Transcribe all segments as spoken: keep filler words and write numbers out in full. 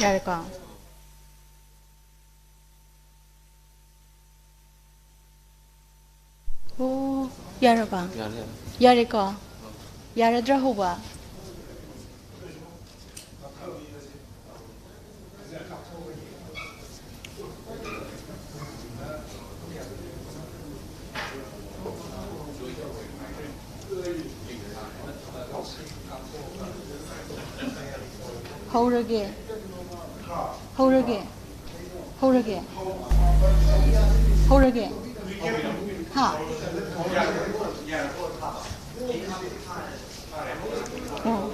ꯌꯥꯔꯦꯀꯣ? ꯑꯣ, ꯌꯥꯔꯕ? ꯌꯥꯔꯦ, ꯌꯥꯔꯦ. ꯌꯥꯔꯦꯀꯣ? ꯌꯥꯔꯗ꯭ꯔꯥ ꯍꯧꯕ? ꯍꯧꯔꯒꯦ꯫ ꯍꯧꯔꯒꯦ꯫ ꯍꯧꯔꯒꯦ꯫ ꯍꯧꯔꯒꯦ꯫ ꯍꯥ? ꯑꯣ꯫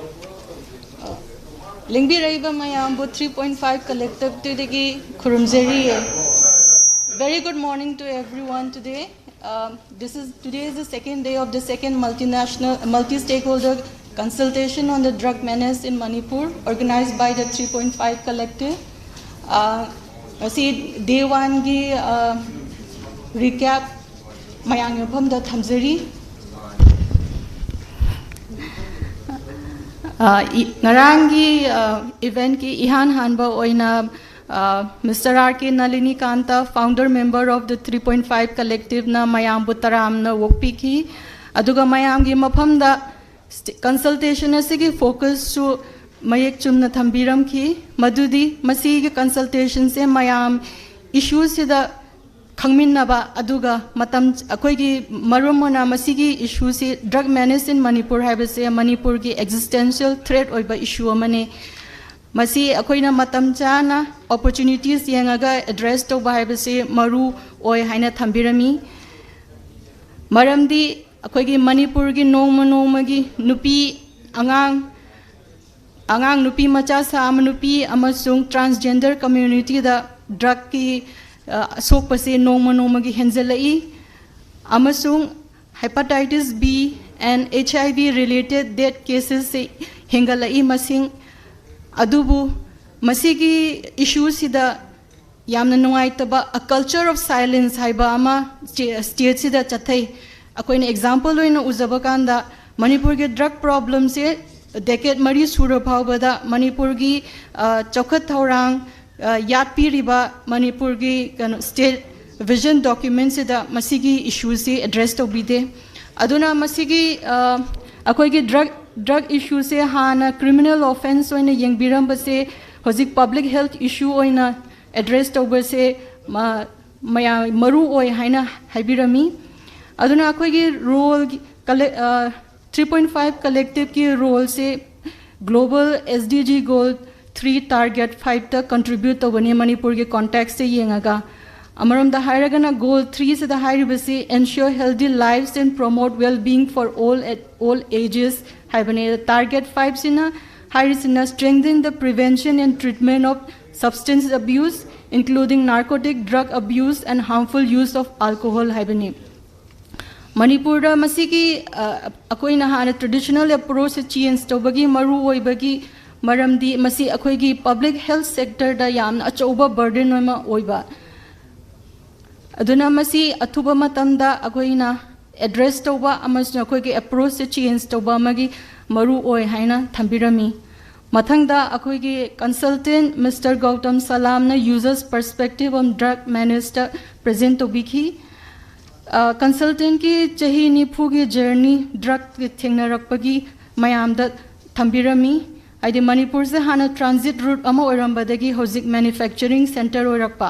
ꯂꯦꯡꯕꯤꯔꯛꯏꯕ ꯃꯌꯥꯝꯕꯨ three point five collectiveꯗꯒꯤ ꯈꯨꯔꯨꯝꯖꯔꯤꯌꯦ꯫ Very good morning to everyone today. Um, this is, today is the second day of the second multinational, multi-stakeholder consultation on the drug menace in Manipur, organized by the three point five Collective. Uh, ꯉꯁꯤ day oneꯒꯤ, uh, recap ꯃꯌꯥꯝꯒꯤ ꯃꯐꯝꯗ ꯊꯝꯖꯔꯤ꯫ ꯑ, E-, ꯉꯔꯥꯡꯒꯤ, ꯑ, eventꯀꯤ ꯏꯍꯥꯟ ꯍꯥꯟꯕ ꯑꯣꯏꯅ, ꯑ, Mister R K Nalinikanta, founder member of the three point five Collectiveꯅ ꯃꯌꯥꯝꯕꯨ ꯇꯔꯥꯝꯅ ꯑꯣꯛꯄꯤꯈꯤ꯫ ꯑꯗꯨꯒ ꯃꯌꯥꯝꯒꯤ ꯃꯐꯝꯗ ꯁ꯭ꯇꯦ-, consultation ꯑꯁꯤꯒꯤ focusꯁꯨ ꯃꯌꯦꯛ ꯆꯨꯝꯅ ꯊꯝꯕꯤꯔꯝꯈꯤ, ꯃꯗꯨꯗꯤ ꯃꯁꯤꯒꯤ consultationꯁꯦ ꯃꯌꯥꯝ issueꯁꯤꯗ ꯈꯪꯃꯤꯟꯅꯕ, ꯑꯗꯨꯒ ꯃꯇꯝ, ꯑꯩꯈꯣꯏꯒꯤ ꯃꯔꯨꯝ ꯑꯣꯏꯅ ꯃꯁꯤꯒꯤ issueꯁꯤ drug menace in Manipur ꯍꯥꯏꯕꯁꯦ ꯃꯅꯤꯄꯨꯔꯒꯤ existential threat ꯑꯣꯏꯕ issue ꯑꯃꯅꯤ꯫ ꯃꯁꯤ ꯑꯩꯈꯣꯏꯅ ꯃꯇꯝ ꯆꯥꯅ opportunities ꯌꯦꯡꯉꯒ address ꯇꯧꯕ ꯍꯥꯏꯕꯁꯤ ꯃꯔꯨ ꯑꯣꯏ ꯍꯥꯏꯅ ꯊꯝꯕꯤꯔꯝꯃꯤ꯫ ꯃꯔꯝꯗꯤ ꯑꯩꯈꯣꯏꯒꯤ ꯃꯅꯤꯄꯨꯔꯒꯤ ꯅꯣꯡꯃ ꯅꯣꯡꯃꯒꯤ ꯅꯨꯄꯤ ꯑꯉꯥꯡ, ꯑꯉꯥꯡ ꯅꯨꯄꯤ ꯃꯆꯥ ꯁꯥ ꯑꯃ ꯅꯨꯄꯤ ꯑꯃꯁꯨꯡ transgender communityꯗ drugꯀꯤ, ꯑ, ꯑꯁꯣꯛꯄꯁꯤ ꯅꯣꯡꯃ ꯅꯣꯡꯃꯒꯤ ꯍꯦꯟꯖꯜꯂꯛꯏ, ꯑꯃꯁꯨꯡ hepatitis B and H I V related death casesꯁꯤ ꯍꯦꯟꯒꯠꯂꯛꯏ ꯃꯁꯤꯡ꯫ ꯑꯗꯨꯕꯨ ꯃꯁꯤꯒꯤ issueꯁꯤꯗ ꯌꯥꯝꯅ ꯅꯨꯡꯉꯥꯏꯇꯕ, a culture of silence ꯍꯥꯏꯕ ꯑꯃ ꯁ꯭ꯇꯦ-, stateꯁꯤꯗ ꯆꯠꯊꯩ꯫ ꯑꯩꯈꯣꯏꯅ example ꯑꯣꯏꯅ ꯎꯖꯕ ꯀꯥꯟꯗ, ꯃꯅꯤꯄꯨꯔꯒꯤ drug problemꯁꯦ ꯗꯦꯀꯦꯠ ꯃꯔꯤ ꯁꯨꯔ ꯐꯥꯎꯕꯗ ꯃꯅꯤꯄꯨꯔꯒꯤ ꯑ, ꯆꯥꯎꯈꯠ ꯊꯧꯔꯥꯡ ꯑ, ꯌꯥꯠꯄꯤꯔꯤꯕ ꯃꯅꯤꯄꯨꯔꯒꯤ ꯀꯩꯅꯣ ꯁ꯭ꯇꯦꯠ ꯚꯤꯖꯟ ꯗꯣꯀ꯭ꯌꯨꯃꯦꯟꯁꯤꯗ ꯃꯁꯤꯒꯤ ꯏꯁꯨꯁꯤ ꯑꯦꯗ꯭ꯔꯦꯁ ꯇꯧꯕꯤꯗꯦ꯫ ꯑꯗꯨꯅ ꯃꯁꯤꯒꯤ ꯑ, ꯑꯩꯈꯣꯏꯒꯤ ꯗ꯭ꯔꯒ ꯗ꯭ꯔꯒ ꯏꯁꯨꯁꯦ ꯍꯥꯟꯅ ꯀ꯭ꯔꯤꯃꯤꯅꯦꯜ ꯑꯣꯐꯦꯟꯁ ꯑꯣꯏꯅ ꯌꯦꯡꯕꯤꯔꯝꯕꯁꯦ ꯍꯧꯖꯤꯛ ꯄꯕ꯭ꯂꯤꯛ ꯍꯦꯜꯊ ꯏꯁꯨ ꯑꯣꯏꯅ ꯑꯦꯗ꯭ꯔꯦꯁ ꯇꯧꯕꯁꯦ ꯃ- ꯃꯌꯥꯝ ꯃꯔꯨ ꯑꯣꯏ ꯍꯥꯏꯅ ꯍꯥꯏꯕꯤꯔꯝꯃꯤ꯫ ꯑꯗꯨꯅ ꯑꯩꯈꯣꯏꯒꯤ ꯔꯣꯜ ꯊ꯭ꯔꯤ ꯄꯣꯏꯟ ꯐꯥꯏꯚ ꯀꯂꯦꯛꯇꯤꯚꯀꯤ ꯔꯣꯜꯁꯦ global S D G goal three target ꯐꯥꯏꯚꯇ ꯀꯟꯇ꯭ꯔꯤꯕ꯭ꯌꯨꯠ ꯇꯧꯕꯅꯤ ꯃꯅꯤꯄꯨꯔꯒꯤ ꯀꯣꯟꯇꯦꯛꯁꯇ ꯌꯦꯡꯉꯒ꯫ ꯑꯃꯔꯣꯝꯗ ꯍꯥꯏꯔꯒꯅ ꯒꯣꯜ ꯊ꯭ꯔꯤꯁꯤꯗ ꯍꯥꯏꯔꯤꯕꯁꯤ Ensure healthy lives and promote well-being for all at all ages ꯍꯥꯏꯕꯅꯤ꯫ ꯇꯥꯔꯒꯦꯠ ꯐꯥꯏꯚꯁꯤꯅ ꯍꯥꯏꯔꯤꯁꯤꯅ Strengthen the prevention and treatment of substance abuse, including narcotic drug abuse and harmful use of alcohol ꯍꯥꯏꯕꯅꯤ꯫ ꯃꯅꯤꯄꯨꯔꯗ ꯃꯁꯤꯒꯤ ꯑ, ꯑꯩꯈꯣꯏꯅ ꯍꯥꯟꯅ ꯇ꯭ꯔꯦꯗꯤꯁꯅꯦꯜ ꯑꯦꯄ꯭ꯔꯣꯆꯁꯦ ꯆꯦꯟꯖ ꯇꯧꯕꯒꯤ ꯃꯔꯨ ꯑꯣꯏꯕꯒꯤ ꯃꯔꯝꯗꯤ ꯃꯁꯤ ꯑꯩꯈꯣꯏꯒꯤ ꯄꯕ꯭ꯂꯤꯛ ꯍꯦꯜꯊ ꯁꯦꯛꯇꯔꯗ ꯌꯥꯝꯅ ꯑꯆꯧꯕ ꯕꯔꯗꯟ ꯑꯃ ꯑꯣꯏꯕ꯫ ꯑꯗꯨꯅ ꯃꯁꯤ ꯑꯊꯨꯕ ꯃꯇꯝꯗ ꯑꯩꯈꯣꯏꯅ ꯑꯦꯗ꯭ꯔꯦꯁ ꯇꯧꯕ ꯑꯃꯁꯨꯡ ꯑꯩꯈꯣꯏꯒꯤ ꯑꯦꯄ꯭ꯔꯣꯆꯁꯦ ꯆꯦꯟꯖ ꯇꯧꯕ ꯑꯃꯒꯤ ꯃꯔꯨ ꯑꯣꯏ ꯍꯥꯏꯅ ꯊꯝꯕꯤꯔꯝꯃꯤ꯫ ꯃꯊꯪꯗ ꯑꯩꯈꯣꯏꯒꯤ ꯀꯟꯁꯜꯇꯦꯟꯠ ꯃꯤꯁꯇꯔ ꯒꯧꯇꯝ ꯁꯂꯥꯝꯅ Users Perspective on Drug Management presentation ꯇꯧꯕꯤꯈꯤ꯫ ꯀꯟꯁꯜꯇꯦꯟꯠꯀꯤ ꯆꯍꯤ ꯅꯤꯐꯨꯒꯤ ꯖꯔꯅꯤ ꯗ꯭ꯔꯒ ꯊꯦꯡꯅꯔꯛꯄꯒꯤ ꯃꯌꯥꯝꯗ ꯊꯝꯕꯤꯔꯝꯃꯤ꯫ ꯍꯥꯏꯗꯤ ꯃꯅꯤꯄꯨꯔꯁꯦ ꯍꯥꯟꯅ ꯇ꯭ꯔꯥꯟꯖꯤꯠ ꯔꯨꯠ ꯑꯃ ꯑꯣꯏꯔꯝꯕꯗꯒꯤ ꯍꯧꯖꯤꯛ ꯃꯦꯅꯨꯐꯦꯛꯆꯔꯤꯡ ꯁꯦꯟꯇꯔ ꯑꯣꯏꯔꯛꯄ,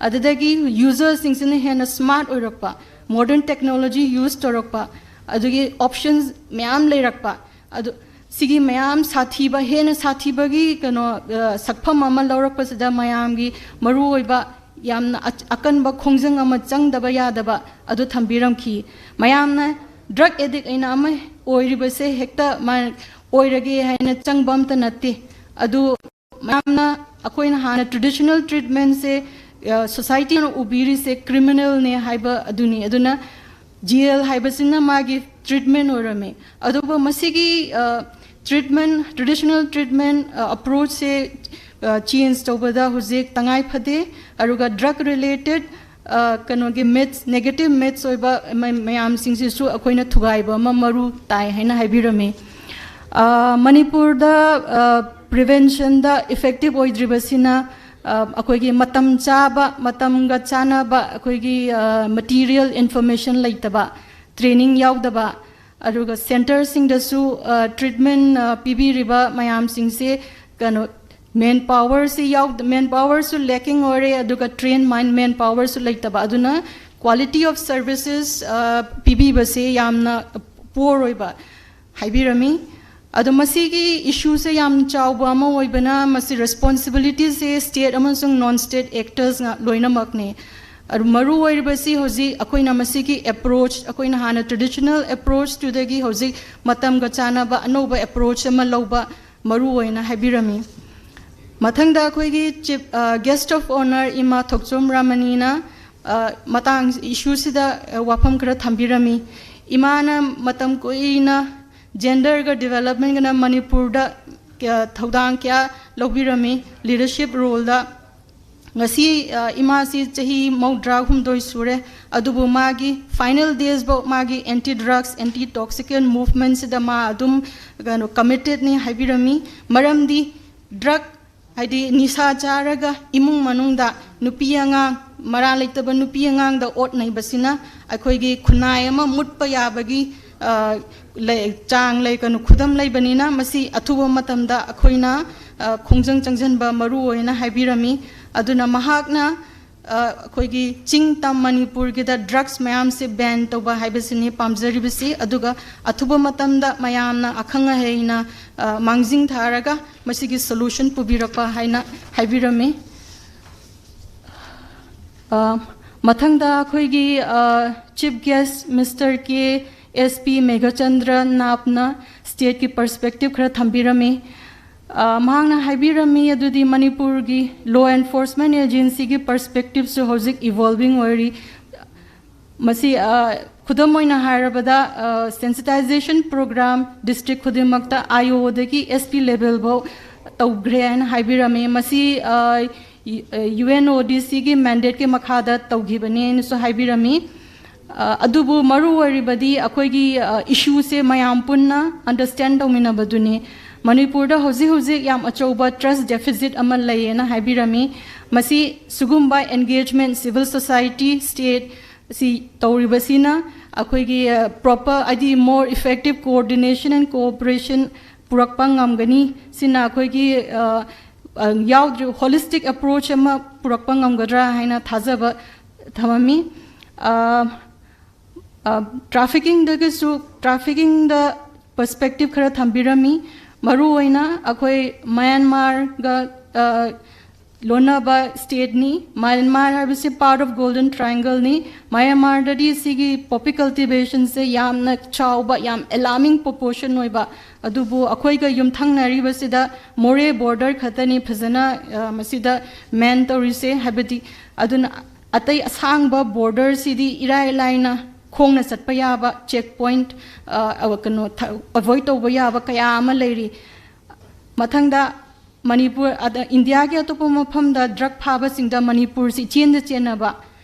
ꯑꯗꯨꯗꯒꯤ ꯌꯨꯖꯔꯁꯤꯡꯁꯤꯅ ꯍꯦꯟꯅ ꯁ꯭ꯃꯥꯔꯠ ꯑꯣꯏꯔꯛꯄ, ꯃꯣꯗꯔꯟ ꯇꯦꯛꯅꯣꯂꯣꯖꯤ ꯌꯨꯁ ꯇꯧꯔꯛꯄ, ꯑꯗꯨꯒꯤ ꯑꯣꯞꯁꯟꯁ ꯃꯌꯥꯝ ꯂꯩꯔꯛꯄ, ꯑꯗꯨ ꯁꯤꯒꯤ ꯃꯌꯥꯝ ꯁꯥꯊꯤꯕ, ꯍꯦꯟꯅ ꯁꯥꯊꯤꯕꯒꯤ ꯀꯩꯅꯣ ꯑ, ꯁꯛꯐꯝ ꯑꯃ ꯂꯧꯔꯛꯄꯁꯤꯗ ꯃꯌꯥꯝꯒꯤ ꯃꯔꯨꯑꯣꯏꯕ ꯌꯥꯝꯅ ꯑꯆ- ꯑꯀꯟꯕ ꯈꯣꯡꯖꯪ ꯑꯃ ꯆꯪꯗꯕ ꯌꯥꯗꯕ ꯑꯗꯨ ꯊꯝꯕꯤꯔꯝꯈꯤ꯫ ꯃꯌꯥꯝꯅ ꯗ꯭ꯔꯒ ꯑꯦꯗꯤꯛ ꯑꯩꯅ ꯑꯃ ꯑꯣꯏꯔꯤꯕꯁꯦ ꯍꯦꯛꯇ ꯃꯥ ꯑꯣꯏꯔꯒꯦ ꯍꯥꯏꯅ ꯆꯪꯕ ꯑꯝꯇ ꯅꯠꯇꯦ꯫ ꯑꯗꯨ ꯃꯌꯥꯝꯅ ꯑꯩꯈꯣꯏꯅ ꯍꯥꯟꯅ ꯇ꯭ꯔꯦꯗꯤꯁꯅꯦꯜ ꯇ꯭ꯔꯤꯠꯃꯦꯟꯁꯦ ꯁꯣꯁꯥꯏꯇꯤꯅ ꯎꯕꯤꯔꯤꯁꯦ ꯀ꯭ꯔꯤꯃꯤꯅꯦꯜꯅꯦ ꯍꯥꯏꯕ ꯑꯗꯨꯅꯤ꯫ ꯑꯗꯨꯅ ꯖꯦꯜ ꯍꯥꯏꯕꯁꯤꯅ ꯃꯥꯒꯤ ꯇ꯭ꯔꯤꯠꯃꯦꯟ ꯑꯣꯏꯔꯝꯃꯦ꯫ ꯑꯗꯨꯕꯨ ꯃꯁꯤꯒꯤ ꯇ꯭ꯔꯤꯠꯃꯦꯟ, ꯇ꯭ꯔꯦꯗꯤꯁꯅꯦꯜ ꯇ꯭ꯔꯤꯠꯃꯦꯟ ꯑꯦꯄ꯭ꯔꯣꯆꯁꯦ ꯆꯦꯟꯖ ꯇꯧꯕꯗ ꯍꯧꯖꯤꯛ ꯇꯉꯥꯏ ꯐꯗꯦ꯫ ꯑꯗꯨꯒ ꯗ꯭ꯔꯒ ꯔꯤꯂꯦꯇꯦꯠ ꯀꯩꯅꯣꯒꯤ ꯃꯤꯠꯁ, ꯅꯦꯒꯦꯇꯤꯚ ꯃꯤꯠꯁ ꯑꯣꯏꯕ ꯃ- ꯃꯌꯥꯝꯁꯤꯡꯁꯤꯁꯨ ꯑꯩꯈꯣꯏꯅ ꯊꯨꯒꯥꯏꯕ ꯑꯃ ꯃꯔꯨ ꯇꯥꯏ ꯍꯥꯏꯅ ꯍꯥꯏꯕꯤꯔꯝꯃꯤ꯫ ꯑ, ꯃꯅꯤꯄꯨꯔꯗ, ꯑ, preventionꯗ effective ꯑꯣꯏꯗ꯭ꯔꯤꯕꯁꯤꯅ, ꯑ, ꯑꯩꯈꯣꯏꯒꯤ ꯃꯇꯝ ꯆꯥꯕ, ꯃꯇꯝꯒ ꯆꯥꯟꯅꯕ ꯑꯩꯈꯣꯏꯒꯤ, ꯑ, material information ꯂꯩꯇꯕ, training ꯌꯥꯎꯗꯕ, ꯑꯗꯨꯒ centreꯁꯤꯡꯗꯁꯨ, ꯑ, treatment, ꯑ, ꯄꯤꯕꯤꯔꯤꯕ ꯃꯌꯥꯝꯁꯤꯡꯁꯦ ꯀꯩꯅꯣ, manpowerꯁꯤ ꯌꯥꯎ-, manpowerꯁꯨ lacking ꯑꯣꯏꯔꯦ, ꯑꯗꯨꯒ train man-, manpowerꯁꯨ ꯂꯩꯇꯕ, ꯑꯗꯨꯅ quality of services, ꯑ, ꯄꯤꯕꯤꯕꯁꯦ ꯌꯥꯝꯅ poor ꯑꯣꯏꯕ ꯍꯥꯏꯕꯤꯔꯝꯃꯤ꯫ ꯑꯗꯣ ꯃꯁꯤꯒꯤ issueꯁꯦ ꯌꯥꯝ ꯆꯥꯎꯕ ꯑꯃ ꯑꯣꯏꯕꯅ, ꯃꯁꯤ responsibilityꯁꯦ state ꯑꯃꯁꯨꯡ non state actorsꯅ ꯂꯣꯏꯅꯃꯛꯅꯤ꯫ ꯑꯗꯨ ꯃꯔꯨ ꯑꯣꯏꯔꯤꯕꯁꯤ ꯍꯧꯖꯤꯛ ꯑꯩꯈꯣꯏꯅ ꯃꯁꯤꯒꯤ approach, ꯑꯩꯈꯣꯏꯅ ꯍꯥꯟꯅ traditional approachꯇꯨꯗꯒꯤ ꯍꯧꯖꯤꯛ ꯃꯇꯝꯒ ꯆꯥꯟꯅꯕ ꯑꯅꯧꯕ approach ꯑꯃ ꯂꯧꯕ ꯃꯔꯨ ꯑꯣꯏꯅ ꯍꯥꯏꯕꯤꯔꯝꯃꯤ꯫ ꯃꯊꯪꯗ ꯑꯩꯈꯣꯏꯒꯤ chief, ꯑ, guest of honour ꯏꯃꯥ ꯊꯣꯛꯆꯣꯝ ꯔꯥꯃꯅꯤꯅ, ꯑ, ꯃꯇꯥꯡ issueꯁꯤꯗ, ꯑ, ꯋꯥꯐꯝ ꯈꯔ ꯊꯝꯕꯤꯔꯝꯃꯤ꯫ ꯏꯃꯥꯅ ꯃꯇꯝ ꯀꯨꯏꯅ genderꯒ developmentꯒꯅ ꯃꯅꯤꯄꯨꯔꯗ, ꯑ, ꯊꯧꯗꯥꯡ ꯀꯌꯥ ꯂꯧꯕꯤꯔꯝꯃꯤ, leadership roleꯗ꯫ ꯉꯁꯤ, ꯑ, ꯏꯃꯥꯁꯤ ꯆꯍꯤ ꯃꯧꯗ꯭ꯔꯥ ꯍꯨꯝꯗꯣꯏ ꯁꯨꯔꯦ, ꯑꯗꯨꯕꯨ ꯃꯥꯒꯤ final daysꯐꯥꯎ ꯃꯥꯒꯤ anti drugs, anti toxicant movementꯁꯤꯗ ꯃꯥ ꯑꯗꯨꯝ ꯀꯩꯅꯣ committedꯅꯤ ꯍꯥꯏꯕꯤꯔꯝꯃꯤ꯫ ꯃꯔꯝꯗꯤ drug, ꯍꯥꯏꯗꯤ ꯅꯤꯁꯥ ꯆꯥꯔꯒ ꯏꯃꯨꯡ ꯃꯅꯨꯡꯗ ꯅꯨꯄꯤ ꯑꯉꯥꯡ, ꯃꯔꯥ ꯂꯩꯇꯕ ꯅꯨꯄꯤ ꯑꯉꯥꯡꯗ ꯑꯣꯠ ꯅꯩꯕꯁꯤꯅ ꯑꯩꯈꯣꯏꯒꯤ ꯈꯨꯟꯅꯥꯏ ꯑꯃ ꯃꯨꯠꯄ ꯌꯥꯕꯒꯤ, ꯑ, ꯂꯩ-, ꯆꯥꯡ ꯂꯩ, ꯀꯩꯅꯣ, ꯈꯨꯗꯝ ꯂꯩꯕꯅꯤꯅ ꯃꯁꯤ ꯑꯊꯨꯕ ꯃꯇꯝꯗ ꯑꯩꯈꯣꯏꯅ, ꯑ, ꯈꯣꯡꯖꯪ ꯆꯪꯁꯤꯟꯕ ꯃꯔꯨ ꯑꯣꯏꯅ ꯍꯥꯏꯕꯤꯔꯝꯃꯤ꯫ ꯑꯗꯨꯅ ꯃꯍꯥꯛꯅ, ꯑ, ꯑꯩꯈꯣꯏꯒꯤ ꯆꯤꯡ ꯇꯝ ꯃꯅꯤꯄꯨꯔꯒꯤꯗ drugs ꯃꯌꯥꯝꯁꯦ ban ꯇꯧꯕ ꯍꯥꯏꯕꯁꯤꯅꯤ ꯄꯥꯝꯖꯔꯤꯕꯁꯤ꯫ ꯑꯗꯨꯒ ꯑꯊꯨꯕ ꯃꯇꯝꯗ ꯃꯌꯥꯝꯅ ꯑꯈꯪ ꯑꯍꯩꯅ, ꯑ, ꯃꯥꯡꯖꯤꯟ ꯊꯥꯔꯒ ꯃꯁꯤꯒꯤ solution ꯄꯨꯕꯤꯔꯛꯄ ꯍꯥꯏꯅ ꯍꯥꯏꯕꯤꯔꯝꯃꯤ꯫ ꯑ, ꯃꯊꯪꯗ ꯑꯩꯈꯣꯏꯒꯤ, ꯑ, chief guest Mister K S P Meghachandra ꯅꯥꯞꯅ stateꯀꯤ perspective ꯈꯔ ꯊꯝꯕꯤꯔꯝꯃꯤ꯫ ꯑ, ꯃꯍꯥꯛꯅ ꯍꯥꯏꯕꯤꯔꯝꯃꯤ ꯑꯗꯨꯗꯤ ꯃꯅꯤꯄꯨꯔꯒꯤ law enforcement agencyꯒꯤ perspectiveꯁꯨ ꯍꯧꯖꯤꯛ evolving ꯑꯣꯏꯔꯤ꯫ ꯃꯁꯤ, ꯑ, ꯈꯨꯗꯝ ꯑꯣꯏꯅ ꯍꯥꯏꯔꯕꯗ, ꯑ, sensitization program district ꯈꯨꯗꯤꯡꯃꯛꯇ I O ꯗꯒꯤ S P levelꯐꯥꯎ ꯇꯧꯈ꯭ꯔꯦ ꯍꯥꯏꯅ ꯍꯥꯏꯕꯤꯔꯝꯃꯤ꯫ ꯃꯁꯤ, ꯑ, ꯌꯨ-, ꯑ, U N O D Cꯒꯤ mandateꯀꯤ ꯃꯈꯥꯗ ꯇꯧꯈꯤꯕꯅꯤ ꯍꯥꯏꯅꯁꯨ ꯍꯥꯏꯕꯤꯔꯝꯃꯤ꯫ ꯑ, ꯑꯗꯨꯕꯨ ꯃꯔꯨ ꯑꯣꯏꯔꯤꯕꯗꯤ ꯑꯩꯈꯣꯏꯒꯤ, ꯑ, ꯏꯁꯨꯁꯦ ꯃꯌꯥꯝ ꯄꯨꯟꯅ ꯑꯟꯗꯔꯁ꯭ꯇꯦꯟ ꯇꯧꯃꯤꯟꯅꯕꯗꯨꯅꯤ꯫ ꯃꯅꯤꯄꯨꯔꯗ ꯍꯧꯖꯤꯛ ꯍꯧꯖꯤꯛ ꯌꯥꯝ ꯑꯆꯧꯕ ꯇ꯭ꯔꯁ ꯗꯦꯐꯤꯁꯤꯠ ꯑꯃ ꯂꯩꯌꯦꯅ ꯍꯥꯏꯕꯤꯔꯝꯃꯤ꯫ ꯃꯁꯤ ꯁꯤꯒꯨꯝꯕ ꯑꯦꯟꯒꯦꯖꯃꯦꯟ, ꯁꯤꯚꯤꯜ ꯁꯣꯁꯥꯏꯇꯤ, ꯁ꯭ꯇꯦꯠ ꯑꯁꯤ ꯇꯧꯔꯤꯕꯁꯤꯅ ꯑꯩꯈꯣꯏꯒꯤ, ꯑ, ꯄ꯭ꯔꯣꯄꯔ, ꯍꯥꯏꯗꯤ more effective coordination and cooperation ꯄꯨꯔꯛꯄ ꯉꯝꯒꯅꯤ꯫ ꯁꯤꯅ ꯑꯩꯈꯣꯏꯒꯤ, ꯑ, ꯑ, ꯌꯥꯎꯗ꯭ꯔꯤ ꯍꯣꯂꯤꯁꯇꯤꯛ ꯑꯦꯄ꯭ꯔꯣꯆ ꯑꯃ ꯄꯨꯔꯛꯄ ꯉꯝꯒꯗ꯭ꯔꯥ ꯍꯥꯏꯅ ꯊꯥꯖꯕ ꯊꯝꯃꯝꯃꯤ꯫ ꯑ, ꯑ, ꯇ꯭ꯔꯥꯐꯤꯀꯤꯡꯗꯒꯤꯁꯨ, ꯇ꯭ꯔꯥꯐꯤꯀꯤꯡꯗ ꯄꯔꯁꯄꯦꯛꯇꯤꯞ ꯈꯔ ꯊꯝꯕꯤꯔꯝꯃꯤ꯫ ꯃꯔꯨꯑꯣꯏꯅ ꯑꯩꯈꯣꯏ ꯃꯌꯥꯟꯃꯥꯔꯒ, ꯑ, ꯂꯣꯟꯅꯕ ꯁ꯭ꯇꯦꯠꯅꯤ꯫ ꯃꯌꯥꯟꯃꯥꯔ ꯍꯥꯏꯕꯁꯤ ꯄꯥꯔꯠ ꯑꯣꯐ ꯒꯣꯜꯗꯟ ꯇ꯭ꯔꯥꯏꯡꯒꯜꯅꯤ꯫ ꯃꯌꯥꯟꯃꯥꯔꯗꯗꯤ ꯁꯤꯒꯤ ꯄꯣꯄꯤ ꯀꯜꯇꯤꯚꯦꯁꯟꯁꯦ ꯌꯥꯝꯅ ꯆꯥꯎꯕ, ꯌꯥꯝ ꯑꯦꯂꯥꯔꯃꯤꯡ ꯄ꯭ꯔꯣꯄꯣꯔꯁꯟ ꯑꯣꯏꯕ, ꯑꯗꯨꯕꯨ ꯑꯩꯈꯣꯏꯒ ꯌꯨꯝꯊꯪꯅꯔꯤꯕꯁꯤꯗ ꯃꯣꯔꯦ ꯕꯣꯔꯗꯔ ꯈꯛꯇꯅꯤ ꯐꯖꯅ, ꯑ, ꯃꯁꯤꯗ ꯃꯦꯟ ꯇꯧꯔꯤꯁꯦ꯫ ꯍꯥꯏꯕꯗꯤ ꯑꯗꯨꯅ ꯑꯇꯩ ꯑꯁꯥꯡꯕ ꯕꯣꯔꯗꯔꯁꯤꯗꯤ ꯏꯔꯥꯏ ꯂꯥꯏꯅ ꯈꯣꯡꯅ ꯆꯠꯄ ꯌꯥꯕ ꯆꯦꯛ ꯄꯣꯏꯟꯠ, ꯑ, ꯑ, ꯀꯩꯅꯣ, ꯊ-, ꯑꯦꯚꯣꯏꯗ ꯇꯧꯕ ꯌꯥꯕ ꯀꯌꯥ ꯑꯃ ꯂꯩꯔꯤ꯫ ꯃꯊꯪꯗ ꯃꯅꯤꯄꯨꯔ, ꯑꯗ, ꯏꯟꯗꯤꯌꯥꯒꯤ ꯑꯇꯣꯞꯄ ꯃꯐꯝꯗ ꯗ꯭ꯔꯒ ꯐꯥꯕꯁꯤꯡꯗ ꯃꯅꯤꯄꯨꯔꯁꯤ ꯏꯆꯦꯟꯗ ꯆꯦꯟꯅꯕ,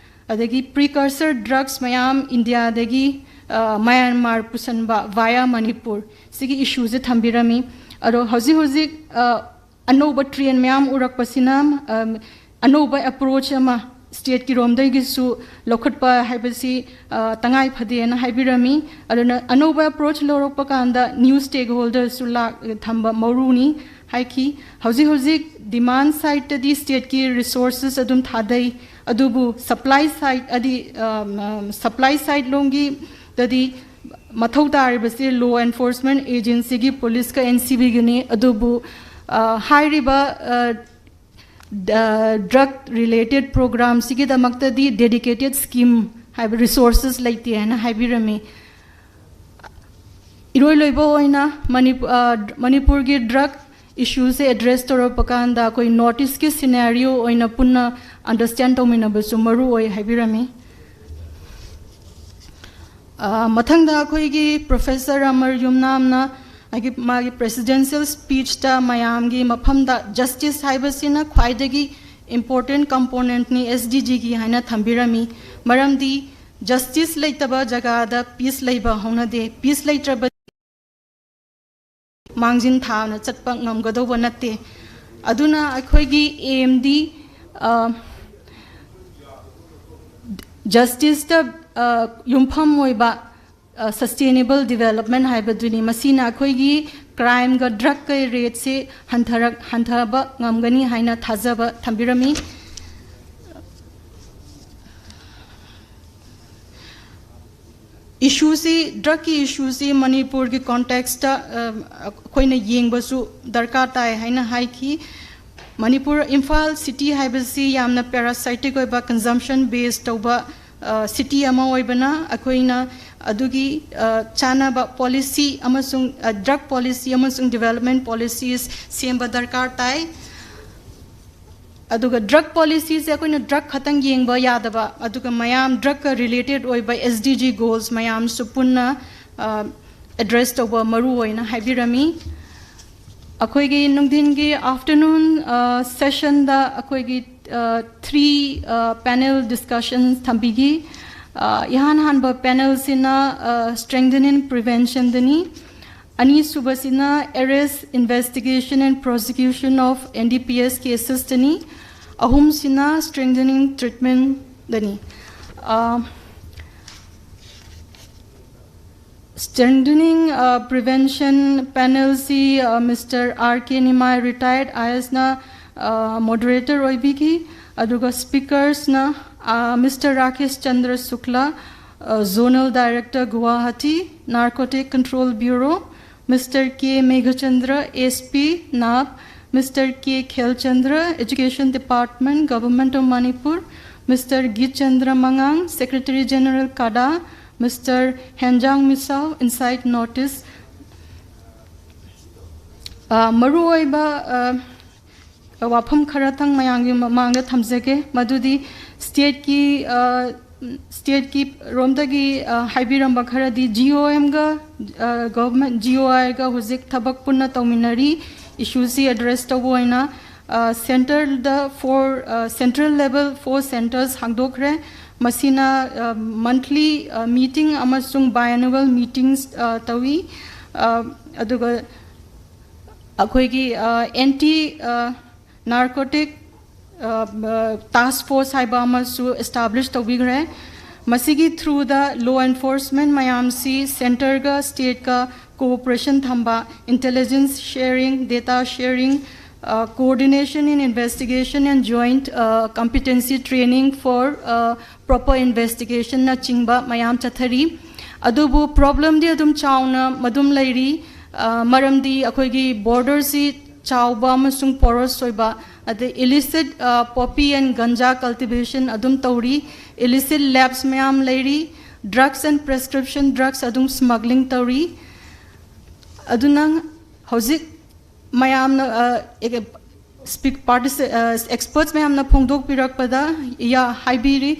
ꯑꯗꯒꯤ ꯄ꯭ꯔꯤꯀꯔꯁꯔ ꯗ꯭ꯔꯒꯁ ꯃꯌꯥꯝ ꯏꯟꯗꯤꯌꯥꯗꯒꯤ, ꯑ, ꯃꯌꯥꯟꯃꯥꯔ ꯄꯨꯁꯟꯕ via ꯃꯅꯤꯄꯨꯔ, ꯁꯤꯒꯤ ꯏꯁꯨꯁꯦ ꯊꯝꯕꯤꯔꯝꯃꯤ꯫ ꯑꯗꯣ ꯍꯧꯖꯤꯛ ꯍꯧꯖꯤꯛ, ꯑ, ꯑꯅꯧꯕ ꯇ꯭ꯔꯦꯟ ꯃꯌꯥꯝ ꯎꯔꯛꯄꯁꯤꯅ, ꯑꯝ, ꯑꯅꯧꯕ ꯑꯦꯄ꯭ꯔꯣꯆ ꯑꯃ ꯁ꯭ꯇꯦꯠꯀꯤ ꯔꯣꯝꯗꯒꯤꯁꯨ ꯂꯧꯈꯠꯄ ꯍꯥꯏꯕꯁꯤ, ꯑ, ꯇꯉꯥꯏ ꯐꯗꯦꯅ ꯍꯥꯏꯕꯤꯔꯝꯃꯤ꯫ ꯑꯗꯨꯅ ꯑꯅꯧꯕ ꯑꯦꯄ꯭ꯔꯣꯆ ꯂꯧꯔꯛꯄ ꯀꯥꯟꯗ ꯅ꯭ꯌꯨ ꯁ꯭ꯇꯦꯛꯍꯣꯜꯗꯔꯁꯨ ꯂꯥꯛ-, ꯊꯝꯕ ꯃꯔꯨꯅꯤ ꯍꯥꯏꯈꯤ꯫ ꯍꯧꯖꯤꯛ ꯍꯧꯖꯤꯛ ꯗꯤꯃꯥꯟ ꯁꯥꯏꯠꯇꯗꯤ ꯁ꯭ꯇꯦꯠꯀꯤ ꯔꯤꯁꯣꯔꯁꯦꯁ ꯑꯗꯨꯝ ꯊꯥꯗꯩ, ꯑꯗꯨꯕꯨ ꯁꯄ꯭ꯂꯥꯏ ꯁꯥꯏꯠ ꯑꯗꯤ, ꯑ, ꯑ, ꯁꯄ꯭ꯂꯥꯏ ꯁꯥꯏꯠ ꯂꯣꯝꯒꯤꯗꯗꯤ ꯃꯊꯧ ꯇꯥꯔꯤꯕꯁꯤ ꯂꯣ ꯑꯦꯟꯐꯣꯔꯁꯃꯦꯟ ꯑꯦꯖꯦꯟꯁꯤꯒꯤ, ꯄꯨꯂꯤꯁꯀ ꯑꯦꯟ ꯁꯤ ꯕꯤꯒꯤꯅꯤ꯫ ꯑꯗꯨꯕꯨ, ꯑ, ꯍꯥꯏꯔꯤꯕ, ꯑ, ꯗ-, ꯗ꯭ꯔꯒ ꯔꯤꯂꯦꯇꯦꯗ ꯄ꯭ꯔꯣꯒ꯭ꯔꯥꯝꯁꯤꯒꯤꯗꯃꯛꯇꯗꯤ ꯗꯦꯗꯤꯀꯦꯇꯦꯗ ꯁ꯭ꯀꯤꯝ ꯍꯥꯏꯕ ꯔꯤꯁꯣꯔꯁꯦꯁ ꯂꯩꯇꯦ ꯍꯥꯏꯅ ꯍꯥꯏꯕꯤꯔꯝꯃꯤ꯫ ꯏꯔꯣꯏ ꯂꯣꯏꯕ ꯑꯣꯏꯅ ꯃꯅꯤꯄꯨ-, ꯑ, ꯃꯅꯤꯄꯨꯔꯒꯤ ꯗ꯭ꯔꯒ ꯏꯁꯨꯁꯦ ꯑꯦꯗ꯭ꯔꯦꯁ ꯇꯧꯔꯛꯄ ꯀꯥꯟꯗ ꯑꯩꯈꯣꯏ ꯅꯣꯔꯠ ꯏꯁꯀꯤ ꯁꯤꯅꯦꯔꯤꯑꯣ ꯑꯣꯏꯅ ꯄꯨꯟꯅ ꯑꯟꯗꯔꯁ꯭ꯇꯦꯟ ꯇꯧꯃꯤꯟꯅꯕꯁꯨ ꯃꯔꯨ ꯑꯣꯏ ꯍꯥꯏꯕꯤꯔꯝꯃꯤ꯫ ꯑ, ꯃꯊꯪꯗ ꯑꯩꯈꯣꯏꯒꯤ ꯄ꯭ꯔꯣꯐꯦꯁꯔ ꯑꯃꯔ ꯌꯨꯝꯅꯥꯝꯅ ꯃꯥꯒꯤ, ꯃꯥꯒꯤ ꯄ꯭ꯔꯦꯁꯤꯗꯦꯟꯁꯤꯌꯦꯜ ꯁ꯭ꯄꯤꯆꯇ ꯃꯌꯥꯝꯒꯤ ꯃꯐꯝꯗ ꯖꯁꯇꯤꯁ ꯍꯥꯏꯕꯁꯤꯅ ꯈ꯭ꯋꯥꯏꯗꯒꯤ ꯏꯝꯄꯣꯔꯇꯦꯟ ꯀꯝꯄꯣꯅꯦꯟꯠꯅꯤ ꯑꯦꯁ ꯗꯤ ꯖꯤꯒꯤ ꯍꯥꯏꯅ ꯊꯝꯕꯤꯔꯝꯃꯤ꯫ ꯃꯔꯝꯗꯤ Justice ꯂꯩꯇꯕ ꯖꯒꯥꯗ peace ꯂꯩꯕ ꯍꯧꯅꯗꯦ꯫ Peace ꯂꯩꯇ꯭ꯔꯕ ꯃꯥꯡꯖꯤꯟ ꯊꯥꯅ ꯆꯠꯄ ꯉꯝꯒꯗꯧꯕ ꯅꯠꯇꯦ꯫ ꯑꯗꯨꯅ ꯑꯩꯈꯣꯏꯒꯤ aim ꯗꯤ, ꯑ, justice ꯇ, ꯑ, ꯌꯨꯝꯐꯝ ꯑꯣꯏꯕ, ꯑ, sustainable development ꯍꯥꯏꯕꯗꯨꯅꯤ꯫ ꯃꯁꯤꯅ ꯑꯩꯈꯣꯏꯒꯤ crime ꯒ drug ꯀ rate ꯁꯤ ꯍꯟꯊꯔꯛ-, ꯍꯟꯊꯕ ꯉꯝꯒꯅꯤ ꯍꯥꯏꯅ ꯊꯥꯖꯕ ꯊꯝꯕꯤꯔꯝꯃꯤ꯫ Issue ꯁꯤ, drug ꯀꯤ issue ꯁꯤ ꯃꯅꯤꯄꯨꯔꯒꯤ context ꯇ, ꯑ, ꯑꯩꯈꯣꯏꯅ ꯌꯦꯡꯕꯁꯨ ꯗꯔꯀꯥꯔ ꯇꯥꯏ ꯍꯥꯏꯅ ꯍꯥꯏꯈꯤ꯫ ꯃꯅꯤꯄꯨꯔ, ꯏꯝꯐꯥꯜ city ꯍꯥꯏꯕꯁꯤ ꯌꯥꯝꯅ parasitic ꯑꯣꯏꯕ, consumption base ꯇꯧꯕ, ꯑ, city ꯑꯃ ꯑꯣꯏꯕꯅ, ꯑꯩꯈꯣꯏꯅ ꯑꯗꯨꯒꯤ, ꯑ, ꯆꯥꯅꯕ policy ꯑꯃꯁꯨꯡ, ꯑ, drug policy ꯑꯃꯁꯨꯡ development policies ꯁꯦꯝꯕ ꯗꯔꯀꯥꯔ ꯇꯥꯏ꯫ ꯑꯗꯨꯒ drug policy ꯁꯦ ꯑꯩꯈꯣꯏꯅ drug ꯈꯛꯇꯪ ꯌꯦꯡꯕ ꯌꯥꯗꯕ, ꯑꯗꯨꯒ ꯃꯌꯥꯝ drug ꯀ related ꯑꯣꯏꯕ S D G goals ꯃꯌꯥꯝꯁꯨ ꯄꯨꯟꯅ, ꯑ, address ꯇꯧꯕ ꯃꯔꯨ ꯑꯣꯏꯅ ꯍꯥꯏꯕꯤꯔꯝꯃꯤ꯫ ꯑꯩꯈꯣꯏꯒꯤ ꯅꯨꯡꯊꯤꯟꯒꯤ, afternoon, ꯑ, session ꯗ ꯑꯩꯈꯣꯏꯒꯤ, ꯑ, three, ꯑ, panel discussions ꯊꯝꯕꯤꯈꯤ꯫ ꯑ, ꯏꯍꯥꯟ ꯍꯥꯟꯕ panel ꯁꯤꯅ, ꯑ, strengthening prevention ꯗꯅꯤ꯫ ꯑꯅꯤꯁꯨꯕꯁꯤꯅ arrest, investigation and prosecution of N D P S cases ꯇꯅꯤ꯫ ꯑꯍꯨꯝꯁꯤꯅ strengthening treatment ꯗꯅꯤ꯫ ꯑ, strengthening, ꯑ, prevention panel ꯁꯤ, ꯑ, Mister R K Nimai, retired I A S ꯅ, ꯑ, moderator ꯑꯣꯏꯕꯤꯈꯤ꯫ ꯑꯗꯨꯒ speakers ꯅ, ꯑ, Mister Rakesh Chandra Shukla, ꯑ, Zonal Director Guwahati Narcotic Control Bureau, Mister K Meghachandra, S P, nab, Mister K Khelchandra, Education Department, Government of Manipur, Mister Gitchandra Mangang, Secretary General, kada, Mister Henjang Misao, Insight Notice꯫ ꯑ, ꯃꯔꯨꯑꯣꯏꯕ, ꯑ, ꯋꯥꯐꯝ ꯈꯔꯇꯪ ꯃꯌꯥꯝꯒꯤ ꯃꯃꯥꯡꯗ ꯊꯝꯖꯒꯦ, ꯃꯗꯨꯗꯤ state ꯀꯤ, ꯑ, state ꯀꯤ ꯔꯣꯝꯗꯒꯤ, ꯑ, ꯍꯥꯏꯕꯤꯔꯝꯕ ꯈꯔꯗꯤ G O M ꯒ, ꯑ, government, G O I ꯒ ꯍꯧꯖꯤꯛ ꯊꯕꯛ ꯄꯨꯟꯅ ꯇꯧꯃꯤꯟꯅꯔꯤ꯫ Issue ꯁꯤ address ꯇꯧꯕ ꯑꯣꯏꯅ, ꯑ, centre ꯗ four, ꯑ, central level four centres ꯍꯥꯡꯗꯣꯛꯈ꯭ꯔꯦ꯫ ꯃꯁꯤꯅ ꯃꯟꯊꯂꯤ ꯃꯤꯇꯤꯡ ꯑꯃꯁꯨꯡ ꯕꯥꯏꯑꯦꯅꯨꯋꯦꯜ ꯃꯤꯇꯤꯡꯁ ꯇꯧꯏ꯫ ꯑꯗꯨꯒ ꯑꯩꯈꯣꯏꯒꯤ ꯑꯦꯟꯇꯤ ꯅꯥꯔꯀꯣꯇꯤꯛ ꯇꯥꯁꯛ ꯐꯣꯔꯁ ꯍꯥꯏꯕ ꯑꯃꯁꯨ ꯑꯦꯁꯇꯥꯕ꯭ꯂꯤꯁ ꯇꯧꯕꯤꯈ꯭ꯔꯦ꯫ ꯃꯁꯤꯒꯤ ꯊ꯭ꯔꯨꯗ ꯂꯣ ꯑꯦꯟꯐꯣꯔꯁꯃꯦꯟ ꯃꯌꯥꯝꯁꯤ ꯁꯦꯟꯇꯔꯒ ꯁ꯭ꯇꯦꯠꯀ ꯀꯣꯑꯣꯄꯔꯦꯁꯟ ꯊꯝꯕ, intelligence sharing, data sharing, coordination in investigation and joint competency training for proper investigationꯅꯆꯤꯡꯕ ꯃꯌꯥꯝ ꯆꯠꯊꯔꯤ꯫ ꯑꯗꯨꯕꯨ ꯄ꯭ꯔꯣꯕ꯭ꯂꯦꯝꯗꯤ ꯑꯗꯨꯝ ꯆꯥꯎꯅ ꯃꯗꯨꯝ ꯂꯩꯔꯤ꯫ ꯃꯔꯝꯗꯤ ꯑꯩꯈꯣꯏꯒꯤ ꯕꯣꯔꯗꯔꯁꯤ ꯆꯥꯎꯕ ꯑꯃꯁꯨꯡ ꯄꯣꯔꯁ ꯑꯣꯏꯕ, ꯑꯗꯩ illicit poppy and ganja cultivation ꯑꯗꯨꯝ ꯇꯧꯔꯤ꯫ Illicit ꯂꯦꯕꯁ ꯃꯌꯥꯝ ꯂꯩꯔꯤ꯫ Drugs and prescription drugs ꯑꯗꯨꯝ ꯁ꯭ꯃꯒ꯭ꯂꯤꯡ ꯇꯧꯔꯤ꯫ ꯑꯗꯨꯅ ꯍꯧꯖꯤꯛ ꯃꯌꯥꯝꯅ ꯁ꯭ꯄꯤꯛ ꯄꯥꯔꯇꯤꯁꯤ ꯑꯦꯛꯁꯄꯔꯠꯁ ꯃꯌꯥꯝꯅ ꯐꯣꯡꯗꯣꯛꯄꯤꯔꯛꯄꯗ ꯍꯥꯏꯕꯤꯔꯤ꯫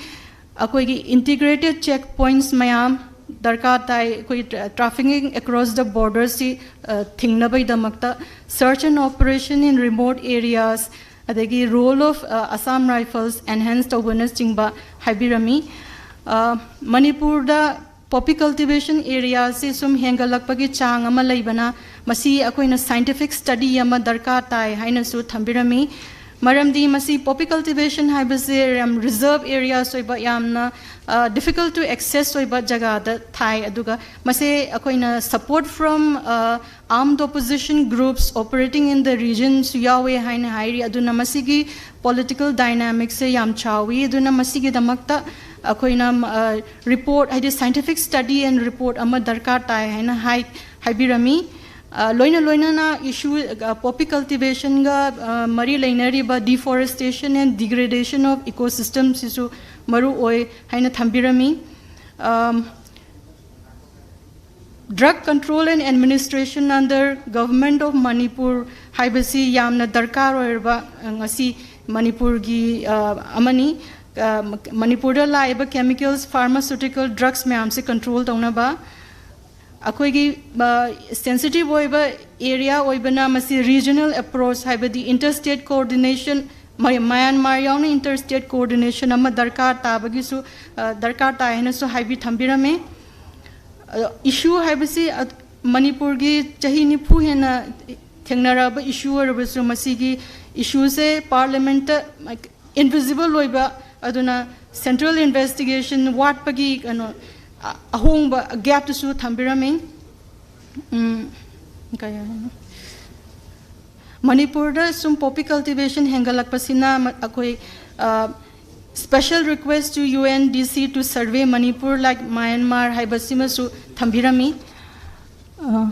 ꯑꯩꯈꯣꯏꯒꯤ ꯏꯟꯇꯤꯒ꯭ꯔꯦꯇꯦꯠ ꯆꯦꯛ ꯄꯣꯏꯟꯠꯁ ꯃꯌꯥꯝ ꯗꯔꯀꯥꯔ ꯇꯥꯏ꯫ ꯑꯩꯈꯣꯏ trafficking across the borderꯁꯤ ꯊꯤꯡꯅꯕꯒꯤꯗꯃꯛꯇ search and operation in remote areas, ꯑꯗꯒꯤ role of Assam Rifles enhance ꯇꯧꯕꯅꯆꯤꯡꯕ ꯍꯥꯏꯕꯤꯔꯝꯃꯤ꯫ ꯃꯅꯤꯄꯨꯔꯗ poppy cultivation areaꯁꯤ ꯁꯨꯝ ꯍꯦꯟꯒꯠꯂꯛꯄꯒꯤ ꯆꯥꯡ ꯑꯃ ꯂꯩꯕꯅ ꯃꯁꯤ ꯑꯩꯈꯣꯏꯅ scientific study ꯑꯃ ꯗꯔꯀꯥꯔ ꯇꯥꯏ ꯍꯥꯏꯅꯁꯨ ꯊꯝꯕꯤꯔꯝꯃꯤ꯫ ꯃꯔꯝꯗꯤ ꯃꯁꯤ poppy cultivation ꯍꯥꯏꯕꯁꯦ ꯌꯥꯝ reserve areas ꯑꯣꯏꯕ, ꯌꯥꯝꯅ difficult to access ꯑꯣꯏꯕ ꯖꯒꯥꯗ ꯊꯥꯏ꯫ ꯑꯗꯨꯒ ꯃꯁꯦ ꯑꯩꯈꯣꯏꯅ support from armed opposition groups operating in the regionꯁꯨ ꯌꯥꯎꯋꯦ ꯍꯥꯏꯅ ꯍꯥꯏꯔꯤ꯫ ꯑꯗꯨꯅ ꯃꯁꯤꯒꯤ political dynamicsꯁꯦ ꯌꯥꯝ ꯆꯥꯎꯋꯤ꯫ ꯑꯗꯨꯅ ꯃꯁꯤꯒꯤꯗꯃꯛꯇ ꯑꯩꯈꯣꯏꯅ report, ꯍꯥꯏꯗꯤ scientific study and report ꯑꯃ ꯗꯔꯀꯥꯔ ꯇꯥꯏ ꯍꯥꯏꯅ ꯍꯥꯏ ꯍꯥꯏꯕꯤꯔꯝꯃꯤ꯫ ꯂꯣꯏꯅ ꯂꯣꯏꯅꯅ issue poppy cultivationꯒ ꯃꯔꯤ ꯂꯩꯅꯔꯤꯕ deforestation and degradation of ecosystemꯁꯤꯁꯨ ꯃꯔꯨ ꯑꯣꯏ ꯍꯥꯏꯅ ꯊꯝꯕꯤꯔꯝꯃꯤ꯫ Drug control and administration under Government of Manipur ꯍꯥꯏꯕꯁꯤ ꯌꯥꯝꯅ ꯗꯔꯀꯥꯔ ꯑꯣꯏꯔꯕ ꯉꯁꯤ ꯃꯅꯤꯄꯨꯔꯒꯤ ꯑꯃꯅꯤ꯫ ꯃꯅꯤꯄꯨꯔꯗ ꯂꯥꯛꯏꯕ chemicals, pharmaceutical drugs ꯃꯌꯥꯝꯁꯤ control ꯇꯧꯅꯕ ꯑꯩꯈꯣꯏꯒꯤ sensitive ꯑꯣꯏꯕ area ꯑꯣꯏꯕꯅ ꯃꯁꯤ regional approach ꯍꯥꯏꯕꯗꯤ inter state coordination ꯃ- ꯃꯌꯥꯟꯃꯥꯔ ꯌꯥꯎꯅ ꯏꯟꯇꯔ ꯁ꯭ꯇꯦꯠ ꯀꯣꯑꯣꯔꯗꯤꯅꯦꯁꯟ ꯑꯃ ꯗꯔꯀꯥꯔ ꯇꯥꯕꯒꯤꯁꯨ ꯑ, ꯗꯔꯀꯥꯔ ꯇꯥꯏ ꯍꯥꯏꯅꯁꯨ ꯍꯥꯏꯕꯤ ꯊꯝꯕꯤꯔꯝꯃꯤ꯫ ꯏꯁꯨ ꯍꯥꯏꯕꯁꯤ ꯑ- ꯃꯅꯤꯄꯨꯔꯒꯤ ꯆꯍꯤ ꯅꯤꯐꯨ ꯍꯦꯟꯅ ꯊꯦꯡꯅꯔꯛꯑꯕ ꯏꯁꯨ ꯑꯣꯏꯔꯕꯁꯨ, ꯃꯁꯤꯒꯤ ꯏꯁꯨꯁꯦ ꯄꯥꯔꯂꯤꯌꯥꯃꯦꯟꯠꯇ ꯏꯟꯚꯤꯖꯤꯕꯜ ꯑꯣꯏꯕ, ꯑꯗꯨꯅ ꯁꯦꯟꯇ꯭ꯔꯦꯜ ꯏꯟꯚꯦꯁꯇꯤꯒꯦꯁꯟ ꯋꯥꯠꯄꯒꯤ ꯀꯩꯅꯣ ꯑ- ꯑꯍꯣꯡꯕ ꯒꯦꯞꯇꯨꯁꯨ ꯊꯝꯕꯤꯔꯝꯃꯤ꯫ ꯎꯝ, ꯀꯩ ꯍꯥꯏꯅꯤ? ꯃꯅꯤꯄꯨꯔꯗ ꯁꯨꯝ ꯄꯣꯄꯤ ꯀꯜꯇꯤꯚꯦꯁꯟ ꯍꯦꯟꯒꯠꯂꯛꯄꯁꯤꯅ ꯃ- ꯑꯩꯈꯣꯏ special request to U N D C to survey Manipur like Myanmar ꯍꯥꯏꯕꯁꯤꯃꯁꯨ ꯊꯝꯕꯤꯔꯝꯃꯤ꯫ ꯑ,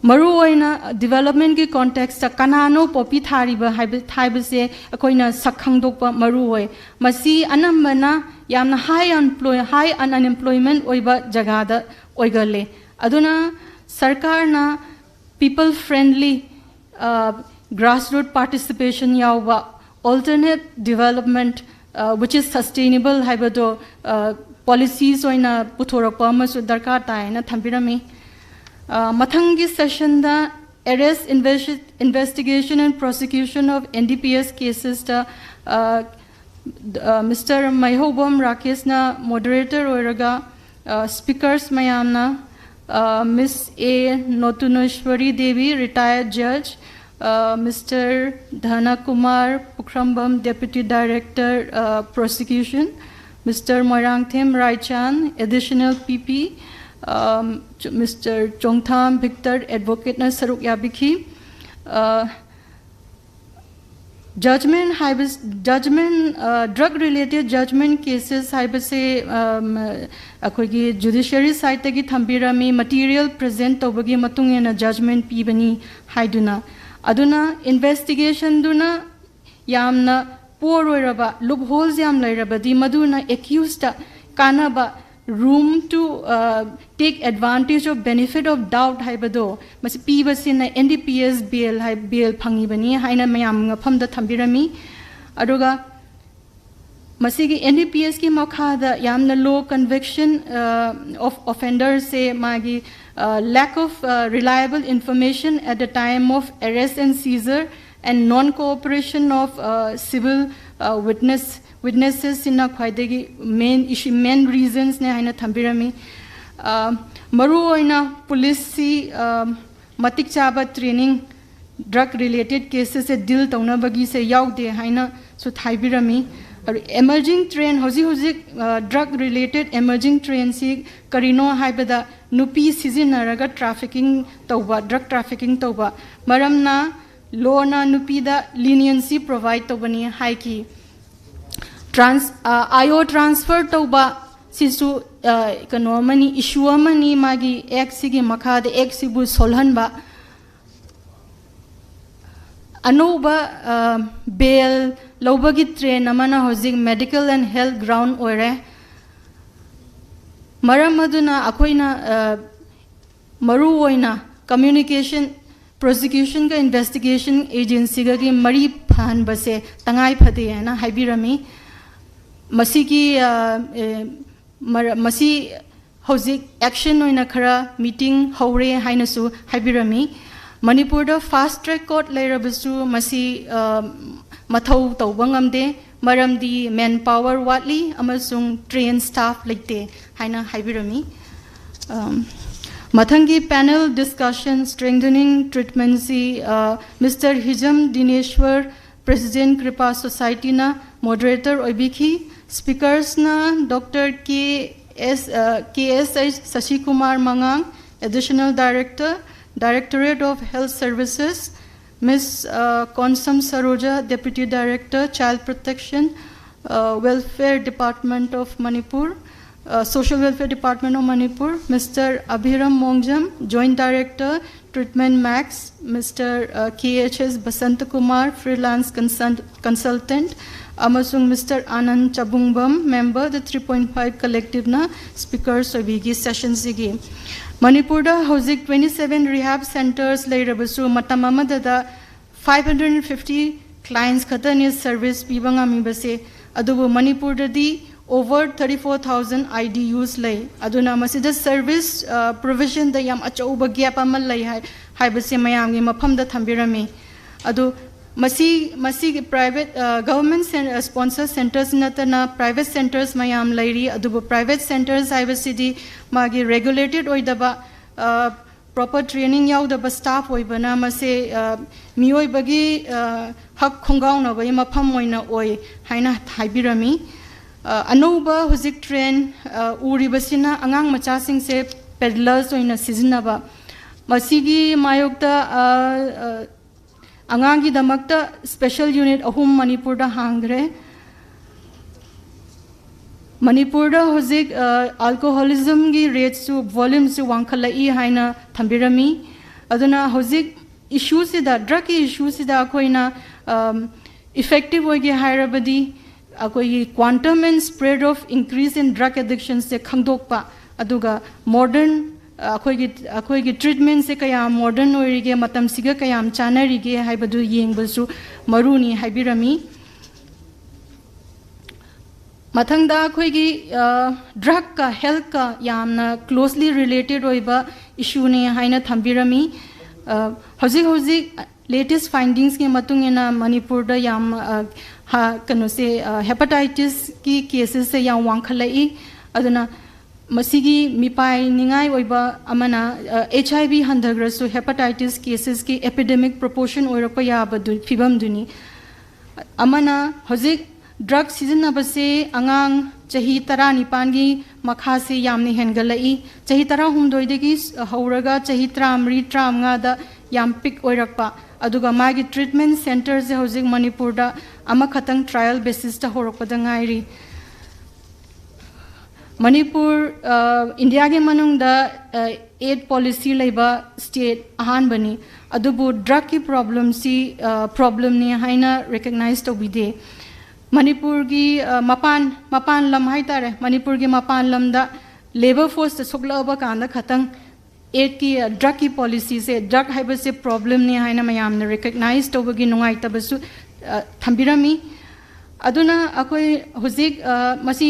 ꯃꯔꯨꯑꯣꯏꯅ ꯗꯤꯕꯦꯂꯞꯃꯦꯟꯠꯀꯤ ꯀꯣꯟꯇꯦꯛꯁꯇ ꯀꯅꯥꯅꯣ ꯄꯣꯄꯤ ꯊꯥꯔꯤꯕ ꯍꯥꯏꯕ ꯍꯥꯏꯕꯁꯦ ꯑꯩꯈꯣꯏꯅ ꯁꯛ ꯈꯪꯗꯣꯛꯄ ꯃꯔꯨ ꯑꯣꯏ꯫ ꯃꯁꯤ ꯑꯅꯝꯕꯅ ꯌꯥꯝꯅ ꯍꯥꯏ ꯑꯟꯄ꯭ꯂꯣꯏ ꯍꯥꯏ ꯑꯟꯑꯟꯑꯦꯝꯄ꯭ꯂꯣꯏꯃꯦꯟꯠ ꯑꯣꯏꯕ ꯖꯒꯥꯗ ꯑꯣꯏꯒꯜꯂꯦ꯫ ꯑꯗꯨꯅ ꯁꯔꯀꯥꯔꯅ ꯄꯤꯄꯜ ꯐ꯭ꯔꯦꯟꯂꯤ ꯒ꯭ꯔꯥꯁꯔꯨꯠ ꯄꯥꯔꯇꯤꯁꯤꯄꯦꯁꯟ ꯌꯥꯎꯕ alternate development which is sustainable ꯍꯥꯏꯕꯗꯣ ꯄꯣꯂꯤꯁꯤꯁ ꯑꯣꯏꯅ ꯄꯨꯊꯣꯔꯛꯄ ꯑꯃꯁꯨ ꯗꯔꯀꯥꯔ ꯇꯥꯏ ꯍꯥꯏꯅ ꯊꯝꯕꯤꯔꯝꯃꯤ꯫ ꯑ, ꯃꯊꯪꯒꯤ ꯁꯦꯁꯟꯗ arrest, investigation and prosecution of N D P S casesꯇ ꯃꯤꯁꯇꯔ ꯃꯩꯍꯧꯕꯝ ꯔꯥꯀꯦꯁꯅ ꯃꯣꯗꯔꯦꯇꯔ ꯑꯣꯏꯔꯒ, ꯁ꯭ꯄꯤꯀꯔꯁ ꯃꯌꯥꯝꯅ miss A Notuneshwari Devi, retired ꯖꯖ, ꯃꯤꯁꯇꯔ ꯙꯅꯀꯨꯃꯥꯔ ꯄꯨꯈ꯭ꯔꯝꯕꯝ, deputy director prosecution, mister Moirangthem Raichan, additional P P, mister Chongtham Victor, ꯑꯦꯗꯚꯣꯀꯦꯠꯅ ꯁꯔꯨꯛ ꯌꯥꯕꯤꯈꯤ꯫ ꯖꯖꯃꯦꯟ ꯍꯥꯏꯕ, ꯖꯖꯃꯦꯟ, ꯗ꯭ꯔꯒ ꯔꯤꯂꯦꯇꯦꯗ ꯖꯖꯃꯦꯟ ꯀꯦꯁꯦꯁ ꯍꯥꯏꯕꯁꯦ ꯑꯩꯈꯣꯏꯒꯤ ꯖꯨꯗꯤꯁꯤꯌꯔꯤ ꯁꯥꯏꯠꯇꯒꯤ ꯊꯝꯕꯤꯔꯝꯃꯤ, ꯃꯇꯤꯔꯤꯌꯦꯜ ꯄ꯭ꯔꯖꯦꯟꯠ ꯇꯧꯕꯒꯤ ꯃꯇꯨꯡ ꯏꯟꯅ ꯖꯖꯃꯦꯟ ꯄꯤꯕꯅꯤ ꯍꯥꯏꯗꯨꯅ꯫ ꯑꯗꯨꯅ ꯏꯟꯚꯦꯁꯇꯤꯒꯦꯁꯟꯗꯨꯅ ꯌꯥꯝꯅ ꯄꯣꯔ ꯑꯣꯏꯔꯕ, ꯂꯨꯞ ꯍꯣꯜꯁ ꯌꯥꯝ ꯂꯩꯔꯕꯗꯤ ꯃꯗꯨꯅ ꯑꯦꯀ꯭ꯌꯨꯁꯇ ꯀꯥꯟꯅꯕ, room to take advantage of benefit of doubt ꯍꯥꯏꯕꯗꯣ ꯃꯁꯤ ꯄꯤꯕꯁꯤꯅ N D P S ꯕꯦꯜ ꯍꯥꯏ ꯕꯦꯜ ꯐꯪꯉꯤꯕꯅꯤ ꯍꯥꯏꯅ ꯃꯌꯥꯝ ꯃꯐꯝꯗ ꯊꯝꯕꯤꯔꯝꯃꯤ꯫ ꯑꯗꯨꯒ ꯃꯁꯤꯒꯤ N D P Sꯀꯤ ꯃꯈꯥꯗ ꯌꯥꯝꯅ low conviction of offenderꯁꯦ ꯃꯥꯒꯤ lack of reliable information at the time of arrest and seizure and non cooperation of civil witness witnesses ꯁꯤꯅ ꯈ꯭ꯋꯥꯏꯗꯒꯤ main issue, main reasons ꯅꯦ ꯍꯥꯏꯅ ꯊꯝꯕꯤꯔꯝꯃꯤ꯫ ꯃꯔꯨꯑꯣꯏꯅ ꯄꯨꯂꯤꯁꯁꯤ ꯃꯇꯤꯛ ꯆꯥꯕ training drug related cases ꯁꯦ deal ꯇꯧꯅꯕꯒꯤꯁꯦ ꯌꯥꯎꯗꯦ ꯍꯥꯏꯅꯁꯨ ꯍꯥꯏꯕꯤꯔꯝꯃꯤ꯫ Emerging trend, ꯍꯧꯖꯤꯛ ꯍꯧꯖꯤꯛ drug related emerging trend ꯁꯤ ꯀꯔꯤꯅꯣ ꯍꯥꯏꯕꯗ ꯅꯨꯄꯤ ꯁꯤꯖꯤꯟꯅꯔꯒ trafficking ꯇꯧꯕ, drug trafficking ꯇꯧꯕ꯫ ꯃꯔꯝꯅ law ꯅ ꯅꯨꯄꯤꯗ leniency provide ꯇꯧꯕꯅꯤ ꯍꯥꯏꯈꯤ꯫ Trans IO transfer ꯇꯧꯕ ꯁꯤꯁꯨ ꯀꯩꯅꯣ ꯑꯃꯅꯤ, issue ꯑꯃꯅꯤ꯫ ꯃꯥꯒꯤ act ꯁꯤꯒꯤ ꯃꯈꯥꯗ act ꯁꯤꯕꯨ ꯁꯣꯜꯍꯟꯕ꯫ ꯑꯅꯧꯕ bail ꯂꯧꯕꯒꯤ trend ꯑꯃꯅ ꯍꯧꯖꯤꯛ medical and health ground ꯑꯣꯏꯔꯦ꯫ ꯃꯔꯝ ꯑꯗꯨꯅ ꯑꯩꯈꯣꯏꯅ ꯃꯔꯨꯑꯣꯏꯅ communication, prosecution ꯒ investigation agency ꯒꯒꯤ ꯃꯔꯤ ꯐꯍꯟꯕꯁꯦ ꯇꯉꯥꯏ ꯐꯗꯦ ꯍꯥꯏꯅ ꯍꯥꯏꯕꯤꯔꯝꯃꯤ꯫ ꯃꯁꯤꯒꯤ ꯃꯁꯤ ꯍꯧꯖꯤꯛ action ꯑꯣꯏꯅ ꯈꯔ meeting ꯍꯧꯔꯦ ꯍꯥꯏꯅꯁꯨ ꯍꯥꯏꯕꯤꯔꯝꯃꯤ꯫ ꯃꯅꯤꯄꯨꯔꯗ fast track court ꯂꯩꯔꯕꯁꯨ ꯃꯁꯤ ꯃꯊꯧ ꯇꯧꯕ ꯉꯝꯗꯦ, ꯃꯔꯝꯗꯤ man power ꯋꯥꯠꯂꯤ ꯑꯃꯁꯨꯡ trained staff ꯂꯩꯇꯦ ꯍꯥꯏꯅ ꯍꯥꯏꯕꯤꯔꯝꯃꯤ꯫ ꯃꯊꯪꯒꯤ panel discussion, strengthening treatment ꯁꯤ Mister ꯍꯤꯖꯝ ꯗꯤꯅꯦꯁ꯭ꯋꯔ, President Kripa Society ꯅ moderator ꯑꯣꯏꯕꯤꯈꯤ꯫ Speakers ꯅ Doctor K S K S H Sasikumar Mangang, Additional Director, Directorate of Health Services, Miss Konsam Saroja, Deputy Director, Child Protection Welfare Department of Manipur, Social Welfare Department of Manipur, Mister Abhiram Mongjam, Joint Director, Treatment Max, Mister K H S Basanta Kumar, Freelance Consultant, ꯑꯃꯁꯨꯡ Mister Anand Chabungbam, member, the three point five collective ꯅ speakers ꯑꯣꯏꯕꯤꯈꯤ session ꯁꯤꯒꯤ꯫ ꯃꯅꯤꯄꯨꯔꯗ ꯍꯧꯖꯤꯛ twenty seven rehab centres ꯂꯩꯔꯕꯁꯨ ꯃꯇꯝ ꯑꯃꯗꯗ five hundred fifty clients ꯈꯛꯇꯅꯤ service ꯄꯤꯕ ꯉꯝꯃꯤꯕꯁꯦ꯫ ꯑꯗꯨꯕꯨ ꯃꯅꯤꯄꯨꯔꯗꯗꯤ over thirty four thousand IDUs ꯂꯩ꯫ ꯑꯗꯨꯅ ꯃꯁꯤꯗ service provision ꯗ ꯌꯥꯝ ꯑꯆꯧꯕ gap ꯑꯃ ꯂꯩ ꯍꯥꯏꯕꯁꯦ ꯃꯌꯥꯝꯒꯤ ꯃꯐꯝꯗ ꯊꯝꯕꯤꯔꯝꯃꯤ꯫ ꯑꯗꯨ ꯃꯁꯤ ꯃꯁꯤꯒꯤ private government sponsor centres ꯅꯠꯇꯅ private centres ꯃꯌꯥꯝ ꯂꯩꯔꯤ꯫ ꯑꯗꯨꯕꯨ private centres ꯍꯥꯏꯕꯁꯤꯗꯤ ꯃꯥꯒꯤ regulated ꯑꯣꯏꯗꯕ proper training ꯌꯥꯎꯗꯕ staff ꯑꯣꯏꯕꯅ ꯃꯁꯦ ꯃꯤꯑꯣꯏꯕꯒꯤ ꯍꯛ ꯈꯣꯡꯒꯥꯎꯅꯕꯒꯤ ꯃꯐꯝ ꯑꯣꯏꯅ ꯑꯣꯏ ꯍꯥꯏꯅ ꯍꯥꯏꯕꯤꯔꯝꯃꯤ꯫ ꯑꯅꯧꯕ ꯍꯧꯖꯤꯛ trend ꯎꯔꯤꯕꯁꯤꯅ ꯑꯉꯥꯡ ꯃꯆꯥꯁꯤꯡꯁꯦ peddlers ꯑꯣꯏꯅ ꯁꯤꯖꯤꯟꯅꯕ꯫ ꯃꯁꯤꯒꯤ ꯃꯥꯌꯣꯛꯇ ꯑꯉꯥꯡꯒꯤꯗꯃꯛꯇ special unit ꯑꯍꯨꯝ ꯃꯅꯤꯄꯨꯔꯗ ꯍꯥꯡꯈ꯭ꯔꯦ꯫ ꯃꯅꯤꯄꯨꯔꯗ ꯍꯧꯖꯤꯛ alcoholismꯒꯤ rateꯁꯨ, volumeꯁꯨ ꯋꯥꯡꯈꯠꯂꯛꯏ ꯍꯥꯏꯅ ꯊꯝꯕꯤꯔꯝꯃꯤ꯫ ꯑꯗꯨꯅ ꯍꯧꯖꯤꯛ issueꯁꯤꯗ, drugꯀꯤ issueꯁꯤꯗ ꯑꯩꯈꯣꯏꯅ effective ꯑꯣꯏꯒꯦ ꯍꯥꯏꯔꯕꯗꯤ ꯑꯩꯈꯣꯏꯒꯤ quantum and spread of increase in drug addictionꯁꯦ ꯈꯪꯗꯣꯛꯄ, ꯑꯗꯨꯒ modern ꯑꯩꯈꯣꯏꯒꯤ ꯑꯩꯈꯣꯏꯒꯤ treatmentꯁꯦ ꯀꯌꯥꯝ modern ꯑꯣꯏꯔꯤꯒꯦ, ꯃꯇꯝꯁꯤꯒ ꯀꯌꯥꯝ ꯆꯥꯟꯅꯔꯤꯒꯦ ꯍꯥꯏꯕꯗꯨ ꯌꯦꯡꯕꯁꯨ ꯃꯔꯨꯅꯤ ꯍꯥꯏꯕꯤꯔꯝꯃꯤ꯫ ꯃꯊꯪꯗ ꯑꯩꯈꯣꯏꯒꯤ drugꯀ healthꯀ ꯌꯥꯝꯅ closely related ꯑꯣꯏꯕ issueꯅꯤ ꯍꯥꯏꯅ ꯊꯝꯕꯤꯔꯝꯃꯤ꯫ ꯍꯧꯖꯤꯛ ꯍꯧꯖꯤꯛ latest findingsꯀꯤ ꯃꯇꯨꯡ ꯏꯟꯅ ꯃꯅꯤꯄꯨꯔꯗ ꯌꯥꯝ ꯀꯩꯅꯣꯁꯦ, hepatitisꯀꯤ casesꯁꯦ ꯌꯥꯝ ꯋꯥꯡꯈꯠꯂꯛꯏ꯫ ꯑꯗꯨꯅ ꯃꯁꯤꯒꯤ ꯃꯤꯄꯥꯏꯅꯤꯡꯉꯥꯏ ꯑꯣꯏꯕ ꯑꯃꯅ HIV ꯍꯟꯊꯈ꯭ꯔꯁꯨ hepatitis casesꯀꯤ epidemic proportion ꯑꯣꯏꯔꯛꯄ ꯌꯥꯕꯗꯨ ꯐꯤꯕꯝꯗꯨꯅꯤ꯫ ꯑꯃꯅ ꯍꯧꯖꯤꯛ drug ꯁꯤꯖꯤꯟꯅꯕꯁꯦ ꯑꯉꯥꯡ ꯆꯍꯤ ꯇꯔꯥꯅꯤꯄꯥꯟꯒꯤ ꯃꯈꯥꯁꯦ ꯌꯥꯝꯅ ꯍꯦꯟꯒꯠꯂꯛꯏ꯫ ꯆꯍꯤ ꯇꯔꯥꯍꯨꯝꯗꯣꯏꯗꯒꯤ ꯍꯧꯔꯒ ꯆꯍꯤ ꯇꯔꯥꯃꯔꯤ, ꯇꯔꯥꯃꯉꯥꯗ ꯌꯥꯝ peak ꯑꯣꯏꯔꯛꯄ꯫ ꯑꯗꯨꯒ ꯃꯥꯒꯤ treatment centreꯁꯦ ꯍꯧꯖꯤꯛ ꯃꯅꯤꯄꯨꯔꯗ ꯑꯃꯈꯛꯇꯪ trial basisꯇ ꯍꯧꯔꯛꯄꯗ ꯉꯥꯏꯔꯤ꯫ ꯃꯅꯤꯄꯨꯔ Indiaꯒꯤ ꯃꯅꯨꯡꯗ AIDS policy ꯂꯩꯕ state ꯑꯍꯥꯟꯕꯅꯤ꯫ ꯑꯗꯨꯕꯨ drugꯀꯤ problemꯁꯤ problemꯅꯤ ꯍꯥꯏꯅ recognize ꯇꯧꯕꯤꯗꯦ꯫ ꯃꯅꯤꯄꯨꯔꯒꯤ ꯃꯄꯥꯟ ꯃꯄꯥꯟ ꯂꯝ ꯍꯥꯏꯇꯥꯔꯦ, ꯃꯅꯤꯄꯨꯔꯒꯤ ꯃꯄꯥꯟ ꯂꯝꯗ labour forceꯇ ꯁꯣꯛꯂꯛꯑꯕ ꯀꯥꯟꯗ ꯈꯛꯇꯪ AIDSꯀꯤ drugꯀꯤ policyꯁꯦ, drug ꯍꯥꯏꯕꯁꯦ problemꯅꯤ ꯍꯥꯏꯅ ꯃꯌꯥꯝꯅ recognize ꯇꯧꯕꯒꯤ ꯅꯨꯡꯉꯥꯏꯇꯕꯁꯨ ꯊꯝꯕꯤꯔꯝꯃꯤ꯫ ꯑꯗꯨꯅ ꯑꯩꯈꯣꯏ ꯍꯧꯖꯤꯛ ꯃꯁꯤ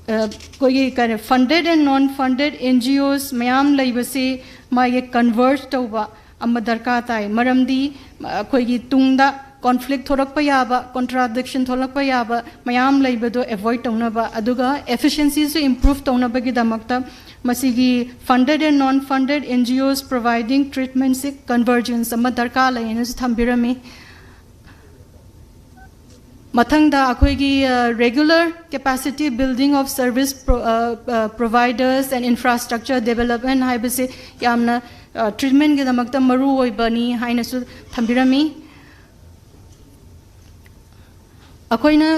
ꯑꯩꯈꯣꯏꯒꯤ ꯀꯔꯤ funded and non funded NGOs ꯃꯌꯥꯝ ꯂꯩꯕꯁꯤ ꯃꯥꯒꯤ converge ꯇꯧꯕ, ꯑꯃ ꯗꯔꯀꯥꯔ ꯇꯥꯏ꯫ ꯃꯔꯝꯗꯤ ꯑꯩꯈꯣꯏꯒꯤ ꯇꯨꯡꯗ ꯀꯣꯟꯐ꯭ꯂꯤꯛ ꯊꯣꯛꯂꯛꯄ ꯌꯥꯕ, ꯀꯣꯟꯇ꯭ꯔꯥꯗꯤꯛꯁꯟ ꯊꯣꯛꯂꯛꯄ ꯌꯥꯕ ꯃꯌꯥꯝ ꯂꯩꯕꯗꯣ ꯑꯦꯚꯣꯏꯗ ꯇꯧꯅꯕ, ꯑꯗꯨꯒ ꯑꯦꯐꯤꯁꯤꯌꯦꯟꯁꯤꯁꯨ ꯏꯝꯄ꯭ꯔꯨꯚ ꯇꯧꯅꯕꯒꯤꯗꯃꯛꯇ ꯃꯁꯤꯒꯤ funded and non funded N G Os providing treatment ꯁꯤ ꯀꯟꯚꯔꯖꯦꯟꯁ ꯑꯃ ꯗꯔꯀꯥꯔ ꯂꯩ ꯍꯥꯏꯅꯁꯨ ꯊꯝꯕꯤꯔꯝꯃꯤ꯫ ꯃꯊꯪꯗ ꯑꯩꯈꯣꯏꯒꯤ regular capacity building of service providers and infrastructure development ꯍꯥꯏꯕꯁꯤ ꯌꯥꯝꯅ ꯇ꯭ꯔꯤꯠꯃꯦꯟꯒꯤꯗꯃꯛꯇ ꯃꯔꯨ ꯑꯣꯏꯕꯅꯤ ꯍꯥꯏꯅꯁꯨ ꯊꯝꯕꯤꯔꯝꯃꯤ꯫ ꯑꯩꯈꯣꯏꯅ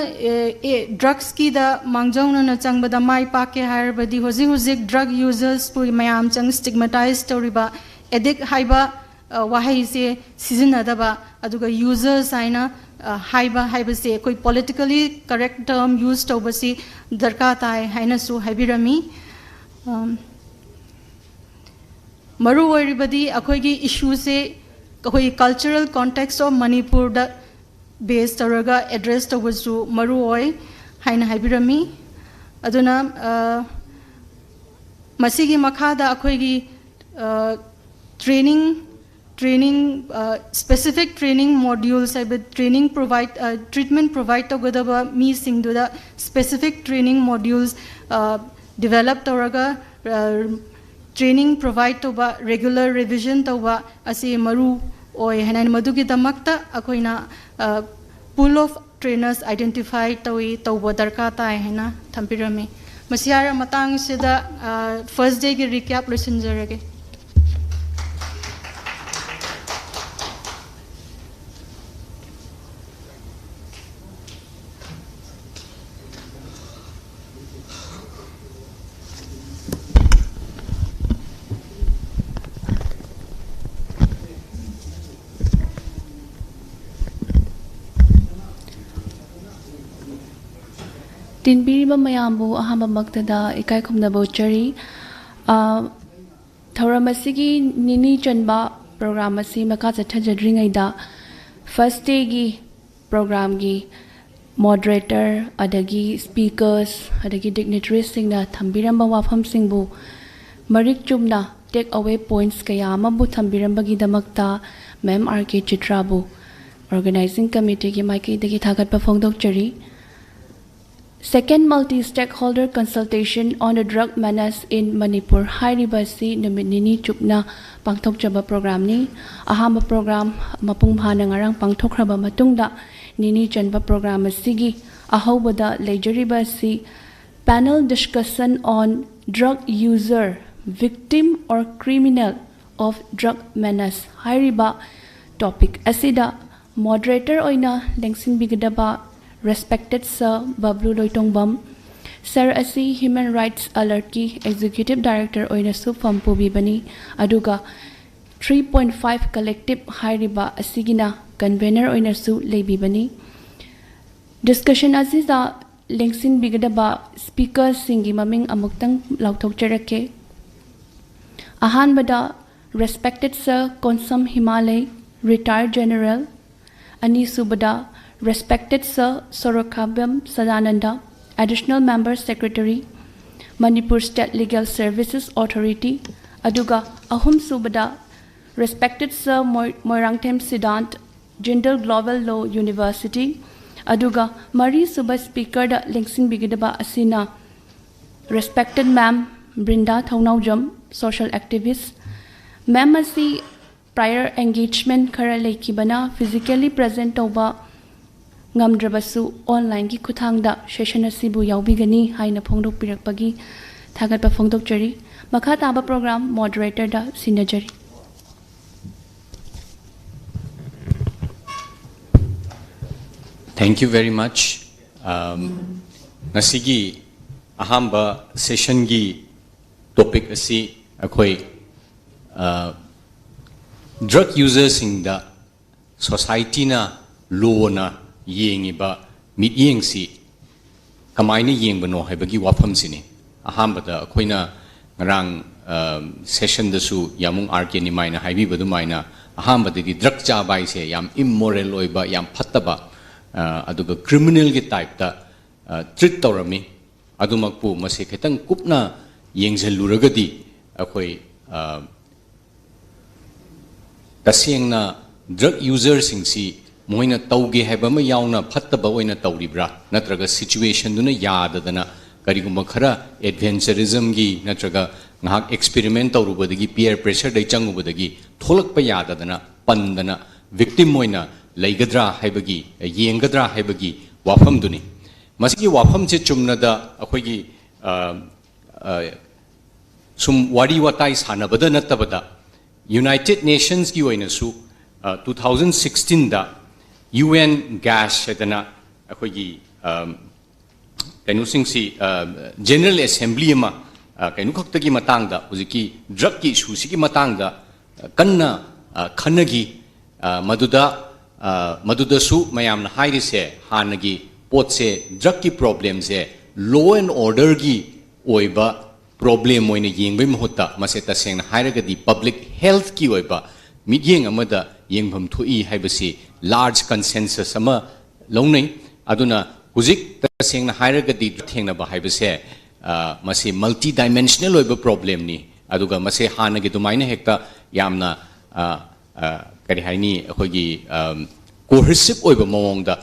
ꯗ꯭ꯔꯛꯁꯀꯤꯗ ꯃꯥꯡꯖꯧꯅꯅ ꯆꯪꯕꯗ ꯃꯥꯏ ꯄꯥꯛꯀꯦ ꯍꯥꯏꯔꯕꯗꯤ ꯍꯧꯖꯤꯛ ꯍꯧꯖꯤꯛ ꯗ꯭ꯔꯛ ꯌꯨꯖꯔꯁꯄꯨ ꯃꯌꯥꯝ ꯆꯪ ꯁ꯭ꯇꯤꯒꯃꯦꯇꯥꯏꯁ ꯇꯧꯔꯤꯕ ꯑꯦꯗꯤꯛ ꯍꯥꯏꯕ ꯋꯥꯍꯩꯁꯦ ꯁꯤꯖꯤꯟꯅꯗꯕ, ꯑꯗꯨꯒ ꯌꯨꯖꯔꯁ ꯍꯥꯏꯅ ꯍꯥꯏꯕ ꯍꯥꯏꯕꯁꯦ ꯑꯩꯈꯣꯏ ꯄꯣꯂꯤꯇꯤꯀꯦꯜꯂꯤ ꯀꯔꯦꯛ ꯇꯔꯝ ꯌꯨꯁ ꯇꯧꯕꯁꯤ ꯗꯔꯀꯥꯔ ꯇꯥꯏ ꯍꯥꯏꯅꯁꯨ ꯍꯥꯏꯕꯤꯔꯝꯃꯤ꯫ ꯃꯔꯨ ꯑꯣꯏꯔꯤꯕꯗꯤ ꯑꯩꯈꯣꯏꯒꯤ ꯏꯁꯨꯁꯦ ꯑꯩꯈꯣꯏ ꯀꯜꯆꯔꯦꯜ ꯀꯣꯟꯇꯦꯛꯁ ꯑꯣꯐ ꯃꯅꯤꯄꯨꯔꯗ ꯕꯦꯁ ꯇꯧꯔꯒ ꯑꯦꯗ꯭ꯔꯦꯁ ꯇꯧꯕꯁꯨ ꯃꯔꯨ ꯑꯣꯏ ꯍꯥꯏꯅ ꯍꯥꯏꯕꯤꯔꯝꯃꯤ꯫ ꯑꯗꯨꯅ ꯃꯁꯤꯒꯤ ꯃꯈꯥꯗ ꯑꯩꯈꯣꯏꯒꯤ ꯇ꯭ꯔꯦꯅꯤꯡ ꯇ꯭ꯔꯦꯅꯤꯡ ꯁ꯭ꯄꯦꯁꯤꯐꯤꯛ ꯇ꯭ꯔꯦꯅꯤꯡ ꯃꯣꯗ꯭ꯌꯨꯜꯁ ꯍꯥꯏꯕ ꯇ꯭ꯔꯦꯅꯤꯡ ꯄ꯭ꯔꯣꯚꯥꯏꯠ ꯇ꯭ꯔꯤꯠꯃꯦꯟ ꯄ꯭ꯔꯣꯚꯥꯏꯠ ꯇꯧꯒꯗꯕ ꯃꯤꯁꯤꯡꯗꯨꯗ ꯁ꯭ꯄꯦꯁꯤꯐꯤꯛ ꯇ꯭ꯔꯦꯅꯤꯡ ꯃꯣꯗ꯭ꯌꯨꯜꯁ ꯗꯤꯕꯦꯂꯞ ꯇꯧꯔꯒ ꯇ꯭ꯔꯦꯅꯤꯡ ꯄ꯭ꯔꯣꯚꯥꯏꯠ ꯇꯧꯕ, ꯔꯦꯒꯨꯂꯔ ꯔꯤꯚꯤꯖꯟ ꯇꯧꯕ ꯑꯁꯤ ꯃꯔꯨ ꯑꯣꯏ ꯍꯥꯏꯅ, ꯃꯗꯨꯒꯤꯗꯃꯛꯇ ꯑꯩꯈꯣꯏꯅ ꯄꯨꯜ ꯑꯣꯐ ꯇ꯭ꯔꯦꯅꯔꯁ ꯑꯥꯏꯗꯦꯟꯇꯤꯐꯥꯏ ꯇꯧꯏ, ꯇꯧꯕ ꯗꯔꯀꯥꯔ ꯇꯥꯏ ꯍꯥꯏꯅ ꯊꯝꯕꯤꯔꯝꯃꯤ꯫ ꯃꯁꯤ ꯍꯥꯏꯔ ꯃꯇꯥꯡꯁꯤꯗ ꯐꯥꯔꯁ ꯗꯦꯒꯤ ꯔꯤꯀꯦꯞ ꯂꯣꯏꯁꯤꯟꯖꯔꯒꯦ꯫ ꯇꯤꯟꯕꯤꯔꯤꯕ ꯃꯌꯥꯝꯕꯨ ꯑꯍꯥꯟꯕꯃꯛꯇꯗ ꯏꯀꯥꯏ ꯈꯨꯝꯅꯕ ꯎꯠꯆꯔꯤ꯫ ꯑ, ꯊꯧꯔꯝ ꯑꯁꯤꯒꯤ ꯅꯤꯅꯤ ꯆꯟꯕ ꯄ꯭ꯔꯣꯒ꯭ꯔꯥꯝ ꯑꯁꯤ ꯃꯈꯥ ꯆꯠꯊꯖꯗ꯭ꯔꯤꯉꯩꯗ ꯐꯥꯔꯁ ꯗꯦꯒꯤ ꯄ꯭ꯔꯣꯒ꯭ꯔꯥꯝꯒꯤ ꯃꯣꯗꯔꯦꯇꯔ, ꯑꯗꯒꯤ ꯁ꯭ꯄꯤꯀꯔꯁ, ꯑꯗꯒꯤ ꯗꯤꯒꯅꯤꯇꯔꯤꯁꯁꯤꯡꯅ ꯊꯝꯕꯤꯔꯝꯕ ꯋꯥꯐꯝꯁꯤꯡꯕꯨ ꯃꯔꯤꯛ ꯆꯨꯝꯅ take away points ꯀꯌꯥ ꯑꯃꯕꯨ ꯊꯝꯕꯤꯔꯝꯕꯒꯤꯗꯃꯛꯇ ꯃꯦꯝ ꯑꯥꯔ ꯀꯦ ꯆꯤꯇ꯭ꯔꯥꯕꯨ organizing committeeꯒꯤ ꯃꯥꯏꯀꯩꯗꯒꯤ ꯊꯥꯒꯠꯄ ꯐꯣꯡꯗꯣꯛꯆꯔꯤ꯫ Second Multi Stakeholder Consultation on the Drug Menace in Manipur ꯍꯥꯏꯔꯤꯕ ꯑꯁꯤ ꯅꯨꯃꯤꯠ ꯅꯤꯅꯤ ꯆꯨꯞꯅ ꯄꯥꯡꯊꯣꯛꯆꯕ programꯅꯤ꯫ ꯑꯍꯥꯟꯕ program ꯃꯄꯨꯡ ꯐꯥꯅ ꯉꯔꯥꯡ ꯄꯥꯡꯊꯣꯛꯈ꯭ꯔꯕ ꯃꯇꯨꯡꯗ, ꯅꯤꯅꯤ ꯆꯟꯕ program ꯑꯁꯤꯒꯤ ꯑꯍꯧꯕꯗ ꯂꯩꯖꯔꯤꯕ ꯑꯁꯤ Panel Discussion on Drug User, Victim or Criminal of Drug Menace ꯍꯥꯏꯔꯤꯕ topic ꯑꯁꯤꯗ moderator ꯑꯣꯏꯅ ꯂꯦꯡꯁꯤꯟꯕꯤꯒꯗꯕ respected Sir ꯕꯕ꯭ꯂꯨ ꯂꯣꯏꯇꯣꯡꯕꯝ꯫ Sir ꯑꯁꯤ Human Rights Alertꯀꯤ Executive Director ꯑꯣꯏꯅꯁꯨ ꯐꯝ ꯄꯨꯕꯤꯕꯅꯤ, ꯑꯗꯨꯒ three point five Collective ꯍꯥꯏꯔꯤꯕ ꯑꯁꯤꯒꯤꯅ convener ꯑꯣꯏꯅꯁꯨ ꯂꯩꯕꯤꯕꯅꯤ꯫ Discussion ꯑꯁꯤꯗ ꯂꯦꯡꯁꯤꯟꯕꯤꯒꯗꯕ speakerꯁꯤꯡꯒꯤ ꯃꯃꯤꯡ ꯑꯃꯨꯛꯇꯪ ꯂꯥꯎꯊꯣꯛꯆꯔꯛꯀꯦ꯫ ꯑꯍꯥꯟꯕꯗ respected Sir Konsam ꯍꯤꯃꯥꯂꯩ, Retired General꯫ ꯑꯅꯤꯁꯨꯕꯗ respected Sir ꯁꯣꯔꯣꯛꯈꯥꯕꯝ Sadananda, Additional Member Secretary, Manipur State Legal Services Authority꯫ ꯑꯗꯨꯒ ꯑꯍꯨꯝꯁꯨꯕꯗ respected Sir ꯃꯣꯏ-, Moirangthem ꯁꯤꯗꯥꯟꯠ, Jindal Global Law University꯫ ꯑꯗꯨꯒ ꯃꯔꯤꯁꯨꯕ speakerꯗ ꯂꯦꯡꯁꯤꯟꯕꯤꯒꯗꯕ ꯑꯁꯤꯅ respected Ma'am ꯕ꯭ꯔꯤꯟꯗꯥ ꯊꯧꯅꯥꯎꯖꯝ, social activist꯫ Ma'am ꯑꯁꯤ prior engagement ꯈꯔ ꯂꯩꯈꯤꯕꯅ physically present ꯇꯧꯕ ꯉꯝꯗ꯭ꯔꯕꯁꯨ, onlineꯒꯤ ꯈꯨꯠꯊꯥꯡꯗ session ꯑꯁꯤꯕꯨ ꯌꯥꯎꯕꯤꯒꯅꯤ ꯍꯥꯏꯅ ꯐꯣꯡꯗꯣꯛꯄꯤꯔꯛꯄꯒꯤ ꯊꯥꯒꯠꯄ ꯐꯣꯡꯗꯣꯛꯆꯔꯤ꯫ ꯃꯈꯥ ꯇꯥꯕ program moderatorꯗ ꯁꯤꯟꯅꯖꯔꯤ꯫ Thank you very much꯫ Um, ꯉꯁꯤꯒꯤ ꯑꯍꯥꯟꯕ sessionꯒꯤ topic ꯑꯁꯤ ꯑꯩꯈꯣꯏ, ꯑ, drug userꯁꯤꯡꯗ societyꯅ, lawꯅ ꯌꯦꯡꯉꯤꯕ ꯃꯤꯠꯌꯦꯡꯁꯤ ꯀꯃꯥꯏꯅ ꯌꯦꯡꯕꯅꯣ ꯍꯥꯏꯕꯒꯤ ꯋꯥꯐꯝꯁꯤꯅꯤ꯫ ꯑꯍꯥꯟꯕꯗ ꯑꯩꯈꯣꯏꯅ ꯉꯔꯥꯡ, ꯑ, sessionꯗꯁꯨ ꯌꯥꯃꯨꯡ ꯑꯥꯔ ꯀꯦ ꯅꯤꯃꯥꯏꯅ ꯍꯥꯏꯕꯤꯕ ꯑꯗꯨꯃꯥꯏꯅ, ꯑꯍꯥꯟꯕꯗꯗꯤ drug ꯆꯥꯕ ꯍꯥꯏꯁꯦ ꯌꯥꯝ immoral ꯑꯣꯏꯕ, ꯌꯥꯝ ꯐꯠꯇꯕ, ꯑ, ꯑꯗꯨꯒ criminalꯒꯤ typeꯇ, ꯑ, treat ꯇꯧꯔꯝꯃꯤ꯫ ꯑꯗꯨꯃꯛꯄꯨ ꯃꯁꯤ ꯈꯤꯇꯪ ꯀꯨꯞꯅ ꯌꯦꯡꯁꯤꯜꯂꯨꯔꯒꯗꯤ ꯑꯩꯈꯣꯏ, ꯇꯁꯦꯡꯅ ꯗ꯭ꯔꯒ ꯌꯨꯖꯔꯁꯤꯡꯁꯤ ꯃꯣꯏꯅ ꯇꯧꯒꯦ ꯍꯥꯏꯕ ꯑꯃ ꯌꯥꯎꯅ ꯐꯠꯇꯕ ꯑꯣꯏꯅ ꯇꯧꯔꯤꯕ꯭ꯔꯥ, ꯅꯠꯇ꯭ꯔꯒ ꯁꯤꯆꯨꯋꯦꯁꯟꯗꯨꯅ ꯌꯥꯗꯗꯅ ꯀꯔꯤꯒꯨꯝꯕ ꯈꯔ ꯑꯦꯗꯚꯦꯟꯆꯔꯤꯖꯝꯒꯤ ꯅꯠꯇ꯭ꯔꯒ ꯉꯥꯏꯍꯥꯛ ꯑꯦꯛꯁꯄꯦꯔꯤꯃꯦꯟ ꯇꯧꯔꯨꯕꯗꯒꯤ, ꯄꯤꯌꯔ ꯄ꯭ꯔꯦꯁꯔꯗꯒꯤ ꯆꯪꯉꯨꯕꯗꯒꯤ ꯊꯣꯛꯂꯛꯄ ꯌꯥꯗꯗꯅ, ꯄꯟꯗꯅ ꯚꯤꯛꯇꯤꯝ ꯑꯣꯏꯅ ꯂꯩꯒꯗ꯭ꯔꯥ ꯍꯥꯏꯕꯒꯤ, ꯌꯦꯡꯒꯗ꯭ꯔꯥ ꯍꯥꯏꯕꯒꯤ ꯋꯥꯐꯝꯗꯨꯅꯤ꯫ ꯃꯁꯤꯒꯤ ꯋꯥꯐꯝꯁꯦ ꯆꯨꯝꯅꯗ ꯑꯩꯈꯣꯏꯒꯤ ꯁꯨꯝ ꯋꯥꯔꯤ ꯋꯥꯇꯥꯏ ꯁꯥꯟꯅꯕꯗ ꯅꯠꯇꯕꯗ, ꯌꯨꯅꯥꯏꯇꯦꯠ ꯅꯦꯁꯟꯁꯀꯤ ꯑꯣꯏꯅꯁꯨ ꯇꯨ ꯊꯥꯎꯖꯟ ꯁꯤꯛꯁꯇꯤꯟꯗ ꯌꯨ ꯑꯦꯟ ꯒ꯭ꯌꯥꯁ ꯍꯥꯏꯗꯅ ꯑꯩꯈꯣꯏꯒꯤ ꯀꯩꯅꯣꯁꯤꯡꯁꯤ, ꯖꯦꯅꯔꯦꯜ ꯑꯦꯁꯦꯝꯕ꯭ꯂꯤ ꯑꯃ ꯀꯩꯅꯣ ꯈꯛꯇꯒꯤ ꯃꯇꯥꯡꯗ, ꯍꯧꯖꯤꯛꯀꯤ ꯗ꯭ꯔꯒꯀꯤ ꯏꯁꯨꯁꯤꯒꯤ ꯃꯇꯥꯡꯗ ꯀꯟꯅ ꯈꯟꯅꯈꯤ꯫ ꯃꯗꯨꯗ ꯃꯗꯨꯗꯁꯨ ꯃꯌꯥꯝꯅ ꯍꯥꯏꯔꯤꯁꯦ, ꯍꯥꯟꯅꯒꯤ ꯄꯣꯠꯁꯦ, ꯗ꯭ꯔꯒꯀꯤ ꯄ꯭ꯔꯣꯕ꯭ꯂꯦꯝꯁꯦ ꯂꯣ ꯑꯦꯟ ꯑꯣꯔꯗꯔꯒꯤ ꯑꯣꯏꯕ ꯄ꯭ꯔꯣꯕ꯭ꯂꯦꯝ ꯑꯣꯏꯅ ꯌꯦꯡꯕꯒꯤ ꯃꯍꯨꯠꯇ, ꯃꯁꯦ ꯇꯁꯦꯡꯅ ꯍꯥꯏꯔꯒꯗꯤ ꯄꯕ꯭ꯂꯤꯛ ꯍꯦꯜꯊꯀꯤ ꯑꯣꯏꯕ ꯃꯤꯠꯌꯦꯡ ꯑꯃꯗ ꯌꯦꯡꯐꯝ ꯊꯣꯛꯏ ꯍꯥꯏꯕꯁꯤ ꯂꯥꯔꯖ ꯀꯟꯁꯦꯟꯁꯁ ꯑꯃ ꯂꯧꯅꯩ꯫ ꯑꯗꯨꯅ ꯍꯧꯖꯤꯛ ꯇꯁꯦꯡꯅ ꯍꯥꯏꯔꯒꯗꯤ ꯊꯦꯡꯅꯕ ꯍꯥꯏꯕꯁꯦ, ꯃꯁꯤ ꯃꯜꯇꯤ ꯗꯥꯏꯃꯦꯟꯁꯅꯦꯜ ꯑꯣꯏꯕ ꯄ꯭ꯔꯣꯕ꯭ꯂꯦꯝꯅꯤ꯫ ꯑꯗꯨꯒ ꯃꯁꯦ ꯍꯥꯟꯅꯒꯤ ꯑꯗꯨꯃꯥꯏꯅ ꯍꯦꯛꯇ ꯌꯥꯝꯅ ꯀꯔꯤ ꯍꯥꯏꯅꯤ, ꯑꯩꯈꯣꯏꯒꯤ ꯀꯣꯍꯔꯁꯤꯞ ꯑꯣꯏꯕ ꯃꯑꯣꯡꯗ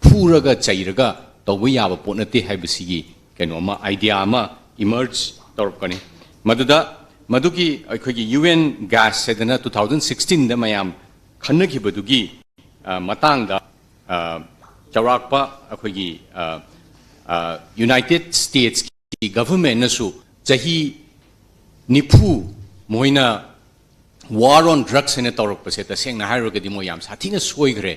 ꯐꯨꯔꯒ ꯆꯩꯔꯒ ꯇꯧꯕ ꯌꯥꯕ ꯄꯣꯠ ꯅꯠꯇꯦ ꯍꯥꯏꯕꯁꯤꯒꯤ ꯀꯩꯅꯣ ꯑꯃ, ꯑꯥꯏꯗꯤꯌꯥ ꯑꯃ ꯏꯃꯔꯖ ꯇꯧꯔꯛꯄꯅꯤ꯫ ꯃꯗꯨꯗ, ꯃꯗꯨꯒꯤ ꯑꯩꯈꯣꯏꯒꯤ ꯌꯨ ꯑꯦꯟ ꯒ꯭ꯌꯥꯁ ꯍꯥꯏꯗꯅ ꯇꯨ ꯊꯥꯎꯖꯟ ꯁꯤꯛꯁꯇꯤꯟꯗ ꯃꯌꯥꯝ ꯈꯟꯅꯈꯤꯕꯗꯨꯒꯤ ꯃꯇꯥꯡꯗ ꯆꯥꯎꯔꯥꯛꯄ ꯑꯩꯈꯣꯏꯒꯤ ꯌꯨꯅꯥꯏꯇꯦꯠ ꯁ꯭ꯇꯦꯠꯁꯀꯤ ꯒꯚꯔꯟꯃꯦꯟꯅꯁꯨ ꯆꯍꯤ ꯅꯤꯐꯨ ꯃꯣꯏꯅ ꯋꯥꯔ ꯑꯣꯟ ꯗ꯭ꯔꯒꯁ ꯍꯥꯏꯅ ꯇꯧꯔꯛꯄꯁꯦ, ꯇꯁꯦꯡꯅ ꯍꯥꯏꯔꯨꯔꯒꯗꯤ ꯃꯣꯏ ꯌꯥꯝ ꯁꯥꯊꯤꯅ ꯁꯣꯏꯈ꯭ꯔꯦ꯫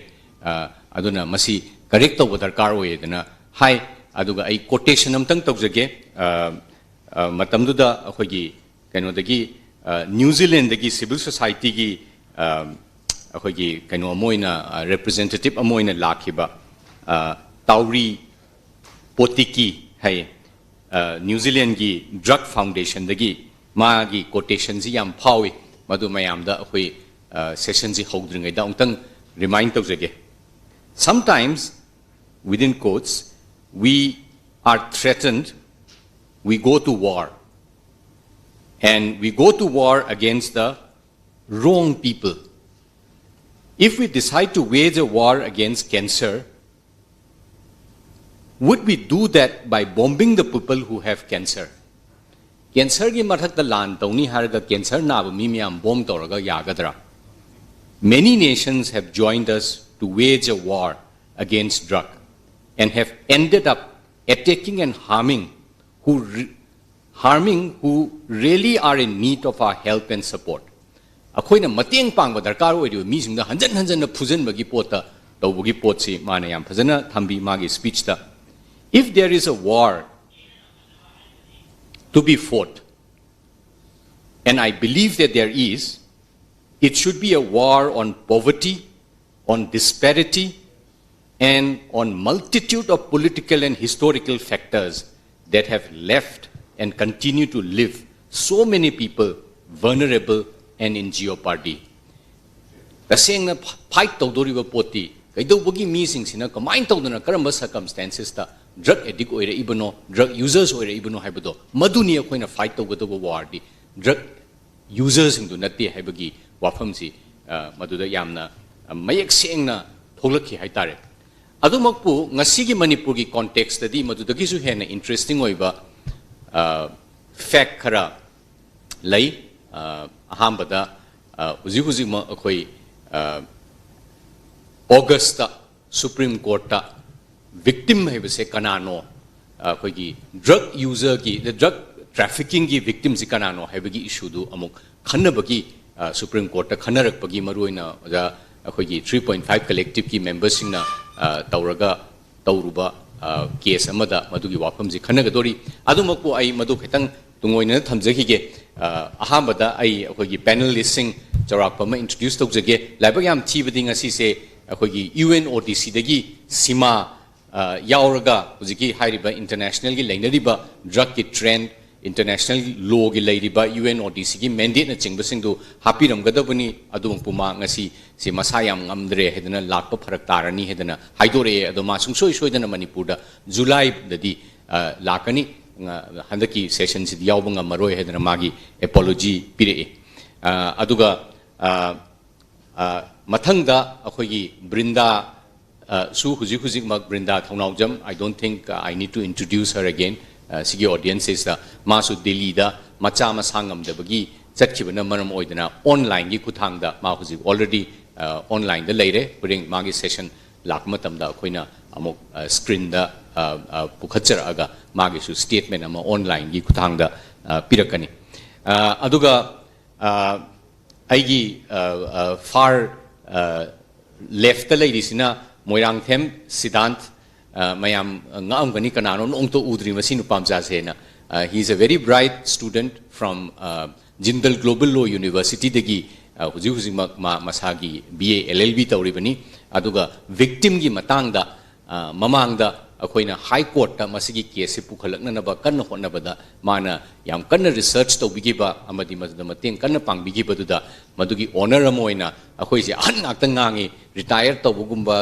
ꯑꯗꯨꯅ ꯃꯁꯤ ꯀꯔꯦꯛ ꯇꯧꯕ ꯗꯔꯀꯥꯔ ꯑꯣꯏꯌꯦꯗꯅ ꯍꯥꯏ꯫ ꯑꯗꯨꯒ ꯑꯩ ꯀꯣꯇꯦꯁꯟ ꯑꯃꯇꯪ ꯇꯧꯖꯒꯦ꯫ ꯃꯇꯝꯗꯨꯗ ꯑꯩꯈꯣꯏꯒꯤ ꯀꯩꯅꯣꯗꯒꯤ, ꯅ꯭ꯌꯨ ꯖꯤꯂꯦꯟꯗꯒꯤ ꯁꯤꯚꯤꯜ ꯁꯣꯁꯥꯏꯇꯤꯒꯤ ꯑꯩꯈꯣꯏꯒꯤ ꯀꯩꯅꯣ ꯑꯃ ꯑꯣꯏꯅ, ꯔꯦꯄ꯭ꯔꯖꯦꯟꯇꯦꯇꯤꯞ ꯑꯃ ꯑꯣꯏꯅ ꯂꯥꯛꯈꯤꯕ ꯇꯥꯎꯔꯤ ꯄꯣꯇꯤꯀꯤ ꯍꯥꯏꯌꯦ꯫ ꯅ꯭ꯌꯨ ꯖꯤꯂꯦꯟꯒꯤ ꯗ꯭ꯔꯒ ꯐꯥꯎꯟꯗꯦꯁꯟꯗꯒꯤ ꯃꯥꯒꯤ ꯀꯣꯇꯦꯁꯟꯁꯤ ꯌꯥꯝ ꯐꯥꯎꯏ꯫ ꯃꯗꯨ ꯃꯌꯥꯝꯗ ꯑꯩꯈꯣꯏ ꯁꯦꯁꯟꯁꯤ ꯍꯧꯗ꯭ꯔꯤꯉꯩꯗ ꯑꯃꯨꯛꯇꯪ ꯔꯤꯃꯥꯏꯟ ꯇꯧꯖꯒꯦ꯫ Sometimes, within quotes, we are threatened, we go to war. And we go to war against the wrong people. If we decide to wage a war against cancer, would we do that by bombing the people who have cancer? Cancer ꯒꯤ ꯃꯊꯛꯇ ꯂꯥꯟ ꯇꯧꯅꯤ ꯍꯥꯏꯔꯒ cancer ꯅꯥꯕ ꯃꯤ ꯃꯌꯥꯝ bomb ꯇꯧꯔꯒ ꯌꯥꯒꯗ꯭ꯔꯥ? Many nations have joined us to wage a war against drug and have ended up attacking and harming who re- harming who really are in need of our help and support. ꯑꯩꯈꯣꯏꯅ ꯃꯇꯦꯡ ꯄꯥꯡꯕ ꯗꯔꯀꯥꯔ ꯑꯣꯏꯔꯤꯕ ꯃꯤꯁꯤꯡꯗ ꯍꯟꯖꯟ ꯍꯟꯖꯟꯅ ꯐꯨꯖꯟꯕꯒꯤ ꯄꯣꯠꯇ ꯇꯧꯕꯒꯤ ꯄꯣꯠꯁꯤ ꯃꯥꯅ ꯌꯥꯝ ꯐꯖꯅ ꯊꯝꯕꯤ ꯃꯥꯒꯤ speech ꯇ. If there is a war to be fought, and I believe that there is, it should be a war on poverty, on disparity, and on multitude of political and historical factors that have left and continue to live so many people vulnerable and in jeopardy. ꯇꯁꯦꯡꯅ fight ꯇꯧꯗꯣꯔꯤꯕ ꯄꯣꯠꯇꯤ ꯀꯩꯗꯧꯕꯒꯤ ꯃꯤꯁꯤꯡꯁꯤꯅ ꯀꯃꯥꯏꯅ ꯇꯧꯗꯅ ꯀꯔꯝꯕ circumstances ꯇ drug addict ꯑꯣꯏꯔꯛꯏꯕꯅꯣ, drug users ꯑꯣꯏꯔꯛꯏꯕꯅꯣ ꯍꯥꯏꯕꯗꯣ, ꯃꯗꯨꯅꯤ ꯑꯩꯈꯣꯏꯅ fight ꯇꯧꯒꯗꯧꯕ war ꯗꯤ. Drug users ꯁꯤꯡꯗꯨ ꯅꯠꯇꯦ ꯍꯥꯏꯕꯒꯤ ꯋꯥꯐꯝꯁꯤ, ꯑ, ꯃꯗꯨꯗ ꯌꯥꯝꯅ, ꯑ, ꯃꯌꯦꯛ ꯁꯦꯡꯅ ꯊꯣꯛꯂꯛꯈꯤ ꯍꯥꯏꯇꯥꯔꯦ. ꯑꯗꯨꯃꯛꯄꯨ ꯉꯁꯤꯒꯤ ꯃꯅꯤꯄꯨꯔꯒꯤ context ꯇꯗꯤ ꯃꯗꯨꯗꯒꯤꯁꯨ ꯍꯦꯟꯅ interesting ꯑꯣꯏꯕ, ꯑ, fact ꯈꯔ ꯂꯩ꯫ ꯑ, ꯑꯍꯥꯟꯕꯗ, ꯑ, ꯍꯧꯖꯤꯛ ꯍꯧꯖꯤꯛꯃꯛ ꯑꯩꯈꯣꯏ, ꯑ, August ꯇ Supreme Court ꯇ victim ꯍꯥꯏꯕꯁꯦ ꯀꯅꯥꯅꯣ, ꯑ, ꯑꯩꯈꯣꯏꯒꯤ drug user ꯒꯤ, the drug trafficking ꯒꯤ victim ꯁꯤ ꯀꯅꯥꯅꯣ ꯍꯥꯏꯕꯒꯤ issue ꯗꯨ ꯑꯃꯨꯛ ꯈꯟꯅꯕꯒꯤ, ꯑ, Supreme Court ꯇ ꯈꯟꯅꯔꯛꯄꯒꯤ ꯃꯔꯨꯑꯣꯏꯅ ꯑꯣꯖꯥ ꯑꯩꯈꯣꯏꯒꯤ three point five collective ꯀꯤ member ꯁꯤꯡꯅ, ꯑ, ꯇꯧꯔꯒ ꯇꯧꯔꯨꯕ, ꯑ, case ꯑꯃꯗ ꯃꯗꯨꯒꯤ ꯋꯥꯐꯝꯁꯤ ꯈꯟꯅꯒꯗꯧꯔꯤ꯫ ꯑꯗꯨꯃꯛꯄꯨ ꯑꯩ ꯃꯗꯨ ꯈꯤꯇꯪ ꯇꯨꯡꯑꯣꯏꯅꯅ ꯊꯝꯖꯈꯤꯒꯦ꯫ ꯑ, ꯑꯍꯥꯟꯕꯗ ꯑꯩ ꯑꯩꯈꯣꯏꯒꯤ panelist ꯁꯤꯡ ꯆꯥꯎꯔꯥꯛꯄ ꯑꯃ introduce ꯇꯧꯖꯒꯦ꯫ ꯂꯥꯏꯕꯛ ꯌꯥꯝ ꯊꯤꯕꯗꯤ ꯉꯁꯤꯁꯦ ꯑꯩꯈꯣꯏꯒꯤ U N O D C ꯗꯒꯤ ꯁꯤꯃꯥ, ꯑ, ꯌꯥꯎꯔꯒ ꯍꯧꯖꯤꯛꯀꯤ ꯍꯥꯏꯔꯤꯕ international ꯒꯤ ꯂꯩꯅꯔꯤꯕ drug ꯀꯤ trend, international law ꯒꯤ ꯂꯩꯔꯤꯕ U N O D C ꯒꯤ mandate ꯅꯆꯤꯡꯕꯁꯤꯡꯗꯨ ꯍꯥꯞꯄꯤꯔꯝꯒꯗꯕꯅꯤ꯫ ꯑꯗꯨꯃꯛꯄꯨ ꯃꯥ ꯉꯁꯤ ꯁꯤ ꯃꯁꯥ ꯌꯥꯝ ꯉꯝꯗ꯭ꯔꯦ ꯍꯥꯏꯗꯅ ꯂꯥꯛꯄ ꯐꯔꯛ ꯇꯥꯔꯅꯤ ꯍꯥꯏꯗꯅ ꯍꯥꯏꯗꯣꯔꯛꯑꯦ꯫ ꯑꯗꯣ ꯃꯥ ꯁꯨꯡꯁꯣꯏ ꯁꯣꯏꯗꯅ ꯃꯅꯤꯄꯨꯔꯗ July ꯗꯗꯤ, ꯑ, ꯂꯥꯛꯀꯅꯤ꯫ ꯉ- ꯍꯟꯗꯛꯀꯤ ꯁꯦꯁꯟꯁꯤꯗꯤ ꯌꯥꯎꯕ ꯉꯝꯃꯔꯣꯏ ꯍꯥꯏꯗꯅ ꯃꯥꯒꯤ ꯑꯦꯄꯣꯂꯣꯖꯤ ꯄꯤꯔꯛꯏ꯫ ꯑ, ꯑꯗꯨꯒ ꯑ, ꯑ, ꯃꯊꯪꯗ ꯑꯩꯈꯣꯏꯒꯤ ꯕ꯭ꯔꯤꯟꯗꯥ, ꯑ, ꯁꯨ ꯍꯧꯖꯤꯛ ꯍꯧꯖꯤꯛꯃꯛ ꯕ꯭ꯔꯤꯟꯗꯥ ꯊꯧꯅꯥꯎꯖꯝ, I don't think, uh, I need to introduce her again, ꯑ, ꯁꯤꯒꯤ ꯑꯣꯗꯤꯌꯦꯟꯁꯁꯤꯗ꯫ ꯃꯥꯁꯨ ꯗꯤꯜꯂꯤꯗ ꯃꯆꯥ ꯃꯁꯥ ꯉꯝꯗꯕꯒꯤ ꯆꯠꯈꯤꯕꯅ ꯃꯔꯝ ꯑꯣꯏꯗꯅ ꯑꯣꯟꯂꯥꯏꯟꯒꯤ ꯈꯨꯠꯊꯥꯡꯗ ꯃꯥ ꯍꯧꯖꯤꯛ ꯑꯣꯜꯔꯦꯗꯤ ꯑꯣꯟꯂꯥꯏꯟꯗ ꯂꯩꯔꯦ꯫ ꯍꯣꯔꯦꯟ ꯃꯥꯒꯤ ꯁꯦꯁꯟ ꯂꯥꯛꯄ ꯃꯇꯝꯗ ꯑꯩꯈꯣꯏꯅ ꯑꯃꯨꯛ, ꯑ, ꯁ꯭ꯀ꯭ꯔꯤꯟꯗ, ꯑ, ꯑ, ꯄꯨꯈꯠꯆꯔꯛꯑꯒ ꯃꯥꯒꯤꯁꯨ ꯁ꯭ꯇꯦꯠꯃꯦꯟ ꯑꯃ ꯑꯣꯟꯂꯥꯏꯟꯒꯤ ꯈꯨꯠꯊꯥꯡꯗ, ꯑ, ꯄꯤꯔꯛꯀꯅꯤ꯫ ꯑ, ꯑꯗꯨꯒ, ꯑ, ꯑꯩꯒꯤ, ꯑ, ꯑ, ꯐꯥꯔ, ꯑ, ꯂꯦꯐꯇ ꯂꯩꯔꯤꯁꯤꯅ ꯃꯣꯏꯔꯥꯡꯊꯦꯝ ꯁꯤꯗꯥꯟꯠ, ꯑ, ꯃꯌꯥꯝ ꯉꯛꯑꯝꯒꯅꯤ, ꯀꯅꯥꯅꯣ ꯅꯣꯡꯇ ꯎꯗ꯭ꯔꯤ ꯃꯁꯤ ꯅꯨꯄꯥ ꯃꯆꯥꯁꯦꯅ꯫ ꯑ, he is a very bright student from, ꯑ, ꯖꯤꯟꯗꯜ ꯒ꯭ꯂꯣꯕꯜ ꯂꯣ ꯌꯨꯅꯤꯚꯔꯁꯤꯇꯤꯗꯒꯤ, ꯑ, ꯍꯧꯖꯤꯛ ꯍꯧꯖꯤꯛꯃꯛ ꯃꯥ ꯃꯁꯥꯒꯤ B A L L B ꯇꯧꯔꯤꯕꯅꯤ꯫ ꯑꯗꯨꯒ ꯚꯤꯛꯇꯤꯝꯒꯤ ꯃꯇꯥꯡꯗ, ꯑ, ꯃꯃꯥꯡꯗ ꯑꯩꯈꯣꯏꯅ ꯍꯥꯏ ꯀꯣꯔꯠꯇ ꯃꯁꯤꯒꯤ ꯀꯦꯁꯁꯤ ꯄꯨꯈꯠꯂꯛꯅꯅꯕ ꯀꯟꯅ ꯍꯣꯠꯅꯕꯗ ꯃꯥꯅ ꯌꯥꯝ ꯀꯟꯅ ꯔꯤꯁꯔꯆ ꯇꯧꯕꯤꯈꯤꯕ ꯑꯃꯗꯤ ꯃꯗꯨꯗ ꯃꯇꯦꯡ ꯀꯟꯅ ꯄꯥꯡꯕꯤꯈꯤꯕꯗꯨꯗ ꯃꯗꯨꯒꯤ ꯑꯣꯅꯔ ꯑꯃ ꯑꯣꯏꯅ, ꯑꯩꯈꯣꯏꯁꯦ ꯑꯍꯟ ꯉꯥꯛꯇ ꯉꯥꯡꯉꯤ, ꯔꯤꯇꯥꯌꯔ ꯇꯧꯕꯒꯨꯝꯕ,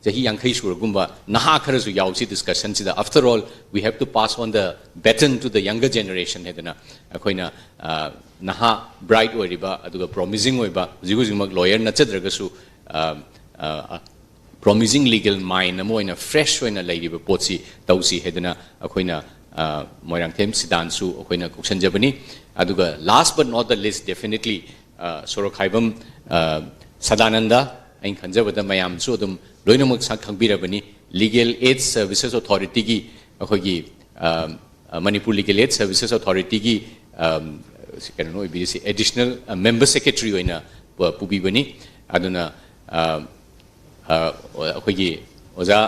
ꯆꯍꯤ ꯌꯥꯡꯈꯩ ꯁꯨꯔꯒꯨꯝꯕ ꯅꯍꯥ ꯈꯔꯁꯨ ꯌꯥꯎꯁꯤ ꯗꯤꯁꯀꯁꯟꯁꯤꯗ꯫ After all, we have to pass on the baton to the younger generation ꯍꯥꯏꯗꯅ ꯑꯩꯈꯣꯏꯅ, ꯑ, ꯅꯍꯥ ꯕ꯭ꯔꯥꯏꯠ ꯑꯣꯏꯔꯤꯕ ꯑꯗꯨꯒ ꯄ꯭ꯔꯣꯃꯤꯁꯤꯡ ꯑꯣꯏꯕ, ꯍꯧꯖꯤꯛ ꯍꯧꯖꯤꯛꯃꯛ ꯂꯣꯌꯔ ꯅꯠꯆꯗ꯭ꯔꯒꯁꯨ, ꯑ, ꯑ, ꯄ꯭ꯔꯣꯃꯤꯁꯤꯡ ꯂꯤꯒꯦꯜ ꯃꯥꯏꯟ ꯑꯃ ꯑꯣꯏꯅ ꯐ꯭ꯔꯦꯁ ꯑꯣꯏꯅ ꯂꯩꯔꯤꯕ ꯄꯣꯠꯁꯤ ꯇꯧꯁꯤ ꯍꯥꯏꯗꯅ ꯑꯩꯈꯣꯏꯅ, ꯑ, ꯃꯣꯏꯔꯥꯡꯊꯦꯝ ꯁꯤꯗꯥꯟꯁꯨ ꯑꯩꯈꯣꯏꯅ ꯀꯧꯁꯟꯖꯕꯅꯤ꯫ ꯑꯗꯨꯒ last but not the least, definitely, ꯑ, ꯁꯣꯔꯣꯛꯈꯥꯏꯕꯝ, ꯑ, ꯁꯗꯥꯅꯟꯗ, ꯑꯩꯅ ꯈꯟꯖꯕꯗ ꯃꯌꯥꯝꯁꯨ ꯑꯗꯨꯝ ꯂꯣꯏꯅꯃꯛ ꯁꯛ ꯈꯪꯕꯤꯔꯕꯅꯤ꯫ ꯂꯤꯒꯦꯜ ꯑꯦꯗ ꯁꯔꯚꯤꯁꯦꯁ ꯑꯣꯊꯣꯔꯤꯇꯤꯒꯤ ꯑꯩꯈꯣꯏꯒꯤ, ꯑ, ꯑ, ꯃꯅꯤꯄꯨꯔ ꯂꯤꯒꯦꯜ ꯑꯦꯗ ꯁꯔꯚꯤꯁꯦꯁ ꯑꯣꯊꯣꯔꯤꯇꯤꯒꯤ, ꯑ, ꯀꯩꯅꯣ ꯑꯣꯏꯕꯤꯔꯤꯁꯤ ꯑꯦꯗꯤꯁꯅꯦꯜ, ꯑ, ꯃꯦꯝꯕꯔ ꯁꯦꯀ꯭ꯔꯦꯇꯔꯤ ꯑꯣꯏꯅ ꯄ-, ꯄꯨꯕꯤꯕꯅꯤ꯫ ꯑꯗꯨꯅ, ꯑ, ꯑ, ꯑꯩꯈꯣꯏꯒꯤ ꯑꯣꯖꯥ,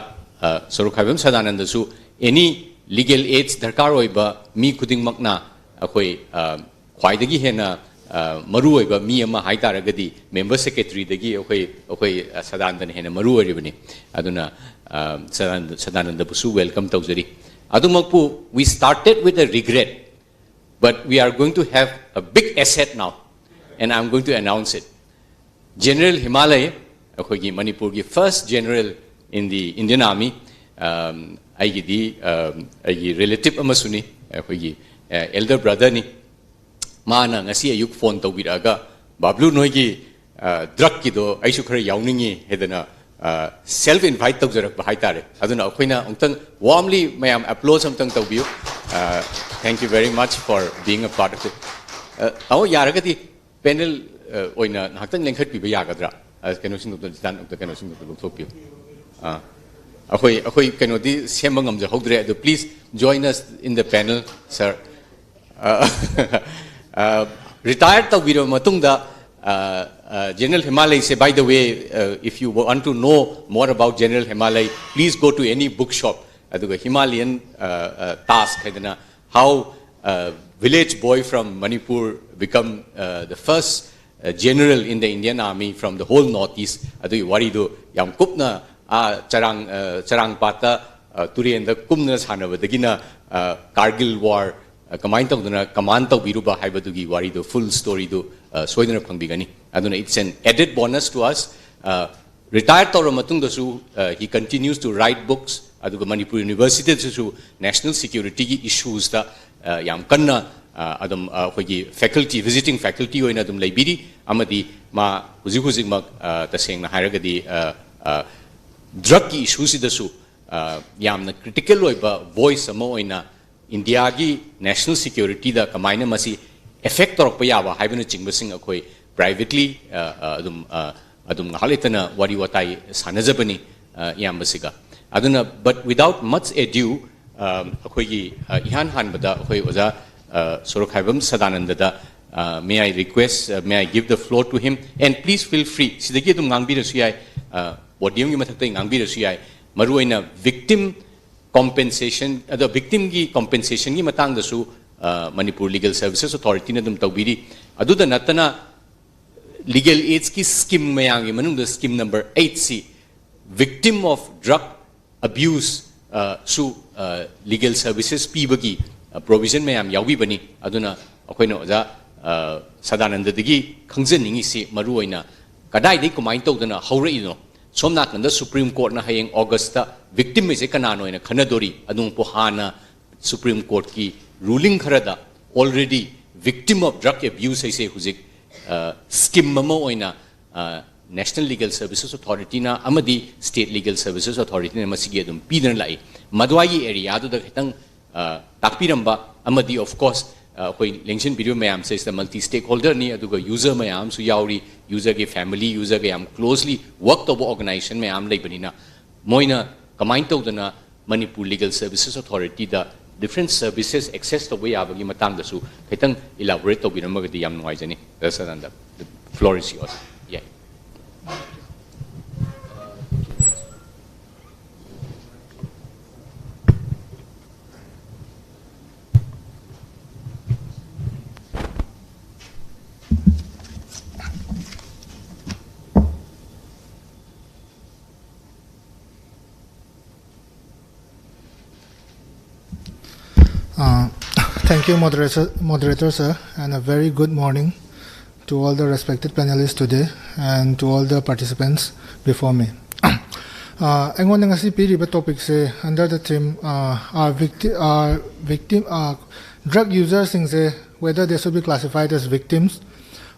ꯑ, ꯁꯣꯔꯣꯛꯈꯥꯏꯕꯝ ꯁꯗꯥꯅꯟꯗꯁꯨ ꯑꯦꯅꯤ ꯂꯤꯒꯦꯜ ꯑꯦꯗꯁ ꯗꯔꯀꯥꯔ ꯑꯣꯏꯕ ꯃꯤ ꯈꯨꯗꯤꯡꯃꯛꯅ ꯑꯩꯈꯣꯏ, ꯑ, ꯈ꯭ꯋꯥꯏꯗꯒꯤ ꯍꯦꯟꯅ, ꯑ, ꯃꯔꯨꯑꯣꯏꯕ ꯃꯤ ꯑꯃ ꯍꯥꯏ ꯇꯥꯔꯒꯗꯤ ꯃꯦꯝꯕꯔ ꯁꯦꯀ꯭ꯔꯦꯇꯔꯤꯗꯒꯤ ꯑꯩꯈꯣꯏ, ꯑꯩꯈꯣꯏ, ꯑ, ꯁꯗꯥꯅꯟꯗꯅ ꯍꯦꯟꯅ ꯃꯔꯨ ꯑꯣꯏꯔꯤꯕꯅꯤ꯫ ꯑꯗꯨꯅ, ꯑ, ꯁꯗꯥꯅꯟꯗ, ꯁꯗꯥꯅꯟꯗꯕꯨꯁꯨ ꯋꯦꯜꯀꯝ ꯇꯧꯖꯔꯤ꯫ ꯑꯗꯨꯃꯛꯄꯨ, we started with a regret, but we are going to have a big asset now, and I am going to announce it. General Himalaya, ꯑꯩꯈꯣꯏꯒꯤ ꯃꯅꯤꯄꯨꯔꯒꯤ first general in the Indian Army, ꯑꯝ, ꯑꯩꯒꯤꯗꯤ ꯑ, ꯑꯩꯒꯤ ꯔꯤꯂꯦꯇꯤꯚ ꯑꯃꯁꯨꯅꯤ, ꯑꯩꯈꯣꯏꯒꯤ elder ꯕ꯭ꯔꯗꯔꯅꯤ꯫ ꯃꯥꯅ ꯉꯁꯤ ꯑꯌꯨꯛ ꯐꯣꯟ ꯇꯧꯕꯤꯔꯛꯑꯒ, "ꯕꯥꯕ꯭ꯂꯨ, ꯅꯣꯏꯒꯤ ꯗ꯭ꯔꯛꯀꯤꯗꯣ ꯑꯩꯁꯨ ꯈꯔ ꯌꯥꯎꯅꯤꯡꯉꯤ" ꯍꯥꯏꯗꯅ ꯁꯦꯜꯐ ꯏꯟꯚꯥꯏꯠ ꯇꯧꯖꯔꯛꯄ ꯍꯥꯏꯇꯥꯔꯦ꯫ ꯑꯗꯨꯅ ꯑꯩꯈꯣꯏꯅ ꯑꯃꯨꯛꯇꯪ ꯋꯥꯔꯝꯂꯤ ꯃꯌꯥꯝ ꯑꯦꯄ꯭ꯂꯣꯁ ꯑꯃꯨꯛꯇꯪ ꯇꯧꯕꯤꯌꯨ꯫ Thank you very much for being a part of it. ꯇꯥꯃꯣ, ꯌꯥꯔꯒꯗꯤ ꯄꯦꯅꯦꯜ ꯑꯣꯏꯅ ꯉꯥꯏꯍꯥꯛꯇꯪ ꯂꯦꯡꯈꯠꯄꯤꯕ ꯌꯥꯒꯗ꯭ꯔꯥ? ꯑ, ꯀꯩꯅꯣꯁꯤꯡꯗꯣ, ꯗꯤꯖꯥꯏꯟ ꯑꯝꯇ, ꯀꯩꯅꯣꯁꯤꯡꯗꯣ ꯂꯧꯊꯣꯛꯄꯤꯌꯨ꯫ ꯑꯥ, ꯑꯩꯈꯣꯏ, ꯑꯩꯈꯣꯏ ꯀꯩꯅꯣꯗꯤ ꯁꯦꯝꯕ ꯉꯝꯖꯍꯧꯗ꯭ꯔꯦ, ꯑꯗꯨ please join us in the panel, sir. Retire ꯇꯧꯕꯤꯔꯕ ꯃꯇꯨꯡꯗ, general ꯍꯦꯃꯥꯂꯩꯁꯦ, by the way, if you want to know more about General Hemalai, please go to any bookshop. ꯑꯗꯨꯒ ꯍꯤꯃꯥꯂꯌꯟ ꯇꯥꯁꯛ ꯍꯥꯏꯗꯅ, how a village boy from Manipur become the first general in the Indian army from the whole North East, ꯑꯗꯨꯒꯤ ꯋꯥꯔꯤꯗꯨ ꯌꯥꯝ ꯀꯨꯞꯅ, ꯑꯥ, ꯆꯔꯥꯡ, ꯆꯔꯥꯡ ꯄꯥꯠꯇ, ꯇꯨꯔꯦꯟꯗ ꯀꯨꯝꯅ ꯁꯥꯟꯅꯕꯗꯒꯤꯅ Kargil war ꯀꯃꯥꯏꯅ ꯇꯧꯗꯅ ꯀꯃꯥꯟ ꯇꯧꯕꯤꯔꯨꯕ ꯍꯥꯏꯕꯗꯨꯒꯤ ꯋꯥꯔꯤꯗꯨ, ꯐꯨꯜ ꯁ꯭ꯇꯣꯔꯤꯗꯨ ꯁꯣꯏꯗꯅ ꯐꯪꯕꯤꯒꯅꯤ꯫ ꯑꯗꯨꯅ it's an added bonus to us. Retire ꯇꯧꯔꯕ ꯃꯇꯨꯡꯗꯁꯨ he continues to write books, ꯑꯗꯨꯒ ꯃꯅꯤꯄꯨꯔ ꯌꯨꯅꯤꯚꯔꯁꯤꯇꯤꯗꯁꯨ ꯅꯦꯁꯅꯦꯜ ꯁꯦꯀ꯭ꯌꯨꯔꯤꯇꯤꯒꯤ ꯏꯁꯨꯁꯇ ꯌꯥꯝ ꯀꯟꯅ ꯑꯗꯨꯝ ꯑꯩꯈꯣꯏꯒꯤ ꯐꯦꯀꯜꯇꯤ, ꯚꯤꯖꯤꯇꯤꯡ ꯐꯦꯀꯜꯇꯤ ꯑꯣꯏꯅ ꯑꯗꯨꯝ ꯂꯩꯕꯤꯔꯤ꯫ ꯑꯃꯗꯤ ꯃꯥ ꯍꯧꯖꯤꯛ ꯍꯧꯖꯤꯛꯃꯛ ꯇꯁꯦꯡꯅ ꯍꯥꯏꯔꯒꯗꯤ ꯗ꯭ꯔꯛꯀꯤ ꯏꯁꯨꯁꯤꯗꯁꯨ ꯌꯥꯝꯅ ꯀ꯭ꯔꯤꯇꯤꯀꯦꯜ ꯑꯣꯏꯕ ꯚꯣꯏꯁ ꯑꯃ ꯑꯣꯏꯅ ꯏꯟꯗꯤꯌꯥꯒꯤ ꯅꯦꯁꯅꯦꯜ ꯁꯦꯀ꯭ꯌꯨꯔꯤꯇꯤꯗ ꯀꯃꯥꯏꯅ ꯃꯁꯤ ꯑꯦꯐꯦꯛ ꯇꯧꯔꯛꯄ ꯌꯥꯕ ꯍꯥꯏꯕꯅꯆꯤꯡꯕꯁꯤꯡ ꯑꯩꯈꯣꯏ ꯄ꯭ꯔꯥꯏꯚꯦꯠꯂꯤ ꯑꯗꯨꯝ ꯑꯗꯨꯝ ꯉꯥꯏꯍꯥꯛ ꯂꯩꯇꯅ ꯋꯥꯔꯤ ꯋꯥꯇꯥꯏ ꯁꯥꯟꯅꯖꯕꯅꯤ ꯏꯌꯥꯝꯕꯁꯤꯒ꯫ ꯑꯗꯨꯅ, but without much ado, ꯑꯩꯈꯣꯏꯒꯤ ꯏꯍꯥꯟ ꯍꯥꯟꯕꯗ ꯑꯩꯈꯣꯏ ꯑꯣꯖꯥ ꯁꯣꯔꯣꯛꯈꯥꯏꯕꯝ ꯁꯗꯥꯅꯟꯗꯗ, may I request, may I give the floor to him, and please feel free, ꯁꯤꯗꯒꯤ ꯑꯗꯨꯝ ꯉꯥꯡꯕꯤꯔꯁꯨ ꯌꯥꯏ, ꯄꯣꯗꯤꯌꯝꯒꯤ ꯃꯊꯛꯇꯒꯤ ꯉꯥꯡꯕꯤꯔꯁꯨ ꯌꯥꯏ꯫ ꯃꯔꯨꯑꯣꯏꯅ ꯚꯤꯛꯇꯤꯝ ꯀꯣꯝꯄꯦꯟꯁꯦꯁꯟ, ꯑꯗꯣ ꯚꯤꯛꯇꯤꯝꯒꯤ ꯀꯣꯝꯄꯦꯟꯁꯦꯁꯟꯒꯤ ꯃꯇꯥꯡꯗꯁꯨ ꯃꯅꯤꯄꯨꯔ ꯂꯤꯒꯦꯜ ꯁꯔꯚꯤꯁꯦꯁ ꯑꯣꯊꯣꯔꯤꯇꯤꯅ ꯑꯗꯨꯝ ꯇꯧꯕꯤꯔꯤ꯫ ꯑꯗꯨꯗ ꯅꯠꯇꯅ ꯂꯤꯒꯦꯜ ꯑꯦꯗꯁꯀꯤ ꯁ꯭ꯀꯤꯝ ꯃꯌꯥꯝꯒꯤ ꯃꯅꯨꯡꯗ ꯁ꯭ꯀꯤꯝ ꯅꯝꯕꯔ ꯑꯩꯠꯁꯤ victim of drug abuse ꯁꯨ ꯂꯤꯒꯦꯜ ꯁꯔꯚꯤꯁꯦꯁ ꯄꯤꯕꯒꯤ ꯄ꯭ꯔꯣꯚꯤꯖꯟ ꯃꯌꯥꯝ ꯌꯥꯎꯕꯤꯕꯅꯤ꯫ ꯑꯗꯨꯅ ꯑꯩꯈꯣꯏꯅ ꯑꯣꯖꯥ ꯁꯗꯥꯅꯟꯗꯗꯒꯤ ꯈꯪꯖꯅꯤꯡꯉꯤꯁꯤ ꯃꯔꯨꯑꯣꯏꯅ ꯀꯗꯥꯏꯗꯒꯤ ꯀꯃꯥꯏꯅ ꯇꯧꯗꯅ ꯍꯧꯔꯛꯏꯅꯣ? ꯁꯣꯝ ꯅꯥꯀꯟꯗ ꯁꯨꯄ꯭ꯔꯤꯝ ꯀꯣꯔꯠꯅ ꯍꯌꯦꯡ ꯑꯣꯒꯁꯇ ꯚꯤꯛꯇꯤꯝ ꯑꯁꯦ ꯀꯅꯥꯅꯣ ꯍꯥꯏꯅ ꯈꯟꯅꯗꯣꯔꯤ꯫ ꯑꯗꯨꯃꯛꯄꯨ ꯍꯥꯟꯅ ꯁꯨꯄ꯭ꯔꯤꯝ ꯀꯣꯔꯠꯀꯤ ꯔꯨꯂꯤꯡ ꯈꯔꯗ already victim of drug abuse ꯍꯥꯏꯁꯦ ꯍꯧꯖꯤꯛ ꯁ꯭ꯀꯤꯝ ꯑꯃ ꯑꯣꯏꯅ ꯅꯦꯁꯅꯦꯜ ꯂꯤꯒꯦꯜ ꯁꯔꯚꯤꯁꯦꯁ ꯑꯣꯊꯣꯔꯤꯇꯤꯅ ꯑꯃꯗꯤ ꯁ꯭ꯇꯦꯠ ꯂꯤꯒꯦꯜ ꯁꯔꯚꯤꯁꯦꯁ ꯑꯣꯊꯣꯔꯤꯇꯤꯅ ꯃꯁꯤꯒꯤ ꯑꯗꯨꯝ ꯄꯤꯗꯨꯅ ꯂꯥꯛꯏ꯫ ꯃꯗꯨꯋꯥꯏꯒꯤ ꯑꯦꯔꯤꯌꯥꯗꯨꯗ ꯈꯤꯇꯪ ꯇꯥꯛꯄꯤꯔꯝꯕ ꯑꯃꯗꯤ of course ꯑꯩꯈꯣꯏ ꯂꯦꯡꯁꯤꯟꯕꯤꯔꯤꯕ ꯃꯌꯥꯝꯁꯦ ꯁꯤꯗ ꯃꯜꯇꯤ ꯁ꯭ꯇꯦꯛ ꯍꯣꯜꯗꯔꯅꯤ, ꯑꯗꯨꯒ ꯌꯨꯖꯔ ꯃꯌꯥꯝ ꯑꯃꯁꯨ ꯌꯥꯎꯔꯤ꯫ ꯌꯨꯖꯔꯒꯤ ꯐꯦꯃꯤꯂꯤ, ꯌꯨꯖꯔꯒ ꯌꯥꯝ ꯀ꯭ꯂꯣꯖꯂꯤ ꯋꯔꯛ ꯇꯧꯕ ꯑꯣꯔꯒꯅꯥꯏꯖꯦꯁꯟ ꯃꯌꯥꯝ ꯂꯩꯕꯅꯤꯅ ꯃꯣꯏꯅ ꯀꯃꯥꯏꯅ ꯇꯧꯗꯅ ꯃꯅꯤꯄꯨꯔ ꯂꯤꯒꯦꯜ ꯁꯔꯚꯤꯁꯦꯁ ꯑꯣꯊꯣꯔꯤꯇꯤꯗ ꯗꯤꯐ꯭ꯔꯦꯟ ꯁꯔꯚꯤꯁꯦꯁ ꯑꯦꯛꯁꯦꯁ ꯇꯧꯕ ꯌꯥꯕꯒꯤ ꯃꯇꯥꯡꯗꯁꯨ ꯈꯤꯇꯪ ꯏꯂꯥꯕꯣꯔꯦꯠ ꯇꯧꯕꯤꯔꯝꯃꯒꯗꯤ ꯌꯥꯝ ꯅꯨꯡꯉꯥꯏꯖꯅꯤ꯫ ꯔꯁꯅꯟꯗ, the floor is yours. ꯌꯥꯏ꯫ Uh, thank you, moderator, moderator sir, and a very good morning to all the respected panelists today and to all the participants before me. ꯑꯩꯉꯣꯟꯗ ꯉꯁꯤ ꯄꯤꯔꯤꯕ ꯇꯣꯄꯤꯛꯁꯦ under the theme are victim, are victim, drug userꯁꯤꯡꯁꯦ whether they should be classified as victims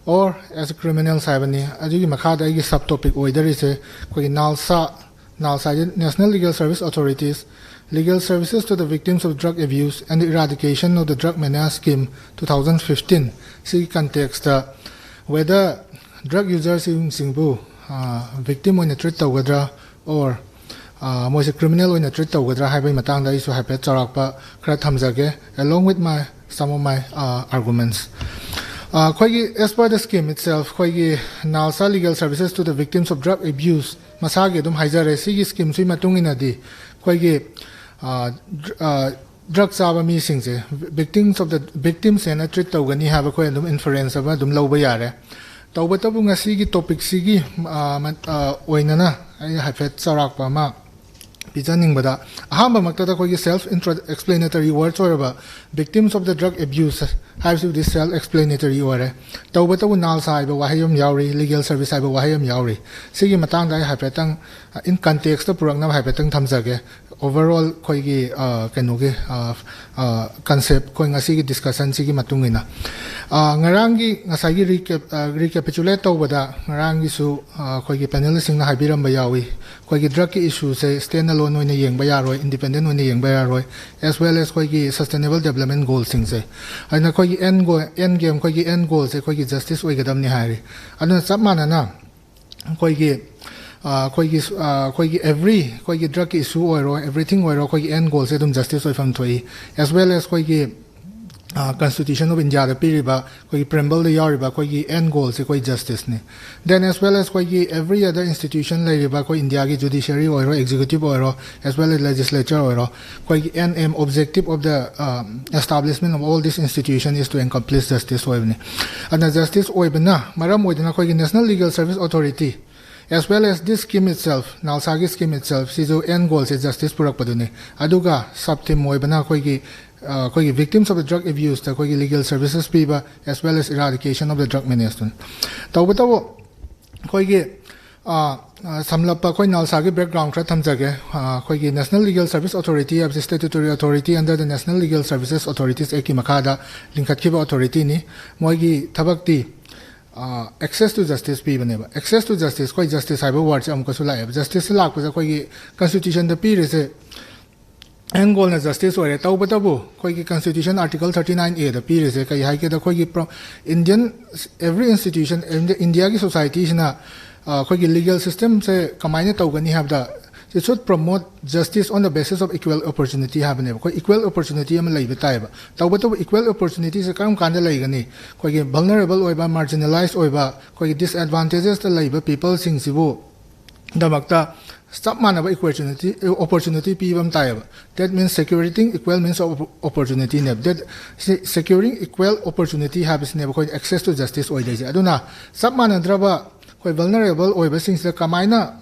or as criminals ꯍꯥꯏꯕꯅꯤ꯫ ꯑꯗꯨꯒꯤ ꯃꯈꯥꯗ ꯑꯩꯒꯤ sub topic ꯑꯣꯏꯗꯣꯔꯤꯁꯦ ꯑꯩꯈꯣꯏꯒꯤ ꯅꯥꯜꯁꯥ, ꯅꯥꯜꯁꯥ ꯍꯥꯏꯗꯤ National Legal Service Authorities, Legal Services to the Victims of Drug Abuse and the Eradication of the Drug Menace Scheme two thousand fifteen, ꯁꯤꯒꯤ context whether drug userꯁꯤꯡꯁꯤꯡꯕꯨ victim ꯑꯣꯏꯅ treat ꯇꯧꯒꯗ꯭ꯔꯥ or ꯃꯣꯏꯁꯦ criminal ꯑꯣꯏꯅ treat ꯇꯧꯒꯗ꯭ꯔꯥ ꯍꯥꯏꯕꯒꯤ ꯃꯇꯥꯡꯗ ꯑꯩꯁꯨ ꯍꯥꯏꯐꯦꯠ ꯆꯥꯎꯔꯥꯛꯄ ꯈꯔ ꯊꯝꯖꯒꯦ, along with my some of my arguments. ꯑꯩꯈꯣꯏꯒꯤ as per the scheme itself, ꯑꯩꯈꯣꯏꯒꯤ ꯅꯥꯜꯁꯥ Legal Services to the Victims of Drug Abuse ꯃꯁꯥꯒꯤ ꯑꯗꯨꯝ ꯍꯥꯏꯖꯔꯦ꯫ ꯁꯤꯒꯤ ꯁ꯭ꯀꯤꯝꯁꯤꯒꯤ ꯃꯇꯨꯡ ꯏꯟꯅꯗꯤ ꯑꯩꯈꯣꯏꯒꯤ ꯗ꯭ꯔꯒ ꯆꯥꯕ ꯃꯤꯁꯤꯡꯁꯦ victims of the victims ꯍꯥꯏꯅ ꯇ꯭ꯔꯤꯠ ꯇꯧꯒꯅꯤ ꯍꯥꯏꯕ ꯑꯩꯈꯣꯏ ꯑꯗꯨꯝ ꯏꯟꯐꯔꯦꯟꯁ ꯑꯃ ꯑꯗꯨꯝ ꯂꯧꯕ ꯌꯥꯔꯦ꯫ ꯇꯧꯕꯇꯕꯨ ꯉꯁꯤꯒꯤ ꯇꯣꯄꯤꯛꯁꯤꯒꯤ ꯑꯣꯏꯅꯅ ꯑꯩ ꯍꯥꯏꯐꯦꯠ ꯆꯥꯎꯔꯥꯛꯄ ꯑꯃ ꯄꯤꯖꯅꯤꯡꯕꯗ, ꯑꯍꯥꯟꯕꯃꯛꯇꯗ ꯑꯩꯈꯣꯏꯒꯤ self intro explanatory words ꯑꯣꯏꯔꯕ victims of the drug abuse ꯍꯥꯏꯕꯁꯤꯕꯨꯗꯤ self explanatory ꯑꯣꯏꯔꯦ꯫ ꯇꯧꯕꯇꯕꯨ ꯅꯥꯜꯁꯥ ꯍꯥꯏꯕ ꯋꯥꯍꯩ ꯑꯃ ꯌꯥꯎꯔꯤ, legal service ꯍꯥꯏꯕ ꯋꯥꯍꯩ ꯑꯃ ꯌꯥꯎꯔꯤ꯫ ꯁꯤꯒꯤ ꯃꯇꯥꯡꯗ ꯑꯩ ꯍꯥꯏꯐꯦꯠꯇꯪ, ꯑ, in context ꯄꯨꯔꯛꯅꯕ ꯍꯥꯏꯐꯦꯠꯇꯪ ꯊꯝꯖꯒꯦ꯫ Overall ꯑꯩꯈꯣꯏꯒꯤ, ꯑ, ꯀꯩꯅꯣꯒꯤ, ꯑ, ꯑ, concept ꯑꯩꯈꯣꯏ ꯉꯁꯤꯒꯤ discussion ꯁꯤꯒꯤ ꯃꯇꯨꯡ ꯏꯟꯅ, ꯑ, ꯉꯔꯥꯡꯒꯤ ꯉꯁꯥꯏꯒꯤ recap-, ꯑ, recapitulate ꯇꯧꯕꯗ ꯉꯔꯥꯡꯒꯤꯁꯨ, ꯑ, ꯑꯩꯈꯣꯏꯒꯤ panelist ꯁꯤꯡꯅ ꯍꯥꯏꯕꯤꯔꯝꯕ ꯌꯥꯎꯏ꯫ ꯑꯩꯈꯣꯏꯒꯤ drug ꯀꯤ issue ꯁꯦ stand alone ꯑꯣꯏꯅ ꯌꯦꯡꯕ ꯌꯥꯔꯣꯏ, independent ꯑꯣꯏꯅ ꯌꯦꯡꯕ ꯌꯥꯔꯣꯏ, as well as ꯑꯩꯈꯣꯏꯒꯤ sustainable development goal ꯁꯤꯡꯁꯦ꯫ ꯑꯗꯨꯅ ꯑꯩꯈꯣꯏꯒꯤ end goal, end game, ꯑꯩꯈꯣꯏꯒꯤ end goal ꯁꯦ ꯑꯩꯈꯣꯏꯒꯤ justice ꯑꯣꯏꯒꯗꯕꯅꯤ ꯍꯥꯏꯔꯤ꯫ ꯑꯗꯨꯅ ꯆꯞ ꯃꯥꯟꯅꯅ ꯑꯩꯈꯣꯏꯒꯤ, ꯑ, ꯑꯩꯈꯣꯏꯒꯤ, ꯑ, ꯑꯩꯈꯣꯏꯒꯤ every, ꯑꯩꯈꯣꯏꯒꯤ drug ꯀꯤ issue ꯑꯣꯏꯔꯣ, everything ꯑꯣꯏꯔꯣ, ꯑꯩꯈꯣꯏꯒꯤ end goal ꯁꯦ ꯑꯗꯨꯝ justice ꯑꯣꯏꯐꯝ ꯊꯣꯛꯏ, as well as ꯑꯩꯈꯣꯏꯒꯤ, ꯑ, Constitution of India ꯗ ꯄꯤꯔꯤꯕ ꯑꯩꯈꯣꯏꯒꯤ preamble ꯗ ꯌꯥꯎꯔꯤꯕ ꯑꯩꯈꯣꯏꯒꯤ end goal ꯁꯦ ꯑꯩꯈꯣꯏ justice ꯅꯤ꯫ Then as well as ꯑꯩꯈꯣꯏꯒꯤ every other institution ꯂꯩꯔꯤꯕ ꯑꯩꯈꯣꯏ India ꯒꯤ judiciary ꯑꯣꯏꯔꯣ, executive ꯑꯣꯏꯔꯣ, as well as legislature ꯑꯣꯏꯔꯣ, ꯑꯩꯈꯣꯏꯒꯤ end aim, objective of the, um, establishment of all this institution is to accomplish justice ꯑꯣꯏꯕꯅꯤ꯫ ꯑꯗꯨꯅ justice ꯑꯣꯏꯕꯅ ꯃꯔꯝ ꯑꯣꯏꯗꯨꯅ ꯑꯩꯈꯣꯏꯒꯤ National Legal Service Authority, as well as this scheme itself, ꯅꯥꯜꯁꯥꯒꯤ scheme itself, ꯁꯤꯁꯨ end goal ꯁꯦ justice ꯄꯨꯔꯛꯄꯗꯨꯅꯤ꯫ ꯑꯗꯨꯒ sub theme ꯑꯣꯏꯕꯅ ꯑꯩꯈꯣꯏꯒꯤ, ꯑ, ꯑꯩꯈꯣꯏꯒꯤ victims of the drug abuse ꯇ ꯑꯩꯈꯣꯏꯒꯤ legal services ꯄꯤꯕ, as well as eradication of the drug menace ꯇꯨꯅꯤ꯫ ꯇꯧꯕꯇꯕꯨ ꯑꯩꯈꯣꯏꯒꯤ, ꯑ, ꯑ, ꯁꯝꯂꯞꯄ ꯑꯩꯈꯣꯏ ꯅꯥꯜꯁꯥꯒꯤ background ꯈꯔ ꯊꯝꯖꯒꯦ꯫ ꯑ, ꯑꯩꯈꯣꯏꯒꯤ National Legal Service Authority ꯍꯥꯏꯕꯁꯤ statutory authority under the National Legal Services Authorities Act ꯀꯤ ꯃꯈꯥꯗ ꯂꯤꯡꯈꯠꯈꯤꯕ authority ꯅꯤ꯫ ꯃꯣꯏꯒꯤ ꯊꯕꯛꯇꯤ, ꯑ, access to justice ꯄꯤꯕꯅꯦꯕ꯫ Access to justice, ꯑꯩꯈꯣꯏ justice ꯍꯥꯏꯕ word ꯁꯦ ꯑꯃꯨꯛꯀꯁꯨ ꯂꯥꯛꯑꯦꯕ꯫ Justice ꯁꯦ ꯂꯥꯛꯄꯁꯦ ꯑꯩꯈꯣꯏꯒꯤ Constitution ꯗ ꯄꯤꯔꯤꯁꯦ end goal ꯅ justice ꯑꯣꯏꯔꯦ꯫ ꯇꯧꯕꯇꯕꯨ ꯑꯩꯈꯣꯏꯒꯤ Constitution Article thirty nine A ꯗ ꯄꯤꯔꯤꯁꯦ ꯀꯩ ꯍꯥꯏꯒꯦꯗ, ꯑꯩꯈꯣꯏꯒꯤ pro-, Indian, every institution, India ꯒꯤ society ꯁꯤꯅ, ꯑ, ꯑꯩꯈꯣꯏꯒꯤ legal system ꯁꯦ ꯀꯃꯥꯏꯅ ꯇꯧꯒꯅꯤ ꯍꯥꯏꯕꯗ, it should promote justice on the basis of equal opportunity ꯍꯥꯏꯕꯅꯦꯕ꯫ ꯑꯩꯈꯣꯏ equal opportunity ꯑꯃ ꯂꯩꯕ ꯇꯥꯏꯌꯦꯕ꯫ ꯇꯧꯕꯇꯕꯨ equal opportunity ꯁꯦ ꯀꯔꯝ ꯀꯥꯟꯗ ꯂꯩꯒꯅꯤ? ꯑꯩꯈꯣꯏꯒꯤ vulnerable ꯑꯣꯏꯕ, marginalized ꯑꯣꯏꯕ, ꯑꯩꯈꯣꯏꯒꯤ disadvantages ꯇ ꯂꯩꯕ people ꯁꯤꯡꯁꯤꯕꯨ ꯗꯃꯛꯇ ꯆꯞ ꯃꯥꯟꯅꯕ opportunity, opportunity ꯄꯤꯕ ꯑꯃ ꯇꯥꯏꯌꯦꯕ꯫ That means securing equal means of opportunity ꯅꯦꯕ꯫ That, ꯁꯤ securing equal opportunity ꯍꯥꯏꯕꯁꯤꯅꯦꯕ ꯑꯩꯈꯣꯏ access to justice ꯑꯣꯏꯗꯣꯏꯁꯦ꯫ ꯑꯗꯨꯅ ꯆꯞ ꯃꯥꯟꯅꯗ꯭ꯔꯕ ꯑꯩꯈꯣꯏ vulnerable ꯑꯣꯏꯕꯁꯤꯡꯁꯤꯗ ꯀꯃꯥꯏꯅ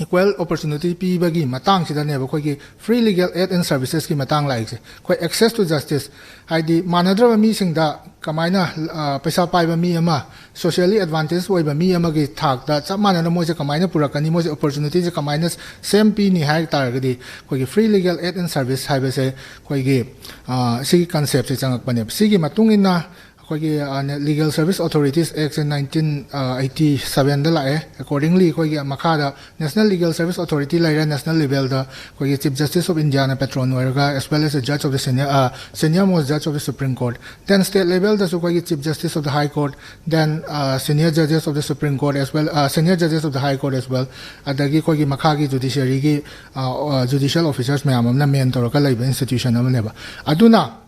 equal opportunity ꯄꯤꯕꯒꯤ ꯃꯇꯥꯡꯁꯤꯗꯅꯦꯕ ꯑꯩꯈꯣꯏꯒꯤ free legal aid and servicesꯀꯤ ꯃꯇꯥꯡ ꯂꯥꯛꯏꯁꯦ꯫ ꯑꯩꯈꯣꯏ access to justice, ꯍꯥꯏꯗꯤ ꯃꯥꯟꯅꯗ꯭ꯔꯕ ꯃꯤꯁꯤꯡꯗ ꯀꯃꯥꯏꯅ, ꯑ, ꯄꯩꯁꯥ ꯄꯥꯏꯕ ꯃꯤ ꯑꯃ, socially advantage ꯑꯣꯏꯕ ꯃꯤ ꯑꯃꯒꯤ ꯊꯥꯛꯇ ꯆꯞ ꯃꯥꯟꯅꯅ ꯃꯣꯏꯁꯦ ꯀꯃꯥꯏꯅ ꯄꯨꯔꯛꯀꯅꯤ, ꯃꯣꯏꯁꯦ opportunityꯁꯦ ꯀꯃꯥꯏꯅ same ꯄꯤꯅꯤ ꯍꯥꯏ ꯇꯥꯔꯒꯗꯤ, ꯑꯩꯈꯣꯏꯒꯤ free legal aid and service ꯍꯥꯏꯕꯁꯦ ꯑꯩꯈꯣꯏꯒꯤ, ꯑ, ꯁꯤꯒꯤ conceptꯁꯦ ꯆꯪꯉꯛꯄꯅꯦꯕ꯫ ꯁꯤꯒꯤ ꯃꯇꯨꯡ ꯏꯟꯅ ꯑꯩꯈꯣꯏꯒꯤ, ꯑ, ꯅꯦ-, Legal Service Authorities Actꯁꯦ nineteen eighty sevenꯗ ꯂꯥꯛꯑꯦ꯫ Accordingly, ꯑꯩꯈꯣꯏꯒꯤ ꯃꯈꯥꯗ National Legal Service Authority ꯂꯩꯔꯦ, national levelꯗ ꯑꯩꯈꯣꯏꯒꯤ Chief Justice of Indiaꯅ patron ꯑꯣꯏꯔꯒ, as well as a judge of the senior, ꯑ, senior most judge of the Supreme Court. Then state levelꯗꯁꯨ ꯑꯩꯈꯣꯏꯒꯤ Chief Justice of the High Court, then, ꯑ, senior judges of the Supreme Court as well, ꯑ, senior judges of the High Court as well. ꯑꯗꯒꯤ ꯑꯩꯈꯣꯏꯒꯤ ꯃꯈꯥꯒꯤ judiciaryꯒꯤ, ꯑ, ꯑ, judicial officers ꯃꯌꯥꯝ ꯑꯃꯅ main ꯇꯧꯔꯒ ꯂꯩꯕ institution ꯑꯃꯅꯦꯕ꯫ ꯑꯗꯨꯅ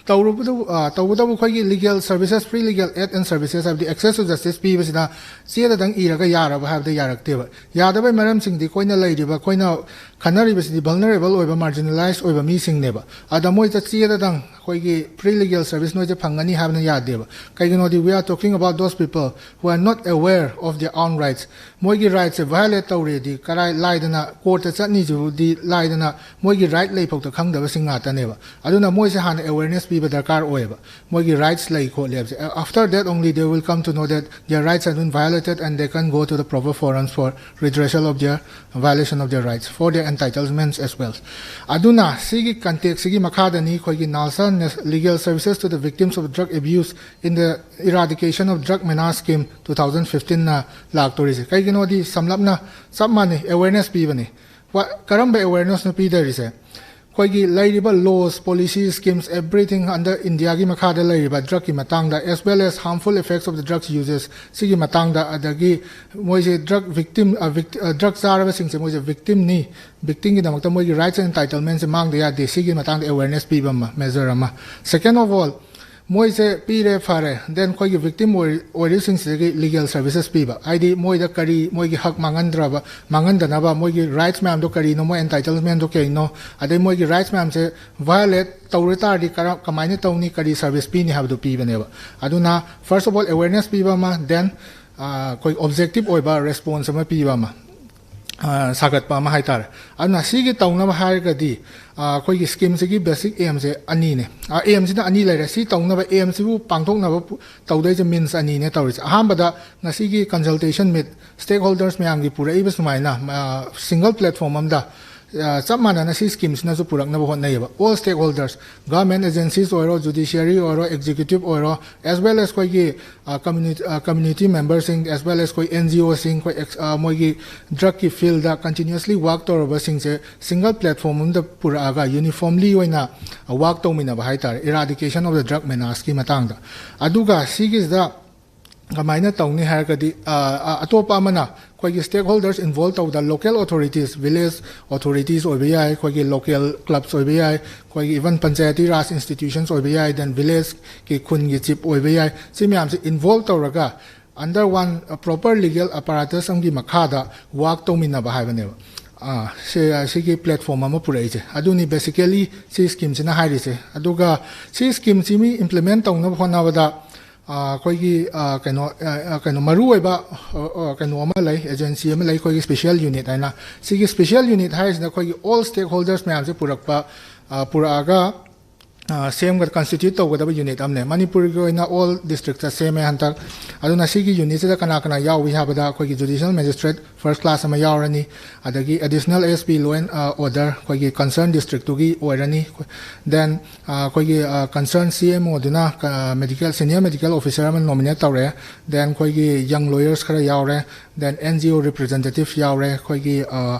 ꯇꯧꯔꯨꯕꯗ, ꯑ, ꯇꯧꯕꯇꯕꯨ ꯑꯩꯈꯣꯏꯒꯤ legal services, free legal aid and services ꯍꯥꯏꯕꯗꯤ access to justice ꯄꯤꯕꯁꯤꯅ ꯆꯦꯗꯗꯪ ꯏꯔꯒ ꯌꯥꯔꯕ ꯍꯥꯏꯕꯗ ꯌꯥꯔꯛꯇꯦꯕ꯫ ꯌꯥꯗꯕꯩ ꯃꯔꯝꯁꯤꯡꯗꯤ ꯑꯩꯈꯣꯏꯅ ꯂꯩꯔꯤꯕ, ꯑꯩꯈꯣꯏꯅ ꯈꯟꯅꯔꯤꯕꯁꯤꯗꯤ vulnerable ꯑꯣꯏꯕ, marginalized ꯑꯣꯏꯕ ꯃꯤꯁꯤꯡꯅꯦꯕ꯫ ꯑꯗ ꯃꯣꯏꯗ ꯆꯦꯗꯗꯪ ꯑꯩꯈꯣꯏꯒꯤ free legal service ꯅꯣꯏꯁꯦ ꯐꯪꯒꯅꯤ ꯍꯥꯏꯕꯅ ꯌꯥꯗꯦꯕ꯫ ꯀꯩꯒꯤꯅꯣꯗꯤ, we are talking about those people who are not aware of their own rights. ꯃꯣꯏꯒꯤ rightꯁꯦ violate ꯇꯧꯔꯦꯗꯤ ꯀꯔꯥꯏ ꯂꯥꯏꯗꯅ courtꯇ ꯆꯠꯅꯤꯁꯤꯕꯨꯗꯤ ꯂꯥꯏꯗꯅ ꯃꯣꯏꯒꯤ right ꯂꯩꯐꯥꯎꯗ ꯈꯪꯗꯕꯁꯤꯡ ꯉꯥꯛꯇꯅꯦꯕ꯫ ꯑꯗꯨꯅ ꯃꯣꯏꯁꯦ ꯍꯥꯟꯅ awareness ꯄꯤꯕ ꯗꯔꯀꯥꯔ ꯑꯣꯏꯌꯦꯕ, ꯃꯣꯏꯒꯤ rights ꯂꯩ ꯈꯣꯠꯂꯦ ꯍꯥꯏꯕꯁꯦ꯫ After that only they will come to know that their rights have been violated and they can go to the proper forums for redressal of their violation of their rights, for their entitlements as well. ꯑꯗꯨꯅ ꯁꯤꯒꯤ contextꯁꯤꯒꯤ ꯃꯈꯥꯗꯅꯤ ꯑꯩꯈꯣꯏꯒꯤ NALSA, Legal Services to the Victims of Drug Abuse in the Eradication of Drug Menace Scheme two thousand fifteenꯅ ꯂꯥꯛꯇꯣꯔꯤꯁꯦ꯫ ꯀꯩꯒꯤꯅꯣꯗꯤ ꯁꯝꯂꯞꯅ ꯆꯞ ꯃꯥꯟꯅꯩ, awareness ꯄꯤꯕꯅꯤ꯫ ꯋꯥ-, ꯀꯔꯝꯕ awarenessꯅꯣ ꯄꯤꯗꯣꯔꯤꯁꯦ? ꯑꯩꯈꯣꯏꯒꯤ ꯂꯩꯔꯤꯕ laws, policies, schemes, everything under Indiaꯒꯤ ꯃꯈꯥꯗ ꯂꯩꯔꯤꯕ drugꯀꯤ ꯃꯇꯥꯡꯗ, as well as harmful effects of the drugs uses ꯁꯤꯒꯤ ꯃꯇꯥꯡꯗ, ꯑꯗꯒꯤ ꯃꯣꯏꯁꯦ drug victim, ꯑ, vict-, ꯑ, drug ꯆꯥꯔꯕꯁꯤꯡꯁꯦ ꯃꯣꯏꯁꯦ victimꯅꯤ, victimꯒꯤꯗꯃꯛꯇ ꯃꯣꯏꯒꯤ rights and entitlementꯁꯦ ꯃꯥꯡꯗ ꯌꯥꯗꯦ, ꯁꯤꯒꯤ ꯃꯇꯥꯡꯗ awareness ꯄꯤꯕ ꯑꯃ, measure ꯑꯃ꯫ Second of all, ꯃꯣꯏꯁꯦ ꯄꯤꯔꯦ, ꯐꯔꯦ, then ꯑꯩꯈꯣꯏꯒꯤ victim ꯑꯣꯏ-, ꯑꯣꯏꯔꯤꯕꯁꯤꯡꯁꯤꯗꯒꯤ legal services ꯄꯤꯕ, ꯍꯥꯏꯗꯤ ꯃꯣꯏꯗ ꯀꯔꯤ, ꯃꯣꯏꯒꯤ ꯍꯛ ꯃꯥꯡꯍꯟꯗ꯭ꯔꯕ, ꯃꯥꯡꯍꯟꯗꯅꯕ ꯃꯣꯏꯒꯤ rights ꯃꯌꯥꯝꯗꯣ ꯀꯔꯤꯅꯣ, ꯃꯣꯏ entitlementꯗꯣ ꯀꯩꯅꯣ, ꯑꯗꯩ ꯃꯣꯏꯒꯤ rights ꯃꯌꯥꯝꯁꯦ violate ꯇꯧꯔ ꯇꯥꯔꯗꯤ ꯀꯔ-, ꯀꯃꯥꯏꯅ ꯇꯧꯅꯤ, ꯀꯔꯤ service ꯄꯤꯅꯤ ꯍꯥꯏꯕꯗꯣ ꯄꯤꯕꯅꯦꯕ꯫ ꯑꯗꯨꯅ first of all awareness ꯄꯤꯕ ꯑꯃ, then, ꯑ, ꯑꯩꯈꯣꯏ objective ꯑꯣꯏꯕ response ꯑꯃ ꯄꯤꯕ ꯑꯃ꯫ ꯁꯥꯒꯠꯄ ꯑꯃ ꯍꯥꯏꯇꯥꯔꯦ꯫ ꯑꯗꯨꯅ ꯁꯤꯒꯤ ꯇꯧꯅꯕ ꯍꯥꯏꯔꯒꯗꯤ ꯑꯩꯈꯣꯏꯒꯤ ꯁ꯭ꯀꯤꯝꯁꯤꯒꯤ ꯕꯦꯁꯤꯛ ꯑꯦꯝꯁꯦ ꯑꯅꯤꯅꯦ꯫ ꯑꯦꯝꯁꯤꯅ ꯑꯅꯤ ꯂꯩꯔꯦ꯫ ꯁꯤ ꯇꯧꯅꯕ, ꯑꯦꯝꯁꯤꯕꯨ ꯄꯥꯡꯊꯣꯛꯅꯕ ꯇꯧꯗꯣꯏꯁꯦ ꯃꯤꯟꯁ ꯑꯅꯤꯅꯦ ꯇꯧꯔꯤꯁꯦ꯫ ꯑꯍꯥꯟꯕꯗ ꯉꯁꯤꯒꯤ consultation meet, stakeholders ꯃꯌꯥꯝꯒꯤ ꯄꯨꯔꯛꯏꯕ ꯁꯨꯃꯥꯏꯅ ꯁꯤꯡꯒꯜ ꯄ꯭ꯂꯦꯠꯐꯣꯝ ꯑꯃꯗ ꯆꯞ ꯃꯥꯟꯅꯅ ꯁꯤ ꯁ꯭ꯀꯤꯝꯁꯤꯅꯁꯨ ꯄꯨꯔꯛꯅꯕ ꯍꯣꯠꯅꯩꯌꯦꯕ꯫ All stakeholders, government agencies ꯑꯣꯏꯔꯣ, judiciary ꯑꯣꯏꯔꯣ, executive ꯑꯣꯏꯔꯣ, as well as ꯑꯩꯈꯣꯏꯒꯤ community memberꯁꯤꯡ, as well as ꯑꯩꯈꯣꯏ NGOꯁꯤꯡ, ꯑꯩꯈꯣꯏ ꯃꯣꯏꯒꯤ drugꯀꯤ fieldꯇ continuously work ꯇꯧꯔꯕꯁꯤꯡꯁꯦ ꯁꯤꯡꯒꯜ ꯄ꯭ꯂꯦꯠꯐꯣꯝ ꯑꯃꯗ ꯄꯨꯔꯛꯑꯒ uniformly ꯑꯣꯏꯅ work ꯇꯧꯃꯤꯟꯅꯕ ꯍꯥꯏꯇꯥꯔꯦ, eradication of the drug menaceꯀꯤ ꯃꯇꯥꯡꯗ꯫ ꯑꯗꯨꯒ ꯁꯤꯒꯤꯁꯤꯗ ꯀꯃꯥꯏꯅ ꯇꯧꯅꯤ ꯍꯥꯏꯔꯒꯗꯤ, ꯑꯇꯣꯞꯄ ꯑꯃꯅ ꯑꯩꯈꯣꯏꯒꯤ stakeholders involve ꯇꯧꯕꯗ local authorities, village authorities ꯑꯣꯏꯕ ꯌꯥꯏ, ꯑꯩꯈꯣꯏꯒꯤ local clubs ꯑꯣꯏꯕ ꯌꯥꯏ, ꯑꯩꯈꯣꯏꯒꯤ even ꯄꯟꯆꯥꯌꯇꯤ ꯔꯥꯖ institutions ꯑꯣꯏꯕ ꯌꯥꯏ, then villageꯀꯤ, ꯈꯨꯟꯒꯤ chief ꯑꯣꯏꯕ ꯌꯥꯏ, ꯁꯤ ꯃꯌꯥꯝꯁꯦ involve ꯇꯧꯔꯒ under one proper legal apparatus ꯑꯃꯒꯤ ꯃꯈꯥꯗ work ꯇꯧꯃꯤꯟꯅꯕ ꯍꯥꯏꯕꯅꯦꯕ꯫ ꯁꯤ, ꯁꯤꯒꯤ ꯄ꯭ꯂꯦꯠꯐꯣꯝ ꯑꯃ ꯄꯨꯔꯛꯏꯁꯦ꯫ ꯑꯗꯨꯅꯤ basically ꯁꯤ ꯁ꯭ꯀꯤꯝꯁꯤꯅ ꯍꯥꯏꯔꯤꯁꯦ꯫ ꯑꯗꯨꯒ ꯁꯤ ꯁ꯭ꯀꯤꯝꯁꯤ ꯃꯤ implement ꯇꯧꯅꯕ ꯍꯣꯠꯅꯕꯗ ꯑꯩꯈꯣꯏꯒꯤ ꯀꯩꯅꯣ, ꯀꯩꯅꯣ ꯃꯔꯨꯑꯣꯏꯕ ꯀꯩꯅꯣ ꯑꯃ ꯂꯩ, agency ꯑꯃ ꯂꯩ, ꯑꯩꯈꯣꯏꯒꯤ special unit ꯍꯥꯏꯅ꯫ ꯁꯤꯒꯤ special unit ꯍꯥꯏꯔꯤꯁꯤꯅ ꯑꯩꯈꯣꯏꯒꯤ all stakeholders ꯃꯌꯥꯝꯁꯦ ꯄꯨꯔꯛꯄ, ꯄꯨꯔꯛꯑꯒ ꯁꯦꯝꯒ constitute ꯇꯧꯒꯗꯕ unit ꯑꯃꯅꯦ꯫ ꯃꯅꯤꯄꯨꯔꯒꯤ ꯑꯣꯏꯅ all districtꯇ ꯁꯦꯝꯃꯦ ꯍꯟꯗꯛ꯫ ꯑꯗꯨꯅ ꯁꯤꯒꯤ unitꯁꯤꯗ ꯀꯅꯥ ꯀꯅꯥ ꯌꯥꯎꯏ ꯍꯥꯏꯕꯗ ꯑꯩꯈꯣꯏꯒꯤ judicial magistrate first class ꯑꯃ ꯌꯥꯎꯔꯅꯤ, ꯑꯗꯒꯤ additional SP law and order ꯑꯩꯈꯣꯏꯒꯤ concern districtꯇꯨꯒꯤ ꯑꯣꯏꯔꯅꯤ, then ꯑꯩꯈꯣꯏꯒꯤ concern CMOꯗꯨꯅ medical, senior medical officer ꯑꯃ nominate ꯇꯧꯔꯦ, then ꯑꯩꯈꯣꯏꯒꯤ young lawyers ꯈꯔ ꯌꯥꯎꯔꯦ, then NGO representative ꯌꯥꯎꯔꯦ, ꯑꯩꯈꯣꯏꯒꯤ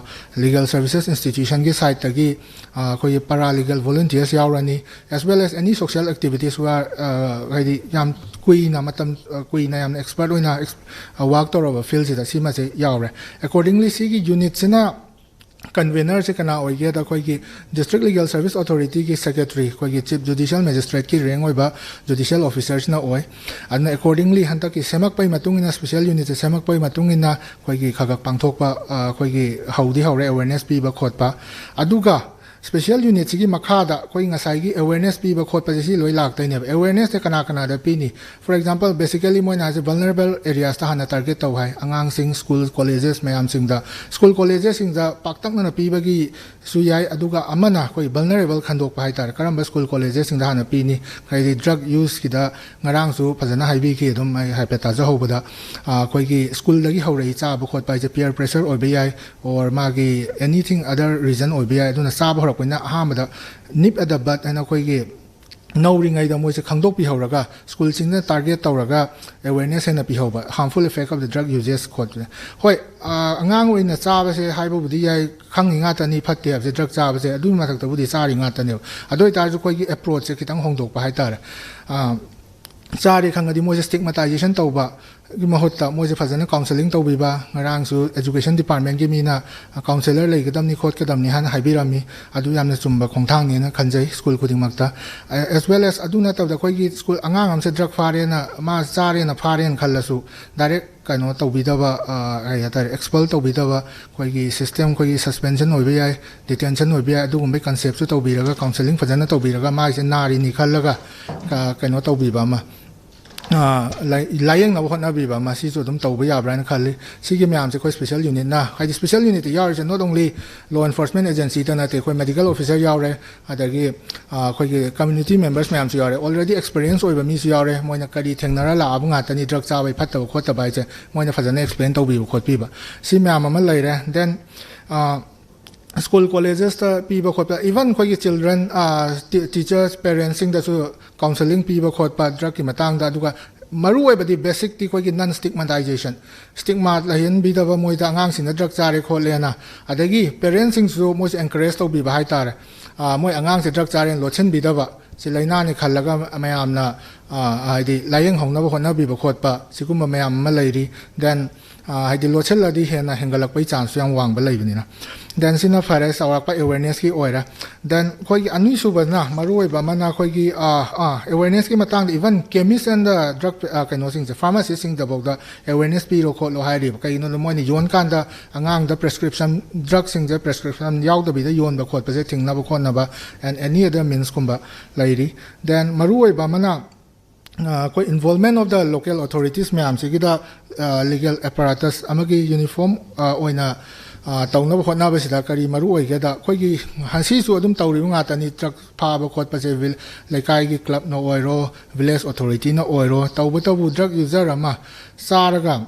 legal services institutionꯒꯤ sideꯇꯒꯤ ꯑꯩꯈꯣꯏꯒꯤ paralegal volunteers ꯌꯥꯎꯔꯅꯤ, as well as any social activities who are, ꯍꯥꯏꯗꯤ ꯌꯥꯝ ꯀꯨꯏꯅ ꯃꯇꯝ ꯀꯨꯏꯅ ꯌꯥꯝꯅ expert ꯑꯣꯏꯅ work ꯇꯧꯔꯕ fieldꯁꯤꯗ ꯁꯤꯃꯁꯦ ꯌꯥꯎꯔꯦ꯫ Accordingly ꯁꯤꯒꯤ unitꯁꯤꯅ convenerꯁꯦ ꯀꯅꯥ ꯑꯣꯏꯒꯦꯗ ꯑꯩꯈꯣꯏꯒꯤ District Legal Service Authorityꯒꯤ secretary, ꯑꯩꯈꯣꯏꯒꯤ chief judicial magistrateꯀꯤ rank ꯑꯣꯏꯕ judicial officerꯁꯤꯅ ꯑꯣꯏ꯫ ꯑꯗꯨꯅ accordingly ꯍꯟꯗꯛꯀꯤ ꯁꯦꯝꯃꯛꯄꯒꯤ ꯃꯇꯨꯡ ꯏꯟꯅ, special unitꯁꯦ ꯁꯦꯝꯃꯛꯄꯒꯤ ꯃꯇꯨꯡ ꯏꯟꯅ ꯑꯩꯈꯣꯏꯒꯤ ꯈꯔ ꯈꯔ ꯄꯥꯡꯊꯣꯛꯄ, ꯑꯩꯈꯣꯏꯒꯤ ꯍꯧꯗꯤ ꯍꯧꯔꯦ awareness ꯄꯤꯕ ꯈꯣꯠꯄ꯫ ꯑꯗꯨꯒ Special unitꯁꯤꯒꯤ ꯃꯈꯥꯗ ꯑꯩꯈꯣꯏ ꯉꯁꯥꯏꯒꯤ awareness ꯄꯤꯕ ꯈꯣꯠꯄꯁꯦ ꯁꯤ ꯂꯣꯏ ꯂꯥꯛꯇꯣꯏꯅꯦꯕ꯫ Awarenessꯁꯦ ꯀꯅꯥ ꯀꯅꯥꯗ ꯄꯤꯅꯤ? For example, basically ꯃꯣꯏꯅ ꯍꯥꯏꯁꯦ vulnerable areasꯇ ꯍꯥꯟꯅ target ꯇꯧ ꯍꯥꯏ꯫ ꯑꯉꯥꯡꯁꯤꯡ, school, colleges ꯃꯌꯥꯝꯁꯤꯡꯗ, school, collegesꯁꯤꯡꯗ ꯄꯥꯛꯇꯛꯅꯅ ꯄꯤꯕꯒꯤꯁꯨ ꯌꯥꯏ꯫ ꯑꯗꯨꯒ ꯑꯃꯅ ꯑꯩꯈꯣꯏ vulnerable ꯈꯟꯗꯣꯛꯄ ꯍꯥꯏꯇꯥꯔꯦ꯫ ꯀꯔꯝꯕ school, collegesꯁꯤꯡꯗ ꯍꯥꯟꯅ ꯄꯤꯅꯤ? ꯍꯥꯏꯗꯤ drug useꯀꯤꯗ ꯉꯔꯥꯡꯁꯨ ꯐꯖꯅ ꯍꯥꯏꯕꯤꯈꯤ, ꯑꯗꯨꯝ ꯑꯩ ꯍꯥꯏꯐꯦꯠ ꯇꯥꯖꯍꯧꯕꯗ, ꯑ, ꯑꯩꯈꯣꯏꯒꯤ schoolꯗꯒꯤ ꯍꯧꯔꯛꯏ ꯆꯥꯕ ꯈꯣꯠꯄ ꯍꯥꯏꯁꯦ peer pressure ꯑꯣꯏꯕ ꯌꯥꯏ, or ꯃꯥꯒꯤ anything other reason ꯑꯣꯏꯕ ꯌꯥꯏ꯫ ꯑꯗꯨꯅ ꯆꯥꯕ ꯍꯧꯔꯛꯄꯅꯤꯅ ꯑꯍꯥꯟꯕꯗ nip at the bud ꯍꯥꯏꯅ ꯑꯩꯈꯣꯏꯒꯤ ꯅꯧꯔꯤꯉꯩꯗ ꯃꯣꯏꯁꯦ ꯈꯪꯗꯣꯛꯄꯤꯍꯧꯔꯒ, schoolꯁꯤꯡꯅ target ꯇꯧꯔꯒ awareness ꯍꯦꯟꯅ ꯄꯤꯍꯧꯕ, harmful effect of the drug uses ꯈꯣꯠꯄꯁꯦ꯫ ꯍꯣꯏ, ꯑ, ꯑꯉꯥꯡ ꯑꯣꯏꯅ ꯆꯥꯕꯁꯦ ꯍꯥꯏꯕꯕꯨꯗꯤ ꯌꯥꯏ, ꯈꯪꯉꯤ ꯉꯥꯛꯇꯅꯤ ꯐꯠꯇꯦ ꯍꯥꯏꯕꯁꯦ, drug ꯆꯥꯕꯁꯦ ꯑꯗꯨꯒꯤ ꯃꯊꯛꯇꯕꯨꯗꯤ ꯆꯥꯔꯤ ꯉꯥꯛꯇꯅꯦꯕ꯫ ꯑꯗꯨ ꯑꯣꯏꯇꯥꯔꯁꯨ ꯑꯩꯈꯣꯏꯒꯤ approachꯁꯦ ꯈꯤꯇꯪ ꯍꯣꯡꯗꯣꯛꯄ ꯍꯥꯏꯇꯥꯔꯦ꯫ ꯑ, ꯆꯥꯔꯦ ꯈꯪꯉꯗꯤ ꯃꯣꯏꯁꯦ stigmatization ꯇꯧꯕꯒꯤ ꯃꯍꯨꯠꯇ ꯃꯣꯏꯁꯦ ꯐꯖꯅ counselling ꯇꯧꯕꯤꯕ꯫ ꯉꯔꯥꯡꯁꯨ education departmentꯀꯤ ꯃꯤꯅ, ꯑ, counsellor ꯂꯩꯒꯗꯕꯅꯤ ꯈꯣꯠꯀꯗꯕꯅꯤ ꯍꯥꯏꯅ ꯍꯥꯏꯕꯤꯔꯝꯃꯤ꯫ ꯑꯗꯨ ꯌꯥꯝꯅ ꯆꯨꯝꯕ ꯈꯣꯡꯊꯥꯡꯅꯦꯅ ꯈꯟꯖꯩ꯫ School ꯈꯨꯗꯤꯡꯃꯛꯇ, ꯑ, as well as ꯑꯗꯨ ꯅꯠꯇꯕꯗ ꯑꯩꯈꯣꯏꯒꯤ school ꯑꯉꯥꯡ ꯑꯃꯁꯦ drug ꯐꯥꯔꯦꯅ, ꯃꯥ ꯆꯥꯔꯦꯅ ꯐꯥꯔꯦꯅ ꯈꯜꯂꯁꯨ, direct ꯀꯩꯅꯣ ꯇꯧꯕꯤꯗꯕ, ꯑ, ꯀꯩ ꯍꯥꯏꯇꯥꯔꯦ, expel ꯇꯧꯕꯤꯗꯕ, ꯑꯩꯈꯣꯏꯒꯤ system, ꯑꯩꯈꯣꯏꯒꯤ suspension ꯑꯣꯏꯕ ꯌꯥꯏ, detention ꯑꯣꯏꯕ ꯌꯥꯏ, ꯑꯗꯨꯒꯨꯝꯕꯒꯤ conceptꯁꯨ ꯇꯧꯕꯤꯔꯒ, counselling ꯐꯖꯅ ꯇꯧꯕꯤꯔꯒ, ꯃꯥꯒꯤꯁꯦ ꯅꯥꯔꯤꯅꯤ ꯈꯜꯂꯒ, ꯑ, ꯀꯩꯅꯣ ꯇꯧꯕꯤꯕ ꯑꯃ, ꯑ, ꯂꯥꯏ-, ꯂꯥꯏꯌꯦꯡꯅꯕ ꯍꯣꯠꯅꯕꯤꯕ ꯑꯃ, ꯁꯤꯁꯨ ꯑꯗꯨꯝ ꯇꯧꯕ ꯌꯥꯕ꯭ꯔꯥ ꯍꯥꯏꯅ ꯈꯜꯂꯤ꯫ ꯁꯤꯒꯤ ꯃꯌꯥꯝꯁꯦ ꯑꯩꯈꯣꯏ special unitꯅ, ꯍꯥꯏꯗꯤ special unitꯇ ꯌꯥꯎꯔꯤꯁꯦ not only law enforcement agencyꯗ ꯅꯠꯇꯦ, ꯑꯩꯈꯣꯏ medical officer ꯌꯥꯎꯔꯦ, ꯑꯗꯒꯤ, ꯑ, ꯑꯩꯈꯣꯏꯒꯤ community members ꯃꯌꯥꯝꯁꯨ ꯌꯥꯎꯔꯦ, already experience ꯑꯣꯏꯕ ꯃꯤꯁꯨ ꯌꯥꯎꯔꯦ꯫ ꯃꯣꯏꯅ ꯀꯔꯤ ꯊꯦꯡꯅꯔ ꯂꯥꯛꯑꯕ ꯉꯥꯛꯇꯅꯤ, drug ꯆꯥꯕꯩ ꯐꯠꯇꯕ ꯈꯣꯠꯇꯕ ꯍꯥꯏꯁꯦ ꯃꯣꯏꯅ ꯐꯖꯅ explain ꯇꯧꯕꯤꯕ ꯈꯣꯠꯄꯤꯕ, ꯁꯤ ꯃꯌꯥꯝ ꯑꯃ ꯂꯩꯔꯦ꯫ Then, ꯑ, school collegesꯇ ꯄꯤꯕ ꯈꯣꯠꯄ, even ꯑꯩꯈꯣꯏꯒꯤ children, ꯑ, ꯇꯤ-, teachers, parentsꯁꯤꯡꯗꯁꯨ counselling ꯄꯤꯕ ꯈꯣꯠꯄ drugꯀꯤ ꯃꯇꯥꯡꯗ, ꯑꯗꯨꯒ ꯃꯔꯨ ꯑꯣꯏꯕꯗꯤ basicꯇꯤ ꯑꯩꯈꯣꯏꯒꯤ non stigmatization, stigma ꯂꯩꯍꯟꯕꯤꯗꯕ, ꯃꯣꯏꯗ ꯑꯉꯥꯡꯁꯤꯡꯅ drug ꯆꯥꯔꯦ ꯈꯣꯠꯂꯦꯅ, ꯑꯗꯒꯤ parentsꯁꯤꯡꯁꯨ ꯃꯣꯏꯁꯦ encourage ꯇꯧꯕꯤꯕ ꯍꯥꯏꯇꯥꯔꯦ꯫ ꯑ, ꯃꯣꯏ ꯑꯉꯥꯡꯁꯦ drug ꯆꯥꯔꯦꯅ ꯂꯣꯠꯁꯤꯟꯕꯤꯗꯕ, ꯁꯤ ꯂꯥꯏꯅꯥꯅꯤ ꯈꯜꯂꯒ ꯃꯌꯥꯝꯅ, ꯑ, ꯍꯥꯏꯗꯤ ꯂꯥꯏꯌꯦꯡꯍꯧꯅꯕ ꯍꯣꯠꯅꯕꯤꯕ ꯈꯣꯠꯄ, ꯁꯤꯒꯨꯝꯕ ꯃꯌꯥꯝ ꯑꯃ ꯂꯩꯔꯤ꯫ Then, ꯑ, ꯍꯥꯏꯗꯤ ꯂꯣꯠꯁꯤꯜꯂꯗꯤ ꯍꯦꯟꯅ ꯍꯦꯟꯒꯠꯂꯛꯄꯒꯤ chanceꯁꯨ ꯌꯥꯝ ꯋꯥꯡꯕ ꯂꯩꯕꯅꯤꯅ꯫ Then ꯁꯤꯅ ꯐꯔꯦ, ꯆꯥꯎꯔꯥꯛꯄ awarenessꯀꯤ ꯑꯣꯏꯔꯦ꯫ Then ꯑꯩꯈꯣꯏꯒꯤ ꯑꯅꯤꯁꯨꯕꯅ ꯃꯔꯨꯑꯣꯏꯕ ꯑꯃꯅ ꯑꯩꯈꯣꯏꯒꯤ ꯑꯥ ꯑꯥ awarenessꯀꯤ ꯃꯇꯥꯡꯗ, even chemist and drug, ah, ꯀꯩꯅꯣꯁꯤꯡꯁꯦ, pharmacistꯁꯤꯡꯗꯐꯥꯎꯗ awareness ꯄꯤꯔꯣ ꯈꯣꯠꯂꯣ ꯍꯥꯏꯔꯤꯕ꯫ ꯀꯩꯒꯤꯅꯣꯗ ꯃꯣꯏꯅ ꯌꯣꯟꯀꯥꯟꯗ ꯑꯉꯥꯡꯗ prescription drugꯁꯤꯡꯁꯦ prescription ꯌꯥꯎꯗꯕꯤꯗ ꯌꯣꯟꯕ ꯈꯣꯠꯄꯁꯦ ꯊꯤꯡꯅꯕ ꯈꯣꯠꯅꯕ and any other meansꯀꯨꯝꯕ ꯂꯩꯔꯤ꯫ Then ꯃꯔꯨꯑꯣꯏꯕ ꯑꯃꯅ ꯑ, ꯑꯩꯈꯣꯏ involvement of the local authorities ꯃꯌꯥꯝꯁꯤꯒꯤꯗ, ꯑ, legal apparatus ꯑꯃꯒꯤ uniform, ꯑ, ꯑꯣꯏꯅ, ꯑ, ꯇꯧꯅꯕ ꯍꯣꯠꯅꯕꯁꯤꯗ ꯀꯔꯤ ꯃꯔꯨ ꯑꯣꯏꯒꯦꯗ, ꯑꯩꯈꯣꯏꯒꯤ ꯉꯁꯤꯁꯨ ꯑꯗꯨꯝ ꯇꯧꯔꯤꯕ ꯉꯥꯛꯇꯅꯤ꯫ Drug ꯐꯥꯕ ꯈꯣꯠꯄꯁꯦ vil-, ꯂꯩꯀꯥꯏꯒꯤ clubꯅ ꯑꯣꯏꯔꯣ, village authorityꯅ ꯑꯣꯏꯔꯣ, ꯇꯧꯕꯇꯕꯨ drug user ꯑꯃ ꯆꯥꯔꯒ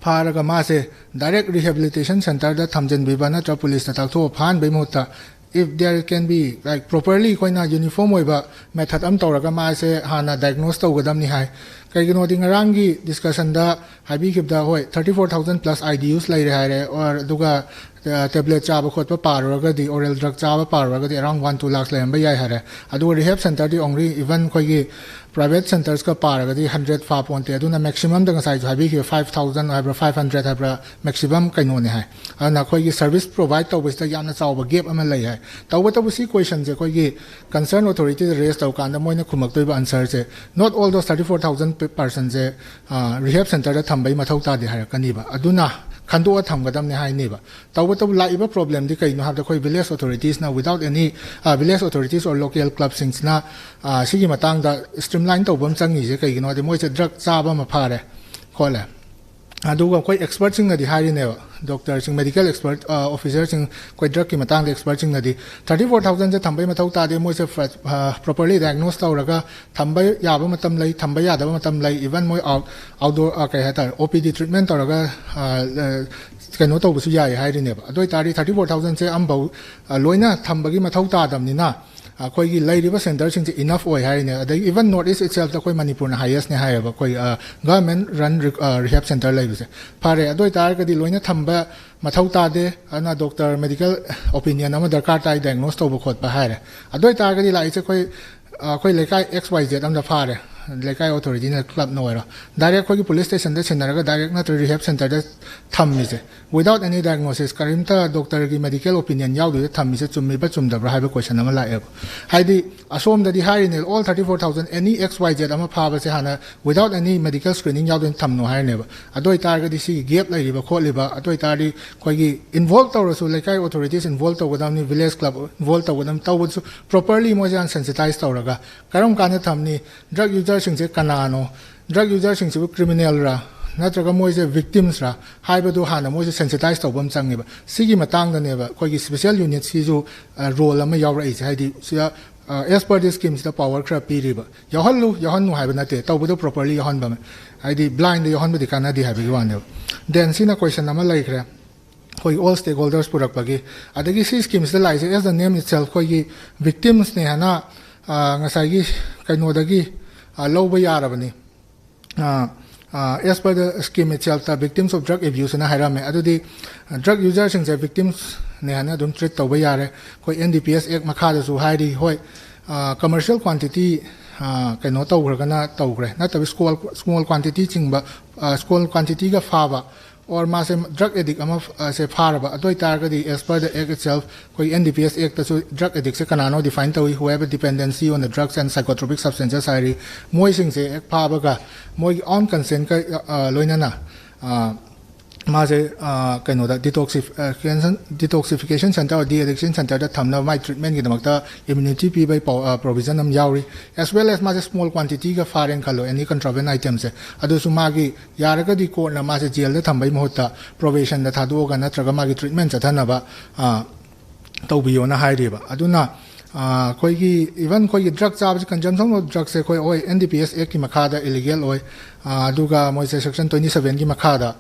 ꯐꯥꯔꯒ ꯃꯥꯁꯦ direct rehabilitation centreꯗ ꯊꯝꯖꯤꯟꯕꯤꯕ ꯅꯠꯇ꯭ꯔꯒ policeꯇ ꯇꯥꯛꯊꯣꯛꯑ ꯐꯥꯍꯟꯕꯩ ꯃꯍꯨꯠꯇ, if there can be, like, properly ꯑꯩꯈꯣꯏꯅ uniform ꯑꯣꯏꯕ method ꯑꯃ ꯇꯧꯔꯒ ꯃꯥꯁꯦ ꯍꯥꯟꯅ diagnose ꯇꯧꯒꯗꯕꯅꯤ ꯍꯥꯏ꯫ ꯀꯩꯒꯤꯅꯣꯗꯤ ꯉꯔꯥꯡꯒꯤ discussionꯗ ꯍꯥꯏꯕꯤꯈꯤꯕꯗ, ꯍꯣꯏ, thirty four thousand plus IDUs ꯂꯩꯔꯦ ꯍꯥꯏꯔꯦ, or ꯑꯗꯨꯒ, ꯑ, tablet ꯆꯥꯕ ꯈꯣꯠꯄ ꯄꯥꯔꯨꯔꯒꯗꯤ, oral drug ꯆꯥꯕ ꯄꯥꯔꯨꯔꯒꯗꯤ around one two lakhs ꯂꯩꯔꯝꯕ ꯌꯥꯏ ꯍꯥꯏꯔꯦ꯫ ꯑꯗꯨꯒ rehab centreꯗꯤ only even ꯑꯩꯈꯣꯏꯒꯤ private centresꯀ ꯄꯥꯔꯒꯗꯤ hundred ꯐꯥ ꯄꯣꯟꯇꯦ꯫ ꯑꯗꯨꯅ maximumꯗ ꯉꯁꯥꯏꯁꯨ ꯍꯥꯏꯕꯤꯈꯤꯕ five thousand ꯍꯥꯏꯕ꯭ꯔꯥ, five hundred ꯍꯥꯏꯕ꯭ꯔꯥ, maximum ꯀꯩꯅꯣꯅꯦ ꯍꯥꯏ꯫ ꯑꯗꯨꯅ ꯑꯩꯈꯣꯏꯒꯤ service provide ꯇꯧꯕꯁꯤꯗ ꯌꯥꯝꯅ ꯆꯥꯎꯕ gap ꯑꯃ ꯂꯩ ꯍꯥꯏ꯫ ꯇꯧꯕꯇꯕꯨ ꯁꯤ questionꯁꯦ ꯑꯩꯈꯣꯏꯒꯤ concern authorityꯗ raise ꯇꯧꯀꯥꯟꯗ ꯃꯣꯏꯅ ꯈꯨꯝꯃꯛꯇꯣꯏꯕ answerꯁꯦ, not all those thirty four thousand personꯁꯦ, ꯑ, rehab centreꯗ ꯊꯝꯕꯩ ꯃꯊꯧ ꯇꯥꯗꯦ ꯍꯥꯏꯔꯛꯀꯅꯤꯕ꯫ ꯑꯗꯨꯅ ꯈꯟꯗꯣꯛꯑ ꯊꯝꯒꯗꯕꯅꯦ ꯍꯥꯏꯅꯦꯕ꯫ ꯇꯧꯕꯇꯕꯨ ꯂꯥꯛꯏꯕ problemꯗꯤ ꯀꯩꯅꯣ ꯍꯥꯏꯕꯗ, ꯑꯩꯈꯣꯏ village authoritiesꯅ without any, ꯑ, village authorities or local clubꯁꯤꯡꯁꯤꯅ, ꯑ, ꯁꯤꯒꯤ ꯃꯇꯥꯡꯗ streamline ꯇꯧꯕ ꯑꯃ ꯆꯪꯉꯤꯁꯦ ꯀꯩꯒꯤꯅꯣ ꯍꯥꯏꯗꯤ, ꯃꯣꯏꯁꯦ drug ꯆꯥꯕ ꯑꯃ ꯐꯥꯔꯦ, ꯈꯣꯠꯂꯦ꯫ ꯑꯗꯨꯒ ꯑꯩꯈꯣꯏ expertꯁꯤꯡꯅꯗꯤ ꯍꯥꯏꯔꯤꯅꯦꯕ, doctorꯁꯤꯡ, medical expert, ꯑ, officerꯁꯤꯡ, ꯑꯩꯈꯣꯏ drugꯀꯤ ꯃꯇꯥꯡꯗ expertꯁꯤꯡꯅꯗꯤ thirty four thousandꯁꯦ ꯊꯝꯕꯩ ꯃꯊꯧ ꯇꯥꯗꯦ, ꯃꯣꯏꯁꯦ ꯐ-, ꯑ, properly diagnose ꯇꯧꯔꯒ ꯊꯝꯕ ꯌꯥꯕ ꯃꯇꯝ ꯂꯩ, ꯊꯝꯕ ꯌꯥꯗꯕ ꯃꯇꯝ ꯂꯩ, even ꯃꯣꯏ out-, outdoor, ꯑ, ꯀꯩ ꯍꯥꯏꯇꯥꯔꯦ, OPD treatment ꯇꯧꯔꯒ, ꯑ, ꯑ, ꯀꯩꯅꯣ ꯇꯧꯕꯁꯨ ꯌꯥꯏ ꯍꯥꯏꯔꯤꯅꯦꯕ꯫ ꯑꯗꯨ ꯑꯣꯏꯇꯥꯔꯗꯤ thirty four thousandꯁꯦ ꯑꯃꯐꯥꯎ, ꯑ, ꯂꯣꯏꯅ ꯊꯝꯕꯒꯤ ꯃꯊꯧ ꯇꯥꯗꯕꯅꯤꯅ, ꯑꯩꯈꯣꯏꯒꯤ ꯂꯩꯔꯤꯕ centreꯁꯤꯡꯁꯦ enough ꯑꯣꯏ ꯍꯥꯏꯔꯤꯅꯦ꯫ ꯑꯗꯒꯤ even North East itselfꯇ ꯑꯩꯈꯣꯏ ꯃꯅꯤꯄꯨꯔꯅ highestꯅꯦ ꯍꯥꯏꯌꯦꯕ, ꯑꯩꯈꯣꯏ, ꯑ, government run re-, ꯑ, rehab centre ꯂꯩꯕꯁꯦ꯫ ꯐꯔꯦ, ꯑꯗꯨ ꯑꯣꯏꯇꯥꯔꯒꯗꯤ ꯂꯣꯏꯅ ꯊꯝꯕ ꯃꯊꯧ ꯇꯥꯗꯦ, ꯑꯗꯨꯅ doctor medical opinion ꯑꯃ ꯗꯔꯀꯥꯔ ꯇꯥꯏ, diagnose ꯇꯧꯕ ꯈꯣꯠꯄ ꯍꯥꯏꯔꯦ꯫ ꯑꯗꯨ ꯑꯣꯏꯇꯥꯔꯒꯗꯤ ꯂꯥꯛꯏꯁꯦ ꯑꯩꯈꯣꯏ, ꯑ, ꯑꯩꯈꯣꯏ ꯂꯩꯀꯥꯏ XYZ ꯑꯝꯗ ꯐꯥꯔꯦ, ꯂꯩꯀꯥꯏ ꯑꯣꯊꯣꯔꯤꯇꯤꯅ ꯀ꯭ꯂꯕꯅ ꯑꯣꯏꯔꯣ, ꯗꯥꯏꯔꯦꯛ ꯑꯩꯈꯣꯏꯒꯤ ꯄꯨꯂꯤꯁ ꯁ꯭ꯇꯦꯁꯟꯗ ꯁꯤꯟꯅꯔꯒ ꯗꯥꯏꯔꯦꯛ ꯅꯠꯇ꯭ꯔꯒ ꯔꯤꯍꯦꯞ ꯁꯦꯟꯇꯔꯗ ꯊꯝꯃꯤꯁꯦ, ꯋꯤꯗꯥꯎꯠ ꯑꯦꯅꯤ ꯗꯥꯏꯒꯅꯣꯁꯤꯁ, ꯀꯔꯤꯝꯇ ꯗꯣꯛꯇꯔꯒꯤ ꯃꯦꯗꯤꯀꯦꯜ ꯑꯣꯄꯤꯅꯤꯌꯟ ꯌꯥꯎꯗꯣꯏꯗ ꯊꯝꯃꯤꯁꯦ ꯆꯨꯝꯃꯤꯕ ꯆꯨꯝꯗꯕ꯭ꯔꯥ ꯍꯥꯏꯕ ꯀꯣꯏꯁꯟ ꯑꯃ ꯂꯥꯛꯑꯦꯕ꯫ ꯍꯥꯏꯗꯤ ꯑꯁꯣꯝꯗꯗꯤ ꯍꯥꯏꯔꯤꯅꯦ, ꯑꯣꯜ ꯊꯥꯔꯇꯤ ꯐꯣꯔ ꯊꯥꯎꯖꯟ ꯑꯦꯅꯤ ꯑꯦꯛꯁ ꯋꯥꯏ ꯖꯦꯠ ꯑꯃ ꯐꯥꯕꯁꯦ ꯍꯥꯟꯅ ꯋꯤꯗꯥꯎꯠ ꯑꯦꯅꯤ ꯃꯦꯗꯤꯀꯦꯜ ꯁ꯭ꯀ꯭ꯔꯤꯅꯤꯡ ꯌꯥꯎꯗꯅ ꯊꯝꯅꯣ ꯍꯥꯏꯔꯤꯅꯦꯕ꯫ ꯑꯗꯨ ꯑꯣꯏꯇꯥꯔꯒꯗꯤ ꯁꯤꯒꯤ ꯒꯦꯞ ꯂꯩꯔꯤꯕ ꯈꯣꯠꯂꯤꯕ, ꯑꯗꯨ ꯑꯣꯏꯇꯥꯔꯗꯤ ꯑꯩꯈꯣꯏꯒꯤ ꯏꯟꯚꯣꯜꯕ ꯇꯧꯔꯁꯨ ꯂꯩꯀꯥꯏ ꯑꯣꯊꯣꯔꯤꯇꯤꯁ ꯏꯟꯚꯣꯜꯕ ꯇꯧꯒꯗꯕꯅꯤ, ꯚꯤꯂꯦꯖ ꯀ꯭ꯂꯕ ꯏꯟꯚꯣꯜꯕ ꯇꯧꯒꯗꯕꯅꯤ, ꯇꯧꯕꯗꯁꯨ ꯄ꯭ꯔꯣꯄꯔꯂꯤ ꯃꯣꯏꯁꯦ ꯍꯥꯟꯅ ꯁꯦꯟꯁꯤꯇꯥꯏꯁ ꯇꯧꯔꯒ ꯀꯔꯝ ꯀꯥꯟꯗ ꯊꯝꯅꯤ, ꯗ꯭ꯔꯒ ꯌꯨꯖꯔꯁꯤꯡꯁꯦ ꯀꯅꯥꯅꯣ, ꯗ꯭ꯔꯒ ꯌꯨꯖꯔꯁꯤꯡꯁꯤꯕꯨ ꯀ꯭ꯔꯤꯃꯤꯅꯦꯜꯔꯥ ꯅꯠꯇ꯭ꯔꯒ ꯃꯣꯏꯁꯦ ꯚꯤꯛꯇꯤꯝꯁꯔꯥ ꯍꯥꯏꯕꯗꯨ ꯍꯥꯟꯅ ꯃꯣꯏꯁꯦ ꯁꯦꯟꯁꯤꯇꯥꯏꯁ ꯇꯧꯕ ꯑꯃ ꯆꯪꯉꯦꯕ꯫ ꯁꯤꯒꯤ ꯃꯇꯥꯡꯗꯅꯦꯕ ꯑꯩꯈꯣꯏꯒꯤ ꯁ꯭ꯄꯦꯁꯦꯜ ꯌꯨꯅꯤꯠꯁꯤꯁꯨ ꯔꯣꯜ ꯑꯃ ꯌꯥꯎꯔꯛꯏꯁꯦ꯫ ꯍꯥꯏꯗꯤ ꯁꯤꯗ ꯑꯦꯁ ꯄꯔ ꯗꯤ ꯁ꯭ꯀꯤꯝꯁꯤꯗ ꯄꯋꯔ ꯈꯔ ꯄꯤꯔꯤꯕ, ꯌꯥꯎꯍꯜꯂꯨ ꯌꯥꯎꯍꯟꯅꯨ ꯍꯥꯏꯕ ꯅꯠꯇꯦ, ꯇꯧꯕꯗꯣ ꯄ꯭ꯔꯣꯄꯔꯂꯤ ꯌꯥꯎꯍꯟꯕ ꯑꯃ, ꯍꯥꯏꯗꯤ ꯕ꯭ꯂꯥꯏꯟꯗ ꯌꯥꯎꯍꯟꯕꯗꯤ ꯀꯥꯟꯅꯗꯦ ꯍꯥꯏꯕꯒꯤ ꯋꯥꯅꯦꯕ꯫ ꯗꯦꯟ ꯁꯤꯅ ꯀꯣꯏꯁꯟ ꯑꯃ ꯂꯩꯈ꯭ꯔꯦ, ꯑꯩꯈꯣꯏ ꯑꯣꯜ ꯁ꯭ꯇꯦꯛ ꯍꯣꯜꯗꯔꯁ ꯄꯨꯔꯛꯄꯒꯤ꯫ ꯑꯗꯒꯤ ꯁꯤ ꯁ꯭ꯀꯤꯝꯁꯤꯗ ꯂꯥꯛꯏꯁꯦ, ꯑꯦꯁ ꯗ ꯅꯦꯝ ꯏꯠꯁꯦꯜꯐ, ꯑꯩꯈꯣꯏꯒꯤ ꯚꯤꯛꯇꯤꯝꯁꯅꯦ ꯍꯥꯏꯅ ꯉꯁꯥꯏꯒꯤ ꯀꯩꯅꯣꯗꯒꯤ ꯂꯧꯕ ꯌꯥꯔꯕꯅꯤ꯫ ꯑꯦꯁ ꯄꯔ ꯗ ꯁ꯭ꯀꯤꯝ ꯏꯠꯁꯦꯜꯐꯇ ꯚꯤꯛꯇꯤꯝꯁ ꯑꯣꯐ ꯗ꯭ꯔꯒ ꯑꯦꯕ꯭ꯌꯨꯁ ꯍꯥꯏꯅ ꯍꯥꯏꯔꯝꯃꯦ꯫ ꯑꯗꯨꯗꯤ ꯗ꯭ꯔꯒ ꯌꯨꯖꯔꯁꯤꯡꯁꯦ ꯚꯤꯛꯇꯤꯝꯁꯅꯦ ꯍꯥꯏꯅ ꯑꯗꯨꯝ ꯇ꯭ꯔꯤꯠ ꯇꯧꯕ ꯌꯥꯔꯦ꯫ ꯑꯩꯈꯣꯏ ꯑꯦꯟ ꯗꯤ ꯄꯤ ꯑꯦꯁ ꯑꯦꯛ ꯃꯈꯥꯗꯁꯨ ꯍꯥꯏꯔꯤ, ꯍꯣꯏ, ꯀꯃꯔꯁꯤꯌꯦꯜ ꯀ꯭ꯋꯥꯟꯇꯤꯇꯤ ꯀꯩꯅꯣ ꯇꯧꯈ꯭ꯔꯒꯅ ꯇꯧꯈ꯭ꯔꯦ, ꯅꯠꯇꯕ ꯁ꯭ꯃꯣꯜ ꯁ꯭ꯃꯣꯜ ꯀ꯭ꯋꯥꯟꯇꯤꯇꯤ ꯆꯤꯡꯕ, ꯁ꯭ꯃꯣꯜ ꯀ꯭ꯋꯥꯟꯇꯤꯇꯤꯒ ꯐꯥꯕ, ꯑꯣꯔ ꯃꯥꯁꯦ ꯗ꯭ꯔꯒ ꯑꯦꯗꯤꯛ ꯑꯃ ꯁꯦ ꯐꯥꯔꯕ, ꯑꯗꯨ ꯑꯣꯏꯇꯥꯔꯒꯗꯤ ꯑꯦꯁ ꯄꯔ ꯗ ꯑꯦꯛ ꯏꯠꯁꯦꯜꯐ ꯑꯩꯈꯣꯏ and D P S ꯑꯦꯛꯇꯁꯨ drug ꯑꯦꯗꯤꯛꯁꯦ ꯀꯅꯥꯅꯣ ꯗꯤꯐꯥꯏꯟ ꯇꯧꯏ, who have a dependency on the drugs and psychotropic substances ꯍꯥꯏꯔꯤ꯫ ꯃꯣꯏꯁꯤꯡꯁꯦ ꯍꯦꯛ ꯐꯥꯕꯒ ꯃꯣꯏꯒꯤ ꯑꯣꯟ ꯀꯟꯁꯦꯟꯀ ꯂꯣꯏꯅꯅ ꯃꯥꯁꯦ ꯀꯩꯅꯣꯗ ꯗꯤꯇꯣꯛꯁꯤꯐꯤꯀꯦꯁꯟ ꯗꯤꯇꯣꯛꯁꯤꯐꯤꯀꯦꯁꯟ ꯁꯦꯟꯇꯔ, ꯗꯤ ꯑꯦꯗꯤꯛꯁꯟ ꯁꯦꯟꯇꯔꯗ ꯊꯝꯅꯕ ꯃꯥꯏ ꯇ꯭ꯔꯤꯠꯃꯦꯟꯒꯤꯗꯃꯛꯇ ꯏꯝꯌꯨꯅꯤꯇꯤ ꯄꯤꯕꯒꯤ ꯄ꯭ꯔꯣꯕꯤꯖꯟ ꯑꯃ ꯌꯥꯎꯔꯤ꯫ ꯑꯦꯁ ꯋꯦꯜ ꯑꯦꯁ ꯃꯥꯁꯦ ꯁ꯭ꯃꯣꯜ ꯀ꯭ꯋꯥꯟꯇꯤꯇꯤꯒ ꯐꯥꯔꯦꯅ ꯈꯜꯂꯣ, ꯑꯦꯅꯤ ꯀꯟꯇ꯭ꯔꯣꯕꯦꯟ ꯑꯥꯏꯇꯦꯝꯁꯦ, ꯑꯗꯨꯁꯨ ꯃꯥꯒꯤ ꯌꯥꯔꯒꯗꯤ ꯀꯣꯔꯠꯅ ꯃꯥꯁꯦ ꯖꯦꯜꯗ ꯊꯝꯕꯒꯤ ꯃꯍꯨꯠꯇ ꯄ꯭ꯔꯣꯕꯦꯁꯟꯗ ꯊꯥꯗꯣꯛꯑꯒ ꯅꯠꯇ꯭ꯔꯒ ꯃꯥꯒꯤ ꯇ꯭ꯔꯤꯠꯃꯦꯟ ꯆꯠꯊꯅꯕ ꯇꯧꯕꯤꯌꯣꯅ ꯍꯥꯏꯔꯤꯕ꯫ ꯑꯗꯨꯅ ꯑꯩꯈꯣꯏꯒꯤ ꯏꯚꯟ ꯑꯩꯈꯣꯏꯒꯤ ꯗ꯭ꯔꯒ ꯆꯥꯕꯁꯤ, ꯀꯟꯖꯝꯁꯟ ꯑꯣꯐ ꯗ꯭ꯔꯒꯁꯦ ꯑꯩꯈꯣꯏ ꯍꯣꯏ ꯑꯦꯟ ꯗꯤ ꯄꯤ ꯑꯦꯁ ꯑꯦꯛꯀꯤ ꯃꯈꯥꯗ ꯏꯂꯤꯒꯦꯜ ꯑꯣꯏ꯫ ꯑꯗꯨꯒ ꯃꯣꯏꯁꯦ ꯁꯦꯛꯁꯟ ꯇ꯭ꯋꯦꯟꯇꯤ ꯁꯕꯦꯟꯒꯤ ꯃꯈꯥꯗ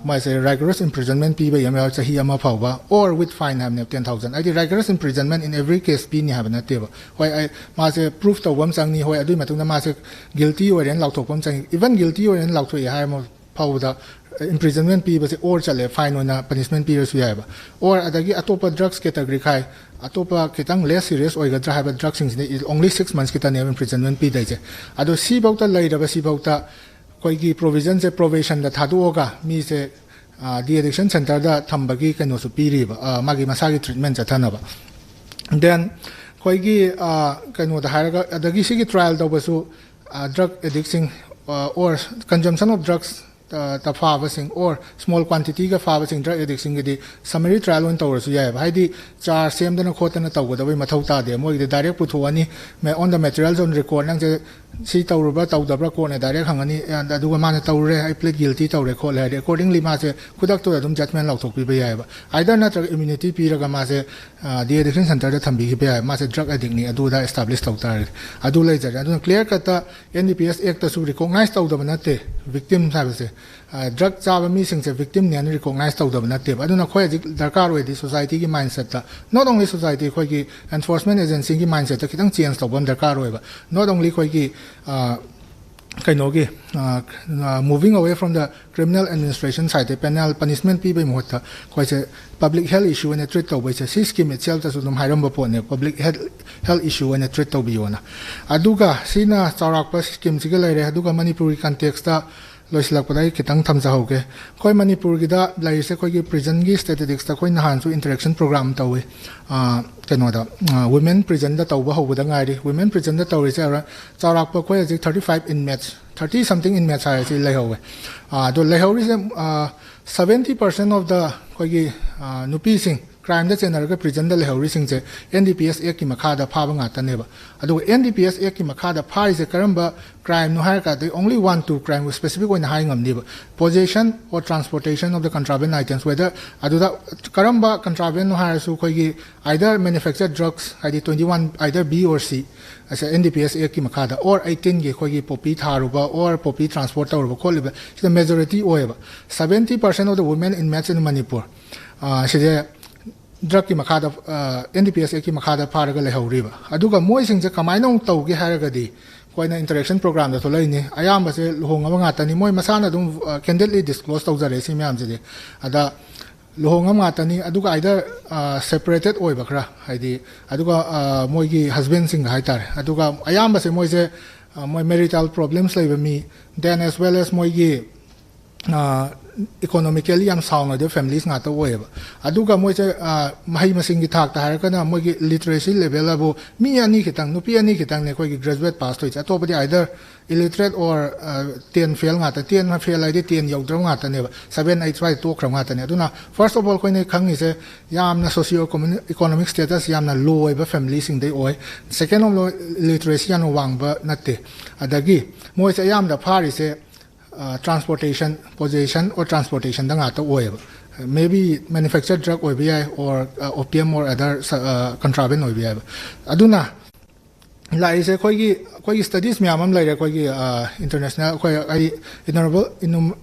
ꯃꯣꯏꯁꯦ ꯔꯥꯏꯒꯔꯁ ꯏꯝꯄ꯭ꯔꯤꯖꯟꯃꯦꯟ ꯄꯤꯕ ꯌꯥꯝ ꯌꯥꯎꯋꯦ, ꯆꯍꯤ ꯑꯃ ꯐꯥꯎꯕ, ꯑꯣꯔ ꯋꯤꯠ ꯐꯥꯏꯟ ꯍꯥꯏꯕꯅꯦꯕ, ꯇꯦꯟ ꯊꯥꯎꯖꯟ꯫ ꯍꯥꯏꯗꯤ ꯔꯥꯏꯒꯔꯁ ꯏꯝꯄ꯭ꯔꯤꯖꯟꯃꯦꯟ ꯏꯟ ꯑꯦꯕ꯭ꯔꯤ ꯀꯦꯁ ꯄꯤꯅꯤ ꯍꯥꯏꯕ ꯅꯠꯇꯦꯕ꯫ ꯍꯣꯏ, ꯑꯩ ꯃꯥꯁꯦ ꯄ꯭ꯔꯨꯐ ꯇꯧꯕ ꯑꯃ ꯆꯪꯅꯤ, ꯍꯣꯏ, ꯑꯗꯨꯒꯤ ꯃꯇꯨꯡꯗ ꯃꯥꯁꯦ ꯒꯤꯜꯇꯤ ꯑꯣꯏꯔꯦꯅ ꯂꯥꯎꯊꯣꯛꯄ ꯑꯃ ꯆꯪꯉꯤ꯫ ꯏꯚꯟ ꯒꯤꯜꯇꯤ ꯑꯣꯏꯔꯦꯅ ꯂꯥꯎꯊꯣꯛꯑꯦ ꯍꯥꯏꯔ ꯐꯥꯎꯕꯗ imprisonment ꯄꯤꯕꯁꯦ or ꯆꯠꯂꯦ, fine ꯑꯣꯏꯅ punishment ꯄꯤꯔꯁꯨ ꯌꯥꯏꯑꯕ꯫ Or ꯑꯗꯒꯤ ꯑꯇꯣꯞꯄ drugs category ꯈꯥꯏ, ꯑꯇꯣꯞꯄ ꯈꯤꯇꯪ less serious ꯑꯣꯏꯒꯗ꯭ꯔꯥ ꯍꯥꯏꯕ drug ꯁꯤꯡꯁꯤꯗꯤ only six months ꯈꯤꯇꯅꯦꯕ imprisonment ꯄꯤꯗꯣꯏꯁꯦ꯫ ꯑꯗꯣ ꯁꯤꯐꯧꯗ ꯂꯩꯔꯕ, ꯁꯤꯐꯧꯗ ꯑꯩꯈꯣꯏꯒꯤ provision ꯁꯦ probation ꯗ ꯊꯥꯗꯣꯛꯑꯒ ꯃꯤꯁꯦ de-addiction center ꯗ ꯊꯝꯕꯒꯤ ꯀꯩꯅꯣꯁꯨ ꯄꯤꯔꯤꯕ, ꯃꯥꯒꯤ ꯃꯁꯥꯒꯤ treatment ꯆꯠꯊꯅꯕ꯫ Then ꯑꯩꯈꯣꯏꯒꯤ ꯀꯩꯅꯣꯗ ꯍꯥꯏꯔꯒ, ꯑꯗꯒꯤ ꯁꯤꯒꯤ trial ꯇꯧꯕꯁꯨ drug addict ꯁꯤꯡ or consumption of drugs ꯇ ꯐꯥꯕꯁꯤꯡ or small quantity ꯒ ꯐꯥꯕꯁꯤꯡ drug addict ꯁꯤꯡꯒꯤꯗꯤ summary trial ꯑꯣꯏꯅ ꯇꯧꯔꯁꯨ ꯌꯥꯏꯑꯕ꯫ ꯍꯥꯏꯗꯤ ꯆꯥꯔ ꯁꯦꯝꯗꯅ ꯈꯣꯠꯇꯅ ꯇꯧꯒꯗꯕꯩ ꯃꯊꯧ ꯇꯥꯗꯦ꯫ ꯃꯣꯏꯒꯤꯗꯤ direct ꯄꯨꯊꯣꯛꯑꯅꯤ, on the materials on record, ꯅꯪꯁꯦ ꯁꯤ ꯇꯧꯔꯨꯕ꯭ꯔꯥ ꯇꯧꯗꯕ꯭ꯔꯥ court ꯅ direct ꯍꯪꯉꯅꯤ꯫ ꯑꯗꯨꯒ ꯃꯥꯅ ꯇꯧꯔꯨꯔꯦ, ꯑꯩ plead guilty ꯇꯧꯔꯦ ꯈꯣꯠꯂꯦ ꯍꯥꯏꯔꯗꯤ accordingly ꯃꯥꯁꯦ ꯈꯨꯗꯛꯇꯨꯗ ꯑꯗꯨꯝ judgment ꯂꯥꯎꯊꯣꯛꯄꯤꯕ ꯌꯥꯏꯑꯕ꯫ Either ꯅꯠꯇ꯭ꯔꯒ immunity ꯄꯤꯔꯒ ꯃꯥꯁꯦ de-addiction center ꯗ ꯊꯝꯕꯤꯈꯤꯕ ꯌꯥꯏ, ꯃꯥꯁꯦ drug addict ꯅꯤ ꯑꯗꯨꯗ establish ꯇꯧ ꯇꯥꯔꯒꯗꯤ꯫ ꯑꯗꯨ ꯂꯩꯖꯔꯦ꯫ ꯑꯗꯨꯅ clear cut ꯇ N D P S Act ꯇꯁꯨ recognize ꯇꯧꯗꯕ ꯅꯠꯇꯦ victims ꯍꯥꯏꯕꯁꯦ꯫ Drug ꯆꯥꯕ ꯃꯤꯁꯤꯡꯁꯦ victim ꯅꯦꯅ recognize ꯇꯧꯗꯕ ꯅꯠꯇꯦꯕ꯫ ꯑꯗꯨꯅ ꯑꯩꯈꯣꯏ ꯍꯧꯖꯤꯛ ꯗꯔꯀꯥꯔ ꯑꯣꯏꯗꯤ society ꯒꯤ mindset ꯇ, not only society, ꯑꯩꯈꯣꯏꯒꯤ enforcement agency ꯒꯤ mindset ꯇ ꯈꯤꯇꯪ change ꯇꯧꯕ ꯑꯃ ꯗꯔꯀꯥꯔ ꯑꯣꯏꯕ꯫ Not only ꯑꯩꯈꯣꯏꯒꯤ ꯀꯩꯅꯣꯒꯤ moving away from the criminal administration side ꯇ penal punishment ꯄꯤꯕꯒꯤ ꯃꯍꯨꯠꯇ ꯑꯩꯈꯣꯏꯁꯦ public health issue ꯑꯣꯏꯅ treat ꯇꯧꯕꯩꯁꯦ, ꯁꯤ scheme itself ꯇꯁꯨ ꯑꯗꯨꯝ ꯍꯥꯏꯔꯝꯕ ꯄꯣꯠꯅꯦ, public health health issue ꯑꯣꯏꯅ treat ꯇꯧꯕꯤꯌꯣꯅ꯫ ꯑꯗꯨꯒ ꯁꯤꯅ ꯆꯥꯎꯔꯥꯛꯄ scheme ꯁꯤꯒ ꯂꯩꯔꯦ꯫ ꯑꯗꯨꯒ ꯃꯅꯤꯄꯨꯔꯒꯤ context ꯇ ꯂꯣꯏꯁꯤꯜꯂꯛꯄꯗ ꯑꯩ ꯈꯤꯇꯪ ꯊꯝꯖꯍꯧꯒꯦ꯫ ꯑꯩꯈꯣꯏ ꯃꯅꯤꯄꯨꯔꯒꯤꯗ ꯂꯩꯔꯤꯁꯦ ꯑꯩꯈꯣꯏꯒꯤ prison ꯒꯤ statistics ꯇ ꯑꯩꯈꯣꯏ ꯅꯍꯥꯟꯁꯨ interaction program ꯇꯧꯋꯤ꯫ ꯀꯩꯅꯣꯗ women prison ꯗ ꯇꯧꯕ ꯍꯧꯕꯗ ꯉꯥꯏꯔꯤ꯫ Women prison ꯗ ꯇꯧꯔꯤꯁꯦ ꯆꯥꯎꯔꯥꯛꯄ ꯑꯩꯈꯣꯏ ꯍꯧꯖꯤꯛ thirty five inmates, thirty something inmates ꯍꯥꯏꯔꯁꯤ ꯂꯩꯍꯧꯋꯦ꯫ ꯑꯗꯣ ꯂꯩꯍꯧꯔꯤꯁꯦ seventy percent of the ꯑꯩꯈꯣꯏꯒꯤ ꯅꯨꯄꯤꯁꯤꯡ crime ꯗ ꯆꯦꯟꯅꯔꯒ prison ꯗ ꯂꯩꯍꯧꯔꯤꯁꯤꯡꯁꯦ N D P S Act ꯀꯤ ꯃꯈꯥꯗ ꯐꯥꯕ ꯉꯥꯛꯇꯅꯦꯕ꯫ ꯑꯗꯨꯒ N D P S Act ꯀꯤ ꯃꯈꯥꯗ ꯐꯥꯔꯤꯁꯦ ꯀꯔꯝꯕ crime ꯅꯣ ꯍꯥꯏꯔ ꯀꯥꯟꯗ only one two crime specific ꯑꯣꯏꯅ ꯍꯥꯏ ꯉꯝꯅꯤꯕ꯫ Possession or transportation of the contraband items, whether ꯑꯗꯨꯗ ꯀꯔꯝꯕ contraband ꯅꯣ ꯍꯥꯏꯔꯁꯨ ꯑꯩꯈꯣꯏꯒꯤ either manufactured drugs, ꯍꯥꯏꯗꯤ twenty one either B or C, ꯑꯁꯦ N D P S Act ꯀꯤ ꯃꯈꯥꯗ, or eighteen ꯒꯤ ꯑꯩꯈꯣꯏꯒꯤ poppy ꯊꯥꯔꯨꯕ or poppy transport ꯇꯧꯔꯨꯕ ꯈꯣꯠꯂꯤꯕ, ꯁꯤꯗ majority ꯑꯣꯏꯌꯦꯕ꯫ Seventy percent of the women inmates in Manipur, ꯁꯤꯁꯦ drug ꯀꯤ ꯃꯈꯥꯗ, N D P S Act ꯀꯤ ꯃꯈꯥꯗ ꯐꯥꯔꯒ ꯂꯩꯍꯧꯔꯤꯕ꯫ ꯑꯗꯨꯒ ꯃꯣꯏꯁꯤꯡꯁꯦ ꯀꯃꯥꯏꯅ ꯑꯃꯨꯛ ꯇꯧꯒꯦ ꯍꯥꯏꯔꯒꯗꯤ, ꯑꯩꯈꯣꯏꯅ ꯏꯟꯇꯔꯦꯛꯁꯟ ꯄ꯭ꯔꯣꯒ꯭ꯔꯥꯝꯗ ꯊꯣꯛꯂꯛꯏꯅꯤ꯫ ꯑꯌꯥꯝꯕꯁꯦ ꯂꯨꯍꯣꯡꯉꯕ ꯉꯥꯛꯇꯅꯤ꯫ ꯃꯣꯏ ꯃꯁꯥꯅ ꯑꯗꯨꯝ ꯀꯦꯟꯗꯤꯗꯂꯤ ꯗꯤꯁꯀ꯭ꯂꯣꯁ ꯇꯧꯖꯔꯛꯑꯦ ꯁꯤ ꯃꯌꯥꯝꯁꯤꯗꯤ꯫ ꯑꯗ ꯂꯨꯍꯣꯡꯉꯕ ꯉꯥꯛꯇꯅꯤ꯫ ꯑꯗꯨꯒ ꯑꯥꯏꯗꯔ ꯁꯦꯄꯔꯦꯇꯦꯠ ꯑꯣꯏꯕ ꯈꯔ, ꯍꯥꯏꯗꯤ, ꯑꯗꯨꯒ ꯃꯣꯏꯒꯤ ꯍꯁꯕꯦꯟꯁꯤꯡꯒ ꯍꯥꯏꯇꯥꯔꯦ꯫ ꯑꯗꯨꯒ ꯑꯌꯥꯝꯕꯁꯦ ꯃꯣꯏꯁꯦ ꯃꯣꯏ ꯃꯦꯔꯤꯇꯦꯜ ꯄ꯭ꯔꯣꯕ꯭ꯂꯦꯝꯁ ꯂꯩꯕ ꯃꯤ, then as well as ꯃꯣꯏꯒꯤ ꯏꯀꯣꯅꯣꯃꯤꯀꯦꯜꯂꯤ ꯌꯥꯝ ꯁꯥꯎꯟ ꯑꯣꯏꯗꯕ ꯐꯦꯃꯤꯂꯤꯁ ꯉꯥꯛꯇ ꯑꯣꯏꯌꯦꯕ꯫ ꯑꯗꯨꯒ ꯃꯣꯏꯁꯦ ꯃꯍꯩ ꯃꯁꯤꯡꯒꯤ ꯊꯥꯛꯇ ꯍꯥꯏꯔꯒꯅ ꯃꯣꯏꯒꯤ ꯂꯤꯇꯔꯦꯁꯤ ꯂꯦꯚꯦꯜ ꯑꯕꯨ ꯃꯤ ꯑꯅꯤ ꯈꯤꯇꯪ, ꯅꯨꯄꯤ ꯑꯅꯤ ꯈꯤꯇꯪꯅꯦ ꯑꯩꯈꯣꯏꯒꯤ ꯒ꯭ꯔꯦꯖꯨꯋꯦꯠ ꯄꯥꯁ ꯇꯧꯔꯤꯁꯦ꯫ ꯑꯇꯣꯞꯄꯗꯤ ꯑꯥꯏꯗꯔ ꯏꯂꯤꯇꯔꯦꯠ ꯑꯣꯔ ꯇꯦꯟ ꯐꯦꯜ ꯉꯥꯛꯇ, ꯇꯦꯟ ꯐꯦꯜ ꯍꯥꯏꯗꯤ ꯇꯦꯟ ꯌꯧꯗ꯭ꯔꯕ ꯉꯥꯛꯇꯅꯦꯕ, ꯁꯕꯦꯟ ꯑꯩꯠ ꯁ꯭ꯋꯥꯏꯗ ꯇꯣꯛꯈ꯭ꯔꯕ ꯉꯥꯛꯇꯅꯦ꯫ ꯑꯗꯨꯅ ꯐꯥꯔꯁ ꯑꯣꯐ ꯑꯣꯜ ꯑꯩꯈꯣꯏꯅ ꯈꯪꯉꯤꯁꯦ ꯌꯥꯝꯅ ꯁꯣꯁꯤꯌꯣ ꯏꯀꯣꯅꯣꯃꯤꯛ ꯁ꯭ꯇꯦꯇꯁ ꯌꯥꯝꯅ ꯂꯣ ꯑꯣꯏꯕ ꯐꯦꯃꯤꯂꯤꯁꯤꯡꯗꯩ ꯑꯣꯏ꯫ ꯁꯦꯀꯦꯟ ꯑꯣꯐ ꯑꯣꯜ, ꯂꯤꯇꯔꯦꯁꯤ ꯌꯥꯝꯅ ꯋꯥꯡꯕ ꯅꯠꯇꯦ꯫ ꯑꯗꯒꯤ ꯃꯣꯏꯁꯦ ꯑꯌꯥꯝꯕꯗ ꯐꯥꯔꯤꯁꯦ ꯇ꯭ꯔꯥꯟꯁꯄꯣꯔꯇꯦꯁꯟ, ꯄꯣꯖꯦꯁꯟ ꯑꯣꯔ ꯇ꯭ꯔꯥꯟꯁꯄꯣꯔꯇꯦꯁꯟꯗ ꯉꯥꯛꯇ ꯑꯣꯏꯌꯦꯕ꯫ ꯃꯦ ꯕꯤ ꯃꯦꯅꯨꯐꯦꯛꯆꯔ ꯗ꯭ꯔꯒ ꯑꯣꯏꯕ ꯌꯥꯏ, ꯑꯣꯔ ꯑꯣꯄꯤꯌꯝ ꯑꯣꯔ ꯑꯗꯔ ꯀꯟꯇ꯭ꯔꯥꯕꯦꯟ ꯑꯣꯏꯕ ꯌꯥꯏꯕ꯫ ꯑꯗꯨꯅ ꯂꯥꯛꯏꯁꯦ ꯑꯩꯈꯣꯏꯒꯤ, ꯑꯩꯈꯣꯏꯒꯤ ꯁ꯭ꯇꯗꯤꯁ ꯃꯌꯥꯝ ꯑꯃ ꯂꯩꯔꯦ꯫ ꯑꯩꯈꯣꯏꯒꯤ ꯏꯟꯇꯔꯅꯦꯁꯅꯦꯜ, ꯑꯩꯈꯣꯏ ꯑꯩ ꯏꯅꯔꯕꯜ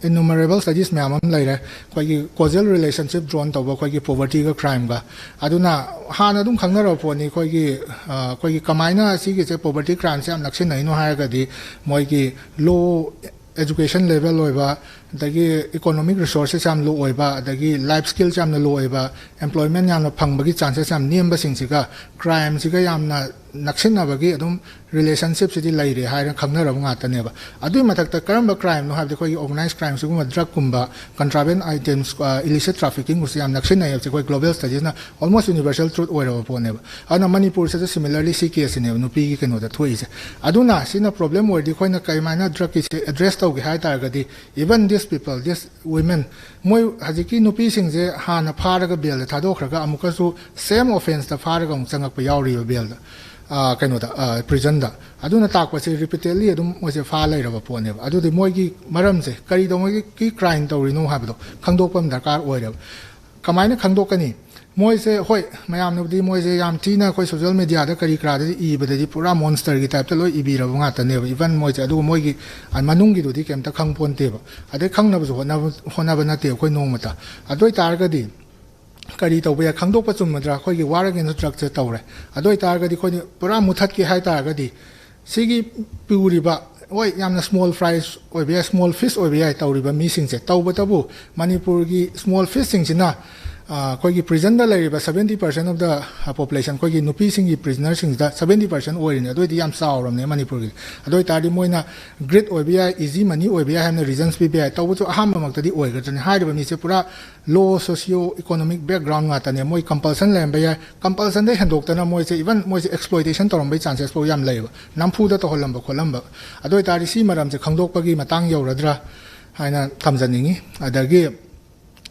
ꯏꯅꯨꯃꯔꯦꯕꯜ ꯁ꯭ꯇꯗꯤꯁ ꯃꯌꯥꯝ ꯑꯃ ꯂꯩꯔꯦ꯫ ꯑꯩꯈꯣꯏꯒꯤ ꯀꯣꯖꯦꯜ ꯔꯤꯂꯦꯁꯟꯁꯤꯞ ꯗ꯭ꯔꯣꯟ ꯇꯧꯕ ꯑꯩꯈꯣꯏꯒꯤ ꯄꯣꯕꯔꯇꯤꯒ ꯀ꯭ꯔꯥꯏꯝꯒ꯫ ꯑꯗꯨꯅ ꯍꯥꯟꯅ ꯑꯗꯨꯝ ꯈꯪꯅꯔꯕ ꯄꯣꯠꯅꯤ꯫ ꯑꯩꯈꯣꯏꯒꯤ ꯑꯩꯈꯣꯏꯒꯤ ꯀꯃꯥꯏꯅ ꯁꯤꯒꯤꯁꯦ ꯄꯣꯕꯔꯇꯤ ꯀ꯭ꯔꯥꯏꯝꯁꯦ ꯌꯥꯝ ꯅꯛꯁꯤꯟꯅꯩꯅꯣ ꯍꯥꯏꯔꯒꯗꯤ ꯃꯣꯏꯒꯤ ꯂꯣ ꯑꯦꯖꯨꯀꯦꯁꯟ ꯂꯦꯚꯦꯜ ꯑꯣꯏꯕ, ꯑꯗꯒꯤ ꯏꯀꯣꯅꯣꯃꯤꯛ ꯔꯤꯁꯣꯔꯁꯦꯁ ꯌꯥꯝ ꯂꯣ ꯑꯣꯏꯕ, ꯑꯗꯒꯤ ꯂꯥꯏꯐ ꯁ꯭ꯀꯤꯜꯁ ꯌꯥꯝꯅ ꯂꯣ ꯑꯣꯏꯕ, ꯑꯦꯝꯄ꯭ꯂꯣꯏꯃꯦꯟ ꯌꯥꯝꯅ ꯐꯪꯕꯒꯤ ꯆꯥꯟꯁꯦꯁ ꯌꯥꯝ ꯅꯦꯝꯕꯁꯤꯡꯁꯤꯒ ꯀ꯭ꯔꯥꯏꯝꯁꯤꯒ ꯌꯥꯝꯅ ꯅꯛꯁꯤꯟꯅꯕꯒꯤ ꯑꯗꯨꯝ ꯔꯤꯂꯦꯁꯟꯁꯤꯞꯁꯤꯗꯤ ꯂꯩꯔꯦ ꯍꯥꯏꯅ ꯈꯪꯅꯔꯕ ꯉꯥꯛꯇꯅꯦꯕ꯫ ꯑꯗꯨꯒꯤ ꯃꯊꯛꯇ ꯀꯔꯝꯕ ꯀ꯭ꯔꯥꯏꯝꯅꯣ ꯍꯥꯏꯕꯗꯤ ꯑꯩꯈꯣꯏꯒꯤ ꯑꯣꯔꯒꯅꯥꯏꯖ ꯀ꯭ꯔꯥꯏꯝ, ꯁꯤꯒꯨꯝꯕ ꯗ꯭ꯔꯒꯀꯨꯝꯕ, ꯀꯟꯇ꯭ꯔꯥꯕꯦꯟ ꯑꯥꯏꯇꯦꯝꯁ, ꯏꯂꯤꯁꯤꯠ ꯇ꯭ꯔꯥꯐꯤꯀꯤꯡꯒꯨꯝꯕꯁꯤ ꯌꯥꯝ ꯅꯛꯁꯤꯟꯅꯩ ꯍꯥꯏꯕꯁꯦ ꯑꯩꯈꯣꯏ ꯒ꯭ꯂꯣꯕꯦꯜ ꯁ꯭ꯇꯗꯤꯁꯅ ꯑꯣꯜꯃꯣꯁ ꯌꯨꯅꯤꯚꯔꯁꯦꯜ ꯇ꯭ꯔꯨꯠ ꯑꯣꯏꯔꯕ ꯄꯣꯠꯅꯦꯕ꯫ ꯑꯗꯨꯅ ꯃꯅꯤꯄꯨꯔꯁꯤꯗ ꯁꯤꯃꯤꯂꯔꯂꯤ ꯁꯤ ꯀꯦꯁꯁꯤꯅꯦꯕ ꯅꯨꯄꯤꯒꯤ ꯀꯩꯅꯣꯗ ꯊꯣꯛꯏꯁꯦ꯫ ꯑꯗꯨꯅ ꯁꯤꯅ ꯄ꯭ꯔꯣꯕ꯭ꯂꯦꯝ ꯑꯣꯏꯔꯗꯤ ꯑꯩꯈꯣꯏꯅ ꯀꯃꯥꯏꯅ ꯗ꯭ꯔꯒꯀꯤꯁꯦ ꯑꯦꯗ꯭ꯔꯦꯁ ꯇꯧꯒꯦ ꯍꯥꯏ ꯇꯥꯔꯒꯗꯤ, even these people, these women, ꯃꯣꯏ ꯍꯧꯖꯤꯛꯀꯤ ꯅꯨꯄꯤꯁꯤꯡꯁꯦ ꯍꯥꯟꯅ ꯐꯥꯔꯒ ꯕꯦꯜꯗ ꯊꯥꯗꯣꯛꯈ꯭ꯔꯒ ꯑꯃꯨꯛꯀꯁꯨ ꯁꯦꯝ ꯑꯣꯐꯦꯟꯁꯇ ꯐꯥꯔꯒ ꯑꯃꯨꯛ ꯆꯪꯉꯛꯄ ꯌꯥꯎꯔꯤꯕ ꯕꯦꯜꯗ, ꯑ, ꯀꯩꯅꯣꯗ, ꯑ, ꯄ꯭ꯔꯤꯖꯟꯗ꯫ ꯑꯗꯨꯅ ꯇꯥꯛꯄꯁꯦ ꯔꯤꯄꯤꯇꯦꯗꯂꯤ ꯑꯗꯨꯝ ꯃꯣꯏꯁꯦ ꯐꯥ ꯂꯩꯔꯕ ꯄꯣꯠꯅꯦꯕ꯫ ꯑꯗꯨꯗꯤ ꯃꯣꯏꯒꯤ ꯃꯔꯝꯁꯦ ꯀꯔꯤꯗꯧꯕꯒꯤ ꯀ꯭ꯔꯥꯏꯝ ꯇꯧꯔꯤꯅꯣ ꯍꯥꯏꯕꯗꯣ ꯈꯪꯗꯣꯛꯄ ꯑꯃ ꯗꯔꯀꯥꯔ ꯑꯣꯏꯔꯦꯕ꯫ ꯀꯃꯥꯏꯅ ꯈꯪꯗꯣꯛꯀꯅꯤ? ꯃꯣꯏꯁꯦ, ꯍꯣꯏ, ꯃꯌꯥꯝꯅꯕꯨꯗꯤ ꯃꯣꯏꯁꯦ ꯌꯥꯝ ꯊꯤꯅ ꯑꯩꯈꯣꯏ ꯁꯣꯁꯤꯌꯦꯜ ꯃꯦꯗꯤꯌꯥꯗ ꯀꯔꯤ ꯀꯔꯥꯗꯗꯤ ꯏꯕꯗꯗꯤ ꯄꯨꯔꯥ ꯃꯣꯟꯁꯇꯔꯒꯤ ꯇꯥꯏꯞꯇ ꯂꯣꯏ ꯏꯕꯤꯔꯕ ꯉꯥꯛꯇꯅꯦꯕ꯫ ꯏꯚꯟ ꯃꯣꯏꯁꯦ, ꯑꯗꯨꯒ ꯃꯣꯏꯒꯤ, ꯑ, ꯃꯅꯨꯡꯒꯤꯗꯨꯗꯤ ꯀꯩꯝꯇ ꯈꯪ ꯄꯣꯟꯇꯦꯕ꯫ ꯑꯗꯩ ꯈꯪꯅꯕꯁꯨ ꯍꯣꯠꯅꯕ, ꯍꯣꯠꯅꯕ ꯅꯠꯇꯦ ꯑꯩꯈꯣꯏ ꯅꯣꯡꯃꯇ꯫ ꯑꯗꯨ ꯑꯣꯏꯇꯥꯔꯒꯗꯤ ꯀꯔꯤ ꯇꯧꯕ ꯌꯥꯏ? ꯈꯪꯗꯣꯛꯄ ꯆꯨꯝꯃꯗ꯭ꯔꯥ? ꯑꯩꯈꯣꯏꯒꯤ ꯋꯥꯔ ꯑꯦꯒꯦꯟꯁ ꯗ꯭ꯔꯒꯁꯦ ꯇꯧꯔꯦ꯫ ꯑꯗꯨ ꯑꯣꯏꯇꯥꯔꯒꯗꯤ ꯑꯩꯈꯣꯏꯅ ꯄꯨꯔꯥ ꯃꯨꯊꯠꯀꯦ ꯍꯥꯏ ꯇꯥꯔꯒꯗꯤ ꯁꯤꯒꯤ ꯄꯨꯔꯤꯕ, ꯍꯣꯏ, ꯌꯥꯝꯅ small fry ꯑꯣꯏꯕ ꯌꯥꯏ, small fish ꯑꯣꯏꯕ ꯌꯥꯏ ꯇꯧꯔꯤꯕ ꯃꯤꯁꯤꯡꯁꯦ꯫ ꯇꯧꯕꯇꯕꯨ ꯃꯅꯤꯄꯨꯔꯒꯤ small fishꯁꯤꯡꯁꯤꯅ, ꯑ, ꯑꯩꯈꯣꯏꯒꯤ prisonꯗ ꯂꯩꯔꯤꯕ seventy percent of the population, ꯑꯩꯈꯣꯏꯒꯤ ꯅꯨꯄꯤꯁꯤꯡꯒꯤ prisonerꯁꯤꯡꯁꯤꯗ seventy percent ꯑꯣꯏꯔꯤꯅꯦ꯫ ꯑꯗꯨ ꯑꯣꯏꯗꯤ ꯌꯥꯝ ꯆꯥꯎꯔꯕꯅꯦ ꯃꯅꯤꯄꯨꯔꯒꯤ꯫ ꯑꯗꯨ ꯑꯣꯏ ꯇꯥꯔꯗꯤ ꯃꯣꯏꯅ greed ꯑꯣꯏꯕ ꯌꯥꯏ, easy money ꯑꯣꯏꯕ ꯌꯥꯏ ꯍꯥꯏꯅ reasons ꯄꯤꯕ ꯌꯥꯏ꯫ ꯇꯧꯕꯁꯨ ꯑꯍꯥꯟꯕꯃꯛꯇꯗꯤ ꯑꯣꯏꯒꯗ꯭ꯔꯅꯤ꯫ ꯍꯥꯏꯔꯤꯕ ꯃꯤꯁꯦ ꯄꯨꯔꯥ low socio economic background ꯉꯥꯛꯇꯅꯦ꯫ ꯃꯣꯏ compulsion ꯂꯩꯔꯝꯕ ꯌꯥꯏ꯫ Compulsionꯗꯩ ꯍꯦꯟꯗꯣꯛꯇꯅ ꯃꯣꯏꯁꯦ even ꯃꯣꯏꯁꯦ exploitation ꯇꯧꯔꯝꯕꯩ chances ꯐꯥꯎ ꯌꯥꯝ ꯂꯩꯌꯦꯕ꯫ ꯅꯝꯐꯨꯗ ꯇꯧꯍꯜꯂꯝꯕ ꯈꯣꯠꯂꯝꯕ꯫ ꯑꯗꯨ ꯑꯣꯏ ꯇꯥꯔꯗꯤ ꯁꯤ ꯃꯔꯝꯁꯦ ꯈꯪꯗꯣꯛꯄꯒꯤ ꯃꯇꯥꯡ ꯌꯧꯔꯗ꯭ꯔꯥ ꯍꯥꯏꯅ ꯊꯝꯖꯅꯤꯡꯉꯤ꯫ ꯑꯗꯒꯤ,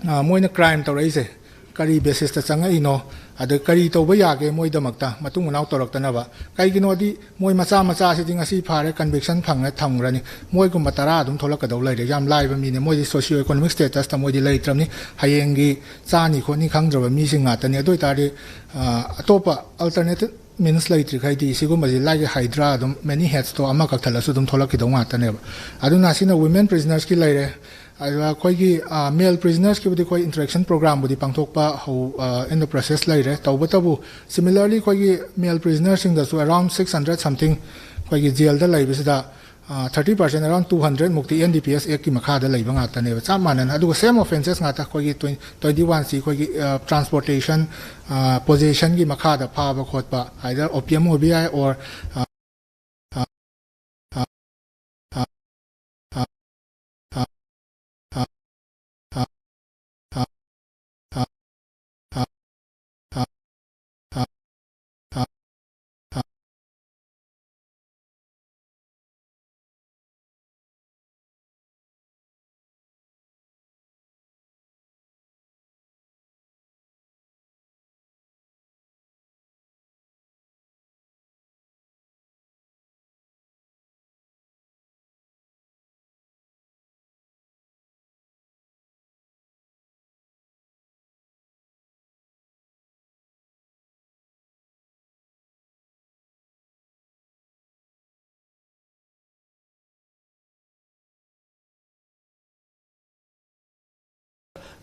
ꯑ, ꯃꯣꯏꯅ crime ꯇꯧꯔꯛꯏꯁꯦ ꯀꯔꯤ basisꯇ ꯆꯪꯉꯛꯏꯅꯣ, ꯑꯗ ꯀꯔꯤ ꯇꯧꯕ ꯌꯥꯒꯦ ꯃꯣꯏꯗꯃꯛꯇ ꯃꯇꯨꯡ ꯃꯅꯥꯎ ꯇꯧꯔꯛꯇꯅꯕ? ꯀꯩꯒꯤꯅꯣꯗꯤ ꯃꯣꯏ ꯃꯆꯥ ꯃꯆꯥꯁꯤꯗꯤ ꯉꯁꯤ ꯐꯥꯔꯦ, conviction ꯐꯪꯉꯦ, ꯊꯝꯈ꯭ꯔꯅꯤ꯫ ꯃꯣꯏꯒꯨꯝꯕ ꯇꯔꯥ ꯑꯗꯨꯝ ꯊꯣꯛꯂꯛꯀꯗꯧ ꯂꯩꯔꯦ꯫ ꯌꯥꯝ ꯂꯥꯏꯕ ꯃꯤꯅꯦ꯫ ꯃꯣꯏꯗꯤ socio economic statusꯇ ꯃꯣꯏꯗꯤ ꯂꯩꯇ꯭ꯔꯕꯅꯤ꯫ ꯍꯌꯦꯡꯒꯤ ꯆꯥꯅꯤ ꯈꯣꯠꯅꯤ ꯈꯪꯗ꯭ꯔꯕ ꯃꯤꯁꯤꯡ ꯉꯥꯛꯇꯅꯤ꯫ ꯑꯗꯨ ꯑꯣꯏ ꯇꯥꯔꯗꯤ, ꯑ, ꯑꯇꯣꯞꯄ alternative means ꯂꯩꯇ꯭ꯔꯤꯈꯩꯗꯤ ꯁꯤꯒꯨꯝꯕꯁꯤ ꯂꯥꯏꯒꯤ Hydra ꯑꯗꯨꯝ many headsꯇꯣ ꯑꯃ ꯀꯛꯊꯠꯂꯁꯨ ꯑꯗꯨꯝ ꯊꯣꯛꯂꯛꯈꯤꯗꯧ ꯉꯥꯛꯇꯅꯦꯕ꯫ ꯑꯗꯨꯅ ꯁꯤꯅ women prisonersꯀꯤ ꯂꯩꯔꯦ꯫ ꯑꯗꯨꯒ ꯑꯩꯈꯣꯏꯒꯤ, ꯑ, male prisonersꯀꯤꯕꯨꯗꯤ ꯑꯩꯈꯣꯏ interaction programꯕꯨꯗꯤ ꯄꯥꯡꯊꯣꯛꯄ ꯍꯧ-, ꯑ, in the process ꯂꯩꯔꯦ꯫ ꯇꯧꯕꯇꯕꯨ similarly ꯑꯩꯈꯣꯏꯒꯤ male prisonerꯁꯤꯡꯗꯁꯨ around six hundred something ꯑꯩꯈꯣꯏꯒꯤ jailꯗ ꯂꯩꯕꯁꯤꯗ, ꯑ, thirty percent, around two hundred ꯃꯨꯛꯇꯤ N D P S Actꯀꯤ ꯃꯈꯥꯗ ꯂꯩꯕ ꯉꯥꯛꯇꯅꯦꯕ, ꯆꯞ ꯃꯥꯟꯅꯅ꯫ ꯑꯗꯨꯒ same offences ꯉꯥꯛꯇ ꯑꯩꯈꯣꯏꯒꯤ twenty, twenty-oneC ꯑꯩꯈꯣꯏꯒꯤ, ꯑ, transportation, ꯑ, possessionꯒꯤ ꯃꯈꯥꯗ ꯐꯥꯕ ꯈꯣꯠꯄ, either opium ꯑꯣꯏꯕ ꯌꯥꯏ, or, ꯑ,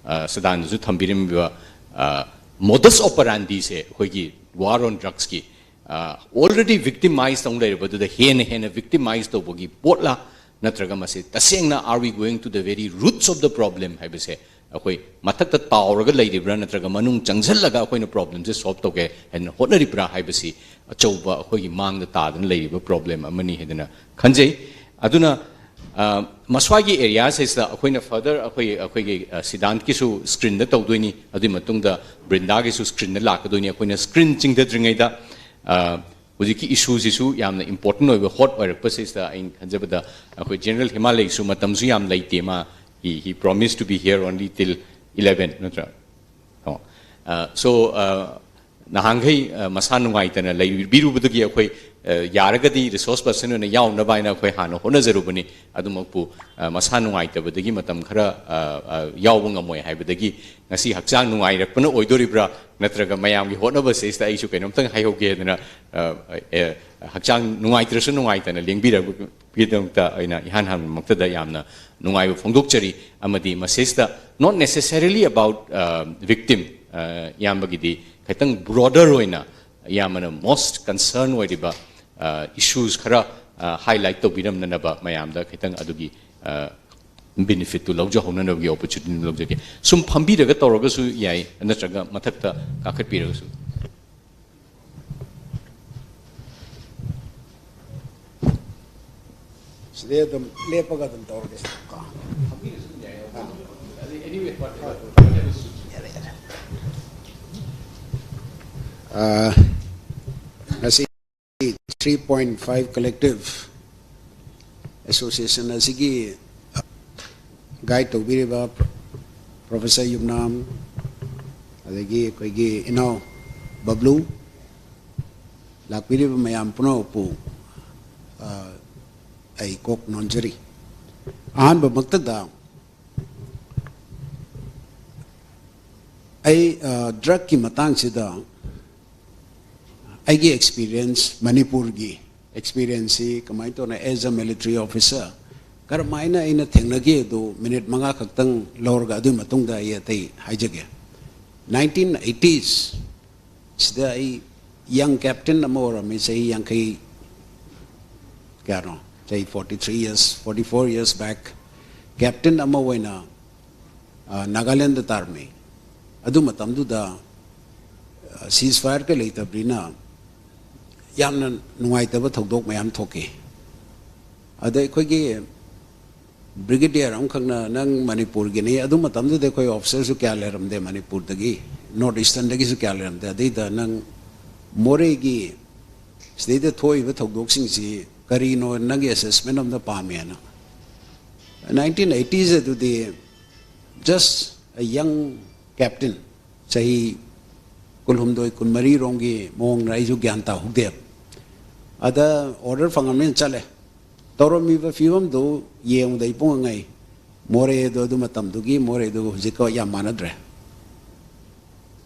ꯑ, ꯁꯗꯥꯅꯟꯗꯁꯨ ꯊꯝꯕꯤꯔꯝꯃꯤꯕ, ꯑ, modus operandiꯁꯦ ꯑꯩꯈꯣꯏꯒꯤ war on drugsꯀꯤ ꯑꯣꯜꯔꯦꯗꯤ ꯚꯤꯛꯇꯤꯃꯥꯏꯁ ꯇꯧ ꯂꯩꯔꯕꯗꯨꯗ ꯍꯦꯟꯅ ꯍꯦꯟꯅ ꯚꯤꯛꯇꯤꯃꯥꯏꯁ ꯇꯧꯕꯒꯤ ꯄꯣꯠꯂꯥ, ꯅꯠꯇ꯭ꯔꯒ ꯃꯁꯤ ꯇꯁꯦꯡꯅ are we going to the very roots of the problem ꯍꯥꯏꯕꯁꯦ ꯑꯩꯈꯣꯏ ꯃꯊꯛꯇ ꯇꯥꯎꯔꯒ ꯂꯩꯔꯤꯕ꯭ꯔꯥ, ꯅꯠꯇ꯭ꯔꯒ ꯃꯅꯨꯡ ꯆꯪꯁꯤꯜꯂꯒ ꯑꯩꯈꯣꯏꯅ ꯄ꯭ꯔꯣꯕ꯭ꯂꯦꯝꯁꯦ ꯁꯣꯜꯕ ꯇꯧꯒꯦ ꯍꯥꯏꯅ ꯍꯣꯠꯅꯔꯤꯕ꯭ꯔꯥ ꯍꯥꯏꯕꯁꯤ ꯑꯆꯧꯕ ꯑꯩꯈꯣꯏꯒꯤ ꯃꯥꯡꯗ ꯇꯥꯗꯨꯅ ꯂꯩꯔꯤꯕ ꯄ꯭ꯔꯣꯕ꯭ꯂꯦꯝ ꯑꯃꯅꯤ ꯍꯥꯏꯗꯅ ꯈꯟꯖꯩ꯫ ꯑꯗꯨꯅ ꯃꯁ꯭ꯋꯥꯏꯒꯤ ꯑꯦꯔꯤꯌꯥꯁꯤꯗ ꯑꯩꯈꯣꯏꯅ ꯐꯔꯗꯔ ꯑꯩꯈꯣꯏ ꯑꯩꯈꯣꯏꯒꯤ ꯁꯤꯗꯥꯟꯠꯀꯤꯁꯨ ꯁ꯭ꯀ꯭ꯔꯤꯟꯗ ꯇꯧꯗꯣꯏꯅꯤ, ꯑꯗꯨꯒꯤ ꯃꯇꯨꯡꯗ ꯕ꯭ꯔꯤꯟꯗꯥꯒꯤꯁꯨ ꯁ꯭ꯀ꯭ꯔꯤꯟꯗ ꯂꯥꯛꯀꯗꯣꯏꯅꯤ꯫ ꯑꯩꯈꯣꯏꯅ ꯁ꯭ꯀ꯭ꯔꯤꯟ ꯆꯤꯡꯊꯗ꯭ꯔꯤꯉꯩꯗ ꯍꯧꯖꯤꯛꯀꯤ ꯏꯁꯨꯁꯤꯁꯨ ꯌꯥꯝꯅ ꯏꯝꯄꯣꯔꯇꯦꯟ ꯑꯣꯏꯕ, ꯍꯣꯠ ꯑꯣꯏꯔꯛꯄꯁꯤꯗ ꯑꯩꯅ ꯈꯟꯖꯕꯗ ꯑꯩꯈꯣꯏ ꯖꯦꯅꯔꯦꯜ ꯍꯤꯃꯥꯂꯩꯁꯨ ꯃꯇꯝꯁꯨ ꯌꯥꯝ ꯂꯩꯇꯦ꯫ ꯃꯥ he he promised to be here only till eleven ꯅꯠꯇ꯭ꯔꯥ? ꯑꯣ, so ꯅꯍꯥꯟꯈꯩ ꯃꯁꯥ ꯅꯨꯡꯉꯥꯏꯇꯅ ꯂꯩꯕꯤꯔꯨꯕꯗꯒꯤ ꯑꯩꯈꯣꯏ ꯌꯥꯔꯒꯗꯤ ꯔꯤꯁꯣꯔꯁ ꯄꯔꯁꯟ ꯑꯣꯏꯅ ꯌꯥꯎꯅꯕ ꯍꯥꯏꯅ ꯑꯩꯈꯣꯏ ꯍꯥꯟꯅ ꯍꯣꯠꯅꯖꯔꯨꯕꯅꯤ꯫ ꯑꯗꯨꯃꯛꯄꯨ ꯃꯁꯥ ꯅꯨꯡꯉꯥꯏꯇꯕꯗꯒꯤ ꯃꯇꯝ ꯈꯔ ꯌꯥꯎꯕ ꯉꯝꯃꯣꯏ ꯍꯥꯏꯕꯗꯒꯤ ꯉꯁꯤ ꯍꯛꯆꯥꯡ ꯅꯨꯡꯉꯥꯏꯔꯛꯄꯅ ꯑꯣꯏꯗꯣꯔꯤꯕ꯭ꯔꯥ, ꯅꯠꯇ꯭ꯔꯒ ꯃꯌꯥꯝꯒꯤ ꯍꯣꯠꯅꯕꯁꯤꯗ ꯑꯩꯁꯨ ꯀꯩꯅꯣꯝꯇꯪ ꯍꯥꯏꯍꯧꯒꯦ ꯍꯥꯏꯗꯅ ꯍꯛꯆꯥꯡ ꯅꯨꯡꯉꯥꯏꯇ꯭ꯔꯁꯨ ꯅꯨꯡꯉꯥꯏꯇꯅ ꯂꯦꯡꯕꯤꯔꯛꯄꯒꯤꯗꯃꯛꯇ ꯑꯩꯅ ꯏꯍꯥꯟ ꯍꯥꯟꯕꯃꯛꯇꯗ ꯌꯥꯝꯅ ꯅꯨꯡꯉꯥꯏꯕ ꯐꯣꯡꯗꯣꯛꯆꯔꯤ꯫ ꯑꯃꯗꯤ ꯃꯁꯤꯗ not necessarily about victim, ꯏꯌꯥꯝꯕꯒꯤꯗꯤ ꯈꯤꯇꯪ ꯕ꯭ꯔꯣꯗꯔ ꯑꯣꯏꯅ ꯏꯌꯥꯝꯕꯅ ꯃꯣꯁ ꯀꯟꯁꯔꯟ ꯑꯣꯏꯔꯤꯕ ꯏꯁꯨꯁ ꯈꯔ ꯍꯥꯏꯂꯥꯏꯠ ꯇꯧꯕꯤꯔꯝꯅꯅꯕ ꯃꯌꯥꯝꯗ ꯈꯤꯇꯪ ꯑꯗꯨꯒꯤ ꯕꯦꯅꯤꯐꯤꯠꯇꯨ ꯂꯧꯖꯍꯧꯅꯅꯕꯒꯤ ꯑꯣꯄꯣꯔꯆꯨꯅꯤꯇꯤ ꯂꯧꯖꯒꯦ꯫ ꯁꯨꯝ ꯐꯝꯕꯤꯔꯒ ꯇꯧꯔꯒꯁꯨ ꯌꯥꯏ, ꯅꯠꯇ꯭ꯔꯒ ꯃꯊꯛꯇ ꯀꯥꯈꯠꯄꯤꯔꯒꯁꯨ꯫ ꯁꯤꯗꯩ ꯑꯗꯨꯝ ꯂꯦꯞꯄꯒ ꯑꯗꯨꯝ ꯇꯧꯔꯒꯦ꯫ ꯉꯁꯤ three point five collective association ꯑꯁꯤꯒꯤ ꯒꯥꯏꯗ ꯇꯧꯕꯤꯔꯤꯕ ꯄ꯭ꯔꯣꯐꯦꯁꯔ ꯌꯨꯝꯅꯥꯝ, ꯑꯗꯒꯤ ꯑꯩꯈꯣꯏꯒꯤ ꯏꯅꯥꯎ ꯕꯕ꯭ꯂꯨ, ꯂꯥꯛꯄꯤꯔꯤꯕ ꯃꯌꯥꯝ ꯄꯨꯝꯅꯃꯛꯄꯨ ꯑꯩ ꯀꯣꯛ ꯅꯣꯟꯖꯔꯤ꯫ ꯑꯍꯥꯟꯕꯃꯛꯇꯗ ꯑꯩ ꯗ꯭ꯔꯒꯀꯤ ꯃꯇꯥꯡꯁꯤꯗ ꯑꯩꯒꯤ ꯑꯦꯛꯁꯄꯤꯔꯤꯌꯦꯟꯁ, ꯃꯅꯤꯄꯨꯔꯒꯤ ꯑꯦꯛꯁꯄꯤꯔꯤꯌꯦꯟꯁꯁꯤ ꯀꯃꯥꯏꯅ ꯇꯧꯅ as a military officer ꯀꯔꯝꯍꯥꯏꯅ ꯑꯩꯅ ꯊꯦꯡꯅꯈꯤ ꯑꯗꯨ ꯃꯤꯅꯤꯠ ꯃꯉꯥ ꯈꯛꯇꯪ ꯂꯧꯔꯒ ꯑꯗꯨꯒꯤ ꯃꯇꯨꯡꯗ ꯑꯩ ꯑꯇꯩ ꯍꯥꯏꯖꯒꯦ꯫ ꯅꯥꯏꯟꯇꯤꯟ ꯑꯩꯠꯇꯤꯁ ꯁꯤꯗ ꯑꯩ ꯌꯪ ꯀꯦꯞꯇꯦꯟ ꯑꯃ ꯑꯣꯏꯔꯝꯃꯤ, ꯆꯍꯤ ꯌꯥꯡꯈꯩ, ꯀꯌꯥꯅꯣ, ꯆꯍꯤ forty three years, forty four years back, captain ꯑꯃ ꯑꯣꯏꯅ ꯅꯥꯒꯥꯂꯦꯟꯗ ꯇꯥꯔꯝꯃꯤ꯫ ꯑꯗꯨ ꯃꯇꯝꯗꯨꯗ ꯁꯤꯖ ꯐꯥꯌꯔꯒ ꯂꯩꯇꯕꯅꯤꯅ ꯌꯥꯝꯅ ꯅꯨꯡꯉꯥꯏꯇꯕ ꯊꯧꯗꯣꯛ ꯃꯌꯥꯝ ꯊꯣꯛꯈꯤ꯫ ꯑꯗ ꯑꯩꯈꯣꯏꯒꯤ ꯕ꯭ꯔꯤꯒꯦꯗꯤꯌꯔ ꯑꯃꯈꯛꯅ, "ꯅꯪ ꯃꯅꯤꯄꯨꯔꯒꯤꯅꯤ"꯫ ꯑꯗꯨ ꯃꯇꯝꯗꯨꯗ ꯑꯩꯈꯣꯏ ꯑꯣꯐꯤꯁꯔꯁꯨ ꯀꯌꯥ ꯂꯩꯔꯝꯗꯦ ꯃꯅꯤꯄꯨꯔꯗꯒꯤ, ꯅꯣꯔꯠ ꯏꯁꯇꯔꯟꯗꯒꯤꯁꯨ ꯀꯌꯥ ꯂꯩꯔꯝꯗꯦ꯫ ꯑꯗꯩꯗ, "ꯅꯪ ꯃꯣꯔꯦꯒꯤ ꯁꯤꯗꯩꯗ ꯊꯣꯛꯏꯕ ꯊꯧꯗꯣꯛꯁꯤꯡꯁꯤ ꯀꯔꯤꯅꯣ, ꯅꯪꯒꯤ ꯑꯦꯁꯦꯁꯃꯦꯟ ꯑꯝꯇ ꯄꯥꯝꯃꯦꯅ"꯫ Nineteen eighties ꯑꯗꯨꯗꯤ just a young captain, ꯆꯍꯤ ꯀꯨꯟꯍꯨꯝꯗꯣꯏ ꯀꯨꯟꯃꯔꯤꯔꯣꯝꯒꯤ ꯃꯑꯣꯡꯗ, ꯑꯩꯁꯨ ꯒ꯭ꯌꯥꯟ ꯇꯥꯍꯧꯗꯦꯕ꯫ ꯑꯗ ꯑꯣꯔꯗꯔ ꯐꯪꯉꯕꯅꯤꯅ ꯆꯠꯂꯦ꯫ ꯇꯧꯔꯝꯃꯤꯕ ꯐꯤꯕꯝꯗꯨ ꯌꯦꯡꯕꯗ ꯏꯄꯨꯡ ꯑꯉꯩ, ꯃꯣꯔꯦꯗꯣ ꯑꯗꯨ ꯃꯇꯝꯗꯨꯒꯤ ꯃꯣꯔꯦꯗꯨꯒ ꯍꯧꯖꯤꯛꯀ ꯌꯥꯝ ꯃꯥꯟꯅꯗ꯭ꯔꯦ꯫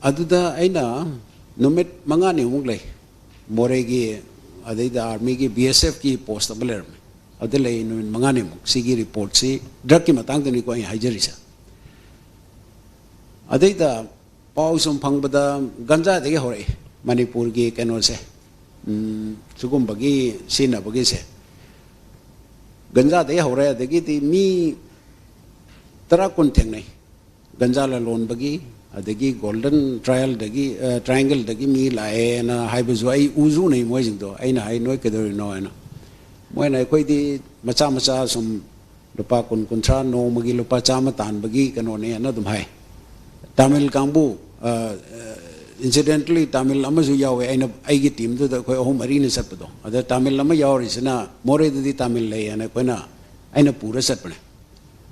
ꯑꯗꯨꯗ ꯑꯩꯅ ꯅꯨꯃꯤꯠ ꯃꯉꯥꯅꯤꯃꯨꯛ ꯂꯩ ꯃꯣꯔꯦꯒꯤ, ꯑꯗꯩꯗ ꯑꯥꯔꯃꯤꯒꯤ, ꯕꯤ ꯑꯦꯁ ꯑꯦꯐꯀꯤ ꯄꯣꯁ ꯑꯃ ꯂꯩꯔꯝꯃꯦ꯫ ꯑꯗꯨꯗ ꯂꯩ ꯅꯨꯃꯤꯠ ꯃꯉꯥꯅꯤꯃꯨꯛ꯫ ꯁꯤꯒꯤ ꯔꯤꯄꯣꯔꯠꯁꯤ ꯗ꯭ꯔꯒꯀꯤ ꯃꯇꯥꯡꯗꯅꯤꯀꯣ ꯑꯩ ꯍꯥꯏꯖꯔꯤꯁꯦ꯫ ꯑꯗꯩꯗ ꯄꯥꯎ ꯁꯨꯝ ꯐꯪꯕꯗ ꯒꯟꯖꯥꯗꯒꯤ ꯍꯧꯔꯛꯏ ꯃꯅꯤꯄꯨꯔꯒꯤ ꯀꯩꯅꯣꯁꯦ, ꯎꯝ, ꯁꯤꯒꯨꯝꯕꯒꯤ ꯁꯤꯖꯤꯟꯅꯕꯒꯤꯁꯦ꯫ ꯒꯟꯖꯥꯗꯒꯤ ꯍꯧꯔꯦ, ꯑꯗꯒꯤꯗꯤ ꯃꯤ ꯇꯔꯥ ꯀꯨꯟ ꯊꯦꯡꯅꯩ ꯒꯟꯖꯥ ꯂꯂꯣꯟꯕꯒꯤ, ꯑꯗꯒꯤ ꯒꯣꯜꯗꯟ ꯇ꯭ꯔꯥꯏꯜꯗꯒꯤ, ꯑ, ꯇ꯭ꯔꯥꯏꯌꯦꯡꯒꯜꯗꯒꯤ ꯃꯤ ꯂꯥꯛꯑꯦꯅ ꯍꯥꯏꯕꯁꯨ ꯑꯩ ꯎꯁꯨ ꯎꯅꯩ ꯃꯣꯏꯁꯤꯡꯗꯣ꯫ ꯑꯩꯅ ꯍꯥꯏ, "ꯅꯣꯏ ꯀꯩꯗꯧꯔꯤꯅꯣ?" ꯍꯥꯏꯅ꯫ ꯃꯣꯏꯅ, "ꯑꯩꯈꯣꯏꯗꯤ ꯃꯆꯥ ꯃꯆꯥ ꯁꯨꯝ ꯂꯨꯄꯥ ꯀꯨꯟ, ꯀꯨꯟꯊ꯭ꯔꯥ ꯅꯣꯡꯃꯒꯤ ꯂꯨꯄꯥ ꯆꯥꯝꯃ ꯇꯥꯟꯕꯒꯤ ꯀꯩꯅꯣꯅꯦꯅ" ꯑꯗꯨꯝ ꯍꯥꯏ꯫ ꯇꯥꯃꯤꯜ ꯀꯥꯡꯕꯨ, ꯑ, ꯑ, incidentally ꯇꯥꯃꯤꯜ ꯑꯃꯁꯨ ꯌꯥꯎꯋꯦ꯫ ꯑꯩꯅ, ꯑꯩꯒꯤ ꯇꯤꯝꯗꯨꯗ ꯑꯩꯈꯣꯏ ꯑꯍꯨꯝ ꯃꯔꯤꯅ ꯆꯠꯄꯗꯣ, ꯑꯗ ꯇꯥꯃꯤꯜ ꯑꯃ ꯌꯥꯎꯔꯤꯁꯤꯅ ꯃꯣꯔꯦꯗꯗꯤ ꯇꯥꯃꯤꯜ ꯂꯩ ꯍꯥꯏꯅ ꯑꯩꯈꯣꯏꯅ, ꯑꯩꯅ ꯄꯨꯔ ꯆꯠꯄꯅꯦ꯫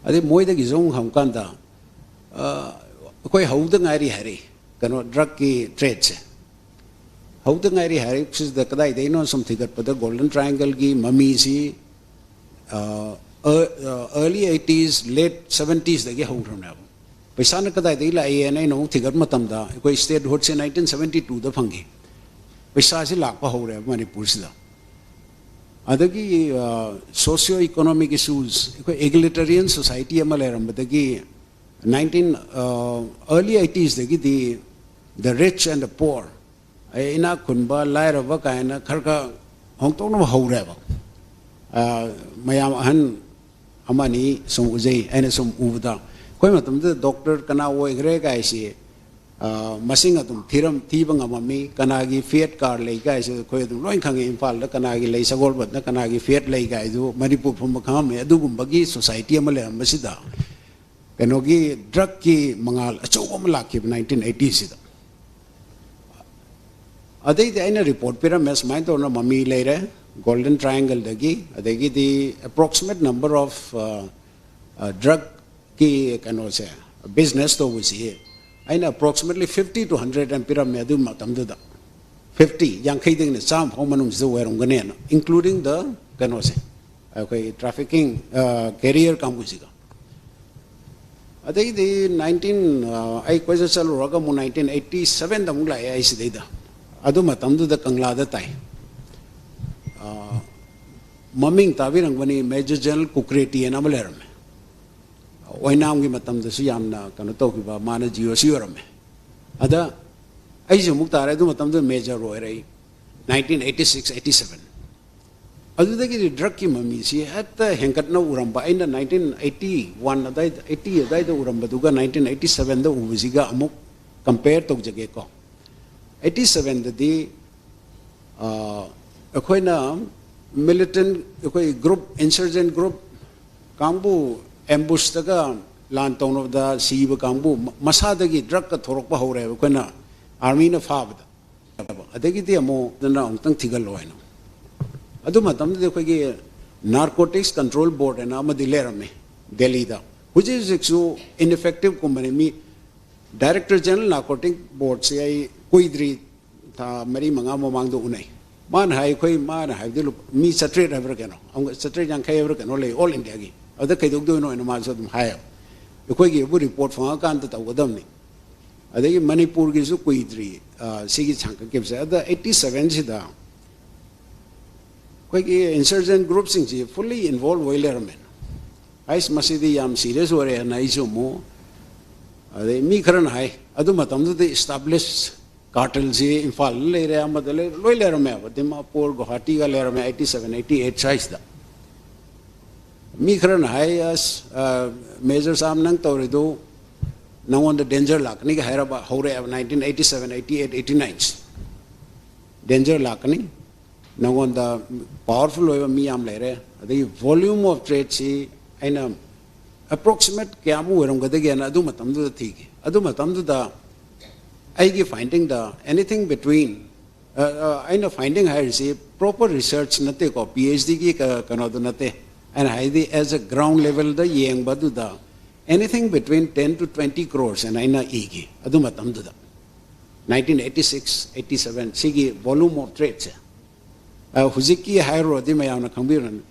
ꯑꯗꯩ ꯃꯣꯏꯗꯒꯤꯁꯨ ꯑꯃꯨꯛ ꯍꯪꯀꯥꯟꯗ, ꯑ, "ꯑꯩꯈꯣꯏ ꯍꯧꯗ ꯉꯥꯏꯔꯤ" ꯍꯥꯏꯔꯛꯏ, ꯀꯩꯅꯣ, ꯗ꯭ꯔꯒꯀꯤ ꯇ꯭ꯔꯦꯗꯁꯦ꯫ ꯍꯧꯗ ꯉꯥꯏꯔꯤ ꯍꯥꯏꯔꯛꯄꯁꯤꯗ ꯀꯗꯥꯏꯗꯩꯅꯣ ꯁꯨꯝ ꯊꯤꯒꯠꯄꯗ ꯒꯣꯜꯗꯟ ꯇ꯭ꯔꯥꯏꯌꯦꯡꯒꯜꯒꯤ ꯃꯃꯤꯁꯤ, ꯑ, ꯑ, ꯑ, early eighties, late seventiesꯗꯒꯤ ꯍꯧꯈ꯭ꯔꯕꯅꯦꯕ꯫ ꯄꯩꯁꯥꯅ ꯀꯗꯥꯏꯗꯒꯤ ꯂꯥꯛꯏꯅ ꯑꯩꯅ ꯑꯃꯨꯛ ꯊꯤꯒꯠꯄ ꯃꯇꯝꯗ, ꯑꯩꯈꯣꯏ statehoodꯁꯦ nineteen seventy twoꯗ ꯐꯪꯈꯤ꯫ ꯄꯩꯁꯥꯁꯤ ꯂꯥꯛꯄ ꯍꯧꯔꯦꯕ ꯃꯅꯤꯄꯨꯔꯁꯤꯗ꯫ ꯑꯗꯒꯤ, ꯑ, socio economic issues, ꯑꯩꯈꯣꯏ egalitarian society ꯑꯃ ꯂꯩꯔꯝꯕꯗꯒꯤ nineteen, ꯑ, early eighteesꯗꯒꯤꯗꯤ the rich and the poor, ꯑꯩ ꯏꯅꯥꯛ ꯈꯨꯟꯕ ꯂꯥꯏꯔꯕ ꯀꯥꯏꯅ ꯈꯔ ꯈꯔ ꯍꯣꯡꯗꯣꯛꯅꯕ ꯍꯧꯔꯦꯕ꯫ ꯑ, ꯃꯌꯥꯝ ꯑꯍꯟ ꯑꯃꯅꯤ ꯁꯨꯝ ꯎꯖꯩ, ꯑꯩꯅ ꯁꯨꯝ ꯎꯕꯗ ꯑꯩꯈꯣꯏ ꯃꯇꯝꯗꯨꯗ ꯗꯣꯛꯇꯔ ꯀꯅꯥ ꯑꯣꯏꯈ꯭ꯔꯦ ꯀꯥꯏꯁꯤ, ꯑ, ꯃꯁꯤꯡ ꯑꯗꯨꯝ ꯊꯤꯔꯝ ꯊꯤꯕ ꯉꯝꯃꯝꯃꯤ꯫ ꯀꯅꯥꯒꯤ ꯐꯦꯠ ꯀꯥꯔ ꯂꯩ ꯀꯥꯏꯁꯤ ꯑꯩꯈꯣꯏ ꯑꯗꯨꯝ ꯂꯣꯏ ꯈꯪꯉꯤ꯫ ꯏꯝꯐꯥꯜꯗ ꯀꯅꯥꯒꯤ ꯂꯩ, ꯁꯒꯣꯜꯕꯟꯗ ꯀꯅꯥꯒꯤ ꯐꯦꯠ ꯂꯩ ꯀꯥꯏꯗꯨ ꯃꯅꯤꯄꯨꯔ ꯄꯨꯝꯕ ꯈꯪꯉꯝꯃꯤ꯫ ꯑꯗꯨꯒꯨꯝꯕꯒꯤ ꯁꯣꯁꯥꯏꯇꯤ ꯑꯃ ꯂꯩꯔꯝꯕꯁꯤꯗ ꯀꯩꯅꯣꯒꯤ ꯗ꯭ꯔꯛꯀꯤ ꯃꯉꯥꯜ ꯑꯆꯧꯕ ꯑꯃ ꯂꯥꯛꯈꯤꯕ ꯅꯥꯏꯟꯇꯤꯟ ꯑꯩꯠꯇꯤꯁꯤꯗ꯫ ꯑꯗꯩꯗꯤ ꯑꯩꯅ ꯔꯤꯄꯣꯔꯠ ꯄꯤꯔꯝꯃꯦ, ꯁꯨꯃꯥꯏꯅ ꯇꯧꯅ ꯃꯃꯤ ꯂꯩꯔꯦ ꯒꯣꯜꯗꯟ ꯇ꯭ꯔꯥꯏꯌꯦꯡꯒꯜꯗꯒꯤ, ꯑꯗꯒꯤꯗꯤ approximate number of drugꯀꯤ ꯀꯩꯅꯣꯁꯦ, ꯕꯤꯖꯤꯅꯦꯁ ꯇꯧꯕꯁꯤ ꯑꯩꯅ approximately fifty to hundred ꯑꯃ ꯄꯤꯔꯝꯃꯦ ꯑꯗꯨ ꯃꯇꯝꯗꯨꯗ꯫ ꯐꯤꯐꯇꯤ, ꯌꯥꯡꯈꯩꯗꯒꯤꯅ ꯆꯥꯝꯃ ꯐꯥꯎ ꯃꯅꯨꯡꯁꯤꯗ ꯑꯣꯏꯔꯝꯒꯅꯦꯅ, including the ꯀꯩꯅꯣꯁꯦ, ꯑꯩꯈꯣꯏ ꯇ꯭ꯔꯥꯐꯤꯀꯤꯡ ꯀꯦꯔꯤꯌꯔ ꯀꯥꯡꯕꯨꯁꯤꯒ꯫ ꯑꯗꯩꯗꯤ ꯅꯥꯏꯟꯇꯤꯟ ꯑꯩ ꯀꯣꯏꯆꯠ ꯆꯠꯂꯨꯔꯒ ꯑꯃꯨꯛ ꯅꯥꯏꯟꯇꯤꯟ ꯑꯩꯠꯇꯤ ꯁꯚꯦꯟꯗ ꯑꯃꯨꯛ ꯂꯥꯛꯑꯦ ꯑꯩ ꯁꯤꯗꯩꯗ꯫ ꯑꯗꯨ ꯃꯇꯝꯗꯨꯗ ꯀꯪꯂꯥꯗ ꯇꯥꯏ꯫ ꯑ, ꯃꯃꯤꯡ ꯇꯥꯕꯤꯔꯝꯒꯅꯤ, ꯃꯦꯖꯔ ꯖꯦꯅꯔꯦꯜ ꯀꯨꯀ꯭ꯔꯦꯇꯤ ꯍꯥꯏꯅ ꯑꯃ ꯂꯩꯔꯝꯃꯦ꯫ ꯑꯣꯏꯅꯥꯝꯒꯤ ꯃꯇꯝꯗꯁꯨ ꯌꯥꯝꯅ ꯀꯩꯅꯣ ꯇꯧꯈꯤꯕ, ꯃꯥꯅ ꯖꯤ ꯑꯣ ꯁꯤ ꯑꯣꯏꯔꯝꯃꯦ꯫ ꯑꯗ ꯑꯩꯁꯨ ꯑꯃꯨꯛ ꯇꯥꯔꯦ, ꯑꯗꯨ ꯃꯇꯝꯗꯨꯗ ꯃꯦꯖꯔ ꯑꯣꯏꯔꯦ ꯑꯩ, nineteen eighty six eighty seven. ꯑꯗꯨꯗꯒꯤꯗꯤ ꯗ꯭ꯔꯛꯀꯤ ꯃꯃꯤꯁꯤ ꯍꯦꯛꯇ ꯍꯦꯟꯒꯠꯅ ꯎꯔꯝꯕ꯫ ꯑꯩꯅ ꯅꯥꯏꯟꯇꯤꯟ ꯑꯩꯠꯇꯤ ꯋꯥꯟ ꯑꯗꯥꯏꯗ, ꯑꯩꯠꯇꯤ ꯑꯗꯥꯏꯗ ꯎꯔꯝꯕꯗꯨꯒ ꯅꯥꯏꯟꯇꯤꯟ ꯑꯩꯠꯇꯤ ꯁꯚꯦꯟꯗ ꯎꯕꯁꯤꯒ ꯑꯃꯨꯛ ꯀꯝꯄꯦꯌꯔ ꯇꯧꯖꯒꯦꯀꯣ꯫ ꯑꯩꯠꯇꯤ ꯁꯚꯦꯟꯗꯗꯤ ꯑꯩꯈꯣꯏꯅ ꯃꯤꯂꯤꯇꯦꯟ, ꯑꯩꯈꯣꯏ ꯒ꯭ꯔꯨꯞ, ꯏꯟꯁꯔꯖꯦꯟ ꯒ꯭ꯔꯨꯞ ꯀꯥꯡꯕꯨ ꯑꯦꯝꯕꯨꯁꯇꯒ ꯂꯥꯟ ꯇꯧꯅꯕꯗ ꯁꯤꯕ ꯀꯥꯡꯕꯨ ꯃ-, ꯃꯁꯥꯗꯒꯤ ꯗ꯭ꯔꯛꯀ ꯊꯣꯔꯛꯄ ꯍꯧꯔꯦꯕ, ꯑꯩꯈꯣꯏꯅ ꯑꯥꯔꯃꯤꯅ ꯐꯥꯕꯗ꯫ ꯑꯗꯒꯤꯗꯤ ꯑꯃꯨꯛ ꯑꯗꯨꯅ ꯑꯃꯨꯛꯇꯪ ꯊꯤꯒꯠꯂꯣ ꯍꯥꯏꯅ꯫ ꯑꯗꯨ ꯃꯇꯝꯗꯨꯗꯤ ꯑꯩꯈꯣꯏꯒꯤ ꯅꯥꯔꯀꯣꯇꯤꯛꯁ ꯀꯟꯇ꯭ꯔꯣꯜ ꯕꯣꯔꯗ ꯍꯥꯏꯅ ꯑꯃꯗꯤ ꯂꯩꯔꯝꯃꯤ ꯗꯦꯜꯂꯤꯗ꯫ ꯍꯧꯖꯤꯛ ꯍꯧꯖꯤꯛꯁꯨ ꯏꯟꯏꯐꯦꯛꯇꯤꯞ ꯀꯨꯝꯕꯅꯤ꯫ ꯃꯤ ꯗꯥꯏꯔꯦꯛꯇꯔ ꯖꯦꯅꯔꯦꯜ ꯅꯥꯔꯀꯣꯇꯤꯛ ꯕꯣꯔꯗꯁꯦ ꯑꯩ ꯀꯨꯏꯗ꯭ꯔꯤ, ꯊꯥ ꯃꯔꯤ ꯃꯉꯥ ꯃꯃꯥꯡꯗ ꯎꯅꯩ꯫ ꯃꯥꯅ ꯍꯥꯏ, ꯑꯩꯈꯣꯏ, ꯃꯥꯅ ꯍꯥꯏꯕꯗꯤ ꯂꯨꯄꯥ ꯃꯤ ꯆꯥꯇ꯭ꯔꯦꯠ ꯍꯥꯏꯕ꯭ꯔꯥ ꯀꯩꯅꯣ, ꯑꯃꯨꯛ ꯆꯥꯇ꯭ꯔꯦꯠ ꯌꯥꯡꯈꯩ ꯍꯥꯏꯕ꯭ꯔꯥ ꯀꯩꯅꯣ ꯂꯩ ꯑꯣꯜ ꯏꯟꯗꯤꯌꯥꯒꯤ꯫ ꯑꯗꯨꯗ ꯀꯩꯗꯧꯗꯣꯏꯅꯣ ꯍꯥꯏꯅ ꯃꯥꯁꯨ ꯑꯗꯨꯝ ꯍꯥꯏꯌꯦꯕ꯫ ꯑꯩꯈꯣꯏꯒꯤ ꯑꯩꯕꯨ ꯔꯤꯄꯣꯔꯠ ꯐꯪꯉꯀꯥꯟꯗ ꯇꯧꯒꯗꯕꯅꯤ꯫ ꯑꯗꯒꯤ ꯃꯅꯤꯄꯨꯔꯒꯤꯁꯨ ꯀꯨꯏꯗ꯭ꯔꯤ, ꯑ, ꯁꯤꯒꯤ ꯁꯥꯡꯀꯠꯈꯤꯕꯁꯦ꯫ ꯑꯗ ꯑꯩꯠꯇꯤ ꯁꯚꯦꯟꯁꯤꯗ ꯑꯩꯈꯣꯏꯒꯤ ꯏꯟꯁꯔꯖꯦꯟ ꯒ꯭ꯔꯨꯞꯁꯤꯡꯁꯤ ꯐꯨꯜꯂꯤ ꯏꯟꯚꯣꯜꯚ ꯑꯣꯏ ꯂꯩꯔꯝꯃꯦ꯫ ꯑꯩꯁ, ꯃꯁꯤꯗꯤ ꯌꯥꯝ ꯁꯤꯔꯤꯌꯁ ꯑꯣꯏꯔꯦꯅ ꯑꯩꯁꯨ ꯑꯃꯨꯛ, ꯑꯗꯩ ꯃꯤ ꯈꯔꯅ ꯍꯥꯏ, ꯑꯗꯨ ꯃꯇꯝꯗꯨꯗ ꯏꯁꯇꯥꯕ꯭ꯂꯤꯁ ꯀꯥꯔꯇꯦꯜꯁꯤ ꯏꯝꯐꯥꯜꯗ ꯂꯩꯔꯦ, ꯑꯃꯗ ꯂꯩꯔꯦ, ꯂꯣꯏ ꯂꯩꯔꯝꯃꯦꯕ, ꯗꯤꯃꯥꯄꯨꯔ, ꯒꯨꯋꯥꯍꯥꯇꯤꯒ ꯂꯩꯔꯝꯃꯦ ꯑꯩꯠꯇꯤ ꯁꯚꯦꯟ, ꯑꯩꯠꯇꯤ ꯑꯩꯠ ꯁ꯭ꯋꯥꯏꯁꯤꯗ꯫ ꯃꯤ ꯈꯔꯅ ꯍꯥꯏ, ꯑꯁ, ꯃꯦꯖꯔ ꯁꯥꯝ, ꯅꯪ ꯇꯧꯔꯤꯗꯨ ꯅꯪꯉꯣꯟꯗ ꯗꯦꯟꯖꯔ ꯂꯥꯛꯀꯅꯤꯒ ꯍꯥꯏꯔꯕ ꯍꯧꯔꯛꯑꯦꯕ nineteen eighty seven, eighty eight, eighty ꯅꯥꯏꯟꯁꯦ꯫ ꯗꯦꯟꯖꯔ ꯂꯥꯛꯀꯅꯤ, ꯅꯪꯉꯣꯟꯗ ꯄꯥꯋꯔꯐꯨꯜ ꯑꯣꯏꯕ ꯃꯤ ꯌꯥꯝ ꯂꯩꯔꯦ, ꯑꯗꯒꯤ volume of tradeꯁꯤ ꯑꯩꯅ ꯑꯦꯄ꯭ꯔꯣꯛꯁꯤꯃꯦꯠ ꯀꯌꯥꯃꯨꯛ ꯑꯣꯏꯔꯝꯒꯗꯒꯦꯅ ꯑꯗꯨ ꯃꯇꯝꯗꯨꯗ ꯊꯤꯈꯤ꯫ ꯑꯗꯨ ꯃꯇꯝꯗꯨꯗ ꯑꯩꯒꯤ ꯐꯥꯏꯟꯗꯤꯡꯗ anything between, ꯑꯩꯅ ꯐꯥꯏꯟꯗꯤꯡ ꯍꯥꯏꯔꯤꯁꯤ ꯄ꯭ꯔꯣꯄꯔ ꯔꯤꯁꯔꯆ ꯅꯠꯇꯦꯀꯣ, ꯄꯤ ꯑꯩꯆ ꯗꯤꯒꯤ ꯀꯩꯅꯣꯗꯨ ꯅꯠꯇꯦ꯫ ꯑꯩꯅ ꯍꯥꯏꯗꯤ as a ground levelꯗ ꯌꯦꯡꯕꯗꯨꯗ anything between ten to twenty crores ꯍꯥꯏꯅ ꯑꯩꯅ ꯏꯈꯤ ꯑꯗꯨ ꯃꯇꯝꯗꯨꯗ, nineteen eighty six, eighty seven, ꯁꯤꯒꯤ volume of tradeꯁꯦ꯫ ꯍꯧꯖꯤꯛꯀꯤ ꯍꯥꯏꯔꯨꯔꯗꯤ ꯃꯌꯥꯝꯅ ꯈꯪꯕꯤꯔꯅꯤ꯫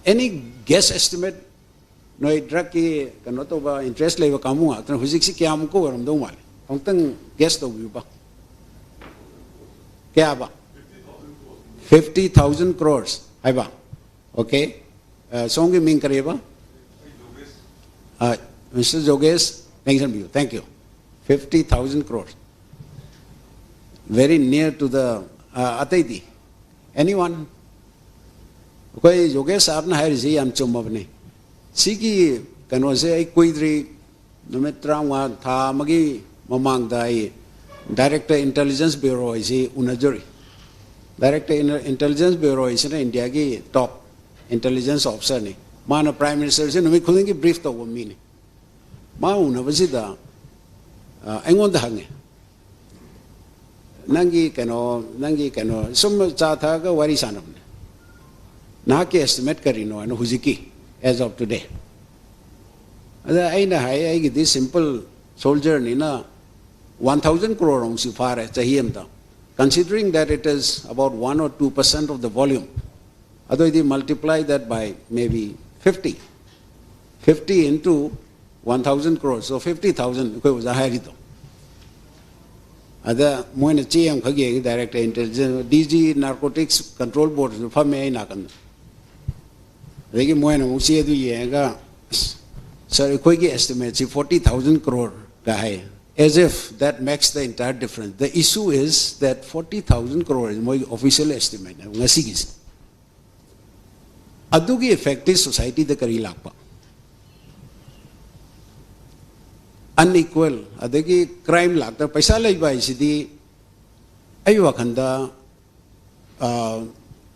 Any guess estimate? ꯅꯣꯏ ꯗ꯭ꯔꯒꯀꯤ ꯀꯩꯅꯣ ꯇꯧꯕ ꯏꯟꯇꯔꯦꯁ ꯂꯩꯕ ꯀꯥꯡꯕꯨ ꯉꯥꯛꯇꯅ꯫ ꯍꯧꯖꯤꯛꯁꯤ ꯀꯌꯥꯃꯨꯛꯀ ꯑꯣꯏꯔꯝꯗꯧ ꯃꯥꯜꯂꯤ? ꯑꯃꯨꯛꯇꯪ ꯒꯦꯁ ꯇꯧꯕꯤꯌꯨꯕ꯫ ꯀꯌꯥꯕ? Fifty thousand crores ꯍꯥꯏꯕ꯫ ꯑꯣꯀꯦ꯫ ꯁꯣꯝꯒꯤ ꯃꯤꯡ ꯀꯔꯤꯕ? Mister ꯖꯣꯒꯦꯁ, ꯂꯦꯡꯁꯟꯕꯤꯌꯨ꯫ Thank you. Fifty thousand crores, very near to the, ꯑꯇꯩꯗꯤ? Anyone? ꯑꯩꯈꯣꯏ ꯖꯣꯒꯦꯁ ꯁꯥꯍꯕꯅ ꯍꯥꯏꯔꯤꯁꯤ ꯌꯥꯝ ꯆꯨꯝꯃꯕꯅꯤ꯫ ꯁꯤꯒꯤ ꯀꯩꯅꯣꯁꯦ ꯑꯩ ꯀꯨꯏꯗ꯭ꯔꯤ, ꯅꯨꯃꯤꯠ ꯇꯔꯥꯃꯉꯥ, ꯊꯥ ꯑꯃꯒꯤ ꯃꯃꯥꯡꯗ ꯑꯩ ꯗꯥꯏꯔꯦꯛꯇꯔ ꯏꯟꯇꯦꯂꯤꯖꯦꯟꯁ ꯕ꯭ꯌꯨꯔꯣ ꯍꯥꯏꯁꯤ ꯎꯅꯖꯔꯤ꯫ ꯗꯥꯏꯔꯦꯛꯇꯔ ꯏꯟꯇꯦꯂꯤꯖꯦꯟꯁ ꯕ꯭ꯌꯨꯔꯣ ꯍꯥꯏꯁꯤꯅ ꯏꯟꯗꯤꯌꯥꯒꯤ ꯇꯣꯞ ꯏꯟꯇꯦꯂꯤꯖꯦꯟꯁ ꯑꯣꯐꯤꯁꯔꯅꯤ꯫ ꯃꯥꯅ ꯄ꯭ꯔꯥꯏꯝ ꯃꯤꯅꯤꯁꯇꯔꯁꯦ ꯅꯨꯃꯤꯠ ꯈꯨꯗꯤꯡꯒꯤ ꯕ꯭ꯔꯤꯐ ꯇꯧꯕ ꯃꯤꯅꯤ꯫ ꯃꯥ ꯎꯅꯕꯁꯤꯗ ꯑꯩꯉꯣꯟꯗ ꯍꯪꯉꯦ, "ꯅꯪꯒꯤ ꯀꯩꯅꯣ, ꯅꯪꯒꯤ ꯀꯩꯅꯣ", ꯁꯨꯝ ꯆꯥ ꯊꯛꯑꯒ ꯋꯥꯔꯤ ꯁꯥꯟꯅꯕꯅꯦ, "ꯅꯍꯥꯛꯀꯤ ꯑꯦꯁꯇꯤꯃꯦꯠ ꯀꯔꯤꯅꯣ?" ꯍꯥꯏꯅ, ꯍꯧꯖꯤꯛꯀꯤ, as of today꯫ ꯑꯗ ꯑꯩꯅ ꯍꯥꯏ, "ꯑꯩꯒꯤꯗꯤ ꯁꯤꯝꯄꯜ ꯁꯣꯜꯖꯔꯅꯤꯅ ꯋꯥꯟ ꯊꯥꯎꯖꯟ ꯀ꯭ꯔꯣꯔ ꯑꯃꯨꯛꯁꯤ ꯐꯥꯔꯦ ꯆꯍꯤ ꯑꯃꯗ, considering that it is about one or two percent of the volume꯫ ꯑꯗꯨ ꯑꯣꯏꯗꯤ multiply that by maybe fifty, fifty into one thousand crores, so fifty thousand ꯑꯩꯈꯣꯏ ꯑꯣꯖꯥ ꯍꯥꯏꯔꯤꯗꯣ꯫ ꯑꯗ ꯃꯣꯏꯅ ꯆꯦ ꯑꯃꯈꯛ ꯌꯦꯡꯉꯤ, director intelligence, D G narcotics control ꯕꯣꯔꯗꯁꯨ ꯐꯝꯃꯦ ꯑꯩ ꯅꯥꯀꯟꯗ꯫ ꯑꯗꯒꯤ ꯃꯣꯏꯅ ꯑꯃꯨꯛ ꯆꯦ ꯑꯗꯨ ꯌꯦꯡꯉꯒ, "ꯁꯥꯔ, ꯑꯩꯈꯣꯏꯒꯤ ꯑꯦꯁꯇꯤꯃꯦꯠꯁꯤ forty thousand crore ꯀ ꯍꯥꯏ꯫ As if that makes the entire difference. The issue is that forty thousand crore is ꯃꯣꯏꯒꯤ official estimate ꯉꯁꯤꯒꯤꯁꯦ꯫ ꯑꯗꯨꯒꯤ effect ꯇꯤ society ꯗ ꯀꯔꯤ ꯂꯥꯛꯄ? Unequal, ꯑꯗꯒꯤ crime ꯂꯥꯛꯇ, ꯄꯩꯁꯥ ꯂꯩꯕ ꯍꯥꯏꯁꯤꯗꯤ ꯑꯩ ꯋꯥꯈꯜꯗ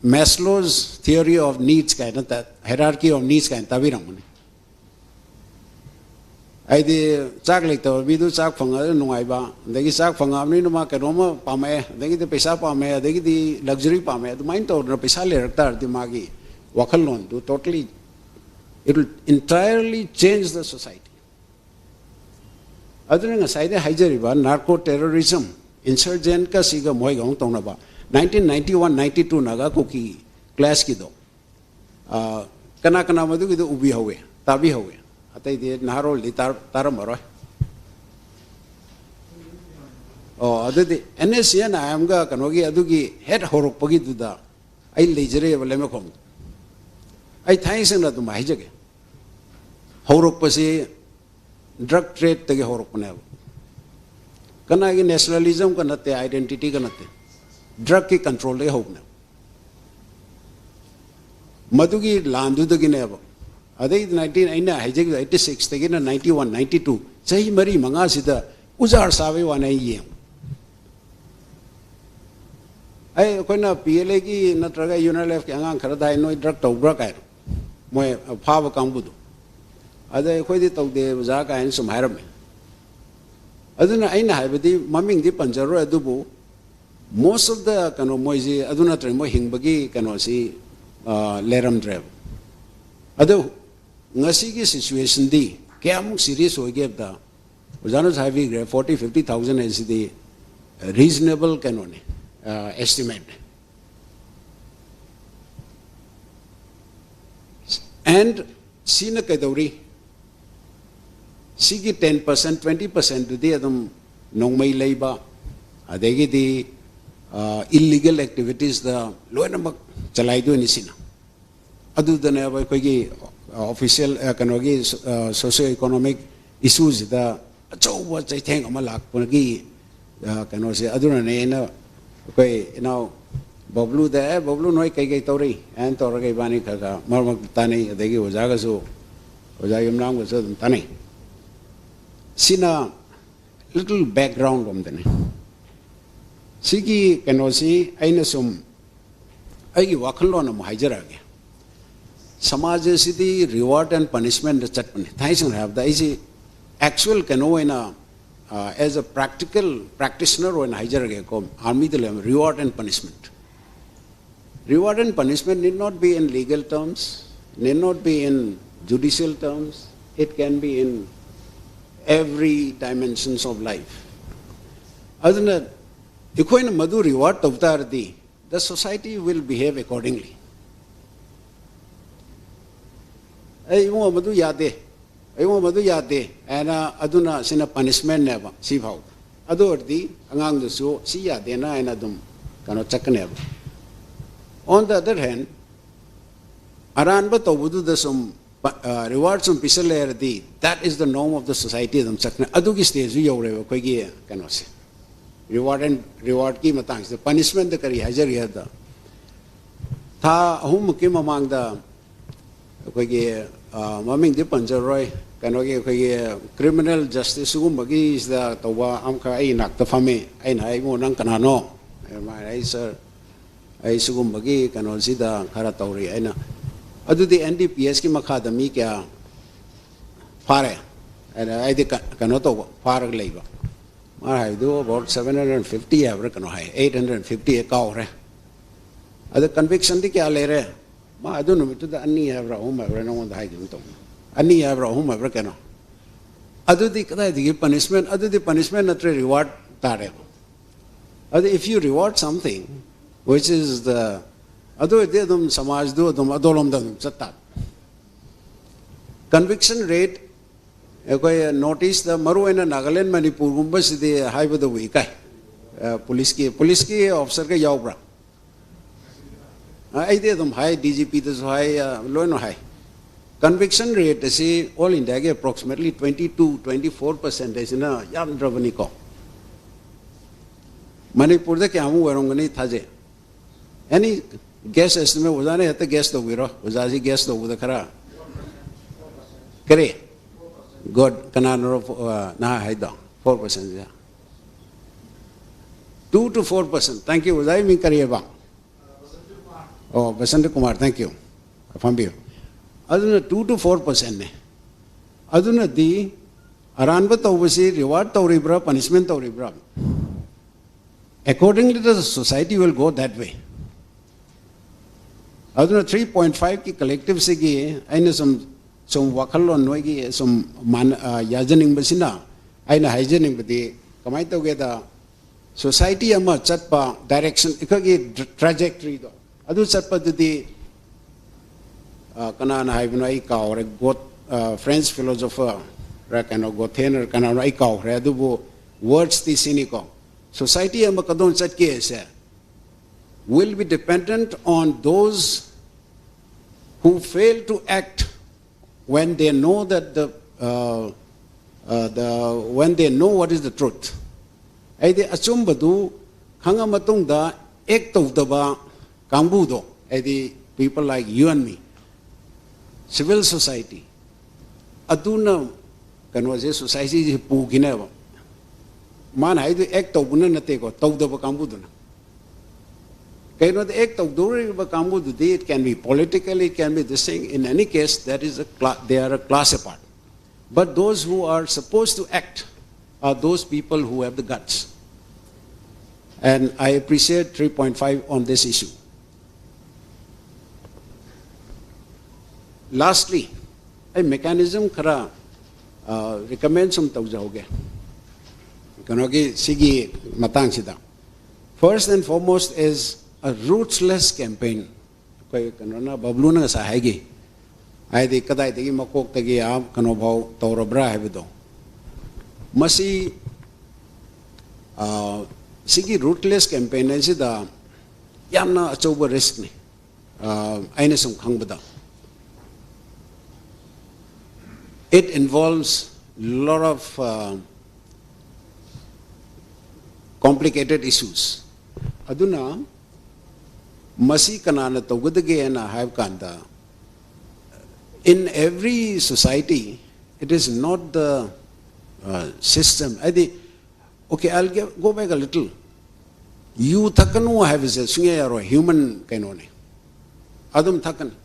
Maslow's theory of needs ꯀꯥꯏꯅ, hierarchy of needs ꯀꯥꯏꯅ ꯇꯥꯕꯤꯔꯝꯒꯅꯤ꯫ ꯍꯥꯏꯗꯤ ꯆꯥꯛ ꯂꯩꯇꯕ ꯃꯤꯗꯨ ꯆꯥꯛ ꯐꯪꯉꯒ ꯅꯨꯡꯉꯥꯏꯕ, ꯑꯗꯒꯤ ꯆꯥꯛ ꯐꯪꯉꯛꯑꯕꯅꯤꯅ ꯃꯥ ꯀꯩꯅꯣꯝꯃ ꯄꯥꯝꯃꯛꯑꯦ, ꯑꯗꯒꯤꯗꯤ ꯄꯩꯁꯥ ꯄꯥꯝꯃꯛꯑꯦ, ꯑꯗꯒꯤꯗꯤ luxury ꯄꯥꯝꯃꯛꯑꯦ, ꯑꯗꯨꯃꯥꯏꯅ ꯇꯧꯗꯅ ꯄꯩꯁꯥ ꯂꯩꯔꯛ ꯇꯥꯔꯗꯤ ꯃꯥꯒꯤ ꯋꯥꯈꯜꯂꯣꯟꯗꯨ totally, it will entirely change the society. ꯑꯗꯨꯅ ꯉꯁꯥꯏꯗꯩ ꯍꯥꯏꯖꯔꯤꯕ narco terrorism, insurgent ꯀ ꯁꯤꯒ ꯃꯣꯏꯒ ꯑꯃꯨꯛ ꯇꯧꯅꯕ, nineteen ninety one ninety two Naga Kuki clash ꯀꯤꯗꯣ, ꯑ, ꯀꯅꯥ ꯀꯅꯥ ꯃꯗꯨꯒꯤꯗꯣ ꯎꯕꯤꯍꯧꯋꯦ, ꯇꯥꯕꯤꯍꯧꯋꯦ? ꯑꯇꯩꯗꯤ ꯅꯍꯥꯔꯣꯜꯗꯤ ꯇꯥꯔ-, ꯇꯥꯔꯝꯃꯔꯣꯏ꯫ ꯑꯣ, ꯑꯗꯨꯗꯤ NSCN IM ꯒ ꯀꯩꯅꯣꯒꯤ ꯑꯗꯨꯒꯤ ꯍꯦꯛ ꯍꯧꯔꯛꯄꯒꯤꯗꯨꯗ ꯑꯩ ꯂꯩꯖꯔꯛꯑꯦꯕ ꯂꯩꯃꯈꯣꯡꯗ꯫ ꯑꯩ ꯊꯥꯏꯅ ꯁꯦꯡꯅ ꯑꯗꯨꯝ ꯍꯥꯏꯖꯒꯦ, ꯍꯧꯔꯛꯄꯁꯤ drug trade ꯇꯒꯤ ꯍꯧꯔꯛꯄꯅꯦꯕ꯫ ꯀꯅꯥꯒꯤ nationalism ꯒ ꯅꯠꯇꯦ, identity ꯒ ꯅꯠꯇꯦ, drug ꯀꯤ control ꯗꯒꯤ ꯍꯧꯕꯅꯦꯕ꯫ ꯃꯗꯨꯒꯤ ꯂꯥꯟꯗꯨꯗꯒꯤꯅꯦꯕ꯫ ꯑꯗꯩ nineteen, ꯑꯩꯅ ꯍꯥꯏꯖꯈꯤꯕ eighty six ꯇꯒꯤꯅ ninety one ninety two, ꯆꯍꯤ ꯃꯔꯤ ꯃꯉꯥꯁꯤꯗ ꯎꯖꯥꯔ ꯆꯥꯕꯩ ꯋꯥꯅꯦ ꯑꯩ ꯌꯦꯡꯉꯨ꯫ ꯑꯩ, ꯑꯩꯈꯣꯏꯅ PLA ꯒꯤ ꯅꯠꯇ꯭ꯔꯒ UNLF ꯀꯤ ꯑꯉꯥꯡ ꯈꯔꯗ ꯍꯥꯏ, "ꯅꯣꯏ drug ꯇꯧꯕ꯭ꯔꯥ?" ꯀꯥꯏꯅ꯫ ꯃꯣꯏ ꯐꯥꯕ ꯀꯥꯡꯕꯨꯗꯣ꯫ ꯑꯗ ꯑꯩꯈꯣꯏꯗꯤ ꯇꯧꯗꯦ ꯑꯣꯖꯥ ꯀꯥꯏꯅ ꯁꯨꯝ ꯍꯥꯏꯔꯝꯃꯦ꯫ ꯑꯗꯨꯅ ꯑꯩꯅ ꯍꯥꯏꯕꯗꯤ ꯃꯃꯤꯡꯗꯤ ꯄꯟꯖꯔꯣꯏ, ꯑꯗꯨꯕꯨ most of the ꯀꯩꯅꯣ ꯃꯣꯏꯁꯤ ꯑꯗꯨ ꯅꯠꯇ꯭ꯔꯗꯤ ꯃꯣꯏ ꯍꯤꯡꯕꯒꯤ ꯀꯩꯅꯣꯁꯤ, ꯑ, ꯂꯩꯔꯝꯗ꯭ꯔꯦꯕ꯫ ꯑꯗꯨ ꯉꯁꯤꯒꯤ situation ꯗꯤ ꯀꯌꯥꯃꯨꯛ serious ꯑꯣꯏꯒꯦ ꯍꯥꯏꯕꯗ, ꯑꯣꯖꯥꯅꯁꯨ ꯍꯥꯏꯕꯤꯈ꯭ꯔꯦ, forty fifty thousand ꯍꯥꯏꯁꯤꯗꯤ reasonable ꯀꯩꯅꯣꯅꯤ, ꯑ, estimate ꯅꯤ꯫ And ꯁꯤꯅ ꯀꯩꯗꯧꯔꯤ? ꯁꯤꯒꯤ ten percent, twenty percent ꯗꯨꯗꯤ ꯑꯗꯨꯝ ꯅꯣꯡꯃꯩ ꯂꯩꯕ, ꯑꯗꯒꯤꯗꯤ, ꯑ, illegal activities ꯗ ꯂꯣꯏꯅꯃꯛ ꯆꯂꯥꯏꯗꯣꯏꯅꯤ ꯁꯤꯅ꯫ ꯑꯗꯨꯗꯅꯦꯕ ꯑꯩꯈꯣꯏꯒꯤ, ꯑ, official, ꯑ, ꯀꯩꯅꯣꯒꯤ, ꯑ, socio economic issue ꯁꯤꯗ ꯑꯆꯧꯕ ꯆꯩꯊꯦꯡ ꯑꯃ ꯂꯥꯛꯄꯒꯤ, ꯑ, ꯀꯩꯅꯣꯁꯦ꯫ ꯑꯗꯨꯅꯅꯦ ꯑꯩꯅ ꯑꯩꯈꯣꯏ ꯏꯅꯥꯎ ꯕꯕ꯭ꯂꯨꯗ, "ꯑꯦ, ꯕꯕ꯭ꯂꯨ, ꯅꯣꯏ ꯀꯩꯀꯩ ꯇꯧꯔꯤ?" ꯍꯥꯏꯅ ꯇꯧꯔꯒ ꯏꯕꯥꯅꯤ ꯈꯔ ꯈꯔ ꯃꯔꯛ ꯃꯔꯛꯇ ꯇꯥꯟꯅꯩ, ꯑꯗꯒꯤ ꯑꯣꯖꯥꯒꯁꯨ, ꯑꯣꯖꯥ ꯌꯨꯝꯅꯥꯝꯒꯁꯨ ꯑꯗꯨꯝ ꯇꯥꯟꯅꯩ꯫ ꯁꯤꯅ little background ꯑꯃꯗꯅꯤ꯫ ꯁꯤꯒꯤ ꯀꯩꯅꯣꯁꯤ ꯑꯩꯅ ꯁꯨꯝ ꯑꯩꯒꯤ ꯋꯥꯈꯜꯂꯣꯟ ꯑꯃ ꯍꯥꯏꯖꯔꯛꯑꯒꯦ꯫ ꯁꯃꯥꯖ ꯑꯁꯤꯗꯤ reward and punishment ꯆꯠꯄꯅꯤ꯫ ꯊꯥꯏꯅ ꯁꯦꯡꯅ ꯍꯥꯏꯔꯕꯗ ꯑꯩꯁꯤ actual ꯀꯩꯅꯣ ꯑꯣꯏꯅ, ꯑ, as a practical practitioner ꯑꯣꯏꯅ ꯍꯥꯏꯖꯔꯒꯦꯀꯣ, ꯑꯥꯔꯃꯤꯗ ꯂꯩꯔꯝꯕ reward and punishment꯫ Reward and punishment need not be in legal terms, need not be in judicial terms, it can be in every dimensions of life. ꯑꯗꯨꯅ ꯑꯩꯈꯣꯏꯅ ꯃꯗꯨ reward ꯇꯧ ꯇꯥꯔꯗꯤ, the society will behave accordingly. "ꯑꯩ ꯏꯕꯨꯡꯉꯣ ꯃꯗꯨ ꯌꯥꯗꯦ, ꯏꯕꯨꯡꯉꯣ ꯃꯗꯨ ꯌꯥꯗꯦ" ꯍꯥꯏꯅ, ꯑꯗꯨꯅ ꯁꯤꯅ punishmentꯅꯦꯕ ꯁꯤ ꯐꯥꯎꯗ꯫ ꯑꯗꯨ ꯑꯣꯏꯔꯗꯤ ꯑꯉꯥꯡꯗꯨꯁꯨ ꯁꯤ ꯌꯥꯗꯦꯅ ꯍꯥꯏꯅ ꯑꯗꯨꯝ ꯀꯩꯅꯣ ꯆꯠꯀꯅꯦꯕ꯫ On the other hand, ꯑꯔꯥꯟꯕ ꯇꯧꯕꯗꯨꯗ ꯁꯨꯝ ꯄ-, ꯑ, reward ꯁꯨꯝ ꯄꯤꯁꯜ ꯂꯩꯔꯗꯤ, that is the norm of the society ꯑꯗꯨꯝ ꯆꯠꯀꯅꯤ꯫ ꯑꯗꯨꯒꯤ stageꯁꯨ ꯌꯧꯔꯦꯕ ꯑꯩꯈꯣꯏꯒꯤ ꯀꯩꯅꯣꯁꯦ꯫ Reward and, rewardꯀꯤ ꯃꯇꯥꯡꯁꯤꯗ, punishmentꯇ ꯀꯔꯤ ꯍꯥꯏꯖꯔꯤ ꯍꯥꯏꯕꯗ, ꯊꯥ ꯑꯍꯨꯝꯃꯨꯛꯀꯤ ꯃꯃꯥꯡꯗ ꯑꯩꯈꯣꯏꯒꯤ, ꯑ, ꯃꯃꯤꯡꯗꯤ ꯄꯟꯖꯔꯣꯏ, ꯀꯩꯅꯣꯒꯤ ꯑꯩꯈꯣꯏꯒꯤ criminal justice ꯁꯤꯒꯨꯝꯕꯒꯤꯁꯤꯗ ꯇꯧꯕ ꯑꯃꯈꯛ ꯑꯩ ꯏꯅꯥꯛꯇ ꯐꯝꯃꯤ꯫ ꯑꯩꯅ ꯍꯥꯏ, "ꯏꯕꯨꯡꯉꯣ, ꯅꯪ ꯀꯅꯥꯅꯣ?" ꯃꯥꯅ ꯍꯥꯏ, "Sir, ꯑꯩ ꯁꯤꯒꯨꯝꯕꯒꯤ ꯀꯩꯅꯣꯁꯤꯗ ꯈꯔ ꯇꯧꯔꯤ" ꯑꯩꯅ꯫ "ꯑꯗꯨꯗꯤ N D P Sꯀꯤ ꯃꯈꯥꯗ ꯃꯤ ꯀꯌꯥ ꯐꯥꯔꯦ?" ꯑꯩꯅ, "ꯑꯩꯗꯤ ꯀ-, ꯀꯩꯅꯣ ꯇꯧꯕ, ꯐꯥꯔꯒ ꯂꯩꯕ"꯫ ꯃꯥꯅ ꯍꯥꯏꯕꯗꯨ about seven hundred fifty ꯍꯥꯏꯕ꯭ꯔꯥ ꯀꯩꯅꯣ ꯍꯥꯏ, eight hundred fifty ꯀꯥꯎꯈ꯭ꯔꯦ꯫ "ꯑꯗ convictionꯗꯤ ꯀꯌꯥ ꯂꯩꯔꯦ?" ꯃꯥ ꯑꯗꯨ ꯅꯨꯃꯤꯠꯇꯨꯗ ꯑꯅꯤ ꯍꯥꯏꯕ꯭ꯔꯥ ꯑꯍꯨꯝ ꯍꯥꯏꯕ꯭ꯔꯥ ꯅꯉꯣꯟꯗ ꯍꯥꯏꯈꯤꯕ ꯇꯧꯕꯅꯤ, ꯑꯅꯤ ꯍꯥꯏꯕ꯭ꯔꯥ ꯑꯍꯨꯝ ꯍꯥꯏꯕ꯭ꯔꯥ ꯀꯩꯅꯣ꯫ ꯑꯗꯨꯗꯤ ꯀꯗꯥꯏꯗꯒꯤ punishment? ꯑꯗꯨꯗꯤ punishment ꯅꯠꯇ꯭ꯔꯦ, reward ꯇꯥꯔꯦꯕ꯫ ꯑꯗꯨ if you reward something which is the, ꯑꯗꯨ ꯑꯣꯏꯔꯗꯤ ꯑꯗꯨꯝ ꯁꯃꯥꯖꯗꯨ ꯑꯗꯨꯝ ꯑꯗꯣꯂꯣꯝꯗ ꯑꯗꯨꯝ ꯆꯠ ꯇꯥꯕ꯫ Conviction rate ꯑꯩꯈꯣꯏ North Eastꯇ, ꯃꯔꯨꯑꯣꯏꯅ ꯅꯥꯒꯥꯂꯦꯟ, ꯃꯅꯤꯄꯨꯔꯒꯨꯝꯕꯁꯤꯗꯤ ꯍꯥꯏꯕꯗꯕꯨ ꯏꯀꯥꯏ꯫ ꯑ, ꯄꯨꯂꯤꯁꯀꯤ, ꯄꯨꯂꯤꯁꯀꯤ officerꯒ ꯌꯥꯎꯕ꯭ꯔꯥ? ꯑ, ꯑꯩꯗꯤ ꯑꯗꯨꯝ ꯍꯥꯏ, D G Pꯗꯁꯨ ꯍꯥꯏ, ꯑ, ꯂꯣꯏꯅ ꯍꯥꯏ꯫ Conviction rate ꯑꯁꯤ all Indiaꯒꯤ approximately twenty two, twenty four percent ꯍꯥꯏꯁꯤꯅ ꯌꯥꯝꯗ꯭ꯔꯕꯅꯤꯀꯣ꯫ ꯃꯅꯤꯄꯨꯔꯗ ꯀꯌꯥꯃꯨꯛ ꯑꯣꯏꯔꯝꯒꯅꯤ ꯊꯥꯖꯩ? Any guess estimate? ꯑꯣꯖꯥꯅ ꯍꯦꯛꯇ guess ꯇꯧꯕꯤꯔꯣ꯫ ꯑꯣꯖꯥꯁꯤ guess ꯇꯧꯕꯗ ꯈꯔ, ꯀꯔꯤ? Good. ꯀꯅꯥꯅꯣ, ꯑ, ꯅꯍꯥ ꯍꯥꯏꯗꯣ? Four percent say. Two to four percent. Thank you. ꯑꯣꯖꯥꯒꯤ ꯃꯤꯡ ꯀꯔꯤꯑꯕ? ꯑꯣ, ꯕꯁꯟꯇ ꯀꯨꯃꯥꯔ, thank you. ꯐꯝꯕꯤꯌꯨ꯫ ꯑꯗꯨꯅ two to four percentꯅꯦ꯫ ꯑꯗꯨꯅꯗꯤ ꯑꯔꯥꯟꯕ ꯇꯧꯕꯁꯤ reward ꯇꯧꯔꯤꯕ꯭ꯔꯥ, punishment ꯇꯧꯔꯤꯕ꯭ꯔꯥ? Accordingly, the society will go that way. ꯑꯗꯨꯅ three point fiveꯀꯤ collectiveꯁꯤꯒꯤ ꯑꯩꯅ ꯁꯨꯝ, ꯁꯨꯝ ꯋꯥꯈꯜꯂꯣꯟ ꯅꯣꯏꯒꯤ ꯁꯨꯝ ꯃꯥꯟ-, ꯑ, ꯌꯥꯖꯅꯤꯡꯕꯁꯤꯅ, ꯑꯩꯅ ꯍꯥꯏꯖꯅꯤꯡꯕꯗꯤ ꯀꯃꯥꯏꯅ ꯇꯧꯒꯦꯗ, society ꯑꯃ ꯆꯠꯄ direction, ꯑꯩꯈꯣꯏꯒꯤ trajectoryꯗꯣ, ꯑꯗꯨ ꯆꯠꯄꯗꯨꯗꯤ, ꯑ, ꯀꯅꯥꯅ ꯍꯥꯏꯕꯅꯣ ꯑꯩ ꯀꯥꯎꯔꯦ, ꯒꯣꯠ-, ꯑ, French philosopher ꯔ ꯀꯩꯅꯣ, ꯒꯣꯊꯦꯟ ꯔ ꯀꯅꯥꯅꯣ ꯑꯩ ꯀꯥꯎꯈ꯭ꯔꯦ, ꯑꯗꯨꯕꯨ wordsꯇꯤ ꯁꯤꯅꯤꯀꯣ, society ꯑꯃ ꯀꯗꯣꯝ ꯆꯠꯀꯦꯁꯦ will be dependent on those who fail to act when they know that the, uh, uh, the, when they know what is the truth. ꯍꯥꯏꯗꯤ ꯑꯆꯨꯝꯕꯗꯨ ꯈꯪꯉ ꯃꯇꯨꯡꯗ act ꯇꯧꯗꯕ ꯀꯥꯡꯕꯨꯗꯣ, ꯍꯥꯏꯗꯤ people like you and me, civil society, ꯑꯗꯨꯅ ꯀꯩꯅꯣꯁꯦ, societyꯁꯦ ꯄꯨꯈꯤꯅꯦꯕ꯫ ꯃꯥꯅ ꯍꯥꯏꯗꯣ act ꯇꯧꯕꯅ ꯅꯠꯇꯦꯀꯣ, ꯇꯧꯗꯕ ꯀꯥꯡꯕꯨꯗꯨꯅ꯫ ꯀꯩꯅꯣꯗ act ꯇꯧꯗꯧꯔꯤꯕ ꯀꯥꯡꯕꯨꯗꯨꯗꯤ, it can be political, it can be this thing. In any case, that is a cla-, they are a class apart. But those who are supposed to act are those people who have the guts. And I appreciate three point five on this issue. Lastly, ꯑꯩ mechanism ꯈꯔ, ꯑ, recommend ꯁꯨꯝ ꯇꯧꯖꯍꯧꯒꯦ꯫ ꯀꯩꯅꯣꯒꯤ, ꯁꯤꯒꯤ ꯃꯇꯥꯡꯁꯤꯗ, first and foremost is a ruthless campaign. ꯑꯩꯈꯣꯏ ꯀꯩꯅꯣꯅ, ꯕꯕꯂꯨꯅ ꯉꯁꯥꯏ ꯍꯥꯏꯈꯤ, ꯍꯥꯏꯗꯤ ꯀꯗꯥꯏꯗꯒꯤ ꯃꯀꯣꯛꯇꯒꯤ ꯑꯥ ꯀꯩꯅꯣꯐꯥꯎ ꯇꯧꯔꯕ꯭ꯔꯥ ꯍꯥꯏꯕꯗꯣ꯫ ꯃꯁꯤ, ꯑ, ꯁꯤꯒꯤ ruthless campaign ꯑꯁꯤꯗ ꯌꯥꯝꯅ ꯑꯆꯧꯕ riskꯅꯤ꯫ ꯑ, ꯑꯩꯅ ꯁꯨꯝ ꯈꯪꯕꯗ, It involves lot of uh, complicated issues. ꯑꯗꯨꯅ ꯃꯁꯤ ꯀꯅꯥꯅ ꯇꯧꯒꯗꯒꯦꯅ ꯍꯥꯏꯕ ꯀꯥꯟꯗ, in every society, it is not the uh, system. ꯍꯥꯏꯗꯤ, okay, I'll give, go back a little. ꯌꯨ ꯊꯛꯀꯅꯨ ꯍꯥꯏꯕꯁꯦ ꯁꯨꯡꯌꯥ ꯌꯥꯔꯣꯏ, ꯍ꯭ꯌꯨꯃꯟ ꯀꯩꯅꯣꯅꯤ, ꯑꯗꯨꯝ ꯊꯛꯀꯅꯤ꯫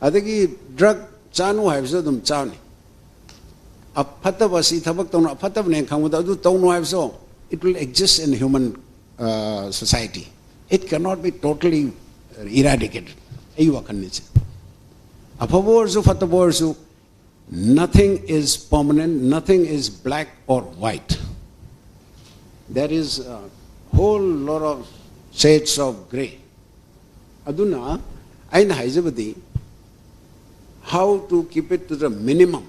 ꯑꯗꯒꯤ ꯗ꯭ꯔꯒ ꯆꯥꯅꯨ ꯍꯥꯏꯕꯁꯨ ꯑꯗꯨꯝ ꯆꯥꯅꯤ꯫ ꯑꯐꯠꯇꯕ ꯑꯁꯤ ꯊꯕꯛ ꯇꯧꯅ ꯑꯐꯠꯇꯕꯅꯦ ꯈꯪꯕꯗ ꯑꯗꯨ ꯇꯧꯅꯨ ꯍꯥꯏꯕꯁꯨ, it will exist in human uh, society. It cannot be totally eradicated. ꯑꯩ ꯋꯥꯈꯜꯅꯤꯁꯦ꯫ ꯑꯐꯕ ꯑꯣꯏꯔꯁꯨ ꯐꯠꯇꯕ ꯑꯣꯏꯔꯁꯨ, nothing is permanent, nothing is black or white. There is a whole lot of shades of gray. ꯑꯗꯨꯅ ꯑꯩꯅ ꯍꯥꯏꯖꯕꯗꯤ, how to keep it to the minimum,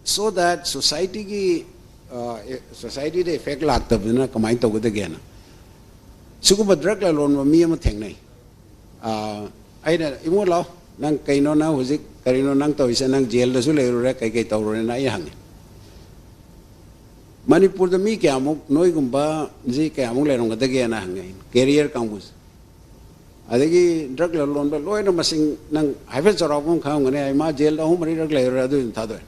so that society ꯒꯤ, society ꯗ effect ꯂꯥꯛꯇꯕꯗꯨꯅ ꯀꯃꯥꯏꯅ ꯇꯧꯒꯗꯒꯦꯅ꯫ ꯁꯤꯒꯨꯝꯕ ꯗ꯭ꯔꯒ ꯂꯂꯣꯟꯕ ꯃꯤ ꯑꯃ ꯊꯦꯡꯅꯩ꯫ ꯑꯩꯅ, "ꯏꯕꯨꯡꯉꯣ, ꯂꯥꯛꯑꯣ, ꯅꯪ ꯀꯩꯅꯣ, ꯅꯪ ꯍꯧꯖꯤꯛ ꯀꯔꯤꯅꯣ ꯅꯪ ꯇꯧꯔꯤꯁꯦ? ꯅꯪ ꯖꯦꯜꯗꯁꯨ ꯂꯩꯔꯨꯔꯦ, ꯀꯩꯀꯩ ꯇꯧꯔꯨꯔꯦꯅ?" ꯑꯩ ꯍꯪꯉꯦ꯫ "ꯃꯅꯤꯄꯨꯔꯗ ꯃꯤ ꯀꯌꯥꯃꯨꯛ, ꯅꯣꯏꯒꯨꯝꯕꯁꯤ ꯀꯌꯥꯃꯨꯛ ꯂꯩꯔꯝꯒꯗꯒꯦꯅ?" ꯍꯪꯉꯦ ꯑꯩꯅ, ꯀꯦꯔꯤꯌꯔ ꯀꯥꯡꯕꯨꯁꯦ꯫ ꯑꯗꯒꯤ ꯗ꯭ꯔꯒ ꯂꯂꯣꯟꯕ ꯂꯣꯏꯅ ꯃꯁꯤꯡ ꯅꯪ ꯍꯥꯏꯐꯦꯠ ꯆꯥꯎꯔꯥꯛꯄ ꯑꯃ ꯈꯪꯉꯝꯒꯅꯤ꯫ ꯑꯩ, "ꯃꯥ ꯖꯦꯜꯗ ꯑꯍꯨꯝ ꯃꯔꯤꯔꯛ ꯂꯩꯔꯨꯔꯦ, ꯑꯗꯨ ꯑꯗꯨꯝ ꯊꯥꯗꯣꯛꯑꯦ"꯫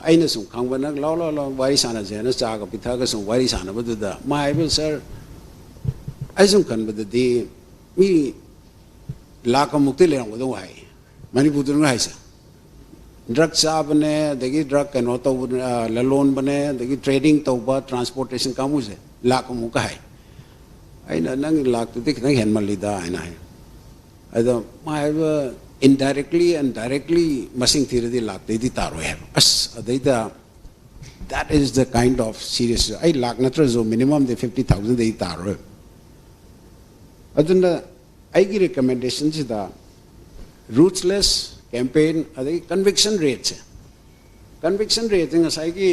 ꯑꯩꯅ ꯁꯨꯝ ꯈꯪꯕ, "ꯅꯪ ꯂꯥꯎ, ꯂꯥꯎ, ꯂꯥꯎ, ꯋꯥꯔꯤ ꯁꯥꯟꯅꯁꯦꯅ" ꯆꯥꯒ ꯄꯤꯊꯛꯑꯒ ꯁꯨꯝ ꯋꯥꯔꯤ ꯁꯥꯟꯅꯕꯗꯨꯗ ꯃꯥ ꯍꯥꯏꯕ, "ꯁꯥꯔ, ꯑꯩ ꯁꯨꯝ ꯈꯟꯕꯗꯗꯤ ꯃꯤ ꯂꯥꯛ ꯑꯃꯨꯛꯇꯤ ꯂꯩꯔꯝꯒꯗꯧ" ꯍꯥꯏ꯫ ꯃꯅꯤꯄꯨꯔꯗꯨꯅ ꯍꯥꯏꯁꯦ꯫ ꯗ꯭ꯔꯒ ꯆꯥꯕꯅꯦ, ꯑꯗꯒꯤ ꯗ꯭ꯔꯒ ꯀꯩꯅꯣ ꯇꯧꯕꯅꯦ, ꯑ, ꯂꯂꯣꯟꯕꯅꯦ, ꯑꯗꯒꯤ ꯇ꯭ꯔꯦꯗꯤꯡ ꯇꯧꯕ, ꯇ꯭ꯔꯥꯟꯁꯄꯣꯔꯇꯦꯁꯟ ꯀꯥꯡꯕꯨꯁꯦ ꯂꯥꯛ ꯑꯃꯨꯛꯀ ꯍꯥꯏ꯫ ꯑꯩꯅ, "ꯅꯪꯒꯤ ꯂꯥꯛꯇꯨꯗꯤ ꯈꯤꯇꯪ ꯍꯦꯟꯃꯜꯂꯤꯗ" ꯍꯥꯏꯅ ꯍꯥꯏ꯫ ꯑꯗꯣ ꯃꯥ ꯍꯥꯏꯕ, "Indirectly and directly ꯃꯁꯤꯡ ꯊꯤꯔꯗꯤ ꯂꯥꯛꯇꯩꯗꯤ ꯇꯥꯔꯣꯏ" ꯍꯥꯏꯕ꯫ ꯑꯁ, ꯑꯗꯩꯗ, that is the kind of serious, ꯑꯩ ꯂꯥꯛ ꯅꯠꯇ꯭ꯔꯁꯨ ꯃꯤꯅꯤꯃꯝꯗꯤ ꯐꯤꯐꯇꯤ ꯊꯥꯎꯖꯟꯗꯩ ꯇꯥꯔꯣꯏ꯫ ꯑꯗꯨꯅ ꯑꯩꯒꯤ ꯔꯤꯀꯃꯦꯟꯗꯦꯁꯟꯁꯤꯗ, ruthless campaign, ꯑꯗꯒꯤ ꯀꯟꯚꯤꯛꯁꯟ ꯔꯦꯠꯁꯦ, ꯀꯟꯚꯤꯛꯁꯟ ꯔꯦꯠꯁꯦ ꯉꯁꯥꯏꯒꯤ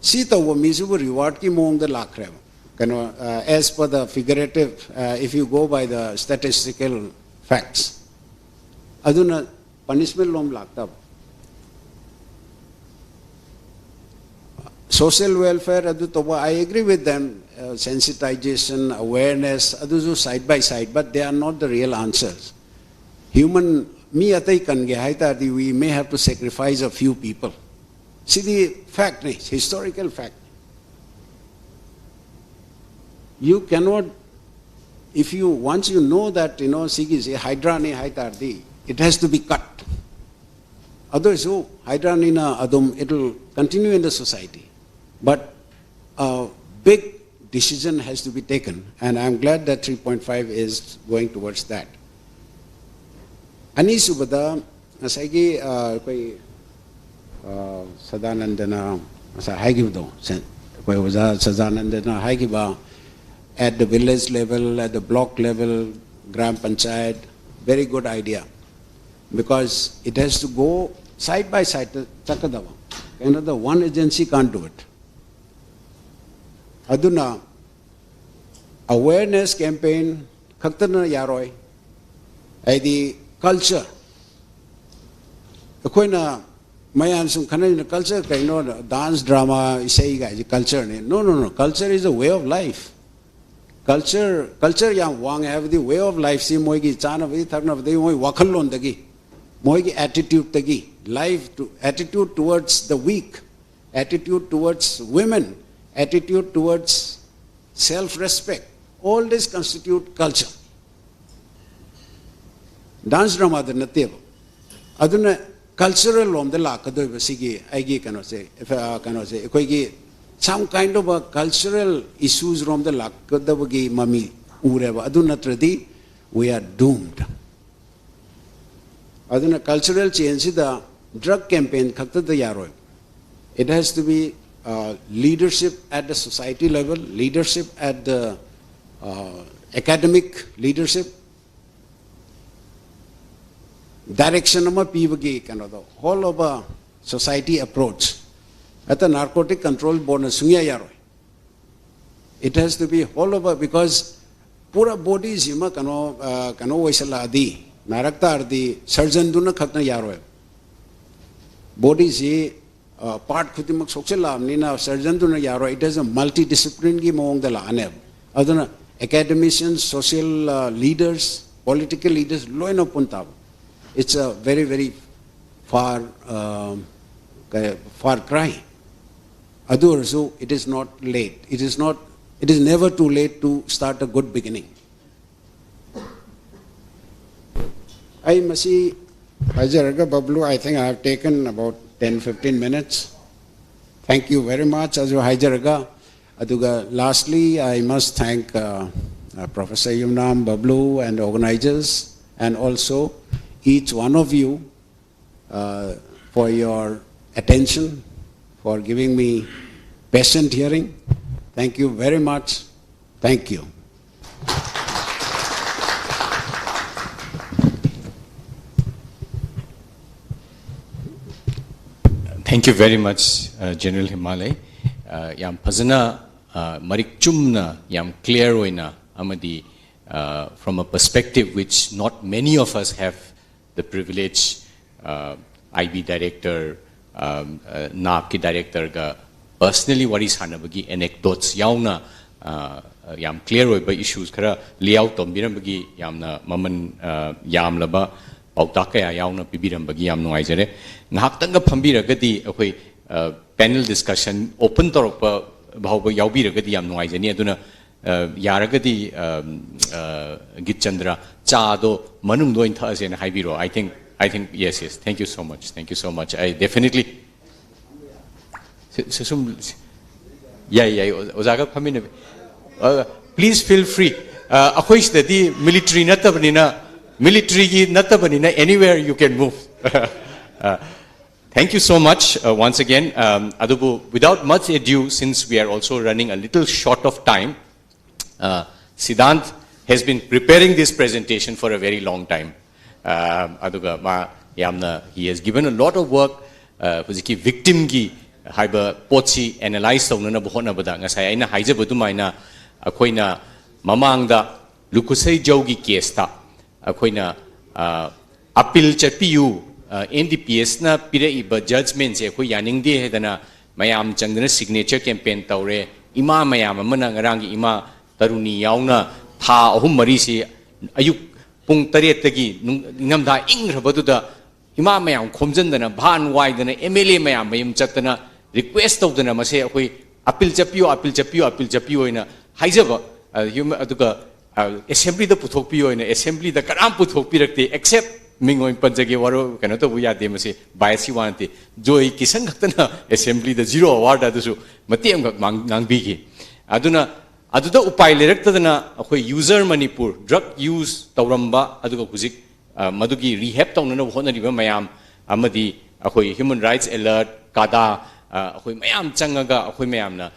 ꯁꯤ ꯇꯧꯕ ꯃꯤꯁꯤꯕꯨ ꯔꯤꯋꯥꯔꯗꯀꯤ ꯃꯑꯣꯡꯗ ꯂꯥꯛꯈ꯭ꯔꯦꯕ꯫ ꯀꯩꯅꯣ, as per the figurative, if you go by the statistical facts, ꯑꯗꯨꯅ Punishment ꯂꯣꯝ ꯂꯥꯛꯇꯕ꯫ Social welfare ꯑꯗꯨ ꯇꯧꯕ, I agree with them, uh, sensitization, awareness ꯑꯗꯨꯁꯨ side by side, but they are not the real answers. Human, ꯃꯤ ꯑꯇꯩ ꯀꯟꯒꯦ ꯍꯥꯏ ꯇꯥꯔꯗꯤ we may have to sacrifice a few people. CD factꯅꯤ, historical fact. You cannot, if you, once you know that, you know, ꯁꯤꯒꯤꯁꯦ Hydra ꯅꯤ ꯍꯥꯏ ꯇꯥꯔꯗꯤ, it has to be cut. ꯑꯗꯨ ꯑꯣꯏꯔꯁꯨ Hydra ꯅꯤꯅ ꯑꯗꯨꯝ, it will continue in the society. But a big decision has to be taken, and I'm glad that three point five is going towards that. ꯑꯅꯤꯁꯨꯕꯗ ꯉꯁꯥꯏꯒꯤ, ꯑ, ꯑꯩꯈꯣꯏ, ꯑ, ꯁꯗꯥꯅꯟꯗꯅ ꯉꯁꯥꯏ ꯍꯥꯏꯈꯤꯕꯗꯣ, ꯁꯦ-, ꯑꯩꯈꯣꯏ ꯑꯣꯖꯥ ꯁꯗꯥꯅꯟꯗꯅ ꯍꯥꯏꯈꯤꯕ, at the village level, at the block level, gram panchayat, very good idea, because it has to go side by side ꯇ ꯆꯠꯀꯗꯕ꯫ Another one agency can't do it. ꯑꯗꯨꯅ awareness campaign ꯈꯛꯇꯅ ꯌꯥꯔꯣꯏ꯫ ꯍꯥꯏꯗꯤ culture, ꯑꯩꯈꯣꯏꯅ ꯃꯌꯥꯝ ꯁꯨꯝ ꯈꯟꯅꯩꯅ, culture ꯀꯩꯅꯣ, dance, drama, ꯏꯁꯩ ꯀꯥꯏꯁꯦ culture ꯅꯤ꯫ No, no, no, culture is a way of life. Culture, culture ꯌꯥꯝ ꯋꯥꯡꯉꯦ ꯍꯥꯏꯕꯗꯤ way of lifeꯁꯤ ꯃꯣꯏꯒꯤ ꯆꯥꯅꯕꯗꯤ ꯊꯛꯅꯕꯗꯤ ꯃꯣꯏ ꯋꯥꯈꯜꯂꯣꯟꯗꯒꯤ, ꯃꯣꯏꯒꯤ attitudeꯇꯒꯤ, life to, attitude towards the weak, attitude towards women, attitude towards self-respect, all this constitute culture. Dance dramaꯗ ꯅꯠꯇꯦꯕ꯫ ꯑꯗꯨꯅ cultural ꯂꯣꯝꯗ ꯂꯥꯛꯀꯗꯣꯏꯕ ꯁꯤꯒꯤ ꯑꯩꯒꯤ ꯀꯩꯅꯣꯁꯦ, ꯑ, ꯀꯩꯅꯣꯁꯦ, ꯑꯩꯈꯣꯏꯒꯤ some kind of a cultural issues ꯔꯣꯝꯗ ꯂꯥꯛꯀꯗꯕꯒꯤ ꯃꯃꯤ ꯎꯔꯦꯕ꯫ ꯑꯗꯨ ꯅꯠꯇ꯭ꯔꯗꯤ we are doomed. ꯑꯗꯨꯅ cultural changeꯁꯤꯗ drug campaign ꯈꯛꯇꯗ ꯌꯥꯔꯣꯏ꯫ It has to be, uh, leadership at the society level, leadership at the, uh, academic leadership, direction ꯑꯃ ꯄꯤꯕꯒꯤ ꯀꯩꯅꯣꯗꯣ, whole of a society approach꯫ ꯍꯦꯛꯇ narcotic control boardꯅ ꯁꯨꯡꯌꯥ ꯌꯥꯔꯣꯏ꯫ It has to be whole of a, because ꯄꯨꯔꯥ bodyꯁꯤꯃ ꯀꯩꯅꯣ, ꯑ, ꯀꯩꯅꯣ ꯑꯣꯏꯁꯜꯂꯛꯑꯗꯤ, ꯅꯥꯔꯛ ꯇꯥꯔꯗꯤ ꯁꯔꯖꯟꯗꯨꯅ ꯈꯛꯅ ꯌꯥꯔꯣꯏ꯫ ꯕꯣꯗꯤꯁꯤ ꯄꯥꯔꯠ ꯈꯨꯗꯤꯡꯃꯛ ꯁꯣꯛꯆꯤꯜꯂꯛꯑꯕꯅꯤꯅ ꯁꯔꯖꯟꯗꯨꯅ ꯌꯥꯔꯣꯏ꯫ It is a multidisciplinary ꯒꯤ ꯃꯑꯣꯡꯗ ꯂꯥꯛꯑꯅꯦꯕ꯫ ꯑꯗꯨꯅ academicians, social leaders, political leaders ꯂꯣꯏꯅ ꯄꯨꯟ ꯇꯥꯕ꯫ It's a very very far, far cry. ꯑꯗꯨ ꯑꯣꯏꯔꯁꯨ, it is not late, it is not, it is never too late to start a good beginning. ꯑꯩ ꯃꯁꯤ ꯍꯥꯏꯖꯔꯒ, ꯕꯕ꯭ꯂꯨ, I think I have taken about ten fifteen minutes. Thank you very much ꯑꯗꯨ ꯍꯥꯏꯖꯔꯒ, ꯑꯗꯨꯒ lastly I must thank Professor Yumnam, Bablu and organizers, and also each one of you for your attention, for giving me patient hearing. Thank you very much. Thank you. Thank you very much, uh, General Himalay. Uh, ꯌꯥꯝ ꯐꯖꯅ, uh, ꯃꯔꯤꯛ ꯆꯨꯝꯅ, ꯌꯥꯝ clear ꯑꯣꯏꯅ, ꯑꯃꯗꯤ, uh, from a perspective which not many of us have the privilege, uh, I B director, um, uh, ꯅꯥꯞꯀꯤ director ꯒ personally ꯋꯥꯔꯤ ꯁꯥꯟꯅꯕꯒꯤ anecdotes ꯌꯥꯎꯅ, uh, ꯌꯥꯝ clear ꯑꯣꯏꯕ issues ꯈꯔ lay out ꯇꯧꯕꯤꯔꯝꯕꯒꯤ ꯌꯥꯝꯅ ꯃꯃꯜ, uh, ꯌꯥꯝꯂꯕ ꯄꯥꯎꯇꯥꯛ ꯀꯌꯥ ꯌꯥꯎꯅ ꯄꯤꯕꯤꯔꯝꯕꯒꯤ ꯌꯥꯝ ꯅꯨꯡꯉꯥꯏꯖꯔꯦ꯫ ꯉꯥꯏꯍꯥꯛꯇꯪꯒ ꯐꯝꯕꯤꯔꯒꯗꯤ ꯑꯩꯈꯣꯏ, uh, panel discussion open ꯇꯧꯔꯛꯄ ꯐꯥꯎꯕ ꯌꯥꯎꯕꯤꯔꯒꯗꯤ ꯌꯥꯝ ꯅꯨꯡꯉꯥꯏꯖꯅꯤ꯫ ꯑꯗꯨꯅ, uh, ꯌꯥꯔꯒꯗꯤ, um, uh, ꯒꯤꯠꯆꯟꯗ꯭ꯔ, ꯆꯥꯗꯣ ꯃꯅꯨꯡꯗ ꯑꯣꯏꯅ ꯊꯛꯑꯁꯦꯅ ꯍꯥꯏꯕꯤꯔꯣ꯫ I think, I think, yes, yes. Thank you so much. Thank you so much. I definitely ꯁ- ꯁ- ꯁꯨꯝ ꯌꯥꯏ, ꯌꯥꯏ, ꯑꯣ- ꯑꯣꯖꯥꯒ ꯐꯝꯃꯤꯟꯅꯕꯤ꯫ Uh, please feel free. Uh, ꯑꯩꯈꯣꯏ ꯁꯤꯗꯗꯤ military ꯅꯠꯇꯕꯅꯤꯅ, military ꯒꯤ ꯅꯠꯇꯕꯅꯤꯅ, anywhere you can move. Uh, thank you so much, uh, once again. Um, ꯑꯗꯨꯕꯨ, without much ado, since we are also running a little short of time, uh, Siddhant has been preparing this presentation for a very long time. Uh, ꯑꯗꯨꯒ ꯃꯥ ꯌꯥꯝꯅ, he has given a lot of work, uh, ꯍꯧꯖꯤꯛꯀꯤ victim ꯒꯤ ꯍꯥꯏꯕ ꯄꯣꯠꯁꯤ analyze ꯇꯧꯅꯅꯕ ꯍꯣꯠꯅꯕꯗ, ꯉꯁꯥꯏ ꯑꯩꯅ ꯍꯥꯏꯖꯕ ꯑꯗꯨꯃꯥꯏꯅ, ꯑꯩꯈꯣꯏꯅ ꯃꯃꯥꯡꯗ ꯂꯨꯈꯨꯁꯩ ꯖꯧꯒꯤ case ꯇ ꯑꯩꯈꯣꯏꯅ ꯑꯄꯤꯜ ꯆꯠꯄꯤꯌꯨ, ꯑꯦꯟ ꯗꯤ ꯄꯤ ꯑꯦꯁꯅ ꯄꯤꯔꯛꯏꯕ ꯖꯖꯃꯦꯟꯁꯦ ꯑꯩꯈꯣꯏ ꯌꯥꯅꯤꯡꯗꯦ ꯍꯥꯏꯗꯅ ꯃꯌꯥꯝ ꯆꯪꯗꯅ ꯁꯤꯒꯅꯦꯆꯔ ꯀꯦꯝꯄꯦꯟ ꯇꯧꯔꯦ꯫ ꯏꯃꯥ ꯃꯌꯥꯝ ꯑꯃꯅ, ꯉꯔꯥꯡꯒꯤ ꯏꯃꯥ ꯇꯔꯨꯅꯤ ꯌꯥꯎꯅ, ꯊꯥ ꯑꯍꯨꯝ ꯃꯔꯤꯁꯤ ꯑꯌꯨꯛ ꯄꯨꯡ ꯇꯔꯦꯠꯇꯒꯤ ꯅꯨꯡ-, ꯅꯤꯡꯊꯝꯊꯥ ꯏꯪꯈ꯭ꯔꯕꯗꯨꯗ ꯏꯃꯥ ꯃꯌꯥꯝ ꯈꯣꯝꯖꯤꯟꯗꯅ, ꯚꯥꯟ ꯋꯥꯏꯗꯅ, ꯑꯦꯝ ꯑꯦꯜ ꯑꯦ ꯃꯌꯥꯝ ꯃꯌꯨꯝ ꯆꯠꯇꯅ ꯔꯤꯀ꯭ꯋꯦꯁ ꯇꯧꯗꯅ, ꯃꯁꯦ ꯑꯩꯈꯣꯏ ꯑꯄꯤꯜ ꯆꯠꯄꯤꯌꯨ, ꯑꯄꯤꯜ ꯆꯠꯄꯤꯌꯨ, ꯑꯄꯤꯜ ꯆꯠꯄꯤꯌꯨ ꯍꯥꯏꯅ ꯍꯥꯏꯖꯕ, ꯑ, ꯍ꯭ꯌꯨꯃ-, ꯑꯗꯨꯒ, ꯑ, ꯑꯦꯁꯦꯝꯕ꯭ꯂꯤꯗ ꯄꯨꯊꯣꯛꯄꯤꯌꯨ ꯍꯥꯏꯅ ꯑꯦꯁꯦꯝꯕ꯭ꯂꯤꯗ ꯀꯅꯥꯝ ꯄꯨꯊꯣꯛꯄꯤꯔꯛꯇꯦ, ꯑꯦꯛꯁꯦꯞ ꯃꯤꯡ ꯑꯣꯏꯅ ꯄꯟꯖꯒꯦ, ꯋꯥꯔꯣ-, ꯀꯩꯅꯣ ꯇꯧꯕ ꯌꯥꯗꯦ, ꯃꯁꯤ ꯕꯥꯏꯁꯀꯤ ꯋꯥ ꯅꯠꯇꯦ꯫ ꯖꯣꯏ ꯀꯤꯁꯟ ꯈꯛꯇꯅ ꯑꯦꯁꯦꯝꯕ꯭ꯂꯤꯗ ꯖꯤꯔꯣ ꯑꯋꯥꯔꯗ ꯑꯗꯨꯁꯨ ꯃꯇꯦꯛ ꯑꯃꯈꯛ ꯃꯥꯡ-, ꯉꯥꯡꯕꯤꯈꯤ꯫ ꯑꯗꯨꯅ ꯑꯗꯨꯗ ꯎꯄꯥꯏ ꯂꯩꯔꯛꯇꯗꯅ ꯑꯩꯈꯣꯏ ꯌꯨꯖꯔ ꯃꯅꯤꯄꯨꯔ, ꯗ꯭ꯔꯒ ꯌꯨꯁ ꯇꯧꯔꯝꯕ, ꯑꯗꯨꯒ ꯍꯧꯖꯤꯛ, ꯑ, ꯃꯗꯨꯒꯤ ꯔꯤꯍꯦꯞ ꯇꯧꯅꯅꯕ ꯍꯣꯠꯅꯔꯤꯕ ꯃꯌꯥꯝ, ꯑꯃꯗꯤ ꯑꯩꯈꯣꯏ ꯍ꯭ꯌꯨꯃꯟ ꯔꯥꯏꯠꯁ ꯑꯦꯂꯔꯠ, ꯀꯥꯗꯥ, ꯑ, ꯑꯩꯈꯣꯏ ꯃꯌꯥꯝ ꯆꯪꯉꯒ ꯑꯩꯈꯣꯏ ꯃꯌꯥꯝꯅ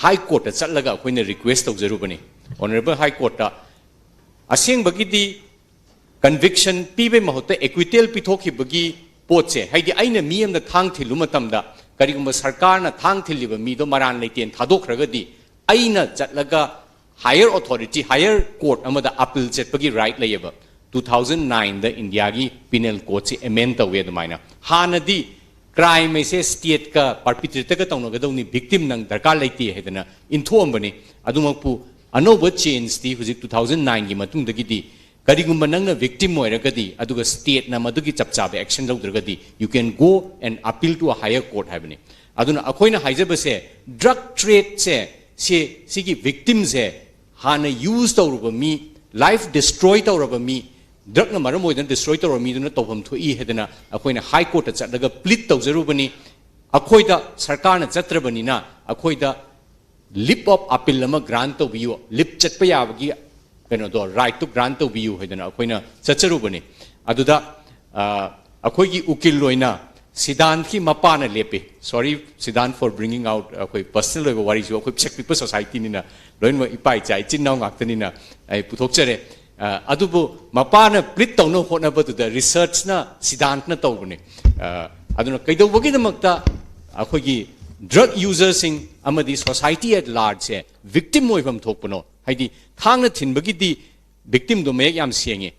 ꯍꯥꯏ ꯀꯣꯔꯠꯇ ꯆꯠꯂꯒ ꯑꯩꯈꯣꯏꯅ ꯔꯤꯀ꯭ꯋꯦꯁ ꯇꯧꯖꯔꯨꯕꯅꯤ꯫ ꯑꯣꯅꯔꯦꯕꯜ ꯍꯥꯏ ꯀꯣꯔꯠꯇ ꯑꯁꯦꯡꯕꯒꯤꯗꯤ ꯀꯟꯚꯤꯛꯁꯟ ꯄꯤꯕꯩ ꯃꯍꯨꯠꯇ ꯑꯦꯀ꯭ꯋꯤꯇꯦꯜ ꯄꯤꯊꯣꯛꯈꯤꯕꯒꯤ ꯄꯣꯠꯁꯦ, ꯍꯥꯏꯗꯤ ꯑꯩꯅ ꯃꯤ ꯑꯃꯗ ꯊꯥꯡ ꯊꯤꯜꯂꯨ ꯃꯇꯝꯗ ꯀꯔꯤꯒꯨꯝꯕ ꯁꯔꯀꯥꯔꯅ ꯊꯥꯡ ꯊꯤꯜꯂꯤꯕ ꯃꯤꯗꯣ ꯃꯔꯥꯟ ꯂꯩꯇꯦꯅ ꯊꯥꯗꯣꯛꯈ꯭ꯔꯒꯗꯤ, ꯑꯩꯅ ꯆꯠꯂꯒ ꯍꯥꯌꯔ ꯑꯣꯊꯣꯔꯤꯇꯤ, ꯍꯥꯌꯔ ꯀꯣꯔꯠ ꯑꯃꯗ ꯑꯄꯤꯜ ꯆꯠꯄꯒꯤ ꯔꯥꯏꯠ ꯂꯩꯌꯦꯕ꯫ ꯇꯨ ꯊꯥꯎꯖꯟ ꯅꯥꯏꯟꯗ ꯏꯟꯗꯤꯌꯥꯒꯤ ꯄꯤꯅꯦꯜ ꯀꯣꯗꯁꯦ ꯑꯦꯃꯦꯟ ꯇꯧꯋꯦ ꯑꯗꯨꯃꯥꯏꯅ꯫ ꯍꯥꯟꯅꯗꯤ ꯀ꯭ꯔꯥꯏꯝ ꯍꯥꯏꯁꯦ ꯁ꯭ꯇꯦꯠꯀ ꯄꯥꯔꯄꯤꯇ꯭ꯔꯦꯇꯔꯒ ꯇꯧꯅꯒꯗꯧꯅꯤ, ꯚꯤꯛꯇꯤꯝ ꯅꯪ ꯗꯔꯀꯥꯔ ꯂꯩꯇꯦ ꯍꯥꯏꯗꯅ ꯏꯟꯊꯣꯛꯑꯝꯕꯅꯤ꯫ ꯑꯗꯨꯃꯛꯄꯨ ꯑꯅꯧꯕ ꯆꯦꯟꯖꯇꯤ ꯍꯧꯖꯤꯛ ꯇꯨ ꯊꯥꯎꯖꯟ ꯅꯥꯏꯟꯒꯤ ꯃꯇꯨꯡꯗꯒꯤꯗꯤ ꯀꯔꯤꯒꯨꯝꯕ ꯅꯪꯅ ꯚꯤꯛꯇꯤꯝ ꯑꯣꯏꯔꯒꯗꯤ, ꯑꯗꯨꯒ ꯁ꯭ꯇꯦꯠꯅ ꯃꯗꯨꯒꯤ ꯆꯞ ꯆꯥꯕ action ꯂꯧꯗ꯭ꯔꯒꯗꯤ, you can go and appeal to a higher court ꯍꯥꯏꯕꯅꯤ꯫ ꯑꯗꯨꯅ ꯑꯩꯈꯣꯏꯅ ꯍꯥꯏꯖꯕꯁꯦ, ꯗ꯭ꯔꯒ ꯇ꯭ꯔꯦꯗꯁꯦ, ꯁꯤ, ꯁꯤꯒꯤ ꯚꯤꯛꯇꯤꯝꯁꯦ ꯍꯥꯟꯅ ꯌꯨꯁ ꯇꯧꯔꯨꯕ ꯃꯤ, ꯂꯥꯏꯐ ꯗꯤꯁꯇ꯭ꯔꯣꯏ ꯇꯧꯔꯕ ꯃꯤ, ꯗ꯭ꯔꯒꯅ ꯃꯔꯝ ꯑꯣꯏꯗꯅ ꯗꯤꯁꯇ꯭ꯔꯣꯏ ꯇꯧꯔꯕ ꯃꯤꯗꯨꯅ ꯇꯧꯐꯝ ꯊꯣꯛꯏ ꯍꯥꯏꯗꯅ ꯑꯩꯈꯣꯏꯅ ꯍꯥꯏ ꯀꯣꯔꯠꯇ ꯆꯠꯂꯒ ꯄ꯭ꯂꯤꯠ ꯇꯧꯖꯔꯨꯕꯅꯤ꯫ ꯑꯩꯈꯣꯏꯗ ꯁꯔꯀꯥꯔꯅ ꯆꯠꯇ꯭ꯔꯕꯅꯤꯅ ꯑꯩꯈꯣꯏꯗ ꯂꯤꯞ ꯑꯣꯐ ꯑꯄꯤꯜ ꯑꯃ ꯒ꯭ꯔꯥꯟ ꯇꯧꯕꯤꯌꯨ, ꯂꯤꯞ ꯆꯠꯄ ꯌꯥꯕꯒꯤ ꯀꯩꯅꯣꯗꯣ, ꯔꯥꯏꯠꯇꯨ ꯒ꯭ꯔꯥꯟ ꯇꯧꯕꯤꯌꯨ ꯍꯥꯏꯗꯅ ꯑꯩꯈꯣꯏꯅ ꯆꯠꯆꯔꯨꯕꯅꯤ꯫ ꯑꯗꯨꯗ, ꯑ, ꯑꯩꯈꯣꯏꯒꯤ ꯎꯀꯤꯜ ꯑꯣꯏꯅ ꯁꯤꯗꯥꯟꯊꯀꯤ ꯃꯄꯥꯅ ꯂꯦꯞꯄꯤ꯫ Sorry, Siddhant, for bringing out ꯑꯩꯈꯣꯏ ꯄꯔꯁꯅꯦꯜ ꯑꯣꯏꯕ ꯋꯥꯔꯤꯁꯨ, ꯑꯩꯈꯣꯏ ꯄꯤꯁꯛ ꯄꯤꯛꯄ ꯁꯣꯁꯥꯏꯇꯤꯅꯤꯅ, ꯂꯣꯏꯅꯃꯛ ꯏꯄꯥ ꯏꯆꯥ ꯏꯆꯤꯟ ꯏꯅꯥꯎ ꯉꯥꯛꯇꯅꯤꯅ ꯑꯩ ꯄꯨꯊꯣꯛꯆꯔꯦ꯫ ꯑ, ꯑꯗꯨꯕꯨ ꯃꯄꯥꯅ ꯄ꯭ꯂꯤꯠ ꯇꯧꯅꯕ ꯍꯣꯠꯅꯕꯗꯨꯗ ꯔꯤꯁꯔꯆꯅ ꯁꯤꯗꯥꯟꯊꯅ ꯇꯧꯕꯅꯤ꯫ ꯑ, ꯑꯗꯨꯅ ꯀꯩꯗꯧꯕꯒꯤꯗꯃꯛꯇ ꯑꯩꯈꯣꯏꯒꯤ ꯗ꯭ꯔꯒ ꯌꯨꯖꯔꯁꯤꯡ ꯑꯃꯗꯤ ꯁꯣꯁꯥꯏꯇꯤ ꯑꯦꯠ ꯂꯥꯔꯖꯁꯦ ꯚꯤꯛꯇꯤꯝ ꯑꯣꯏꯐꯝ ꯊꯣꯛꯄꯅꯣ? ꯍꯥꯏꯗꯤ ꯊꯥꯡꯅ ꯊꯤꯟꯕꯒꯤꯗꯤ ꯚꯤꯛꯇꯤꯝꯗꯣ ꯃꯌꯦꯛ ꯌꯥꯝ ꯁꯦꯡꯉꯤ꯫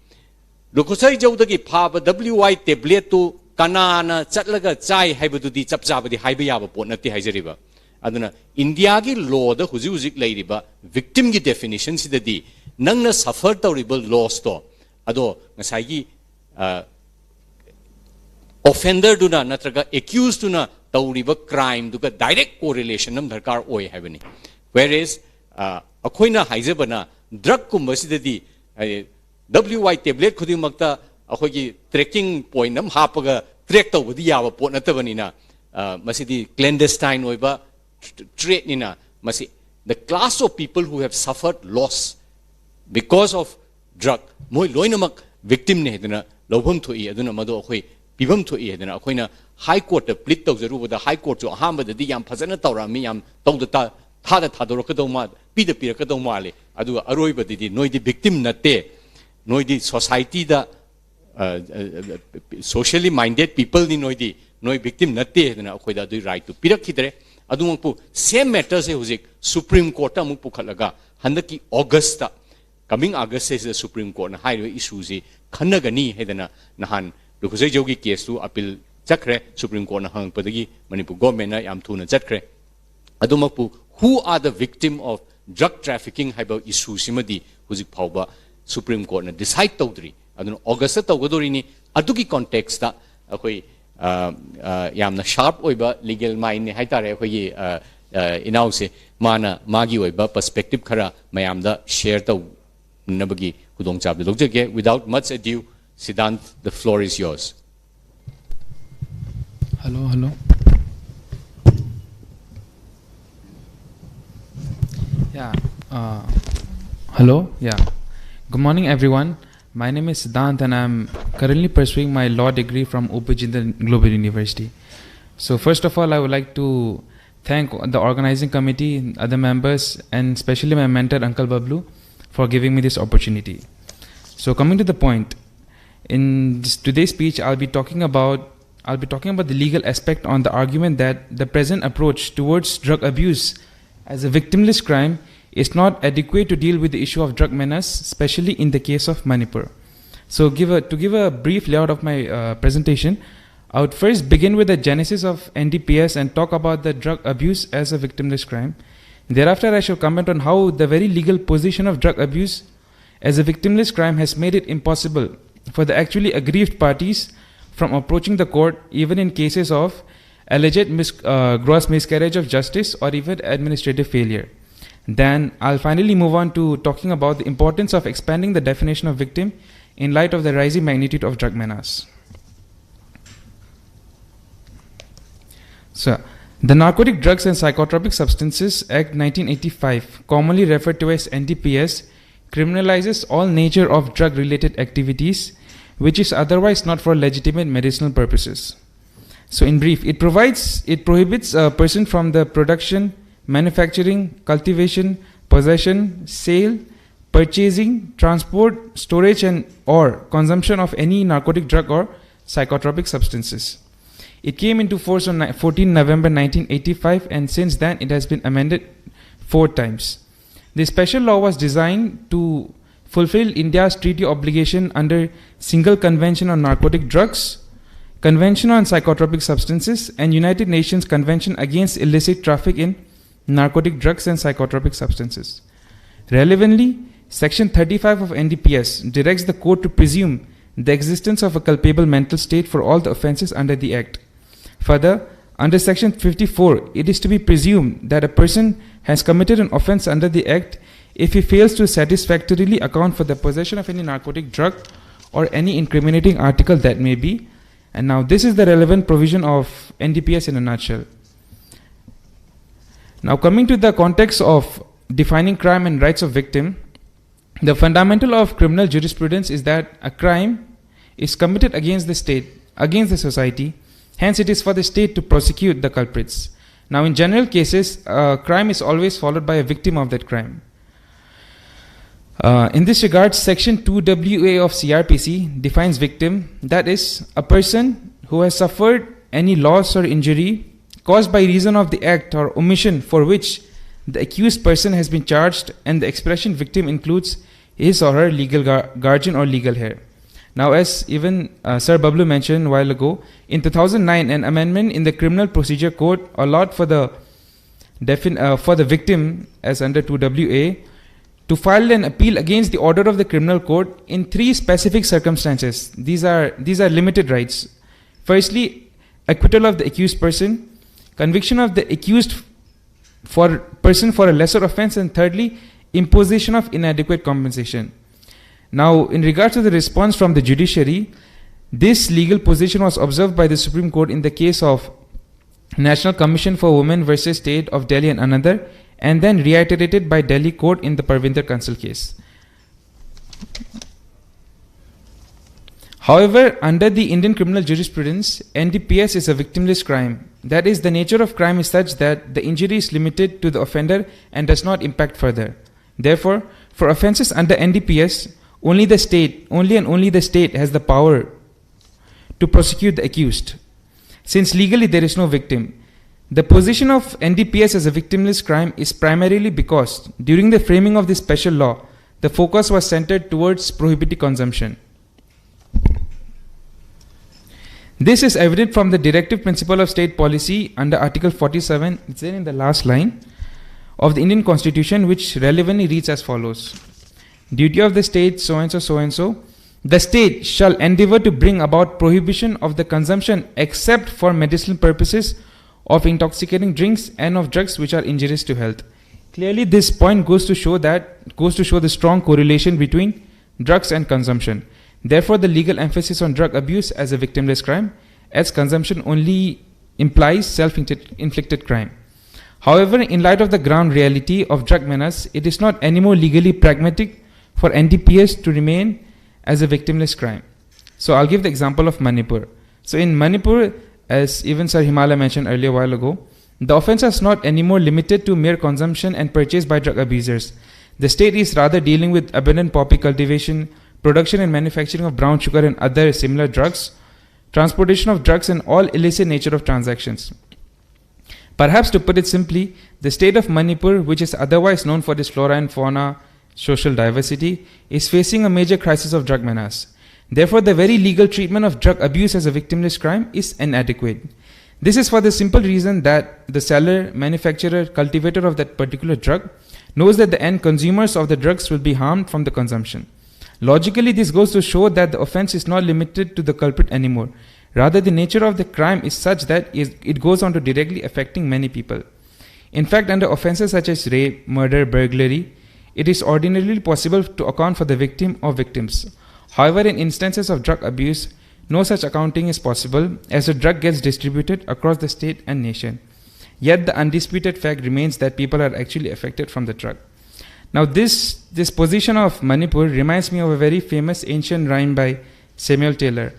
ꯂꯨꯈꯨꯁꯩꯖꯧꯗꯒꯤ ꯐꯥꯕ W I tablet ꯇꯨ ꯀꯅꯥꯅ ꯆꯠꯂꯒ ꯆꯥꯏ ꯍꯥꯏꯕꯗꯨꯗꯤ ꯆꯞ ꯆꯥꯕꯗꯤ ꯍꯥꯏꯕ ꯌꯥꯕ ꯄꯣꯠ ꯅꯠꯇꯦ ꯍꯥꯏꯖꯔꯤꯕ꯫ ꯑꯗꯨꯅ ꯏꯟꯗꯤꯌꯥꯒꯤ ꯂꯣꯗ ꯍꯧꯖꯤꯛ ꯍꯧꯖꯤꯛ ꯂꯩꯔꯤꯕ ꯚꯤꯛꯇꯤꯝꯒꯤ ꯗꯦꯐꯤꯅꯤꯁꯟꯁꯤꯗꯗꯤ ꯅꯪꯅ ꯁꯐꯔ ꯇꯧꯔꯤꯕ ꯂꯣꯁꯇꯣ ꯑꯗꯣ ꯉꯁꯥꯏꯒꯤ ꯑꯣꯐꯦꯟꯗꯔꯗꯨꯅ ꯅꯠꯇ꯭ꯔꯒ ꯑꯦꯀ꯭ꯌꯨꯁꯇꯨꯅ ꯇꯧꯔꯤꯕ ꯀ꯭ꯔꯥꯏꯝꯗꯨꯒ ꯗꯥꯏꯔꯦꯛ ꯀꯣꯔꯤꯂꯦꯁꯟ ꯑꯃ ꯗꯔꯀꯥꯔ ꯑꯣꯏ ꯍꯥꯏꯕꯅꯤ꯫ ꯋꯦꯔꯦꯁ ꯑꯩꯈꯣꯏꯅ ꯍꯥꯏꯖꯕꯅ ꯗ꯭ꯔꯒꯀꯨꯝꯕꯁꯤꯗꯗꯤ W I tablet ꯈꯨꯗꯤꯡꯃꯛꯇ ꯑꯩꯈꯣꯏꯒꯤ ꯇ꯭ꯔꯦꯀꯤꯡ ꯄꯣꯏꯟ ꯑꯃ ꯍꯥꯞꯄꯒ ꯇ꯭ꯔꯦꯛ ꯇꯧꯕꯗꯤ ꯌꯥꯕ ꯄꯣꯠ ꯅꯠꯇꯕꯅꯤꯅ ꯃꯁꯤꯗꯤ ꯀ꯭ꯂꯦꯟꯗꯦꯁꯇꯥꯏꯟ ꯑꯣꯏꯕ ꯇ꯭ꯔꯦꯠꯅꯤꯅ ꯃꯁꯤ the class of people who have suffered loss because of drug ꯃꯣꯏ ꯂꯣꯏꯅꯃꯛ ꯚꯤꯛꯇꯤꯝꯅꯤ ꯍꯥꯏꯗꯅ ꯂꯧꯐꯝ ꯊꯣꯛꯏ꯫ ꯑꯗꯨꯅ ꯃꯗꯨ ꯑꯩꯈꯣꯏ ꯄꯤꯐꯝ ꯊꯣꯛꯏ ꯍꯥꯏꯗꯅ ꯑꯩꯈꯣꯏꯅ ꯍꯥꯏ ꯀꯣꯔꯠꯇ ꯄ꯭ꯂꯤꯠ ꯇꯧꯖꯔꯨꯕꯗ ꯍꯥꯏ ꯀꯣꯔꯠꯁꯨ ꯑꯍꯥꯟꯕꯗꯗꯤ ꯌꯥꯝ ꯐꯖꯅ ꯇꯧꯔꯛꯑꯝꯃꯤ, ꯌꯥꯝ ꯇꯧꯗ ꯊꯥꯗ ꯊꯥꯗꯣꯔꯛꯀꯗꯧ ꯃꯥꯜ ꯄꯤꯗ ꯄꯤꯔꯛꯀꯗꯧ ꯃꯥꯜꯂꯤ꯫ ꯑꯗꯨꯒ ꯑꯔꯣꯏꯕꯗꯗꯤ ꯅꯣꯏꯗꯤ ꯚꯤꯛꯇꯤꯝ ꯅꯠꯇꯦ, ꯅꯣꯏꯗꯤ ꯁꯣꯁꯥꯏꯇꯤꯗ socially minded peopleꯅꯤ, ꯅꯣꯏꯗꯤ ꯅꯣꯏ ꯚꯤꯛꯇꯤꯝ ꯅꯠꯇꯦ ꯍꯥꯏꯗꯅ ꯑꯩꯈꯣꯏꯗ ꯑꯗꯨꯒꯤ ꯔꯥꯏꯠꯇꯨ ꯄꯤꯔꯛꯈꯤꯗ꯭ꯔꯦ꯫ ꯑꯗꯨꯃꯛꯄꯨ ꯁꯦꯝ ꯃꯦꯇꯔꯁꯦ ꯍꯧꯖꯤꯛ ꯁꯨꯄ꯭ꯔꯤꯝ ꯀꯣꯔꯠꯇ ꯑꯃꯨꯛ ꯄꯨꯈꯠꯂꯒ ꯍꯟꯗꯛꯀꯤ ꯑꯣꯒꯁꯇ, ꯀꯃꯤꯡ ꯑꯣꯒꯁꯁꯤꯗ ꯁꯨꯄ꯭ꯔꯤꯝ ꯀꯣꯔꯠꯅ ꯍꯥꯏꯔꯤꯕ ꯏꯁꯨꯁꯤ ꯈꯟꯅꯒꯅꯤ ꯍꯥꯏꯗꯅ ꯅꯍꯥꯟ ꯂꯨꯈꯨꯁꯩꯖꯧꯒꯤ ꯀꯦꯁꯇꯨ ꯑꯄꯤꯜ ꯆꯠꯈ꯭ꯔꯦ꯫ ꯁꯨꯄ꯭ꯔꯤꯝ ꯀꯣꯔꯠꯅ ꯍꯪꯉꯛꯄꯗꯒꯤ ꯃꯅꯤꯄꯨꯔ ꯒꯣꯔꯃꯦꯟꯅ ꯌꯥꯝ ꯊꯨꯅ ꯆꯠꯈ꯭ꯔꯦ꯫ ꯑꯗꯨꯃꯛꯄꯨ who are the victim of drug trafficking ꯍꯥꯏꯕ ꯏꯁꯨꯁꯤꯃꯗꯤ ꯍꯧꯖꯤꯛ ꯐꯥꯎꯕ ꯁꯨꯄ꯭ꯔꯤꯝ ꯀꯣꯔꯠꯅ ꯗꯤꯁꯥꯏꯠ ꯇꯧꯗ꯭ꯔꯤ꯫ ꯑꯗꯨꯅ ꯑꯣꯒꯁꯇ ꯇꯧꯒꯗꯧꯔꯤꯅꯤ꯫ ꯑꯗꯨꯒꯤ ꯀꯣꯟꯇꯦꯛꯁꯇ ꯑꯩꯈꯣꯏ ꯌꯥꯝꯅ ꯁꯥꯔꯞ ꯑꯣꯏꯕ ꯂꯤꯒꯦꯜ ꯃꯥꯏꯟꯅꯤ ꯍꯥꯏꯇꯥꯔꯦ ꯑꯩꯈꯣꯏꯒꯤ ꯏꯅꯥꯎꯁꯦ꯫ ꯃꯥꯅ ꯃꯥꯒꯤ ꯑꯣꯏꯕ ꯄꯔꯁꯄꯦꯛꯇꯤꯞ ꯈꯔ ꯃꯌꯥꯝꯗ ꯁꯤꯌꯔ ꯇꯧꯅꯕꯒꯤ ꯈꯨꯗꯣꯡꯆꯥꯕꯗꯨ ꯂꯧꯖꯒꯦ꯫ Without much ado, Siddhant, the floor is yours. Hello, hello. Yeah. Uh, hello. Yeah. Good morning, everyone. My name is Siddhant, and I'm currently pursuing my law degree from Upajindal Global University. So, first of all, I would like to thank the organizing committee, other members, and especially my mentor, Uncle Bablu, for giving me this opportunity. So, coming to the point, in this, today's speech, I'll be talking about I'll be talking about the legal aspect on the argument that the present approach towards drug abuse as a victimless crime is not adequate to deal with the issue of drug menace, especially in the case of Manipur. So, give a, to give a brief layout of my uh, presentation, I would first begin with the genesis of N D P S and talk about the drug abuse as a victimless crime. Thereafter, I shall comment on how the very legal position of drug abuse as a victimless crime has made it impossible for the actually aggrieved parties from approaching the court, even in cases of alleged mis- uh, gross miscarriage of justice or even administrative failure. Then I'll finally move on to talking about the importance of expanding the definition of victim in light of the rising magnitude of drug menace. So, the Narcotic Drugs and Psychotropic Substances Act nineteen eighty-five, commonly referred to as N D P S, criminalizes all nature of drug related activities which is otherwise not for legitimate medicinal purposes. So, in brief, it provides it prohibits a person from the production, manufacturing, cultivation, possession, sale, purchasing, transport, storage, and or consumption of any narcotic drug or psychotropic substances. It came into force on ni- fourteen November nineteen eighty-five, and since then it has been amended four times. This special law was designed to fulfill India's treaty obligation under Single Convention on Narcotic Drugs, Convention on Psychotropic Substances, and United Nations Convention Against Illicit Traffic in Narcotic Drugs and Psychotropic Substances. Relevantly, Section thirty-five of N D P S directs the court to presume the existence of a culpable mental state for all the offenses under the Act. Further, under Section fifty-four, it is to be presumed that a person has committed an offense under the Act if he fails to satisfactorily account for the possession of any narcotic drug or any incriminating article that may be. And now, this is the relevant provision of N D P S in a nutshell. Now, coming to the context of defining crime and rights of victim, the fundamental of criminal jurisprudence is that a crime is committed against the state, against the society, hence, it is for the state to prosecute the culprits. Now, in general cases, a crime is always followed by a victim of that crime. Uh, in this regard, Section two W A of C R P C defines victim, that is, a person who has suffered any loss or injury caused by reason of the act or omission for which the accused person has been charged, and the expression victim includes his or her legal gar- guardian or legal heir. Now, as even uh, Sir Bablu mentioned a while ago, in two thousand nine, an amendment in the Criminal Procedure Code allowed for the defin- uh, for the victim, as under two W A, to file an appeal against the order of the criminal court in three specific circumstances. These are these are limited rights. Firstly, acquittal of the accused person, conviction of the accused for person for a lesser offense, and thirdly, imposition of inadequate compensation. Now, in regards to the response from the judiciary, this legal position was observed by the Supreme Court in the case of National Commission for Women versus State of Delhi and another, and then reiterated by Delhi court in the Parvinder Kansal case. However, under the Indian criminal jurisprudence, N D P S is a victimless crime. That is, the nature of crime is such that the injury is limited to the offender and does not impact further. Therefore, for offences under N D P S, only the state, only and only the state has the power to prosecute the accused, since legally there is no victim. The position of N D P S as a victimless crime is primarily because, during the framing of this special law, the focus was centered towards prohibiting consumption. This is evident from the directive principle of state policy under Article forty-seven, it's there in the last line, of the Indian Constitution, which relevantly reads as follows: Duty of the state, so and so, so and so. The state shall endeavor to bring about prohibition of the consumption except for medicinal purposes of intoxicating drinks and of drugs which are injurious to health. Clearly, this point goes to show that goes to show the strong correlation between drugs and consumption. Therefore, the legal emphasis on drug abuse as a victimless crime, as consumption only implies self-inflicted crime. However, in light of the ground reality of drug menace, it is not anymore legally pragmatic for N D P S to remain as a victimless crime. So I'll give the example of Manipur. So in Manipur, as even Sir Himala mentioned earlier a while ago, the offense is not anymore limited to mere consumption and purchase by drug abusers. The state is rather dealing with abundant poppy cultivation, production and manufacturing of brown sugar and other similar drugs, transportation of drugs, and all illicit nature of transactions. Perhaps to put it simply, the state of Manipur, which is otherwise known for its flora and fauna, social diversity, is facing a major crisis of drug menace. Therefore, the very legal treatment of drug abuse as a victimless crime is inadequate. This is for the simple reason that the seller, manufacturer, cultivator of that particular drug knows that the end consumers of the drugs will be harmed from the consumption. Logically, this goes to show that the offense is not limited to the culprit anymore. Rather, the nature of the crime is such that it it goes on to directly affecting many people. In fact, under offenses such as rape, murder, burglary, it is ordinarily possible to account for the victim or victims. However, in instances of drug abuse, no such accounting is possible as the drug gets distributed across the state and nation. Yet, the undisputed fact remains that people are actually affected from the drug. Now, this, this position of Manipur reminds me of a very famous ancient rhyme by Samuel Taylor: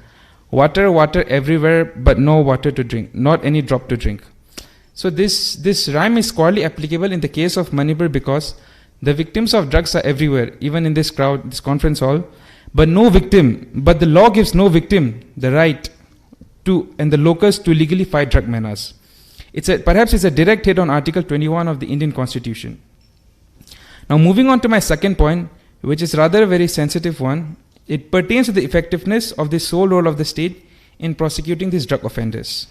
"Water, water everywhere, but no water to drink, not any drop to drink." So, this, this rhyme is squarely applicable in the case of Manipur because the victims of drugs are everywhere, even in this crowd, this conference hall. But no victim, but the law gives no victim the right to and the locus to legally fight drug menace. It's a, perhaps it's a direct hit on Article twenty-one of the Indian Constitution. Now, moving on to my second point, which is rather a very sensitive one, it pertains to the effectiveness of the sole role of the state in prosecuting these drug offenders.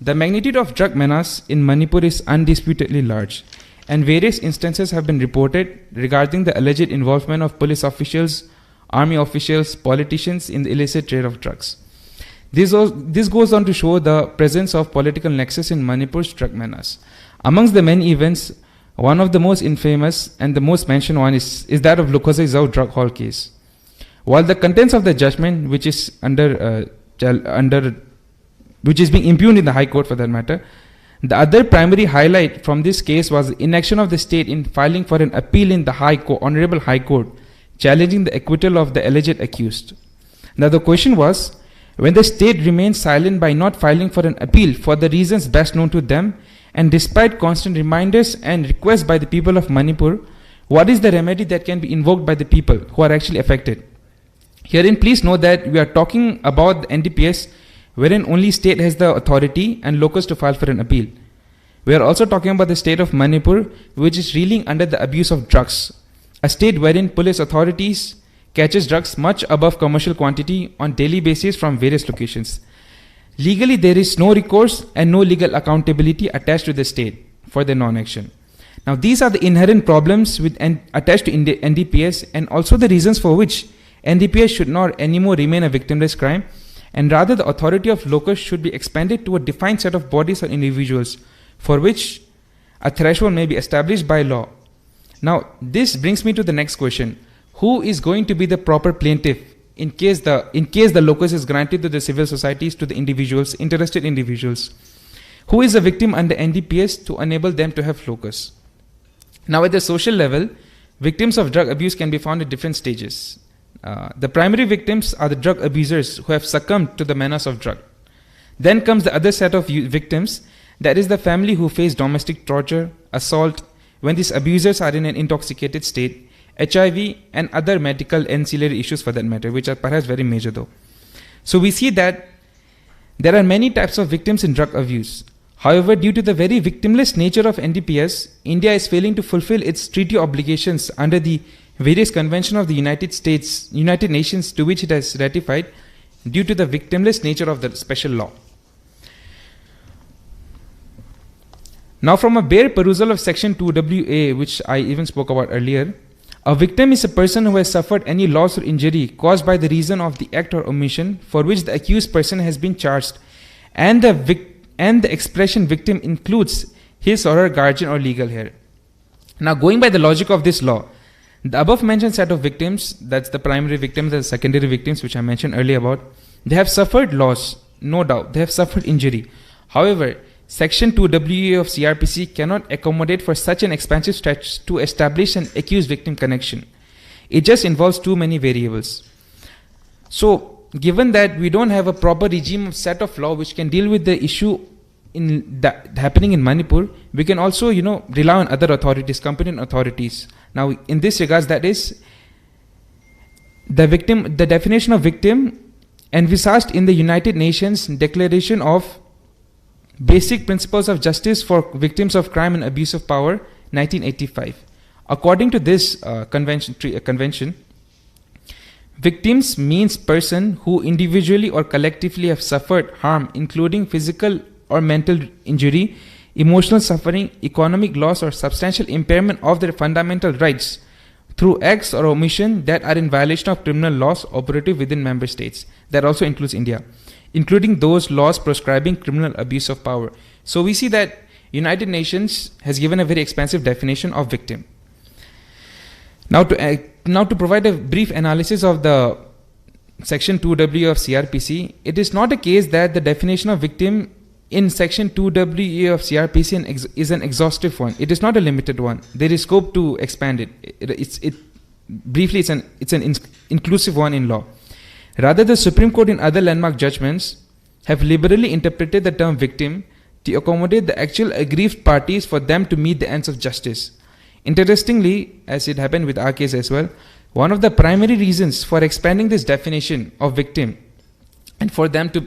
The magnitude of drug menace in Manipur is undisputedly large, and various instances have been reported regarding the alleged involvement of police officials, army officials, politicians in the illicit trade of drugs. This, was, this goes on to show the presence of political nexus in Manipur's drug menace. Amongst the many events, one of the most infamous and the most mentioned one is, is that of Lukhozai Zau drug haul case. While the contents of the judgment, which is under uh, under which is being impugned in the High Court for that matter, the other primary highlight from this case was the inaction of the state in filing for an appeal in the High Court, Honorable High Court, challenging the acquittal of the alleged accused. Now, the question was, when the state remained silent by not filing for an appeal for the reasons best known to them, and despite constant reminders and requests by the people of Manipur, what is the remedy that can be invoked by the people who are actually affected? Herein, please know that we are talking about the N D P S, wherein only state has the authority and locus to file for an appeal. We are also talking about the state of Manipur, which is reeling under the abuse of drugs, a state wherein police authorities catches drugs much above commercial quantity on daily basis from various locations. Legally, there is no recourse and no legal accountability attached to the state for the non-action. Now, these are the inherent problems with and attached to N D P S, and also the reasons for which N D P S should not anymore remain a victimless crime, and rather the authority of locus should be expanded to a defined set of bodies or individuals for which a threshold may be established by law. Now, this brings me to the next question. Who is going to be the proper plaintiff in case the, in case the locus is granted to the civil societies, to the individuals, interested individuals? Who is a victim under N D P S to enable them to have locus? Now, at the social level, victims of drug abuse can be found at different stages. Uh, the primary victims are the drug abusers who have succumbed to the menace of drug. Then comes the other set of u- victims, that is the family who face domestic torture, assault, when these abusers are in an intoxicated state, H I V and other medical ancillary issues for that matter, which are perhaps very major though. So we see that there are many types of victims in drug abuse. However, due to the very victimless nature of N D P S, India is failing to fulfill its treaty obligations under the various convention of the United States, United Nations to which it has ratified due to the victimless nature of the special law. Now, from a bare perusal of Section two W A, which I even spoke about earlier, a victim is a person who has suffered any loss or injury caused by the reason of the act or omission for which the accused person has been charged, and the vic- and the expression victim includes his or her guardian or legal heir. Now, going by the logic of this law, the above mentioned set of victims, that's the primary victims and secondary victims, which I mentioned earlier about, they have suffered loss, no doubt, they have suffered injury. However, Section two W A of C R P C cannot accommodate for such an expansive stretch to establish an accused victim connection. It just involves too many variables. So, given that we don't have a proper regime of set of law which can deal with the issue in that happening in Manipur, we can also, you know, rely on other authorities, competent authorities. Now, in this regards, that is the victim, the definition of victim envisaged in the United Nations Declaration of Basic Principles of Justice for Victims of Crime and Abuse of Power, nineteen eighty-five. According to this uh, convention, tre- uh, convention, Victims means person who individually or collectively have suffered harm, including physical or mental injury, emotional suffering, economic loss, or substantial impairment of their fundamental rights through acts or omission that are in violation of criminal laws operative within member states. That also includes India, including those laws prescribing criminal abuse of power. So we see that United Nations has given a very expansive definition of victim. Now to, uh, now to provide a brief analysis of the section two W of C R P C, it is not a case that the definition of victim in section two W E of C R P C an ex-, is an exhaustive one. It is not a limited one. There is scope to expand it. It, it's, it briefly, it's an, it's an in-, inclusive one in law. Rather, the Supreme Court in other landmark judgments have liberally interpreted the term victim to accommodate the actual aggrieved parties for them to meet the ends of justice. Interestingly, as it happened with our case as well, one of the primary reasons for expanding this definition of victim and for them to,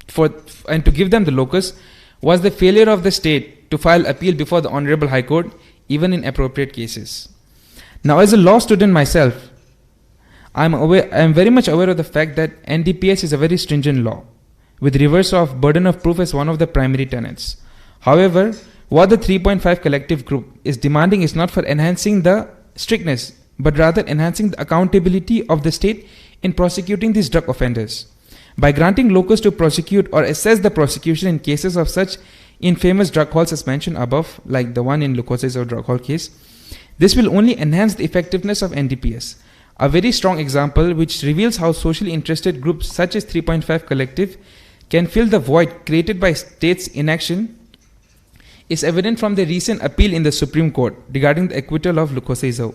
for, and to give them the locus was the failure of the state to file appeal before the Honorable High Court, even in appropriate cases. Now, as a law student myself, I'm aware, I'm very much aware of the fact that N D P S is a very stringent law with reversal of burden of proof as one of the primary tenets. However, what the three point five collective group is demanding is not for enhancing the strictness, but rather enhancing the accountability of the state in prosecuting these drug offenders. By granting locus to prosecute or assess the prosecution in cases of such infamous drug halls as mentioned above, like the one in Lucozade drug hall case, this will only enhance the effectiveness of N D P S. A very strong example which reveals how socially interested groups such as three point five Collective can fill the void created by states' inaction is evident from the recent appeal in the Supreme Court regarding the acquittal of Lucozade,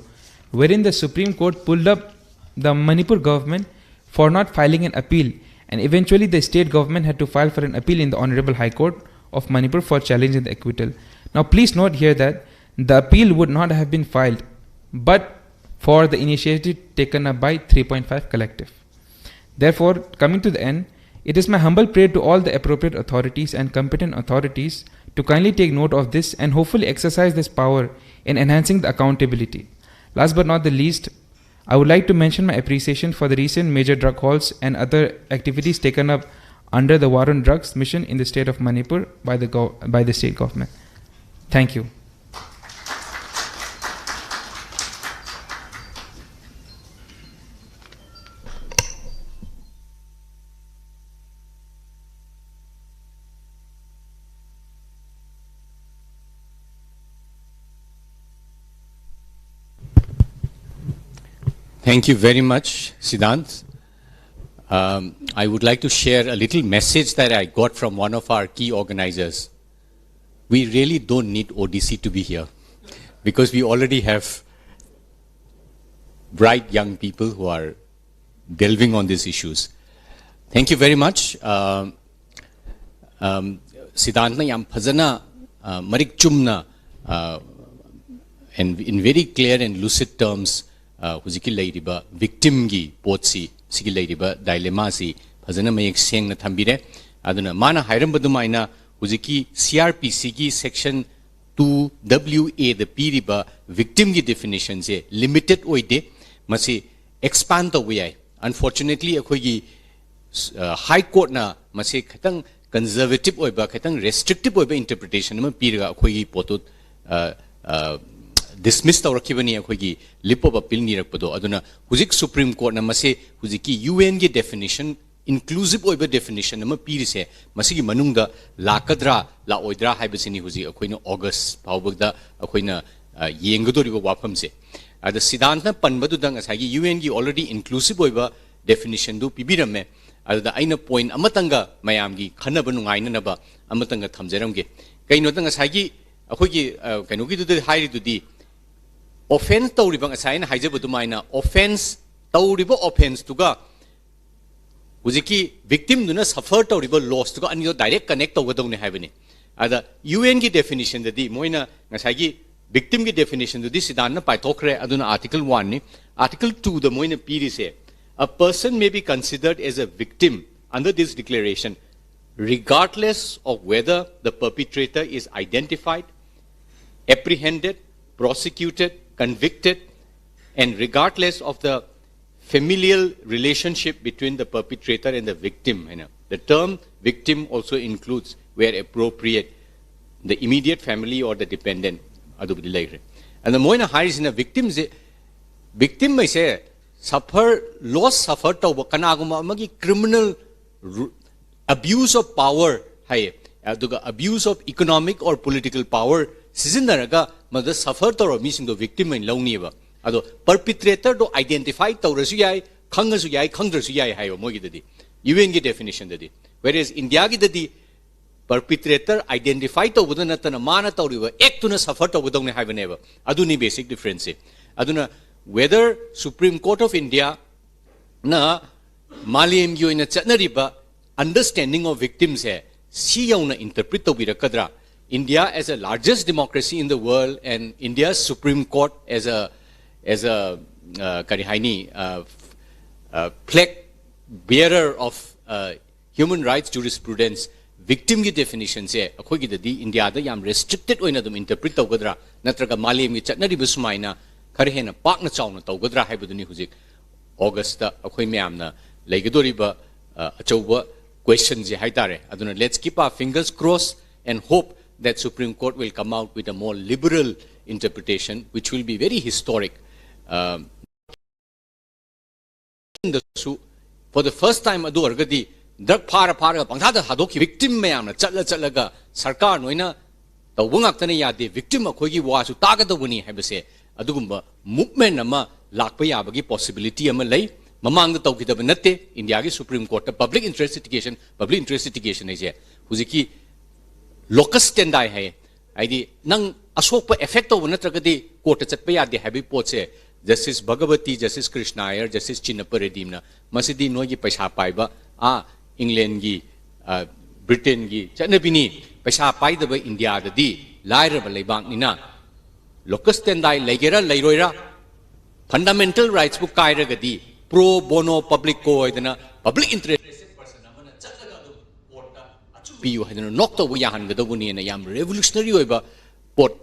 wherein the Supreme Court pulled up the Manipur government for not filing an appeal, and eventually the state government had to file for an appeal in the Honorable High Court of Manipur for challenging the acquittal. Now, please note here that the appeal would not have been filed but for the initiative taken up by three point five Collective. Therefore, coming to the end, it is my humble prayer to all the appropriate authorities and competent authorities to kindly take note of this and hopefully exercise this power in enhancing the accountability. Last but not the least, I would like to mention my appreciation for the recent major drug halts and other activities taken up under the War on Drugs mission in the state of Manipur by the, gov- by the state government. Thank you. Thank you very much, Siddhant. Um, I would like to share a little message that I got from one of our key organizers. We really don't need O D C to be here because we already have bright young people who are delving on these issues. Thank you very much. Um, um, Siddhantꯅ ꯌꯥꯝ ꯐꯖꯅ, uh, ꯃꯔꯤꯛ ꯆꯨꯝꯅ, uh, and in very clear and lucid terms, uh, ꯍꯧꯖꯤꯛꯀꯤ ꯂꯩꯔꯤꯕ victimꯒꯤ ꯄꯣꯠꯁꯤ, ꯁꯤꯒꯤ ꯂꯩꯔꯤꯕ dilemmaꯁꯤ ꯐꯖꯅ ꯃꯌꯦꯛ ꯁꯦꯡꯅ ꯊꯝꯕꯤꯔꯦ꯫ ꯑꯗꯨꯅ ꯃꯥꯅ ꯍꯥꯏꯔꯝꯕ ꯑꯗꯨꯃꯥꯏꯅ ꯍꯧꯖꯤꯛꯀꯤ C R P Cꯒꯤ section two W Aꯗ ꯄꯤꯔꯤꯕ victimꯒꯤ definitionꯁꯦ limited ꯑꯣꯏꯗꯦ, ꯃꯁꯤ expand ꯇꯧꯕ ꯌꯥꯏ꯫ Unfortunately, ꯑꯩꯈꯣꯏꯒꯤ, uh, High Courtꯅ ꯃꯁꯤ ꯈꯤꯇꯪ conservative ꯑꯣꯏꯕ, ꯈꯤꯇꯪ restrictive ꯑꯣꯏꯕ interpretation ꯑꯃ ꯄꯤꯔꯒ ꯑꯩꯈꯣꯏꯒꯤ ꯄꯣꯠꯇꯨ, uh, uh, dismiss ꯇꯧꯔꯛꯈꯤꯕꯅꯤ, ꯑꯩꯈꯣꯏꯒꯤ leave of appeal ꯅꯤꯔꯛꯄꯗꯣ꯫ ꯑꯗꯨꯅ ꯍꯧꯖꯤꯛ Supreme Courtꯅ ꯃꯁꯤ ꯍꯧꯖꯤꯛꯀꯤ UNꯒꯤ definition, inclusive ꯑꯣꯏꯕ definition ꯑꯃ ꯄꯤꯔꯤꯁꯦ, ꯃꯁꯤꯒꯤ ꯃꯅꯨꯡꯗ ꯂꯥꯛꯀꯗ꯭ꯔꯥ ꯂꯥꯛꯑꯣꯏꯗ꯭ꯔꯥ ꯍꯥꯏꯕꯁꯤꯅꯤ ꯍꯧꯖꯤꯛ ꯑꯩꯈꯣꯏꯅ August ꯐꯥꯎꯕꯗ ꯑꯩꯈꯣꯏꯅ, ꯑ, ꯌꯦꯡꯒꯗꯧꯔꯤꯕ ꯋꯥꯐꯝꯁꯦ꯫ ꯑꯗ ꯁꯤꯗꯥꯟꯇꯅ ꯄꯟꯕꯗꯨꯗ ꯉꯁꯥꯏꯒꯤ UNꯒꯤ already inclusive ꯑꯣꯏꯕ definitionꯗꯨ ꯄꯤꯕꯤꯔꯝꯃꯦ꯫ ꯑꯗꯨꯗ ꯑꯩꯅ point ꯑꯃꯇꯪꯒ ꯃꯌꯥꯝꯒꯤ ꯈꯟꯅꯕ ꯅꯨꯡꯉꯥꯏꯅꯅꯕ ꯑꯃꯇꯪꯒ ꯊꯝꯖꯔꯝꯒꯦ꯫ ꯀꯩꯅꯣꯗ ꯉꯁꯥꯏꯒꯤ ꯑꯩꯈꯣꯏꯒꯤ, ꯑ, ꯀꯩꯅꯣꯒꯤꯗꯨꯗ ꯍꯥꯏꯔꯤꯗꯨꯗꯤ, offence ꯇꯧꯔꯤꯕ, ꯉꯁꯥꯏ ꯑꯩꯅ ꯍꯥꯏꯖꯕ ꯑꯗꯨꯃꯥꯏꯅ, offence ꯇꯧꯔꯤꯕ offenceꯇꯨꯒ ꯍꯧꯖꯤꯛꯀꯤ victimꯗꯨꯅ suffer ꯇꯧꯔꯤꯕ lossꯇꯨꯒ ꯑꯅꯤꯗꯣ direct connect ꯇꯧꯒꯗꯧꯅꯤ ꯍꯥꯏꯕꯅꯤ꯫ ꯑꯗ UNꯒꯤ definitionꯗꯗꯤ ꯃꯣꯏꯅ ꯉꯁꯥꯏꯒꯤ victimꯒꯤ definitionꯗꯨꯗꯤ ꯁꯤꯗꯥꯟꯅ ꯄꯥꯏꯊꯣꯛꯈ꯭ꯔꯦ, ꯑꯗꯨꯅ Article oneꯅꯤ꯫ Article twoꯗ ꯃꯣꯏꯅ ꯄꯤꯔꯤꯁꯦ, "A person may be considered as a victim under this declaration, regardless of whether the perpetrator is identified, apprehended, prosecuted, convicted, And regardless of the familial relationship between the perpetrator and the victim, you know, the term victim also includes, where appropriate, the immediate family or the dependent. ꯑꯗꯨꯕꯨꯗꯤ ꯂꯩꯈ꯭ꯔꯦ꯫ ꯑꯗ ꯃꯣꯏꯅ ꯍꯥꯏꯔꯤꯁꯤꯅ victimꯁꯦ, victim ꯍꯥꯏꯁꯦ suffer, loss suffer ꯇꯧꯕ ꯀꯅꯥꯒꯨꯝꯕ ꯑꯃꯒꯤ criminal ru- abuse of power ꯍꯥꯏꯌꯦ꯫ ꯑꯗꯨꯒ abuse of economic or political power ꯁꯤꯖꯤꯟꯅꯔꯒ ꯃꯗꯨꯗ suffer ꯇꯧꯔꯕ ꯃꯤꯁꯤꯡꯗꯣ victim ꯑꯣꯏꯅ ꯂꯧꯅꯤꯕ꯫ ꯑꯗꯣ perpetratorꯗꯣ identify ꯇꯧꯔꯁꯨ ꯌꯥꯏ, ꯈꯪꯉꯁꯨ ꯌꯥꯏ, ꯈꯪꯗ꯭ꯔꯁꯨ ꯌꯥꯏ ꯍꯥꯏꯕ ꯃꯣꯏꯒꯤꯗꯗꯤ, UNꯒꯤ definitionꯗꯗꯤ꯫ Whereas Indiaꯒꯤꯗꯗꯤ perpetrator identify ꯇꯧꯕꯗ ꯅꯠꯇꯅ ꯃꯥꯅ ꯇꯧꯔꯤꯕ actꯇꯨꯅ suffer ꯇꯧꯒꯗꯧꯅꯤ ꯍꯥꯏꯕꯅꯦꯕ꯫ ꯑꯗꯨꯅꯤ basic differenceꯁꯦ꯫ ꯑꯗꯨꯅ whether Supreme Court of Indiaꯅ ꯃꯥꯂꯦꯝꯒꯤ ꯑꯣꯏꯅ ꯆꯠꯅꯔꯤꯕ understanding of victimꯁꯦ ꯁꯤ ꯌꯧꯅ interpret ꯇꯧꯕꯤꯔꯛꯀꯗ꯭ꯔꯥ? India as a largest democracy in the world and India's Supreme Court as a, as a, uh, ꯀꯔꯤ ꯍꯥꯏꯅꯤ, uh, uh, flag bearer of, uh, human rights jurisprudence, victimꯒꯤ definitionꯁꯦ ꯑꯩꯈꯣꯏꯒꯤꯗꯗꯤ Indiaꯗ ꯌꯥꯝ restricted ꯑꯣꯏꯅ ꯑꯗꯨꯝ interpret ꯇꯧꯒꯗ꯭ꯔꯥ, ꯅꯠꯇ꯭ꯔꯒ ꯃꯥꯂꯦꯝꯒꯤ ꯆꯠꯅꯔꯤꯕ ꯁꯨꯃꯥꯏꯅ ꯈꯔ ꯍꯦꯟꯅ ꯄꯥꯛꯅ ꯆꯥꯎꯅ ꯇꯧꯒꯗ꯭ꯔꯥ ꯍꯥꯏꯕꯗꯨꯅꯤ ꯍꯧꯖꯤꯛ Augustꯇ ꯑꯩꯈꯣꯏ ꯃꯌꯥꯝꯅ ꯂꯩꯒꯗꯧꯔꯤꯕ, ꯑ, ꯑꯆꯧꯕ questionꯁꯦ ꯍꯥꯏꯇꯥꯔꯦ꯫ ꯑꯗꯨꯅ let's keep our fingers crossed and hope that Supreme Court will come out with a more liberal interpretation, which will be very historic. ꯑ, ꯗꯁꯨ for the first time ꯑꯗꯨ ꯑꯣꯏꯔꯒꯗꯤ drug ꯐꯥꯔ ꯐꯥꯔꯒ ꯄꯪꯊꯥꯗ ꯊꯥꯗꯣꯛꯈꯤ victim ꯃꯌꯥꯝꯅ ꯆꯠꯂ ꯆꯠꯂꯒ ꯁꯔꯀꯥꯔ ꯅꯣꯏꯅ ꯇꯧꯕ ꯉꯥꯛꯇꯅ ꯌꯥꯗꯦ, victim ꯑꯩꯈꯣꯏꯒꯤ ꯋꯥꯁꯨ ꯇꯥꯒꯗꯧꯕꯅꯤ ꯍꯥꯏꯕꯁꯦ ꯑꯗꯨꯒꯨꯝꯕ movement ꯑꯃ ꯂꯥꯛꯄ ꯌꯥꯕꯒꯤ possibility ꯑꯃ ꯂꯩ꯫ ꯃꯃꯥꯡꯗ ꯇꯧꯈꯤꯗꯕ ꯅꯠꯇꯦ, Indiaꯒꯤ Supreme Courtꯇ public interest litigation, public interest litigation ꯍꯥꯏꯁꯦ ꯍꯧꯖꯤꯛꯀꯤ locus standi ꯍꯥꯏ, ꯍꯥꯏꯗꯤ ꯅꯪ ꯑꯁꯣꯛꯄ effect ꯇꯧꯕ ꯅꯠꯇ꯭ꯔꯒꯗꯤ courtꯇ ꯆꯠꯄ ꯌꯥꯗꯦ ꯍꯥꯏꯕꯒꯤ ꯄꯣꯠꯁꯦ Justice Bhagavathi, Justice Krishna Iyer, Justice Chinnappa Reddyꯝꯅ ꯃꯁꯤꯗꯤ ꯅꯣꯏꯒꯤ ꯄꯩꯁꯥ ꯄꯥꯏꯕ, ꯑꯥ, Englandꯒꯤ, ꯑ, Britainꯒꯤ ꯆꯠꯅꯕꯤꯅꯤ, ꯄꯩꯁꯥ ꯄꯥꯏꯗꯕ Indiaꯗꯗꯤ, ꯂꯥꯏꯔꯕ ꯂꯩꯕꯥꯛꯅꯤꯅ locus standi ꯂꯩꯒꯦꯔꯥ ꯂꯩꯔꯣꯏꯔꯥ, fundamental rightsꯄꯨ ꯀꯥꯏꯔꯒꯗꯤ pro bono publico ꯍꯥꯏꯗꯅ public interest ꯄꯤꯌꯨ ꯍꯥꯏꯗꯅ knock ꯇꯧꯕ ꯌꯥꯍꯟꯒꯗꯧꯕꯅꯦꯅ ꯌꯥꯝ revolutionary ꯑꯣꯏꯕ ꯄꯣꯠ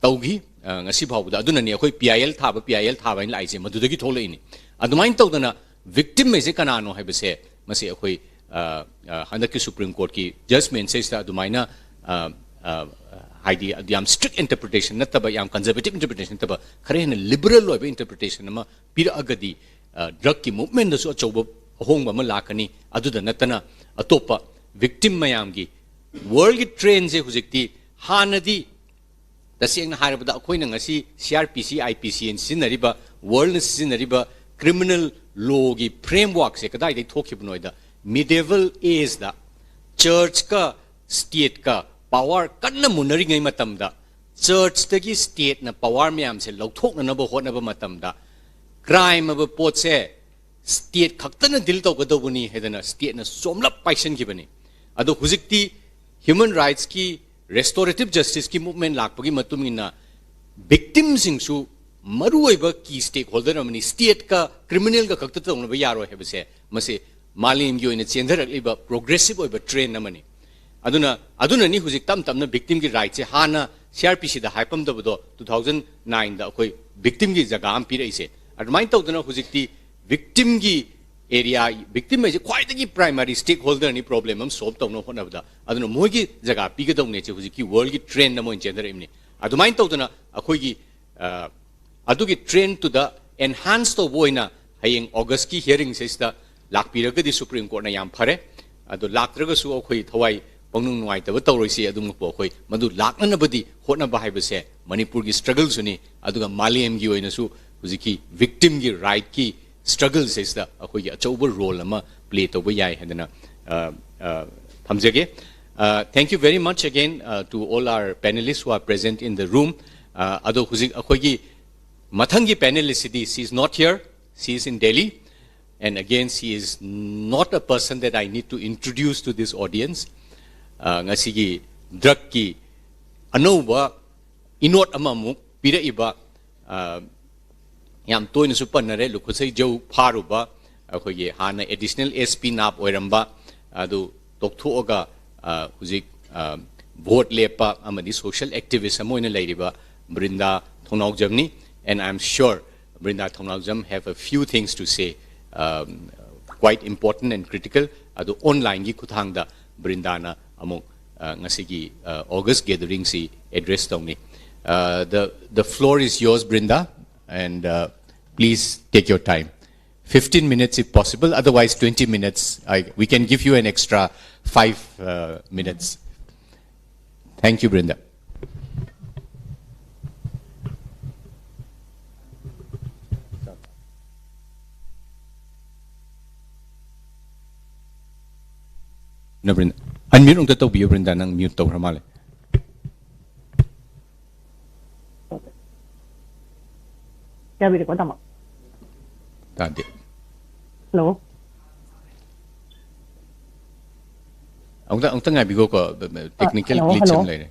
ꯇꯧꯈꯤ꯫ ꯑ, ꯉꯁꯤ ꯐꯥꯎꯕꯗ꯫ ꯑꯗꯨꯅꯅꯤ ꯑꯩꯈꯣꯏ ꯄꯤ ꯑꯥꯏ ꯑꯦꯜ ꯊꯥꯕ, ꯄꯤ ꯑꯥꯏ ꯑꯦꯜ ꯊꯥꯕ ꯍꯥꯏꯅ ꯂꯥꯛꯏꯁꯦ, ꯃꯗꯨꯗꯒꯤ ꯊꯣꯛꯂꯛꯏꯅꯤ꯫ ꯑꯗꯨꯃꯥꯏꯅ ꯇꯧꯗꯅ ꯚꯤꯛꯇꯤꯝ ꯍꯥꯏꯁꯦ ꯀꯅꯥꯅꯣ ꯍꯥꯏꯕꯁꯦ, ꯃꯁꯤ ꯑꯩꯈꯣꯏ, ꯑ, ꯑ, ꯍꯟꯗꯛꯀꯤ ꯁꯨꯄ꯭ꯔꯤꯝ ꯀꯣꯔꯠꯀꯤ ꯖꯖꯃꯦꯟꯁꯤꯗ ꯑꯗꯨꯃꯥꯏꯅ, ꯑ, ꯑ, ꯍꯥꯏꯗꯤ ꯌꯥꯝ ꯁ꯭ꯇ꯭ꯔꯤꯛ ꯏꯟꯇꯔꯄ꯭ꯔꯤꯇꯦꯁꯟ ꯅꯠꯇꯕ, ꯌꯥꯝ ꯀꯟꯖꯔꯕꯦꯇꯤꯞ ꯏꯟꯇꯔꯄ꯭ꯔꯤꯇꯦꯁꯟ ꯅꯠꯇꯕ, ꯈꯔ ꯍꯦꯟꯅ ꯂꯤꯕꯔꯦꯜ ꯑꯣꯏꯕ ꯏꯟꯇꯔꯄ꯭ꯔꯤꯇꯦꯁꯟ ꯑꯃ ꯄꯤꯔꯛꯑꯒꯗꯤ, ꯑ, ꯗ꯭ꯔꯒꯀꯤ ꯃꯨꯚꯃꯦꯟꯗꯁꯨ ꯑꯆꯧꯕ ꯑꯍꯣꯡꯕ ꯑꯃ ꯂꯥꯛꯀꯅꯤ꯫ ꯑꯗꯨꯗ ꯅꯠꯇꯅ ꯑꯇꯣꯞꯄ ꯚꯤꯛꯇꯤꯝ ꯃꯌꯥꯝꯒꯤ, ꯋꯥꯔꯜꯒꯤ ꯇ꯭ꯔꯦꯟꯁꯦ ꯍꯧꯖꯤꯛꯇꯤ, ꯍꯥꯟꯅꯗꯤ ꯇꯁꯦꯡꯅ ꯍꯥꯏꯔꯕꯗ ꯑꯩꯈꯣꯏꯅ ꯉꯁꯤ ꯁꯤ ꯑꯥꯔ ꯄꯤ ꯁꯤ, ꯑꯥꯏ ꯄꯤ ꯁꯤ ꯑꯅ ꯁꯤꯖꯤꯟꯅꯔꯤꯕ, ꯋꯥꯔꯜꯅ ꯁꯤꯖꯤꯟꯅꯔꯤꯕ ꯀ꯭ꯔꯤꯃꯤꯅꯦꯜ ꯂꯣꯒꯤ ꯐ꯭ꯔꯦꯝꯋꯥꯔꯛꯁꯦ ꯀꯗꯥꯏꯗꯒꯤ ꯊꯣꯛꯈꯤꯕꯅꯣ ꯍꯥꯏꯗ, ꯃꯤꯗꯦꯕꯜ ꯑꯦꯖꯗ ꯆꯔꯆꯀ ꯁ꯭ꯇꯦꯠꯀ ꯄꯥꯋꯔ ꯀꯟꯅ ꯃꯨꯟꯅꯔꯤꯉꯩ ꯃꯇꯝꯗ, ꯆꯔꯆꯇꯒꯤ ꯁ꯭ꯇꯦꯠꯅ ꯄꯥꯋꯔ ꯃꯌꯥꯝꯁꯦ ꯂꯧꯊꯣꯛꯅꯅꯕ ꯍꯣꯠꯅꯕ ꯃꯇꯝꯗ, ꯀ꯭ꯔꯥꯏꯝ ꯍꯥꯏꯕ ꯄꯣꯠꯁꯦ ꯁ꯭ꯇꯦꯠ ꯈꯛꯇꯅ ꯗꯤꯜ ꯇꯧꯒꯗꯧꯕꯅꯤ ꯍꯥꯏꯗꯅ ꯁ꯭ꯇꯦꯠꯅ ꯆꯣꯝꯂꯞ ꯄꯥꯏꯁꯟꯈꯤꯕꯅꯤ꯫ ꯑꯗꯣ ꯍꯧꯖꯤꯛꯇꯤ ꯍ꯭ꯌꯨꯃꯟ ꯔꯥꯏꯠꯁꯀꯤ, ꯔꯦꯁꯇꯣꯔꯦꯇꯤꯞ ꯖꯁꯇꯤꯁꯀꯤ ꯃꯨꯚꯃꯦꯟ ꯂꯥꯛꯄꯒꯤ ꯃꯇꯨꯡ ꯏꯟꯅ ꯚꯤꯛꯇꯤꯝꯁꯤꯡꯁꯨ ꯃꯔꯨꯑꯣꯏꯕ ꯀꯤ ꯁ꯭ꯇꯦꯛ ꯍꯣꯜꯗꯔ ꯑꯃꯅꯤ꯫ ꯁ꯭ꯇꯦꯠꯀ ꯀ꯭ꯔꯤꯃꯤꯅꯦꯜꯒ ꯈꯛꯇ ꯇꯧꯅꯕ ꯌꯥꯔꯣꯏ ꯍꯥꯏꯕꯁꯦ, ꯃꯁꯤ ꯃꯥꯂꯦꯝꯒꯤ ꯑꯣꯏꯅ ꯆꯦꯟꯊꯔꯛꯂꯤꯕ ꯄ꯭ꯔꯣꯒ꯭ꯔꯦꯁꯤꯞ ꯑꯣꯏꯕ ꯇ꯭ꯔꯦꯟ ꯑꯃꯅꯤ꯫ ꯑꯗꯨꯅ, ꯑꯗꯨꯅꯅꯤ ꯍꯧꯖꯤꯛ ꯇꯞ ꯇꯞꯅ ꯚꯤꯛꯇꯤꯝꯒꯤ ꯔꯥꯏꯠꯁꯦ, ꯍꯥꯟꯅ ꯁꯤ ꯑꯥꯔ ꯄꯤ ꯁꯤꯗ ꯍꯥꯏꯄꯝꯗꯕꯗꯣ, ꯇꯨ ꯊꯥꯎꯖꯟ ꯅꯥꯏꯟꯗ ꯑꯩꯈꯣꯏ ꯚꯤꯛꯇꯤꯝꯒꯤ ꯖꯒꯥ ꯑꯃ ꯄꯤꯔꯛꯏꯁꯦ꯫ ꯑꯗꯨꯃꯥꯏꯅ ꯇꯧꯗꯅ ꯍꯧꯖꯤꯛꯇꯤ ꯚꯤꯛꯇꯤꯝꯒꯤ ꯑꯦꯔꯤꯌꯥ, ꯚꯤꯛꯇꯤꯝ ꯍꯥꯏꯁꯦ ꯈ꯭ꯋꯥꯏꯗꯒꯤ ꯄ꯭ꯔꯥꯏꯃꯥꯔꯤ ꯁ꯭ꯇꯦꯛ ꯍꯣꯜꯗꯔꯅꯤ ꯄ꯭ꯔꯣꯕ꯭ꯂꯦꯝ ꯑꯃ ꯁꯣꯜꯕ ꯇꯧꯅꯕ ꯍꯣꯠꯅꯕꯗ꯫ ꯑꯗꯨꯅ ꯃꯣꯏꯒꯤ ꯖꯒꯥ ꯄꯤꯒꯗꯧꯅꯦ ꯁꯦ ꯍꯧꯖꯤꯛꯀꯤ ꯋꯥꯔꯜꯒꯤ ꯇ꯭ꯔꯦꯟ ꯑꯃ ꯑꯣꯏꯅ ꯆꯦꯟꯊꯔꯛꯏꯕꯅꯤ꯫ ꯑꯗꯨꯃꯥꯏꯅ ꯇꯧꯗꯅ ꯑꯩꯈꯣꯏꯒꯤ, ꯑ, ꯑꯗꯨꯒꯤ ꯇ꯭ꯔꯦꯟꯗꯨꯗ ꯑꯦꯟꯍꯥꯟꯁ ꯇꯧꯕ ꯑꯣꯏꯅ ꯍꯌꯦꯡ ꯑꯣꯒꯁꯀꯤ ꯍꯤꯌꯔꯤꯡꯁꯤꯗ ꯂꯥꯛꯄꯤꯔꯒꯗꯤ ꯁꯨꯄ꯭ꯔꯤꯝ ꯀꯣꯔꯠꯅ ꯌꯥꯝ ꯐꯔꯦ꯫ ꯑꯗꯣ ꯂꯥꯛꯇ꯭ꯔꯒꯁꯨ ꯑꯩꯈꯣꯏ ꯊꯋꯥꯏ ꯄꯪꯅꯨꯡ ꯅꯨꯡꯉꯥꯏꯇꯕ ꯇꯧꯔꯣꯏꯁꯤ꯫ ꯑꯗꯨꯃꯛꯄꯨ ꯑꯩꯈꯣꯏ ꯃꯗꯨ ꯂꯥꯛꯅꯅꯕꯗꯤ ꯍꯣꯠꯅꯕ ꯍꯥꯏꯕꯁꯦ ꯃꯅꯤꯄꯨꯔꯒꯤ ꯁ꯭ꯇ꯭ꯔꯒꯜꯁꯨꯅꯤ, ꯑꯗꯨꯒ ꯃꯥꯂꯦꯝꯒꯤ ꯑꯣꯏꯅꯁꯨ ꯍꯧꯖꯤꯛꯀꯤ ꯚꯤꯛꯇꯤꯝꯒꯤ ꯔꯥꯏꯠꯀꯤ ꯁ꯭ꯇ꯭ꯔꯒꯜꯁꯤꯗ ꯑꯩꯈꯣꯏꯒꯤ ꯑꯆꯧꯕ ꯔꯣꯜ ꯑꯃ ꯄ꯭ꯂꯦ ꯇꯧꯕ ꯌꯥꯏ ꯍꯥꯏꯗꯅ, ꯑ, ꯑ, ꯊꯝꯖꯒꯦ꯫ Uh, thank you very much again, uh, to all our panelists who are present in the room. Uh, ꯑꯗꯣ ꯍꯧꯖꯤꯛ ꯑꯩꯈꯣꯏꯒꯤ ꯃꯊꯪꯒꯤ ꯄꯦꯅꯦꯂꯤꯁ꯭ꯠꯁꯤꯗꯤ, she is not here, she is in Delhi, and again she is not a person that I need to introduce to this audience. Uh, ꯉꯁꯤꯒꯤ ꯗ꯭ꯔꯒꯀꯤ ꯑꯅꯧꯕ ꯏꯅꯣꯠ ꯑꯃꯃꯨꯛ ꯄꯤꯔꯛꯏꯕ, ꯑ, ꯌꯥꯝ ꯇꯣꯏꯅꯁꯨ ꯄꯟꯅꯔꯦ, ꯂꯨꯈꯨꯠꯁꯩ ꯖꯧ ꯐꯥꯔꯨꯕ, ꯑꯩꯈꯣꯏꯒꯤ ꯍꯥꯟꯅ ꯑꯦꯗꯤꯁꯅꯦꯜ ꯑꯦꯁ ꯄꯤ ꯅꯥꯞ ꯑꯣꯏꯔꯝꯕ, ꯑꯗꯨ ꯇꯣꯛꯊꯣꯛꯑꯒ, ꯑ, ꯍꯧꯖꯤꯛ, ꯑ, ꯚꯣꯠ ꯂꯦꯞꯄ ꯑꯃꯗꯤ ꯁꯣꯁꯤꯌꯦꯜ ꯑꯦꯛꯇꯤꯚꯤꯁ꯭ꯠ ꯑꯃ ꯑꯣꯏꯅ ꯂꯩꯔꯤꯕ, Brinda Thongnaojamni, and I'm sure Brinda Thongnaojam have a few things to say, um, quite important and critical. ꯑꯗꯨ online ꯒꯤ ꯈꯨꯠꯊꯥꯡꯗ Brinda ꯅ ꯑꯃꯨꯛ, uh, ꯉꯁꯤꯒꯤ, uh, August gathering ꯁꯤ address ꯇꯧꯅꯤ꯫ Uh, the, the floor is yours, Brinda, and, uh, please take your time. Fifteen minutes if possible, otherwise twenty minutes. I, we can give you an extra five, uh, minutes. Thank you, Brinda. No, Brinda. Unmute ꯑꯝꯇ ꯇꯧꯕꯤꯌꯨ, Brinda. ꯅꯪ mute ꯇꯧꯈ꯭ꯔ ꯃꯥꯜꯂꯦ꯫ ꯌꯥꯕꯤꯔꯦꯀꯣ, ꯇꯥꯃꯣ? ꯇꯥꯗꯦ꯫ Hello? ꯑꯃꯨꯛꯇ, ꯑꯃꯨꯛꯇ ꯉꯥꯏꯕꯤꯈꯣꯀꯣ, ꯑ, technical hello, glitch hello. ꯑꯃ ꯂꯩꯔꯦ꯫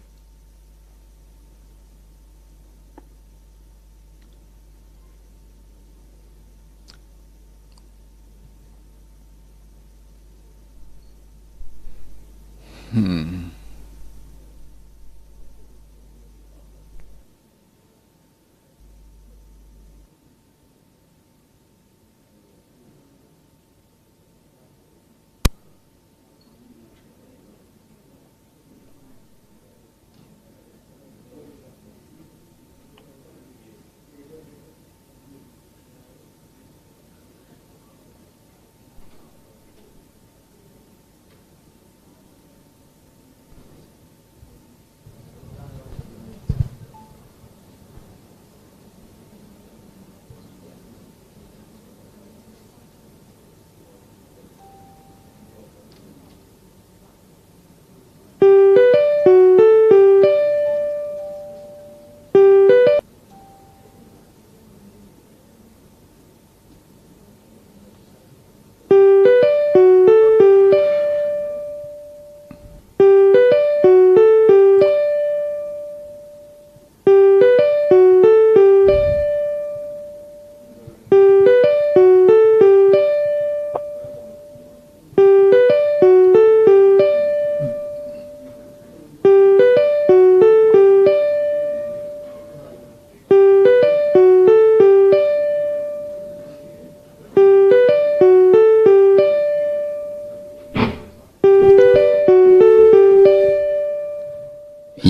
Hmm.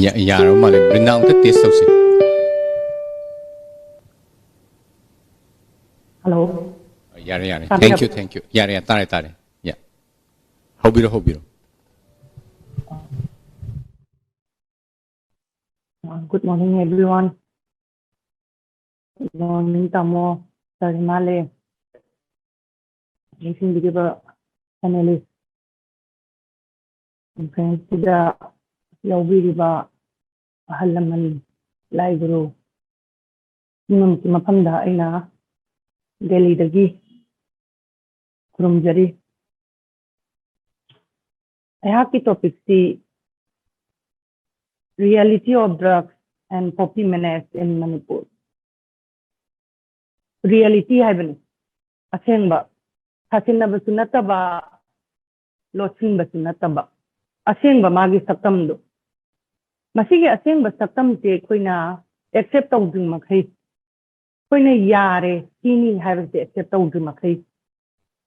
ꯌꯥ- ꯌꯥꯔꯕ ꯃꯥꯜꯂꯦ꯫ ꯕ꯭ꯔꯤꯟꯗꯥ, ꯑꯃꯨꯛꯇ ꯇꯦꯁ ꯇꯧꯁꯤ꯫ ꯍꯜꯂꯣ꯫ ꯌꯥꯔꯦ, ꯌꯥꯔꯦ꯫ ꯇꯥꯕꯤꯔꯕ? Thank you, thank you. ꯌꯥꯔꯦ, ꯌꯥꯔꯦ, ꯇꯥꯔꯦ, ꯇꯥꯔꯦ꯫ ꯌꯥ꯫ ꯍꯧꯕꯤꯔꯣ, ꯍꯧꯕꯤꯔꯣ꯫ Uh, good morning, everyone. Good morning, ꯇꯥꯃꯣ, ꯁꯥꯔ ꯍꯤꯃꯥꯂꯦ, ꯅꯤꯡꯁꯤꯡꯕꯤꯔꯤꯕ panelist, conferenceꯁꯤꯗ ꯌꯥꯎꯕꯤꯔꯤꯕ ꯑꯍꯜ ꯂꯃꯟ, ꯂꯥꯏ ꯒꯨꯔꯨ ꯄꯨꯝꯅꯃꯛꯀꯤ ꯃꯐꯝꯗ ꯑꯩꯅ ꯗꯦꯜꯂꯤꯗꯒꯤ ꯈꯨꯔꯨꯝꯖꯔꯤ꯫ ꯑꯩꯍꯥꯛꯀꯤ topicꯁꯤ Reality of Drugs and Poppy Menace in Manipur꯫ Reality ꯍꯥꯏꯕꯅꯤ, ꯑꯁꯦꯡꯕ, ꯁꯥꯁꯤꯟꯅꯕꯁꯨ ꯅꯠꯇꯕ, ꯂꯣꯠꯁꯤꯟꯕꯁꯨ ꯅꯠꯇꯕ, ꯑꯁꯦꯡꯕ ꯃꯥꯒꯤ ꯁꯛꯇꯝꯗꯣ꯫ ꯃꯁꯤꯒꯤ ꯑꯁꯦꯡꯕ ꯁꯛꯇꯝꯁꯦ ꯑꯩꯈꯣꯏꯅ accept ꯇꯧꯗ꯭ꯔꯤ ꯃꯈꯩ, ꯑꯩꯈꯣꯏꯅ ꯌꯥꯔꯦ, ꯁꯤꯅꯤ ꯍꯥꯏꯕꯁꯦ accept ꯇꯧꯗ꯭ꯔꯤ ꯃꯈꯩ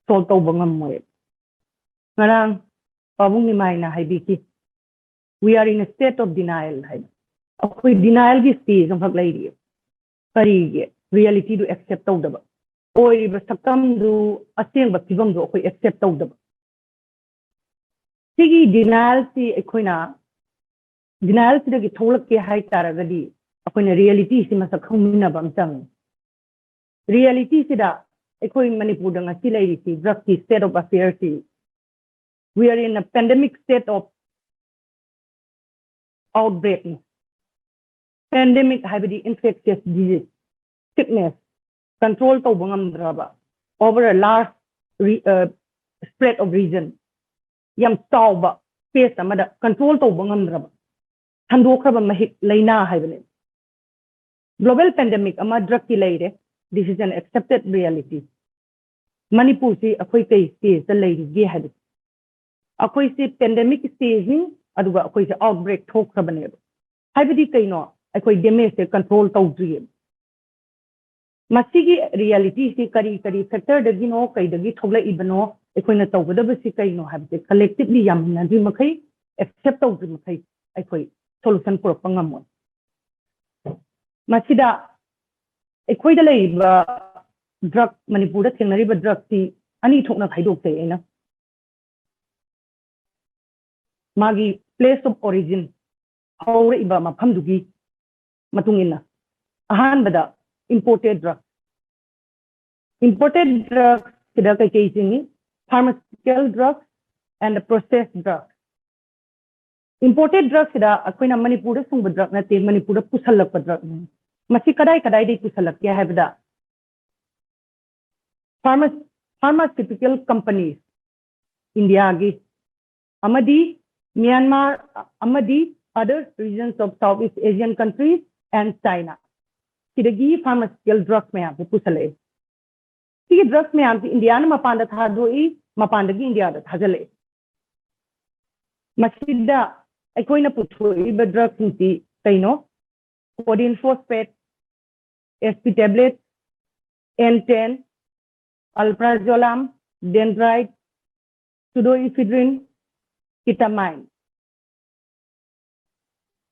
solve ꯇꯧꯕ ꯉꯝꯃꯣꯏ꯫ ꯉꯔꯥꯡ ꯄꯥꯕꯨꯡ ꯅꯤꯃꯥꯏꯅ ꯍꯥꯏꯕꯤꯈꯤ, "We are in a state of denial" ꯍꯥꯏꯅ꯫ ꯑꯩꯈꯣꯏ denialꯒꯤ stage ꯑꯃꯈꯛ ꯂꯩꯔꯤꯌꯦ꯫ ꯀꯔꯤꯒꯤ? Realityꯗꯨ accept ꯇꯧꯗꯕ, ꯑꯣꯏꯔꯤꯕ ꯁꯛꯇꯝꯗꯨ, ꯑꯁꯦꯡꯕ ꯐꯤꯕꯝꯗꯨ ꯑꯩꯈꯣꯏ accept ꯇꯧꯗꯕ꯫ ꯁꯤꯒꯤ denialꯁꯤ ꯑꯩꯈꯣꯏꯅ, denialꯁꯤꯗꯒꯤ ꯊꯣꯛꯂꯛꯀꯦ ꯍꯥꯏ ꯇꯥꯔꯒꯗꯤ ꯑꯩꯈꯣꯏꯅ realityꯁꯤ ꯃꯁꯛ ꯈꯪꯃꯤꯟꯅꯕ ꯑꯃ ꯆꯪꯉꯤ꯫ Realityꯁꯤꯗ ꯑꯩꯈꯣꯏ ꯃꯅꯤꯄꯨꯔꯗ ꯉꯁꯤ ꯂꯩꯔꯤꯁꯤ, drugꯀꯤ state of affairꯁꯤ, "We are in a pandemic state of outbreakꯅꯤ"꯫ Pandemic ꯍꯥꯏꯕꯗꯤ infectious disease, sickness, control ꯇꯧꯕ ꯉꯝꯗ꯭ꯔꯕ, over a large re- uh, spread of region, ꯌꯥꯝ ꯆꯥꯎꯕ space ꯑꯃꯗ control ꯇꯧꯕ ꯉꯝꯗ꯭ꯔꯕ, ꯁꯟꯗꯣꯛꯈ꯭ꯔꯕ ꯃꯍꯤꯛ ꯂꯥꯏꯅꯥ ꯍꯥꯏꯕꯅꯤ꯫ Global pandemic ꯑꯃ drugꯀꯤ ꯂꯩꯔꯦ, this is an accepted reality꯫ ꯃꯅꯤꯄꯨꯔꯁꯤ ꯑꯩꯈꯣꯏ ꯀꯩ stageꯇ ꯂꯩꯔꯤꯒꯦ ꯍꯥꯏꯕꯁꯦ, ꯑꯩꯈꯣꯏꯁꯦ pandemic stageꯅꯤ, ꯑꯗꯨꯒ ꯑꯩꯈꯣꯏꯁꯦ outbreak ꯊꯣꯛꯈ꯭ꯔꯕꯅꯦꯕ꯫ ꯍꯥꯏꯕꯗꯤ ꯀꯩꯅꯣ? ꯑꯩꯈꯣꯏ damageꯁꯦ control ꯇꯧꯗ꯭ꯔꯤꯌꯦꯕ꯫ ꯃꯁꯤꯒꯤ realityꯁꯤ ꯀꯔꯤ ꯀꯔꯤ factorꯗꯒꯤꯅꯣ, ꯀꯩꯗꯒꯤ ꯊꯣꯛꯂꯛꯏꯕꯅꯣ, ꯑꯩꯈꯣꯏꯅ ꯇꯧꯒꯗꯕꯁꯤ ꯀꯩꯅꯣ ꯍꯥꯏꯕꯁꯦ collectively ꯌꯥꯃꯤꯟꯅꯗ꯭ꯔꯤ ꯃꯈꯩ, accept ꯇꯧꯗ꯭ꯔꯤ ꯃꯈꯩ ꯑꯩꯈꯣꯏ solution ꯄꯨꯔꯛꯄ ꯉꯝꯃꯣꯏ꯫ ꯃꯁꯤꯗ ꯑꯩꯈꯣꯏꯗ ꯂꯩꯔꯤꯕ drug, ꯃꯅꯤꯄꯨꯔꯗ ꯊꯦꯡꯅꯔꯤꯕ drugꯁꯤ ꯑꯅꯤ ꯊꯣꯛꯅ ꯈꯥꯏꯗꯣꯛꯆꯩ ꯑꯩꯅ꯫ ꯃꯥꯒꯤ place of origin, ꯍꯧꯔꯛꯏꯕ ꯃꯐꯝꯗꯨꯒꯤ ꯃꯇꯨꯡ ꯏꯟꯅ꯫ ꯑꯍꯥꯟꯕꯗ imported drug꯫ Imported drug ꯁꯤꯗ ꯀꯩꯀꯩ ꯆꯤꯡꯏ? Pharmaceutical drug and processed drug꯫ Imported drug ꯁꯤꯗ ꯑꯩꯈꯣꯏꯅ ꯃꯅꯤꯄꯨꯔꯗ ꯁꯨꯡꯕ drug ꯅꯠꯇꯦ, ꯃꯅꯤꯄꯨꯔꯗ ꯄꯨꯁꯜꯂꯛꯄ drugꯅꯤ꯫ ꯃꯁꯤ ꯀꯗꯥꯏ ꯀꯗꯥꯏꯗꯒꯤ ꯄꯨꯁꯜꯂꯛꯀꯦ ꯍꯥꯏꯕꯗ, pharma-, pharmaceutical companies, ꯏꯟꯗꯤꯌꯥꯒꯤ ꯑꯃꯗꯤ ꯃ꯭ꯌꯥꯟꯃꯥꯔ ꯑꯃꯗꯤ other regions of Southeast Asian countries and China, ꯁꯤꯗꯒꯤ pharmaceutical drugs ꯃꯌꯥꯝꯁꯦ ꯄꯨꯁꯜꯂꯛꯑꯦ꯫ ꯁꯤꯒꯤ drugs ꯃꯌꯥꯝꯁꯤ ꯏꯟꯗꯤꯌꯥꯅ ꯃꯄꯥꯟꯗ ꯊꯥꯗꯣꯛꯏ, ꯃꯄꯥꯟꯗꯒꯤ ꯏꯟꯗꯤꯌꯥꯗ ꯊꯥꯖꯤꯜꯂꯛꯑꯦ꯫ ꯃꯁꯤꯗ ꯑꯩꯈꯣꯏꯅ ꯄꯨꯊꯣꯛꯏꯕ drugsꯁꯤꯡꯁꯤ ꯀꯩꯅꯣ? Codeine phosphate, S P tablet, N ten, alprazolam, dendrite, pseudoephedrine, ketamine꯫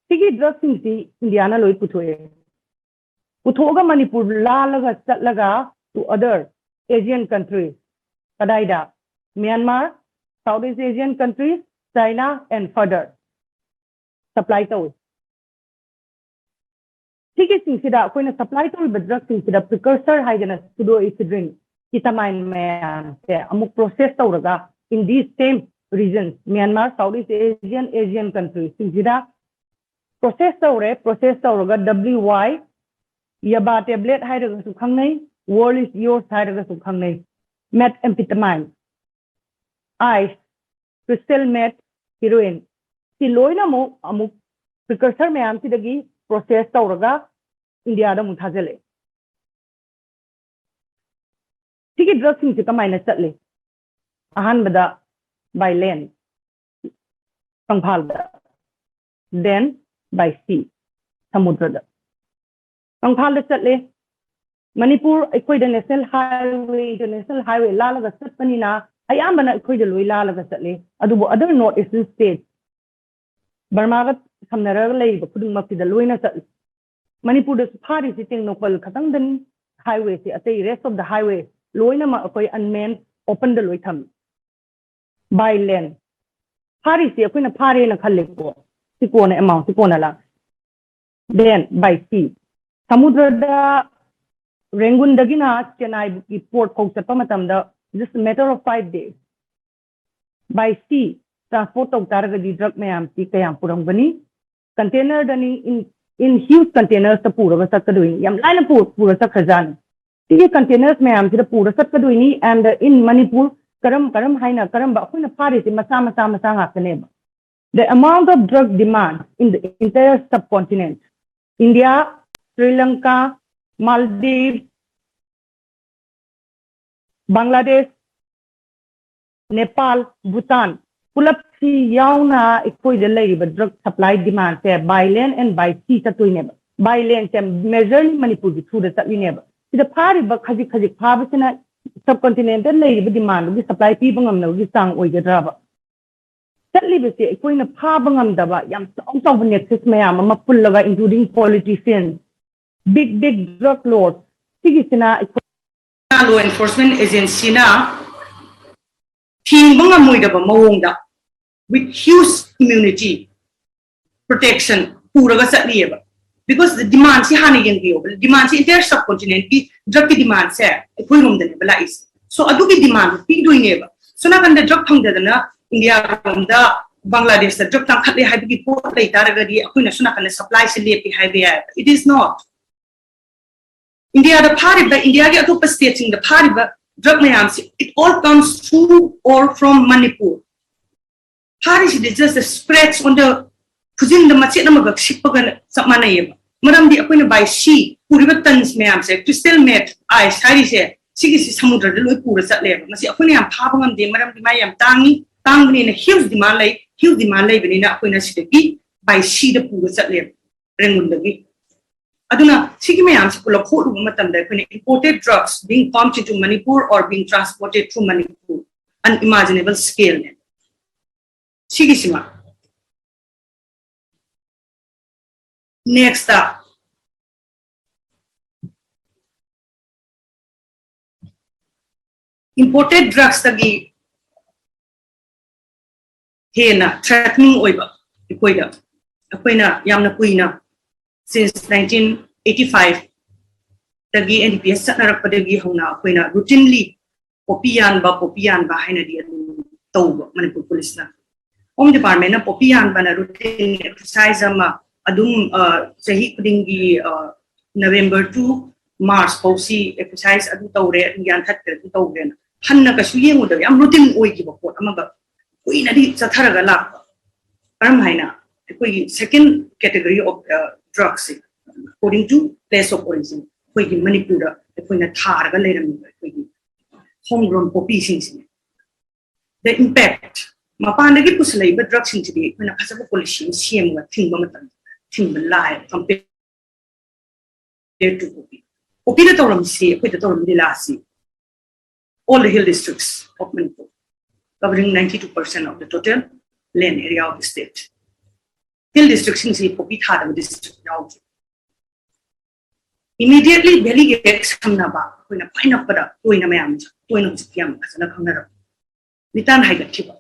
ꯁꯤꯒꯤ drugsꯁꯤꯡꯁꯤ ꯏꯟꯗꯤꯌꯥꯅ ꯂꯣꯏ ꯄꯨꯊꯣꯛꯑꯦ꯫ ꯄꯨꯊꯣꯛꯑꯒ ꯃꯅꯤꯄꯨꯔ ꯂꯥꯜꯂꯒ ꯆꯠꯂꯒ to other Asian countries, ꯀꯗꯥꯏꯗ? Myanmar, Southeast Asian countries, China and further supply ꯇꯧꯏ꯫ ꯁꯤꯒꯤꯁꯤꯡꯁꯤꯗ ꯑꯩꯈꯣꯏꯅ supply ꯇꯧꯔꯤꯕ drugsꯁꯤꯡꯁꯤꯗ precursor ꯍꯥꯏꯗꯅ pseudoephedrine, ketamine ꯃꯌꯥꯝꯁꯦ ꯑꯃꯨꯛ process ꯇꯧꯔꯒ in these same regions, Myanmar, Southeast Asian, Asian countries ꯁꯤꯡꯁꯤꯗ process ꯇꯧꯔꯦ꯫ Process ꯇꯧꯔꯒ W Y, yaba tablet ꯍꯥꯏꯔꯒꯁꯨ ꯈꯪꯅꯩ, world is yours ꯍꯥꯏꯔꯒꯁꯨ ꯈꯪꯅꯩ, methamphetamine, ice, crystal meth, heroin, ꯁꯤ ꯂꯣꯏꯅ ꯑꯃꯨꯛ, ꯑꯃꯨꯛ precursor ꯃꯌꯥꯝꯁꯤꯗꯒꯤ process ꯇꯧꯔꯒ ꯏꯟꯗꯤꯌꯥꯗ ꯑꯃꯨꯛ ꯊꯥꯖꯤꯜꯂꯛꯑꯦ꯫ ꯁꯤꯒꯤ drugsꯁꯤꯡꯁꯦ ꯀꯃꯥꯏꯅ ꯆꯠꯂꯤ? ꯑꯍꯥꯟꯕꯗ by land, ꯀꯪꯐꯥꯜꯗ, then by sea, ꯁꯃꯨꯗ꯭ꯔꯗ꯫ ꯀꯪꯐꯥꯜꯗ ꯆꯠꯂꯦ꯫ ꯃꯅꯤꯄꯨꯔ ꯑꯩꯈꯣꯏꯗ national highway, international highway ꯂꯥꯜꯂꯒ ꯆꯠꯄꯅꯤꯅ ꯑꯌꯥꯝꯕꯅ ꯑꯩꯈꯣꯏꯗ ꯂꯣꯏ ꯂꯥꯜꯂꯒ ꯆꯠꯂꯦ꯫ ꯑꯗꯨꯕꯨ other North Eastern states, ꯕꯔꯃꯥꯒ ꯁꯝꯅꯔꯒ ꯂꯩꯔꯤꯕ ꯈꯨꯗꯤꯡꯃꯛꯁꯤꯗ ꯂꯣꯏꯅ ꯆꯠꯂꯤ꯫ ꯃꯅꯤꯄꯨꯔꯗꯁꯨ ꯐꯥꯔꯤꯁꯤ ꯇꯦꯡꯅꯧꯄꯜ ꯈꯛꯇꯪꯗꯅꯤ highway ꯁꯤ, ꯑꯇꯩ rest of the highway ꯂꯣꯏꯅꯃꯛ ꯑꯩꯈꯣꯏ unmanned open ꯗ ꯂꯣꯏ ꯊꯝꯃꯤ꯫ By land ꯐꯥꯔꯤꯁꯤ ꯑꯩꯈꯣꯏꯅ ꯐꯥꯔꯦꯅ ꯈꯜꯂꯦꯀꯣ, ꯁꯤ ꯀꯣꯟꯅ amount ꯁꯤ ꯀꯣꯟꯅ ꯂꯥꯛ꯫ Then by sea ꯁꯃꯨꯗ꯭ꯔꯗ ꯔꯦꯡꯒꯨꯟꯗꯒꯤꯅ ꯆꯦꯟꯅꯥꯏꯒꯤ port ꯐꯥꯎ ꯆꯠꯄ ꯃꯇꯝꯗ just matter of five days꯫ By sea transport ꯇꯧ ꯇꯥꯔꯒꯗꯤ drug ꯃꯌꯥꯝꯁꯤ ꯀꯌꯥꯝ ꯄꯨꯔꯝꯒꯅꯤ? Container ꯗꯅꯤ, in in huge containers ꯇ ꯄꯨꯔꯒ ꯆꯠꯀꯗꯣꯏꯅꯤ, ꯌꯥꯝ ꯂꯥꯏꯅ ꯄꯨ- ꯄꯨꯔ ꯆꯠꯈ꯭ꯔꯖꯥꯠꯅꯤ꯫ ꯁꯤꯒꯤ containers ꯃꯌꯥꯝꯁꯤꯗ ꯄꯨꯔ ꯆꯠꯀꯗꯣꯏꯅꯤ꯫ And in ꯃꯅꯤꯄꯨꯔ ꯀꯔꯝ ꯀꯔꯝ ꯍꯥꯏꯅ ꯀꯔꯝꯕ ꯑꯩꯈꯣꯏꯅ ꯐꯥꯔꯤꯁꯤ ꯃꯆꯥ ꯃꯆꯥ ꯃꯆꯥ ꯉꯥꯛꯇꯅꯦꯕ꯫ The amount of drug demand in the entire subcontinent, India, Sri Lanka, Maldives, Bangladesh, Nepal, Bhutan, ꯄꯨꯂꯞꯁꯤ ꯌꯥꯎꯅ ꯑꯩꯈꯣꯏꯗ ꯂꯩꯔꯤꯕ drug supply demand say by land and by sea ꯆꯠꯇꯣꯏꯅꯦꯕ꯫ By land say majorly ꯃꯅꯤꯄꯨꯔꯒꯤ through ꯗ ꯆꯠꯂꯤꯅꯦꯕ꯫ ꯁꯤꯗ ꯐꯥꯔꯤꯕ ꯈꯖꯤꯛ ꯈꯖꯤꯛ ꯐꯥꯕꯁꯤꯅ subcontinent ꯇ ꯂꯩꯔꯤꯕ demand ꯗꯨꯒꯤ supply ꯄꯤꯕ ꯉꯝꯅꯕꯒꯤ ꯆꯥꯡ ꯑꯣꯏꯒꯗ꯭ꯔꯕ? ꯆꯠꯂꯤꯕꯁꯦ ꯑꯩꯈꯣꯏꯅ ꯐꯥꯕ ꯉꯝꯗꯕ ꯌꯥꯝ ꯆꯥꯎ ꯆꯥꯎꯕ nexus ꯃꯌꯥꯝ ꯑꯃ ꯄꯨꯜꯂꯒ, including politicians, big big drug lords, ꯁꯤꯒꯤꯁꯤꯅ ꯑꯩꯈꯣꯏ law enforcement agency ꯅ ꯊꯤꯡꯕ ꯉꯝꯃꯣꯏꯗꯕ ꯃꯑꯣꯡꯗ with huge immunity protection ꯄꯨꯔꯒ ꯆꯠꯂꯤꯑꯕ꯫ Because demand ꯁꯤ ꯍꯥꯟꯅ ꯌꯦꯡꯕꯤꯌꯣꯕ, demand ꯁꯤ entire subcontinent ꯀꯤ drug ꯀꯤ demand ꯁꯦ ꯑꯩꯈꯣꯏꯔꯣꯝꯗꯅꯦꯕ ꯂꯥꯛꯏꯁꯦ꯫ So ꯑꯗꯨꯒꯤ demand ꯄꯤꯗꯣꯏꯅꯦꯕ꯫ ꯁꯣꯝ ꯅꯥꯀꯟꯗ drug ꯐꯪꯗꯗꯅ ꯏꯟꯗꯤꯌꯥꯔꯣꯝꯗ, ꯕꯪꯒ꯭ꯂꯥꯗꯦꯁꯇ drug ꯇꯥꯡꯈꯠꯂꯦ ꯍꯥꯏꯕꯒꯤ ꯄꯣꯠ ꯂꯩ ꯇꯥꯔꯒꯗꯤ ꯑꯩꯈꯣꯏꯅ ꯁꯣꯝ ꯅꯥꯀꯟꯗ supply ꯁꯦ ꯂꯦꯞꯄꯦ ꯍꯥꯏꯕ ꯌꯥꯏꯕ? It is not. ꯏꯟꯗꯤꯌꯥꯗ ꯐꯥꯔꯤꯕ, ꯏꯟꯗꯤꯌꯥꯒꯤ ꯑꯇꯣꯞꯄ state ꯁꯤꯡꯗ ꯐꯥꯔꯤꯕ drug ꯃꯌꯥꯝꯁꯤ, it all comes through or from Manipur. ꯐꯥꯔꯤꯁꯤꯗꯤ just a scratch on the, ꯈꯨꯖꯤꯟꯗ ꯃꯆꯦꯠ ꯑꯃꯈꯛ ꯁꯤꯛꯄꯒ ꯆꯞ ꯃꯥꯟꯅꯩꯌꯦꯕ꯫ ꯃꯔꯝꯗꯤ ꯑꯩꯈꯣꯏꯅ by sea ꯄꯨꯔꯤꯕ tons ꯃꯌꯥꯝꯁꯦ, crystal meth, ice ꯍꯥꯏꯔꯤꯁꯦ, ꯁꯤꯒꯤꯁꯤ ꯁꯃꯨꯗ꯭ꯔꯗ ꯂꯣꯏ ꯄꯨꯔ ꯆꯠꯂꯦꯕ꯫ ꯃꯁꯤ ꯑꯩꯈꯣꯏꯅ ꯌꯥꯝ ꯐꯥꯕ ꯉꯝꯗꯦ, ꯃꯔꯝꯗꯤ ꯃꯥ ꯌꯥꯝ ꯇꯥꯡꯉꯤ, ꯇꯥꯡꯕꯅꯤꯅ huge demand ꯂꯩ, huge demand ꯂꯩꯕꯅꯤꯅ ꯑꯩꯈꯣꯏꯅ ꯁꯤꯗꯒꯤ by sea ꯗ ꯄꯨꯔ ꯆꯠꯂꯦꯕ, ꯔꯦꯡꯒꯨꯟꯗꯒꯤ꯫ ꯑꯗꯨꯅ ꯁꯤꯒꯤ ꯃꯌꯥꯝꯁꯤ ꯄꯨꯂꯞ ꯍꯣꯠꯂꯨꯕ ꯃꯇꯝꯗ ꯑꯩꯈꯣꯏꯅ imported drugs being pumped into Manipur or being transported through Manipur, unimaginable scale ꯅꯦ ꯁꯤꯒꯤꯁꯤꯃ꯫ Next, imported drugs ꯇꯒꯤ ꯍꯦꯟꯅ threatening ꯑꯣꯏꯕ ꯑꯩꯈꯣꯏꯗ, ꯑꯩꯈꯣꯏꯅ ꯌꯥꯝꯅ ꯀꯨꯏꯅ, since nineteen eighty five ꯗꯒꯤ N D P S ꯆꯠꯅꯔꯛꯄꯗꯒꯤ ꯍꯧꯅ ꯑꯩꯈꯣꯏꯅ routinely ꯄꯣꯄꯤ ꯌꯥꯟꯕ, ꯄꯣꯄꯤ ꯌꯥꯟꯕ ꯍꯥꯏꯅꯗꯤ ꯑꯗꯨꯝ ꯇꯧꯕ ꯃꯅꯤꯄꯨꯔ ꯄꯨꯂꯤꯁꯅ꯫ Home Department ꯅ ꯄꯣꯄꯤ ꯌꯥꯟꯕꯅ routine exercise ꯑꯃ ꯑꯗꯨꯝ, ꯑ, ꯆꯍꯤ ꯈꯨꯗꯤꯡꯒꯤ, ꯑ, November to March ꯐꯥꯎꯁꯤ exercise ꯑꯗꯨ ꯇꯧꯔꯦ, ꯑꯗꯨ ꯌꯥꯟꯊꯠꯈ꯭ꯔꯦ, ꯑꯗꯨ ꯇꯧꯈ꯭ꯔꯦꯅ ꯍꯟꯅ ꯀꯩꯁꯨ ꯌꯦꯡꯉꯨꯗꯕ, ꯌꯥꯝ routine ꯑꯣꯏꯈꯤꯕ ꯄꯣꯠ ꯑꯃꯒ ꯀꯨꯏꯅꯗꯤ ꯆꯠꯊꯔꯒ ꯂꯥꯛꯄ꯫ ꯀꯔꯝ ꯍꯥꯏꯅ? ꯑꯩꯈꯣꯏꯒꯤ second category of, ꯑ, drugs say, according to place of origin, ꯑꯩꯈꯣꯏꯒꯤ ꯃꯅꯤꯄꯨꯔꯗ ꯑꯩꯈꯣꯏꯅ ꯊꯥꯔꯒ ꯂꯩꯔꯝꯃꯤꯕ ꯑꯩꯈꯣꯏꯒꯤ home grown ꯄꯣꯄꯤꯁꯤꯡꯁꯤꯅꯤ꯫ The impact, ꯃꯄꯥꯟꯗꯒꯤ ꯄꯨꯁꯤꯜꯂꯛꯏꯕ drug ꯁꯤꯡꯁꯤꯗꯤ ꯑꯩꯈꯣꯏꯅ ꯐꯖꯕ policy ꯑꯃ ꯁꯦꯝꯃꯒ ꯊꯤꯡꯕ ꯃꯇꯝꯗ ꯊꯤꯡꯕ ꯂꯥꯏ, compare to ꯄꯣꯄꯤ꯫ ꯄꯣꯄꯤꯗ ꯇꯧꯔꯝꯃꯤꯁꯤ, ꯑꯩꯈꯣꯏꯗ ꯇꯧꯔꯝꯃꯤ ꯂꯤꯂꯥꯁꯤ, all the hill districts of Manipur, covering ninety two percent of the total land area of the state. Hill district ꯁꯤꯡꯁꯤ ꯄꯣꯄꯤ ꯊꯥꯗꯕ district ꯌꯥꯎꯗ꯭ꯔꯤ꯫ Immediately valley ꯒ ꯍꯦꯛ ꯁꯝꯅꯕ ꯑꯩꯈꯣꯏꯅ ꯈ꯭ꯋꯥꯏ ꯅꯛꯄꯗ ꯇꯣꯏꯅ, ꯃꯌꯥꯝ ꯇꯣꯏꯅ ꯍꯧꯖꯤꯛꯇꯤ ꯌꯥꯝ ꯐꯖꯅ ꯈꯪꯅꯔꯕ ꯃꯤꯇꯥꯟ ꯍꯥꯏꯒꯠꯈꯤꯕ꯫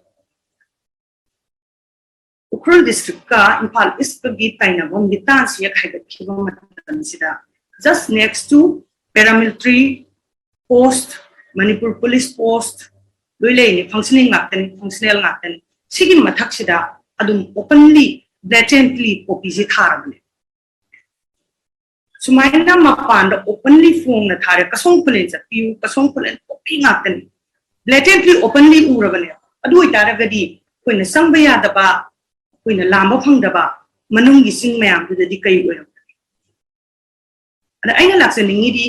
ꯎꯈ꯭ꯔꯨꯜ district ꯀ ꯏꯝꯐꯥꯜ East ꯀꯒꯤ ꯇꯥꯏꯅꯕ ꯃꯤꯇꯥꯟꯁꯤ ꯍꯦꯛ ꯍꯥꯏꯒꯠꯈꯤꯕ ꯃꯇꯝꯁꯤꯗ, just next to paramilitary post, Manipur police post ꯂꯣꯏ ꯂꯩꯅꯤ, functioning ꯉꯥꯛꯇꯅꯤ, functional ꯉꯥꯛꯇꯅꯤ꯫ ꯁꯤꯒꯤ ꯃꯊꯛꯁꯤꯗ ꯑꯗꯨꯝ openly, blatantly ꯄꯣꯄꯤꯁꯤ ꯊꯥꯔꯕꯅꯦ꯫ ꯁꯨꯃꯥꯏꯅ ꯃꯄꯥꯟꯗ openly ꯐꯣꯡꯅ ꯊꯥꯔꯦ, "ꯀꯁꯣꯡ ꯈꯨꯂꯦꯟ ꯆꯠꯄꯤꯌꯨ, ꯀꯁꯣꯡ ꯈꯨꯂꯦꯟ ꯄꯣꯄꯤ ꯉꯥꯛꯇꯅꯤ", blatantly, openly ꯎꯔꯕꯅꯦ꯫ ꯑꯗꯨ ꯑꯣꯏꯇꯥꯔꯒꯗꯤ ꯑꯩꯈꯣꯏꯅ ꯆꯪꯕ ꯌꯥꯗꯕ, ꯑꯩꯈꯣꯏꯅ ꯂꯥꯝꯕ ꯐꯪꯗꯕ ꯃꯅꯨꯡꯒꯤ ꯆꯤꯡ ꯃꯌꯥꯝꯗꯨꯗꯗꯤ ꯀꯔꯤ ꯑꯣꯏꯔꯝꯒꯅꯤ? ꯑꯗ ꯑꯩꯅ ꯂꯥꯛꯆꯅꯤꯡꯉꯤꯗꯤ,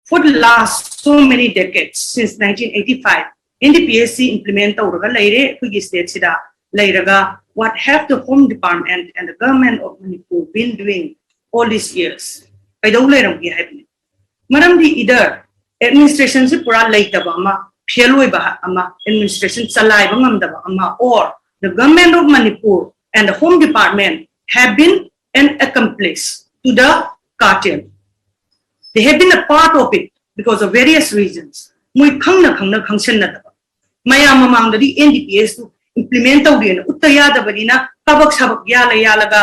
for the last so many decades, since nineteen eighty five, N D P S ꯁꯤ implement ꯇꯧꯔꯒ ꯂꯩꯔꯦ ꯑꯩꯈꯣꯏꯒꯤ state ꯁꯤꯗ꯫ ꯂꯩꯔꯒ, what have the Home Department and the Government of Manipur been doing all these years? ꯀꯩꯗꯧ ꯂꯩꯔꯝꯒꯦ ꯍꯥꯏꯕꯅꯤ꯫ ꯃꯔꯝꯗꯤ either administration ꯁꯤ ꯄꯨꯔꯥ ꯂꯩꯇꯕ ꯑꯃ, fail ꯑꯣꯏꯕ ꯑꯃ, administration ꯆꯂꯥꯏꯕ ꯉꯝꯗꯕ ꯑꯃ, or the Government of Manipur and the Home Department have been an accomplice to the cartel. They have been a part of it because of various reasons. ꯃꯣꯏ ꯈꯪꯅ ꯈꯪꯅ ꯈꯪꯁꯟꯅꯗꯕ, ꯃꯌꯥꯝ ꯃꯃꯥꯡꯗꯗꯤ N D P S two implement ꯇꯧꯗꯦꯅ ꯎꯠꯇ ꯌꯥꯗꯕꯅꯤꯅ ꯀꯕꯛ ꯁꯕꯛ ꯌꯥꯜꯂ ꯌꯥꯜꯂꯒ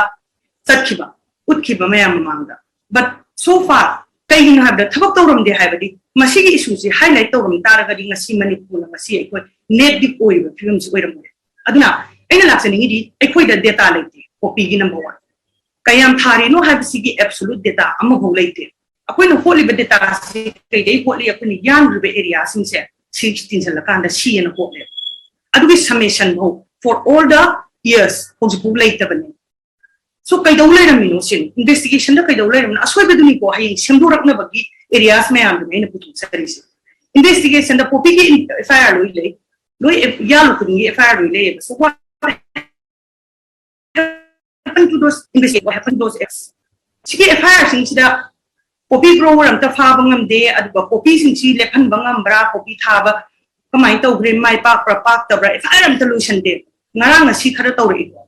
ꯆꯠꯈꯤꯕ, ꯎꯠꯈꯤꯕ ꯃꯌꯥꯝ ꯃꯃꯥꯡꯗ. But so far ꯀꯩꯒꯤꯅꯣ ꯍꯥꯏꯕꯗ ꯊꯕꯛ ꯇꯧꯔꯝꯗꯦ ꯍꯥꯏꯕꯗꯤ ꯃꯁꯤꯒꯤ issue ꯁꯤ highlight ꯇꯧꯔꯝ ꯇꯥꯔꯒꯗꯤ ꯉꯁꯤ ꯃꯅꯤꯄꯨꯔꯅ ꯉꯁꯤ ꯑꯩꯈꯣꯏ negative ꯑꯣꯏꯔꯤꯕ ꯐꯤꯕꯝꯁꯤ ꯑꯣꯏꯔꯝꯃꯣꯏ. ꯑꯗꯨꯅ ꯑꯩꯅ ꯂꯥꯛꯆꯅꯤꯡꯉꯤꯗꯤ ꯑꯩꯈꯣꯏꯗ data ꯂꯩꯇꯦ, ꯄꯣꯄꯤꯒꯤ number one. ꯀꯌꯥꯝ ꯊꯥꯔꯤꯅꯣ ꯍꯥꯏꯕꯁꯤꯒꯤ absolute data ꯑꯃꯐꯥꯎ ꯂꯩꯇꯦ. ꯑꯩꯈꯣꯏꯅ ꯍꯣꯠꯂꯤꯕ data ꯁꯤ ꯀꯩꯗꯩ ꯍꯣꯠꯂꯤ? ꯑꯩꯈꯣꯏꯅ ꯌꯥꯟꯈ꯭ꯔꯤꯕ area ꯁꯤꯡꯁꯦ ꯁꯤ ꯇꯤꯟꯁꯤꯜꯂꯀꯥꯟꯗ ꯁꯤ ꯑꯅ ꯍꯣꯠꯂꯦ. ꯑꯗꯨꯒꯤ summation ꯐꯥꯎ for all the years ꯍꯧꯖꯤꯛꯐꯥꯎ ꯂꯩꯇꯕꯅꯤ. So ꯀꯩꯗꯧ ꯂꯩꯔꯝꯃꯤꯅꯣ ꯁꯤꯅꯤ, investigation ꯗ ꯀꯩꯗꯧ ꯂꯩꯔꯝꯃꯤꯅꯣ? ꯑꯁꯣꯏꯕꯗꯨꯅꯤꯀꯣ ꯍꯌꯦꯡ ꯁꯦꯝꯗꯣꯔꯛꯅꯕꯒꯤ areas ꯃꯌꯥꯝꯗꯨꯅꯤ ꯑꯩꯅ ꯄꯨꯊꯣꯛꯆꯔꯤꯁꯦ. Investigation the ꯄꯣꯄꯤꯒꯤ F I R ꯂꯣꯏ ꯂꯩ, ꯂꯣꯏ ꯌꯥꯜꯂꯨ ꯈꯨꯗꯤꯡꯒꯤ F I R ꯂꯣꯏ ꯂꯩꯌꯦꯕ. So what happened to those investigation? What happened to those acts? ꯁꯤꯒꯤ F I R ꯁꯤꯡꯁꯤꯗ ꯄꯣꯄꯤ grower ꯑꯝꯇ ꯐꯥꯕ ꯉꯝꯗꯦ, ꯑꯗꯨꯒ ꯄꯣꯄꯤꯁꯤꯡꯁꯤ ꯂꯦꯞꯍꯟꯕ ꯉꯝꯕ꯭ꯔꯥ, ꯄꯣꯄꯤ ꯊꯥꯕ ꯀꯃꯥꯏꯅ ꯇꯧꯈ꯭ꯔꯦ, ꯃꯥꯏ ꯄꯥꯛꯄ꯭ꯔꯥ ꯄꯥꯛꯇꯕ꯭ꯔꯥ F I R ꯑꯝꯇ ꯂꯣꯏꯁꯟꯗꯦ. ꯉꯔꯥꯡ ꯉꯁꯤ ꯈꯔ ꯇꯧꯔꯛꯏꯀꯣ.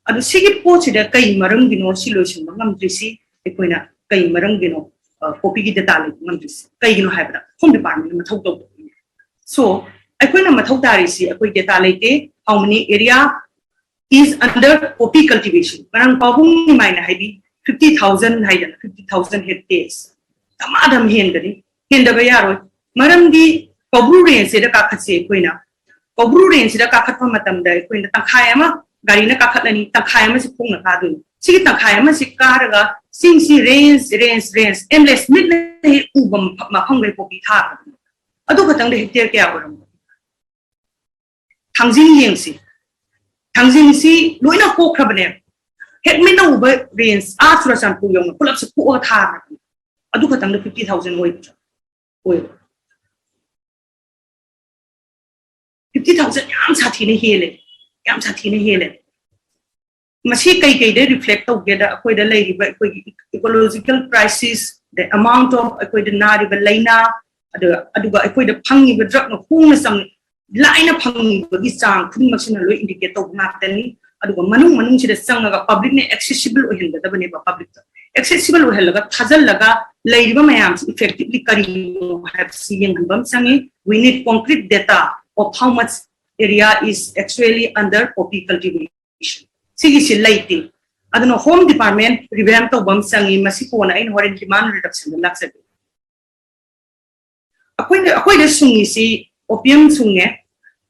ꯑꯗꯨ ꯁꯤꯒꯤ ꯄꯣꯠꯁꯤꯗ ꯀꯩ ꯃꯔꯝꯒꯤꯅꯣ ꯁꯤ ꯂꯣꯏꯁꯤꯟꯕ ꯉꯝꯗ꯭ꯔꯤꯁꯤ? ꯑꯩꯈꯣꯏꯅ ꯀꯩ ꯃꯔꯝꯒꯤꯅꯣ ꯄꯣꯄꯤꯒꯤ data ꯂꯩꯕ ꯉꯝꯗ꯭ꯔꯤꯁꯤ? ꯀꯩꯒꯤꯅꯣ ꯍꯥꯏꯕꯗ Home Department ꯅ ꯃꯊꯧ ꯇꯧꯗꯕꯒꯤꯅꯦ. So ꯑꯩꯈꯣꯏꯅ ꯃꯊꯧ ꯇꯥꯔꯤꯁꯤ, ꯑꯩꯈꯣꯏ data ꯂꯩꯇꯦ, how many area is under poppy cultivation. ꯉꯔꯥꯡ ꯄꯥꯕꯨꯡ ꯅꯤꯃꯥꯏꯅ ꯍꯥꯏꯕꯤ fifty thousand ꯍꯥꯏꯗꯅ, fifty thousand hectares ꯗꯃꯥꯗꯝ ꯍꯦꯟꯒꯅꯤ, ꯍꯦꯟꯗꯕ ꯌꯥꯔꯣꯏ. ꯃꯔꯝꯗꯤ ꯀꯧꯕ꯭ꯔꯨ range ꯁꯤꯗ ꯀꯥꯈꯠꯁꯦ ꯑꯩꯈꯣꯏꯅ, ꯀꯧꯕ꯭ꯔꯨ range ꯁꯤꯗ ꯀꯥꯈꯠꯄ ꯃꯇꯝꯗ ꯑꯩꯈꯣꯏꯅ ꯇꯪꯈꯥꯏ ꯑꯃ ꯒꯥꯔꯤꯅ ꯀꯥꯈꯠꯂꯅꯤ, ꯇꯪꯈꯥꯏ ꯑꯃꯁꯤ ꯈꯣꯡꯅ ꯀꯥꯗꯣꯏꯅꯤ. ꯁꯤꯒꯤ ꯇꯪꯈꯥꯏ ꯑꯃꯁꯤ ꯀꯥꯔꯒ ꯆꯤꯡꯁꯤ range, range, range, endless, ꯃꯤꯠꯅ ꯍꯦꯛ ꯎꯕ ꯃꯐ-, ꯃꯐꯝꯈꯩ ꯄꯣꯄꯤ ꯊꯥꯈ꯭ꯔꯕꯅꯤ. ꯑꯗꯨ ꯈꯛꯇꯪꯗ hectare ꯀꯌꯥ ꯑꯣꯏꯔꯝꯒꯅꯤ? ꯊꯥꯡꯖꯤꯡ ꯌꯦꯡꯁꯤ, ꯊꯥꯡꯖꯤꯡꯁꯤ ꯂꯣꯏꯅ ꯀꯣꯛꯈ꯭ꯔꯕꯅꯦ. ꯍꯦꯛ ꯃꯤꯠꯅ ꯎꯕ range ꯑꯥ ꯆꯨꯔꯆꯥꯟꯄꯨꯔ ꯌꯧꯅ ꯄꯨꯂꯞꯁꯦ ꯀꯣꯛꯑꯒ ꯊꯥꯈ꯭ꯔꯕꯅꯦ. ꯑꯗꯨ ꯈꯛꯇꯪꯗ fifty thousand ꯑꯣꯏꯕ, ꯑꯣꯏꯕ. Fifty thousand ꯌꯥꯝ ꯁꯥꯊꯤꯅ ꯍꯦꯜꯂꯦ, ꯌꯥꯝ ꯁꯥꯊꯤꯅ ꯍꯦꯜꯂꯦ. ꯃꯁꯤ ꯀꯩꯀꯩꯗ reflect ꯇꯧꯒꯦꯗ, ꯑꯩꯈꯣꯏꯗ ꯂꯩꯔꯤꯕ ꯑꯩꯈꯣꯏꯒꯤ ecological crisis, the amount of ꯑꯩꯈꯣꯏꯗ ꯅꯥꯔꯤꯕ ꯂꯥꯏꯅꯥ, ꯑꯗꯨꯒ, ꯑꯗꯨꯒ ꯑꯩꯈꯣꯏꯗ ꯐꯪꯉꯤꯕ drug ꯅ ꯍꯣꯡꯅ ꯆꯪ-, ꯂꯥꯏꯅ ꯐꯪꯉꯤꯕꯒꯤ ꯆꯥꯡ ꯈꯨꯗꯤꯡꯃꯛꯁꯤꯅ ꯂꯣꯏ indicate ꯇꯧꯕ ꯉꯥꯛꯇꯅꯤ꯫ ꯑꯗꯨꯒ ꯃꯅꯨꯡ ꯃꯅꯨꯡꯁꯤꯗ ꯆꯪꯉꯒ publicꯅ accessible ꯑꯣꯏꯍꯟꯒꯗꯕꯅꯦꯕ꯫ Publicꯇ accessible ꯑꯣꯏꯍꯜꯂꯒ ꯊꯥꯖꯤꯜꯂꯒ ꯂꯩꯔꯤꯕ ꯃꯌꯥꯝꯁꯤ effectively ꯀꯔꯤꯅꯣ ꯍꯥꯏꯕꯁꯤ ꯌꯦꯡꯍꯟꯕ ꯑꯃ ꯆꯪꯉꯤ꯫ We need concrete data of how much area is actually under poppy cultivation. ꯁꯤꯒꯤꯁꯤ ꯂꯩꯇꯦ꯫ ꯑꯗꯨꯅ Home Department revamp ꯇꯧꯕ ꯑꯃ ꯆꯪꯉꯤ꯫ ꯃꯁꯤ ꯀꯣꯟꯅ ꯑꯩꯅ ꯍꯣꯔꯦꯟ demand reductionꯗ ꯂꯥꯛꯆꯒꯦ꯫ ꯑꯩꯈꯣꯏꯅ ꯑꯩꯈꯣꯏꯗ ꯁꯨꯡꯉꯤꯁꯤ opium ꯁꯨꯡꯉꯦ꯫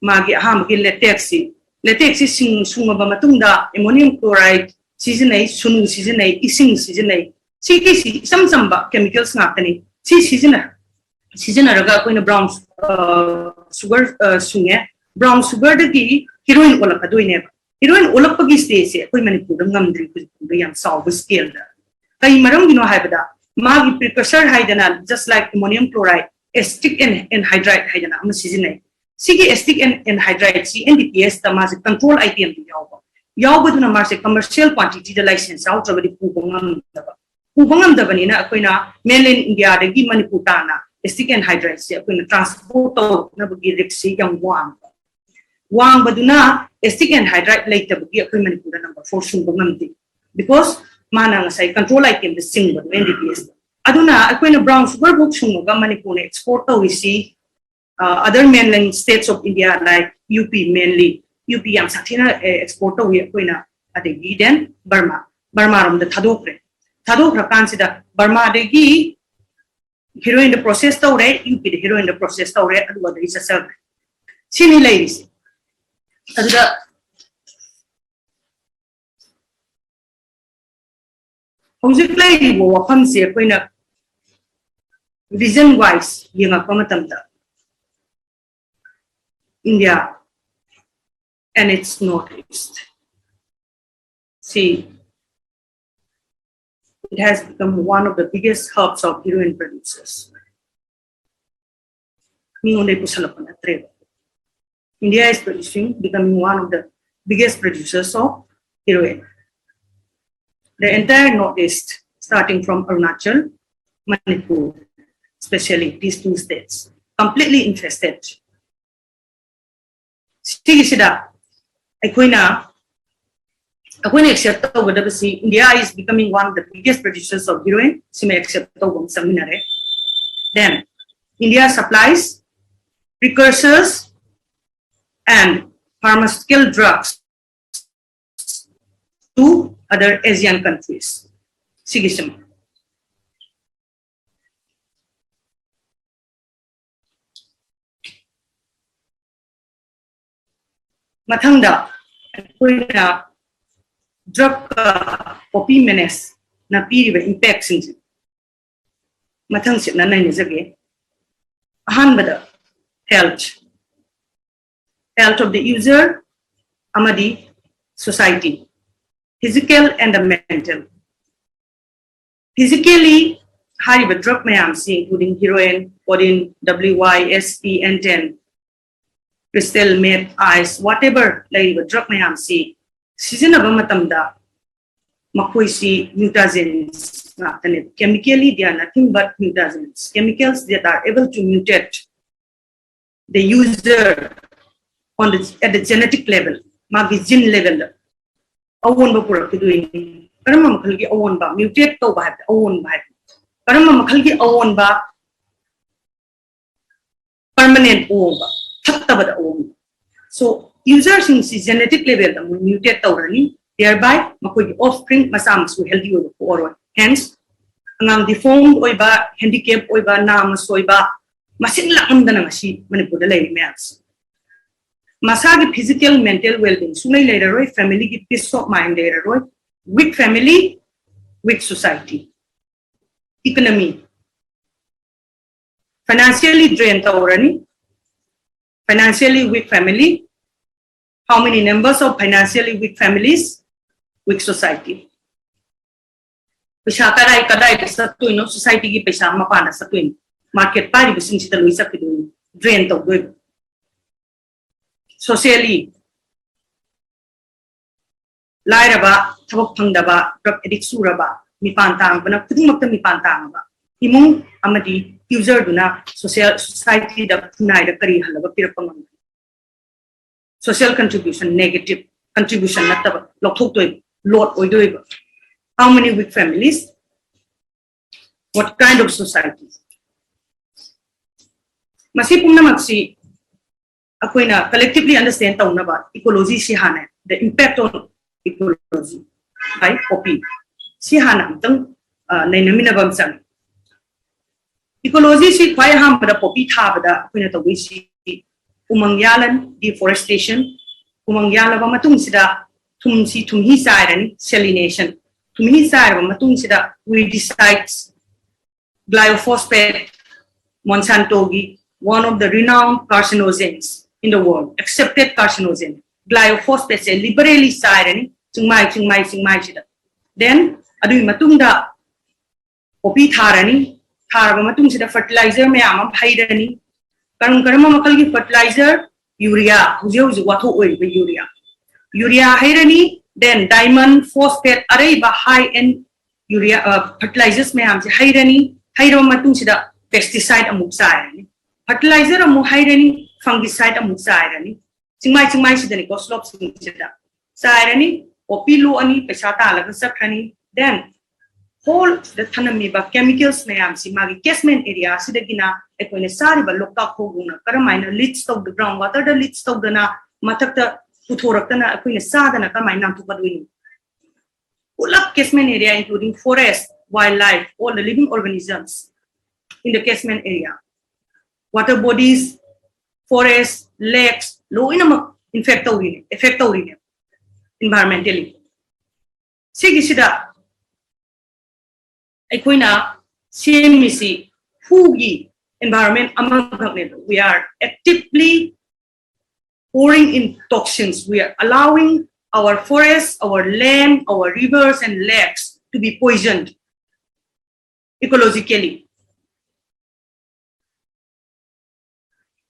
ꯃꯥꯒꯤ ꯑꯍꯥꯟꯕꯒꯤ latexꯁꯤ, latexꯁꯤ ꯁꯤꯡ ꯁꯨꯡꯉꯕ ꯃꯇꯨꯡꯗ ammonium chloride ꯁꯤꯖꯤꯟꯅꯩ, ꯁꯨꯅꯨ ꯁꯤꯖꯤꯟꯅꯩ, ꯏꯁꯤꯡ ꯁꯤꯖꯤꯟꯅꯩ꯫ ꯁꯤꯒꯤꯁꯤ ꯏꯆꯝ ꯆꯝꯕ chemicals ꯉꯥꯛꯇꯅꯤ꯫ ꯁꯤ ꯁꯤꯖꯤꯟꯅ ꯁꯤꯖꯤꯟꯅꯔꯒ ꯑꯩꯈꯣꯏꯅ brown sugar ꯁꯨꯡꯉꯦ꯫ Brown sugarꯗꯒꯤ heroin ꯑꯣꯜꯂꯛꯀꯗꯣꯏꯅꯦꯕ꯫ Heroin ꯑꯣꯜꯂꯛꯄꯒꯤ stageꯁꯦ ꯑꯩꯈꯣꯏ ꯃꯅꯤꯄꯨꯔꯗ ꯉꯝꯗ꯭ꯔꯤ ꯍꯧꯖꯤꯛ ꯐꯥꯎꯗ ꯌꯥꯝ ꯆꯥꯎꯕ scaleꯗ꯫ ꯀꯩ ꯃꯔꯝꯒꯤꯅꯣ ꯍꯥꯏꯕꯗ ꯃꯥꯒꯤ precursor ꯍꯥꯏꯗꯅ just like ammonium chloride, acetic anhydride ꯍꯥꯏꯗꯅ ꯑꯃ ꯁꯤꯖꯤꯟꯅꯩ꯫ ꯁꯤꯒꯤ acetic anhydrideꯁꯤ NDPSꯇ ꯃꯥꯁꯦ control itemꯗ ꯌꯥꯎꯕ꯫ ꯌꯥꯎꯕꯗꯨꯅ ꯃꯥꯁꯦ commercial quantityꯗ license ꯌꯥꯎꯗ꯭ꯔꯒꯗꯤ ꯄꯨꯕ ꯉꯝꯗꯕ꯫ ꯄꯨꯕ ꯉꯝꯗꯕꯅꯤꯅ ꯑꯩꯈꯣꯏꯅ mainland Indiaꯗꯒꯤ ꯃꯅꯤꯄꯨꯔ ꯇꯥꯟꯅ acetic anhydrideꯁꯦ ꯑꯩꯈꯣꯏꯅ transport ꯇꯧꯅꯕꯒꯤ riskꯁꯤ ꯌꯥꯝ ꯋꯥꯡꯕ꯫ ꯋꯥꯡꯕꯗꯨꯅ acetic anhydride ꯂꯩꯇꯕꯒꯤ ꯑꯩꯈꯣꯏ ꯃꯅꯤꯄꯨꯔꯗ number four ꯁꯨꯡꯕ ꯉꯝꯗꯦ꯫ Because ꯃꯥꯅ ꯉꯁꯥꯏ control itemꯗ ꯆꯤꯡꯕꯗꯣ NDPSꯇ꯫ ꯑꯗꯨꯅ ꯑꯩꯈꯣꯏꯅ brown sugar ꯐꯥꯎ ꯁꯨꯡꯉꯒ ꯃꯅꯤꯄꯨꯔꯅ export ꯇꯧꯔꯤꯁꯤ, uh, other mainland states of India like UP mainly, UP ꯌꯥꯝ ꯁꯥꯊꯤꯅ export ꯇꯧꯏ ꯑꯩꯈꯣꯏꯅ꯫ ꯑꯗꯒꯤ then Burma, Burmaꯔꯣꯝꯗ ꯊꯥꯗꯣꯛꯈ꯭ꯔꯦ꯫ ꯊꯥꯗꯣꯛꯈ꯭ꯔꯀꯥꯟꯁꯤꯗ Burmaꯗꯒꯤ heroinꯗ process ꯇꯧꯔꯦ, UPꯗ heroinꯗ process ꯇꯧꯔꯦ, ꯑꯗꯨꯒ ꯑꯗꯒꯤ ꯆꯠꯆꯈ꯭ꯔꯦ꯫ ꯁꯤꯅꯤ ꯂꯩꯔꯤꯁꯦ꯫ ꯑꯗꯨꯗ ꯍꯧꯖꯤꯛ ꯂꯩꯔꯤꯕ ꯋꯥꯐꯝꯁꯦ ꯑꯩꯈꯣꯏꯅ region wise ꯌꯦꯡꯉꯛꯄ ꯃꯇꯝꯗ India and its northeast, see, it has become one of the biggest hubs of heroin producers. ꯃꯤꯉꯣꯟꯗꯩ ꯄꯨꯁꯜꯂꯛꯄ ꯅꯠꯇ꯭ꯔꯦꯕ꯫ India is producing, becoming one of the biggest producers of heroin. The entire northeast, starting from Arunachal, Manipur, especially these two states, completely infested. ꯁꯤꯒꯤꯁꯤꯗ ꯑꯩꯈꯣꯏꯅ ꯑꯩꯈꯣꯏꯅ accept ꯇꯧꯒꯗꯕꯁꯤ, India is becoming one of the biggest producers of heroin, ꯁꯤꯃ accept ꯇꯧꯕ ꯑꯃ ꯆꯪꯃꯤꯟꯅꯔꯦ. Then India supplies precursors and pharmaceutical drugs to other Asian countries. ꯁꯤꯒꯤꯁꯤꯃ ꯃꯊꯪꯗ ꯑꯩꯈꯣꯏꯅ drug poppy menace ꯅ ꯄꯤꯔꯤꯕ impact ꯁꯤꯡꯁꯦ ꯃꯊꯪ ꯁꯤꯠꯅ ꯅꯩꯅꯖꯒꯦ. ꯑꯍꯥꯟꯕꯗ, health, health of the user ꯑꯃꯗꯤ society, physical and the mental. Physically, ꯍꯥꯏꯔꯤꯕ drug ꯃꯌꯥꯝꯁꯤ, including heroin, codeine, W Y, S P, N ten, crystal meth, ice, whatever ꯂꯩꯔꯤꯕ drug ꯃꯌꯥꯝꯁꯤ ꯁꯤꯖꯤꯟꯅꯕ ꯃꯇꯝꯗ ꯃꯈꯣꯏꯁꯤ mutagens ꯉꯥꯛꯇꯅꯦ. Chemically, they are nothing but mutagens, chemicals that are able to mutate the user on the, at the genetic level, ꯃꯥꯒꯤ gene level ꯗ ꯑꯑꯣꯟꯕ ꯄꯨꯔꯛꯈꯤꯗꯣꯏꯅꯤ. ꯀꯔꯝꯕ ꯃꯈꯜꯒꯤ ꯑꯑꯣꯟꯕ? Mutate ꯇꯧꯕ ꯍꯥꯏꯕꯗꯤ ꯑꯑꯣꯟꯕ ꯍꯥꯏꯕꯅꯤ. ꯀꯔꯝꯕ ꯃꯈꯜꯒꯤ ꯑꯑꯣꯟꯕ? Permanent ꯑꯑꯣꯟꯕ, ꯐꯠꯇꯕꯗ ꯑꯑꯣꯟꯕ. So user ꯁꯤꯡꯁꯤ genetic level ꯗ ꯑꯃꯨꯛ mutate ꯇꯧꯔꯅꯤ, thereby ꯃꯈꯣꯏꯒꯤ offspring, ꯃꯆꯥ ꯃꯁꯨ healthy ꯑꯣꯏꯕ ꯄꯣꯛꯑꯔꯣꯏ. Hence ꯑꯉꯥꯡ deformed ꯑꯣꯏꯕ, handicap ꯑꯣꯏꯕ, ꯅꯥꯝꯃ ꯁꯣꯏꯕ ꯃꯁꯤꯡ ꯂꯥꯛꯂꯝꯗꯅ ꯉꯁꯤ ꯃꯅꯤꯄꯨꯔꯗ ꯂꯩꯔꯤ ꯃꯌꯥꯝꯁꯤ. ꯃꯁꯥꯒꯤ physical, mental well-being ꯁꯨꯡꯂꯩ ꯂꯩꯔꯔꯣꯏ, family ꯒꯤ peace of mind ꯂꯩꯔꯔꯣꯏ. Weak family, weak society, economy, financially drain ꯇꯧꯔꯅꯤ. Financially weak family, how many numbers of financially weak families? Weak society. ꯄꯩꯁꯥ ꯀꯗꯥꯏ ꯀꯗꯥꯏꯗ ꯆꯠꯇꯣꯏꯅꯣ? Society ꯒꯤ ꯄꯩꯁꯥ ꯃꯄꯥꯟꯗ ꯆꯠꯇꯣꯏꯅꯤ. Market ꯄꯥꯏꯔꯤꯕꯁꯤꯡꯁꯤꯗ ꯂꯣꯏ ꯆꯠꯈꯤꯗꯣꯏꯅꯤ, drain ꯇꯧꯗꯣꯏꯕ. Socially, ꯂꯥꯏꯔꯕ, ꯊꯕꯛ ꯐꯪꯗꯕ, drug addict ꯆꯨꯔꯕ, ꯃꯤꯄꯥꯟ ꯇꯥꯡꯕꯅ ꯈꯨꯗꯤꯡꯃꯛꯇ ꯃꯤꯄꯥꯟ ꯇꯥꯡꯉꯕ ꯏꯃꯨꯡ ꯑꯃꯗꯤ user ꯗꯨꯅ social, society ꯗ ꯈꯨꯟꯅꯥꯏꯗ ꯀꯔꯤ ꯍꯜꯂꯒ ꯄꯤꯔꯛꯄ ꯉꯝꯒꯅꯤ? Social contribution negative. contribution ꯅꯠꯇꯕ ꯂꯧꯊꯣꯛꯇꯣꯏꯕ, load ꯑꯣꯏꯗꯣꯏꯕ. How many weak families? What kind of society? ꯃꯁꯤ ꯄꯨꯝꯅꯃꯛꯁꯤ ꯑꯩꯈꯣꯏꯅ collectively understand ꯇꯧꯅꯕ ecology ꯁꯤ ꯍꯥꯟꯅ, the impact on ecology by poppy ꯁꯤ ꯍꯥꯟꯅ ꯑꯃꯨꯛꯇꯪ ꯅꯩꯅꯃꯤꯟꯅꯕ ꯑꯃ ꯆꯪꯉꯤ꯫ Ecology ꯁꯤ ꯈ꯭ꯋꯥꯏ ꯑꯍꯥꯟꯕꯗ poppy ꯊꯥꯕꯗ ꯑꯩꯈꯣꯏꯅ ꯇꯧꯗꯣꯏꯁꯤ ꯎꯃꯪ ꯌꯥꯜꯂꯅꯤ, deforestation. ꯎꯃꯪ ꯌꯥꯜꯂꯕ ꯃꯇꯨꯡꯁꯤꯗ ꯊꯨꯝꯁꯤ, ꯊꯨꯝꯍꯤ ꯆꯥꯏꯔꯅꯤ, salination. ꯊꯨꯝꯍꯤ ꯆꯥꯏꯔꯕ ꯃꯇꯨꯡꯁꯤꯗ weedicides, glyphosate, Monsantoꯒꯤ one of the renowned carcinogens in the world, accepted carcinogen, glyphosateꯁꯦ liberally ꯆꯥꯏꯔꯅꯤ ꯆꯤꯡꯃꯥꯏ, ꯆꯤꯡꯃꯥꯏ, ꯆꯤꯡꯃꯥꯏꯁꯤꯗ. Then ꯑꯗꯨꯒꯤ ꯃꯇꯨꯡꯗ poppy ꯊꯥꯔꯅꯤ, ꯊꯥꯔꯕ ꯃꯇꯨꯡꯁꯤꯗ fertilizer ꯃꯌꯥꯝ ꯑꯃ ꯍꯩꯔꯅꯤ꯫ ꯀꯔꯝ ꯀꯔꯝꯕ ꯃꯈꯜꯒꯤ fertilizer? Urea, ꯍꯧꯖꯤꯛ ꯍꯧꯖꯤꯛ ꯋꯥꯊꯣꯛ ꯑꯣꯏꯔꯤꯕ urea. Urea ꯍꯩꯔꯅꯤ, then diamond phosphate, ꯑꯔꯩꯕ high end urea, fertilizers ꯃꯌꯥꯝꯁꯦ ꯍꯩꯔꯅꯤ꯫ ꯍꯩꯔꯕ ꯃꯇꯨꯡꯁꯤꯗ pesticide ꯑꯃꯨꯛ ꯆꯥꯏꯔꯅꯤ, fertilizer ꯑꯃꯨꯛ ꯍꯩꯔꯅꯤ, fungicide ꯑꯃꯨꯛ ꯆꯥꯏꯔꯅꯤ꯫ ꯆꯤꯡꯃꯥꯏ ꯆꯤꯡꯃꯥꯏꯁꯤꯗꯅꯤꯀꯣ, slopeꯁꯤꯡꯁꯤꯗ ꯆꯥꯏꯔꯅꯤ, poppy ꯂꯣꯛꯑꯅꯤ, ꯄꯩꯁꯥ ꯇꯥꯜꯂꯒ ꯆꯠꯈ꯭ꯔꯅꯤ. Then whole ꯁꯤꯗ ꯊꯅꯝꯃꯤꯕ chemicals ꯃꯌꯥꯝꯁꯤ ꯃꯥꯒꯤ catchment areaꯁꯤꯗꯒꯤꯅ ꯑꯩꯈꯣꯏꯅ ꯆꯥꯔꯤꯕ ꯂꯣꯛꯇꯥꯛ ꯐꯥꯎꯕꯅ ꯀꯔꯝꯍꯥꯏꯅ leach ꯇꯧꯗ, ground waterꯗ leach ꯇꯧꯗꯅ ꯃꯊꯛꯇ ꯄꯨꯊꯣꯔꯛꯇꯅ ꯑꯩꯈꯣꯏꯅ ꯆꯥꯗꯅ ꯀꯔꯝꯍꯥꯏꯅ ꯅꯥꯟꯊꯣꯛꯀꯗꯣꯏꯅꯣ? ꯄꯨꯂꯞ catchment area, including forest, wildlife, all the living organisms in the catchment area, water bodies, forest, lakes, ꯂꯣꯏꯅꯃꯛ infect ꯇꯧꯔꯤꯅꯦ, affect ꯇꯧꯔꯤꯅꯦ environmentally. ꯁꯤꯒꯤꯁꯤꯗ ꯑꯩꯈꯣꯏꯅ ꯁꯦꯝꯃꯤꯁꯤ ꯍꯨꯒꯤ environment ꯑꯃꯈꯛꯅꯦꯕ. We are actively pouring in toxins. We are allowing our forests, our land, our rivers and lakes to be poisoned ecologically.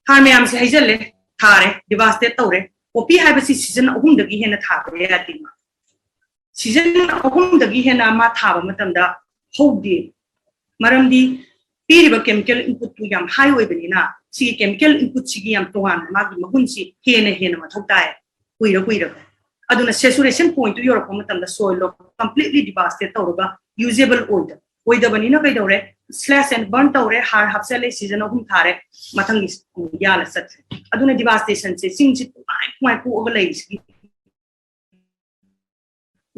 ꯍꯥꯔ ꯃꯌꯥꯝꯁꯦ ꯍꯩꯖꯜꯂꯦ, ꯊꯥꯔꯦ, devastate ꯇꯧꯔꯦ꯫ Poppy ꯍꯥꯏꯕꯁꯤ season ꯑꯍꯨꯝꯗꯒꯤ ꯍꯦꯟꯅ ꯊꯥꯕ ꯌꯥꯗꯦ꯫ Season ꯑꯍꯨꯝꯗꯒꯤ ꯍꯦꯟꯅ ꯃꯥ ꯊꯥꯕ ꯃꯇꯝꯗ ꯍꯧꯗꯦ꯫ ꯃꯔꯝꯗꯤ ꯄꯤꯔꯤꯕ chemical inputꯇꯨ ꯌꯥꯝ high ꯑꯣꯏꯕꯅꯤꯅ ꯁꯤꯒꯤ chemical inputꯁꯤꯒꯤ ꯌꯥꯝ ꯇꯣꯉꯥꯟꯕ ꯃꯥꯒꯤ ꯃꯒꯨꯟꯁꯤ ꯍꯦꯟꯅ ꯍꯦꯟꯅ ꯃꯊꯧ ꯇꯥꯏ ꯀꯨꯏꯔ ꯀꯨꯏꯔꯒ꯫ ꯑꯗꯨꯅ saturation point ꯇꯨ ꯌꯧꯔꯛꯄ ꯃꯇꯝꯗ soil ꯗꯣ completely devastate ꯇꯧꯔꯒ usable ꯑꯣꯏꯗꯕ ꯑꯣꯏꯗꯕꯅꯤꯅ ꯀꯩꯗꯧꯔꯦ? Slash and burn ꯇꯧꯔꯦ, ꯍꯥꯔ ꯍꯥꯞꯆꯜꯂꯦ, ꯁꯤꯖꯟ ꯑꯍꯨꯝ ꯊꯥꯔꯦ, ꯃꯊꯪꯒꯤ ꯑꯃꯨꯛ ꯌꯥꯜꯂ ꯆꯠꯈ꯭ꯔꯦ꯫ ꯑꯗꯨꯅ devastation say ꯆꯤꯡꯁꯤ ꯄꯨꯡꯃꯥꯏ ꯄꯨꯡꯃꯥꯏ ꯀꯣꯛꯑꯒ ꯂꯩꯔꯤꯁꯤꯒꯤ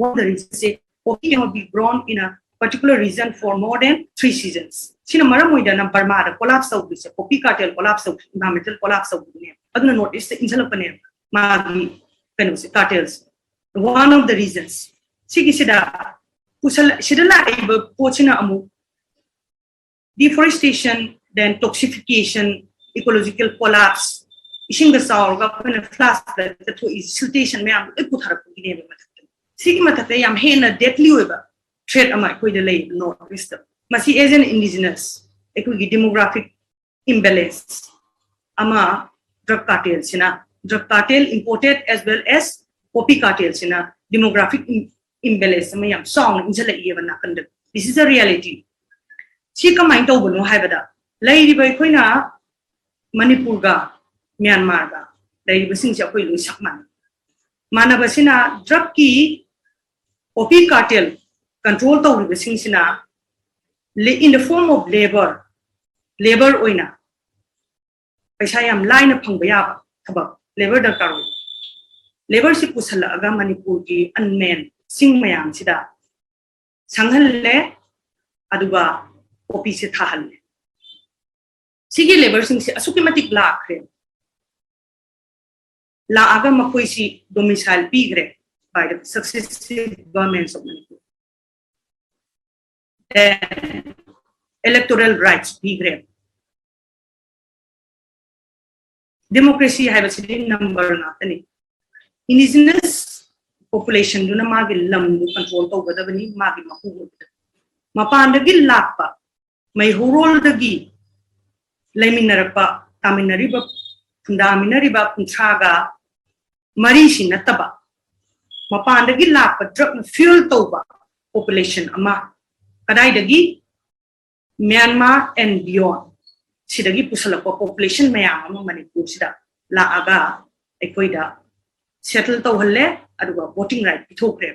one of the reasons say, coffee cannot be grown in a particular region for more than three seasons. ꯁꯤꯅ ꯃꯔꯝ ꯑꯣꯏꯗꯅ ꯕꯔꯃꯥꯗ collapse ꯇꯧꯗꯣꯏꯁꯦ, coffee cartel collapse ꯇꯧ, environmental collapse ꯇꯧꯗꯣꯏꯅꯦ꯫ ꯑꯗꯨꯅ North East ꯇ ꯏꯟꯁꯤꯜꯂꯛꯄꯅꯦꯕ ꯃꯥꯒꯤ ꯀꯩꯅꯣꯁꯦ, cartels꯫ One of the reasons꯫ ꯁꯤꯒꯤꯁꯤꯗ ꯄꯨꯁꯜ-, ꯁꯤꯗ ꯂꯥꯛꯏꯕ ꯄꯣꯠꯁꯤꯅ ꯑꯃꯨꯛ deforestation, then toxification, ecological collapse, ꯏꯁꯤꯡꯗ ꯆꯥꯎꯔꯒ ꯑꯩꯈꯣꯏꯅ floods ꯇ ꯊꯣꯛꯏ siltation ꯃꯌꯥꯝꯗꯣ ꯂꯣꯏ ꯄꯨꯊꯔꯛꯄꯒꯤꯅꯦꯕ ꯃꯊꯛꯇ꯫ ꯁꯤꯒꯤ ꯃꯊꯛꯇ ꯌꯥꯝ ꯍꯦꯟꯅ deadly ꯑꯣꯏꯕ threat ꯑꯃ ꯑꯩꯈꯣꯏꯗ ꯂꯩꯌꯦꯕ North East ꯇ꯫ ꯃꯁꯤ as an indigenous ꯑꯩꯈꯣꯏꯒꯤ demographic imbalance ꯑꯃ drug cartel ꯁꯤꯅ, drug cartel imported as well as coffee cartel ꯁꯤꯅ demographic im-, imbalance ꯑꯃ ꯌꯥꯝ ꯆꯥꯎꯅ ꯏꯟꯁꯤꯜꯂꯛꯏꯑꯕ ꯅꯥꯀꯟꯗ꯫ This is a reality꯫ ꯁꯤ ꯀꯃꯥꯏꯅ ꯇꯧꯕꯅꯣ ꯍꯥꯏꯕꯗ, ꯂꯩꯔꯤꯕ ꯑꯩꯈꯣꯏꯅ ꯃꯅꯤꯄꯨꯔꯒ ꯃ꯭ꯌꯥꯟꯃꯥꯔꯒ ꯂꯩꯔꯤꯕꯁꯤꯡꯁꯦ ꯑꯩꯈꯣꯏ ꯂꯣꯏ ꯁꯛ ꯃꯥꯟꯅꯩ꯫ ꯃꯥꯟꯅꯕꯁꯤꯅ drug ꯀꯤ coffee cartel control ꯇꯧꯔꯤꯕꯁꯤꯡꯁꯤꯅ in the form of labour, labour ꯑꯣꯏꯅ ꯄꯩꯁꯥ ꯌꯥꯝ ꯂꯥꯏꯅ ꯐꯪꯕ ꯌꯥꯕ ꯊꯕꯛ, labour ꯗꯔꯀꯥꯔ ꯑꯣꯏꯕ꯫ Labour ꯁꯤ ꯄꯨꯁꯜꯂꯛꯑꯒ ꯃꯅꯤꯄꯨꯔꯒꯤ unmanned ꯁꯤꯡ ꯃꯌꯥꯝꯁꯤꯗ ꯁꯪꯍꯜꯂꯦ, ꯑꯗꯨꯒ coffee ꯁꯦ ꯊꯥꯍꯜꯂꯦ꯫ ꯁꯤꯒꯤ labour ꯁꯤꯡꯁꯦ ꯑꯁꯨꯛꯀꯤ ꯃꯇꯤꯛ ꯂꯥꯛꯈ꯭ꯔꯦ꯫ ꯂꯥꯛꯑꯒ ꯃꯈꯣꯏꯁꯤ domicile ꯄꯤꯈ꯭ꯔꯦ by the successive governments of Manipur꯫ Then electoral rights ꯄꯤꯈ꯭ꯔꯦ꯫ Democracy ꯍꯥꯏꯕꯁꯤꯗꯤ number ꯉꯥꯛꯇꯅꯤ꯫ Indigenous population ꯗꯨꯅ ꯃꯥꯒꯤ ꯂꯝꯗꯨ control ꯇꯧꯒꯗꯕꯅꯤ, ꯃꯥꯒꯤ ꯃꯄꯨ ꯑꯣꯏꯒꯗꯕꯅꯤ꯫ ꯃꯄꯥꯟꯗꯒꯤ ꯂꯥꯛꯄ ꯃꯩꯍꯧꯔꯣꯜꯗꯒꯤ ꯂꯩꯃꯤꯟꯅꯔꯛꯄ, ꯇꯥꯃꯤꯟꯅꯔꯤꯕ, ꯈꯨꯟꯗꯥꯃꯤꯟꯅꯔꯤꯕ ꯀꯨꯟꯊ꯭ꯔꯥꯒ ꯃꯔꯤꯁꯤ ꯅꯠꯇꯕ, ꯃꯄꯥꯟꯗꯒꯤ ꯂꯥꯛꯄ drug ꯅ fuel ꯇꯧꯕ population ꯑꯃ, ꯀꯗꯥꯏꯗꯒꯤ? Myanmar and beyond ꯁꯤꯗꯒꯤ ꯄꯨꯁꯜꯂꯛꯄ population ꯃꯌꯥꯝ ꯑꯃ ꯃꯅꯤꯄꯨꯔꯁꯤꯗ ꯂꯥꯛꯑꯒ ꯑꯩꯈꯣꯏꯗ ꯁꯦꯇꯜ ꯇꯧꯍꯜꯂꯦ, ꯑꯗꯨꯒ ꯚꯣꯇꯤꯡ ꯔꯥꯏꯠ ꯄꯤꯊꯣꯛꯈ꯭ꯔꯦ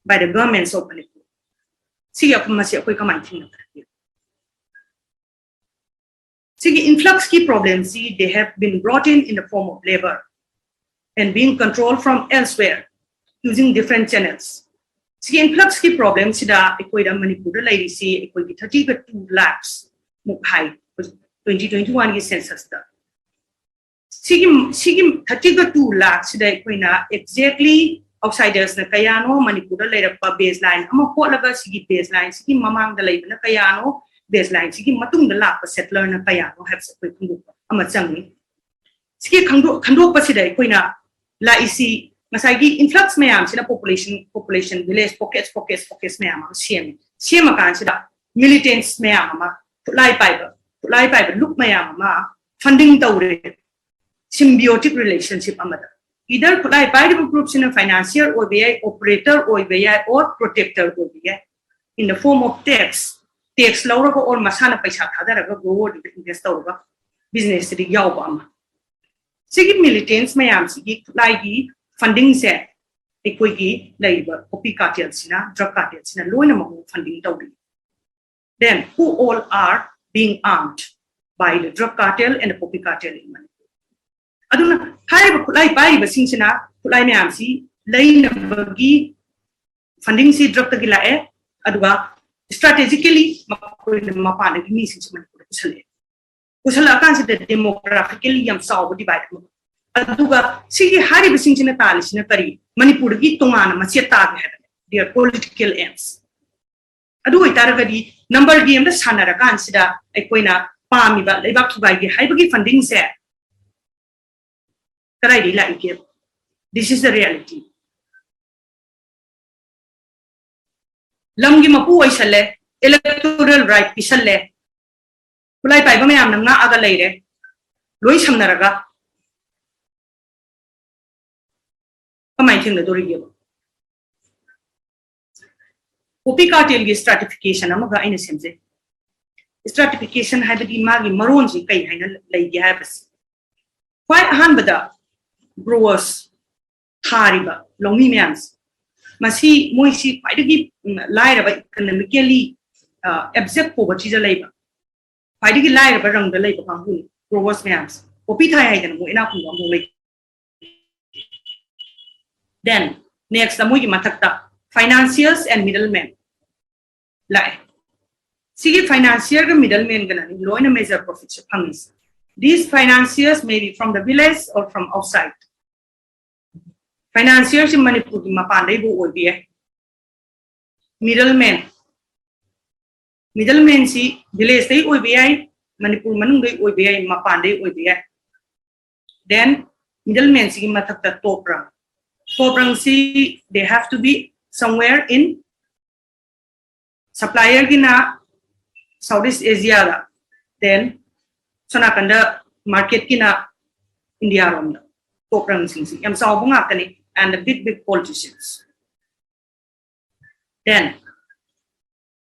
by the governments of Manipur. ꯁꯤꯒꯤ ꯑꯄꯨꯝꯕꯁꯤ ꯑꯩꯈꯣꯏ ꯀꯃꯥꯏꯅ ꯊꯦꯡꯅꯒꯗꯒꯦ? ꯁꯤꯒꯤ ꯏꯟꯐ꯭ꯂꯛꯁꯀꯤ ꯄ꯭ꯔꯣꯕ꯭ꯂꯦꯝꯁꯤ they have been brought in in the form of labor and being controlled from elsewhere using different channels. ꯁꯤꯒꯤ ꯏꯟꯐ꯭ꯂꯛꯁꯀꯤ ꯄ꯭ꯔꯣꯕ꯭ꯂꯦꯝꯁꯤꯗ ꯑꯩꯈꯣꯏꯗ ꯃꯅꯤꯄꯨꯔꯗ ꯂꯩꯔꯤꯁꯤ ꯑꯩꯈꯣꯏꯒꯤ thirty two lakhs ꯃꯨꯛ ꯍꯥꯏ ꯍꯧꯖꯤꯛ twenty twenty one ꯒꯤ ꯁꯦꯟꯁꯁꯇ꯫ ꯁꯤꯒꯤ ꯁꯤꯒꯤ thirty two ꯂꯥꯛꯁꯤꯗ ꯑꯩꯈꯣꯏꯅ exactly ꯑꯥꯎꯠꯁꯥꯏꯗꯔꯁꯅ ꯀꯌꯥꯅꯣ, ꯃꯅꯤꯄꯨꯔꯗ ꯂꯩꯔꯛꯄ ꯕꯦꯖ ꯂꯥꯏꯟ ꯑꯃ ꯍꯣꯠꯂꯒ ꯁꯤꯒꯤ ꯕꯦꯖ ꯂꯥꯏꯟꯁꯤꯒꯤ ꯃꯃꯥꯡꯗ ꯂꯩꯕꯅ ꯀꯌꯥꯅꯣ, ꯕꯦꯖ ꯂꯥꯏꯟꯁꯤꯒꯤ ꯃꯇꯨꯡꯗ ꯂꯥꯛꯄ ꯁꯦꯇꯂꯔꯅ ꯀꯌꯥꯅꯣ ꯍꯥꯏꯕꯁꯦ ꯑꯩꯈꯣꯏ ꯈꯪꯗꯣꯛꯄ ꯑꯃ ꯆꯪꯉꯤ꯫ ꯁꯤꯒꯤ ꯈꯪꯗꯣꯛ ꯈꯟꯗꯣꯛꯄꯁꯤꯗ ꯑꯩꯈꯣꯏꯅ ꯂꯥꯛꯏꯁꯤ ꯉꯁꯥꯏꯒꯤ ꯏꯟꯐ꯭ꯂꯛꯁ ꯃꯌꯥꯝꯁꯤꯅ population population village pockets pockets pockets ꯃꯌꯥꯝ ꯑꯃ ꯁꯦꯝꯃꯤ꯫ ꯁꯦꯝꯃꯀꯥꯟꯁꯤꯗ ꯃꯤꯂꯤꯇꯦꯟꯁ ꯃꯌꯥꯝ ꯑꯃ, ꯈꯨꯠꯂꯥꯏ ꯄꯥꯏꯕ ꯈꯨꯠꯂꯥꯏ ꯄꯥꯏꯕ ꯂꯨꯞ ꯃꯌꯥꯝ ꯑꯃ ꯐꯟꯗꯤꯡ ꯇꯧꯔꯦ꯫ ꯁꯤꯝꯕꯤꯌꯣꯇꯤꯛ ꯔꯤꯂꯦꯁꯟꯁꯤꯞ ꯑꯃꯗ ꯏꯗꯔ ꯈꯨꯠꯂꯥꯏ ꯄꯥꯏꯔꯤꯕ ꯒ꯭ꯔꯨꯞꯁꯤꯅ ꯐꯥꯏꯅꯥꯟꯁꯤꯌꯔ ꯑꯣꯏꯕ ꯌꯥꯏ, ꯑꯣꯄꯔꯦꯇꯔ ꯑꯣꯏꯕ ꯌꯥꯏ, ꯑꯣꯔ ꯄ꯭ꯔꯣꯇꯦꯛꯇꯔ ꯑꯣꯏꯕ ꯌꯥꯏ꯫ In the form of tax, tax ꯂꯧꯔꯒ ꯑꯣꯔ ꯃꯁꯥꯅ ꯄꯩꯁꯥ ꯊꯥꯗꯔꯒ ꯒ꯭ꯔꯣꯋꯔꯗꯨꯗ ꯏꯟꯚꯦꯁ ꯇꯧꯔꯒ ꯕꯤꯖꯤꯅꯦꯁꯇꯗꯤ ꯌꯥꯎꯕ ꯑꯃ꯫ ꯁꯤꯒꯤ ꯃꯤꯂꯤꯇꯦꯟꯁ ꯃꯌꯥꯝꯁꯤꯒꯤ ꯈꯨꯠꯂꯥꯏꯒꯤ ꯐꯟꯗꯤꯡꯁꯦ ꯑꯩꯈꯣꯏꯒꯤ ꯂꯩꯔꯤꯕ ꯄꯣꯄꯤ ꯀꯥꯔꯇꯦꯜꯁꯤꯅ, ꯗ꯭ꯔꯒ ꯀꯥꯔꯇꯦꯜꯁꯤꯅ ꯂꯣꯏꯅꯃꯛ ꯐꯟꯗꯤꯡ ꯇꯧꯔꯤ꯫ Then who all are being armed by the drug cartel and the poppy cartel in Manipur? ꯑꯗꯨꯅ ꯍꯥꯏꯔꯤꯕ ꯈꯨꯠꯂꯥꯏ ꯄꯥꯏꯔꯤꯕꯁꯤꯡꯁꯤꯅ ꯈꯨꯠꯂꯥꯏ ꯃꯌꯥꯝꯁꯤ ꯂꯩꯅꯕꯒꯤ ꯐꯟꯗꯤꯡꯁꯤ ꯗ꯭ꯔꯒꯇꯒꯤ ꯂꯥꯛꯑꯦ, ꯑꯗꯨꯒ ꯁ꯭ꯇ꯭ꯔꯥꯇꯦꯖꯤꯀꯦꯂꯤ ꯃꯈꯣꯏꯅ ꯃꯄꯥꯟꯗꯒꯤ ꯃꯤꯁꯤꯡꯁꯤ ꯃꯅꯤꯄꯨꯔꯗ ꯄꯨꯁꯜꯂꯛꯑꯦ꯫ ꯄꯨꯁꯜꯂꯛꯑꯀꯥꯟꯁꯤꯗ ꯗꯦꯃꯣꯒ꯭ꯔꯥꯐꯤꯀꯦꯂꯤ ꯌꯥꯝ ꯆꯥꯎꯕ ꯗꯤꯚꯥꯏꯠ ꯑꯃ꯫ ꯑꯗꯨꯒ ꯁꯤꯒꯤ ꯍꯥꯏꯔꯤꯕꯁꯤꯡꯁꯤꯅ ꯇꯥꯜꯂꯤꯁꯤꯅ ꯀꯔꯤ? ꯃꯅꯤꯄꯨꯔꯗꯒꯤ ꯇꯣꯉꯥꯟꯅ ꯃꯆꯦꯠ ꯇꯥꯒꯦ ꯍꯥꯏꯕꯅꯦ꯫ Their political aims. ꯑꯗꯨ ꯑꯣꯏꯇꯥꯔꯒꯗꯤ ꯅꯝꯕꯔ ꯒꯦꯝꯗ ꯁꯥꯟꯅꯔꯀꯥꯟꯁꯤꯗ ꯑꯩꯈꯣꯏꯅ ꯄꯥꯝꯃꯤꯕ ꯂꯩꯕꯥꯛ ꯊꯨꯒꯥꯏꯒꯦ ꯍꯥꯏꯕꯒꯤ ꯐꯟꯗꯤꯡꯁꯦ ꯀꯗꯥꯏꯗꯒꯤ ꯂꯥꯛꯏꯒꯦ? This is the reality. ꯂꯝꯒꯤ ꯃꯄꯨ ꯑꯣꯏꯁꯜꯂꯦ, ꯏꯂꯦꯛꯇꯣꯔꯦꯜ ꯔꯥꯏꯠ ꯄꯤꯁꯜꯂꯦ, ꯈꯨꯠꯂꯥꯏ ꯄꯥꯏꯕ ꯃꯌꯥꯝꯅ ꯉꯥꯛꯑꯒ ꯂꯩꯔꯦ, ꯂꯣꯏ ꯁꯝꯅꯔꯒ ꯀꯃꯥꯏꯅ ꯊꯦꯡꯅꯗꯣꯔꯤꯒꯦꯕ? ꯄꯣꯄꯤ ꯀꯥꯔꯇꯦꯜꯒꯤ ꯁ꯭ꯇ꯭ꯔꯥꯇꯤꯐꯤꯀꯦꯁꯟ ꯑꯃꯒ ꯑꯩꯅ ꯁꯦꯝꯖꯩ꯫ ꯁ꯭ꯇ꯭ꯔꯥꯇꯤꯐꯤꯀꯦꯁꯟ ꯍꯥꯏꯕꯗꯤ ꯃꯥꯒꯤ ꯃꯔꯣꯟꯁꯤ ꯀꯩ ꯍꯥꯏꯅ ꯂꯩꯒꯦ ꯍꯥꯏꯕꯁꯤ꯫ ꯈ꯭ꯋꯥꯏ ꯑꯍꯥꯟꯕꯗ growers ꯊꯥꯔꯤꯕ ꯂꯧꯃꯤ ꯃꯌꯥꯝꯁꯦ, ꯃꯁꯤ ꯃꯣꯏꯁꯤ ꯈ꯭ꯋꯥꯏꯗꯒꯤ ꯎꯝ, ꯂꯥꯏꯔꯕ, economically abject povertyꯗ ꯂꯩꯕ, ꯈ꯭ꯋꯥꯏꯗꯒꯤ ꯂꯥꯏꯔꯕ ꯔꯪꯗ ꯂꯩꯕ ꯀꯥꯡꯕꯨꯅꯤ growers ꯃꯌꯥꯝꯁꯦ꯫ ꯄꯣꯄꯤ ꯊꯥꯏ ꯍꯥꯏꯗꯅ ꯃꯣꯏ ꯏꯅꯥꯛ ꯈꯨꯟꯕ ꯑꯃꯐꯥꯎ ꯂꯩꯇꯦ꯫ Then next ꯃꯣꯏꯒꯤ ꯃꯊꯛꯇ financiers and middlemen ꯂꯥꯛꯑꯦ꯫ ꯁꯤꯒꯤ financierꯒ middlemanꯒꯅꯅꯤ ꯂꯣꯏꯅ major profitꯁꯦ ꯐꯪꯉꯤꯁꯦ꯫ These financiers may be from the village or from outside. Financierꯁꯤ ꯃꯅꯤꯄꯨꯔꯒꯤ ꯃꯄꯥꯟꯗꯩꯕꯨ ꯑꯣꯏꯕ ꯌꯥꯏ꯫ Middleman, middlemanꯁꯤ villageꯇꯩ ꯑꯣꯏꯕ ꯌꯥꯏ, ꯃꯅꯤꯄꯨꯔ ꯃꯅꯨꯡꯗꯩ ꯑꯣꯏꯕ ꯌꯥꯏ, ꯃꯄꯥꯟꯗꯩ ꯑꯣꯏꯕ ꯌꯥꯏ꯫ Then middlemanꯁꯤꯒꯤ ꯃꯊꯛꯇ top rung, top rungꯁꯤ they have to be somewhere in supplierꯒꯤꯅ South East Asiaꯗ, then ꯁꯣꯝ ꯅꯥꯀꯟꯗ marketꯀꯤꯅ India ꯔꯣꯝꯗ꯫ Top rungꯁꯤꯡꯁꯤ ꯌꯥꯝ ꯆꯥꯎꯕ ꯉꯥꯛꯇꯅꯤ, and the big big politicians. Then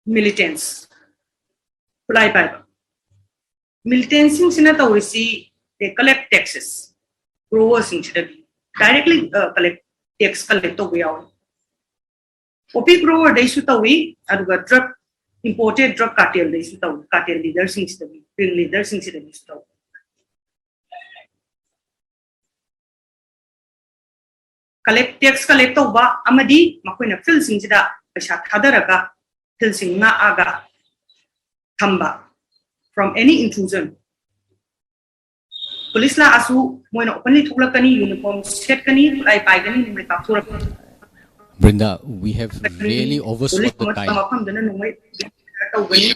militants, ꯈꯨꯠꯂꯥꯏ ꯄꯥꯏꯕ militantꯁꯤꯡꯁꯤꯅ ꯇꯧꯔꯤꯁꯤ, they collect taxes growerꯁꯤꯡꯁꯤꯗꯒꯤ directly, uh, collect, tax collect ꯇꯧꯕ ꯌꯥꯎꯏ꯫ Poppy growerꯗꯩꯁꯨ ꯇꯧꯏ, ꯑꯗꯨꯒ drug, imported drug cartelꯗꯩꯁꯨ ꯇꯧꯏ, cartel leaderꯁꯤꯡꯁꯤꯗꯒꯤ, ring leaderꯁꯤꯡꯁꯤꯗꯒꯤꯁꯨ ꯇꯧꯏ꯫ Collect, tax collect ꯇꯧꯕ ꯑꯃꯗꯤ ꯃꯈꯣꯏꯅ fieldꯁꯤꯡꯁꯤꯗ ꯄꯩꯁꯥ ꯊꯥꯗꯔꯒ fieldꯁꯤꯡ ꯉꯥꯛꯑꯒ ꯊꯝꯕ from any intrusion꯫ Police ꯂꯥꯛꯑꯁꯨ ꯃꯣꯏꯅ openly ꯊꯣꯛꯂꯛꯀꯅꯤ, uniform ꯁꯦꯠꯀꯅꯤ, ꯈꯨꯠꯂꯥꯏ ꯄꯥꯏꯒꯅꯤ, ꯅꯣꯡꯃꯩ ꯀꯥꯞꯊꯣꯔꯛꯀꯅꯤ꯫ Brinda, we have really overshot the Police time. ꯃꯐꯝꯗꯨꯅ ꯅꯣꯡꯃꯩ ꯇꯧꯒꯅꯤ꯫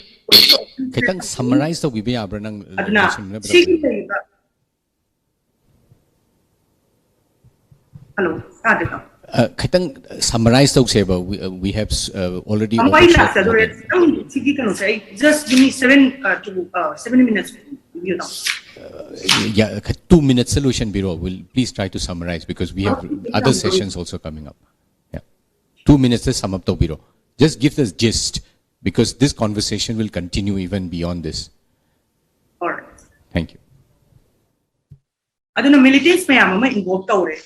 ꯈꯤꯇꯪ summarize ꯇꯧꯕꯤꯕ ꯌꯥꯕ꯭ꯔꯥ ꯅꯪ ꯑꯗꯨꯅ ꯂꯣꯏꯁꯤꯟꯅꯕꯗ? ꯁꯤꯒꯤ ꯂꯩꯔꯤꯕ, hello, ꯇꯥꯗꯦꯀꯣ? ꯑ, ꯈꯤꯇꯪ summarize ꯇꯧꯁꯦꯕ. We, uh, we have uh, already ꯑꯃꯨꯛ ꯑꯩ overshot ꯂꯥꯛꯆꯗꯣꯔꯦ꯫ the time. ꯈꯤꯇꯪ ꯁꯤꯒꯤ ꯀꯩꯅꯣꯁꯦ ꯑꯩ just give me seven, uh, to, uh, seven minutes ꯄꯤꯕꯤꯌꯨ ꯇꯥꯃꯣ꯫ Yeah, two minutes say ꯂꯣꯏꯁꯤꯟꯕꯤꯔꯣ. We'll please try to summarize because we have Okay, other yeah, sessions also coming up. Yeah. Two minutes say sum up ꯇꯧꯕꯤꯔꯣ. Just give the gist because this conversation will continue even beyond this. Alright. Thank you. ꯑꯗꯨꯅ militants ꯃꯌꯥꯝ ꯑꯃ involve ꯇꯧꯔꯦ꯫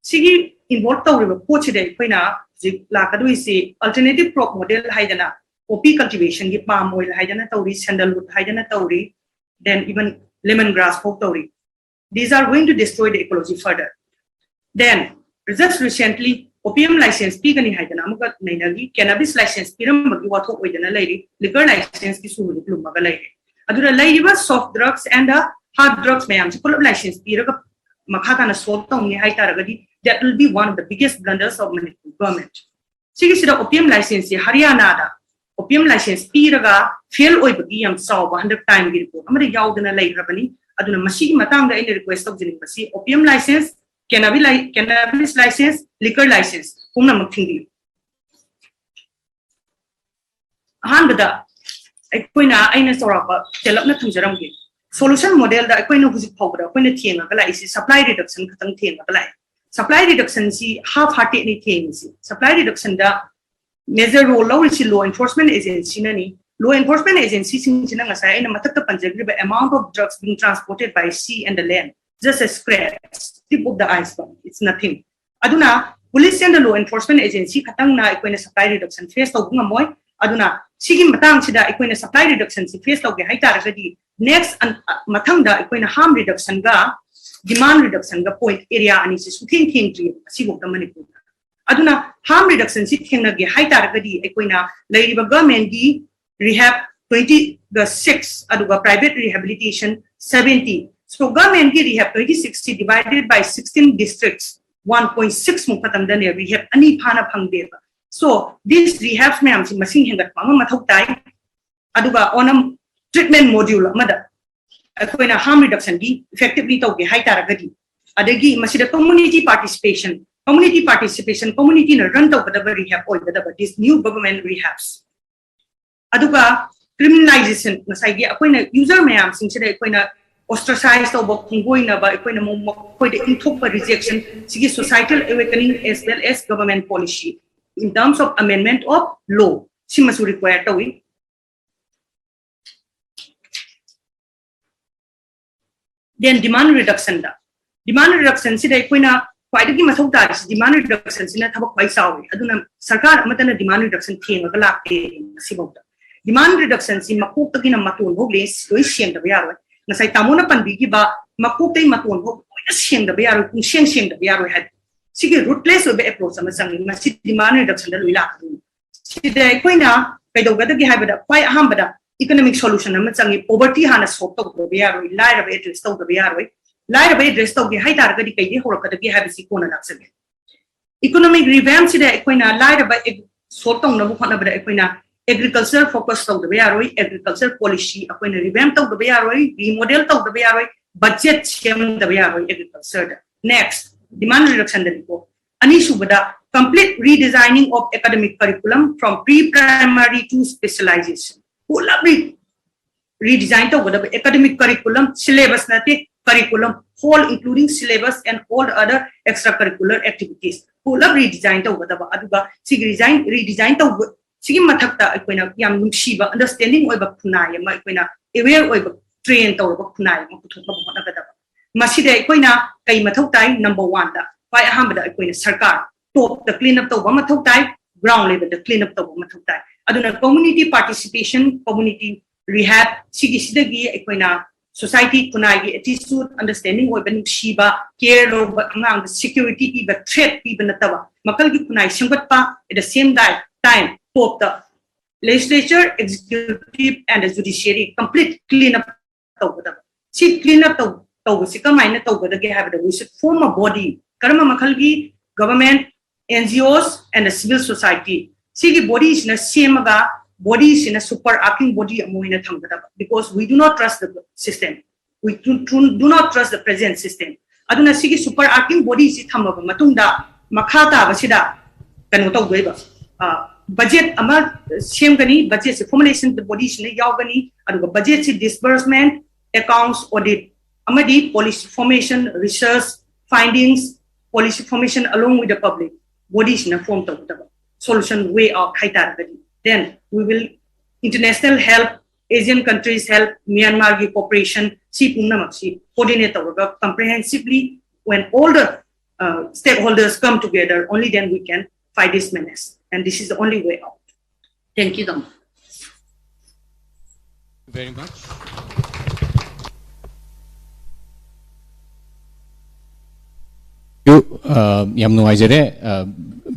ꯁꯤꯒꯤ involve ꯇꯧꯔꯤꯕ ꯄꯣꯠꯁꯤꯗ ꯑꯩꯈꯣꯏꯅ ꯍꯧꯖꯤꯛ ꯂꯥꯛꯀꯗꯣꯏꯁꯤ alternative crop model ꯍꯥꯏꯗꯅ poppy cultivation ꯒꯤ palm oil ꯍꯥꯏꯗꯅ ꯇꯧꯔꯤ, sandalwood ꯍꯥꯏꯗꯅ ꯇꯧꯔꯤ, then even lemon grass ꯐꯥꯎ ꯇꯧꯔꯤ꯫ These are going to destroy the ecology further. Then just recently opium license ꯄꯤꯒꯅꯤ ꯍꯥꯏꯗꯅ ꯑꯃꯨꯛꯀ ꯅꯩꯅꯈꯤ꯫ Cannabis license ꯄꯤꯔꯝꯕꯒꯤ ꯋꯥꯊꯣꯛ ꯑꯣꯏꯗꯅ ꯂꯩꯔꯤ꯫ Liquor license ꯀꯤꯁꯨ ꯍꯧꯖꯤꯛ ꯂꯨꯝꯃꯒ ꯂꯩꯔꯦ꯫ ꯑꯗꯨꯅ ꯂꯩꯔꯤꯕ soft drugs and the hard drugs ꯃꯌꯥꯝꯁꯤ ꯄꯨꯂꯞ license ꯄꯤꯔꯒ ꯃꯈꯥ ꯇꯥꯅ solve ꯇꯧꯅꯤ ꯍꯥꯏꯇꯥꯔꯒꯗꯤ, that will be one of the biggest blunders of Manipur government. ꯁꯤꯒꯤꯁꯤꯗ opium license ꯁꯤ ꯍꯔꯤꯌꯥꯅꯥꯗ opium license ꯄꯤꯔꯒ fail ꯑꯣꯏꯕꯒꯤ ꯌꯥꯝ ꯆꯥꯎꯕ ꯍꯟꯗꯛ time ꯒꯤ report ꯑꯃꯗ ꯌꯥꯎꯗꯅ ꯂꯩꯈ꯭ꯔꯕꯅꯤ꯫ ꯑꯗꯨꯅ ꯃꯁꯤꯒꯤ ꯃꯇꯥꯡꯗ ꯑꯩꯅ request ꯇꯧꯖꯅꯤꯡꯕꯁꯤ opium license, cannabis li-, cannabis license, liquor license ꯄꯨꯝꯅꯃꯛ ꯊꯤꯡꯕꯤꯌꯨ꯫ ꯑꯍꯥꯟꯕꯗ ꯑꯩꯈꯣꯏꯅ, ꯑꯩꯅ ꯆꯥꯎꯔꯥꯛꯄ ꯇꯦꯜꯂꯞꯅ ꯊꯝꯖꯔꯝꯒꯦ꯫ Solution model ꯗ ꯑꯩꯈꯣꯏꯅ ꯍꯧꯖꯤꯛ ꯐꯥꯎꯕꯗ ꯑꯩꯈꯣꯏꯅ ꯊꯦꯡꯉꯒ ꯂꯥꯛꯏꯁꯤ supply reduction ꯈꯛꯇꯪ ꯊꯦꯡꯉꯒ ꯂꯥꯛꯑꯦ꯫ Supply reduction ꯁꯤ half hearted ꯅꯤ ꯊꯦꯡꯉꯤꯁꯤ꯫ Supply reduction ꯗ major role ꯂꯧꯔꯤꯁꯤ law enforcement agency ꯅꯅꯤ꯫ Law enforcement agency ꯁꯤꯡꯁꯤꯅ ꯉꯁꯥꯏ ꯑꯩꯅ ꯃꯊꯛꯇ ꯄꯟꯖꯈ꯭ꯔꯤꯕ amount of drugs being transported by sea and the land, just a scratch, tip of the iceberg, it's nothing. ꯑꯗꯨꯅ police and the law enforcement agency ꯈꯛꯇꯪꯅ ꯑꯩꯈꯣꯏꯅ supply reduction face ꯇꯧꯕ ꯉꯝꯃꯣꯏ꯫ ꯑꯗꯨꯅ ꯁꯤꯒꯤ ꯃꯇꯥꯡꯁꯤꯗ ꯑꯩꯈꯣꯏꯅ supply reduction ꯁꯤ face ꯇꯧꯒꯦ ꯍꯥꯏꯇꯥꯔꯒꯗꯤ next ꯑꯟ-, ꯑ, ꯃꯊꯪꯗ ꯑꯩꯈꯣꯏꯅ harm reduction ꯒ demand reduction ꯒ point area ꯑꯅꯤꯁꯤ ꯁꯨꯊꯦꯡ ꯊꯦꯡꯗ꯭ꯔꯤꯑꯕ ꯉꯁꯤꯐꯥꯎꯗ ꯃꯅꯤꯄꯨꯔꯗ꯫ ꯑꯗꯨꯅ harm reduction ꯁꯤ ꯊꯦꯡꯅꯒꯦ ꯍꯥꯏꯇꯥꯔꯒꯗꯤ ꯑꯩꯈꯣꯏꯅ ꯂꯩꯔꯤꯕ government ꯀꯤ rehab twenty ꯒ six ꯑꯗꯨꯒ private rehabilitation seventy꯫ So government ꯀꯤ rehab twenty six ꯁꯤ divided by sixteen districts, one point six ꯃꯨꯛ ꯈꯛꯇꯪꯗꯅꯦ rehab ꯑꯅꯤ ꯐꯥꯅ ꯐꯪꯗꯦꯕ꯫ So this rehabs ꯃꯌꯥꯝꯁꯤ ꯃꯁꯤꯡ ꯍꯦꯟꯒꯠꯄ ꯑꯃ ꯃꯊꯧ ꯇꯥꯏ꯫ ꯑꯗꯨꯒ on a treatment module ꯑꯃꯗ ꯑꯩꯈꯣꯏꯅ harm reduction ꯒꯤ effectively ꯇꯧꯒꯦ ꯍꯥꯏꯇꯥꯔꯒꯗꯤ, ꯑꯗꯒꯤ ꯃꯁꯤꯗ community participation, community participation, community ꯅ run ꯇꯧꯒꯗꯕ rehab ꯑꯣꯏꯒꯗꯕ this new government rehabs꯫ ꯑꯗꯨꯒ criminalization, ꯉꯁꯥꯏꯒꯤ ꯑꯩꯈꯣꯏꯅ user ꯃꯌꯥꯝꯁꯤꯡꯁꯤꯗ ꯑꯩꯈꯣꯏꯅ ostracize ꯇꯧꯕ, ꯈꯣꯡꯒꯣꯏꯅꯕ, ꯑꯩꯈꯣꯏꯅ ꯃꯣ-, ꯃꯈꯣꯏꯗ ꯏꯟꯊꯣꯛꯄ rejection, ꯁꯤꯒꯤ social awakening as well as government policy in terms of amendment of law, ꯁꯤꯃꯁꯨ require ꯇꯧꯏ꯫ Then demand reduction ꯗ, demand reduction ꯁꯤꯗ ꯑꯩꯈꯣꯏꯅ ꯈ꯭ꯋꯥꯏꯗꯒꯤ ꯃꯊꯧ ꯇꯥꯔꯤꯁꯤ demand reduction ꯁꯤꯅ ꯊꯕꯛ ꯈ꯭ꯋꯥꯏ ꯆꯥꯎꯏ꯫ ꯑꯗꯨꯅ ꯁꯔꯀꯥꯔ ꯑꯃꯠꯇꯅ demand reduction ꯊꯦꯡꯉꯒ ꯂꯥꯛꯇꯦ ꯉꯁꯤꯐꯥꯎꯗ꯫ Demand reduction ꯁꯤ ꯃꯀꯣꯛꯇꯒꯤꯅ ꯃꯇꯣꯟꯐꯥꯎ ꯂꯦ-, ꯂꯣꯏ ꯁꯦꯡꯗꯕ ꯌꯥꯔꯣꯏ꯫ ꯉꯁꯥꯏ ꯇꯥꯃꯣꯅ ꯄꯟꯕꯤꯈꯤꯕ ꯃꯀꯣꯛꯇꯩ ꯃꯇꯣꯟꯐꯥꯎ ꯂꯣꯏꯅ ꯁꯦꯡꯗꯕ ꯌꯥꯔꯣꯏ, ꯄꯨꯡꯁꯦꯡ ꯁꯦꯡꯗꯕ ꯌꯥꯔꯣꯏ ꯍꯥꯏꯕ꯫ ꯁꯤꯒꯤ ruthless ꯑꯣꯏꯕ approach ꯑꯃ ꯆꯪꯉꯤ꯫ ꯃꯁꯤ demand reduction ꯗ ꯂꯣꯏ ꯂꯥꯛꯀꯗꯣꯏꯅꯤ꯫ ꯁꯤꯗ ꯑꯩꯈꯣꯏꯅ ꯀꯩꯗꯧꯒꯗꯒꯦ ꯍꯥꯏꯕꯗ, ꯈ꯭ꯋꯥꯏ ꯑꯍꯥꯟꯕꯗ economic solution ꯑꯃ ꯆꯪꯉꯤ꯫ Poverty ꯍꯥꯟꯅ solve ꯇꯧꯗꯕ ꯌꯥꯔꯣꯏ, ꯂꯥꯏꯔꯕ address ꯇꯧꯗꯕ ꯌꯥꯔꯣꯏ꯫ ꯂꯥꯏꯔꯕ address ꯇꯧꯒꯦ ꯍꯥꯏ ꯇꯥꯔꯒꯗꯤ ꯀꯩꯗꯩ ꯍꯧꯔꯛꯀꯗꯒꯦ ꯍꯥꯏꯕꯁꯤ ꯀꯣꯟꯅ ꯂꯥꯛꯆꯒꯦ꯫ Economic revamp ꯁꯤꯗ ꯑꯩꯈꯣꯏꯅ ꯂꯥꯏꯔꯕ ag-, solve ꯇꯧꯅꯕ ꯍꯣꯠꯅꯕꯗ ꯑꯩꯈꯣꯏꯅ agriculture focus ꯇꯧꯗꯕ ꯌꯥꯔꯣꯏ, agriculture policy ꯑꯩꯈꯣꯏꯅ revamp ꯇꯧꯗꯕ ꯌꯥꯔꯣꯏ, remodel ꯇꯧꯗꯕ ꯌꯥꯔꯣꯏ, budget ꯁꯦꯝꯗꯕ ꯌꯥꯔꯣꯏ agriculture ꯗ꯫ Next, demand reduction ꯗꯅꯤꯀꯣ꯫ ꯑꯅꯤꯁꯨꯕꯗ, complete redesigning of academic curriculum from pre-primary to specialization꯫ ꯄꯨꯂꯞ re-, redesign ꯇꯧꯒꯗꯕ, academic curriculum, syllabus ꯅꯠꯇꯦ, curriculum, whole including syllabus and all other extracurricular activities ꯄꯨꯂꯞ redesign ꯇꯧꯒꯗꯕ꯫ ꯑꯗꯨꯒ ꯁꯤꯒꯤ resign, redesign ꯇꯧꯕ, ꯁꯤꯒꯤ ꯃꯊꯛꯇ ꯑꯩꯈꯣꯏꯅ ꯌꯥꯝ ꯅꯨꯡꯁꯤꯕ, understanding ꯑꯣꯏꯕ ꯈꯨꯟꯅꯥꯏ ꯑꯃ, ꯑꯩꯈꯣꯏꯅ aware ꯑꯣꯏꯕ, train ꯇꯧꯔꯕ ꯈꯨꯟꯅꯥꯏ ꯑꯃ ꯄꯨꯊꯣꯛꯅꯕ ꯍꯣꯠꯅꯒꯗꯕ꯫ ꯃꯁꯤꯗ ꯑꯩꯈꯣꯏꯅ ꯀꯩ ꯃꯊꯧ ꯇꯥꯏ? Number one ꯗ, ꯈ꯭ꯋꯥꯏ ꯑꯍꯥꯟꯕꯗ ꯑꯩꯈꯣꯏꯅ ꯁꯔꯀꯥꯔ, top ꯇ clean up ꯇꯧꯕ ꯃꯊꯧ ꯇꯥꯏ, ground level ꯗ clean up ꯇꯧꯕ ꯃꯊꯧ ꯇꯥꯏ꯫ ꯑꯗꯨꯅ community participation, community rehab, ꯁꯤꯒꯤꯁꯤꯗꯒꯤ ꯑꯩꯈꯣꯏꯅ society, ꯈꯨꯟꯅꯥꯏꯒꯤ attitude, understanding ꯑꯣꯏꯕ, ꯅꯨꯡꯁꯤꯕ, care ꯂꯧꯕ, ꯑꯉꯥꯡꯗ security ꯄꯤꯕ, threat ꯄꯤꯕ ꯅꯠꯇꯕ, ꯃꯈꯜꯒꯤ ꯈꯨꯟꯅꯥꯏ ꯁꯦꯝꯒꯠꯄ, at the same time, time, top ꯇ legislature, executive and the judiciary complete clean up ꯇꯧꯒꯗꯕ꯫ ꯁꯤ clean up ꯇꯧ-, ꯇꯧꯕꯁꯤ ꯀꯃꯥꯏꯅ ꯇꯧꯒꯗꯒꯦ ꯍꯥꯏꯕꯗ, we should form a body꯫ ꯀꯔꯝꯕ ꯃꯈꯜꯒꯤ? Government, N G Os and the civil society꯫ ꯁꯤꯒꯤ body ꯁꯤꯅ ꯁꯦꯝꯃꯒ, body ꯁꯤꯅ super arching body ꯑꯃ ꯑꯣꯏꯅ ꯊꯝꯒꯗꯕ, because we do not trust the system, we do, do, do not trust the present system꯫ ꯑꯗꯨꯅ ꯁꯤꯒꯤ super arching body ꯁꯤ ꯊꯝꯃꯕ ꯃꯇꯨꯡꯗ, ꯃꯈꯥ ꯇꯥꯕꯁꯤꯗ ꯀꯩꯅꯣ ꯇꯧꯗꯣꯏꯕ, ꯑ, budget ꯑꯃ ꯁꯦꯝꯒꯅꯤ꯫ Budget ꯁꯤ formulation body ꯁꯤꯅ ꯌꯥꯎꯒꯅꯤ꯫ ꯑꯗꯨꯒ budget ꯁꯤ disbursement, accounts, audit ꯑꯃꯗꯤ policy formation, research, findings, policy formation along with the public, body ꯁꯤꯅ form ꯇꯧꯒꯗꯕ, solution, way out ꯍꯥꯏꯇꯥꯔꯒꯗꯤ꯫ Then we will international help, Asian countries help, Myanmarꯒꯤ cooperation, ꯁꯤ ꯄꯨꯝꯅꯃꯛꯁꯤ coordinate ꯇꯧꯔꯒ comprehensively, when all the uh, stakeholders come together, only then we can fight this menace. And this is the only way out. Thank you, Dom. Very much. You, uh, ꯌꯥꯝ ꯅꯨꯡꯉꯥꯏꯖꯔꯦ꯫ Uh,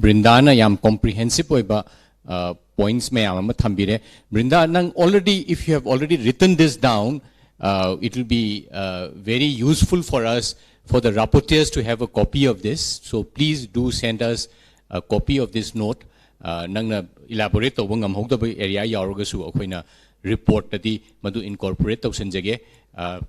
ꯕ꯭ꯔꯤꯟꯗꯥꯅ ꯌꯥꯝ comprehensive ꯑꯣꯏꯕ uh, points ꯃꯌꯥꯝ ꯑꯃ ꯊꯝꯕꯤꯔꯦ꯫ ꯕ꯭ꯔꯤꯟꯗꯥ, ꯅꯪ already, if you have already written this down, uh, it will be uh, very useful for us, for the rapporteurs to have a copy of this. So please do send us a copy of this note. Uh, ꯅꯪꯅ elaborate ꯇꯧꯕ ꯉꯝꯍꯧꯗꯕ area ꯌꯥꯎꯔꯒꯁꯨ ꯑꯩꯈꯣꯏꯅ report ꯇꯗꯤ ꯃꯗꯨ incorporate ꯇꯧꯁꯟꯖꯒꯦ꯫ Uh,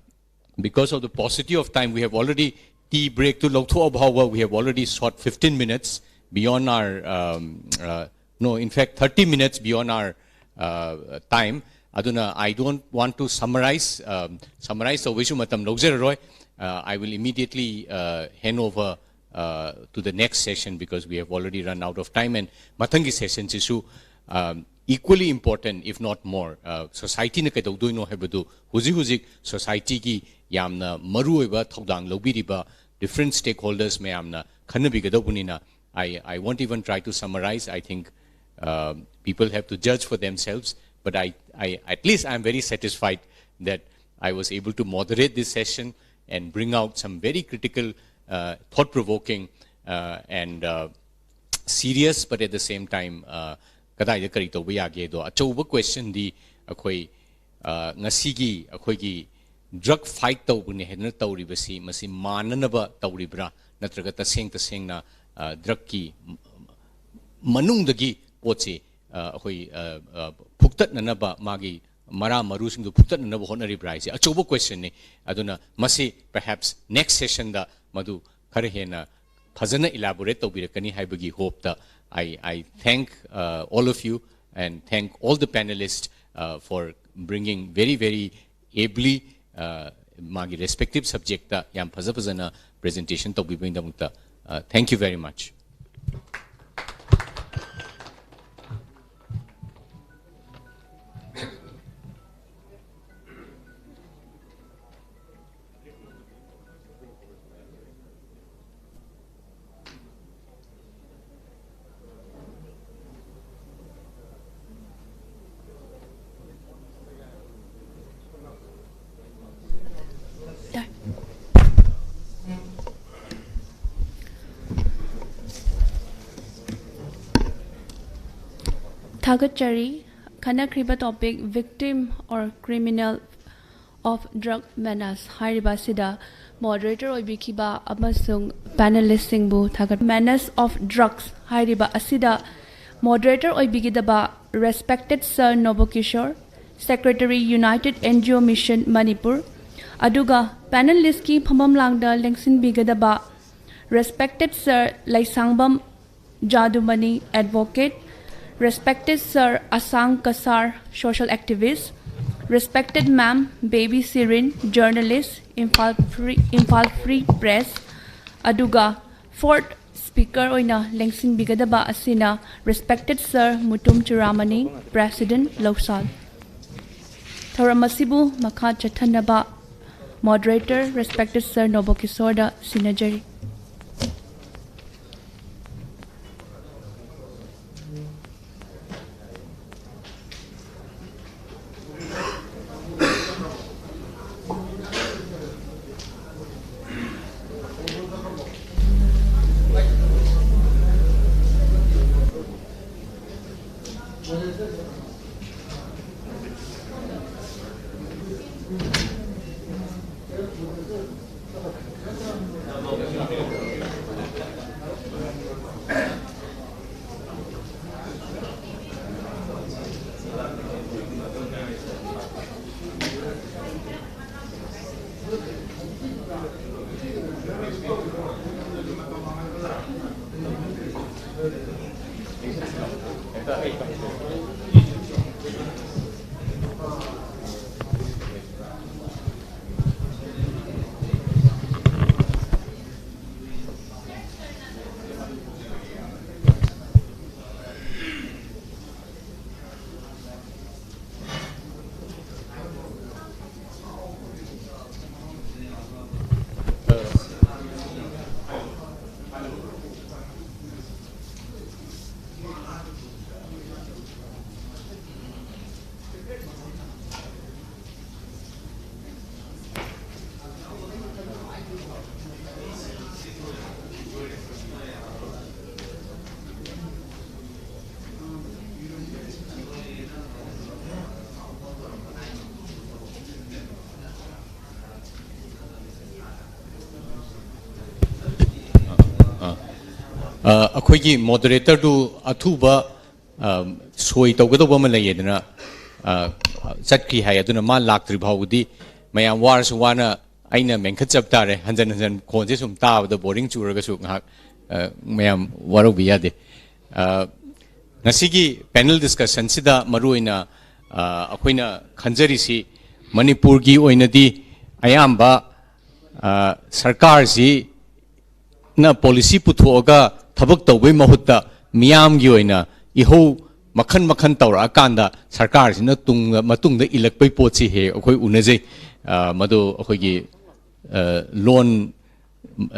because of the paucity of time, we have already, tea break ꯇꯨ ꯂꯧꯊꯣꯛꯑ ꯐꯥꯎꯕ, we have already shot fifteen minutes beyond our, um, uh, no, in fact, thirty minutes beyond our uh, time. ꯑꯗꯨꯅ I don't want to summarize, um, summarize ꯇꯧꯕꯩꯁꯨ ꯃꯇꯝ ꯂꯧꯖꯔꯔꯣꯏ꯫ Uh, I will immediately uh, hand over uh, to the next session because we have already run out of time, and ꯃꯊꯪꯒꯤ session ꯁꯤꯁꯨ um, equally important, if not more, uh, society ꯅ ꯀꯩꯗꯧꯗꯣꯏꯅꯣ ꯍꯥꯏꯕꯗꯨ, ꯍꯧꯖꯤꯛ ꯍꯧꯖꯤꯛ society ꯒꯤ ꯌꯥꯝꯅ ꯃꯔꯨꯑꯣꯏꯕ ꯊꯧꯗꯥꯡ ꯂꯧꯕꯤꯔꯤꯕ different stakeholders ꯃꯌꯥꯝꯅ ꯈꯟꯅꯕꯤꯒꯗꯧꯕꯅꯤꯅ, I, I won't even try to summarize. I think uh, people have to judge for themselves. But I, I, at least I'm very satisfied that I was able to moderate this session and bring out some very critical, uh, thought-provoking, uh, and uh, serious, but at the same time, uh, ꯀꯗꯥꯏꯗ ꯀꯔꯤ ꯇꯧꯕ ꯌꯥꯒꯦꯗꯣ꯫ ꯑꯆꯧꯕ question ꯗꯤ ꯑꯩꯈꯣꯏ, uh, ꯉꯁꯤꯒꯤ ꯑꯩꯈꯣꯏꯒꯤ drug fight ꯇꯧꯕꯅꯦ ꯍꯥꯏꯗꯅ ꯇꯧꯔꯤꯕꯁꯤ, ꯃꯁꯤ ꯃꯥꯟꯅꯅꯕ ꯇꯧꯔꯤꯕ꯭ꯔꯥ, ꯅꯠꯇ꯭ꯔꯒ ꯇꯁꯦꯡ ꯇꯁꯦꯡꯅ uh, drug ꯀꯤ ꯃꯅꯨꯡꯗꯒꯤ ꯄꯣꯠꯁꯤ, ꯑ, ꯑꯩꯈꯣꯏ, ꯑ, ꯑ, ꯐꯨꯛꯇꯠꯅꯅꯕ, ꯃꯥꯒꯤ ꯃꯔꯥ ꯃꯔꯨꯁꯤꯡꯗꯨ ꯐꯨꯛꯇꯠꯅꯅꯕ ꯍꯣꯠꯅꯔꯤꯕ꯭ꯔꯥ ꯍꯥꯏꯁꯦ ꯑꯆꯧꯕ question ꯅꯤ꯫ ꯑꯗꯨꯅ ꯃꯁꯤ perhaps next session ꯗ ꯃꯗꯨ ꯈꯔ ꯍꯦꯟꯅ ꯐꯖꯅ elaborate ꯇꯧꯕꯤꯔꯛꯀꯅꯤ ꯍꯥꯏꯕꯒꯤ hope ꯇ I, I thank uh, all of you and thank all the panelists uh, for bringing very, very ably uh, ꯃꯥꯒꯤ respective subject ꯇ ꯌꯥꯝ ꯐꯖ ꯐꯖꯅ presentation ꯇꯧꯕꯤꯕꯒꯤꯗꯃꯛꯇ꯫ Uh, thank you very much. ꯊꯥꯒꯠꯆꯔꯤ꯫ ꯈꯟꯅꯈ꯭ꯔꯤꯕ topic victim or criminal of drug menace ꯍꯥꯏꯔꯤꯕ ꯑꯁꯤꯗ moderator ꯑꯣꯏꯕꯤꯈꯤꯕ ꯑꯃꯁꯨꯡ panelistꯁꯤꯡꯕꯨ ꯊꯥꯒꯠ menace of drugs ꯍꯥꯏꯔꯤꯕ ꯑꯁꯤꯗ moderator ꯑꯣꯏꯕꯤꯒꯗꯕ respected Sir ꯅꯣꯕꯣ Kishore, Secretary United N G O Mission Manipur, ꯑꯗꯨꯒ panelistꯀꯤ ꯐꯝꯐꯝ ꯂꯥꯡꯗ ꯂꯦꯡꯁꯤꯟꯕꯤꯒꯗꯕ respected Sir ꯂꯩꯁꯥꯡꯕꯝ ꯖꯥꯗꯨꯃꯅꯤ, advocate, respected Sir Asang Kasar, social activist, respected Ma'am Babie Shirin, journalist, Imphal Free, Imphal Free Press, ꯑꯗꯨꯒ fourth speaker ꯑꯣꯏꯅ ꯂꯦꯡꯁꯤꯟꯕꯤꯒꯗꯕ ꯑꯁꯤꯅ respected Sir ꯃꯨꯇꯨꯝ ꯆꯨꯔꯥꯃꯅꯤ, President ꯂꯧꯁꯥꯜ꯫ ꯊꯧꯔꯝ ꯑꯁꯤꯕꯨ ꯃꯈꯥ ꯆꯠꯊꯅꯕ moderator respected Sir ꯅꯣꯕꯣ ꯀꯤꯁꯣꯔꯗ ꯁꯤꯟꯅꯖꯔꯤ꯫ ꯑ, ꯑꯩꯈꯣꯏꯒꯤ moderatorꯗꯨ ꯑꯊꯨꯕ, ꯑ, ꯁꯣꯏ ꯇꯧꯒꯗꯧꯕ ꯑꯃ ꯂꯩꯌꯦꯗꯅ, ꯑ, ꯆꯠꯈ꯭ꯔꯤ ꯍꯥꯏ꯫ ꯑꯗꯨꯅ ꯃꯥ ꯂꯥꯛꯇ꯭ꯔꯤ ꯐꯥꯎꯕꯗꯤ ꯃꯌꯥꯝ ꯋꯥꯔꯁꯨ ꯋꯥꯅ ꯑꯩꯅ ꯃꯦꯟꯈꯠꯆꯕ ꯇꯥꯔꯦ꯫ ꯍꯟꯖꯟ ꯍꯟꯖꯟ ꯈꯣꯟꯁꯦ ꯁꯨꯝ ꯇꯥꯕꯗ boring ꯆꯨꯔꯒꯁꯨ ꯉꯥꯏꯍꯥꯛ, ꯑ, ꯃꯌꯥꯝ ꯋꯥꯔꯧꯕꯤ ꯌꯥꯗꯦ꯫ ꯑ, ꯉꯁꯤꯒꯤ panel discussionꯁꯤꯗ ꯃꯔꯨꯑꯣꯏꯅ, ꯑ, ꯑꯩꯈꯣꯏꯅ ꯈꯟꯖꯔꯤꯁꯤ ꯃꯅꯤꯄꯨꯔꯒꯤ ꯑꯣꯏꯅꯗꯤ ꯑꯌꯥꯝꯕ, ꯑ, ꯁꯔꯀꯥꯔꯁꯤꯅ policy ꯄꯨꯊꯣꯛꯑꯒ ꯊꯕꯛ ꯇꯧꯕꯩ ꯃꯍꯨꯠꯇ ꯃꯤꯌꯥꯝꯒꯤ ꯑꯣꯏꯅ ꯏꯍꯧ ꯃꯈꯟ ꯃꯈꯟ ꯇꯧꯔꯛꯑꯀꯥꯟꯗ ꯁꯔꯀꯥꯔꯁꯤꯅ ꯇꯨꯡꯗ, ꯃꯇꯨꯡꯗ ꯏꯜꯂꯛꯄꯩ ꯄꯣꯠꯁꯤ ꯍꯦꯛ ꯑꯩꯈꯣꯏ ꯎꯅꯖꯩ꯫ ꯑ, ꯃꯗꯨ ꯑꯩꯈꯣꯏꯒꯤ, ꯑ, ꯂꯣꯟ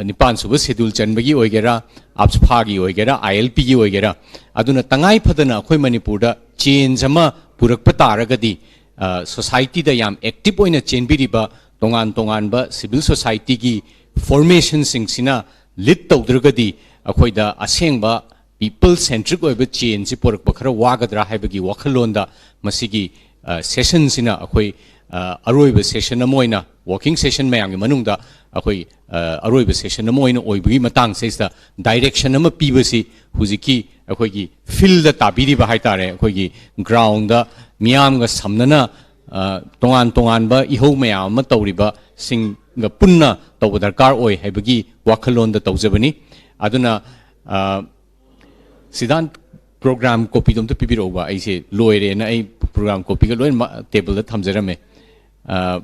ꯅꯤꯄꯥꯟ ꯁꯨꯕ schedule ꯆꯟꯕꯒꯤ ꯑꯣꯏꯒꯦꯔꯥ, AFSPAꯒꯤ ꯑꯣꯏꯒꯦꯔꯥ, ILPꯒꯤ ꯑꯣꯏꯒꯦꯔꯥ, ꯑꯗꯨꯅ ꯇꯉꯥꯏ ꯐꯗꯅ ꯑꯩꯈꯣꯏ ꯃꯅꯤꯄꯨꯔꯗ change ꯑꯃ ꯄꯨꯔꯛꯄ ꯇꯥꯔꯒꯗꯤ, ꯑ, societyꯗ ꯌꯥꯝ active ꯑꯣꯏꯅ ꯆꯦꯟꯕꯤꯔꯤꯕ ꯇꯣꯉꯥꯟ ꯇꯣꯉꯥꯟꯕ civil societyꯒꯤ formationꯁꯤꯡꯁꯤꯅ lead ꯇꯧꯗ꯭ꯔꯒꯗꯤ ꯑꯩꯈꯣꯏꯗ ꯑꯁꯦꯡꯕ people centric ꯑꯣꯏꯕ changeꯁꯤ ꯄꯨꯔꯛꯄ ꯈꯔ ꯋꯥꯒꯗ꯭ꯔꯥ ꯍꯥꯏꯕꯒꯤ ꯋꯥꯈꯜꯂꯣꯟꯗ ꯃꯁꯤꯒꯤ, ꯑ, sessionꯁꯤꯅ ꯑꯩꯈꯣꯏ, ꯑ, ꯑꯔꯣꯏꯕ session ꯑꯃ ꯑꯣꯏꯅ, working session ꯃꯌꯥꯝꯒꯤ ꯃꯅꯨꯡꯗ ꯑꯩꯈꯣꯏ, ꯑ, ꯑꯔꯣꯏꯕ session ꯑꯃ ꯑꯣꯏꯅ ꯑꯣꯏꯕꯒꯤ ꯃꯇꯥꯡꯁꯤꯗꯩꯁꯤꯗ direction ꯑꯃ ꯄꯤꯕꯁꯤ ꯍꯧꯖꯤꯛꯀꯤ ꯑꯩꯈꯣꯏꯒꯤ fieldꯗ ꯇꯥꯕꯤꯔꯤꯕ ꯍꯥꯏꯇꯥꯔꯦ, ꯑꯩꯈꯣꯏꯒꯤ groundꯗ ꯃꯤꯌꯥꯝꯒ ꯁꯝꯅꯅ, ꯑ, ꯇꯣꯉꯥꯟ ꯇꯣꯉꯥꯟꯕ ꯏꯍꯧ ꯃꯌꯥꯝ ꯑꯃ ꯇꯧꯔꯤꯕꯁꯤꯡꯒ ꯄꯨꯟꯅ ꯇꯧꯕ ꯗꯔꯀꯥꯔ ꯑꯣꯏ ꯍꯥꯏꯕꯒꯤ ꯋꯥꯈꯜꯂꯣꯟꯗ ꯇꯧꯖꯕꯅꯤ꯫ ꯑꯗꯨꯅ, ꯑ, ꯁꯤꯗꯥꯟ, program copyꯗꯣ ꯑꯝꯇ ꯄꯤꯕꯤꯔꯛꯎꯕ꯫ ꯑꯩꯁꯦ ꯂꯣꯏꯔꯦꯅ ꯑꯩ program copyꯒ ꯂꯣꯏꯅꯃꯛ tableꯗ ꯊꯝꯖꯔꯝꯃꯦ꯫ ꯑ,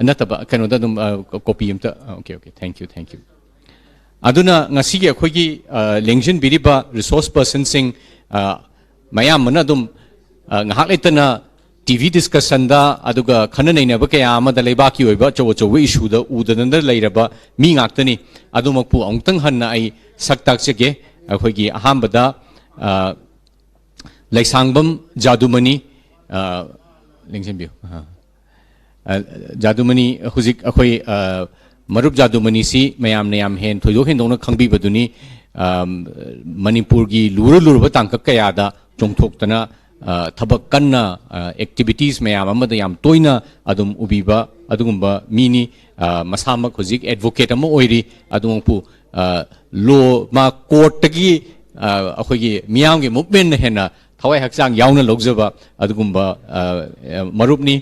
ꯅꯠꯇꯕ, ꯀꯩꯅꯣꯗ ꯑꯗꯨꯝ, ꯑ, copy ꯑꯝꯇ, ꯑ, okay, okay, thank you, thank you꯫ ꯑꯗꯨꯅ ꯉꯁꯤꯒꯤ ꯑꯩꯈꯣꯏꯒꯤ, ꯑ, ꯂꯦꯡꯁꯤꯟꯕꯤꯔꯤꯕ resource personꯁꯤꯡ, ꯑ, ꯃꯌꯥꯝꯕꯅ ꯑꯗꯨꯝ, ꯑ, ꯉꯥꯏꯍꯥꯛ ꯂꯩꯇꯅ TV discussionꯗ, ꯑꯗꯨꯒ ꯈꯟꯅ ꯅꯩꯅꯕ ꯀꯌꯥ ꯑꯃꯗ ꯂꯩꯕꯥꯛꯀꯤ ꯑꯣꯏꯕ ꯑꯆꯧ ꯑꯆꯧꯕ issueꯗ ꯎꯗꯗꯅ ꯂꯩꯔꯕ ꯃꯤ ꯉꯥꯛꯇꯅꯤ꯫ ꯑꯗꯨꯃꯛꯄꯨ ꯑꯃꯨꯛꯇꯪ ꯍꯟꯅ ꯑꯩ ꯁꯛ ꯇꯥꯛꯆꯒꯦ꯫ ꯑꯩꯈꯣꯏꯒꯤ ꯑꯍꯥꯟꯕꯗ, ꯑ, ꯂꯩꯁꯥꯡꯕꯝ ꯖꯥꯗꯨꯃꯅꯤ, ꯑ, ꯂꯦꯡꯁꯤꯟꯕꯤꯌꯨ꯫ ꯑ, ꯑ, ꯖꯥꯗꯨꯃꯅꯤ, ꯍꯧꯖꯤꯛ ꯑꯩꯈꯣꯏ, ꯑ, ꯃꯔꯨꯞ ꯖꯥꯗꯨꯃꯅꯤꯁꯤ ꯃꯌꯥꯝꯅ ꯌꯥꯝ ꯍꯦꯟ ꯊꯣꯏꯗꯣꯛ ꯍꯦꯟꯗꯣꯛꯅ ꯈꯪꯕꯤꯕꯗꯨꯅꯤ꯫ ꯑ, ꯃꯅꯤꯄꯨꯔꯒꯤ ꯂꯨꯔ ꯂꯨꯔꯕ ꯇꯥꯡꯀꯛ ꯀꯌꯥꯗ ꯆꯣꯡꯊꯣꯛꯇꯅ, ꯑ, ꯊꯕꯛ ꯀꯟꯅ, ꯑ, activities ꯃꯌꯥꯝ ꯑꯃꯗ ꯌꯥꯝ ꯇꯣꯏꯅ ꯑꯗꯨꯝ ꯎꯕꯤꯕ ꯑꯗꯨꯒꯨꯝꯕ ꯃꯤꯅꯤ꯫ ꯑ, ꯃꯁꯥꯃꯛ ꯍꯧꯖꯤꯛ advocate ꯑꯃ ꯑꯣꯏꯔꯤ꯫ ꯑꯗꯨꯃꯛꯄꯨ ꯂꯣ ꯃꯥ ꯀꯣꯔꯠꯇꯒꯤ ꯑꯩꯈꯣꯏꯒꯤ ꯃꯤꯌꯥꯝꯒꯤ ꯃꯨꯞꯃꯦꯟꯅ ꯍꯦꯟꯅ ꯊꯋꯥꯏ ꯍꯛꯆꯥꯡ ꯌꯥꯎꯅ ꯂꯧꯖꯕ ꯑꯗꯨꯒꯨꯝꯕ ꯃꯔꯨꯞꯅꯤ꯫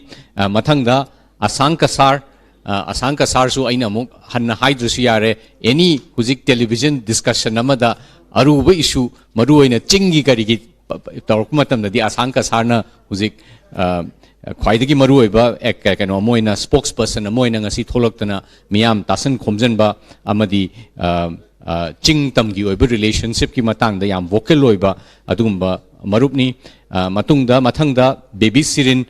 ꯃꯊꯪꯗ ꯑꯁꯥꯡ ꯀꯁꯥꯔ, ꯑꯁꯥꯡ ꯀꯁꯥꯔꯁꯨ ꯑꯩꯅ ꯑꯃꯨꯛ ꯍꯟꯅ ꯍꯥꯏꯗ꯭ꯔꯁꯨ ꯌꯥꯔꯦ, ꯑꯦꯅꯤ ꯍꯧꯖꯤꯛ ꯇꯦꯂꯤꯚꯤꯖꯟ ꯗꯤꯁꯀꯁꯟ ꯑꯃꯗ ꯑꯔꯨꯕ ꯏꯁꯨ, ꯃꯔꯨꯑꯣꯏꯅ ꯆꯤꯡꯒꯤ ꯀꯔꯤꯒꯤ ꯇꯧꯔꯛꯄ ꯃꯇꯝꯗꯗꯤ ꯑꯁꯥꯡ ꯀꯁꯥꯔꯅ ꯍꯧꯖꯤꯛ ꯈ꯭ꯋꯥꯏꯗꯒꯤ ꯃꯔꯨꯑꯣꯏꯕ ꯀꯩꯅꯣ ꯑꯃ ꯑꯣꯏꯅ, ꯁ꯭ꯄꯣꯛꯁ ꯄꯔꯁꯟ ꯑꯃ ꯑꯣꯏꯅ ꯉꯁꯤ ꯊꯣꯛꯂꯛꯇꯅ ꯃꯤꯌꯥꯝ ꯇꯥꯁꯟ ꯈꯣꯝꯖꯤꯟꯕ ꯑꯃꯗꯤ ꯆꯤꯡ ꯇꯝꯒꯤ ꯑꯣꯏꯕ ꯔꯤꯂꯦꯁꯟꯁꯤꯞꯀꯤ ꯃꯇꯥꯡꯗ ꯌꯥꯝ ꯚꯣꯀꯦꯜ ꯑꯣꯏꯕ ꯑꯗꯨꯒꯨꯝꯕ ꯃꯔꯨꯞꯅꯤ꯫ ꯃꯇꯨꯡꯗ, ꯃꯊꯪꯗ ꯕꯦꯕꯤ ꯁꯤꯔꯤꯟ,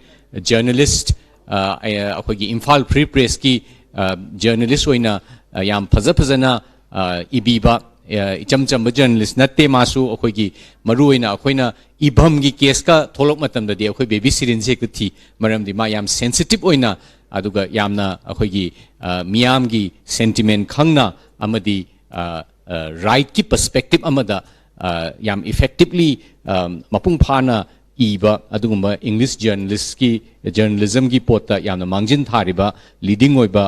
ꯖꯔꯅꯦꯂꯤꯁ, ꯑꯩꯈꯣꯏꯒꯤ ꯏꯝꯐꯥꯜ ꯐ꯭ꯔꯤ ꯄ꯭ꯔꯦꯁꯀꯤ ꯖꯔꯅꯦꯂꯤꯁ ꯑꯣꯏꯅ ꯌꯥꯝ ꯐꯖ ꯐꯖꯅ ꯏꯕꯤꯕ, ꯏꯆꯝ ꯆꯝꯕ ꯖꯔꯅꯦꯂꯤꯁ ꯅꯠꯇꯦ꯫ ꯃꯥꯁꯨ ꯑꯩꯈꯣꯏꯒꯤ ꯃꯔꯨꯑꯣꯏꯅ ꯑꯩꯈꯣꯏꯅ ꯏꯚꯝꯒꯤ ꯀꯦꯁꯀ ꯊꯣꯛꯂꯛ ꯃꯇꯝꯗꯗꯤ ꯑꯩꯈꯣꯏ ꯕꯦꯕꯤ ꯁꯤꯔꯤꯟꯁꯦ ꯍꯦꯛꯇ ꯊꯤ, ꯃꯔꯝꯗꯤ ꯃꯥ ꯌꯥꯝ ꯁꯦꯟꯁꯤꯇꯤꯞ ꯑꯣꯏꯅ ꯑꯗꯨꯒ ꯌꯥꯝꯅ ꯑꯩꯈꯣꯏꯒꯤ ꯃꯤꯌꯥꯝꯒꯤ ꯁꯦꯟꯇꯤꯃꯦꯟ ꯈꯪꯅ ꯑꯃꯗꯤ ꯔꯥꯏꯠꯀꯤ ꯄꯔꯁꯄꯦꯛꯇꯤꯞ ꯑꯃꯗ ꯌꯥꯝ ꯏꯐꯦꯛꯇꯤꯞꯂꯤ ꯃꯄꯨꯡ ꯐꯥꯅ ꯏꯕ ꯑꯗꯨꯒꯨꯝꯕ ꯏꯪꯂꯤꯁ ꯖꯔꯅꯦꯂꯤꯁꯀꯤ, ꯖꯔꯅꯦꯂꯤꯖꯝꯒꯤ ꯄꯣꯠꯇ ꯌꯥꯝꯅ ꯃꯥꯡꯖꯤꯟ ꯊꯥꯔꯤꯕ ꯂꯤꯗꯤꯡ ꯑꯣꯏꯕ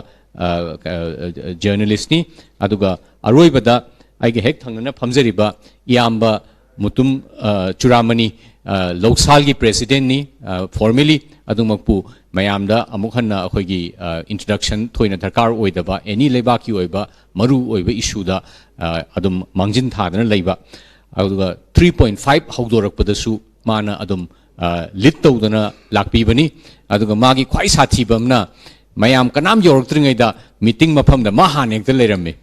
ꯖꯔꯅꯦꯂꯤꯁꯅꯤ꯫ ꯑꯗꯨꯒ ꯑꯔꯣꯏꯕꯗ ꯑꯩꯒ ꯍꯦꯛ ꯊꯪꯅꯅ ꯐꯝꯖꯔꯤꯕ ꯏꯌꯥꯝꯕ ꯃꯨꯇꯨꯝ ꯆꯨꯔꯥꯃꯅꯤ, ꯂꯧꯁꯥꯜꯒꯤ ꯄ꯭ꯔꯦꯁꯤꯗꯦꯟꯅꯤ꯫ ꯐꯣꯔꯃꯦꯂꯤ ꯑꯗꯨꯃꯛꯄꯨ ꯃꯌꯥꯝꯗ ꯑꯃꯨꯛ ꯍꯟꯅ ꯑꯩꯈꯣꯏꯒꯤ ꯏꯟꯇ꯭ꯔꯗꯛꯁꯟ ꯊꯣꯏꯅ ꯗꯔꯀꯥꯔ ꯑꯣꯏꯗꯕ, ꯑꯦꯅꯤ ꯂꯩꯕꯥꯛꯀꯤ ꯑꯣꯏꯕ ꯃꯔꯨ ꯑꯣꯏꯕ ꯏꯁꯨꯗ ꯑꯗꯨꯝ ꯃꯥꯡꯖꯤꯟ ꯊꯥꯗꯅ ꯂꯩꯕ꯫ ꯑꯗꯨꯒ ꯊ꯭ꯔꯤ ꯄꯣꯏꯟ ꯐꯥꯏꯚ ꯍꯧꯗꯣꯔꯛꯄꯗꯁꯨ ꯃꯥꯅ ꯑꯗꯨꯝ ꯂꯤꯗ ꯇꯧꯗꯅ ꯂꯥꯛꯄꯤꯕꯅꯤ꯫ ꯑꯗꯨꯒ ꯃꯥꯒꯤ ꯈ꯭ꯋꯥꯏ ꯁꯥꯊꯤꯕ ꯑꯃꯅ, ꯃꯌꯥꯝ ꯀꯅꯥꯝ ꯌꯧꯔꯛꯇ꯭ꯔꯤꯉꯩꯗ ꯃꯤꯇꯤꯡ ꯃꯐꯝꯗ ꯃꯥ ꯍꯥꯟꯅ ꯍꯦꯛꯇ ꯂꯩꯔꯝꯃꯤ꯫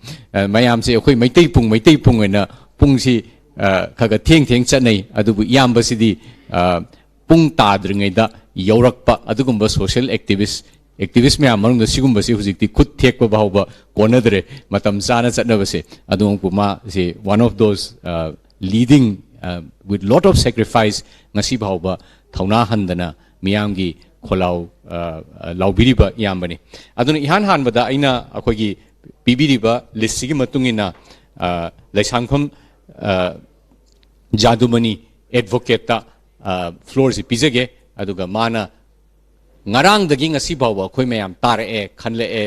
ꯃꯌꯥꯝꯁꯦ ꯑꯩꯈꯣꯏ ꯃꯩꯇꯩ ꯄꯨꯡ, ꯃꯩꯇꯩ ꯄꯨꯡ ꯑꯣꯏꯅ ꯄꯨꯡꯁꯤ ꯈꯔ ꯈꯔ ꯊꯦꯡ ꯊꯦꯡ ꯆꯠꯅꯩ, ꯑꯗꯨꯕꯨ ꯏꯌꯥꯝꯕꯁꯤꯗꯤ ꯄꯨꯡ ꯇꯥꯗ꯭ꯔꯤꯉꯩꯗ ꯌꯧꯔꯛꯄ ꯑꯗꯨꯒꯨꯝꯕ ꯁꯣꯁꯤꯌꯦꯜ ꯑꯦꯛꯇꯤꯚꯤꯁ, ꯑꯦꯛꯇꯤꯚꯤꯁ ꯃꯌꯥꯝ ꯃꯅꯨꯡꯗ ꯁꯤꯒꯨꯝꯕꯁꯤ ꯍꯧꯖꯤꯛꯇꯤ ꯈꯨꯠ ꯊꯦꯛꯄ ꯐꯥꯎꯕ ꯀꯣꯟꯅꯗ꯭ꯔꯦ, ꯃꯇꯝ ꯆꯥꯅ ꯆꯠꯅꯕꯁꯦ꯫ ꯑꯗꯨꯃꯛꯄꯨ ꯃꯥꯁꯤ one of those leading with lot of sacrifice, ꯉꯁꯤ ꯐꯥꯎꯕ ꯊꯧꯅꯥ ꯍꯟꯗꯅ ꯃꯤꯌꯥꯝꯒꯤ ꯈꯣꯜꯂꯥꯎ ꯂꯥꯎꯕꯤꯔꯤꯕ ꯏꯌꯥꯝꯕꯅꯤ꯫ ꯑꯗꯨꯅ ꯏꯍꯥꯟ ꯍꯥꯟꯕꯗ ꯑꯩꯅ ꯑꯩꯈꯣꯏꯒꯤ ꯄꯤꯕꯤꯔꯤꯕ ꯂꯤꯁꯁꯤꯒꯤ ꯃꯇꯨꯡ ꯏꯟꯅ ꯂꯩꯁꯥꯡꯐꯝ ꯖꯥꯗꯨꯃꯅꯤ ꯑꯦꯗꯚꯣꯀꯦꯠꯇ ꯐ꯭ꯂꯣꯔꯁꯤ ꯄꯤꯖꯒꯦ꯫ ꯑꯗꯨꯒ ꯃꯥꯅ ꯉꯔꯥꯡꯗꯒꯤ ꯉꯁꯤ ꯐꯥꯎꯕ ꯑꯩꯈꯣꯏ ꯃꯌꯥꯝ ꯇꯥꯔꯛꯑꯦ, ꯈꯟꯂꯛꯑꯦ,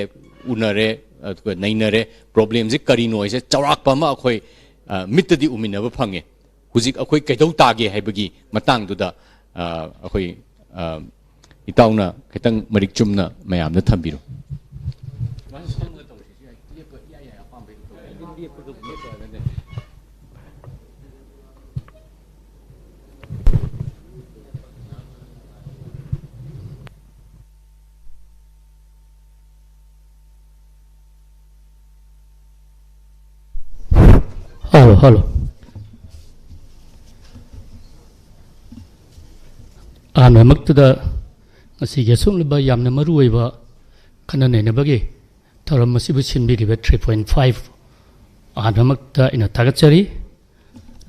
ꯎꯅꯔꯦ, ꯑꯗꯨꯒ ꯅꯩꯅꯔꯦ꯫ ꯄ꯭ꯔꯣꯕ꯭ꯂꯦꯝꯁꯦ ꯀꯔꯤꯅꯣ ꯍꯥꯏꯁꯦ ꯆꯥꯎꯔꯥꯛꯄ ꯑꯃ ꯑꯩꯈꯣꯏ, ꯑ, ꯃꯤꯠꯇꯗꯤ ꯎꯃꯤꯟꯅꯕ ꯐꯪꯉꯦ꯫ ꯍꯧꯖꯤꯛ ꯑꯩꯈꯣꯏ ꯀꯩꯗꯧ ꯇꯥꯒꯦ ꯍꯥꯏꯕꯒꯤ ꯃꯇꯥꯡꯗꯨꯗ, ꯑ, ꯑꯩꯈꯣꯏ, ꯑ, ꯏꯇꯥꯎꯅ ꯈꯤꯇꯪ ꯃꯔꯤꯛ ꯆꯨꯝꯅ ꯃꯌꯥꯝꯗ ꯊꯝꯕꯤꯔꯣ꯫ Hello, hello. ꯑꯍꯥꯟꯕꯃꯛꯇꯗ ꯉꯁꯤꯒꯤ ꯑꯁꯨꯛꯂꯕ ꯌꯥꯝꯅ ꯃꯔꯨꯑꯣꯏꯕ ꯈꯟꯅ ꯅꯩꯅꯕꯒꯤ ꯊꯧꯔꯝ ꯑꯁꯤꯕꯨ ꯁꯤꯟꯕꯤꯔꯤꯕ three point five ꯑꯍꯥꯟꯕꯃꯛꯇ ꯑꯩꯅ ꯊꯥꯒꯠꯆꯔꯤ꯫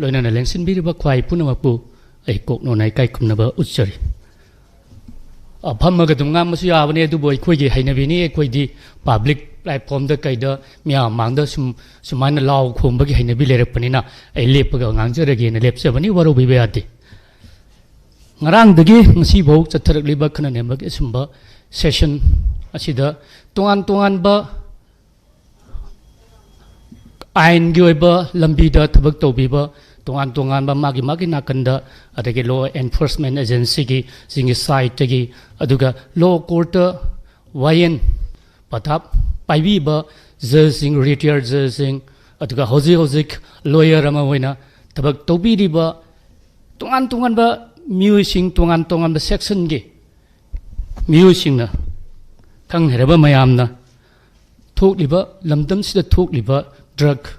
ꯂꯣꯏꯅꯅ ꯂꯦꯡꯁꯤꯟꯕꯤꯔꯤꯕ ꯈ꯭ꯋꯥꯏ ꯄꯨꯝꯅꯃꯛꯄꯨ ꯑꯩ ꯀꯣꯛꯅꯣꯟꯅ ꯏꯀꯥꯏ ꯈꯨꯝꯅꯕ ꯎꯠꯆꯔꯤ꯫ ꯑ, ꯐꯝꯃꯒ ꯑꯗꯨꯝ ꯉꯥꯡꯕꯁꯨ ꯌꯥꯕꯅꯤ, ꯑꯗꯨꯕꯨ ꯑꯩꯈꯣꯏꯒꯤ ꯍꯩꯅꯕꯤꯅꯤ, ꯑꯩꯈꯣꯏꯗꯤ ꯄꯕ꯭ꯂꯤꯛ ꯄ꯭ꯂꯦꯠꯐꯣꯝꯗ ꯀꯩꯗ ꯃꯤꯌꯥꯝ ꯃꯥꯡꯗ ꯁꯨꯝ, ꯁꯨꯃꯥꯏꯅ ꯂꯥꯎ ꯈꯣꯡꯕꯒꯤ ꯍꯩꯅꯕꯤ ꯂꯩꯔꯛꯄꯅꯤꯅ ꯑꯩ ꯂꯦꯞꯄꯒ ꯉꯥꯡꯖꯔꯒꯦꯅ ꯂꯦꯞꯆꯕꯅꯤ, ꯋꯥꯔꯧꯕꯤꯕ ꯌꯥꯗꯦ꯫ ꯉꯔꯥꯡꯗꯒꯤ ꯉꯁꯤꯐꯥꯎ ꯆꯠꯊꯔꯛꯂꯤꯕ ꯈꯟꯅ ꯅꯩꯅꯕꯒꯤ ꯑꯁꯨꯝꯕ ꯁꯦꯁꯟ ꯑꯁꯤꯗ ꯇꯣꯉꯥꯟ ꯇꯣꯉꯥꯟꯕ ꯑꯥꯏꯟꯒꯤ ꯑꯣꯏꯕ ꯂꯝꯕꯤꯗ ꯊꯕꯛ ꯇꯧꯕꯤꯕ ꯇꯣꯉꯥꯟ ꯇꯣꯉꯥꯟꯕ ꯃꯥꯒꯤ ꯃꯥꯒꯤ ꯅꯥꯀꯟꯗ, ꯑꯗꯒꯤ ꯂꯣ ꯑꯦꯟꯐꯣꯔꯁꯃꯦꯟ ꯑꯦꯖꯦꯟꯁꯤꯒꯤ ꯁꯤꯡꯒꯤ ꯁꯥꯏꯠꯇꯒꯤ, ꯑꯗꯨꯒ ꯂꯣ ꯀꯣꯔꯠꯇ ꯋꯥꯌꯦꯜ ꯄꯊꯥꯞ ꯄꯥꯏꯕꯤꯕ ꯖꯖꯁꯤꯡ, ꯔꯤꯇꯥꯌꯔ ꯖꯖꯁꯤꯡ, ꯑꯗꯨꯒ ꯍꯧꯖꯤꯛ ꯍꯧꯖꯤꯛ ꯂꯣꯌꯔ ꯑꯃ ꯑꯣꯏꯅ ꯊꯕꯛ ꯇꯧꯕꯤꯔꯤꯕ ꯇꯣꯉꯥꯟ ꯇꯣꯉꯥꯟꯕ ꯃꯤꯑꯣꯏꯁꯤꯡ, ꯇꯣꯉꯥꯟ ꯇꯣꯉꯥꯟꯕ ꯁꯦꯛꯁꯟꯒꯤ ꯃꯤꯑꯣꯏꯁꯤꯡꯅ, ꯈꯪ ꯍꯩꯔꯕ ꯃꯌꯥꯝꯅ ꯊꯣꯛꯂꯤꯕ, ꯂꯝꯗꯝꯁꯤꯗ ꯊꯣꯛꯂꯤꯕ ꯗ꯭ꯔꯒ,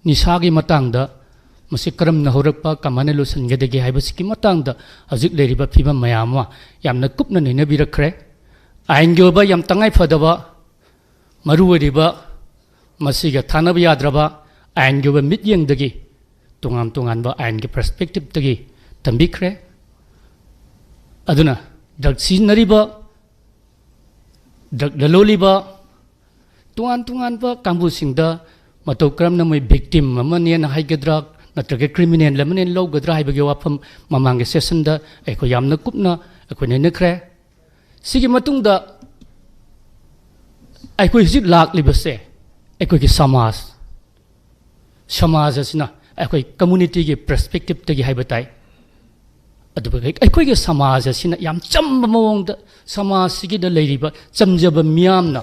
ꯅꯤꯁꯥꯒꯤ ꯃꯇꯥꯡꯗ ꯃꯁꯤ ꯀꯔꯝꯅ ꯍꯧꯔꯛꯄ, ꯀꯃꯥꯏꯅ ꯂꯣꯏꯁꯤꯟꯒꯗꯒꯦ ꯍꯥꯏꯕꯁꯤꯒꯤ ꯃꯇꯥꯡꯗ ꯍꯧꯖꯤꯛ ꯂꯩꯔꯤꯕ ꯐꯤꯕꯝ ꯃꯌꯥꯝ ꯑꯃ ꯌꯥꯝꯅ ꯀꯨꯞꯅ ꯅꯩꯅꯕꯤꯔꯛꯈ꯭ꯔꯦ꯫ ꯑꯥꯏꯟꯒꯤ ꯑꯣꯏꯕ ꯌꯥꯝ ꯇꯉꯥꯏ ꯐꯗꯕ, ꯃꯔꯨ ꯑꯣꯏꯔꯤꯕ, ꯃꯁꯤꯒ ꯊꯥꯅꯕ ꯌꯥꯗ꯭ꯔꯕ ꯑꯥꯏꯟꯒꯤ ꯑꯣꯏꯕ ꯃꯤꯠꯌꯦꯡꯗꯒꯤ, ꯇꯣꯉꯥꯟ ꯇꯣꯉꯥꯟꯕ ꯑꯥꯏꯟꯒꯤ ꯄꯔꯁꯄꯦꯛꯇꯤꯞꯇꯒꯤ ꯇꯝꯕꯤꯈ꯭ꯔꯦ꯫ ꯑꯗꯨꯅ ꯗ꯭ꯔꯒ ꯁꯤꯖꯤꯟꯅꯔꯤꯕ, ꯗ꯭ꯔꯒ ꯂꯂꯣꯜꯂꯤꯕ, ꯇꯣꯉꯥꯟ ꯇꯣꯉꯥꯟꯕ ꯀꯥꯡꯕꯨꯁꯤꯡꯗ ꯃꯇꯧ ꯀꯔꯝꯅ ꯃꯣꯏ ꯚꯤꯛꯇꯤꯝ ꯑꯃꯅꯦꯅ ꯍꯥꯏꯒꯗ꯭ꯔꯥ, ꯅꯠꯇ꯭ꯔꯒ ꯀ꯭ꯔꯤꯃꯤꯅꯦꯜ ꯑꯃꯅꯦꯅ ꯂꯧꯒꯗ꯭ꯔꯥ ꯍꯥꯏꯕꯒꯤ ꯋꯥꯐꯝ ꯃꯃꯥꯡꯒꯤ ꯁꯦꯁꯟꯗ ꯑꯩꯈꯣꯏ ꯌꯥꯝꯅ ꯀꯨꯞꯅ ꯑꯩꯈꯣꯏ ꯅꯩꯅꯈ꯭ꯔꯦ꯫ ꯁꯤꯒꯤ ꯃꯇꯨꯡꯗ ꯑꯩꯈꯣꯏ ꯍꯧꯖꯤꯛ ꯂꯥꯛꯂꯤꯕꯁꯦ ꯑꯩꯈꯣꯏꯒꯤ ꯁꯃꯥꯖ, ꯁꯃꯥꯖ ꯑꯁꯤꯅ ꯑꯩꯈꯣꯏ ꯀꯝꯃꯨꯅꯤꯇꯤꯒꯤ ꯄꯔꯁꯄꯦꯛꯇꯤꯞꯇꯒꯤ ꯍꯥꯏꯕ ꯇꯥꯏ꯫ ꯑꯗꯨꯒ ꯑꯩꯈꯣꯏꯒꯤ ꯁꯃꯥꯖ ꯑꯁꯤꯅ ꯌꯥꯝ ꯆꯝꯕ ꯃꯑꯣꯡꯗ ꯁꯃꯥꯖꯁꯤꯒꯤꯗ ꯂꯩꯔꯤꯕ ꯆꯝꯖꯕ ꯃꯤꯌꯥꯝꯅ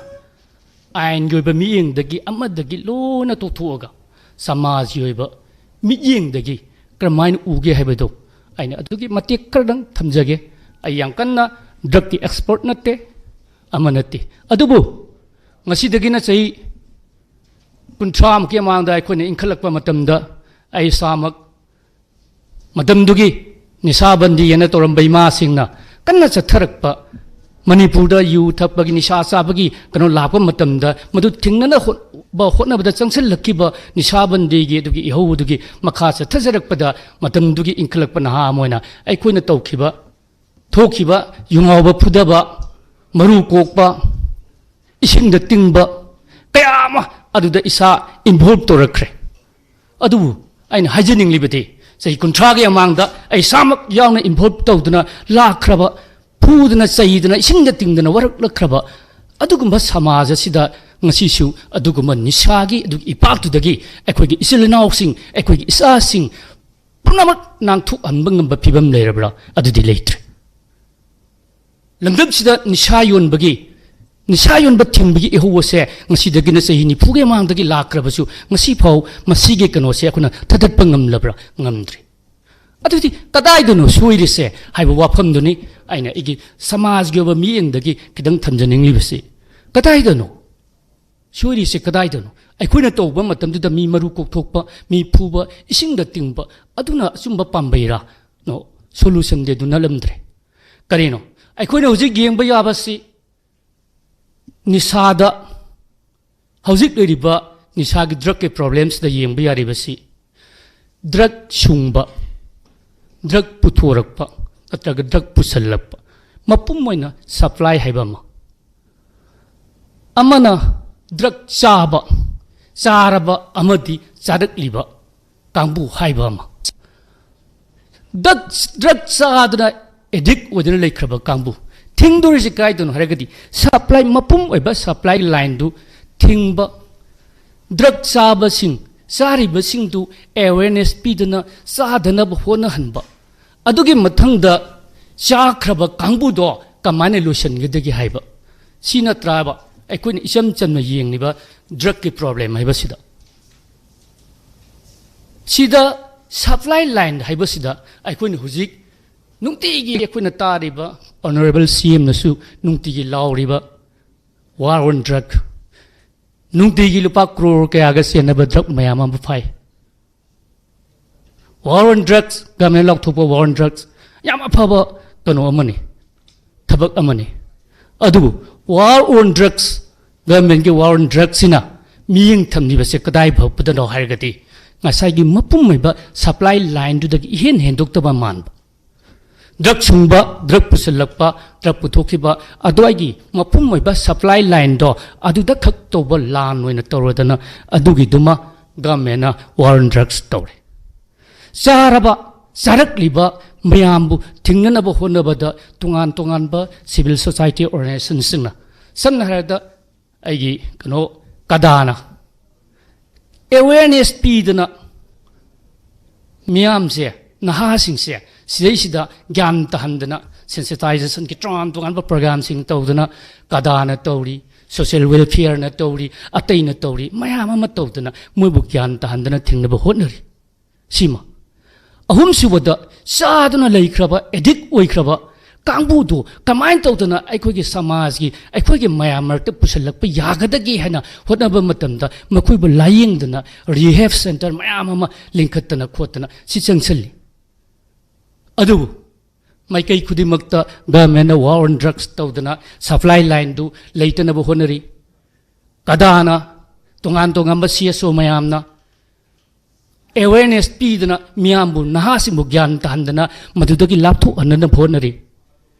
ꯑꯥꯏꯟꯒꯤ ꯑꯣꯏꯕ ꯃꯤꯠꯌꯦꯡꯗꯒꯤ ꯑꯃꯗꯒꯤ ꯂꯣꯏꯅ ꯇꯣꯛꯊꯣꯛꯑꯒ ꯁꯃꯥꯖꯒꯤ ꯑꯣꯏꯕ ꯃꯤꯠꯌꯦꯡꯗꯒꯤ ꯀꯔꯝꯍꯥꯏꯅ ꯎꯒꯦ ꯍꯥꯏꯕꯗꯨ ꯑꯩꯅ ꯑꯗꯨꯒꯤ ꯃꯇꯦꯛ ꯈꯔꯗꯪ ꯊꯝꯖꯒꯦ꯫ ꯑꯩ ꯌꯥꯝ ꯀꯟꯅ ꯗ꯭ꯔꯛꯀꯤ ꯑꯦꯛꯁꯄꯔꯠ ꯅꯠꯇꯦ, ꯑꯃ ꯅꯠꯇꯦ꯫ ꯑꯗꯨꯕꯨ ꯉꯁꯤꯗꯒꯤꯅ ꯆꯍꯤ ꯀꯨꯟꯊ꯭ꯔꯥꯃꯨꯛꯀꯤ ꯃꯃꯥꯡꯗ ꯑꯩꯈꯣꯏꯅ ꯏꯟꯈꯠꯂꯛꯄ ꯃꯇꯝꯗ ꯑꯩ ꯏꯁꯥꯃꯛ ꯃꯇꯝꯗꯨꯒꯤ ꯅꯤꯁꯥꯕꯟꯗꯤ ꯍꯥꯏꯅ ꯇꯧꯔꯝꯕ ꯏꯃꯥꯁꯤꯡꯅ ꯀꯟꯅ ꯆꯠꯊꯔꯛꯄ, ꯃꯅꯤꯄꯨꯔꯗ ꯌꯨ ꯊꯛꯄꯒꯤ, ꯅꯤꯁꯥ ꯆꯥꯕꯒꯤ ꯀꯩꯅꯣ ꯂꯥꯛꯄ ꯃꯇꯝꯗ ꯃꯗꯨ ꯊꯤꯡꯅꯅ ꯍꯣꯠꯅꯕ, ꯍꯣꯠꯅꯕꯗ ꯆꯪꯁꯤꯜꯂꯛꯈꯤꯕ ꯅꯤꯁꯥꯕꯟꯗꯤꯒꯤ ꯑꯗꯨꯒꯤ ꯏꯍꯧ ꯑꯗꯨꯒꯤ ꯃꯈꯥ ꯆꯠꯊꯖꯔꯛꯄꯗ ꯃꯇꯝꯗꯨꯒꯤ ꯏꯟꯈꯠꯂꯛꯄ ꯅꯍꯥ ꯑꯃ ꯑꯣꯏꯅ ꯑꯩꯈꯣꯏꯅ ꯇꯧꯈꯤꯕ, ꯊꯣꯛꯈꯤꯕ ꯌꯨꯉꯥꯎꯕ ꯐꯨꯗꯕ, ꯃꯔꯨ ꯀꯣꯛꯄ, ꯏꯁꯤꯡꯗ ꯇꯤꯡꯕ ꯀꯌꯥ ꯑꯃ ꯑꯗꯨꯗ ꯏꯁꯥ ꯏꯟꯚꯣꯜꯕ ꯇꯧꯔꯛꯈ꯭ꯔꯦ꯫ ꯑꯗꯨꯕꯨ ꯑꯩꯅ ꯍꯥꯏꯖꯅꯤꯡꯂꯤꯕꯗꯤ ꯆꯍꯤ ꯀꯨꯟꯊ꯭ꯔꯥꯒꯤ ꯃꯃꯥꯡꯗ ꯑꯩ ꯏꯁꯥꯃꯛ ꯌꯥꯎꯅ ꯏꯟꯚꯣꯜꯕ ꯇꯧꯗꯨꯅ ꯂꯥꯛꯈ꯭ꯔꯕ, ꯐꯨꯗꯅ ꯆꯩꯗꯅ ꯏꯁꯤꯡꯗ ꯇꯤꯡꯗꯅ ꯋꯥꯔꯛꯂꯛꯈ꯭ꯔꯕ ꯑꯗꯨꯒꯨꯝꯕ ꯁꯃꯥꯖ ꯑꯁꯤꯗ ꯉꯁꯤꯁꯨ ꯑꯗꯨꯒꯨꯝꯕ ꯅꯤꯁꯥꯒꯤ ꯑꯗꯨꯒꯤ ꯏꯄꯥꯛꯇꯨꯗꯒꯤ ꯑꯩꯈꯣꯏꯒꯤ ꯏꯆꯤꯜ ꯏꯅꯥꯎꯁꯤꯡ, ꯑꯩꯈꯣꯏꯒꯤ ꯏꯆꯥꯁꯤꯡ ꯄꯨꯝꯅꯃꯛ ꯅꯥꯟꯊꯣꯛꯍꯟꯕ ꯉꯝꯕ ꯐꯤꯕꯝ ꯂꯩꯔꯕ꯭ꯔꯥ? ꯑꯗꯨꯗꯤ ꯂꯩꯇ꯭ꯔꯦ꯫ ꯂꯝꯗꯝꯁꯤꯗ ꯅꯤꯁꯥ ꯌꯣꯟꯕꯒꯤ, ꯅꯤꯁꯥ ꯌꯣꯟꯕ ꯊꯤꯡꯕꯒꯤ ꯏꯍꯧ ꯑꯁꯦ ꯉꯁꯤꯗꯒꯤꯅ ꯆꯍꯤ ꯅꯤꯐꯨꯒꯤ ꯃꯃꯥꯡꯗꯒꯤ ꯂꯥꯛꯈ꯭ꯔꯕꯁꯨ ꯉꯁꯤ ꯐꯥꯎ ꯃꯁꯤꯒꯤ ꯀꯩꯅꯣꯁꯦ ꯑꯩꯈꯣꯏꯅ ꯊꯥꯗꯠꯄ ꯉꯝꯂꯕ꯭ꯔꯥ? ꯉꯝꯗ꯭ꯔꯤ꯫ ꯑꯗꯨꯗꯤ ꯀꯗꯥꯏꯗꯅꯣ ꯁꯣꯏꯔꯤꯁꯦ ꯍꯥꯏꯕ ꯋꯥꯐꯝꯗꯨꯅꯤ ꯑꯩꯅ ꯑꯩꯒꯤ ꯁꯃꯥꯖꯒꯤ ꯑꯣꯏꯕ ꯃꯤꯠꯌꯦꯡꯗꯒꯤ ꯈꯤꯇꯪ ꯊꯝꯖꯅꯤꯡꯂꯤꯕꯁꯤ꯫ ꯀꯗꯥꯏꯗꯅꯣ ꯁꯣꯏꯔꯤꯁꯦ? ꯀꯗꯥꯏꯗꯅꯣ? ꯑꯩꯈꯣꯏꯅ ꯇꯧꯕ ꯃꯇꯝꯗꯨꯗ ꯃꯤ ꯃꯔꯨ ꯀꯣꯛꯊꯣꯛꯄ, ꯃꯤ ꯐꯨꯕ, ꯏꯁꯤꯡꯗ ꯇꯤꯡꯕ, ꯑꯗꯨꯅ ꯑꯆꯨꯝꯕ ꯄꯥꯝꯕꯩꯔꯥ? ꯅꯣ, ꯁꯣꯂꯨꯁꯟꯗꯤ ꯑꯗꯨ ꯅꯠꯂꯝꯗ꯭ꯔꯦ꯫ ꯀꯔꯤꯅꯣ? ꯑꯩꯈꯣꯏꯅ ꯍꯧꯖꯤꯛ ꯌꯦꯡꯕ ꯌꯥꯕꯁꯤ ꯅꯤꯁꯥꯗ, ꯍꯧꯖꯤꯛ ꯂꯩꯔꯤꯕ ꯅꯤꯁꯥꯒꯤ ꯗ꯭ꯔꯛꯀꯤ ꯄ꯭ꯔꯣꯕ꯭ꯂꯦꯝꯁꯤꯗ ꯌꯦꯡꯕ ꯌꯥꯔꯤꯕꯁꯤ ꯗ꯭ꯔꯛ ꯁꯨꯡꯕ, ꯗ꯭ꯔꯛ ꯄꯨꯊꯣꯔꯛꯄ ꯅꯠꯇ꯭ꯔꯒ ꯗ꯭ꯔꯛ ꯄꯨꯁꯜꯂꯛꯄ, ꯃꯄꯨꯝ ꯑꯣꯏꯅ ꯁꯄ꯭ꯂꯥꯏ ꯍꯥꯏꯕ ꯑꯃ, ꯑꯃꯅ ꯗ꯭ꯔꯛ ꯆꯥꯕ, ꯆꯥꯔꯕ ꯑꯃꯗꯤ ꯆꯥꯔꯛꯂꯤꯕ ꯀꯥꯡꯕꯨ ꯍꯥꯏꯕ ꯑꯃ, ꯗ꯭ꯔꯛ, ꯗ꯭ꯔꯛ ꯆꯥꯗꯨꯅ ꯑꯦꯗꯤꯛ ꯑꯣꯏꯗꯨꯅ ꯂꯩꯈ꯭ꯔꯕ ꯀꯥꯡꯕꯨ, ꯊꯤꯡꯗꯣꯔꯤꯁꯤ ꯀꯥꯏꯗꯅꯣ ꯍꯥꯏꯔꯒꯗꯤ, ꯁꯄ꯭ꯂꯥꯏ, ꯃꯄꯨꯝ ꯑꯣꯏꯕ ꯁꯄ꯭ꯂꯥꯏ ꯂꯥꯏꯟꯗꯨ ꯊꯤꯡꯕ, ꯗ꯭ꯔꯒ ꯆꯥꯕꯁꯤꯡ, ꯆꯥꯔꯤꯕꯁꯤꯡꯗꯨ ꯑꯦꯋꯦꯔꯅꯦꯁ ꯄꯤꯗꯅ ꯆꯥꯗꯅꯕ ꯍꯣꯠꯅꯍꯟꯕ, ꯑꯗꯨꯒꯤ ꯃꯊꯪꯗ ꯆꯥꯈ꯭ꯔꯕ ꯀꯥꯡꯕꯨꯗꯣ ꯀꯃꯥꯏꯅ ꯂꯣꯏꯁꯤꯟꯒꯗꯒꯦ ꯍꯥꯏꯕ, ꯁꯤ ꯅꯠꯇ꯭ꯔꯕ ꯑꯩꯈꯣꯏꯅ ꯏꯆꯝ ꯆꯝꯅ ꯌꯦꯡꯂꯤꯕ ꯗ꯭ꯔꯒꯀꯤ ꯄ꯭ꯔꯣꯕ꯭ꯂꯦꯝ ꯍꯥꯏꯕꯁꯤꯗ? ꯁꯤꯗ ꯁꯄ꯭ꯂꯥꯏ ꯂꯥꯏꯟ ꯍꯥꯏꯕꯁꯤꯗ ꯑꯩꯈꯣꯏꯅ ꯍꯧꯖꯤꯛ ꯅꯨꯡꯇꯤꯒꯤ ꯑꯩꯈꯣꯏꯅ ꯇꯥꯔꯤꯕ, ꯑꯣꯅꯔꯦꯕꯜ ꯁꯤ ꯑꯦꯝꯅꯁꯨ ꯅꯨꯡꯇꯤꯒꯤ ꯂꯥꯎꯔꯤꯕ, war on drug, ꯅꯨꯡꯇꯤꯒꯤ ꯂꯨꯄꯥ ꯀ꯭ꯔꯣꯔ ꯀꯌꯥꯒ ꯆꯦꯟꯅꯕ ꯗ꯭ꯔꯒ ꯃꯌꯥꯝ ꯑꯃ ꯐꯥꯏ꯫ War on drugs, ꯒꯃꯦꯟ ꯂꯥꯎꯊꯣꯛꯄ war on drugs ꯌꯥꯝ ꯑꯐꯕ ꯀꯩꯅꯣ ꯑꯃꯅꯤ, ꯊꯕꯛ ꯑꯃꯅꯤ꯫ ꯑꯗꯨꯕꯨ war on drugs, ꯒꯃꯦꯟꯒꯤ war on drugsꯁꯤꯅ ꯃꯤꯠꯌꯦꯡ ꯊꯝꯂꯤꯕꯁꯦ ꯀꯗꯥꯏ ꯐꯥꯎꯕꯗꯅꯣ ꯍꯥꯏꯔꯒꯗꯤ, ꯉꯁꯥꯏꯒꯤ ꯃꯄꯨꯝ ꯑꯣꯏꯕ ꯁꯄ꯭ꯂꯥꯏ ꯂꯥꯏꯟꯗꯨꯗꯒꯤ ꯏꯍꯦꯟ ꯍꯦꯟꯗꯣꯛꯇꯕ ꯃꯥꯟꯕ, ꯗ꯭ꯔꯒ ꯁꯨꯡꯕ, ꯗ꯭ꯔꯒ ꯄꯨꯁꯤꯜꯂꯛꯄ, ꯗ꯭ꯔꯒ ꯄꯨꯊꯣꯛꯈꯤꯕ, ꯑꯗꯨꯋꯥꯏꯒꯤ ꯃꯄꯨꯝ ꯑꯣꯏꯕ ꯁꯄ꯭ꯂꯥꯏ ꯂꯥꯏꯟꯗꯣ ꯑꯗꯨꯗ ꯈꯛ ꯇꯧꯕ ꯂꯥꯟ ꯑꯣꯏꯅ ꯇꯧꯔꯗꯅ, ꯑꯗꯨꯒꯤꯗꯨꯃ ꯒꯃꯦꯟꯅ war on drugs ꯇꯧꯔꯦ꯫ ꯆꯥꯔꯕ, ꯆꯥꯔꯛꯂꯤꯕ ꯃꯌꯥꯝꯕꯨ ꯊꯤꯡꯅꯅꯕ ꯍꯣꯠꯅꯕꯗ ꯇꯣꯉꯥꯟ ꯇꯣꯉꯥꯟꯕ civil society organizationꯁꯤꯡꯅ, ꯁꯝꯅ ꯍꯥꯏꯔꯕꯗ ꯑꯩꯒꯤ ꯀꯩꯅꯣ, ꯀꯗꯥꯅ ꯑꯦꯋꯦꯔꯅꯦꯁ ꯄꯤꯗꯅ ꯃꯤꯌꯥꯝꯁꯦ, ꯅꯍꯥꯁꯤꯡꯁꯦ ꯁꯤꯗꯩꯁꯤꯗ ꯒ꯭ꯌꯥꯟ ꯇꯥꯍꯟꯗꯅ, ꯁꯦꯟꯁꯤꯇꯥꯏꯖꯦꯁꯟꯒꯤ ꯇꯣꯉꯥꯟ ꯇꯣꯉꯥꯟꯕ ꯄ꯭ꯔꯣꯒ꯭ꯔꯥꯝꯁꯤꯡ ꯇꯧꯗꯅ, ꯀꯗꯥꯅ ꯇꯧꯔꯤ, ꯁꯣꯁꯤꯌꯦꯜ ꯋꯦꯜꯐꯤꯌꯔꯅ ꯇꯧꯔꯤ, ꯑꯇꯩꯅ ꯇꯧꯔꯤ, ꯃꯌꯥꯝ ꯑꯃ ꯇꯧꯗꯅ ꯃꯣꯏꯕꯨ ꯒ꯭ꯌꯥꯟ ꯇꯥꯍꯟꯗꯅ ꯊꯤꯡꯅꯕ ꯍꯣꯠꯅꯔꯤ꯫ ꯁꯤꯃ꯫ ꯑꯍꯨꯝꯁꯨꯕꯗ, ꯆꯥꯗꯨꯅ ꯂꯩꯈ꯭ꯔꯕ, ꯑꯦꯗꯤꯛ ꯑꯣꯏꯈ꯭ꯔꯕ ꯀꯥꯡꯕꯨꯗꯨ ꯀꯃꯥꯏꯅ ꯇꯧꯗꯅ ꯑꯩꯈꯣꯏꯒꯤ ꯁꯃꯥꯖꯒꯤ, ꯑꯩꯈꯣꯏꯒꯤ ꯃꯌꯥꯝ ꯃꯔꯛꯇ ꯄꯨꯁꯤꯜꯂꯛꯄ ꯌꯥꯒꯗꯒꯦ ꯍꯥꯏꯅ ꯍꯣꯠꯅꯕ ꯃꯇꯝꯗ, ꯃꯈꯣꯏꯕꯨ ꯂꯥꯌꯦꯡꯗꯅ ꯔꯤꯍꯦꯕ ꯁꯦꯟꯇꯔ ꯃꯌꯥꯝ ꯑꯃ ꯂꯤꯡꯈꯠꯇꯅ ꯈꯣꯠꯇꯅ ꯁꯤ ꯆꯪꯁꯤꯜꯂꯤ꯫ ꯑꯗꯨꯕꯨ ꯃꯥꯏꯀꯩ ꯈꯨꯗꯤꯡꯃꯛꯇ ꯒꯚꯔꯟꯃꯦꯟꯠꯅ war on drugs ꯇꯧꯗꯅ ꯁꯄ꯭ꯂꯥꯏ ꯂꯥꯏꯟꯗꯨ ꯂꯩꯇꯅꯕ ꯍꯣꯠꯅꯔꯤ꯫ ꯀꯗꯥꯅ, ꯇꯣꯉꯥꯟ ꯇꯣꯉꯥꯟꯕ ꯁꯤ ꯑꯦꯁ ꯑꯣ ꯃꯌꯥꯝꯅ ꯑꯦꯋꯦꯔꯅꯦꯁ ꯄꯤꯗꯅ ꯃꯤꯌꯥꯝꯕꯨ, ꯅꯍꯥꯁꯤꯡꯕꯨ ꯒ꯭ꯌꯥꯟ ꯇꯥꯍꯟꯗꯅ ꯃꯗꯨꯗꯒꯤ ꯂꯥꯞꯊꯣꯛꯍꯟꯅꯕ ꯍꯣꯠꯅꯔꯤ꯫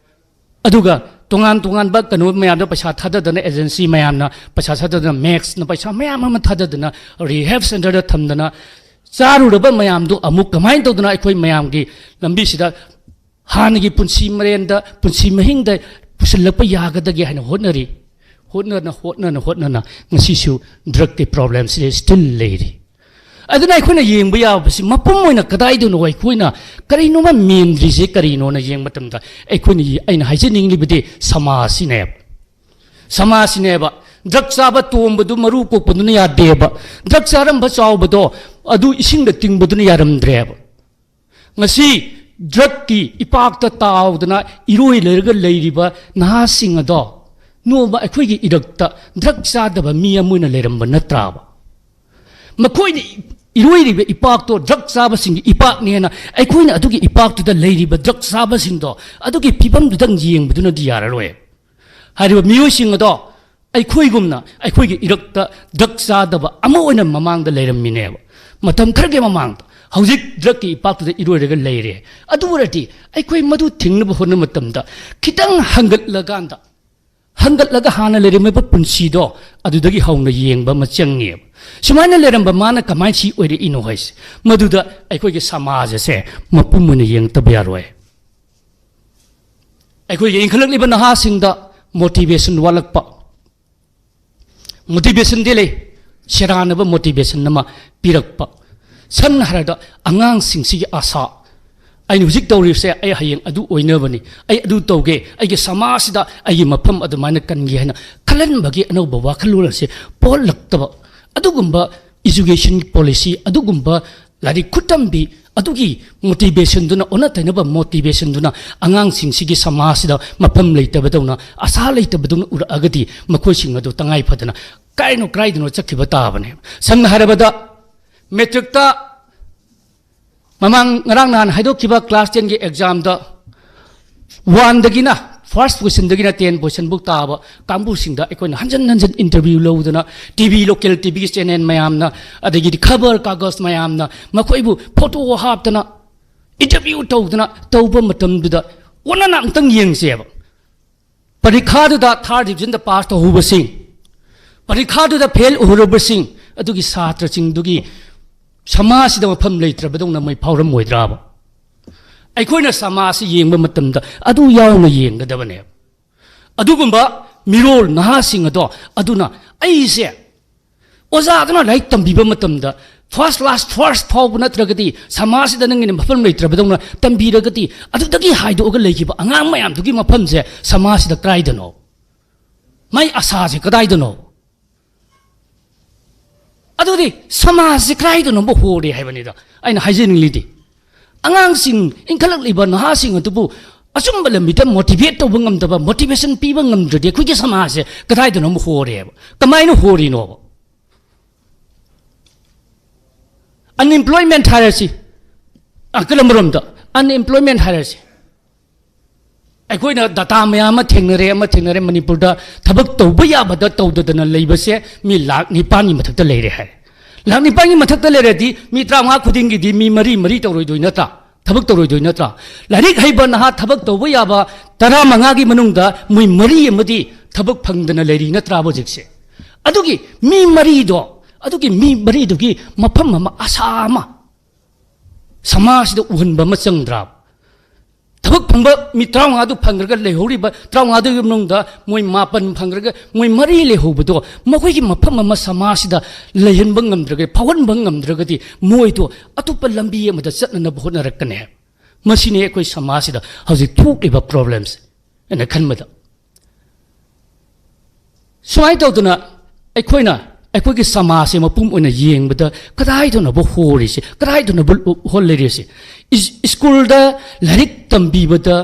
ꯑꯗꯨꯒ ꯇꯣꯉꯥꯟ ꯇꯣꯉꯥꯟꯕ ꯀꯩꯅꯣ ꯃꯌꯥꯝꯗ ꯄꯩꯁꯥ ꯊꯥꯗꯗꯅ, ꯑꯦꯖꯦꯟꯁꯤ ꯃꯌꯥꯝꯅ ꯄꯩꯁꯥ ꯊꯥꯗꯗꯅ, ꯃꯦꯛꯁꯅ ꯄꯩꯁꯥ ꯃꯌꯥꯝ ꯑꯃ ꯊꯥꯗꯗꯅ, ꯔꯤꯍꯦꯕ ꯁꯦꯟꯇꯔꯗ ꯊꯝꯗꯅ, ꯆꯥꯔꯨꯔꯕ ꯃꯌꯥꯝꯗꯨ ꯑꯃꯨꯛ ꯀꯃꯥꯏꯅ ꯇꯧꯗꯅ ꯑꯩꯈꯣꯏ ꯃꯌꯥꯝꯒꯤ ꯂꯝꯕꯤꯁꯤꯗ ꯍꯥꯟꯅꯒꯤ ꯄꯨꯟꯁꯤ ꯃꯔꯦꯟꯗ, ꯄꯨꯟꯁꯤ ꯃꯍꯤꯡꯗ ꯄꯨꯁꯤꯜꯂꯛꯄ ꯌꯥꯒꯗꯒꯦ ꯍꯥꯏꯅ ꯍꯣꯠꯅꯔꯤ꯫ ꯍꯣꯠꯅꯅ ꯍꯣꯠꯅꯅ ꯍꯣꯠꯅꯅ ꯉꯁꯤꯁꯨ ꯗ꯭ꯔꯛꯀꯤ ꯄ꯭ꯔꯣꯕ꯭ꯂꯦꯝꯁꯤꯗꯤ ꯁ꯭ꯇꯤꯜ ꯂꯩꯔꯤ꯫ ꯑꯗꯨꯅ ꯑꯩꯈꯣꯏꯅ ꯌꯦꯡꯕ ꯌꯥꯕꯁꯤ ꯃꯄꯨꯝ ꯑꯣꯏꯅ ꯀꯗꯥꯏꯗꯅꯣ ꯑꯩꯈꯣꯏꯅ ꯀꯔꯤꯅꯣꯃ ꯃꯦꯟꯗ꯭ꯔꯤꯁꯦ ꯀꯔꯤꯅꯣꯅ ꯌꯦꯡꯕ ꯃꯇꯝꯗ ꯑꯩꯈꯣꯏꯅ, ꯑꯩꯅ ꯍꯥꯏꯖꯅꯤꯡꯂꯤꯕꯗꯤ ꯁꯃꯥꯖꯁꯤꯅꯦꯕ꯫ ꯁꯃꯥꯖꯁꯤꯅꯦꯕ꯫ ꯗ꯭ꯔꯛ ꯆꯥꯕ ꯇꯣꯝꯕꯗꯨ ꯃꯔꯨ ꯀꯣꯛꯄꯗꯨꯅ ꯌꯥꯗꯦꯕ꯫ ꯗ꯭ꯔꯛ ꯆꯥꯔꯝꯕ ꯆꯥꯎꯕꯗꯣ ꯑꯗꯨ ꯏꯁꯤꯡꯗ ꯇꯤꯡꯕꯗꯨꯅ ꯌꯥꯔꯝꯗ꯭ꯔꯦꯕ꯫ ꯉꯁꯤ ꯗ꯭ꯔꯛꯀꯤ ꯏꯄꯥꯛꯇ ꯇꯥꯎꯗꯅ ꯏꯔꯣꯏ ꯂꯩꯔꯒ ꯂꯩꯔꯤꯕ ꯅꯍꯥꯁꯤꯡ ꯑꯗꯣ ꯅꯣꯡꯃ ꯑꯩꯈꯣꯏꯒꯤ ꯏꯔꯛꯇ ꯗ꯭ꯔꯛ ꯆꯥꯗꯕ ꯃꯤ ꯑꯃ ꯑꯣꯏꯅ ꯂꯩꯔꯝꯕ ꯅꯠꯇ꯭ꯔꯥꯕ? ꯃꯈꯣꯏꯅ ꯏꯔꯣꯏꯔꯤꯕ ꯏꯄꯥꯛꯇꯣ ꯗ꯭ꯔꯛ ꯆꯥꯕꯁꯤꯡꯒꯤ ꯏꯄꯥꯛꯅꯦꯅ ꯑꯩꯈꯣꯏꯅ ꯑꯗꯨꯒꯤ ꯏꯄꯥꯛꯇꯨꯗ ꯂꯩꯔꯤꯕ ꯗ꯭ꯔꯛ ꯆꯥꯕꯁꯤꯡꯗꯣ ꯑꯗꯨꯒꯤ ꯐꯤꯕꯝꯗꯨꯗꯪ ꯌꯦꯡꯕꯗꯨꯅꯗꯤ ꯌꯥꯔꯔꯣꯏ꯫ ꯍꯥꯏꯔꯤꯕ ꯃꯤꯑꯣꯏꯁꯤꯡ ꯑꯗꯣ ꯑꯩꯈꯣꯏꯒꯨꯝꯅ ꯑꯩꯈꯣꯏꯒꯤ ꯏꯔꯛꯇ ꯗ꯭ꯔꯛ ꯆꯥꯗꯕ ꯑꯃ ꯑꯣꯏꯅ ꯃꯃꯥꯡꯗ ꯂꯩꯔꯝꯃꯤꯅꯦꯕ꯫ ꯃꯇꯝ ꯈꯔꯒꯤ ꯃꯃꯥꯡꯗ꯫ ꯍꯧꯖꯤꯛ ꯗ꯭ꯔꯛꯀꯤ ꯏꯄꯥꯛꯇꯨꯗ ꯏꯔꯣꯏꯔꯒ ꯂꯩꯔꯦ꯫ ꯑꯗꯨ ꯑꯣꯏꯔꯗꯤ ꯑꯩꯈꯣꯏ ꯃꯗꯨ ꯊꯤꯡꯅꯕ ꯍꯣꯠꯅꯕ ꯃꯇꯝꯗ ꯈꯤꯇꯪ ꯍꯪꯒꯠꯂꯀꯥꯟꯗ, ꯍꯪꯒꯠꯂꯒ ꯍꯥꯟꯅ ꯂꯩꯔꯝꯃꯤꯕ ꯄꯨꯟꯁꯤꯗꯣ ꯑꯗꯨꯗꯒꯤ ꯍꯧꯅ ꯌꯦꯡꯕ ꯑꯃ ꯆꯪꯉꯦꯕ꯫ ꯁꯨꯃꯥꯏꯅ ꯂꯩꯔꯝꯕ ꯃꯥꯅ ꯀꯃꯥꯏꯅ ꯁꯤ ꯑꯣꯏꯔꯛꯏꯅꯣ ꯍꯥꯏꯁꯦ, ꯃꯗꯨꯗ ꯑꯩꯈꯣꯏꯒꯤ ꯁꯃꯥꯖ ꯑꯁꯦ ꯃꯄꯨꯝ ꯑꯣꯏꯅ ꯌꯦꯡꯉꯛꯇꯕ ꯌꯥꯔꯣꯏ꯫ ꯑꯩꯈꯣꯏꯒꯤ ꯏꯟꯈꯠꯂꯛꯂꯤꯕ ꯅꯍꯥꯁꯤꯡꯗ ꯃꯣꯇꯤꯚꯦꯁꯟ ꯋꯥꯠꯂꯛꯄ, ꯃꯣꯇꯤꯚꯦꯁꯟꯗꯤ ꯂꯩ, ꯁꯦꯔꯥꯟꯅꯕ ꯃꯣꯇꯤꯚꯦꯁꯟ ꯑꯃ ꯄꯤꯔꯛꯄ꯫ ꯁꯝꯅ ꯍꯥꯏꯔꯕꯗ ꯑꯉꯥꯡꯁꯤꯡꯁꯤꯒꯤ ꯑꯥꯁꯥ, "ꯑꯩꯅ ꯍꯧꯖꯤꯛ ꯇꯧꯔꯤꯕꯁꯦ ꯑꯩ ꯍꯌꯦꯡ ꯑꯗꯨ ꯑꯣꯏꯅꯕꯅꯤ, ꯑꯩ ꯑꯗꯨ ꯇꯧꯒꯦ, ꯑꯩꯒꯤ ꯁꯃꯥꯖꯁꯤꯗ ꯑꯩꯒꯤ ꯃꯐꯝ ꯑꯗꯨꯃꯥꯏꯅ ꯀꯟꯒꯦ" ꯍꯥꯏꯅ ꯈꯜꯍꯟꯕꯒꯤ ꯑꯅꯧꯕ ꯋꯥꯈꯜꯂꯣꯟ ꯑꯁꯦ ꯄꯣꯛꯂꯛꯇꯕ꯫ ꯑꯗꯨꯒꯨꯝꯕ ꯏꯖꯨꯀꯦꯁꯟ ꯄꯣꯂꯤꯁꯤ, ꯑꯗꯨꯒꯨꯝꯕ ꯂꯥꯏꯔꯤꯛ ꯈꯨꯇꯝꯕꯤ ꯑꯗꯨꯒꯤ ꯃꯣꯇꯤꯚꯦꯁꯟꯗꯨꯅ, ꯑꯣꯟꯅ ꯇꯩꯅꯕ ꯃꯣꯇꯤꯚꯦꯁꯟꯗꯨꯅ ꯑꯉꯥꯡꯁꯤꯡꯁꯤꯒꯤ ꯁꯃꯥꯖꯁꯤꯗ ꯃꯐꯝ ꯂꯩꯇꯕꯗꯧꯅ, ꯑꯥꯁꯥ ꯂꯩꯇꯕꯗꯧꯅ ꯎꯔꯛꯑꯒꯗꯤ ꯃꯈꯣꯏꯁꯤꯡ ꯑꯗꯨ ꯇꯉꯥꯏ ꯐꯗꯅ ꯀꯥꯏꯅꯣ ꯀꯗꯥꯏꯗꯅꯣ ꯆꯠꯈꯤꯕ ꯇꯥꯕꯅꯦ꯫ ꯁꯝꯅ ꯍꯥꯏꯔꯕꯗ ꯃꯦꯇ꯭ꯔꯤꯛꯇ ꯃꯃꯥꯡ ꯉꯔꯥꯡ ꯅꯍꯥꯟ ꯍꯥꯏꯗꯣꯛꯈꯤꯕ ꯀ꯭ꯂꯥꯁ ꯇꯦꯟꯒꯤ ꯑꯦꯛꯖꯥꯝꯗ ꯋꯥꯟꯗꯒꯤꯅ, ꯐꯥꯔꯁ ꯄꯣꯖꯤꯁꯟꯗꯒꯤꯅ ꯇꯦꯟ ꯄꯣꯖꯤꯁꯟꯕꯨꯛ ꯇꯥꯕ ꯀꯥꯡꯕꯨꯁꯤꯡꯗ ꯑꯩꯈꯣꯏꯅ ꯍꯟꯖꯟ ꯍꯟꯖꯟ ꯏꯟꯇꯔꯚ꯭ꯌꯨ ꯂꯧꯗꯅ, ꯇꯤ ꯚꯤ, ꯂꯣꯀꯦꯜ ꯇꯤ ꯚꯤꯒꯤ ꯆꯦꯅꯦꯜ ꯃꯌꯥꯝꯅ, ꯑꯗꯒꯤꯗꯤ ꯈꯕꯔ ꯀꯥꯒꯖ ꯃꯌꯥꯝꯅ ꯃꯈꯣꯏꯕꯨ ꯐꯣꯇꯣ ꯍꯥꯞꯇꯅ ꯏꯟꯇꯔꯚ꯭ꯌꯨ ꯇꯧꯗꯅ ꯇꯧꯕ ꯃꯇꯝꯗꯨꯗ ꯑꯣꯟꯅꯅ ꯑꯝꯇꯪ ꯌꯦꯡꯁꯦꯕ꯫ ꯄꯔꯤꯈꯥꯗꯨꯗ ꯊꯥꯔꯠ ꯗꯤꯕꯤꯖꯟꯗ ꯄꯥꯁ ꯇꯧꯍꯧꯕꯁꯤꯡ, ꯄꯔꯤꯈꯥꯗꯨꯗ ꯐꯦꯜ ꯑꯣꯏꯍꯧꯔꯕꯁꯤꯡ, ꯑꯗꯨꯒꯤ ꯁꯥꯇ꯭ꯔꯁꯤꯡꯗꯨꯒꯤ ꯁꯃꯥꯖꯁꯤꯗ ꯃꯐꯝ ꯂꯩꯇ꯭ꯔꯕꯗꯧꯅ ꯃꯣꯏ ꯐꯥꯎꯔꯝꯃꯣꯏꯗ꯭ꯔꯥꯕ? ꯑꯩꯈꯣꯏꯅ ꯁꯃꯥꯖꯁꯤ ꯌꯦꯡꯕ ꯃꯇꯝꯗ ꯑꯗꯨ ꯌꯥꯎꯅ ꯌꯦꯡꯒꯗꯕꯅꯦꯕ꯫ ꯑꯗꯨꯒꯨꯝꯕ ꯃꯤꯔꯣꯜ ꯅꯍꯥꯁꯤꯡ ꯑꯗꯣ, ꯑꯗꯨꯅ ꯑꯩꯁꯦ ꯑꯣꯖꯥꯗꯨꯅ ꯂꯥꯏꯔꯤꯛ ꯇꯝꯕꯤꯕ ꯃꯇꯝꯗ first class first ꯐꯥꯎꯕ ꯅꯠꯇ꯭ꯔꯒꯗꯤ ꯁꯃꯥꯖꯁꯤꯗ ꯅꯪꯒꯤꯅ ꯃꯐꯝ ꯂꯩꯇ꯭ꯔꯕꯗꯧꯅ ꯇꯝꯕꯤꯔꯒꯗꯤ, ꯑꯗꯨꯗꯒꯤ ꯍꯥꯏꯗꯣꯛꯑꯒ ꯂꯩꯈꯤꯕ ꯑꯉꯥꯡ ꯃꯌꯥꯝꯗꯨꯒꯤ ꯃꯐꯝꯁꯦ ꯁꯃꯥꯖꯁꯤꯗ ꯀꯗꯥꯏꯗꯅꯣ? ꯃꯥꯏ ꯑꯁꯥꯁꯦ ꯀꯗꯥꯏꯗꯅꯣ? ꯑꯗꯨꯗꯤ ꯁꯃꯥꯖꯁꯦ ꯀꯗꯥꯏꯗꯅꯣꯕ ꯍꯣꯔꯦ ꯍꯥꯏꯕꯅꯤꯗ ꯑꯩꯅ ꯍꯥꯏꯖꯅꯤꯡꯂꯤꯗꯤ꯫ ꯑꯉꯥꯡꯁꯤꯡ, ꯏꯟꯈꯠꯂꯛꯂꯤꯕ ꯅꯍꯥꯁꯤꯡ ꯑꯗꯨꯕꯨ ꯑꯆꯨꯝꯕ ꯂꯝꯕꯤꯗ motivate ꯇꯧꯕ ꯉꯝꯗꯕ, motivation ꯄꯤꯕ ꯉꯝꯗ꯭ꯔꯗꯤ ꯑꯩꯈꯣꯏꯒꯤ ꯁꯃꯥꯖꯁꯦ ꯀꯗꯥꯏꯗꯅꯣ ꯑꯃ ꯍꯣꯔꯦꯕ꯫ ꯀꯃꯥꯏꯅ ꯍꯣꯔꯤꯅꯣꯕ? Unemployment ꯍꯥꯏꯔꯁꯤ, ꯑ, ꯀꯔꯝꯕꯔꯣꯝꯗ? Unemployment ꯍꯥꯏꯔꯁꯤ꯫ ꯑꯩꯈꯣꯏꯅ data ꯃꯌꯥꯝ ꯑꯃ ꯊꯦꯡꯅꯔꯦ, ꯑꯃ ꯊꯦꯡꯅꯔꯦ, ꯃꯅꯤꯄꯨꯔꯗ ꯊꯕꯛ ꯇꯧꯕ ꯌꯥꯕꯗ ꯇꯧꯗꯗꯅ ꯂꯩꯕꯁꯦ ꯃꯤ ꯂꯥꯈ ꯅꯤꯄꯥꯟꯒꯤ ꯃꯊꯛꯇ ꯂꯩꯔꯦ ꯍꯥꯏ꯫ ꯂꯥꯈ ꯅꯤꯄꯥꯟꯒꯤ ꯃꯊꯛꯇ ꯂꯩꯔꯗꯤ ꯃꯤ ꯇꯔꯥꯃꯉꯥ ꯈꯨꯗꯤꯡꯒꯤꯗꯤ ꯃꯤ ꯃꯔꯤ, ꯃꯔꯤ ꯇꯧꯔꯣꯏꯗꯣꯏ ꯅꯠꯇ꯭ꯔꯥ? ꯊꯕꯛ ꯇꯧꯔꯣꯏꯗꯣꯏ ꯅꯠꯇ꯭ꯔꯥ? ꯂꯥꯏꯔꯤꯛ ꯍꯩꯕ ꯅꯍꯥ ꯊꯕꯛ ꯇꯧꯕ ꯌꯥꯕ ꯇꯔꯥꯃꯉꯥꯒꯤ ꯃꯅꯨꯡꯗ ꯃꯣꯏ ꯃꯔꯤ ꯑꯃꯗꯤ ꯊꯕꯛ ꯐꯪꯗꯅ ꯂꯩꯔꯤ ꯅꯠꯇ꯭ꯔꯥꯕ ꯍꯧꯖꯤꯛꯁꯦ? ꯑꯗꯨꯒꯤ ꯃꯤ ꯃꯔꯤꯗꯣ, ꯑꯗꯨꯒꯤ ꯃꯤ ꯃꯔꯤꯗꯨꯒꯤ ꯃꯐꯝ ꯑꯃ, ꯑꯁꯥ ꯑꯃ ꯁꯃꯥꯖꯁꯤꯗ ꯎꯍꯟꯕ ꯑꯃ ꯆꯪꯗ꯭ꯔꯥ? ꯊꯕꯛ ꯐꯪꯕ ꯃꯤ ꯇꯔꯥꯃꯉꯥꯗꯨ ꯐꯪꯈ꯭ꯔꯒ ꯂꯩꯍꯧꯔꯤꯕ ꯇꯔꯥꯃꯉꯥꯗꯨꯒꯤ ꯃꯅꯨꯡꯗ ꯃꯣꯏ ꯃꯥꯄꯟ ꯐꯪꯈ꯭ꯔꯒ ꯃꯣꯏ ꯃꯔꯤ ꯂꯩꯍꯧꯕꯗꯣ, ꯃꯈꯣꯏꯒꯤ ꯃꯐꯝ ꯑꯃ ꯁꯃꯥꯖꯁꯤꯗ ꯂꯩꯍꯟꯕ ꯉꯝꯗ꯭ꯔꯒꯗꯤ, ꯐꯥꯎꯍꯟꯕ ꯉꯝꯗ꯭ꯔꯒꯗꯤ ꯃꯣꯏꯗꯣ ꯑꯇꯣꯞꯄ ꯂꯝꯕꯤ ꯑꯃꯗ ꯆꯠꯅꯅꯕ ꯍꯣꯠꯅꯔꯛꯀꯅꯤ ꯍꯥꯏꯕ꯫ ꯃꯁꯤꯅꯤ ꯑꯩꯈꯣꯏ ꯁꯃꯥꯖꯁꯤꯗ ꯍꯧꯖꯤꯛ ꯊꯣꯛꯂꯤꯕ problems ꯑꯩꯅ ꯈꯟꯕꯗ꯫ ꯁꯨꯃꯥꯏꯅ ꯇꯧꯗꯅ ꯑꯩꯈꯣꯏꯅ ꯑꯩꯈꯣꯏꯒꯤ ꯁꯃꯥꯖꯁꯦ ꯃꯄꯨꯝ ꯑꯣꯏꯅ ꯌꯦꯡꯕꯗ ꯀꯗꯥꯏꯗꯅꯣꯕ ꯍꯣꯔꯤꯁꯦ, ꯀꯗꯥꯏꯗꯅꯣꯕ ꯍꯣꯜ ꯂꯩꯔꯤꯁꯦ? ꯏꯁ-, ꯁ꯭ꯀꯨꯜꯗ ꯂꯥꯏꯔꯤꯛ ꯇꯝꯕꯤꯕꯗ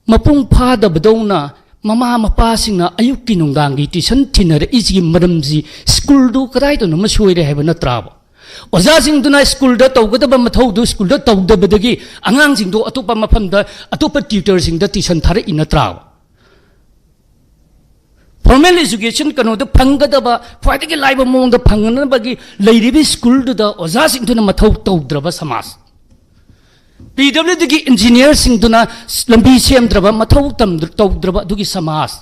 ꯃꯄꯨꯡ ꯐꯥꯗꯕꯗꯧꯅ ꯃꯃꯥ ꯃꯄꯥꯁꯤꯡꯅ ꯑꯌꯨꯛꯀꯤ ꯅꯨꯡꯗꯥꯡꯒꯤ tuition ꯊꯤꯟꯅꯔꯛꯏꯁꯤꯒꯤ ꯃꯔꯝꯁꯤ ꯁ꯭ꯀꯨꯜꯗꯨ ꯀꯗꯥꯏꯗꯅꯣꯃ ꯁꯣꯏꯔꯦ ꯍꯥꯏꯕ ꯅꯠꯇ꯭ꯔꯥꯕ? ꯑꯣꯖꯥꯁꯤꯡꯗꯨꯅ ꯁ꯭ꯀꯨꯜꯗ ꯇꯧꯒꯗꯕ ꯃꯊꯧꯗꯨ ꯁ꯭ꯀꯨꯜꯗ ꯇꯧꯗꯕꯗꯒꯤ ꯑꯉꯥꯡꯁꯤꯡꯗꯨ ꯑꯇꯣꯞꯄ ꯃꯐꯝꯗ, ꯑꯇꯣꯞꯄ tutorꯁꯤꯡꯗ tuition ꯊꯥꯔꯛꯏ ꯅꯠꯇ꯭ꯔꯥꯕ? Formal education ꯀꯩꯅꯣꯗ ꯐꯪꯒꯗꯕ ꯈ꯭ꯋꯥꯏꯗꯒꯤ ꯂꯥꯏꯕ ꯃꯑꯣꯡꯗ ꯐꯪꯅꯅꯕꯒꯤ ꯂꯩꯔꯤꯕ ꯁ꯭ꯀꯨꯜꯗꯨꯗ ꯑꯣꯖꯥꯁꯤꯡꯗꯨꯅ ꯃꯊꯧ ꯇꯧꯗ꯭ꯔꯕ ꯁꯃꯥꯖ꯫ PWDꯒꯤ engineerꯁꯤꯡꯗꯨꯅ ꯂꯝꯕꯤ ꯁꯦꯝꯗ꯭ꯔꯕ, ꯃꯊꯧ ꯇꯝꯗ꯭ꯔ-, ꯇꯧꯗ꯭ꯔꯕ ꯑꯗꯨꯒꯤ ꯁꯃꯥꯖ꯫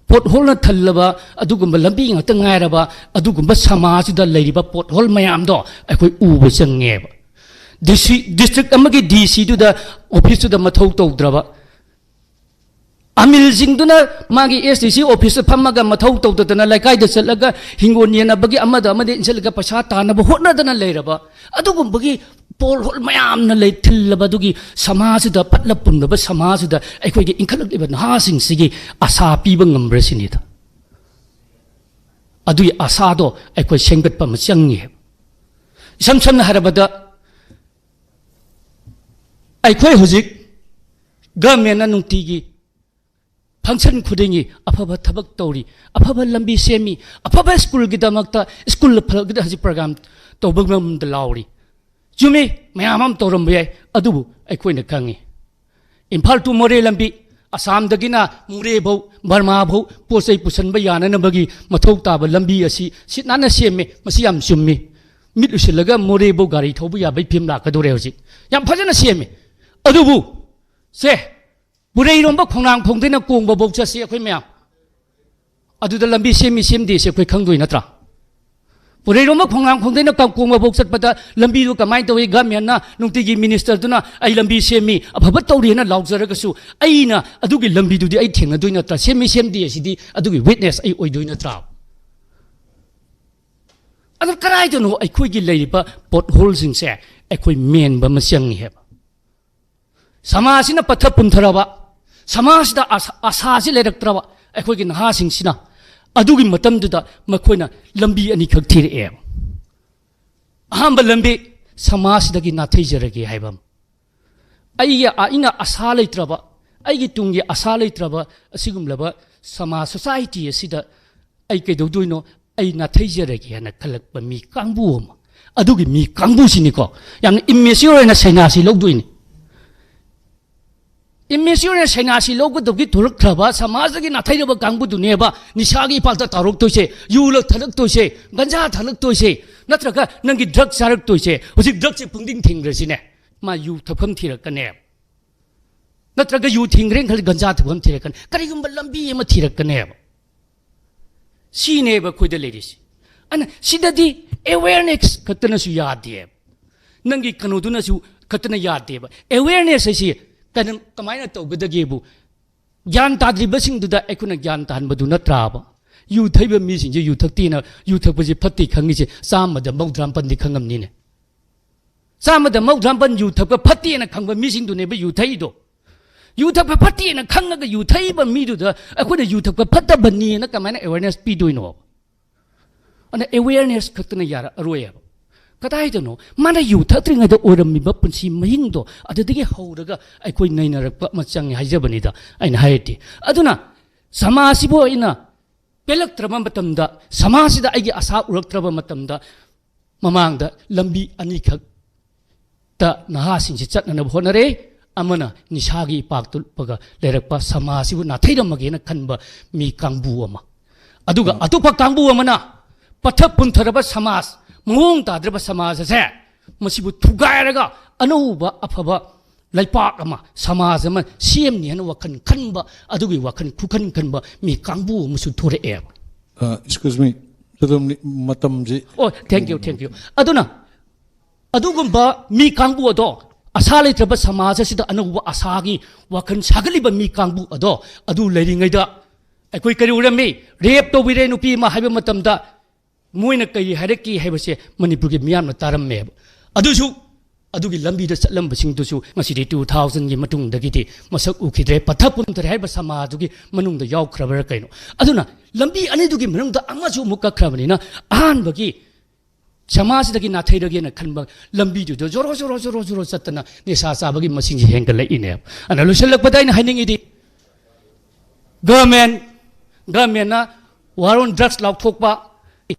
Potholeꯅ ꯊꯜꯂꯕ ꯑꯗꯨꯒꯨꯝꯕ ꯂꯝꯕꯤ ꯉꯥꯛꯇ ꯉꯥꯏꯔꯕ ꯑꯗꯨꯒꯨꯝꯕ ꯁꯃꯥꯖꯁꯤꯗ ꯂꯩꯔꯤꯕ pothole ꯃꯌꯥꯝꯗꯣ ꯑꯩꯈꯣꯏ ꯎꯕ ꯆꯪꯉꯦꯕ꯫ DC, district ꯑꯃꯒꯤ DCꯗꯨꯗ, officeꯇꯨꯗ ꯃꯊꯧ ꯇꯧꯗ꯭ꯔꯕ, ꯑꯃꯤꯜꯁꯤꯡꯗꯨꯅ ꯃꯥꯒꯤ ꯑꯦꯁ ꯗꯤ ꯁꯤ ꯑꯣꯐꯤꯁꯇ ꯐꯝꯃꯒ ꯃꯊꯧ ꯇꯧꯗꯗꯅ ꯂꯩꯀꯥꯏꯗ ꯆꯠꯂꯒ ꯍꯤꯡꯒꯣꯜ ꯌꯦꯟꯅꯕꯒꯤ ꯑꯃꯗ ꯑꯃꯗ ꯏꯟꯁꯤꯜꯂꯒ ꯄꯩꯁꯥ ꯇꯥꯅꯕ ꯍꯣꯠꯅꯗꯅ ꯂꯩꯔꯕ ꯑꯗꯨꯒꯨꯝꯕꯒꯤ ꯄꯣꯜ ꯍꯣꯜ ꯃꯌꯥꯝꯅ ꯂꯩ ꯊꯤꯜꯂꯕ ꯑꯗꯨꯒꯤ ꯁꯃꯥꯖꯁꯤꯗ ꯄꯠꯂ ꯄꯨꯝꯂꯕ ꯁꯃꯥꯖꯁꯤꯗ ꯑꯩꯈꯣꯏꯒꯤ ꯏꯟꯈꯠꯂꯛꯂꯤꯕ ꯅꯍꯥꯁꯤꯡꯁꯤꯒꯤ ꯑꯁꯥ ꯄꯤꯕ ꯉꯝꯕ꯭ꯔꯥ ꯁꯤꯅꯤꯗ꯫ ꯑꯗꯨꯒꯤ ꯑꯁꯥꯗꯣ ꯑꯩꯈꯣꯏ ꯁꯦꯝꯒꯠꯄ ꯑꯃ ꯆꯪꯉꯤ꯫ ꯏꯁꯝ ꯁꯝꯅ ꯍꯥꯏꯔꯕꯗ ꯑꯩꯈꯣꯏ ꯍꯧꯖꯤꯛ ꯒꯃꯦꯟꯅ ꯅꯨꯡꯇꯤꯒꯤ ꯐꯪꯁꯟ ꯈꯨꯗꯤꯡꯒꯤ ꯑꯐꯕ ꯊꯕꯛ ꯇꯧꯔꯤ, ꯑꯐꯕ ꯂꯝꯕꯤ ꯁꯦꯝꯃꯤ, ꯑꯐꯕ ꯁ꯭ꯀꯨꯜꯒꯤꯗꯃꯛꯇ ꯁ꯭ꯀꯨꯜ ꯐꯒꯗ ꯍꯧꯖꯤꯛ ꯄ꯭ꯔꯣꯒ꯭ꯔꯥꯝ ꯇꯧꯕ ꯃꯔꯝꯗ ꯂꯥꯎꯔꯤ꯫ ꯆꯨꯝꯃꯤ, ꯃꯌꯥꯝ ꯑꯃ ꯇꯧꯔꯝꯕ ꯌꯥꯏ, ꯑꯗꯨꯕꯨ ꯑꯩꯈꯣꯏꯅ ꯈꯪꯉꯤ ꯏꯝꯐꯥꯜ ꯇꯨ ꯃꯣꯔꯦ ꯂꯝꯕꯤ, ꯑꯁꯥꯝꯗꯒꯤꯅ ꯃꯣꯔꯦꯐꯧ, ꯕꯔꯃꯥꯐꯧ ꯄꯣꯠ ꯆꯩ ꯄꯨꯁꯟꯕ ꯌꯥꯅꯅꯕꯒꯤ ꯃꯊꯧ ꯇꯥꯕ ꯂꯝꯕꯤ ꯑꯁꯤ ꯁꯤꯠ ꯅꯥꯟꯅ ꯁꯦꯝꯃꯦ꯫ ꯃꯁꯤ ꯌꯥꯝ ꯆꯨꯝꯃꯤ꯫ ꯃꯤꯠ ꯎꯏꯁꯤꯜꯂꯒ ꯃꯣꯔꯦꯐꯧ ꯒꯥꯔꯤ ꯊꯧꯕ ꯌꯥꯕꯒꯤ ꯐꯤꯕꯝ ꯂꯥꯛꯀꯗꯧꯔꯦ ꯍꯧꯖꯤꯛ꯫ ꯌꯥꯝ ꯐꯖꯅ ꯁꯦꯝꯃꯦ꯫ ꯑꯗꯨꯕꯨ ꯁꯦ, ꯄꯨꯔꯩꯔꯣꯝꯕ ꯈꯣꯡꯅꯥꯡꯈꯣꯡꯗꯩꯅ ꯀꯣꯡꯕꯐꯧ ꯆꯠꯁꯤ ꯑꯩꯈꯣꯏ ꯃꯌꯥꯝ꯫ ꯑꯗꯨꯗ ꯂꯝꯕꯤ ꯁꯦꯝꯃꯤ ꯁꯦꯝꯗꯦꯁꯦ ꯑꯩꯈꯣꯏ ꯈꯪꯗꯣꯏ ꯅꯠꯇ꯭ꯔꯥ? ꯄꯨꯔꯩꯔꯣꯝꯕ ꯈꯣꯡꯅꯥꯡꯈꯣꯡꯗꯩꯅ ꯀ-, ꯀꯣꯡꯕꯐꯧ ꯆꯠꯄꯗ ꯂꯝꯕꯤꯗꯨ ꯀꯃꯥꯏꯅ ꯇꯧꯏ? ꯒꯃꯦꯟꯅ ꯅꯨꯡꯇꯤꯒꯤ ꯃꯤꯅꯤꯁꯇꯔꯗꯨꯅ "ꯑꯩ ꯂꯝꯕꯤ ꯁꯦꯝꯃꯤ, ꯑꯐꯕ ꯇꯧꯔꯤ" ꯍꯥꯏꯅ ꯂꯥꯎꯖꯔꯒꯁꯨ, ꯑꯩꯅ ꯑꯗꯨꯒꯤ ꯂꯝꯕꯤꯗꯨꯗꯤ ꯑꯩ ꯊꯦꯡꯅꯗꯣꯏ ꯅꯠꯇ꯭ꯔꯥ? ꯁꯦꯝꯃꯤ ꯁꯦꯝꯗꯦ ꯑꯁꯤꯗꯤ ꯑꯗꯨꯒꯤ ꯋꯤꯠꯅꯦꯁ ꯑꯩ ꯑꯣꯏꯗꯣꯏ ꯅꯠꯇ꯭ꯔꯥ? ꯑꯗꯨ ꯀꯗꯥꯏꯗꯅꯣ ꯑꯩꯈꯣꯏꯒꯤ ꯂꯩꯔꯤꯕ ꯄꯣꯠ ꯍꯣꯜꯁꯤꯡꯁꯦ ꯑꯩꯈꯣꯏ ꯃꯦꯟꯕ ꯑꯃ ꯆꯪꯉꯤ ꯍꯥꯏꯕ꯫ ꯁꯃꯥꯖꯁꯤꯅ ꯄꯠꯊ ꯄꯨꯝꯊꯔꯕ, ꯁꯃꯥꯖꯁꯤꯗ ꯑꯁꯥ, ꯑꯁꯥꯁꯤ ꯂꯩꯔꯛꯇ꯭ꯔꯕ ꯑꯩꯈꯣꯏꯒꯤ ꯅꯍꯥꯁꯤꯡꯁꯤꯅ, ꯑꯗꯨꯒꯤ ꯃꯇꯝꯗꯨꯗ ꯃꯈꯣꯏꯅ ꯂꯝꯕꯤ ꯑꯅꯤꯈꯛ ꯊꯤꯔꯛꯑꯦ꯫ ꯑꯍꯥꯟꯕ ꯂꯝꯕꯤ, ꯁꯃꯥꯖꯁꯤꯗꯒꯤ ꯅꯥꯊꯩꯖꯔꯒꯦ ꯍꯥꯏꯕ ꯑꯃ꯫ ꯑꯩꯒꯤ, ꯑꯩꯅ ꯑꯁꯥ ꯂꯩꯇ꯭ꯔꯕ, ꯑꯩꯒꯤ ꯇꯨꯡꯒꯤ ꯑꯁꯥ ꯂꯩꯇ꯭ꯔꯕ ꯑꯁꯤꯒꯨꯝꯂꯕ ꯁꯃꯥꯖ, ꯁꯣꯁꯥꯏꯇꯤ ꯑꯁꯤꯗ ꯑꯩ ꯀꯩꯗꯧꯗꯣꯏꯅꯣ? ꯑꯩ ꯅꯥꯊꯩꯖꯔꯒꯦ ꯍꯥꯏꯅ ꯈꯜꯂꯛꯄ ꯃꯤ ꯀꯥꯡꯕꯨ ꯑꯃ꯫ ꯑꯗꯨꯒꯤ ꯃꯤ ꯀꯥꯡꯕꯨꯁꯤꯅꯤꯀꯣ ꯌꯥꯝꯅ ꯏꯝꯃꯦꯆ꯭ꯌꯣꯔ ꯑꯣꯏꯅ ꯁꯩꯅꯥꯁꯤ ꯂꯧꯗꯣꯏꯅꯤ꯫ ꯏꯝꯃꯦꯆ꯭ꯌꯣꯔ ꯑꯣꯏꯅ ꯁꯩꯅꯥꯁꯤ ꯂꯧꯒꯗꯕꯒꯤ ꯊꯣꯔꯛꯈ꯭ꯔꯕ ꯁꯃꯥꯖꯇꯒꯤ ꯅꯥꯊꯩꯔꯕ ꯀꯥꯡꯕꯨꯗꯨꯅꯦꯕ ꯅꯤꯁꯥꯒꯤ ꯏꯄꯥꯛꯇ ꯇꯥꯎꯔꯛꯇꯣꯏꯁꯦ, ꯌꯨ ꯂ-, ꯊꯛꯂꯛꯇꯣꯏꯁꯦ, ꯒꯟꯖꯥ ꯊꯛꯂꯛꯇꯣꯏꯁꯦ, ꯅꯠꯇ꯭ꯔꯒ ꯅꯪꯒꯤ ꯗ꯭ꯔꯒ ꯆꯥꯔꯛꯇꯣꯏꯁꯦ꯫ ꯍꯧꯖꯤꯛ ꯗ꯭ꯔꯒꯁꯦ ꯄꯨꯡꯊꯤꯡ ꯊꯤꯡꯈ꯭ꯔꯁꯤꯅꯦ, ꯃꯥ ꯌꯨ ꯊꯛꯐꯝ ꯊꯤꯔꯛꯀꯅꯦꯕ꯫ ꯅꯠꯇ꯭ꯔꯒ ꯌꯨ ꯊꯤꯡꯈ꯭ꯔꯦꯅ ꯈꯜꯂꯤ, ꯒꯟꯖꯥ ꯊꯛꯐꯝ ꯊꯤꯔꯛꯀꯅꯤ, ꯀꯔꯤꯒꯨꯝꯕ ꯂꯝꯕꯤ ꯑꯃ ꯊꯤꯔꯛꯀꯅꯦꯕ꯫ ꯁꯤꯅꯦꯕ ꯑꯩꯈꯣꯏꯗ ꯂꯩꯔꯤꯁꯤ꯫ ꯑꯗꯨꯅ ꯁꯤꯗꯗꯤ ꯑꯦꯋꯦꯔꯅꯦꯁ ꯈꯛꯇꯅꯁꯨ ꯌꯥꯗꯦꯕ, ꯅꯪꯒꯤ ꯀꯩꯅꯣꯗꯨꯅꯁꯨ ꯈꯛꯇꯅ ꯌꯥꯗꯦꯕ꯫ ꯑꯦꯋꯦꯔꯅꯦꯁ ꯍꯥꯏꯁꯤ ꯀꯩꯅꯣ, ꯀꯃꯥꯏꯅ ꯇꯧꯒꯗꯒꯦꯕꯨ, ꯒ꯭ꯌꯥꯟ ꯇꯥꯗ꯭ꯔꯤꯕꯁꯤꯡꯗꯨꯗ ꯑꯩꯈꯣꯏꯅ ꯒ꯭ꯌꯥꯟ ꯇꯥꯍꯟꯕꯗꯨ ꯅꯠꯇ꯭ꯔꯕ? ꯌꯨ ꯊꯛꯏꯕ ꯃꯤꯁꯤꯡꯁꯦ ꯌꯨ ꯊꯛꯇꯦꯅ, ꯌꯨ ꯊꯛꯄꯁꯤ ꯐꯠꯇꯦ ꯈꯪꯉꯤꯁꯦ ꯆꯥꯝꯃꯗ ꯃꯧꯗ꯭ꯔꯥ ꯃꯥꯄꯟꯗꯤ ꯈꯪꯉꯝꯅꯤꯅꯦ꯫ ꯆꯥꯝꯃꯗ ꯃꯧꯗ꯭ꯔꯥ ꯃꯥꯄꯟ ꯌꯨ ꯊꯛꯄ ꯐꯠꯇꯦꯅ ꯈꯪꯕ ꯃꯤꯁꯤꯡꯗꯨꯅꯦꯕ ꯌꯨ ꯊꯛꯏꯗꯣ꯫ ꯌꯨ ꯊꯛꯄ ꯐꯠꯇꯦꯅ ꯈꯪꯉꯒ ꯌꯨ ꯊꯛꯏꯕ ꯃꯤꯗꯨꯗ ꯑꯩꯈꯣꯏꯅ ꯌꯨ ꯊꯛꯄ ꯐꯠꯇꯕꯅꯤꯅ ꯀꯃꯥꯏꯅ ꯑꯦꯋꯦꯔꯅꯦꯁ ꯄꯤꯗꯣꯏꯅꯣ? ꯑꯗꯨꯅ ꯑꯦꯋꯦꯔꯅꯦꯁ ꯈꯛꯇꯅ ꯌꯥꯔꯛꯑꯔꯣꯏꯕ꯫ ꯀꯗꯥꯏꯗꯅꯣ ꯃꯥꯅ ꯌꯨ ꯊꯛꯇ꯭ꯔꯤꯉꯩꯗ ꯑꯣꯏꯔꯝꯃꯤꯕ ꯄꯨꯟꯁꯤ ꯃꯍꯤꯡꯗꯣ ꯑꯗꯨꯗꯒꯤ ꯍꯧꯔꯒ ꯑꯩꯈꯣꯏ ꯅꯩꯅꯔꯛꯄ ꯑꯃ ꯆꯪꯉꯦ ꯍꯥꯏꯖꯕꯅꯤꯗ ꯑꯩꯅ ꯍꯥꯏꯔꯗꯤ꯫ ꯑꯗꯨꯅ ꯁꯃꯥꯖꯁꯤꯕꯨ ꯑꯩꯅ ꯄꯦꯜꯂꯛꯇ꯭ꯔꯕ ꯃꯇꯝꯗ, ꯁꯃꯥꯖꯁꯤꯗ ꯑꯩꯒꯤ ꯑꯁꯥ ꯎꯔꯛꯇ꯭ꯔꯕ ꯃꯇꯝꯗ, ꯃꯃꯥꯡꯗ ꯂꯝꯕꯤ ꯑꯅꯤꯈꯛ ꯇ ꯅꯍꯥꯁꯤꯡꯁꯤ ꯆꯠꯅꯅꯕ ꯍꯣꯠꯅꯔꯦ꯫ ꯑꯃꯅ ꯅꯤꯁꯥꯒꯤ ꯏꯄꯥꯛ ꯇꯨꯞꯄꯒ ꯂꯩꯔꯛꯄ ꯁꯃꯥꯖꯁꯤꯕꯨ ꯅꯥꯊꯩꯔꯝꯃꯒꯦꯅ ꯈꯟꯕ ꯃꯤ ꯀꯥꯡꯕꯨ ꯑꯃ, ꯑꯗꯨꯒ ꯑꯇꯣꯞꯄ ꯀꯥꯡꯕꯨ ꯑꯃꯅ ꯄꯠꯊ ꯄꯨꯝꯊꯔꯕ ꯁꯃꯥꯖ, ꯃꯑꯣꯡ ꯇꯥꯗ꯭ꯔꯕ ꯁꯃꯥꯖ ꯑꯁꯦ, ꯃꯁꯤꯕꯨ ꯊꯨꯒꯥꯏꯔꯒ ꯑꯅꯧꯕ ꯑꯐꯕ ꯂꯩꯄꯥꯛ ꯑꯃ, ꯁꯃꯥꯖ ꯑꯃ ꯁꯦꯝꯅꯤ ꯍꯥꯏꯅ ꯋꯥꯈꯜ ꯈꯟꯕ, ꯑꯗꯨꯒꯤ ꯋꯥꯈꯜ ꯈꯨꯈꯟ ꯈꯟꯕ ꯃꯤ ꯀꯥꯡꯕꯨ ꯑꯃꯁꯨ ꯊꯣꯔꯛꯑꯦꯕ꯫ ꯑꯦꯛꯁꯀ꯭ꯌꯨꯁ ꯃꯤ, ꯃꯇꯝꯁꯤ꯫ ꯑꯣ, ꯊꯦꯡꯀ꯭ꯌꯨ, ꯊꯦꯡꯀ꯭ꯌꯨ꯫ ꯑꯗꯨꯅ ꯑꯗꯨꯒꯨꯝꯕ ꯃꯤ ꯀꯥꯡꯕꯨ ꯑꯗꯣ, ꯑꯁꯥ ꯂꯩꯇ꯭ꯔꯕ ꯁꯃꯥꯖ ꯑꯁꯤꯗ ꯑꯅꯧꯕ ꯑꯁꯥꯒꯤ ꯋꯥꯈꯜ ꯁꯥꯒꯠꯂꯤꯕ ꯃꯤ ꯀꯥꯡꯕꯨ ꯑꯗꯣ, ꯑꯗꯨ ꯂꯩꯔꯤꯉꯩꯗ ꯑꯩꯈꯣꯏ ꯀꯔꯤ ꯎꯔꯝꯃꯤ? ꯔꯦꯞ ꯇꯧꯕꯤꯔꯦ ꯅꯨꯄꯤ ꯑꯃ ꯍꯥꯏꯕ ꯃꯇꯝꯗ ꯃꯣꯏꯅ ꯀꯔꯤ ꯍꯥꯏꯔꯛꯀꯦ ꯍꯥꯏꯕꯁꯦ ꯃꯅꯤꯄꯨꯔꯒꯤ ꯃꯤꯌꯥꯝꯅ ꯇꯥꯔꯝꯃꯦꯕ꯫ ꯑꯗꯨꯁꯨ ꯑꯗꯨꯒꯤ ꯂꯝꯕꯤꯗ ꯆꯠꯂꯝꯕꯁꯤꯡꯗꯨꯁꯨ ꯉꯁꯤꯗꯤ ꯇꯨ ꯊꯥꯎꯖꯟꯒꯤ ꯃꯇꯨꯡꯗꯒꯤꯗꯤ ꯃꯁꯛ ꯎꯈꯤꯗ꯭ꯔꯦ꯫ ꯄꯠꯊ ꯄꯨꯝꯊꯔꯦ ꯍꯥꯏꯔꯤꯕ ꯁꯃꯥꯖꯗꯨꯒꯤ ꯃꯅꯨꯡꯗ ꯌꯥꯎꯈ꯭ꯔꯕ꯭ꯔꯥ ꯀꯩꯅꯣ? ꯑꯗꯨꯅ ꯂꯝꯕꯤ ꯑꯅꯤꯗꯨꯒꯤ ꯃꯅꯨꯡꯗ ꯑꯃꯁꯨ ꯑꯃꯨꯛ ꯀꯛꯈ꯭ꯔꯕꯅꯤꯅ ꯑꯍꯥꯟꯕꯒꯤ ꯁꯃꯥꯖꯁꯤꯗꯒꯤ ꯅꯥꯊꯩꯔꯒꯦꯅ ꯈꯟꯕ ꯂꯝꯕꯤꯗꯨꯗ ꯖꯣꯔꯣ ꯖꯣꯔꯣ ꯖꯣꯔꯣ ꯖꯣꯔꯣ ꯆꯠꯇꯅ ꯅꯤꯁꯥ ꯆꯥꯕꯒꯤ ꯃꯁꯤꯡꯁꯦ ꯍꯦꯟꯒꯠꯂꯛꯏꯅꯦꯕ꯫ ꯑꯗꯨꯅ ꯂꯣꯏꯁꯤꯜꯂꯛꯄꯗ ꯑꯩꯅ ꯍꯥꯏꯅꯤꯡꯉꯤꯗꯤ, ꯒꯚꯔꯟꯃꯦꯟ, ꯒꯚꯔꯟꯃꯦꯟꯅ war on drugs ꯂꯥꯎꯊꯣꯛꯄ,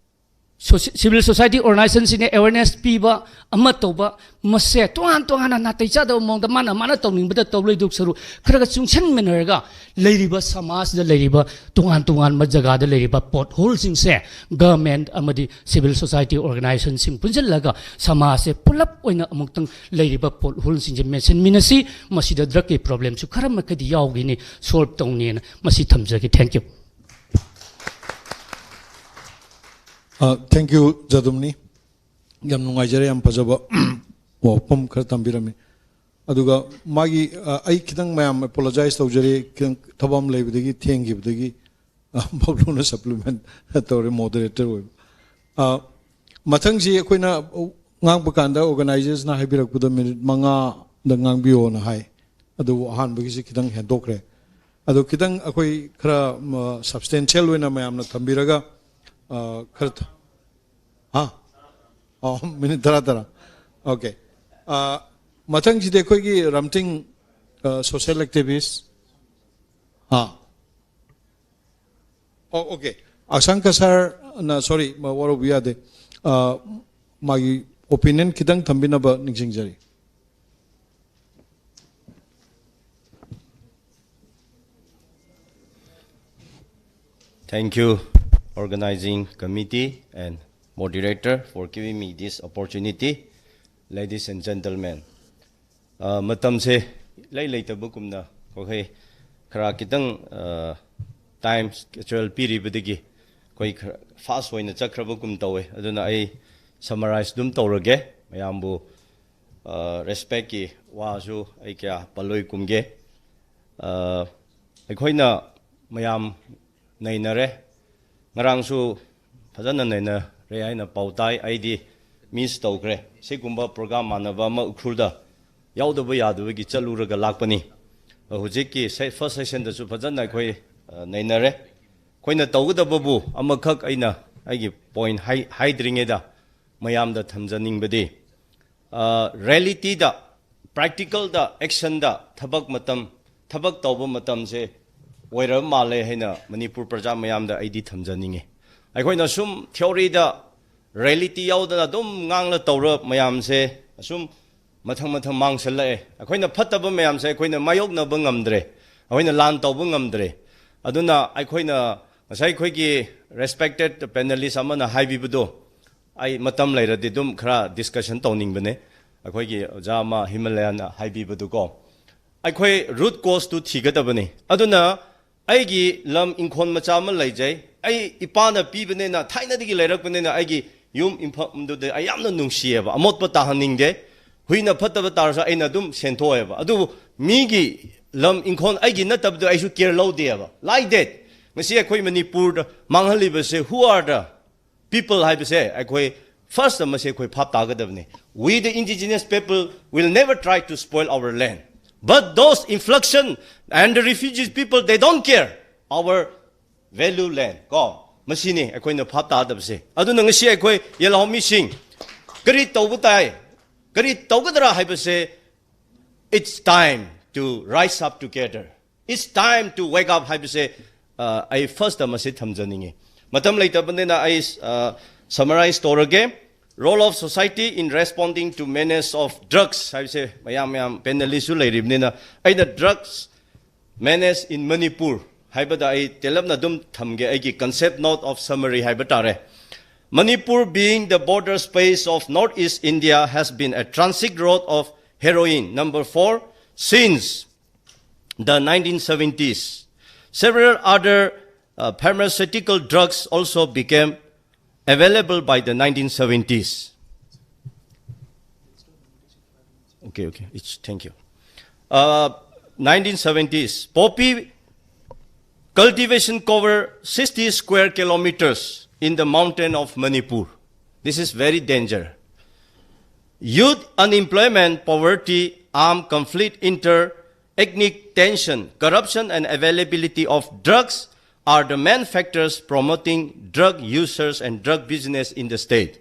ꯁꯣꯁꯤ-, ꯁꯤꯚꯤꯜ ꯁꯣꯁꯥꯏꯇꯤ ꯑꯣꯔꯒꯅꯥꯏꯖꯦꯁꯟꯁꯤꯡꯅ ꯑꯦꯋꯦꯔꯅꯦꯁ ꯄꯤꯕ, ꯑꯃ ꯇꯧꯕ, ꯃꯁꯦ ꯇꯣꯉꯥꯟ ꯇꯣꯉꯥꯟꯅ ꯅꯥꯇꯩ ꯆꯥꯗꯕ ꯃꯑꯣꯡꯗ ꯃꯥꯅ ꯃꯥꯅ ꯇꯧꯅꯤꯡꯕꯗ ꯇꯧ ꯂꯩꯗꯧ ꯁꯔꯨꯛ ꯈꯔ ꯈꯔ ꯆꯨꯡꯁꯤꯟꯃꯤꯟꯅꯔꯒ ꯂꯩꯔꯤꯕ ꯁꯃꯥꯖꯁꯤꯗ ꯂꯩꯔꯤꯕ ꯇꯣꯉꯥꯟ ꯇꯣꯉꯥꯟꯕ ꯖꯒꯥꯗ ꯂꯩꯔꯤꯕ ꯄꯣꯠ ꯍꯣꯜꯁꯤꯡꯁꯦ ꯒꯚꯔꯟꯃꯦꯟ ꯑꯃꯗꯤ ꯁꯤꯚꯤꯜ ꯁꯣꯁꯥꯏꯇꯤ ꯑꯣꯔꯒꯅꯥꯏꯖꯦꯁꯟꯁꯤꯡ ꯄꯨꯟꯁꯤꯜꯂꯒ ꯁꯃꯥꯖꯁꯦ ꯄꯨꯂꯞ ꯑꯣꯏꯅ ꯑꯃꯨꯛꯇꯪ ꯂꯩꯔꯤꯕ ꯄꯣꯠ ꯍꯣꯜꯁꯤꯡꯁꯦ ꯃꯦꯟꯁꯤꯟꯃꯤꯟꯅꯁꯤ꯫ ꯃꯁꯤꯗ ꯗ꯭ꯔꯒꯀꯤ ꯄ꯭ꯔꯣꯕ꯭ꯂꯦꯝꯁꯨ ꯈꯔ ꯃꯈꯩꯗꯤ ꯌꯥꯎꯒꯅꯤ, ꯁꯣꯜꯕ ꯇꯧꯅꯤꯅ꯫ ꯃꯁꯤ ꯊꯝꯖꯒꯦ꯫ ꯊꯦꯡꯀ꯭ꯌꯨ꯫ ꯊꯦꯡꯀ꯭ꯌꯨ ꯖꯥꯗꯨꯃꯅꯤ꯫ ꯌꯥꯝ ꯅꯨꯡꯉꯥꯏꯖꯔꯦ, ꯌꯥꯝ ꯐꯖꯕ ꯋꯥꯐꯝ ꯈꯔ ꯊꯝꯕꯤꯔꯝꯃꯤ꯫ ꯑꯗꯨꯒ ꯃꯥꯒꯤ ꯑ, ꯑꯩ ꯈꯤꯇꯪ ꯃꯌꯥꯝ ꯑꯦꯄꯣꯂꯣꯖꯥꯏꯁ ꯇꯧꯖꯔꯤ, ꯈꯤꯇꯪ ꯊꯕꯛ ꯑꯃ ꯂꯩꯕꯗꯒꯤ ꯊꯦꯡꯈꯤꯕꯗꯒꯤ ꯑ, ꯕꯕ꯭ꯂꯨꯅ ꯁꯄ꯭ꯂꯤꯃꯦꯟ ꯇꯧꯔꯦ, ꯃꯣꯗꯔꯦꯇꯔ ꯑꯣꯏꯕ꯫ ꯑ, ꯃꯊꯪꯁꯤ ꯑꯩꯈꯣꯏꯅ ꯉꯥꯡꯕ ꯀꯥꯟꯗ ꯑꯣꯔꯒꯅꯥꯏꯖꯔꯁꯅ ꯍꯥꯏꯕꯤꯔꯛꯄꯗ ꯃꯤꯅꯤꯠ ꯃꯉꯥꯗ ꯉꯥꯡꯕꯤꯌꯣꯅ ꯍꯥꯏ꯫ ꯑꯗꯨꯕꯨ ꯑꯍꯥꯟꯕꯒꯤꯁꯤ ꯈꯤꯇꯪ ꯍꯦꯟꯗꯣꯛꯈ꯭ꯔꯦ꯫ ꯑꯗꯣ ꯈꯤꯇꯪ ꯑꯩꯈꯣꯏ ꯈꯔ ꯁꯕꯁꯇꯦꯟꯁꯤꯌꯦꯜ ꯑꯣꯏꯅ ꯃꯌꯥꯝꯅ ꯊꯝꯕꯤꯔꯒ ꯑ, ꯈꯔ ꯊ- ꯍꯥ? ꯑꯣ, ꯃꯤꯅꯤꯠ ꯇꯔꯥ ꯇꯔꯥ꯫ ꯑꯣꯀꯦ꯫ ꯑ, ꯃꯊꯪꯁꯤꯗꯤ ꯑꯩꯈꯣꯏꯒꯤ ꯔꯝꯇꯤꯡ ꯁꯣꯁꯤꯌꯦꯜ ꯑꯦꯛꯇꯤꯚꯤꯁ, ꯍꯥ? ꯑꯣ, ꯑꯣꯀꯦ꯫ ꯑꯁꯥꯡ ꯀꯁꯥꯔꯅ, ꯁꯣꯔꯤ, ꯋꯥꯔꯧꯕ ꯌꯥꯗꯦ꯫ ꯑ, ꯃꯥꯒꯤ ꯑꯣꯄꯤꯅꯤꯌꯟ ꯈꯤꯇꯪ ꯊꯝꯕꯤꯅꯕ ꯅꯤꯡꯁꯤꯡꯖꯔꯤ꯫ Thank you, organizing committee and moderator, for giving me this opportunity. Ladies and gentlemen, ꯑ, ꯃꯇꯝꯁꯦ ꯏꯂꯩ ꯂꯩꯇꯕꯒꯨꯝꯅ ꯑꯩꯈꯣꯏ ꯈꯔ ꯈꯤꯇꯪ, ꯑ, ꯇꯥꯏꯝ ꯁ꯭ꯀꯦꯖꯨꯋꯦꯜ ꯄꯤꯔꯤꯕꯗꯒꯤ ꯑꯩꯈꯣꯏ ꯈꯔ ꯐꯥꯁ ꯑꯣꯏꯅ ꯆꯠꯈ꯭ꯔꯕꯒꯨꯝ ꯇꯧꯋꯦ꯫ ꯑꯗꯨꯅ ꯑꯩ ꯁꯃꯔꯥꯏꯖ ꯑꯗꯨꯝ ꯇꯧꯔꯒꯦ꯫ ꯃꯌꯥꯝꯕꯨ, ꯑ, ꯔꯦꯁꯄꯦꯛꯀꯤ ꯋꯥꯁꯨ ꯑꯩ ꯀꯌꯥ ꯄꯜꯂꯣꯏ ꯀꯨꯝꯒꯦ꯫ ꯑ, ꯑꯩꯈꯣꯏꯅ ꯃꯌꯥꯝ ꯅꯩꯅꯔꯦ꯫ ꯉꯔꯥꯡꯁꯨ ꯐꯖꯅ ꯅꯩꯅꯔꯦ ꯍꯥꯏꯅ ꯄꯥꯎ ꯇꯥꯏ꯫ ꯑꯩꯗꯤ ꯃꯤꯁ ꯇꯧꯈ꯭ꯔꯦ꯫ ꯁꯤꯒꯨꯝꯕ ꯄ꯭ꯔꯣꯒ꯭ꯔꯥꯝ ꯃꯥꯟꯅꯕ ꯑꯃ ꯎꯈ꯭ꯔꯨꯜꯗ ꯌꯥꯎꯗꯕ ꯌꯥꯗꯕꯒꯤ ꯆꯠꯂꯨꯔꯒ ꯂꯥꯛꯄꯅꯤ꯫ ꯍꯧꯖꯤꯛꯀꯤ ꯁꯦ-, ꯐꯥꯔꯁ ꯁꯦꯁꯟꯗꯁꯨ ꯐꯖꯅ ꯑꯩꯈꯣꯏ, ꯑ, ꯅꯩꯅꯔꯦ꯫ ꯑꯩꯈꯣꯏꯅ ꯇꯧꯒꯗꯕꯕꯨ ꯑꯃꯈꯛ ꯑꯩꯅ ꯑꯩꯒꯤ ꯄꯣꯏꯟ ꯍꯥꯏ-, ꯍꯥꯏꯗ꯭ꯔꯤꯉꯩꯗ ꯃꯌꯥꯝꯗ ꯊꯝꯖꯅꯤꯡꯕꯗꯤ, ꯑ, ꯔꯤꯌꯦꯂꯤꯇꯤꯗ, ꯄ꯭ꯔꯦꯛꯇꯤꯀꯦꯜꯗ, ꯑꯦꯛꯁꯟꯗ ꯊꯕꯛ ꯃꯇꯝ, ꯊꯕꯛ ꯇꯧꯕ ꯃꯇꯝꯁꯦ ꯑꯣꯏꯔꯕ ꯃꯥꯜꯂꯦ ꯍꯥꯏꯅ ꯃꯅꯤꯄꯨꯔ ꯄ꯭ꯔꯖꯥ ꯃꯌꯥꯝꯗ ꯑꯩꯗꯤ ꯊꯝꯖꯅꯤꯡꯉꯤ꯫ ꯑꯩꯈꯣꯏꯅ ꯁꯨꯝ ꯊꯤꯑꯣꯔꯤꯗ ꯔꯤꯌꯦꯂꯤꯇꯤ ꯌꯥꯎꯗꯅ ꯑꯗꯨꯝ ꯉꯥꯡꯂ ꯇꯧꯔ ꯃꯌꯥꯝꯁꯦ ꯑꯁꯨꯝ ꯃꯊꯪ ꯃꯊꯪ ꯃꯥꯡꯁꯤꯜꯂꯛꯑꯦ꯫ ꯑꯩꯈꯣꯏꯅ ꯐꯠꯇꯕ ꯃꯌꯥꯝꯁꯦ ꯑꯩꯈꯣꯏꯅ ꯃꯥꯌꯣꯛꯅꯕ ꯉꯝꯗ꯭ꯔꯦ, ꯑꯩꯈꯣꯏꯅ ꯂꯥꯟ ꯇꯧꯕ ꯉꯝꯗ꯭ꯔꯦ꯫ ꯑꯗꯨꯅ ꯑꯩꯈꯣꯏꯅ ꯉꯁꯥꯏ ꯑꯩꯈꯣꯏꯒꯤ ꯔꯦꯁꯄꯦꯛꯇꯦꯠ ꯄꯦꯅꯦꯂꯤꯁ ꯑꯃꯅ ꯍꯥꯏꯕꯤꯕꯗꯣ ꯑꯩ ꯃꯇꯝ ꯂꯩꯔꯗꯤ ꯑꯗꯨꯝ ꯈꯔ ꯗꯤꯁꯀꯁꯟ ꯇꯧꯅꯤꯡꯕꯅꯦ꯫ ꯑꯩꯈꯣꯏꯒꯤ ꯑꯣꯖꯥ ꯑꯃ ꯍꯤꯃꯥꯂꯌꯥꯅ ꯍꯥꯏꯕꯤꯕꯗꯨꯀꯣ, ꯑꯩꯈꯣꯏ ꯔꯨꯠ ꯀꯣꯁꯇꯨ ꯊꯤꯒꯗꯕꯅꯤ꯫ ꯑꯗꯨꯅ ꯑꯩꯒꯤ ꯂꯝ ꯏꯪꯈꯣꯜ ꯃꯆꯥ ꯑꯃ ꯂꯩꯖꯩ꯫ ꯑꯩ ꯏꯄꯥꯅ ꯄꯤꯕꯅꯤꯅ, ꯊꯥꯏꯅꯗꯒꯤ ꯂꯩꯔꯛꯄꯅꯤꯅ ꯑꯩꯒꯤ ꯌꯨꯝ ꯏꯐꯝꯗꯨꯗ ꯑꯩ ꯌꯥꯝꯅ ꯅꯨꯡꯁꯤꯌꯦꯕ, ꯑꯃꯣꯠꯄ ꯇꯥꯍꯟꯅꯤꯡꯗꯦ꯫ ꯍꯨꯏꯅ ꯐꯠꯇꯕ ꯇꯥꯔꯁꯨ ꯑꯩꯅ ꯑꯗꯨꯝ ꯁꯦꯟꯊꯣꯛꯑꯦꯕ꯫ ꯑꯗꯨꯕꯨ ꯃꯤꯒꯤ ꯂꯝ ꯏꯪꯈꯣꯜ ꯑꯩꯒꯤ ꯅꯠꯇꯕꯗꯣ ꯑꯩꯁꯨ ꯀꯦꯌꯔ ꯂꯧꯗꯦꯕ꯫ Like that, ꯉꯁꯤ ꯑꯩꯈꯣꯏ ꯃꯅꯤꯄꯨꯔꯗ ꯃꯥꯡꯍꯜꯂꯤꯕꯁꯦ, who are the people ꯍꯥꯏꯕꯁꯦ ꯑꯩꯈꯣꯏ ꯐꯥꯔꯁꯇ ꯃꯁꯤ ꯑꯩꯈꯣꯏ ꯚꯥꯞ ꯇꯥꯒꯗꯕꯅꯤ꯫ We, the indigenous people, will never try to spoil our land. But those influxion and the refugees people, they don't care our value land. ꯀꯣ, ꯃꯁꯤꯅꯤ ꯑꯩꯈꯣꯏꯅ ꯚꯥꯞ ꯇꯥꯗꯕꯁꯦ꯫ ꯑꯗꯨꯅ ꯉꯁꯤ ꯑꯩꯈꯣꯏ ꯌꯦꯜꯍꯧꯃꯤꯁꯤꯡ ꯀꯔꯤ ꯇꯧꯕ ꯇꯥꯏ, ꯀꯔꯤ ꯇꯧꯒꯗ꯭ꯔꯥ ꯍꯥꯏꯕꯁꯦ, it's time to rise up together. It's time to wake up ꯍꯥꯏꯕꯁꯦ, ꯑ, ꯑꯩ ꯐꯥꯔꯁꯇ ꯃꯁꯤ ꯊꯝꯖꯅꯤꯡꯉꯤ꯫ ꯃꯇꯝ ꯂꯩꯇꯕꯅꯤꯅ ꯑꯩ, ꯑ, summarize ꯇꯧꯔꯒꯦ꯫ Role of society in responding to menace of drugs ꯍꯥꯏꯕꯁꯦ ꯃꯌꯥꯝ ꯃꯌꯥꯝ ꯄꯦꯅꯦꯂꯤꯁꯁꯨ ꯂꯩꯔꯤꯕꯅꯤꯅ ꯑꯩꯅ drugs menace in Manipur ꯍꯥꯏꯕꯗ ꯑꯩ ꯇꯦꯜꯂꯞꯅ ꯑꯗꯨꯝ ꯊꯝꯒꯦ, ꯑꯩꯒꯤ concept note of summary ꯍꯥꯏꯕ ꯇꯥꯔꯦ꯫ Manipur, being the border space of Northeast India, has been a transit route of heroin, number four, since the nineteen seventies. Several other, uh, pharmaceutical drugs also became available by the nineteen seventies. Okay, okay, it's, thank you. Uh, nineteen seventies, poppy cultivation cover sixty square kilometers in the mountain of Manipur. This is very danger. Youth unemployment, poverty, armed conflict, inter-ethnic tension, corruption, and availability of drugs are the main factors promoting drug users and drug business in the state.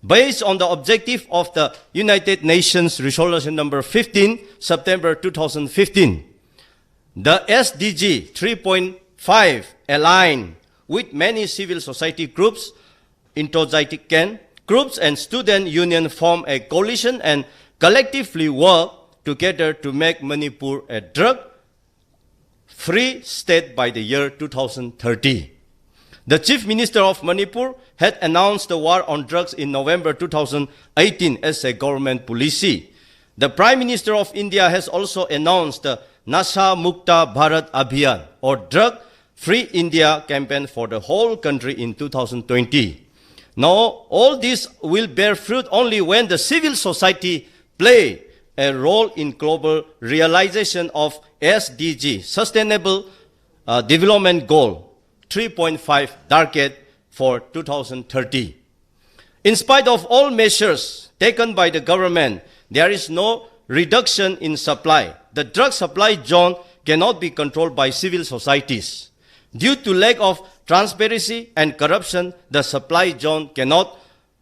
Based on the objective of the United Nations Resolution number fifteen, September two thousand fifteen, the S D G three point five, aligned with many civil society groups, enthusiastic groups and student union, form a coalition and collectively work together to make Manipur a drug free state by the year two thousand thirty. The Chief Minister of Manipur had announced the war on drugs in November two thousand eighteen as a government policy. The Prime Minister of India has also announced the Nasha Mukta Bharat Abhiyan, or Drug Free India campaign, for the whole country in two thousand twenty. Now, all this will bear fruit only when the civil society play a role in global realization of S D G, Sustainable uh, Development Goal three point five target for two thousand thirty. In spite of all measures taken by the government, there is no reduction in supply. The drug supply zone cannot be controlled by civil societies. Due to lack of transparency and corruption, the supply zone cannot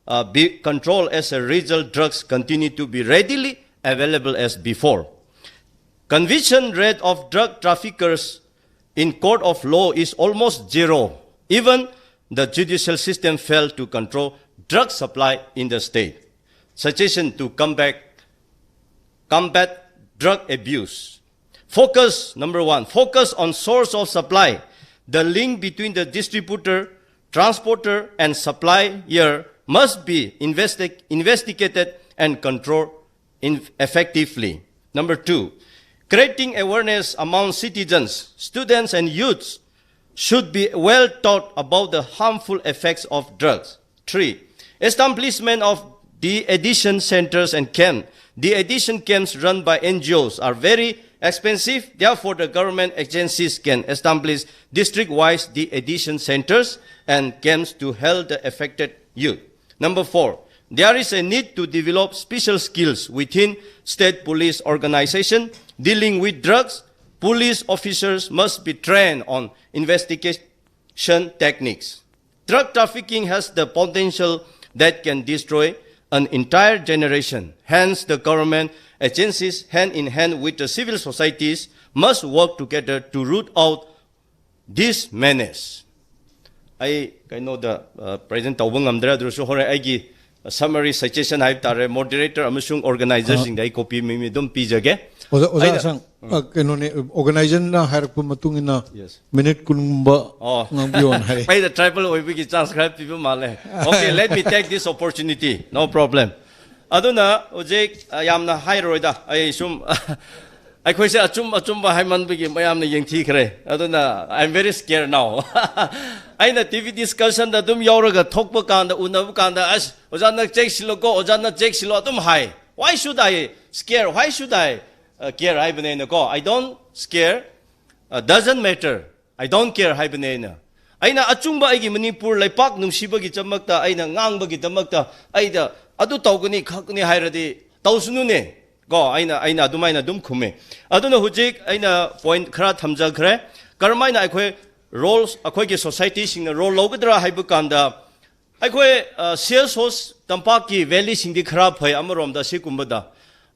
uh, be controlled. As a result, drugs continue to be readily available as before. Conviction rate of drug traffickers in court of law is almost zero. Even the judicial system failed to control drug supply in the state. Suggestion to combat, combat drug abuse. Focus, number one, focus on source of supply. The link between the distributor, transporter, and supplier must be investi- investigated and controlled in- effectively. Number two, creating awareness among citizens, students, and youths should be well taught about the harmful effects of drugs. Three, establishment of de-addiction centers and camps. De-addiction camps run by N G Os are very expensive. Therefore, the government agencies can establish district-wide de-addiction centers and camps to help the affected youth. Number four, there is a need to develop special skills within state police organization dealing with drugs. Police officers must be trained on investigation techniques. Drug trafficking has the potential that can destroy an entire generation. Hence, the government agencies, hand in hand with the civil societies, must work together to root out this menace. ꯑꯩ ꯀꯩꯅꯣꯗ present ꯇꯧꯕ ꯉꯝꯗ꯭ꯔꯦ, ꯑꯗꯨꯁꯨ ꯍꯣꯔꯦꯟ ꯑꯩꯒꯤ summary suggestion ꯍꯥꯏꯕ ꯇꯥꯔꯦ, moderator ꯑꯃꯁꯨꯡ organizerꯁꯤꯡꯗ ꯑꯩ copy ꯃꯤ ꯑꯗꯨꯝ ꯄꯤꯖꯒꯦ꯫ ꯑꯣꯖꯥ ꯑꯣꯖꯥ ꯑꯩꯅ- ꯑꯁꯥꯡ, ꯑ, ꯀꯩꯅꯣꯅꯦ, organizerꯅ ꯍꯥꯏꯔꯛꯄ ꯃꯇꯨꯡ ꯏꯟꯅ Yes. ꯃꯤꯅꯤꯠ ꯀꯨꯟꯒꯨꯝꯕ ꯑꯣ꯫ ꯉꯥꯡꯕꯤꯌꯣꯅ ꯍꯥꯏ꯫ ꯑꯩꯅ tribal ꯑꯣꯏꯕꯒꯤ chance ꯈꯔ ꯄꯤꯕ ꯃꯥꯜꯂꯦ꯫ Okay, let me take this opportunity. No problem. ꯑꯗꯨꯅ ꯍꯧꯖꯤꯛ ꯑ, ꯌꯥꯝꯅ ꯍꯥꯏꯔꯣꯏꯗ, ꯑꯩ ꯁꯨꯝ ꯑꯩꯈꯣꯏꯁꯦ ꯑꯆꯨꯝ ꯑꯆꯨꯝꯕ ꯍꯥꯏꯃꯟꯕꯒꯤ ꯃꯌꯥꯝꯅ ꯌꯦꯡꯊꯤꯈ꯭ꯔꯦ꯫ ꯑꯗꯨꯅ I am very scared now. ꯑꯩꯅ T V discussionꯗ ꯑꯗꯨꯝ ꯌꯥꯎꯔꯒ ꯊꯣꯛꯄ ꯀꯥꯟꯗ, ꯎꯅꯕ ꯀꯥꯟꯗ, "ꯑꯁ, ꯑꯣꯖꯥ ꯅꯪ ꯆꯦꯛꯁꯤꯜꯂꯣꯀꯣ, ꯑꯣꯖꯥ ꯅꯪ ꯆꯦꯛꯁꯤꯜꯂꯣ," ꯑꯗꯨꯝ ꯍꯥꯏ꯫ Why should I scare? Why should I uh, care ꯍꯥꯏꯕꯅꯦ ꯑꯩꯅ ꯀꯣ. I don't scare, uh, doesn't matter, I don't care ꯍꯥꯏꯕꯅꯦ ꯑꯩꯅ. ꯑꯩꯅ ꯑꯆꯨꯝꯕ ꯑꯩꯒꯤ ꯃꯅꯤꯄꯨꯔ ꯂꯩꯄꯥꯛ ꯅꯨꯡꯁꯤꯕꯒꯤꯗꯃꯛꯇ ꯑꯩꯅ ꯉꯥꯡꯕꯒꯤꯗꯃꯛꯇ ꯑꯩꯗ ꯑꯗꯨ ꯇꯧꯒꯅꯤ ꯈꯛꯅꯤ ꯍꯥꯏꯔꯗꯤ ꯇꯧꯁꯅꯨꯅꯦ ꯀꯣ. ꯑꯩꯅ ꯑꯩꯅ ꯑꯗꯨꯃꯥꯏꯅ ꯑꯗꯨꯝ ꯈꯨꯝꯃꯦ. ꯑꯗꯨꯅ ꯍꯧꯖꯤꯛ ꯑꯩꯅ ꯄꯣꯏꯟ ꯈꯔ ꯊꯝꯖꯈ꯭ꯔꯦ. ꯀꯔꯝꯍꯥꯏꯅ ꯑꯩꯈꯣꯏ ꯔꯣꯜ, ꯑꯩꯈꯣꯏꯒꯤ ꯁꯣꯁꯥꯏꯇꯤꯁꯤꯡꯅ ꯔꯣꯜ ꯂꯧꯒꯗ꯭ꯔꯥ ꯍꯥꯏꯕ ꯀꯥꯟꯗ, ꯑꯩꯈꯣꯏ ꯁꯦꯜꯁ ꯍꯣꯁ ꯇꯝꯄꯥꯛꯀꯤ ꯚꯦꯂꯤꯁꯤꯡꯗꯤ ꯈꯔ ꯐꯩ ꯑꯃꯔꯣꯝꯗ ꯁꯤꯒꯨꯝꯕꯗ.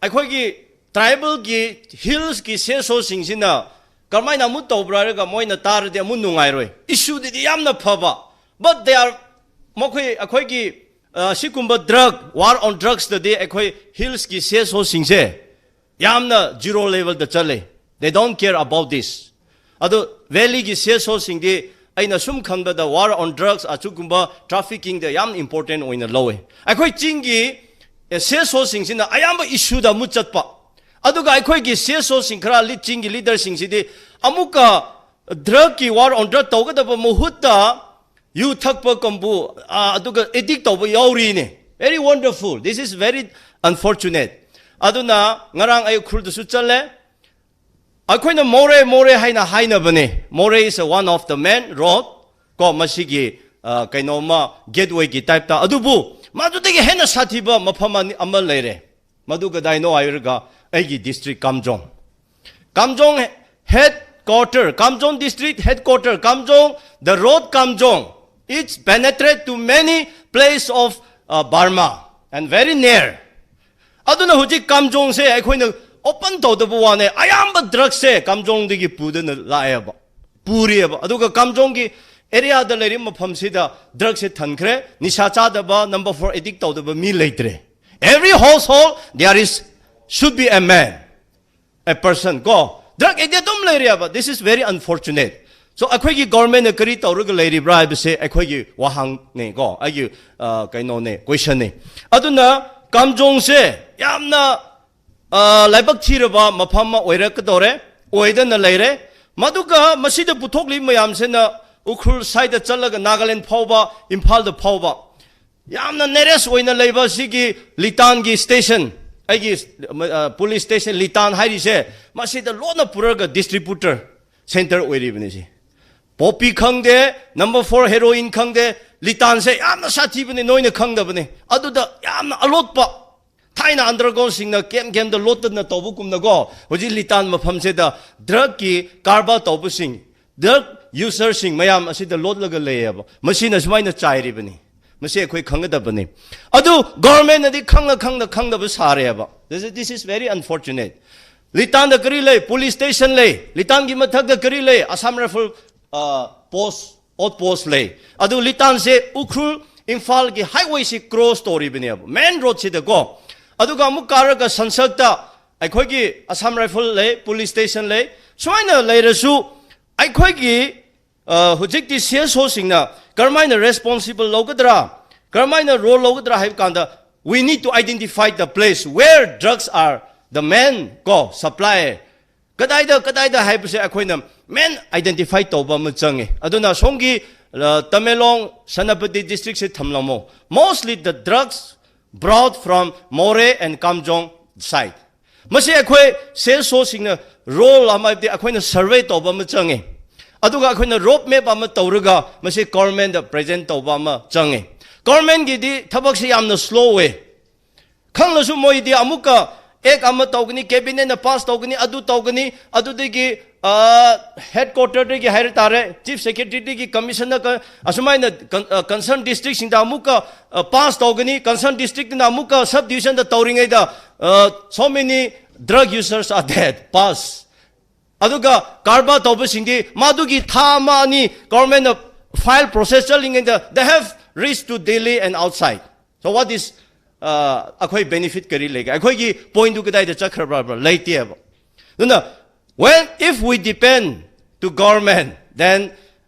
ꯑꯩꯈꯣꯏꯒꯤ ꯇ꯭ꯔꯥꯏꯕꯦꯜꯒꯤ ꯍꯤꯜꯁꯀꯤ ꯁꯦꯜꯁ ꯍꯣꯁꯁꯤꯡꯁꯤꯅ ꯀꯔꯝꯍꯥꯏꯅ ꯑꯃꯨꯛ ꯇꯧꯕ꯭ꯔꯥ ꯍꯥꯏꯔꯒ ꯃꯣꯏꯅ ꯇꯥꯔꯗꯤ ꯑꯃꯨꯛ ꯅꯨꯡꯉꯥꯏꯔꯣꯏ. ꯏꯁꯨꯗꯨꯗꯤ ꯌꯥꯝꯅ ꯐꯕ, but they are, ꯃꯈꯣꯏ ꯑꯩꯈꯣꯏꯒꯤ ꯑ, ꯁꯤꯒꯨꯝꯕ ꯗ꯭ꯔꯒ, war on drugsꯇꯗꯤ ꯑꯩꯈꯣꯏ ꯍꯤꯜꯁꯀꯤ ꯁꯦꯜꯁ ꯍꯣꯁꯁꯤꯡꯁꯦ ꯌꯥꯝꯅ ꯖꯤꯔꯣ ꯂꯦꯚꯦꯜꯗ ꯆꯠꯂꯦ. They don't care about this. ꯑꯗꯣ ꯚꯦꯂꯤꯒꯤ ꯁꯦꯜꯁ ꯍꯣꯁꯁꯤꯡꯗꯤ ꯑꯩꯅ ꯁꯨꯝ ꯈꯟꯕꯗ war on drugs ꯑꯁꯤꯒꯨꯝꯕ ꯇ꯭ꯔꯥꯐꯤꯀꯤꯡꯗ ꯌꯥꯝ ꯏꯝꯄꯣꯔꯇꯦꯟ ꯑꯣꯏꯅ ꯂꯧꯋꯦ. ꯑꯩꯈꯣꯏ ꯆꯤꯡꯒꯤ ꯁꯦꯜꯁ ꯍꯣꯁꯁꯤꯡꯁꯤꯅ ꯑꯌꯥꯝꯕ ꯏꯁꯨꯗ ꯑꯃꯨꯛ ꯆꯠꯄ, ꯑꯗꯨꯒ ꯑꯩꯈꯣꯏꯒꯤ ꯁꯦꯜꯁ ꯍꯣꯁꯁꯤꯡ ꯈꯔ ꯂꯤ-, ꯆꯤꯡꯒꯤ ꯂꯤꯗꯔꯁꯤꯡꯁꯤꯗꯤ ꯑꯃꯨꯛꯀ ꯗ꯭ꯔꯒꯀꯤ war on drug ꯇꯧꯒꯗꯕ ꯃꯍꯨꯠꯇ ꯌꯨ ꯊꯛꯄ ꯀꯥꯡꯕꯨ, ꯑ, ꯑꯗꯨꯒ ꯑꯦꯗꯤꯛ ꯇꯧꯕ ꯌꯥꯎꯔꯤꯅꯦ. Very wonderful. This is very unfortunate. ꯑꯗꯨꯅ ꯉꯔꯥꯡ ꯑꯩ ꯎꯈ꯭ꯔꯨꯜꯗꯁꯨ ꯆꯠꯂꯦ. ꯑꯩꯈꯣꯏꯅ ꯃꯣꯔꯦ ꯃꯣꯔꯦ ꯍꯥꯏꯅ ꯍꯥꯏꯅꯕꯅꯦ. Moreh is a one of the main road ꯀꯣ, ꯃꯁꯤꯒꯤ ꯑ, ꯀꯩꯅꯣꯝꯃ ꯒꯦꯠꯋꯦꯒꯤ ꯇꯥꯏꯞꯇ. ꯑꯗꯨꯕꯨ ꯃꯗꯨꯗꯒꯤ ꯍꯦꯟꯅ ꯁꯥꯊꯤꯕ ꯃꯐꯝ ꯑꯅꯤ, ꯑꯃ ꯂꯩꯔꯦ. ꯃꯗꯨ ꯀꯗꯥꯏꯅꯣ ꯍꯥꯏꯔꯒ ꯑꯩꯒꯤ district Kamjong. Kamjong headquarter, Kamjong district headquarter, Kamjong, the road Kamjong, it's penetrate to many place of uh, Burma and very near. ꯑꯗꯨꯅ ꯍꯧꯖꯤꯛ ꯀꯥꯝꯖꯣꯡꯁꯦ ꯑꯩꯈꯣꯏꯅ ꯑꯣꯄꯟ ꯇꯧꯗꯕ ꯋꯥꯅꯦ. ꯑꯌꯥꯝꯕ ꯗ꯭ꯔꯒꯁꯦ ꯀꯥꯝꯖꯣꯡꯗꯒꯤ ꯄꯨꯗꯅ ꯂꯥꯛꯑꯦꯕ, ꯄꯨꯔꯤꯑꯕ. ꯑꯗꯨꯒ ꯀꯥꯝꯖꯣꯡꯒꯤ ꯑꯦꯔꯤꯌꯥꯗ ꯂꯩꯔꯤꯕ ꯃꯐꯝꯁꯤꯗ ꯗ꯭ꯔꯒꯁꯦ ꯊꯟꯈ꯭ꯔꯦ. ꯅꯤꯁꯥ ꯆꯥꯗꯕ, ꯅꯝꯕꯔ ꯐꯣꯔ ꯑꯦꯗꯤꯛ ꯇꯧꯗꯕ ꯃꯤ ꯂꯩꯇ꯭ꯔꯦ. Every household there is, should be a man, a person ꯀꯣ. ꯗ꯭ꯔꯒ ꯑꯦꯗꯤꯛ ꯑꯗꯨꯝ ꯂꯩꯔꯦꯕ. This is very unfortunate. So ꯑꯩꯈꯣꯏꯒꯤ ꯒꯣꯔꯃꯦꯟꯅ ꯀꯔꯤ ꯇꯧꯔꯒ ꯂꯩꯔꯤꯕ꯭ꯔꯥ ꯍꯥꯏꯕꯁꯦ ꯑꯩꯈꯣꯏꯒꯤ ꯋꯥꯍꯪꯅꯦ ꯀꯣ, ꯑꯩꯒꯤ ꯑ, ꯀꯩꯅꯣꯅꯦ, ꯀꯣꯏꯁꯟꯅꯦ. ꯑꯗꯨꯅ ꯀꯥꯝꯖꯣꯡꯁꯦ ꯌꯥꯝꯅ ꯑ, ꯂꯥꯏꯕꯛ ꯊꯤꯔꯕ ꯃꯐꯝ ꯑꯃ ꯑꯣꯏꯔꯛꯀꯗꯧꯔꯦ, ꯑꯣꯏꯗꯅ ꯂꯩꯔꯦ. ꯃꯗꯨꯒ ꯃꯁꯤꯗ ꯄꯨꯊꯣꯛꯂꯤꯕ ꯃꯌꯥꯝꯁꯤꯅ ꯎꯈ꯭ꯔꯨꯜ ꯁꯥꯏꯗ ꯆꯠꯂꯒ ꯅꯥꯒꯥꯂꯦꯟ ꯐꯥꯎꯕ, ꯏꯝꯐꯥꯜꯗ ꯐꯥꯎꯕ ꯌꯥꯝꯅ ꯅꯦꯔꯦꯁ ꯑꯣꯏꯅ ꯂꯩꯕ ꯁꯤꯒꯤ ꯂꯤꯇꯥꯟꯒꯤ ꯁ꯭ꯇꯦꯁꯟ, ꯑꯩꯒꯤ ꯄꯨꯂꯤꯁ ꯁ꯭ꯇꯦꯁꯟ ꯂꯤꯇꯥꯟ ꯍꯥꯏꯔꯤꯁꯦ, ꯃꯁꯤꯗ ꯂꯣꯟꯅ ꯄꯨꯔꯒ ꯗꯤꯁꯇ꯭ꯔꯤꯕ꯭ꯌꯨꯇꯔ ꯁꯦꯟꯇꯔ ꯑꯣꯏꯔꯤꯕꯅꯤ꯫ ꯁꯤ ꯄꯣꯄꯤ ꯈꯪꯗꯦ, ꯅꯝꯕꯔ ꯐꯣꯔ ꯍꯦꯔꯣꯏꯟ ꯈꯪꯗꯦ, ꯂꯤꯇꯥꯟꯁꯦ ꯌꯥꯝꯅ ꯁꯥꯊꯤꯕꯅꯤ, ꯅꯣꯏꯅ ꯈꯪꯗꯕꯅꯤ꯫ ꯑꯗꯨꯗ ꯌꯥꯝꯅ ꯑꯂꯣꯠꯄ, ꯊꯥꯏꯅ ꯑꯟꯗꯔꯒ꯭ꯔꯥꯎꯟꯁꯤꯡꯅ ꯀꯦꯝ ꯀꯦꯝꯗ ꯂꯣꯠꯇꯅ ꯇꯧꯕꯒꯨꯝꯅꯀꯣ, ꯍꯧꯖꯤꯛ ꯂꯤꯇꯥꯟ ꯃꯐꯝꯁꯤꯗ ꯗ꯭ꯔꯒꯀꯤ ꯀꯔꯕꯥꯔ ꯇꯧꯕꯁꯤꯡ, ꯗ꯭ꯔꯒ ꯌꯨꯖꯔꯁꯤꯡ ꯃꯌꯥꯝ ꯑꯁꯤꯗ ꯂꯣꯠꯂꯒ ꯂꯩꯌꯦꯕ꯫ ꯃꯁꯤꯅ ꯁꯨꯃꯥꯏꯅ ꯆꯥꯏꯔꯤꯕꯅꯤ꯫ ꯃꯁꯤ ꯑꯩꯈꯣꯏ ꯈꯪꯒꯗꯕꯅꯤ꯫ ꯑꯗꯨ ꯒꯣꯔꯃꯦꯟꯅꯗꯤ ꯈꯪꯅ ꯈꯪꯅ ꯈꯪꯗꯕ ꯁꯥꯔꯦꯕ꯫ This is, this is very unfortunate. ꯂꯤꯇꯥꯟꯗ ꯀꯔꯤ ꯂꯩ? ꯄꯨꯂꯤꯁ ꯁ꯭ꯇꯦꯁꯟ ꯂꯩ꯫ ꯂꯤꯇꯥꯟꯒꯤ ꯃꯊꯛꯇ ꯀꯔꯤ ꯂꯩ? ꯑꯁꯥꯝ ꯔꯥꯏꯐꯜ, ꯑ, ꯄꯣꯁ, ꯑꯥꯎꯠ ꯄꯣꯁ ꯂꯩ꯫ ꯑꯗꯨ ꯂꯤꯇꯥꯟꯁꯦ ꯎꯈ꯭ꯔꯨꯜ ꯏꯝꯐꯥꯜꯒꯤ ꯍꯥꯏꯋꯦꯁꯤ ꯀ꯭ꯔꯣꯁ ꯇꯧꯔꯤꯕꯅꯦꯕ, ꯃꯦꯟ ꯔꯣꯗꯁꯤꯗꯀꯣ꯫ ꯑꯗꯨꯒ ꯑꯃꯨꯛ ꯀꯥꯔꯒ ꯁꯟꯁꯛꯇ ꯑꯩꯈꯣꯏꯒꯤ ꯑꯁꯥꯝ ꯔꯥꯏꯐꯜ ꯂꯩ, ꯄꯨꯂꯤꯁ ꯁ꯭ꯇꯦꯁꯟ ꯂꯩ꯫ ꯁꯨꯃꯥꯏꯅ ꯂꯩꯔꯁꯨ ꯑꯩꯈꯣꯏꯒꯤ, ꯑ, ꯍꯧꯖꯤꯛꯇꯤ ꯁꯤ ꯑꯦꯁ ꯑꯣꯁꯤꯡꯅ ꯀꯔꯝꯍꯥꯏꯅ ꯔꯦꯁꯄꯣꯟꯁꯤꯕꯜ ꯂꯧꯒꯗ꯭ꯔꯥ, ꯀꯔꯝꯍꯥꯏꯅ ꯔꯣꯜ ꯂꯧꯒꯗ꯭ꯔꯥ ꯍꯥꯏꯕ ꯀꯥꯟꯗ, we need to identify the place where drugs are the main, ꯀꯣ, supply꯫ ꯀꯗꯥꯏꯗ, ꯀꯗꯥꯏꯗ ꯍꯥꯏꯕꯁꯦ ꯑꯩꯈꯣꯏꯅ ꯃꯦꯟ ꯑꯥꯏꯗꯦꯟꯇꯤꯐꯥꯏ ꯇꯧꯕ ꯑꯃ ꯆꯪꯉꯦ꯫ ꯑꯗꯨꯅ ꯁꯣꯝꯒꯤ, ꯑ, Tamenglong, Senapati ꯗꯤꯁꯇ꯭ꯔꯤꯛꯁꯦ ꯊꯝꯂꯝꯃꯣ꯫ Mostly the drugs brought from Moreh and Kamjong side꯫ ꯃꯁꯤ ꯑꯩꯈꯣꯏ ꯁꯤ ꯑꯦꯁ ꯑꯣꯁꯤꯡꯅ ꯔꯣꯜ ꯑꯃ, ꯍꯥꯏꯕꯗꯤ ꯑꯩꯈꯣꯏꯅ ꯁꯔꯚꯦ ꯇꯧꯕ ꯑꯃ ꯆꯪꯉꯦ꯫ ꯑꯗꯨꯒ ꯑꯩꯈꯣꯏꯅ ꯔꯣꯗ ꯃꯦꯞ ꯑꯃ ꯇꯧꯔꯒ ꯃꯁꯤ ꯒꯣꯔꯃꯦꯟꯗ ꯄ꯭ꯔꯦꯖꯦꯟ ꯇꯧꯕ ꯑꯃ ꯆꯪꯉꯦ꯫ ꯒꯣꯔꯃꯦꯟꯒꯤꯗꯤ ꯊꯕꯛꯁꯤ ꯌꯥꯝꯅ ꯁ꯭ꯂꯣ ꯑꯣꯏ꯫ ꯈꯪꯂꯁꯨ ꯃꯣꯏꯗꯤ ꯑꯃꯨꯛꯀ ꯑꯦꯛ ꯑꯃ ꯇꯧꯒꯅꯤ, ꯀꯦꯕꯤꯅꯦꯠꯅ ꯄꯥꯁ ꯇꯧꯒꯅꯤ, ꯑꯗꯨ ꯇꯧꯒꯅꯤ, ꯑꯗꯨꯗꯒꯤ, ꯑ, ꯍꯦꯗ ꯀ꯭ꯋꯥꯔꯇꯔꯗꯒꯤ ꯍꯥꯏꯔ ꯇꯥꯔꯦ, ꯆꯤꯐ ꯁꯦꯀ꯭ꯔꯦꯇꯔꯤꯗꯒꯤ ꯀꯃꯤꯁꯟꯅ ꯀ-, ꯑꯁꯨꯃꯥꯏꯅ ꯀꯟ-, ꯑ, ꯀꯟꯁꯔꯟ ꯗꯤꯁꯇ꯭ꯔꯤꯛꯁꯤꯡꯗ ꯑꯃꯨꯛꯀ, ꯑ, ꯄꯥꯁ ꯇꯧꯒꯅꯤ, ꯀꯟꯁꯔꯟ ꯗꯤꯁꯇ꯭ꯔꯤꯛꯇꯅ ꯑꯃꯨꯛꯀ ꯁꯕ ꯗꯤꯕꯤꯖꯟꯗ ꯇꯧꯔꯤꯉꯩꯗ, ꯑ, so many drug users are dead, pass. ꯑꯗꯨꯒ ꯀꯔꯕꯥꯔ ꯇꯧꯕꯁꯤꯡꯗꯤ ꯃꯗꯨꯒꯤ ꯊꯥ ꯑꯃ ꯑꯅꯤ ꯒꯣꯔꯃꯦꯟꯅ ꯐꯥꯏꯜ ꯄ꯭ꯔꯣꯁꯦꯁ ꯆꯠꯂꯤꯉꯩꯗ they have reached to Delhi and outside. So what is, ꯑ, ꯑꯩꯈꯣꯏ ꯕꯦꯅꯤꯐꯤꯠ ꯀꯔꯤ ꯂꯩꯒꯦ? ꯑꯩꯈꯣꯏꯒꯤ ꯄꯣꯏꯟꯗꯨ ꯀꯗꯥꯏꯗ ꯆꯠꯈ꯭ꯔꯕ꯭ꯔꯥ? ꯂꯩꯇꯦꯕ꯫ ꯑꯗꯨꯅ, when, if we depend to government, then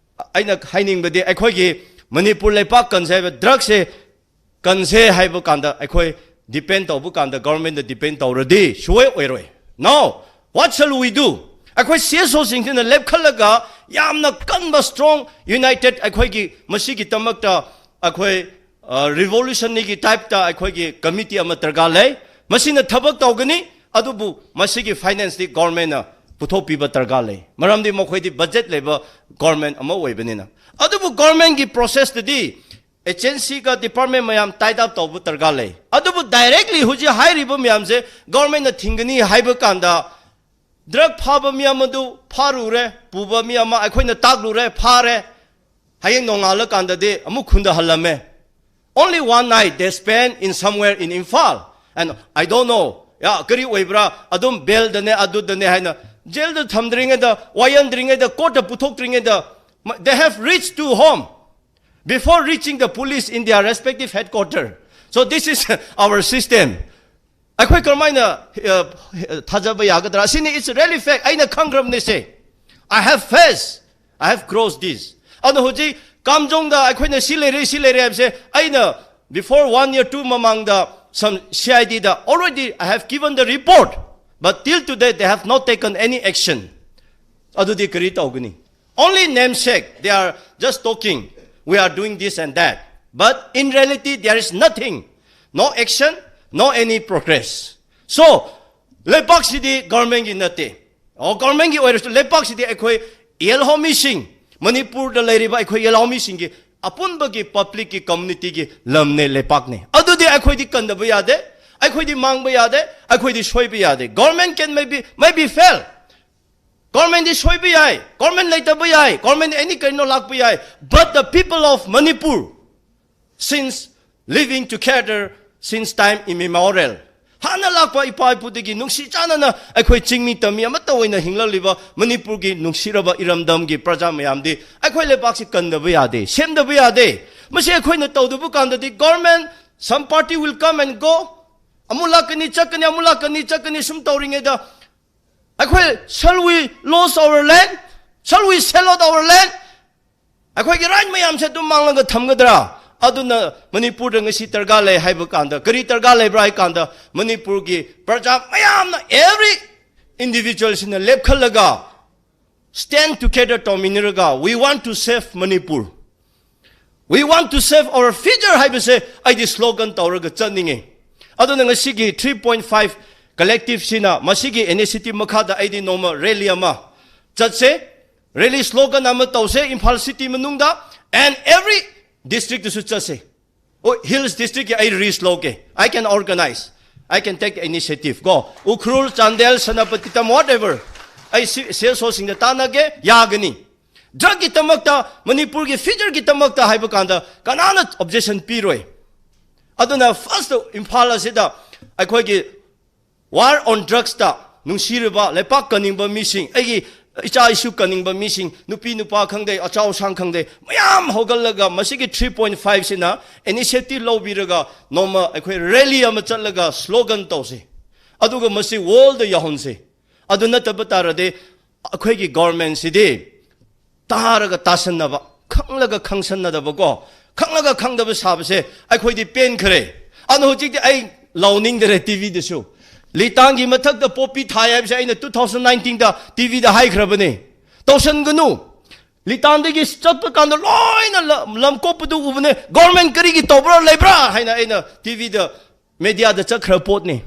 ꯑꯩꯅ ꯍꯥꯏꯅꯤꯡꯕꯗꯤ ꯑꯩꯈꯣꯏꯒꯤ ꯃꯅꯤꯄꯨꯔ ꯂꯩꯄꯥꯛ ꯀꯟꯁꯦ ꯍꯥꯏꯕ, ꯗ꯭ꯔꯒꯁꯦ ꯀꯟꯁꯦ ꯍꯥꯏꯕ ꯀꯥꯟꯗ ꯑꯩꯈꯣꯏ ꯗꯤꯄꯦꯟ ꯇꯧꯕ ꯀꯥꯟꯗ ꯒꯣꯔꯃꯦꯟꯗ ꯗꯤꯄꯦꯟ ꯇꯧꯔꯗꯤ ꯁꯨꯡꯑꯣꯏ ꯑꯣꯏꯔꯣꯏ꯫ Now, what shall we do? ꯑꯩꯈꯣꯏ ꯁꯤ ꯑꯦꯁ ꯑꯣꯁꯤꯡꯁꯤꯅ ꯂꯦꯞꯈꯠꯂꯒ ꯌꯥꯝꯅ ꯀꯟꯕ, ꯁ꯭ꯇ꯭ꯔꯣꯡ, ꯌꯨꯅꯥꯏꯇꯦꯠ, ꯑꯩꯈꯣꯏꯒꯤ ꯃꯁꯤꯒꯤꯗꯃꯛꯇ ꯑꯩꯈꯣꯏ, ꯑ, ꯔꯤꯚꯣꯂꯨꯁꯟꯅꯤꯒꯤ ꯇꯥꯏꯞꯇ ꯑꯩꯈꯣꯏꯒꯤ ꯀꯃꯤꯇꯤ ꯑꯃ ꯗꯔꯀꯥꯔ ꯂꯩ꯫ ꯃꯁꯤꯅ ꯊꯕꯛ ꯇꯧꯒꯅꯤ, ꯑꯗꯨꯕꯨ ꯃꯁꯤꯒꯤ ꯐꯥꯏꯅꯥꯟꯁꯇꯤ ꯒꯣꯔꯃꯦꯟꯅ ꯄꯨꯊꯣꯛꯄꯤꯕ ꯗꯔꯀꯥꯔ ꯂꯩ꯫ ꯃꯔꯝꯗꯤ ꯃꯈꯣꯏꯗꯤ ꯕꯖꯦꯠ ꯂꯩꯕ ꯒꯣꯔꯃꯦꯟ ꯑꯃ ꯑꯣꯏꯕꯅꯤꯅ꯫ ꯑꯗꯨꯕꯨ ꯒꯣꯔꯃꯦꯟꯒꯤ ꯄ꯭ꯔꯣꯁꯦꯁꯇꯗꯤ ꯑꯦꯖꯦꯟꯁꯤꯒ ꯗꯤꯄꯥꯔꯠꯃꯦꯟ ꯃꯌꯥꯝ ꯇꯥꯏꯠ ꯑꯞ ꯇꯧꯕ ꯗꯔꯀꯥꯔ ꯂꯩ꯫ ꯑꯗꯨꯕꯨ ꯗꯥꯏꯔꯦꯛꯂꯤ ꯍꯧꯖꯤꯛ ꯍꯥꯏꯔꯤꯕ ꯃꯌꯥꯝꯁꯦ ꯒꯣꯔꯃꯦꯟꯅ ꯊꯤꯡꯒꯅꯤ ꯍꯥꯏꯕ ꯀꯥꯟꯗ, ꯗ꯭ꯔꯒ ꯐꯥꯕ ꯃꯤ ꯑꯃꯗꯨ ꯐꯥꯔꯨꯔꯦ, ꯄꯨꯕ ꯃꯤ ꯑꯃ ꯑꯩꯈꯣꯏꯅ ꯇꯥꯛꯂꯨꯔꯦ, ꯐꯥꯔꯦ, ꯍꯌꯦꯡ ꯅꯣꯡꯉꯥꯜꯂꯀꯥꯟꯗꯗꯤ ꯑꯃꯨꯛ ꯈꯨꯟꯗ ꯍꯜꯂꯝꯃꯦ꯫ Only one night they spend in somewhere in Imphal. And I don't know, ꯌꯥ, ꯀꯔꯤ ꯑꯣꯏꯕ꯭ꯔꯥ, ꯑꯗꯨꯝ ꯕꯦꯜꯗꯅꯦ, ꯑꯗꯨꯗꯅꯦ ꯍꯥꯏꯅ ꯖꯦꯜꯗ ꯊꯝꯗ꯭ꯔꯤꯉꯩꯗ, ꯋꯥꯌꯦꯟꯗ꯭ꯔꯤꯉꯩꯗ, ꯀꯣꯔꯠꯇ ꯄꯨꯊꯣꯛꯇ꯭ꯔꯤꯉꯩꯗ, they have reached to home before reaching the police in their respective headquarter. So this is our system. ꯑꯩꯈꯣꯏ ꯀꯔꯝꯍꯥꯏꯅ, ꯑ, ꯊꯥꯖꯕ ꯌꯥꯒꯗ꯭ꯔꯥ? ꯑꯁꯤꯅꯤ, it's really fact. ꯑꯩꯅ ꯈꯪꯈ꯭ꯔꯕꯅꯤ ꯁꯦ꯫ I have faced, I have crossed this. ꯑꯗꯣ ꯍꯧꯖꯤꯛ ꯀꯥꯝꯖꯣꯡꯗ ꯑꯩꯈꯣꯏꯅ ꯁꯤ ꯂꯩꯔꯦ, ꯁꯤ ꯂꯩꯔꯦ ꯍꯥꯏꯕꯁꯦ ꯑꯩꯅ before one year, two ꯃꯃꯥꯡꯗ some C I D the already I have given the report, but till today they have not taken any action. ꯑꯗꯨꯗꯤ ꯀꯔꯤ ꯇꯧꯒꯅꯤ? Only namesake, they are just talking, "We are doing this and that." But in reality, there is nothing. No action, no any progress. So, ꯂꯩꯕꯥꯛꯁꯤꯗꯤ ꯒꯣꯔꯃꯦꯟꯒꯤ ꯅꯠꯇꯦ꯫ ꯑꯣ, ꯒꯣꯔꯃꯦꯟꯒꯤ ꯑꯣꯏꯔꯁꯨ ꯂꯩꯕꯥꯛꯁꯤꯗꯤ ꯑꯩꯈꯣꯏ ꯌꯦꯜꯍꯧꯃꯤꯁꯤꯡ, ꯃꯅꯤꯄꯨꯔꯗ ꯂꯩꯔꯤꯕ ꯑꯩꯈꯣꯏ ꯌꯦꯜꯍꯧꯃꯤꯁꯤꯡꯒꯤ ꯑꯄꯨꯟꯕꯒꯤ ꯄꯕ꯭ꯂꯤꯛꯀꯤ ꯀꯝꯃꯨꯅꯤꯇꯤꯒꯤ ꯂꯝꯅꯦ, ꯂꯩꯄꯥꯛꯅꯦ꯫ ꯑꯗꯨꯗꯤ ꯑꯩꯈꯣꯏꯗꯤ ꯀꯟꯗꯕ ꯌꯥꯗꯦ, ꯑꯩꯈꯣꯏꯗꯤ ꯃꯥꯡꯕ ꯌꯥꯗꯦ, ꯑꯩꯈꯣꯏꯗꯤ ꯁꯣꯏꯕ ꯌꯥꯗꯦ꯫ Government can maybe, maybe fail. ꯒꯣꯔꯃꯦꯟꯗꯤ ꯁꯣꯏꯕ ꯌꯥꯏ, ꯒꯣꯔꯃꯦꯟ ꯂꯩꯇꯕ ꯌꯥꯏ, ꯒꯣꯔꯃꯦꯟ ꯑꯦꯅꯤ ꯀꯩꯅꯣ ꯂꯥꯛꯄ ꯌꯥꯏ, but the people of Manipur, since living together since time immemorial, ꯍꯥꯟꯅ ꯂꯥꯛꯄ ꯏꯄꯥ ꯏꯄꯨꯗꯒꯤ ꯅꯨꯡꯁꯤ ꯆꯥꯟꯅꯅ ꯑꯩꯈꯣꯏ ꯆꯤꯡꯃꯤ ꯇꯝꯃꯤ ꯑꯃꯠꯇ ꯑꯣꯏꯅ ꯍꯤꯡꯂꯛꯂꯤꯕ ꯃꯅꯤꯄꯨꯔꯒꯤ ꯅꯨꯡꯁꯤꯔꯕ ꯏꯔꯝꯗꯝꯒꯤ ꯄ꯭ꯔꯖꯥ ꯃꯌꯥꯝꯗꯤ ꯑꯩꯈꯣꯏ ꯂꯩꯕꯥꯛꯁꯤ ꯀꯟꯗꯕ ꯌꯥꯗꯦ, ꯁꯦꯝꯗꯕ ꯌꯥꯗꯦ꯫ ꯃꯁꯤ ꯑꯩꯈꯣꯏꯅ ꯇꯧꯗꯕ ꯀꯥꯟꯗꯗꯤ government, some party will come and go, ꯑꯃꯨꯛ ꯂꯥꯛꯀꯅꯤ ꯆꯠꯀꯅꯤ, ꯑꯃꯨꯛ ꯂꯥꯛꯀꯅꯤ ꯆꯠꯀꯅꯤ, ꯁꯨꯝ ꯇꯧꯔꯤꯉꯩꯗ ꯑꯩꯈꯣꯏ, shall we lose our land? Shall we sell out our land? ꯑꯩꯈꯣꯏꯒꯤ ꯔꯥꯏꯠ ꯃꯌꯥꯝꯁꯦ ꯑꯗꯨꯝ ꯃꯥꯡꯂꯒ ꯊꯝꯒꯗ꯭ꯔꯥ? ꯑꯗꯨꯅ ꯃꯅꯤꯄꯨꯔꯗ ꯉꯁꯤ ꯗꯔꯀꯥꯔ ꯂꯩ ꯍꯥꯏꯕ ꯀꯥꯟꯗ, ꯀꯔꯤ ꯗꯔꯀꯥꯔ ꯂꯩꯕ꯭ꯔꯥ ꯍꯥꯏ ꯀꯥꯟꯗ, ꯃꯅꯤꯄꯨꯔꯒꯤ ꯄ꯭ꯔꯖꯥ ꯃꯌꯥꯝꯅ, every individualꯁꯤꯅ ꯂꯦꯞꯈꯠꯂꯒ, stand together ꯇꯧꯃꯤꯟꯅꯔꯒ, "We want to save Manipur, we want to save our future" ꯍꯥꯏꯕꯁꯦ ꯑꯩꯗꯤ slogan ꯇꯧꯔꯒ ꯆꯠꯅꯤꯡꯉꯤ꯫ ꯑꯗꯨꯅ ꯉꯁꯤꯒꯤ three point five collective ꯁꯤꯅ ꯃꯁꯤꯒꯤ initiative ꯃꯈꯥꯗ ꯑꯩꯗꯤ ꯅꯣꯡꯃ rally ꯑꯃ ꯆꯠꯁꯦ, rally slogan ꯑꯃ ꯇꯧꯁꯦ ꯏꯝꯐꯥꯜ city ꯃꯅꯨꯡꯗ, and every district ꯇꯁꯨ ꯆꯠꯁꯦ꯫ ꯑꯣ, hills district ꯀꯤ ꯑꯩ risk ꯂꯧꯒꯦ, I can organize, I can take initiative ꯀꯣ꯫ ꯎꯈ꯭ꯔꯨꯜ, ꯆꯥꯟꯗꯦꯜ, ꯁꯦꯅꯥꯄꯇꯤ ꯇꯝ, whatever, ꯑꯩ ꯁꯤ ꯁꯦꯜ ꯁꯣꯔꯁꯁꯤꯡꯗ ꯇꯥꯟꯅꯒꯦ, ꯌꯥꯒꯅꯤ꯫ Drug ꯀꯤꯗꯃꯛꯇ, ꯃꯅꯤꯄꯨꯔꯒꯤ future ꯒꯤꯗꯃꯛꯇ ꯍꯥꯏꯕ ꯀꯥꯟꯗ ꯀꯅꯥꯅ objection ꯄꯤꯔꯣꯏ? ꯑꯗꯨꯅ first ꯏꯝꯐꯥꯜ ꯑꯁꯤꯗ ꯑꯩꯈꯣꯏꯒꯤ war on drugs ꯇ ꯅꯨꯡꯁꯤꯔꯕ ꯂꯩꯄꯥꯛ ꯀꯟꯅꯤꯡꯕ ꯃꯤꯁꯤꯡ, ꯑꯩꯒꯤ ꯏꯆꯥ ꯏꯁꯨ ꯀꯟꯅꯤꯡꯕ ꯃꯤꯁꯤꯡ, ꯅꯨꯄꯤ ꯅꯨꯄꯥ ꯈꯪꯗꯦ, ꯑꯆꯧ ꯑꯁꯥꯡ ꯈꯪꯗꯦ, ꯃꯌꯥꯝ ꯍꯧꯒꯠꯂꯒ ꯃꯁꯤꯒꯤ three point five ꯁꯤꯅ initiative ꯂꯧꯕꯤꯔꯒ ꯅꯣꯡꯃ ꯑꯩꯈꯣꯏ rally ꯑꯃ ꯆꯠꯂꯒ slogan ꯇꯧꯁꯤ, ꯑꯗꯨꯒ ꯃꯁꯤ world ꯗ ꯌꯧꯍꯟꯁꯤ꯫ ꯑꯗꯨ ꯅꯠꯇꯕ ꯇꯥꯔꯗꯤ ꯑꯩꯈꯣꯏꯒꯤ government ꯁꯤꯗꯤ ꯇꯥꯔꯒ ꯇꯥꯁꯟꯅꯕ, ꯈꯪꯂꯒ ꯈꯪꯁꯟꯅꯗꯕꯀꯣ, ꯈꯪꯂꯒ ꯈꯪꯗꯕ ꯁꯥꯕꯁꯦ ꯑꯩꯈꯣꯏꯗꯤ ꯄꯦꯟꯈ꯭ꯔꯦ꯫ ꯑꯗꯨꯅ ꯍꯧꯖꯤꯛꯇꯤ ꯑꯩ ꯂꯥꯎꯅꯤꯡꯗꯔꯦ ꯇꯤ ꯚꯤꯗꯁꯨ꯫ ꯂꯤꯇꯥꯟꯒꯤ ꯃꯊꯛꯇ ꯄꯣꯄꯤ ꯊꯥꯏ ꯍꯥꯏꯕꯁꯦ ꯑꯩꯅ two thousand nineteen ꯗ ꯇꯤ ꯚꯤꯗ ꯍꯥꯏꯈ꯭ꯔꯕꯅꯦ꯫ ꯇꯧꯁꯟꯒꯅꯨ꯫ ꯂꯤꯇꯥꯟꯗꯒꯤ ꯆꯠꯄ ꯀꯥꯟꯗ ꯂꯣꯏꯅ ꯂ-, ꯂꯝ ꯀꯣꯛꯄꯗꯨ ꯎꯕꯅꯦ꯫ Government ꯀꯔꯤꯒꯤ ꯇꯧꯕ꯭ꯔꯥ ꯂꯩꯕ꯭ꯔꯥ ꯍꯥꯏꯅ ꯑꯩꯅ ꯇꯤ ꯚꯤꯗ media ꯗ ꯆꯠꯈ꯭ꯔ ꯄꯣꯠꯅꯤ꯫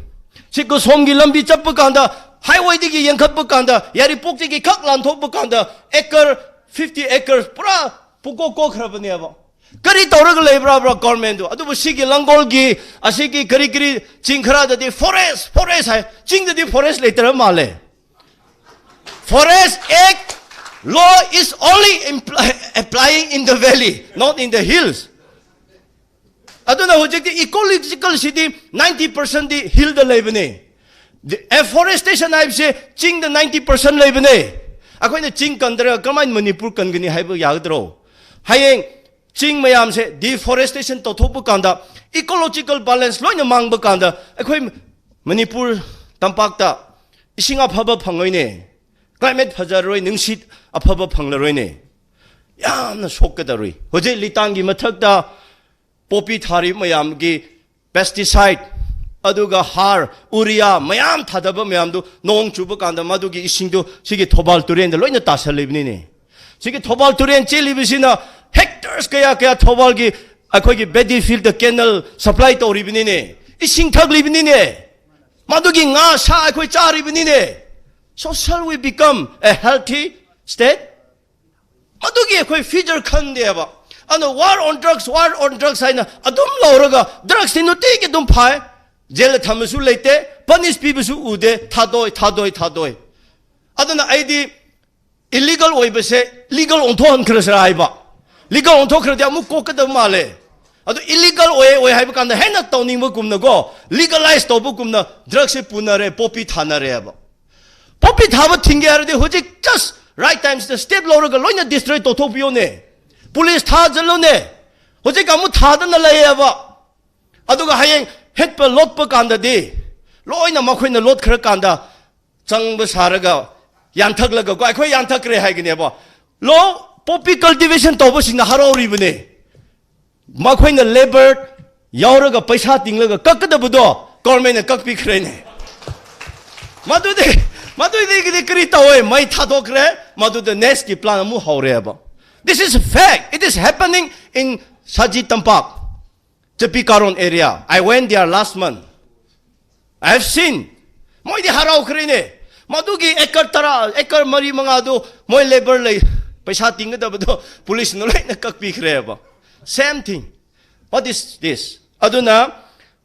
ꯁꯤ ꯀꯨꯁꯣꯝꯒꯤ ꯂꯝꯕꯤ ꯆꯠꯄ ꯀꯥꯟꯗ, highway ꯗꯒꯤ ꯌꯦꯡꯈꯠꯄ ꯀꯥꯟꯗ, ꯌꯥꯏꯔꯤꯄꯣꯛꯇꯒꯤ ꯈꯛ ꯂꯥꯟꯊꯣꯛꯄ ꯀꯥꯟꯗ, acre fifty acres ꯄꯨꯔꯥ ꯄꯨꯀꯣꯛ ꯀꯣꯛꯈ꯭ꯔꯕꯅꯦꯕ꯫ ꯀꯔꯤ ꯇꯧꯔꯒ ꯂꯩꯕ꯭ꯔꯥꯕ꯭ꯔꯥ government ꯗꯨ? ꯑꯗꯨꯕꯨ ꯁꯤꯒꯤ ꯂꯥꯡꯒꯣꯜꯒꯤ, ꯑꯁꯤꯒꯤ ꯀꯔꯤ ꯀꯔꯤ ꯆꯤꯡ ꯈꯔꯗꯗꯤ forest, forest ꯍꯥꯏ, ꯆꯤꯡꯗꯗꯤ forest ꯂꯩꯇ꯭ꯔ ꯃꯥꯜꯂꯦ꯫ Forest Act law is only impl-, applying in the valley, not in the hills. ꯑꯗꯨꯅ ꯍꯧꯖꯤꯛꯇꯤ ecological ꯁꯤꯗꯤ ninety percent ꯗꯤ hill ꯗ ꯂꯩꯕꯅꯦ꯫ Afforestation ꯍꯥꯏꯕꯁꯦ ꯆꯤꯡꯗ ninety percent ꯂꯩꯕꯅꯦ꯫ ꯑꯩꯈꯣꯏꯅ ꯆꯤꯡ ꯀꯟꯗ꯭ꯔꯒ ꯀꯃꯥꯏꯅ ꯃꯅꯤꯄꯨꯔ ꯀꯟꯒꯅꯤ ꯍꯥꯏꯕ ꯌꯥꯒꯗ꯭ꯔꯣ? ꯍꯌꯦꯡ ꯆꯤꯡ ꯃꯌꯥꯝꯁꯦ deforestation ꯇꯧꯊꯣꯛꯄ ꯀꯥꯟꯗ, ecological balance ꯂꯣꯏꯅ ꯃꯥꯡꯕ ꯀꯥꯟꯗ, ꯑꯩꯈꯣꯏ ꯃꯅꯤꯄꯨꯔ ꯇꯝꯄꯥꯛꯇ ꯏꯁꯤꯡ ꯑꯐꯕ ꯐꯪꯉꯣꯏꯅꯦ, climate ꯐꯖꯔꯣꯏ, ꯅꯨꯡꯁꯤꯠ ꯑꯐꯕ ꯐꯪꯂꯔꯣꯏꯅꯦ, ꯌꯥꯝꯅ ꯁꯣꯛꯀꯗꯧꯔꯤ꯫ ꯍꯧꯖꯤꯛ ꯂꯤꯇꯥꯟꯒꯤ ꯃꯊꯛꯇ ꯄꯣꯄꯤ ꯊꯥꯔꯤꯕ ꯃꯌꯥꯝꯒꯤ pesticide, ꯑꯗꯨꯒ ꯍꯥꯔ, urea ꯃꯌꯥꯝ ꯊꯥꯗꯕ ꯃꯌꯥꯝꯗꯨ ꯅꯣꯡ ꯆꯨꯕ ꯀꯥꯟꯗ ꯃꯗꯨꯒꯤ ꯏꯁꯤꯡꯗꯨ ꯁꯤꯒꯤ ꯊꯧꯕꯥꯜ ꯇꯨꯔꯦꯟꯗ ꯂꯣꯏꯅ ꯇꯥꯁꯜꯂꯤꯕꯅꯤꯅꯦ꯫ ꯁꯤꯒꯤ ꯊꯧꯕꯥꯜ ꯇꯨꯔꯦꯟ ꯆꯦꯜꯂꯤꯕꯁꯤꯅ hectares ꯀꯌꯥ ꯀꯌꯥ ꯊꯧꯕꯥꯜꯒꯤ ꯑꯩꯈꯣꯏꯒꯤ paddy field ꯗ canal supply ꯇꯧꯔꯤꯕꯅꯤꯅꯦ꯫ ꯏꯁꯤꯡ ꯊꯛꯂꯤꯕꯅꯤꯅꯦ꯫ ꯃꯗꯨꯒꯤ ꯉꯥ ꯁꯥ ꯑꯩꯈꯣꯏ ꯆꯥꯔꯤꯕꯅꯤꯅꯦ꯫ So shall we become a healthy state? ꯃꯗꯨꯒꯤ ꯑꯩꯈꯣꯏ future ꯈꯟꯗꯦꯕ꯫ ꯑꯗꯨꯅ war on drugs, war on drugs ꯍꯥꯏꯅ ꯑꯗꯨꯝ ꯂꯧꯔꯒ drugsꯇꯤ ꯅꯨꯡꯇꯤꯒꯤ ꯑꯗꯨꯝ ꯐꯥꯏ꯫ ꯖꯦꯜꯗ ꯊꯝꯕꯁꯨ ꯂꯩꯇꯦ, punish ꯄꯤꯕꯁꯨ ꯎꯗꯦ, ꯊꯥꯗꯣꯏ, ꯊꯥꯗꯣꯏ, ꯊꯥꯗꯣꯏ꯫ ꯑꯗꯨꯅ ꯑꯩꯗꯤ illegal ꯑꯣꯏꯕꯁꯦ legal ꯑꯣꯟꯊꯣꯛꯍꯟꯈ꯭ꯔꯁꯤꯔꯥ ꯍꯥꯏꯕ꯫ Legal ꯑꯣꯟꯊꯣꯛꯈ꯭ꯔꯗꯤ ꯑꯃꯨꯛ ꯀꯣꯛꯀꯗꯕ ꯃꯥꯜꯂꯦ꯫ ꯑꯗꯨ illegal ꯑꯣꯏ, ꯑꯣꯏ ꯍꯥꯏꯕ ꯀꯥꯟꯗ ꯍꯦꯟꯅ ꯇꯧꯅꯤꯡꯕꯒꯨꯝꯅꯀꯣ, legalize ꯇꯧꯕꯒꯨꯝꯅ drugsꯁꯦ ꯄꯨꯅꯔꯦ, poppy ꯊꯥꯅꯔꯦꯕ꯫ Poppy ꯊꯥꯕ ꯊꯤꯡꯒꯦ ꯍꯥꯏꯔꯗꯤ ꯍꯧꯖꯤꯛ just right timeꯁꯤꯗ step ꯂꯧꯔꯒ ꯂꯣꯏꯅ destroy ꯇꯧꯊꯣꯛꯄꯤꯌꯣꯅꯦ꯫ Police ꯊꯥꯖꯤꯜꯂꯨꯅꯦ꯫ ꯍꯧꯖꯤꯛ ꯑꯃꯨꯛ ꯊꯥꯗꯅ ꯂꯩꯌꯦꯕ꯫ ꯑꯗꯨꯒ ꯍꯌꯦꯡ ꯍꯦꯠꯄ ꯂꯣꯠꯄ ꯀꯥꯟꯗꯗꯤ ꯂꯣꯏꯅ ꯃꯈꯣꯏꯅ ꯂꯣꯠꯈ꯭ꯔꯀꯥꯟꯗ ꯆꯪꯕ ꯁꯥꯔꯒ ꯌꯥꯟꯊꯛꯂꯒꯀꯣ, "ꯑꯩꯈꯣꯏ ꯌꯥꯟꯊꯛꯈ꯭ꯔꯦ" ꯍꯥꯏꯒꯅꯦꯕ꯫ ꯂꯣ, poppy cultivation ꯇꯧꯕꯁꯤꯡꯅ ꯍꯔꯥꯎꯔꯤꯕꯅꯦ꯫ ꯃꯈꯣꯏꯅ labour ꯌꯥꯎꯔꯒ ꯄꯩꯁꯥ ꯇꯤꯡꯂꯒ ꯀꯛꯀꯗꯕꯗꯣ governmentꯅ ꯀꯛꯄꯤꯈ꯭ꯔꯦꯅꯦ꯫ ꯃꯗꯨꯗꯤ, ꯃꯗꯨꯗꯒꯤꯗꯤ ꯀꯔꯤ ꯇꯧꯋꯦ? ꯃꯩ ꯊꯥꯗꯣꯛꯈ꯭ꯔꯦ꯫ ꯃꯗꯨꯗ nextꯀꯤ plan ꯑꯃꯨꯛ ꯍꯧꯔꯦꯕ꯫ This is a fact. It is happening in Saji Tampak, Chapikaron area. I went there last month. I have seen. ꯃꯣꯏꯗꯤ ꯍꯔꯥꯎꯈ꯭ꯔꯦꯅꯦ꯫ ꯃꯗꯨꯒꯤ acre ꯇꯔꯥ, acre ꯃꯔꯤ ꯃꯉꯥꯗꯨ ꯃꯣꯏ labour ꯂꯩ, ꯄꯩꯁꯥ ꯇꯤꯡꯒꯗꯕꯗꯣ policeꯅ ꯂꯣꯏꯅ ꯀꯛꯄꯤꯈ꯭ꯔꯦꯕ꯫ Same thing. What is this? ꯑꯗꯨꯅ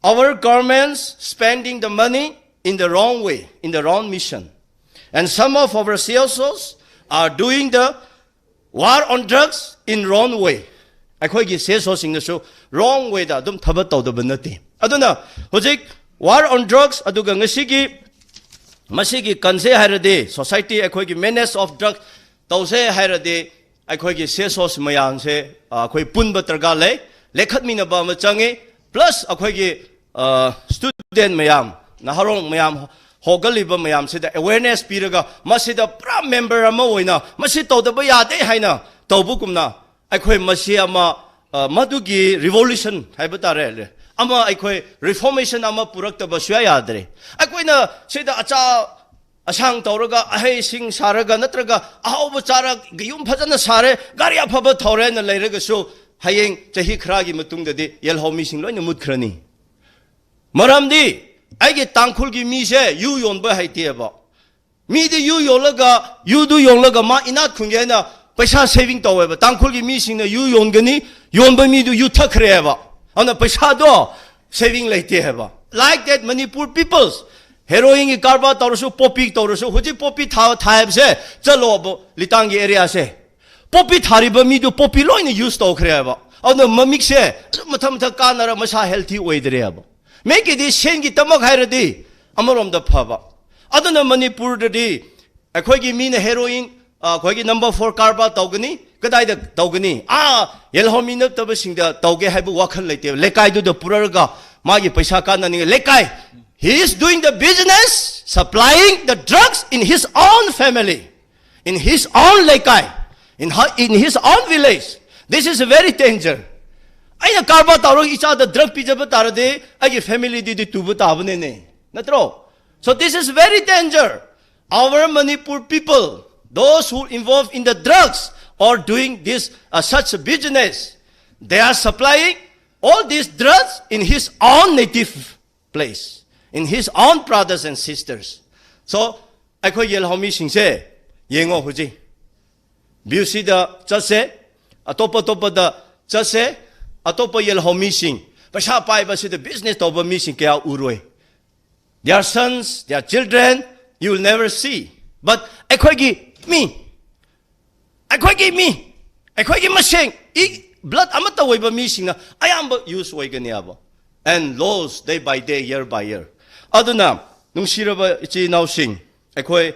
our governments spending the money in the wrong way, in the wrong mission. And some of our C S Os are doing the war on drugs in wrong way. ꯑꯩꯈꯣꯏꯒꯤ C S Oꯁꯤꯡꯅꯁꯨ wrong wayꯗ ꯑꯗꯨꯝ ꯊꯕꯛ ꯇꯧꯗꯕ ꯅꯠꯇꯦ꯫ ꯑꯗꯨꯅ ꯍꯧꯖꯤꯛ war on drugs, ꯑꯗꯨꯒ ꯉꯁꯤꯒꯤ ꯃꯁꯤꯒꯤ ꯀꯟꯁꯦ ꯍꯥꯏꯔꯗꯤ, society ꯑꯩꯈꯣꯏꯒꯤ manage of drug ꯇꯧꯁꯦ ꯍꯥꯏꯔꯗꯤ, ꯑꯩꯈꯣꯏꯒꯤ C S Os ꯃꯌꯥꯝꯁꯦ, ꯑ, ꯑꯩꯈꯣꯏ ꯄꯨꯟꯕ ꯗꯔꯀꯥꯔ ꯂꯩ, ꯂꯦꯈꯠꯃꯤꯟꯅꯕ ꯑꯃ ꯆꯪꯉꯤ꯫ Plus ꯑꯩꯈꯣꯏꯒꯤ, ꯑ, student ꯃꯌꯥꯝ, ꯅꯍꯥꯔꯣꯜ ꯃꯌꯥꯝ ꯍꯧꯒꯠꯂꯤꯕ ꯃꯌꯥꯝꯁꯤꯗ awareness ꯄꯤꯔꯒ, ꯃꯁꯤꯗ ꯄꯨꯔꯥ member ꯑꯃ ꯑꯣꯏꯅ ꯃꯁꯤ ꯇꯧꯗꯕ ꯌꯥꯗꯦ ꯍꯥꯏꯅ ꯇꯧꯕꯒꯨꯝꯅ, ꯑꯩꯈꯣꯏ ꯃꯁꯤ ꯑꯃ, ꯑ, ꯃꯗꯨꯒꯤ revolution ꯍꯥꯏꯕ ꯇꯥꯔꯦ, ꯑꯃ ꯑꯩꯈꯣꯏ reformation ꯑꯃ ꯄꯨꯔꯛꯇꯕ ꯁꯨꯌꯥ ꯌꯥꯗ꯭ꯔꯦ꯫ ꯑꯩꯈꯣꯏꯅ ꯁꯤꯗ ꯑꯆꯥ ꯑꯁꯥꯡ ꯇꯧꯔꯒ, ꯑꯍꯩꯁꯤꯡ ꯁꯥꯔꯒ, ꯅꯠꯇ꯭ꯔꯒ ꯑꯍꯥꯎꯕ ꯆꯥꯔ, ꯌꯨꯝ ꯐꯖꯅ ꯁꯥꯔꯦ, ꯒꯥꯔꯤ ꯑꯐꯕ ꯊꯧꯔꯦꯅ ꯂꯩꯔꯒꯁꯨ, ꯍꯌꯦꯡ ꯆꯍꯤ ꯈꯔꯒꯤ ꯃꯇꯨꯡꯗꯗꯤ ꯌꯦꯜꯍꯧꯃꯤꯁꯤꯡ ꯂꯣꯏꯅ ꯃꯨꯠꯈ꯭ꯔꯅꯤ꯫ ꯃꯔꯝꯗꯤ ꯑꯩꯒꯤ ꯇꯥꯡꯈꯨꯜꯒꯤ ꯃꯤꯁꯦ ꯌꯨ ꯌꯣꯟꯕ ꯍꯩꯇꯦꯕ꯫ ꯃꯤꯗꯤ ꯌꯨ ꯌꯣꯜꯂꯒ, ꯌꯨꯗꯨ ꯌꯣꯜꯂꯒ ꯃꯥ ꯏꯅꯥꯛ ꯈꯨꯟꯒꯦ ꯍꯥꯏꯅ ꯄꯩꯁꯥ ꯁꯦꯚꯤꯡ ꯇꯧꯋꯦꯕ꯫ ꯇꯥꯡꯈꯨꯜꯒꯤ ꯃꯤꯁꯤꯡꯅ ꯌꯨ ꯌꯣꯟꯒꯅꯤ, ꯌꯣꯟꯕ ꯃꯤꯗꯨ ꯌꯨ ꯊꯛꯈ꯭ꯔꯦ ꯍꯥꯏꯕ꯫ ꯑꯗꯨꯅ ꯄꯩꯁꯥꯗꯣ ꯁꯦꯚꯤꯡ ꯂꯩꯇꯦ ꯍꯥꯏꯕ꯫ Like that, Manipur peoples, ꯍꯦꯔꯣꯏꯟꯒꯤ ꯀꯔꯕꯥꯔ ꯇꯧꯔꯁꯨ, ꯄꯣꯄꯤ ꯇꯧꯔꯁꯨ, ꯍꯧꯖꯤꯛ ꯄꯣꯄꯤ ꯊꯥ-, ꯊꯥꯏꯕꯁꯦ, ꯆꯠꯂꯣꯕ ꯂꯤꯇꯥꯡꯒꯤ ꯑꯦꯔꯤꯌꯥꯁꯦ꯫ ꯄꯣꯄꯤ ꯊꯥꯔꯤꯕ ꯃꯤꯗꯨ ꯄꯣꯄꯤ ꯂꯣꯏꯅ ꯌꯨꯁ ꯇꯧꯈ꯭ꯔꯦ ꯍꯥꯏꯕ꯫ ꯑꯗꯨꯅ ꯃꯃꯤꯛꯁꯦ ꯃꯊꯪ ꯃꯊꯪ ꯀꯥꯟꯅꯔ ꯃꯁꯥ ꯍꯦꯜꯊꯤ ꯑꯣꯏꯗ꯭ꯔꯦ ꯍꯥꯏꯕ꯫ ꯃꯦꯛꯀꯤꯗꯤ ꯁꯦꯟꯒꯤꯗꯃꯛ ꯍꯥꯏꯔꯗꯤ ꯑꯃꯔꯣꯝꯗ ꯐꯕ꯫ ꯑꯗꯨꯅ ꯃꯅꯤꯄꯨꯔꯗꯗꯤ ꯑꯩꯈꯣꯏꯒꯤ ꯃꯤꯅ ꯍꯦꯔꯣꯏꯟ, ꯑ, ꯑꯩꯈꯣꯏꯒꯤ ꯅꯝꯕꯔ ꯐꯣꯔ ꯀꯔꯕꯥꯔ ꯇꯧꯒꯅꯤ꯫ ꯀꯗꯥꯏꯗ ꯇꯧꯒꯅꯤ? ꯑꯥ, ꯌꯦꯜꯍꯧꯃꯤ ꯅꯠꯇꯕꯁꯤꯡꯗ ꯇꯧꯒꯦ ꯍꯥꯏꯕ ꯋꯥꯈꯜ ꯂꯩꯇꯦꯕ꯫ ꯂꯩꯀꯥꯏꯗꯨꯗ ꯄꯨꯔꯛꯑꯒ ꯃꯥꯒꯤ ꯄꯩꯁꯥ ꯀꯥꯟꯅꯅꯤꯡꯉꯥꯏ꯫ ꯂꯩꯀꯥꯏ, he is doing the business, supplying the drugs in his own family, in his own ꯂꯩꯀꯥꯏ, in her, in his own village. This is a very danger. ꯑꯩꯅ ꯀꯔꯕꯥꯔ ꯇꯧꯔꯒ ꯏꯆꯥꯗ ꯗ꯭ꯔꯒ ꯄꯤꯖꯕ ꯇꯥꯔꯗꯤ ꯑꯩꯒꯤ ꯐꯦꯃꯤꯂꯤꯗꯤ ꯇꯨꯕ ꯇꯥꯕꯅꯤꯅꯦ, ꯅꯠꯇ꯭ꯔꯣ? So this is very danger. Our Manipur people, those who involved in the drugs or doing this, uh, such business, they are supplying all these drugs in his own native place, in his own brothers and sisters. So, ꯑꯩꯈꯣꯏ ꯌꯦꯜꯍꯧꯃꯤꯁꯤꯡꯁꯦ ꯌꯦꯡꯉꯣ ꯍꯧꯖꯤꯛ꯫ B U ꯁꯤꯗ ꯆꯠꯁꯦ, ꯑꯇꯣꯞ ꯑꯇꯣꯞꯄꯗ ꯆꯠꯁꯦ, ꯑꯇꯣꯞꯄ ꯌꯦꯜꯍꯧꯃꯤꯁꯤꯡ, ꯄꯩꯁꯥ ꯄꯥꯏꯕꯁꯤꯗ ꯕꯤꯖꯤꯅꯦꯁ ꯇꯧꯕ ꯃꯤꯁꯤꯡ ꯀꯌꯥ ꯎꯔꯣꯏ꯫ Their sons, their children, you will never see. But ꯑꯩꯈꯣꯏꯒꯤ ꯃꯤ, ꯑꯩꯈꯣꯏꯒꯤ ꯃꯤ, ꯑꯩꯈꯣꯏꯒꯤ ꯃꯁꯦꯡ, ꯏ, ꯕ꯭ꯂꯠ ꯑꯃꯠꯇ ꯑꯣꯏꯕ ꯃꯤꯁꯤꯡꯅ ꯑꯌꯥꯝꯕ ꯌꯨꯁ ꯑꯣꯏꯒꯅꯤ ꯍꯥꯏꯕ꯫ And loss day by day, year by year. ꯑꯗꯨꯅ ꯅꯨꯡꯁꯤꯔꯕ ꯏꯆꯤꯜ ꯏꯅꯥꯎꯁꯤꯡ, ꯑꯩꯈꯣꯏ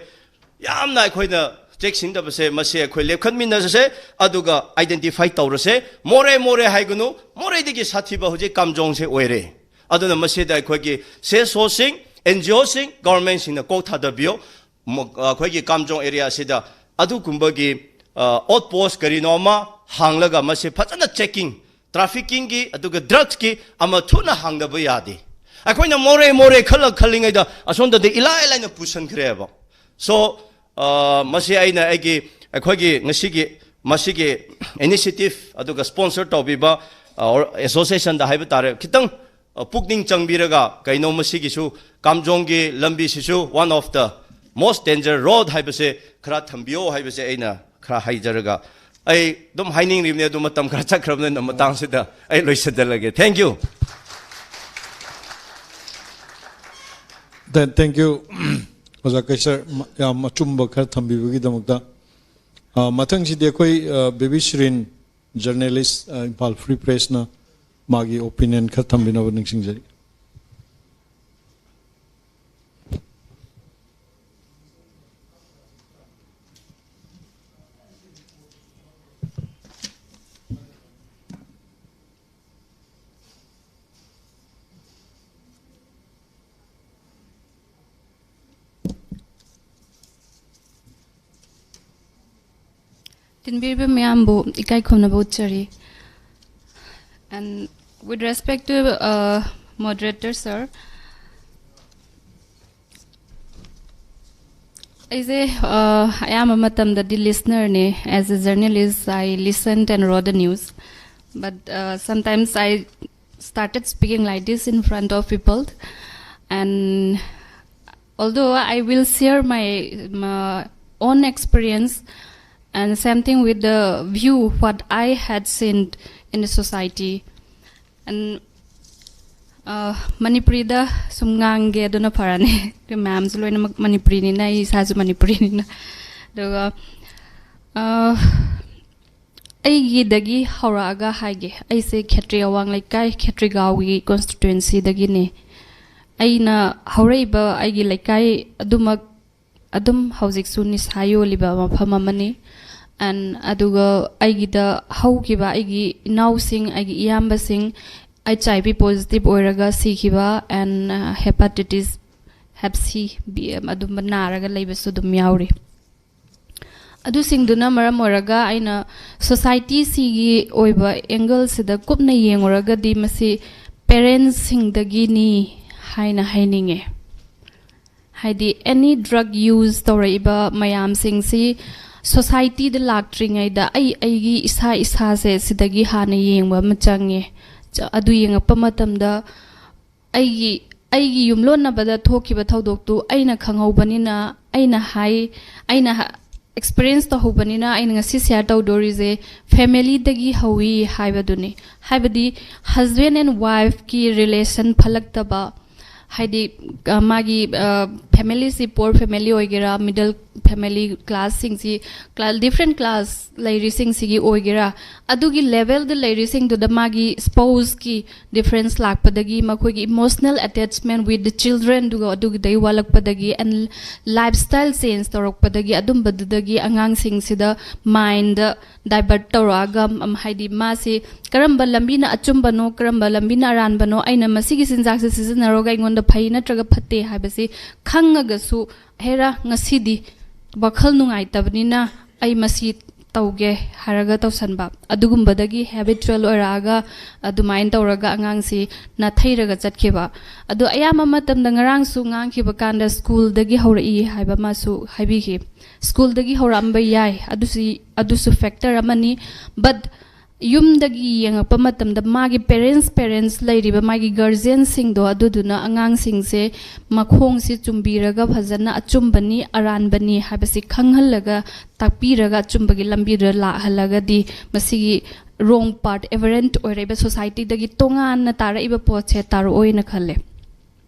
ꯌꯥꯝꯅ ꯑꯩꯈꯣꯏꯅ ꯆꯦꯛꯁꯤꯟꯗꯕꯁꯦ, ꯃꯁꯤ ꯑꯩꯈꯣꯏ ꯂꯦꯞꯈꯠꯃꯤꯟꯅꯁꯦ, ꯑꯗꯨꯒ ꯑꯥꯏꯗꯦꯟꯇꯤꯐꯥꯏ ꯇꯧꯔꯁꯦ꯫ ꯃꯣꯔꯦ, ꯃꯣꯔꯦ ꯍꯥꯏꯒꯅꯨ, ꯃꯣꯔꯦꯗꯒꯤ ꯁꯥꯊꯤꯕ ꯍꯧꯖꯤꯛ ꯀꯥꯝꯖꯣꯡꯁꯦ ꯑꯣꯏꯔꯦ꯫ ꯑꯗꯨꯅ ꯃꯁꯤꯗ ꯑꯩꯈꯣꯏꯒꯤ ꯁꯤ ꯑꯦꯁ ꯑꯣꯁꯤꯡ, ꯑꯦꯟ ꯖꯤ ꯑꯣꯁꯤꯡ, ꯒꯣꯔꯃꯦꯟꯁꯤꯡꯅ ꯀꯣꯛ ꯊꯥꯗꯕꯤꯌꯣ꯫ ꯃ-, ꯑꯩꯈꯣꯏꯒꯤ ꯀꯥꯝꯖꯣꯡ ꯑꯦꯔꯤꯌꯥꯁꯤꯗ ꯑꯗꯨꯒꯨꯝꯕꯒꯤ, ꯑ, ꯑꯥꯎꯠ ꯄꯣꯁ ꯀꯔꯤꯅꯣ ꯑꯃ ꯍꯥꯡꯂꯒ ꯃꯁꯤ ꯐꯖꯅ ꯆꯦꯛꯀꯤꯡ, ꯇ꯭ꯔꯥꯐꯤꯀꯤꯡꯒꯤ ꯑꯗꯨꯒ ꯗ꯭ꯔꯒꯁꯀꯤ ꯑꯃ ꯊꯨꯅ ꯍꯥꯡꯗꯕ ꯌꯥꯗꯦ꯫ ꯑꯩꯈꯣꯏꯅ ꯃꯣꯔꯦ ꯃꯣꯔꯦ ꯈꯜꯂ ꯈꯜꯂꯤꯉꯩꯗ ꯑꯁꯣꯝꯗꯗꯤ ꯏꯂꯥꯏ ꯂꯥꯏꯅ ꯄꯨꯁꯟꯈ꯭ꯔꯦꯕ꯫ So, ꯑ, ꯃꯁꯤ ꯑꯩꯅ ꯑꯩꯒꯤ, ꯑꯩꯈꯣꯏꯒꯤ ꯉꯁꯤꯒꯤ ꯃꯁꯤꯒꯤ ꯏꯅꯤꯁꯤꯌꯦꯇꯤꯚ ꯑꯗꯨꯒ ꯁ꯭ꯄꯣꯟꯁꯔ ꯇꯧꯕꯤꯕ, ꯑ, ꯑꯣꯔ-, ꯑꯦꯁꯣꯁꯤꯌꯦꯁꯟꯗ ꯍꯥꯏꯕ ꯇꯥꯔꯦ, ꯈꯤꯇꯪ ꯑ, ꯄꯨꯛꯅꯤꯡ ꯆꯪꯕꯤꯔꯒ, ꯀꯩꯅꯣ, ꯃꯁꯤꯒꯤꯁꯨ ꯀꯥꯝꯖꯣꯡꯒꯤ ꯂꯝꯕꯤꯁꯤꯁꯨ one of the most danger road ꯍꯥꯏꯕꯁꯦ ꯈꯔ ꯊꯝꯕꯤꯌꯣ ꯍꯥꯏꯕꯁꯦ ꯑꯩꯅ ꯈꯔ ꯍꯥꯏꯖꯔꯒ, ꯑꯩ ꯑꯗꯨꯝ ꯍꯥꯏꯅꯤꯡꯂꯤꯕꯅꯦ, ꯑꯗꯨ ꯃꯇꯝ ꯈꯔ ꯆꯠꯈ꯭ꯔꯕꯅꯤꯅ ꯃꯇꯥꯡꯁꯤꯗ ꯑꯩ ꯂꯣꯏꯁꯤꯟꯖꯔꯒꯦ꯫ Thank you. Then, thank you, ꯑꯣꯖꯥ ꯀꯩꯁꯔ, ꯃ-, ꯌꯥꯝ ꯑꯆꯨꯝꯕ ꯈꯔ ꯊꯝꯕꯤꯕꯒꯤꯗꯃꯛꯇ꯫ ꯑ, ꯃꯊꯪꯁꯤꯗꯤ ꯑꯩꯈꯣꯏ, ꯑ, ꯕꯦꯕꯤ ꯁꯤꯔꯤꯟ, ꯖꯔꯅꯦꯂꯤꯁ, ꯑ, ꯏꯝꯐꯥꯜ ꯐ꯭ꯔꯤ ꯄ꯭ꯔꯦꯁꯅ ꯃꯥꯒꯤ ꯑꯣꯄꯤꯅꯤꯌꯟ ꯈꯔ ꯊꯝꯕꯤꯅꯕ ꯅꯤꯡꯁꯤꯡꯖꯔꯤ꯫ ꯇꯤꯟꯕꯤꯔꯤꯕ ꯃꯌꯥꯝꯕꯨ ꯏꯀꯥꯏ ꯈꯨꯝꯅꯕ ꯎꯠꯆꯔꯤ꯫ And with respect to, uh, moderator sir, ꯑꯩꯁꯦ, uh, ꯑꯌꯥꯝꯕ ꯃꯇꯝꯗꯗꯤ listener ꯅꯦ꯫ As a journalist, I listened and wrote the news. But, uh, sometimes I started speaking like this in front of people. And although I will share my, my own experience and same thing with the view what I had seen in the society. And, uh, ꯃꯅꯤꯄꯨꯔꯤꯗ ꯁꯨꯝ ꯉꯥꯡꯒꯦ, ꯑꯗꯨꯅ ꯐꯔꯅꯤ꯫ ꯃꯌꯥꯝꯁꯨ ꯂꯣꯏꯅꯃꯛ ꯃꯅꯤꯄꯨꯔꯤꯅꯤꯅ, ꯑꯩ ꯏꯁꯥꯁꯨ ꯃꯅꯤꯄꯨꯔꯤꯅꯤꯅ꯫ ꯑꯗꯨꯒ, uh, ꯑꯩꯒꯤꯗꯒꯤ ꯍꯧꯔꯛꯑꯒ ꯍꯥꯏꯒꯦ꯫ ꯑꯩꯁꯦ ꯈꯦꯇ꯭ꯔꯤ ꯑꯋꯥꯡ ꯂꯩꯀꯥꯏ, ꯈꯦꯇ꯭ꯔꯤꯒꯥꯎꯒꯤ constituency ꯗꯒꯤꯅꯦ꯫ ꯑꯩꯅ ꯍꯧꯔꯛꯏꯕ ꯑꯩꯒꯤ ꯂꯩꯀꯥꯏ ꯑꯗꯨꯃꯛ ꯑꯗꯨꯝ ꯍꯧꯖꯤꯛꯁꯨ ꯅꯤꯁꯥ ꯌꯣꯜꯂꯤꯕ ꯃꯐꯝ ꯑꯃꯅꯤ꯫ And ꯑꯗꯨꯒ ꯑꯩꯒꯤꯗ ꯍꯧꯈꯤꯕ ꯑꯩꯒꯤ ꯏꯅꯥꯎꯁꯤꯡ, ꯑꯩꯒꯤ ꯏꯌꯥꯝꯕꯁꯤꯡ HIV positive ꯑꯣꯏꯔꯒ ꯁꯤꯈꯤꯕ, and, uh, hepatitis, Hep C, B M ꯑꯗꯨꯝꯕ ꯅꯥꯔꯒ ꯂꯩꯕꯁꯨ ꯑꯗꯨꯝ ꯌꯥꯎꯔꯤ꯫ ꯑꯗꯨꯁꯤꯡꯗꯨꯅ ꯃꯔꯝ ꯑꯣꯏꯔꯒ ꯑꯩꯅ society ꯁꯤꯒꯤ ꯑꯣꯏꯕ angle ꯁꯤꯗ ꯀꯨꯞꯅ ꯌꯦꯡꯉꯨꯔꯒꯗꯤ ꯃꯁꯤ parents ꯁꯤꯡꯗꯒꯤꯅꯤ ꯍꯥꯏꯅ ꯍꯥꯏꯅꯤꯡꯉꯦ꯫ ꯍꯥꯏꯗꯤ any drug use ꯇꯧꯔꯛꯏꯕ ꯃꯌꯥꯝꯁꯤꯡꯁꯤ society ꯗ ꯂꯥꯛꯇ꯭ꯔꯤꯉꯩꯗ ꯑꯩ ꯑꯩꯒꯤ ꯏꯁꯥ ꯏꯁꯥꯁꯦ ꯁꯤꯗꯒꯤ ꯍꯥꯟꯅ ꯌꯦꯡꯕ ꯑꯃ ꯆꯪꯉꯦ꯫ ꯑꯗꯨ ꯌꯦꯡꯉꯛꯄ ꯃꯇꯝꯗ ꯑꯩꯒꯤ ꯑꯩꯒꯤ ꯌꯨꯝꯂꯣꯟꯅꯕꯗ ꯊꯣꯛꯈꯤꯕ ꯊꯧꯗꯣꯛꯇꯨ ꯑꯩꯅ ꯈꯪꯍꯧꯕꯅꯤꯅ, ꯑꯩꯅ ꯍꯥꯏ ꯑꯩꯅ ꯑꯦꯛꯁꯄꯤꯔꯤꯌꯦꯟꯁ ꯇꯧꯍꯧꯕꯅꯤꯅ ꯑꯩꯅ ꯉꯁꯤ ꯁꯤꯌꯥꯔ ꯇꯧꯗꯣꯔꯤꯁꯦ ꯐꯦꯃꯤꯂꯤꯗꯒꯤ ꯍꯧꯏ ꯍꯥꯏꯕꯗꯨꯅꯤ꯫ ꯍꯥꯏꯕꯗꯤ ꯍꯁꯕꯦꯟ ꯑꯦꯟ ꯋꯥꯏꯐꯀꯤ ꯔꯤꯂꯦꯁꯟ ꯐꯠꯂꯛꯇꯕ, ꯍꯥꯏꯗꯤ ꯃꯥꯒꯤ ꯐꯦꯃꯤꯂꯤꯁꯤ ꯄꯣꯔ ꯐꯦꯃꯤꯂꯤ ꯑꯣꯏꯒꯦꯔꯥ, ꯃꯤꯗꯜ ꯐꯦꯃꯤꯂꯤ ꯀ꯭ꯂꯥꯁꯁꯤꯡꯁꯤ, ꯗꯤꯐ꯭ꯔꯦꯟ ꯀ꯭ꯂꯥꯁ ꯂꯩꯔꯤꯁꯤꯡꯁꯤꯒꯤ ꯑꯣꯏꯒꯦꯔꯥ, ꯑꯗꯨꯒꯤ ꯂꯦꯚꯦꯜꯗ ꯂꯩꯔꯤꯁꯤꯡꯗꯨꯗ ꯃꯥꯒꯤ ꯁ꯭ꯄꯣꯁꯀꯤ ꯗꯤꯐ꯭ꯔꯦꯟꯁ ꯂꯥꯛꯄꯗꯒꯤ, ꯃꯈꯣꯏꯒꯤ emotional attachment with the childrenꯗꯨꯒ ꯑꯗꯨꯒꯤꯗꯩ ꯋꯥꯠꯂꯛꯄꯗꯒꯤ, ꯑꯦꯟ ꯂꯥꯏꯐ ꯁ꯭ꯇꯥꯏꯜ ꯆꯦꯟꯖ ꯇꯧꯔꯛꯄꯗꯒꯤ, ꯑꯗꯨꯝꯕꯗꯨꯗꯒꯤ ꯑꯉꯥꯡꯁꯤꯡꯁꯤꯗ ꯃꯥꯏꯟꯗ ꯗꯥꯏꯚꯔꯠ ꯇꯧꯔꯛꯑꯒ, ꯍꯥꯏꯗꯤ ꯃꯥꯁꯤ ꯀꯔꯝꯕ ꯂꯝꯕꯤꯅ ꯑꯆꯨꯝꯕꯅꯣ, ꯀꯔꯝꯕ ꯂꯝꯕꯤꯅ ꯑꯔꯥꯟꯕꯅꯣ, ꯑꯩꯅ ꯃꯁꯤꯒꯤ ꯆꯤꯟꯖꯥꯛꯁꯦ ꯁꯤꯖꯤꯟꯅꯔꯒ ꯑꯩꯉꯣꯟꯗ ꯐꯩ ꯅꯠꯇ꯭ꯔꯒ ꯐꯠꯇꯦ ꯍꯥꯏꯕꯁꯤ ꯈꯪꯉꯒꯁꯨ, ꯍꯦꯔꯥ, ꯉꯁꯤꯗꯤ ꯋꯥꯈꯜ ꯅꯨꯡꯉꯥꯏꯇꯕꯅꯤꯅ ꯑꯩ ꯃꯁꯤ ꯇꯧꯒꯦ ꯍꯥꯏꯔꯒ ꯇꯧꯁꯟꯕ, ꯑꯗꯨꯒꯨꯝꯕꯗꯒꯤ ꯍꯦꯕꯤꯆꯨꯋꯦꯜ ꯑꯣꯏꯔꯛꯑꯒ ꯑꯗꯨꯃꯥꯏꯅ ꯇꯧꯔꯒ ꯑꯉꯥꯡꯁꯤ ꯅꯥꯊꯩꯔꯒ ꯆꯠꯈꯤꯕ꯫ ꯑꯗꯣ ꯑꯌꯥꯝꯕ ꯃꯇꯝꯗ ꯉꯔꯥꯡꯁꯨ ꯉꯥꯡꯈꯤꯕ ꯀꯥꯟꯗ ꯁ꯭ꯀꯨꯜꯗꯒꯤ ꯍꯧꯔꯛꯏ ꯍꯥꯏꯕ ꯑꯃꯁꯨ ꯍꯥꯏꯕꯤꯈꯤ꯫ ꯁ꯭ꯀꯨꯜꯗꯒꯤ ꯍꯧꯔꯛꯑꯝꯕ ꯌꯥꯏ, ꯑꯗꯨꯁꯨ ꯑꯗꯨꯁꯨ ꯐꯦꯛꯇꯔ ꯑꯃꯅꯤ꯫ ꯕꯠ ꯌꯨꯝꯗꯒꯤ ꯌꯦꯡꯉꯛꯄ ꯃꯇꯝꯗ ꯃꯥꯒꯤ ꯄꯦꯔꯦꯟꯁ ꯄꯦꯔꯦꯟꯁ ꯂꯩꯔꯤꯕ ꯃꯥꯒꯤ ꯒꯥꯔꯖꯤꯌꯟꯁꯤꯡꯗꯣ, ꯑꯗꯨꯗꯨꯅ ꯑꯉꯥꯡꯁꯤꯡꯁꯦ ꯃꯈꯣꯡꯁꯤ ꯆꯨꯝꯕꯤꯔꯒ ꯐꯖꯅ ꯑꯆꯨꯝꯕꯅꯤ ꯑꯔꯥꯟꯕꯅꯤ ꯍꯥꯏꯕꯁꯤ ꯈꯪꯍꯜꯂꯒ ꯇꯥꯛꯄꯤꯔꯒ ꯑꯆꯨꯝꯕꯒꯤ ꯂꯝꯕꯤꯗ ꯂꯥꯛꯍꯜꯂꯒꯗꯤ ꯃꯁꯤꯒꯤ ꯔꯣꯡ ꯄꯥꯠ ꯑꯦꯚꯔꯦꯟꯠ ꯑꯣꯏꯔꯛꯏꯕ ꯁꯣꯁꯥꯏꯇꯤꯗꯒꯤ ꯇꯣꯉꯥꯟꯅ ꯇꯥꯔꯛꯏꯕ ꯄꯣꯠꯁꯦ ꯇꯥꯔꯛꯑꯣꯏꯅ ꯈꯜꯂꯦ꯫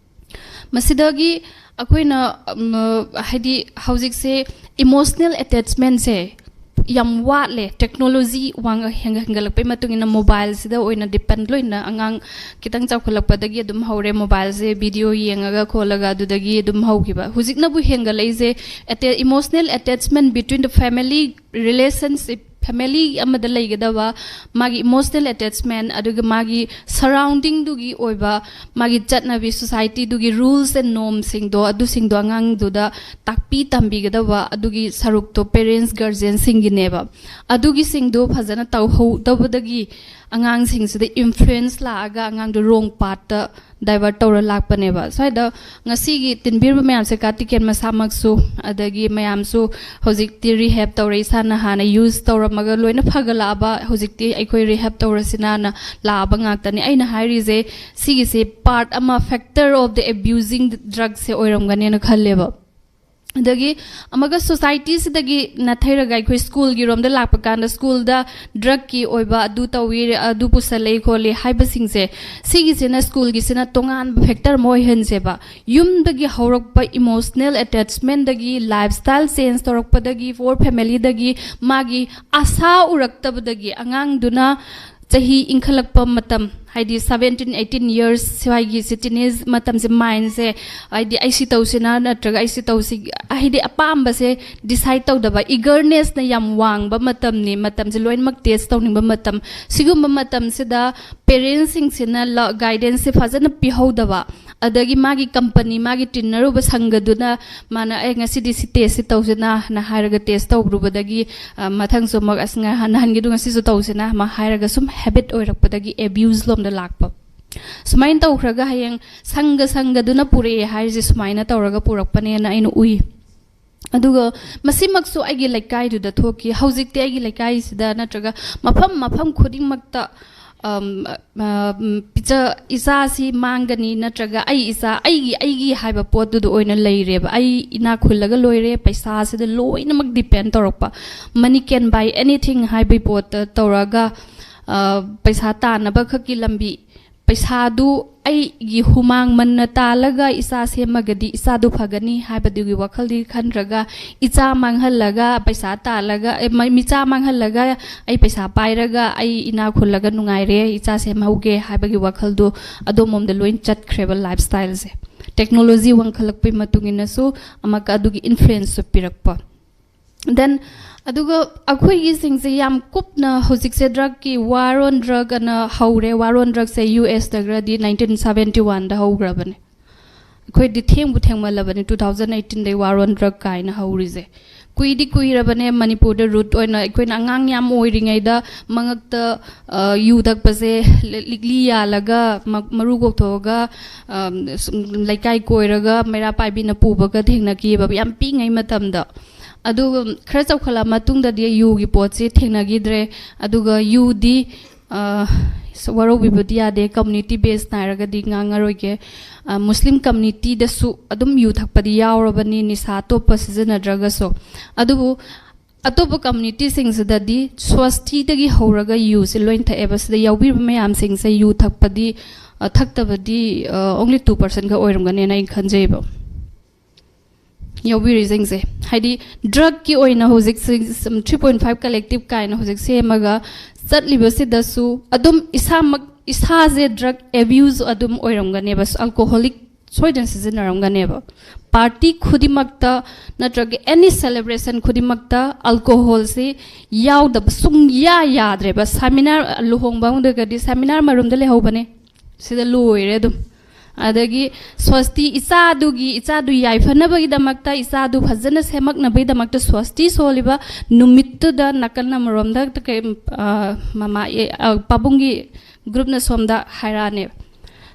ꯃꯁꯤꯗꯒꯤ ꯑꯩꯈꯣꯏꯅ ꯍꯥꯏꯗꯤ ꯍꯧꯖꯤꯛꯁꯦ ꯏꯃꯣꯁꯅꯦꯜ ꯑꯦꯇꯦꯆꯃꯦꯟꯁꯦ ꯌꯥꯝ ꯋꯥꯠꯂꯦ꯫ ꯇꯦꯛꯅꯣꯂꯣꯖꯤ ꯋꯥꯡ ꯍꯦꯟꯒꯠꯂꯛꯄꯩ ꯃꯇꯨꯡ ꯏꯟꯅ ꯃꯣꯕꯥꯏꯜꯁꯤꯗ ꯑꯣꯏꯅ ꯗꯤꯄꯦꯟ ꯂꯣꯏꯅ ꯑꯉꯥꯡ ꯈꯤꯇꯪ ꯆꯥꯎꯈꯠꯂꯛꯄꯗꯒꯤ ꯑꯗꯨꯝ ꯍꯧꯔꯦ꯫ ꯃꯣꯕꯥꯏꯜꯁꯦ ꯚꯤꯗꯤꯑꯣ ꯌꯦꯡꯉꯒ ꯈꯣꯠꯂꯒ ꯑꯗꯨꯗꯒꯤ ꯑꯗꯨꯝ ꯍꯧꯈꯤꯕ꯫ ꯍꯧꯖꯤꯛꯅꯕꯨ ꯍꯦꯟꯒꯠꯂꯛꯏꯁꯦ emotional attachment between the family relationship, family ꯑꯃꯗ ꯂꯩꯒꯗꯕ ꯃꯥꯒꯤ ꯏꯃꯣꯁꯅꯦꯜ ꯑꯦꯇꯦꯆꯃꯦꯟ, ꯑꯗꯨꯒ ꯃꯥꯒꯤ ꯁꯔꯥꯎꯟꯗꯤꯡꯗꯨꯒꯤ ꯑꯣꯏꯕ ꯃꯥꯒꯤ ꯆꯠꯅꯕꯤ, ꯁꯣꯁꯥꯏꯇꯤꯗꯨꯒꯤ ꯔꯨꯜꯁ ꯑꯦꯟ ꯅꯣꯝꯁꯤꯡꯗꯣ, ꯑꯗꯨꯁꯤꯡꯗꯣ ꯑꯉꯥꯡꯗꯨꯗ ꯇꯥꯛꯄꯤ ꯇꯝꯕꯤꯒꯗꯕ ꯑꯗꯨꯒꯤ ꯁꯔꯨꯛꯇꯣ ꯄꯦꯔꯦꯟꯁ ꯒꯥꯔꯖꯤꯌꯟꯁꯤꯡꯒꯤꯅꯦꯕ꯫ ꯑꯗꯨꯒꯤꯁꯤꯡꯗꯣ ꯐꯖꯅ ꯇꯧꯍꯧꯗꯕꯗꯒꯤ ꯑꯉꯥꯡꯁꯤꯡꯁꯤꯗ ꯏꯟꯐ꯭ꯂꯨꯌꯦꯟꯁ ꯂꯥꯛꯑꯒ ꯑꯉꯥꯡꯗꯣ ꯔꯣꯡ ꯄꯥꯠꯇ divert ꯇꯧꯔ ꯂꯥꯛꯄꯅꯦꯕ꯫ ꯁ꯭ꯋꯥꯏꯗ ꯉꯁꯤꯒꯤ ꯇꯤꯟꯕꯤꯔꯤꯕ ꯃꯌꯥꯝꯁꯦ ꯀꯥꯇꯤꯀꯦꯟ ꯃꯁꯥꯃꯛꯁꯨ, ꯑꯗꯒꯤ ꯃꯌꯥꯝꯁꯨ ꯍꯧꯖꯤꯛꯇꯤ rehab ꯇꯧꯔꯦ, ꯏꯁꯥꯅ ꯍꯥꯟꯅ use ꯇꯧꯔꯝꯃꯒ ꯂꯣꯏꯅ ꯐꯒꯠꯂꯛꯑꯕ, ꯍꯧꯖꯤꯛꯇꯤ ꯑꯩꯈꯣꯏ rehab ꯇꯧꯔꯁꯤꯅꯅ ꯂꯥꯛꯑꯕ ꯉꯥꯛꯇꯅꯤ꯫ ꯑꯩꯅ ꯍꯥꯏꯔꯤꯁꯦ ꯁꯤꯒꯤꯁꯦ part ꯑꯃ, factor of the abusing drugꯁꯦ ꯑꯣꯏꯔꯝꯒꯅꯦꯅ ꯈꯜꯂꯦꯕ꯫ ꯑꯗꯒꯤ ꯑꯃꯒ societyꯁꯤꯗꯒꯤ ꯅꯥꯊꯩꯔꯒ ꯑꯩꯈꯣꯏ schoolꯒꯤ ꯔꯣꯝꯗ ꯂꯥꯛꯄ ꯀꯥꯟꯗ schoolꯗ drugꯀꯤ ꯑꯣꯏꯕ ꯑꯗꯨ ꯇꯧꯏ, ꯑꯗꯨ ꯄꯨꯁꯜꯂꯛꯏ ꯈꯣꯠꯂꯤ ꯍꯥꯏꯕꯁꯤꯡꯁꯦ, ꯁꯤꯒꯤꯁꯤꯅ schoolꯒꯤꯁꯤꯅ ꯇꯣꯉꯥꯟꯕ factor ꯑꯃ ꯑꯣꯏꯍꯟꯁꯦꯕ꯫ ꯌꯨꯝꯗꯒꯤ ꯍꯧꯔꯛꯄ emotional attachmentꯗꯒꯤ, lifestyle change ꯇꯧꯔꯛꯄꯗꯒꯤ, poor familyꯗꯒꯤ, ꯃꯥꯒꯤ ꯑꯁꯥ ꯎꯔꯛꯇꯕꯗꯒꯤ ꯑꯉꯥꯡꯗꯨꯅ ꯆꯍꯤ ꯏꯟꯈꯠꯂꯛꯄ ꯃꯇꯝ, ꯍꯥꯏꯗꯤ seventeen eighteen years ꯁ꯭ꯋꯥꯏꯒꯤꯁꯦ, teenage ꯃꯇꯝꯁꯦ, mindꯁꯦ, ꯍꯥꯏꯗꯤ ꯑꯩ ꯁꯤ ꯇꯧꯁꯤꯅ ꯅꯠꯇ꯭ꯔꯒ ꯑꯩ ꯁꯤ ꯇꯧꯁꯤ, ꯍꯥꯏꯗꯤ ꯑꯄꯥꯝꯕꯁꯦ decide ꯇꯧꯗꯕ, eagernessꯅ ꯌꯥꯝ ꯋꯥꯡꯕ ꯃꯇꯝꯅꯤ꯫ ꯃꯇꯝꯁꯦ ꯂꯣꯏꯅꯃꯛ test ꯇꯧꯅꯤꯡꯕ ꯃꯇꯝ꯫ ꯁꯤꯒꯨꯝꯕ ꯃꯇꯝꯁꯤꯗ parentsꯁꯤꯡꯁꯤꯅ ꯂ-, guidanceꯁꯦ ꯐꯖꯅ ꯄꯤꯍꯧꯗꯕ, ꯑꯗꯒꯤ ꯃꯥꯒꯤ company, ꯃꯥꯒꯤ ꯇꯤꯟꯅꯔꯨꯕ ꯁꯪꯒꯗꯨꯅ ꯃꯥꯅ, "ꯑꯦ, ꯉꯁꯤꯗꯤ ꯁꯤ testꯁꯤ ꯇꯧꯁꯤꯅ" ꯍꯥꯏꯔꯒ test ꯇꯧꯔꯨꯕꯗꯒꯤ, ꯑ, ꯃꯊꯪꯁꯨ ꯑꯃꯨꯛ, "ꯑꯁ, ꯉ-, ꯅꯍꯥꯟꯒꯤꯗꯨ ꯉꯁꯤꯁꯨ ꯇꯧꯁꯤꯅ" ꯑꯃ ꯍꯥꯏꯔꯒ ꯁꯨꯝ habit ꯑꯣꯏꯔꯛꯄꯗꯒꯤ abuse ꯂꯣꯝꯗ ꯂꯥꯛꯄ꯫ ꯁꯨꯃꯥꯏꯅ ꯇꯧꯈ꯭ꯔꯒ ꯍꯌꯦꯡ ꯁꯪꯒ ꯁꯪꯒꯗꯨꯅ ꯄꯨꯔꯛꯑꯦ ꯍꯥꯏꯔꯤꯁꯦ ꯁꯨꯃꯥꯏꯅ ꯇꯧꯔꯒ ꯄꯨꯔꯛꯄꯅꯦꯅ ꯑꯩꯅ ꯎꯏ꯫ ꯑꯗꯨꯒ ꯃꯁꯤꯃꯛꯁꯨ ꯑꯩꯒꯤ ꯂꯩꯀꯥꯏꯗꯨꯗ ꯊꯣꯛꯈꯤ꯫ ꯍꯧꯖꯤꯛꯇꯤ ꯑꯩꯒꯤ ꯂꯩꯀꯥꯏꯁꯤꯗ ꯅꯠꯇ꯭ꯔꯒ ꯃꯐꯝ ꯃꯐꯝ ꯈꯨꯗꯤꯡꯃꯛꯇ, ꯑꯝ, ꯑ, ꯎꯝ, ꯄꯤꯆ-, ꯏꯆꯥꯁꯤ ꯃꯥꯡꯒꯅꯤ ꯅꯠꯇ꯭ꯔꯒ ꯑꯩ ꯏꯆꯥ, ꯑꯩꯒꯤ, ꯑꯩꯒꯤ ꯍꯥꯏꯕ ꯄꯣꯠꯇꯨꯗ ꯑꯣꯏꯅ ꯂꯩꯔꯦꯕ꯫ ꯑꯩ ꯏꯅꯥꯛ ꯈꯨꯜꯂꯒ ꯂꯣꯏꯔꯦ, ꯄꯩꯁꯥꯁꯤꯗ ꯂꯣꯏꯅꯃꯛ depend ꯇꯧꯔꯛꯄ꯫ Money can buy anything ꯍꯥꯏꯕꯒꯤ ꯄꯣꯠꯇ ꯇꯧꯔꯒ, ꯑ, ꯄꯩꯁꯥ ꯇꯥꯟꯅꯕ ꯈꯛꯀꯤ ꯂꯝꯕꯤ, ꯄꯩꯁꯥꯗꯨ ꯑꯩꯒꯤ ꯍꯨꯃꯥꯡ ꯃꯟꯅ ꯇꯥꯜꯂꯒ ꯏꯆꯥ ꯁꯦꯝꯃꯒꯗꯤ ꯏꯆꯥꯗꯨ ꯐꯒꯅꯤ ꯍꯥꯏꯕꯗꯨꯒꯤ ꯋꯥꯈꯜꯗꯤ ꯈꯟꯗ꯭ꯔꯒ, ꯏꯆꯥ ꯃꯥꯡꯍꯜꯂꯒ ꯄꯩꯁꯥ ꯇꯥꯜꯂꯒ, ꯑꯦ, ꯃ-, ꯃꯤꯆꯥ ꯃꯥꯡꯍꯜꯂꯒ ꯑꯩ ꯄꯩꯁꯥ ꯄꯥꯏꯔꯒ ꯑꯩ ꯏꯅꯥꯛ ꯈꯨꯜꯂꯒ ꯅꯨꯡꯉꯥꯏꯔꯦ, ꯏꯆꯥ ꯁꯦꯝꯍꯧꯒꯦ ꯍꯥꯏꯕꯒꯤ ꯋꯥꯈꯜꯗꯨ ꯑꯗꯣꯝꯂꯣꯝꯗ ꯂꯣꯏ ꯆꯠꯈ꯭ꯔꯦꯕ lifestyleꯁꯦ꯫ Technology ꯋꯥꯡꯈꯠꯂꯛꯄꯒꯤ ꯃꯇꯨꯡ ꯏꯟꯅꯁꯨ ꯑꯃꯛꯀ ꯑꯗꯨꯒꯤ influenceꯁꯨ ꯄꯤꯔꯛꯄ꯫ Then, ꯑꯗꯨꯒ ꯑꯩꯈꯣꯏꯒꯤꯁꯤꯡꯁꯦ ꯌꯥꯝ ꯀꯨꯞꯅ ꯍꯧꯖꯤꯛꯁꯦ drugꯀꯤ war on drug ꯑꯅ ꯍꯧꯔꯦ꯫ War on drugꯁꯦ ꯌꯨ ꯑꯦꯁꯇꯒꯗꯤ nineteen seventy oneꯗ ꯍꯧꯈ꯭ꯔꯕꯅꯦ꯫ ꯑꯩꯈꯣꯏꯗꯤ ꯊꯦꯡꯕꯨ ꯊꯦꯡꯃꯜꯂꯕꯅꯤ, two thousand eighteen ꯗꯩ war on drug ꯀꯥꯏꯅ ꯍꯧꯔꯤꯁꯦ꯫ ꯀꯨꯏꯗꯤ ꯀꯨꯏꯔꯕꯅꯦ꯫ ꯃꯅꯤꯄꯨꯔꯗ root ꯑꯣꯏꯅ ꯑꯩꯈꯣꯏꯅ ꯑꯉꯥꯡ ꯌꯥꯝ ꯑꯣꯏꯔꯤꯉꯩꯗ ꯃꯉꯛꯇ, ꯑ, ꯌꯨ ꯊꯛꯄꯁꯦ, ꯂꯤ-, ꯂꯤꯛꯂꯤ ꯌꯥꯜꯂꯒ, ꯃ-, ꯃꯔꯨ ꯀꯣꯛꯊꯣꯛꯑꯒ, ꯑ, ꯁꯨꯝ ꯂꯩꯀꯥꯏ ꯀꯣꯏꯔꯒ ꯃꯩꯔꯥ ꯄꯥꯏꯕꯤꯅ ꯄꯨꯕꯒ ꯊꯦꯡꯅꯈꯤꯑꯕ ꯌꯥꯝ ꯄꯤꯛꯏꯉꯩ ꯃꯇꯝꯗ꯫ ꯑꯗꯨꯒ ꯈꯔ ꯆꯥꯎꯈꯠꯂꯛꯑ ꯃꯇꯨꯡꯗꯗꯤ ꯌꯨꯒꯤ ꯄꯣꯠꯁꯤ ꯊꯦꯡꯅꯈꯤꯗ꯭ꯔꯦ꯫ ꯑꯗꯨꯒ ꯌꯨꯗꯤ, ꯑ, ꯋꯥꯔꯧꯕꯤꯕꯗꯤ ꯌꯥꯗꯦ, community base ꯅꯥꯏꯔꯒꯗꯤ ꯉꯥꯡꯉꯔꯣꯏꯒꯦ꯫ ꯑ, ꯃꯨꯁꯂꯤꯝ communityꯗꯁꯨ ꯑꯗꯨꯝ ꯌꯨ ꯊꯛꯄꯗꯤ ꯌꯥꯎꯔꯕꯅꯤ, ꯅꯤꯁꯥ ꯑꯇꯣꯞꯄ ꯁꯤꯖꯤꯟꯅꯗ꯭ꯔꯒꯁꯨ꯫ ꯑꯗꯨꯕꯨ ꯑꯇꯣꯞꯄ communityꯁꯤꯡꯁꯤꯗꯗꯤ ꯁ꯭ꯋꯥꯁꯇꯤꯗꯒꯤ ꯍꯧꯔꯒ ꯌꯨꯁꯦ ꯂꯣꯏ ꯊꯛꯑꯦꯕ꯫ ꯁꯤꯗ ꯌꯥꯎꯕꯤꯔꯤꯕ ꯃꯌꯥꯝꯁꯤꯡꯁꯦ ꯌꯨ ꯊꯛꯄꯗꯤ, ꯑ, ꯊꯛꯇꯕꯗꯤ, ꯑ, only two percent ꯈꯛ ꯑꯣꯏꯔꯝꯒꯅꯦꯅ ꯑꯩꯅ ꯈꯟꯖꯩꯕ꯫ ꯌꯥꯎꯕꯤꯔꯤꯁꯤꯡꯁꯦ, ꯍꯥꯏꯗꯤ drugꯀꯤ ꯑꯣꯏꯅ ꯍꯧꯖꯤꯛ three point five collective ꯀꯥꯏꯅ ꯍꯧꯖꯤꯛ ꯁꯦꯝꯃꯒ ꯆꯠꯂꯤꯕꯁꯤꯗꯁꯨ ꯑꯗꯨꯝ ꯏꯁꯥꯃꯛ, ꯏꯁꯥꯁꯦ drug abuse ꯑꯗꯨꯝ ꯑꯣꯏꯔꯝꯒꯅꯦꯕ, alcoholic ꯁꯣꯏꯗꯅ ꯁꯤꯖꯤꯟꯅꯔꯝꯒꯅꯦꯕ꯫ Party ꯈꯨꯗꯤꯡꯃꯛꯇ ꯅꯠꯇ꯭ꯔꯒ any celebration ꯈꯨꯗꯤꯡꯃꯛꯇ alcoholꯁꯤ ꯌꯥꯎꯗꯕ ꯁꯨꯡꯌꯥ ꯌꯥꯗ꯭ꯔꯦꯕ꯫ Seminar, ꯂꯨꯍꯣꯡꯕ ꯑꯃꯗꯒꯗꯤ seminar ꯑꯃꯔꯣꯝꯗ ꯂꯩꯍꯧꯕꯅꯦ, ꯁꯤꯗ ꯂꯣꯏꯔꯦ ꯑꯗꯨꯝ꯫ ꯑꯗꯒꯤ ꯁ꯭ꯋꯥꯁꯇꯤ, ꯏꯆꯥꯗꯨꯒꯤ, ꯏꯆꯥꯗꯨ ꯌꯥꯏꯐꯅꯕꯒꯤꯗꯃꯛꯇ, ꯏꯆꯥꯗꯨ ꯐꯖꯅ ꯁꯦꯝꯃꯛꯅꯕꯒꯤꯗꯃꯛꯇ ꯁ꯭ꯋꯥꯁꯇꯤ ꯁꯣꯜꯂꯤꯕ ꯅꯨꯃꯤꯠꯇꯨꯗ ꯅꯥꯀꯟ ꯑꯃꯔꯣꯝꯗ ꯀꯩ, ꯑ, ꯃꯃꯥ, ꯑꯦ, ꯑ, ꯄꯥꯕꯨꯡꯒꯤ groupꯅ ꯁꯣꯝꯗ ꯍꯥꯏꯔꯛꯑꯅꯦꯕ꯫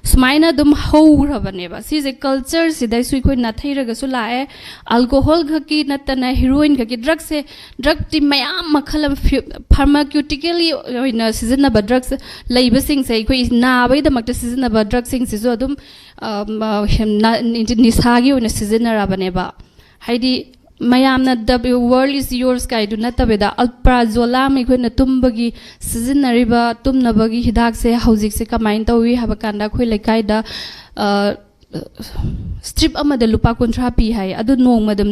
ꯁꯨꯃꯥꯏꯅ ꯑꯗꯨꯝ ꯍꯧꯈ꯭ꯔꯕꯅꯦꯕ꯫ ꯁꯤꯁꯦ cultureꯁꯤꯗꯩꯁꯨ ꯑꯩꯈꯣꯏ ꯅꯥꯊꯩꯔꯒꯁꯨ ꯂꯥꯛꯑꯦ꯫ Alcohol ꯈꯛꯀꯤ ꯅꯠꯇꯅ heroin ꯈꯛꯀꯤ, drugꯁꯦ, drugꯇꯤ ꯃꯌꯥꯝ ꯃꯈꯜ ꯑꯃ, pharmaceutically ꯑꯣꯏꯅ ꯁꯤꯖꯤꯟꯅꯕ drugs ꯂꯩꯕꯁꯤꯡꯁꯦ, ꯑꯩꯈꯣꯏ ꯅꯥꯕꯒꯤꯗꯃꯛꯇ ꯁꯤꯖꯤꯟꯅꯕ drugꯁꯤꯡꯁꯤꯁꯨ ꯑꯗꯨꯝ, ꯑ, ꯃ-, ꯍꯦꯟ-, ꯅ-, ꯅꯤꯁꯥꯒꯤ ꯑꯣꯏꯅ ꯁꯤꯖꯤꯟꯅꯔꯕꯅꯦꯕ꯫ ꯍꯥꯏꯗꯤ ꯃꯌꯥꯝꯅ "The world is yours" ꯀꯥꯏꯗꯨ ꯅꯠꯇꯕꯤꯗ, alprazolam ꯑꯩꯈꯣꯏꯅ ꯇꯨꯝꯕꯒꯤ ꯁꯤꯖꯤꯟꯅꯔꯤꯕ ꯇꯨꯝꯅꯕꯒꯤ ꯍꯤꯗꯥꯛꯁꯦ ꯍꯧꯖꯤꯛꯁꯦ ꯀꯃꯥꯏꯅ ꯇꯧꯏ ꯍꯥꯏꯕ ꯀꯥꯟꯗ, ꯑꯩꯈꯣꯏ ꯂꯩꯀꯥꯏꯗ, ꯑ, strip ꯑꯃꯗ ꯂꯨꯄꯥ ꯀꯨꯟꯊ꯭ꯔꯥ ꯄꯤ ꯍꯥꯏ꯫ ꯑꯗꯨ ꯅꯣꯡꯃꯗ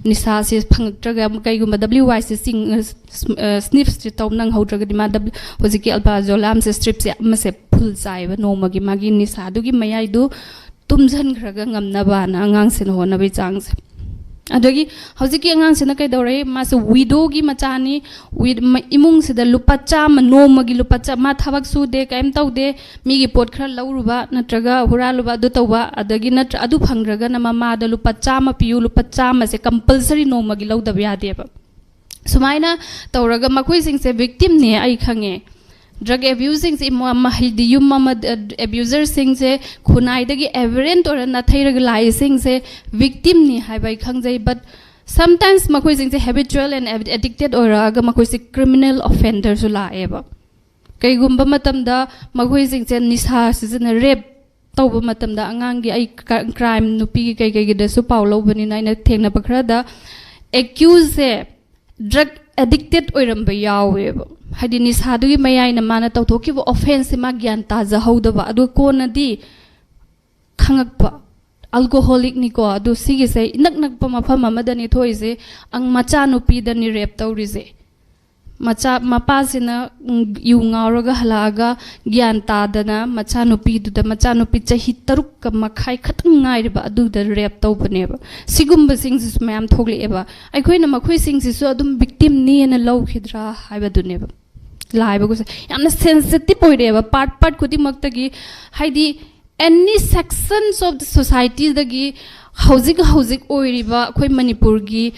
ꯅꯤꯁꯥꯁꯦ ꯐꯪꯉꯛꯇ꯭ꯔꯒ, ꯀꯩꯒꯨꯝꯕ W Yꯁꯦ ꯆꯤꯡ-, ꯑ, sniffꯁꯦ ꯇꯧ ꯅꯪꯍꯧꯗ꯭ꯔꯒꯗꯤ, ꯃꯥ W-, ꯍꯧꯖꯤꯛꯀꯤ alprazolamꯁꯦ, stripꯁꯦ ꯑꯃꯁꯦ full ꯆꯥꯏꯌꯦꯕ ꯅꯣꯡꯃꯒꯤ, ꯃꯥꯒꯤ ꯅꯤꯁꯥꯗꯨꯒꯤ ꯃꯌꯥꯏꯗꯨ ꯇꯨꯝꯁꯤꯟꯈ꯭ꯔꯒ ꯉꯝꯅꯕꯅ ꯑꯉꯥꯡꯁꯤꯅ ꯍꯣꯠꯅꯕꯒꯤ ꯆꯥꯡꯁꯦ꯫ ꯑꯗꯒꯤ ꯍꯧꯖꯤꯛꯀꯤ ꯑꯉꯥꯡꯁꯤꯅ ꯀꯩꯗꯧꯔꯦ? ꯃꯥꯁꯦ ꯋꯤꯗꯣꯒꯤ ꯃꯆꯥꯅꯤ꯫ ꯋꯤ-, ꯃ-, ꯏꯃꯨꯡꯁꯤꯗ ꯂꯨꯄꯥ ꯆꯥꯝꯃ, ꯅꯣꯡꯃꯒꯤ ꯂꯨꯄꯥ ꯆꯥ-, ꯃꯥ ꯊꯕꯛ ꯁꯨꯗꯦ, ꯀꯔꯤꯝ ꯇꯧꯗꯦ, ꯃꯤꯒꯤ ꯄꯣꯠ ꯈꯔ ꯂꯧꯔꯨꯕ ꯅꯠꯇ꯭ꯔꯒ ꯍꯨꯔꯥꯜꯂꯨꯕ, ꯑꯗꯨ ꯇꯧꯕ, ꯑꯗꯒꯤ ꯅꯠꯇ꯭ꯔ-, ꯑꯗꯨ ꯐꯪꯗ꯭ꯔꯒꯅ ꯃꯃꯥꯗ ꯂꯨꯄꯥ ꯆꯥꯝꯃ ꯄꯤꯌꯨ, ꯂꯨꯄꯥ ꯆꯥꯝꯃꯁꯦ ꯀꯝꯄꯜꯁꯔꯤ ꯅꯣꯡꯃꯒꯤ ꯂꯧꯗꯕ ꯌꯥꯗꯦꯕ꯫ ꯁꯨꯃꯥꯏꯅ ꯇꯧꯔꯒ ꯃꯈꯣꯏꯁꯤꯡꯁꯦ ꯚꯤꯛꯇꯤꯝꯅꯦ ꯑꯩ ꯈꯪꯉꯦ꯫ ꯗ꯭ꯔꯒ ꯑꯦꯕ꯭ꯌꯨꯁꯁꯤꯡꯁꯦ ꯏꯃꯨ-, ꯑꯃ, ꯍꯥꯏꯗꯤ ꯌꯨꯝ ꯑꯃꯗ ꯑꯦꯕ꯭ꯌꯨꯖꯔꯁꯤꯡꯁꯦ ꯈꯨꯟꯅꯥꯏꯗꯒꯤ ꯑꯦꯕꯔꯦꯟ ꯑꯣꯏꯔ ꯅꯥꯊꯩꯔꯒ ꯂꯥꯛꯏꯁꯤꯡꯁꯦ ꯚꯤꯛꯇꯤꯝꯅꯤ ꯍꯥꯏꯕ ꯑꯩ ꯈꯪꯖꯩ꯫ But sometimes ꯃꯈꯣꯏꯁꯤꯡꯁꯦ habitual and addicted ꯑꯣꯏꯔꯛꯑꯒ ꯃꯈꯣꯏꯁꯦ ꯀ꯭ꯔꯤꯃꯤꯅꯦꯜ ꯑꯣꯐꯦꯟꯗꯔꯁꯨ ꯂꯥꯛꯑꯦꯕ꯫ ꯀꯩꯒꯨꯝꯕ ꯃꯇꯝꯗ ꯃꯈꯣꯏꯁꯤꯡꯁꯦ ꯅꯤꯁꯥ ꯁꯤꯖꯤꯟꯅ, ꯔꯦꯞ ꯇꯧꯕ ꯃꯇꯝꯗ ꯑꯉꯥꯡꯒꯤ, ꯑꯩ ꯀ꯭ꯔꯥꯏꯝ ꯅꯨꯄꯤꯒꯤ ꯀꯩ ꯀꯩꯒꯤꯗꯁꯨ ꯄꯥꯎ ꯂꯧꯕꯅꯤꯅ ꯑꯩꯅ ꯊꯦꯡꯅꯕ ꯈꯔꯗ ꯑꯦꯀ꯭ꯌꯨꯁꯁꯦ ꯗ꯭ꯔꯒ ꯑꯦꯗꯤꯛꯇꯦꯠ ꯑꯣꯏꯔꯝꯕ ꯌꯥꯎꯋꯦꯕ꯫ ꯍꯥꯏꯗꯤ ꯅꯤꯁꯥꯗꯨꯒꯤ ꯃꯌꯥꯏꯅ ꯃꯥꯅ ꯇꯧꯊꯣꯛꯈꯤꯕ ꯑꯣꯐꯦꯟꯁꯁꯦ ꯃꯥ ꯒ꯭ꯌꯥꯟ ꯇꯥꯖꯍꯧꯗꯕ, ꯑꯗꯨ ꯀꯣꯟꯅꯗꯤ ꯈꯪꯉꯛꯄ꯫ ꯑꯜꯀꯣꯍꯣꯂꯤꯛꯅꯤꯀꯣ, ꯑꯗꯨ ꯁꯤꯒꯤꯁꯦ ꯏꯅꯛ ꯅꯛꯄ ꯃꯐꯝ ꯑꯃꯗꯅꯤ ꯊꯣꯛꯏꯁꯦ꯫ ꯑꯪ, ꯃꯆꯥꯅꯨꯄꯤꯗꯅꯤ ꯔꯦꯞ ꯇꯧꯔꯤꯁꯦ꯫ ꯃꯆꯥ, ꯃꯄꯥꯁꯤꯅ, ꯎꯝ, ꯌꯨ ꯉꯥꯎꯔꯒ ꯍꯜꯂꯛꯑꯒ ꯒ꯭ꯌꯥꯟ ꯇꯥꯗꯅ ꯃꯆꯥꯅꯨꯄꯤꯗꯨꯗ, ꯃꯆꯥꯅꯨꯄꯤ ꯆꯍꯤ ꯇꯔꯨꯛꯀ ꯃꯈꯥꯏ ꯈꯛꯇꯪ ꯉꯥꯏꯔꯤꯕ ꯑꯗꯨꯗ ꯔꯦꯞ ꯇꯧꯕꯅꯦꯕ꯫ ꯁꯤꯒꯨꯝꯕꯁꯤꯡꯁꯤꯁꯨ ꯃꯌꯥꯝ ꯊꯣꯛꯂꯛꯑꯦꯕ꯫ ꯑꯩꯈꯣꯏꯅ ꯃꯈꯣꯏꯁꯤꯡꯁꯤꯁꯨ ꯑꯗꯨꯝ ꯚꯤꯛꯇꯤꯝꯅꯦꯅ ꯂꯧꯈꯤꯗ꯭ꯔꯥ ꯍꯥꯏꯕꯗꯨꯅꯦꯕ꯫ ꯂꯥꯏꯕꯒꯁꯦ ꯌꯥꯝꯅ ꯁꯦꯟꯁꯤꯇꯤꯞ ꯑꯣꯏꯔꯦꯕ, ꯄꯥꯔꯠ ꯄꯥꯔꯠ ꯈꯨꯗꯤꯡꯃꯛꯇꯒꯤ꯫ ꯍꯥꯏꯗꯤ, any sections of the societyꯗꯒꯤ ꯍꯧꯖꯤꯛ ꯍꯧꯖꯤꯛ ꯑꯣꯏꯔꯤꯕ ꯑꯩꯈꯣꯏ ꯃꯅꯤꯄꯨꯔꯒꯤ,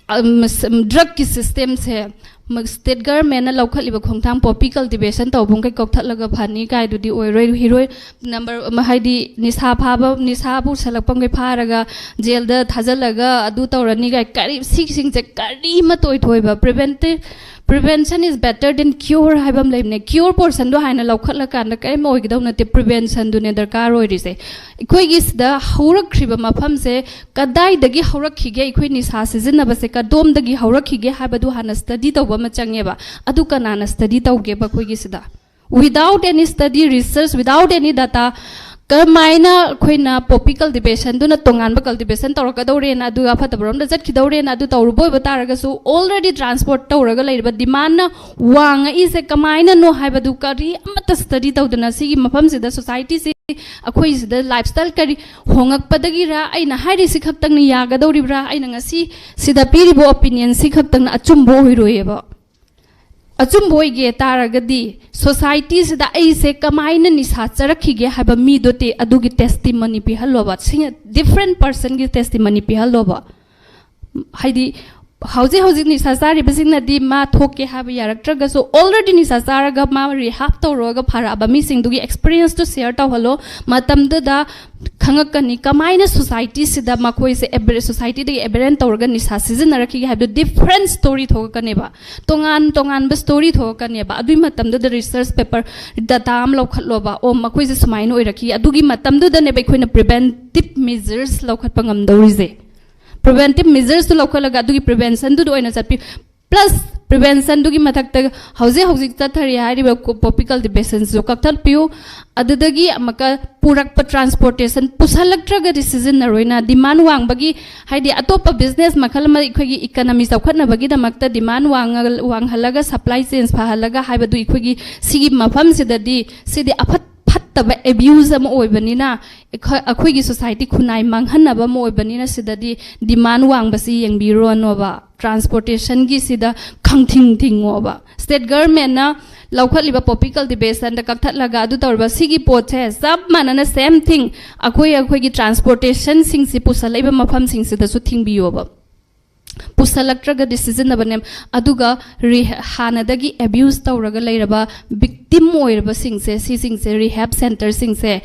ꯑꯝ, ꯁ-, ꯗ꯭ꯔꯒꯀꯤ ꯁꯤꯁꯇꯦꯝꯁꯦ, ꯃ-, ꯁ꯭ꯇꯦꯠ ꯒꯔꯃꯦꯟꯅ ꯂꯧꯈꯠꯂꯤꯕ ꯈꯣꯡꯊꯥꯡ ꯄꯣꯄꯤ ꯀꯜꯇꯤꯚꯦꯁꯟ ꯇꯧꯕꯈꯩ ꯀꯛꯊꯠꯂꯒ ꯐꯅꯤ ꯀꯥꯏꯗꯨꯗꯤ ꯑꯣꯏꯔꯣꯏ꯫ ꯍꯤꯔꯣꯏ ꯅꯝꯕꯔ ꯑꯃ, ꯍꯥꯏꯗꯤ, ꯅꯤꯁꯥ ꯐꯥꯕ, ꯅꯤꯁꯥ ꯄꯨꯁꯜꯂꯛꯄꯈꯩ ꯐꯥꯔꯒ ꯖꯦꯜꯗ ꯊꯥꯖꯤꯜꯂꯒ ꯑꯗꯨ ꯇꯧꯔꯅꯤ ꯀꯥꯏ, ꯀꯔꯤ, ꯁꯤꯁꯤꯡꯁꯦ ꯀꯔꯤꯃꯠꯇ ꯑꯣꯏꯊꯣꯛꯑꯣꯏꯕ꯫ Preventive, prevention is better than cure ꯍꯥꯏꯕ ꯑꯃ ꯂꯩꯕꯅꯦ꯫ ꯀ꯭ꯌꯣꯔ ꯄꯣꯔꯁꯟꯗꯣ ꯍꯥꯟꯅ ꯂꯧꯈꯠꯂꯀꯥꯟꯗ ꯀꯔꯤꯝ ꯑꯣꯏꯒꯗꯧ ꯅꯠꯇꯦ, ꯄ꯭ꯔꯤꯚꯦꯟꯁꯟꯗꯨꯅꯦ ꯗꯔꯀꯥꯔ ꯑꯣꯏꯔꯤꯁꯦ꯫ ꯑꯩꯈꯣꯏꯒꯤ ꯁꯤꯗ ꯍꯧꯔꯛꯈ꯭ꯔꯤꯕ ꯃꯐꯝꯁꯦ ꯀꯗꯥꯏꯗꯒꯤ ꯍꯧꯔꯛꯈꯤꯒꯦ, ꯑꯩꯈꯣꯏ ꯅꯤꯁꯥ ꯁꯤꯖꯤꯟꯅꯕꯁꯦ ꯀꯗꯣꯝꯗꯒꯤ ꯍꯧꯔꯛꯈꯤꯒꯦ ꯍꯥꯏꯕꯗꯨ ꯍꯥꯟꯅ ꯁ꯭ꯇꯗꯤ ꯇꯧꯕ ꯑꯃ ꯆꯪꯉꯦꯕ꯫ ꯑꯗꯨ ꯀꯅꯥꯅ ꯁ꯭ꯇꯗꯤ ꯇꯧꯒꯦꯕ ꯑꯩꯈꯣꯏꯒꯤ ꯁꯤꯗ? Without any study, research, without any data, ꯀꯔꯝꯍꯥꯏꯅ ꯑꯩꯈꯣꯏꯅ ꯄꯣꯄꯤ ꯀꯜꯇꯤꯚꯦꯁꯟꯗꯨꯅ ꯇꯣꯉꯥꯟꯕ ꯀꯜꯇꯤꯚꯦꯁꯟ ꯇꯧꯔꯛꯀꯗꯧꯔꯦꯅ, ꯑꯗꯨꯒ ꯐꯠꯇꯕꯔꯣꯝꯗ ꯆꯠꯈꯤꯗꯧꯔꯦꯅ, ꯑꯗꯨ ꯇꯧꯔꯨꯕ ꯑꯣꯏꯕ ꯇꯥꯔꯒꯁꯨ, already ꯇ꯭ꯔꯥꯟꯁꯄꯣꯔꯠ ꯇꯧꯔꯒ ꯂꯩꯔꯤꯕ ꯗꯤꯃꯥꯟꯅ ꯋꯥꯡꯉꯛꯏꯁꯦ ꯀꯃꯥꯏꯅꯅꯣ ꯍꯥꯏꯕꯗꯨ ꯀꯔꯤ ꯑꯃꯠꯇ ꯁ꯭ꯇꯗꯤ ꯇꯧꯗꯅ, ꯁꯤꯒꯤ ꯃꯐꯝꯁꯤꯗ ꯁꯣꯁꯥꯏꯇꯤꯁꯤ, ꯑꯩꯈꯣꯏꯁꯤꯗ ꯂꯥꯏꯐ ꯁ꯭ꯇꯥꯏꯜ ꯀꯔꯤ ꯍꯣꯉꯛꯄꯗꯒꯤꯔ, ꯑꯩꯅ ꯍꯥꯏꯔꯤꯁꯤ ꯈꯛꯇꯪꯅ ꯌꯥꯒꯗꯧꯔꯤꯕ꯭ꯔꯥ, ꯑꯩꯅ ꯉꯁꯤ ꯁꯤꯗ ꯄꯤꯔꯤꯕ ꯑꯣꯄꯤꯅꯤꯌꯟꯁꯤ ꯈꯛꯇꯪꯅ ꯑꯆꯨꯝꯕ ꯑꯣꯏꯔꯣꯏꯌꯦꯕ꯫ ꯑꯆꯨꯝꯕ ꯑꯣꯏꯒꯦ ꯇꯥꯔꯒꯗꯤ, ꯁꯣꯁꯥꯏꯇꯤꯁꯤꯗ ꯑꯩꯁꯦ ꯀꯃꯥꯏꯅ ꯅꯤꯁꯥ ꯆꯥꯔꯛꯈꯤꯒꯦ ꯍꯥꯏꯕ ꯃꯤꯗꯣ ꯇꯦ-, ꯑꯗꯨꯒꯤ ꯇꯦꯁꯇꯤꯃꯣꯅꯤ ꯄꯤꯍꯜꯂꯣꯕ, ꯗꯤꯐ꯭ꯔꯦꯟ ꯄꯔꯁꯟꯒꯤ ꯇꯦꯁꯇꯤꯃꯣꯅꯤ ꯄꯤꯍꯜꯂꯣꯕ꯫ ꯍꯥꯏꯗꯤ, ꯍꯧꯖꯤꯛ ꯍꯧꯖꯤꯛ ꯅꯤꯁꯥ ꯆꯥꯔꯤꯕꯁꯤꯡꯅꯗꯤ ꯃꯥ ꯊꯣꯛꯀꯦ ꯍꯥꯏꯕ ꯌꯥꯔꯛꯇ꯭ꯔꯒꯁꯨ, already ꯅꯤꯁꯥ ꯆꯥꯔꯒ ꯃꯥ ꯔꯤꯍꯥꯞ ꯇꯧꯔꯒ ꯐꯔꯛꯑꯕ ꯃꯤꯁꯤꯡꯗꯨꯒꯤ ꯑꯦꯛꯁꯄꯤꯔꯤꯌꯦꯟꯁꯇꯨ ꯁꯤꯌꯔ ꯇꯧꯍꯜꯂꯣ꯫ ꯃꯇꯝꯗꯨꯗ ꯈꯪꯉꯛꯀꯅꯤ ꯀꯃꯥꯏꯅ ꯁꯣꯁꯥꯏꯇꯤꯁꯤꯗ ꯃꯈꯣꯏꯁꯦ ꯑꯦꯕꯔ-, ꯁꯣꯁꯥꯏꯇꯤꯗꯒꯤ ꯑꯦꯕꯔꯦꯟ ꯇꯧꯔꯒ ꯅꯤꯁꯥ ꯁꯤꯖꯤꯟꯅꯔꯛꯈꯤꯒꯦ ꯍꯥꯏꯕꯗꯨ ꯗꯤꯐ꯭ꯔꯦꯟ ꯁ꯭ꯇꯣꯔꯤ ꯊꯣꯛꯂꯛꯀꯅꯦꯕ, ꯇꯣꯉꯥꯟ ꯇꯣꯉꯥꯟꯕ ꯁ꯭ꯇꯣꯔꯤ ꯊꯣꯛꯂꯛꯀꯅꯦꯕ꯫ ꯑꯗꯨꯒꯤ ꯃꯇꯝꯗꯨꯗ ꯔꯤꯁꯔꯁ ꯄꯦꯄꯔ, ꯗꯇꯥ ꯑꯃ ꯂꯧꯈꯠꯂꯣꯕ, ꯑꯣ, ꯃꯈꯣꯏꯁꯦ ꯁꯨꯃꯥꯏꯅ ꯑꯣꯏꯔꯛꯈꯤ꯫ ꯑꯗꯨꯒꯤ ꯃꯇꯝꯗꯨꯗꯅꯦꯕ ꯑꯩꯈꯣꯏꯅ ꯄ꯭ꯔꯤꯚꯦꯟꯇꯤꯞ ꯃꯦꯖꯔꯁ ꯂꯧꯈꯠꯄ ꯉꯝꯗꯧꯔꯤꯁꯦ꯫ ꯄ꯭ꯔꯤꯚꯦꯟꯇꯤꯞ ꯃꯦꯖꯔꯁꯇꯨ ꯂꯧꯈꯠꯂꯒ ꯑꯗꯨꯒꯤ ꯄ꯭ꯔꯤꯚꯦꯟꯁꯟꯗꯨꯗ ꯑꯣꯏꯅ ꯆꯠꯄꯤ꯫ ꯄ꯭ꯂꯁ, ꯄ꯭ꯔꯤꯚꯦꯟꯁꯟꯗꯨꯒꯤ ꯃꯊꯛꯇ ꯍꯧꯖꯤꯛ ꯍꯧꯖꯤꯛ ꯆꯠꯊꯔꯤ ꯍꯥꯏꯔꯤꯕ ꯀꯣ-, ꯄꯣꯄꯤ ꯀꯜꯇꯤꯚꯦꯁꯟꯁꯤꯁꯨ ꯀꯛꯊꯠꯄꯤꯌꯨ꯫ ꯑꯗꯨꯗꯒꯤ ꯑꯃꯨꯛꯀ ꯄꯨꯔꯛꯄ ꯇ꯭ꯔꯥꯟꯁꯄꯣꯔꯇꯦꯁꯟ ꯄꯨꯁꯜꯂꯛꯇ꯭ꯔꯒꯗꯤ ꯁꯤꯖꯤꯟꯅꯔꯣꯏꯅ, ꯗꯤꯃꯥꯟ ꯋꯥꯡꯕꯒꯤ, ꯍꯥꯏꯗꯤ ꯑꯇꯣꯞꯄ ꯕꯤꯖꯤꯅꯦꯁ ꯃꯈꯜ ꯑꯃ ꯑꯩꯈꯣꯏꯒꯤ ꯏꯀꯅꯃꯤ ꯆꯥꯎꯈꯠꯅꯕꯒꯤꯗꯃꯛꯇ ꯗꯤꯃꯥꯟ ꯋꯥꯡꯉ-, ꯋꯥꯡꯍꯜꯂꯒ, ꯁꯄ꯭ꯂꯥꯏ ꯆꯦꯟ ꯐꯍꯜꯂꯒ ꯍꯥꯏꯕꯗꯨ ꯑꯩꯈꯣꯏꯒꯤ ꯁꯤꯒꯤ ꯃꯐꯝꯁꯤꯗꯗꯤ ꯁꯤꯗꯤ ꯑꯐꯠ-, ꯐꯠꯇꯕ ꯑꯦꯕ꯭ꯌꯨꯁ ꯑꯃ ꯑꯣꯏꯕꯅꯤꯅ, ꯑꯩꯈꯣꯏ-, ꯑꯩꯈꯣꯏꯒꯤ ꯁꯣꯁꯥꯏꯇꯤ ꯈꯨꯟꯅꯥꯏ ꯃꯥꯡꯍꯟꯅꯕ ꯑꯃ ꯑꯣꯏꯕꯅꯤꯅ, ꯁꯤꯗꯗꯤ ꯗꯤꯃꯥꯟ ꯋꯥꯡꯕꯁꯤ ꯌꯦꯡꯕꯤꯔꯨꯔꯅꯣꯕ꯫ ꯇ꯭ꯔꯥꯟꯁꯄꯣꯔꯇꯦꯁꯟꯒꯤꯁꯤꯗ ꯈꯪꯊꯤꯡ ꯊꯤꯡꯉꯣꯕ꯫ ꯁ꯭ꯇꯦꯠ ꯒꯔꯃꯦꯟꯅ ꯂꯧꯈꯠꯂꯤꯕ ꯄꯣꯄꯤ ꯀꯜꯇꯤꯚꯦꯁꯟꯗ ꯀꯛꯊꯠꯂꯒ ꯑꯗꯨ ꯇꯧꯔꯤꯕ ꯁꯤꯒꯤ ꯄꯣꯠꯁꯦ ꯆꯞ ꯃꯥꯟꯅꯅ, ꯁꯦꯝ ꯊꯤꯡ, ꯑꯩꯈꯣꯏ, ꯑꯩꯈꯣꯏꯒꯤ ꯇ꯭ꯔꯥꯟꯁꯄꯣꯔꯇꯦꯁꯟꯁꯤꯡꯁꯤ ꯄꯨꯁꯜꯂꯛꯏꯕ ꯃꯐꯝꯁꯤꯡꯁꯤꯗꯁꯨ ꯊꯤꯡꯕꯤꯌꯣꯕ꯫ ꯄꯨꯁꯜꯂꯛꯇ꯭ꯔꯒꯗꯤ ꯁꯤꯖꯤꯟꯅꯕꯅꯦ꯫ ꯑꯗꯨꯒ ꯔꯤ-, ꯍꯥꯟꯅꯗꯒꯤ ꯑꯦꯕ꯭ꯌꯨꯁ ꯇꯧꯔꯒ ꯂꯩꯔꯕ ꯚꯤꯛꯇꯤꯝ ꯑꯣꯏꯔꯕꯁꯤꯡꯁꯦ, ꯁꯤꯁꯤꯡꯁꯦ, ꯔꯤꯍꯦꯕ ꯁꯦꯟꯇꯔꯁꯤꯡꯁꯦ,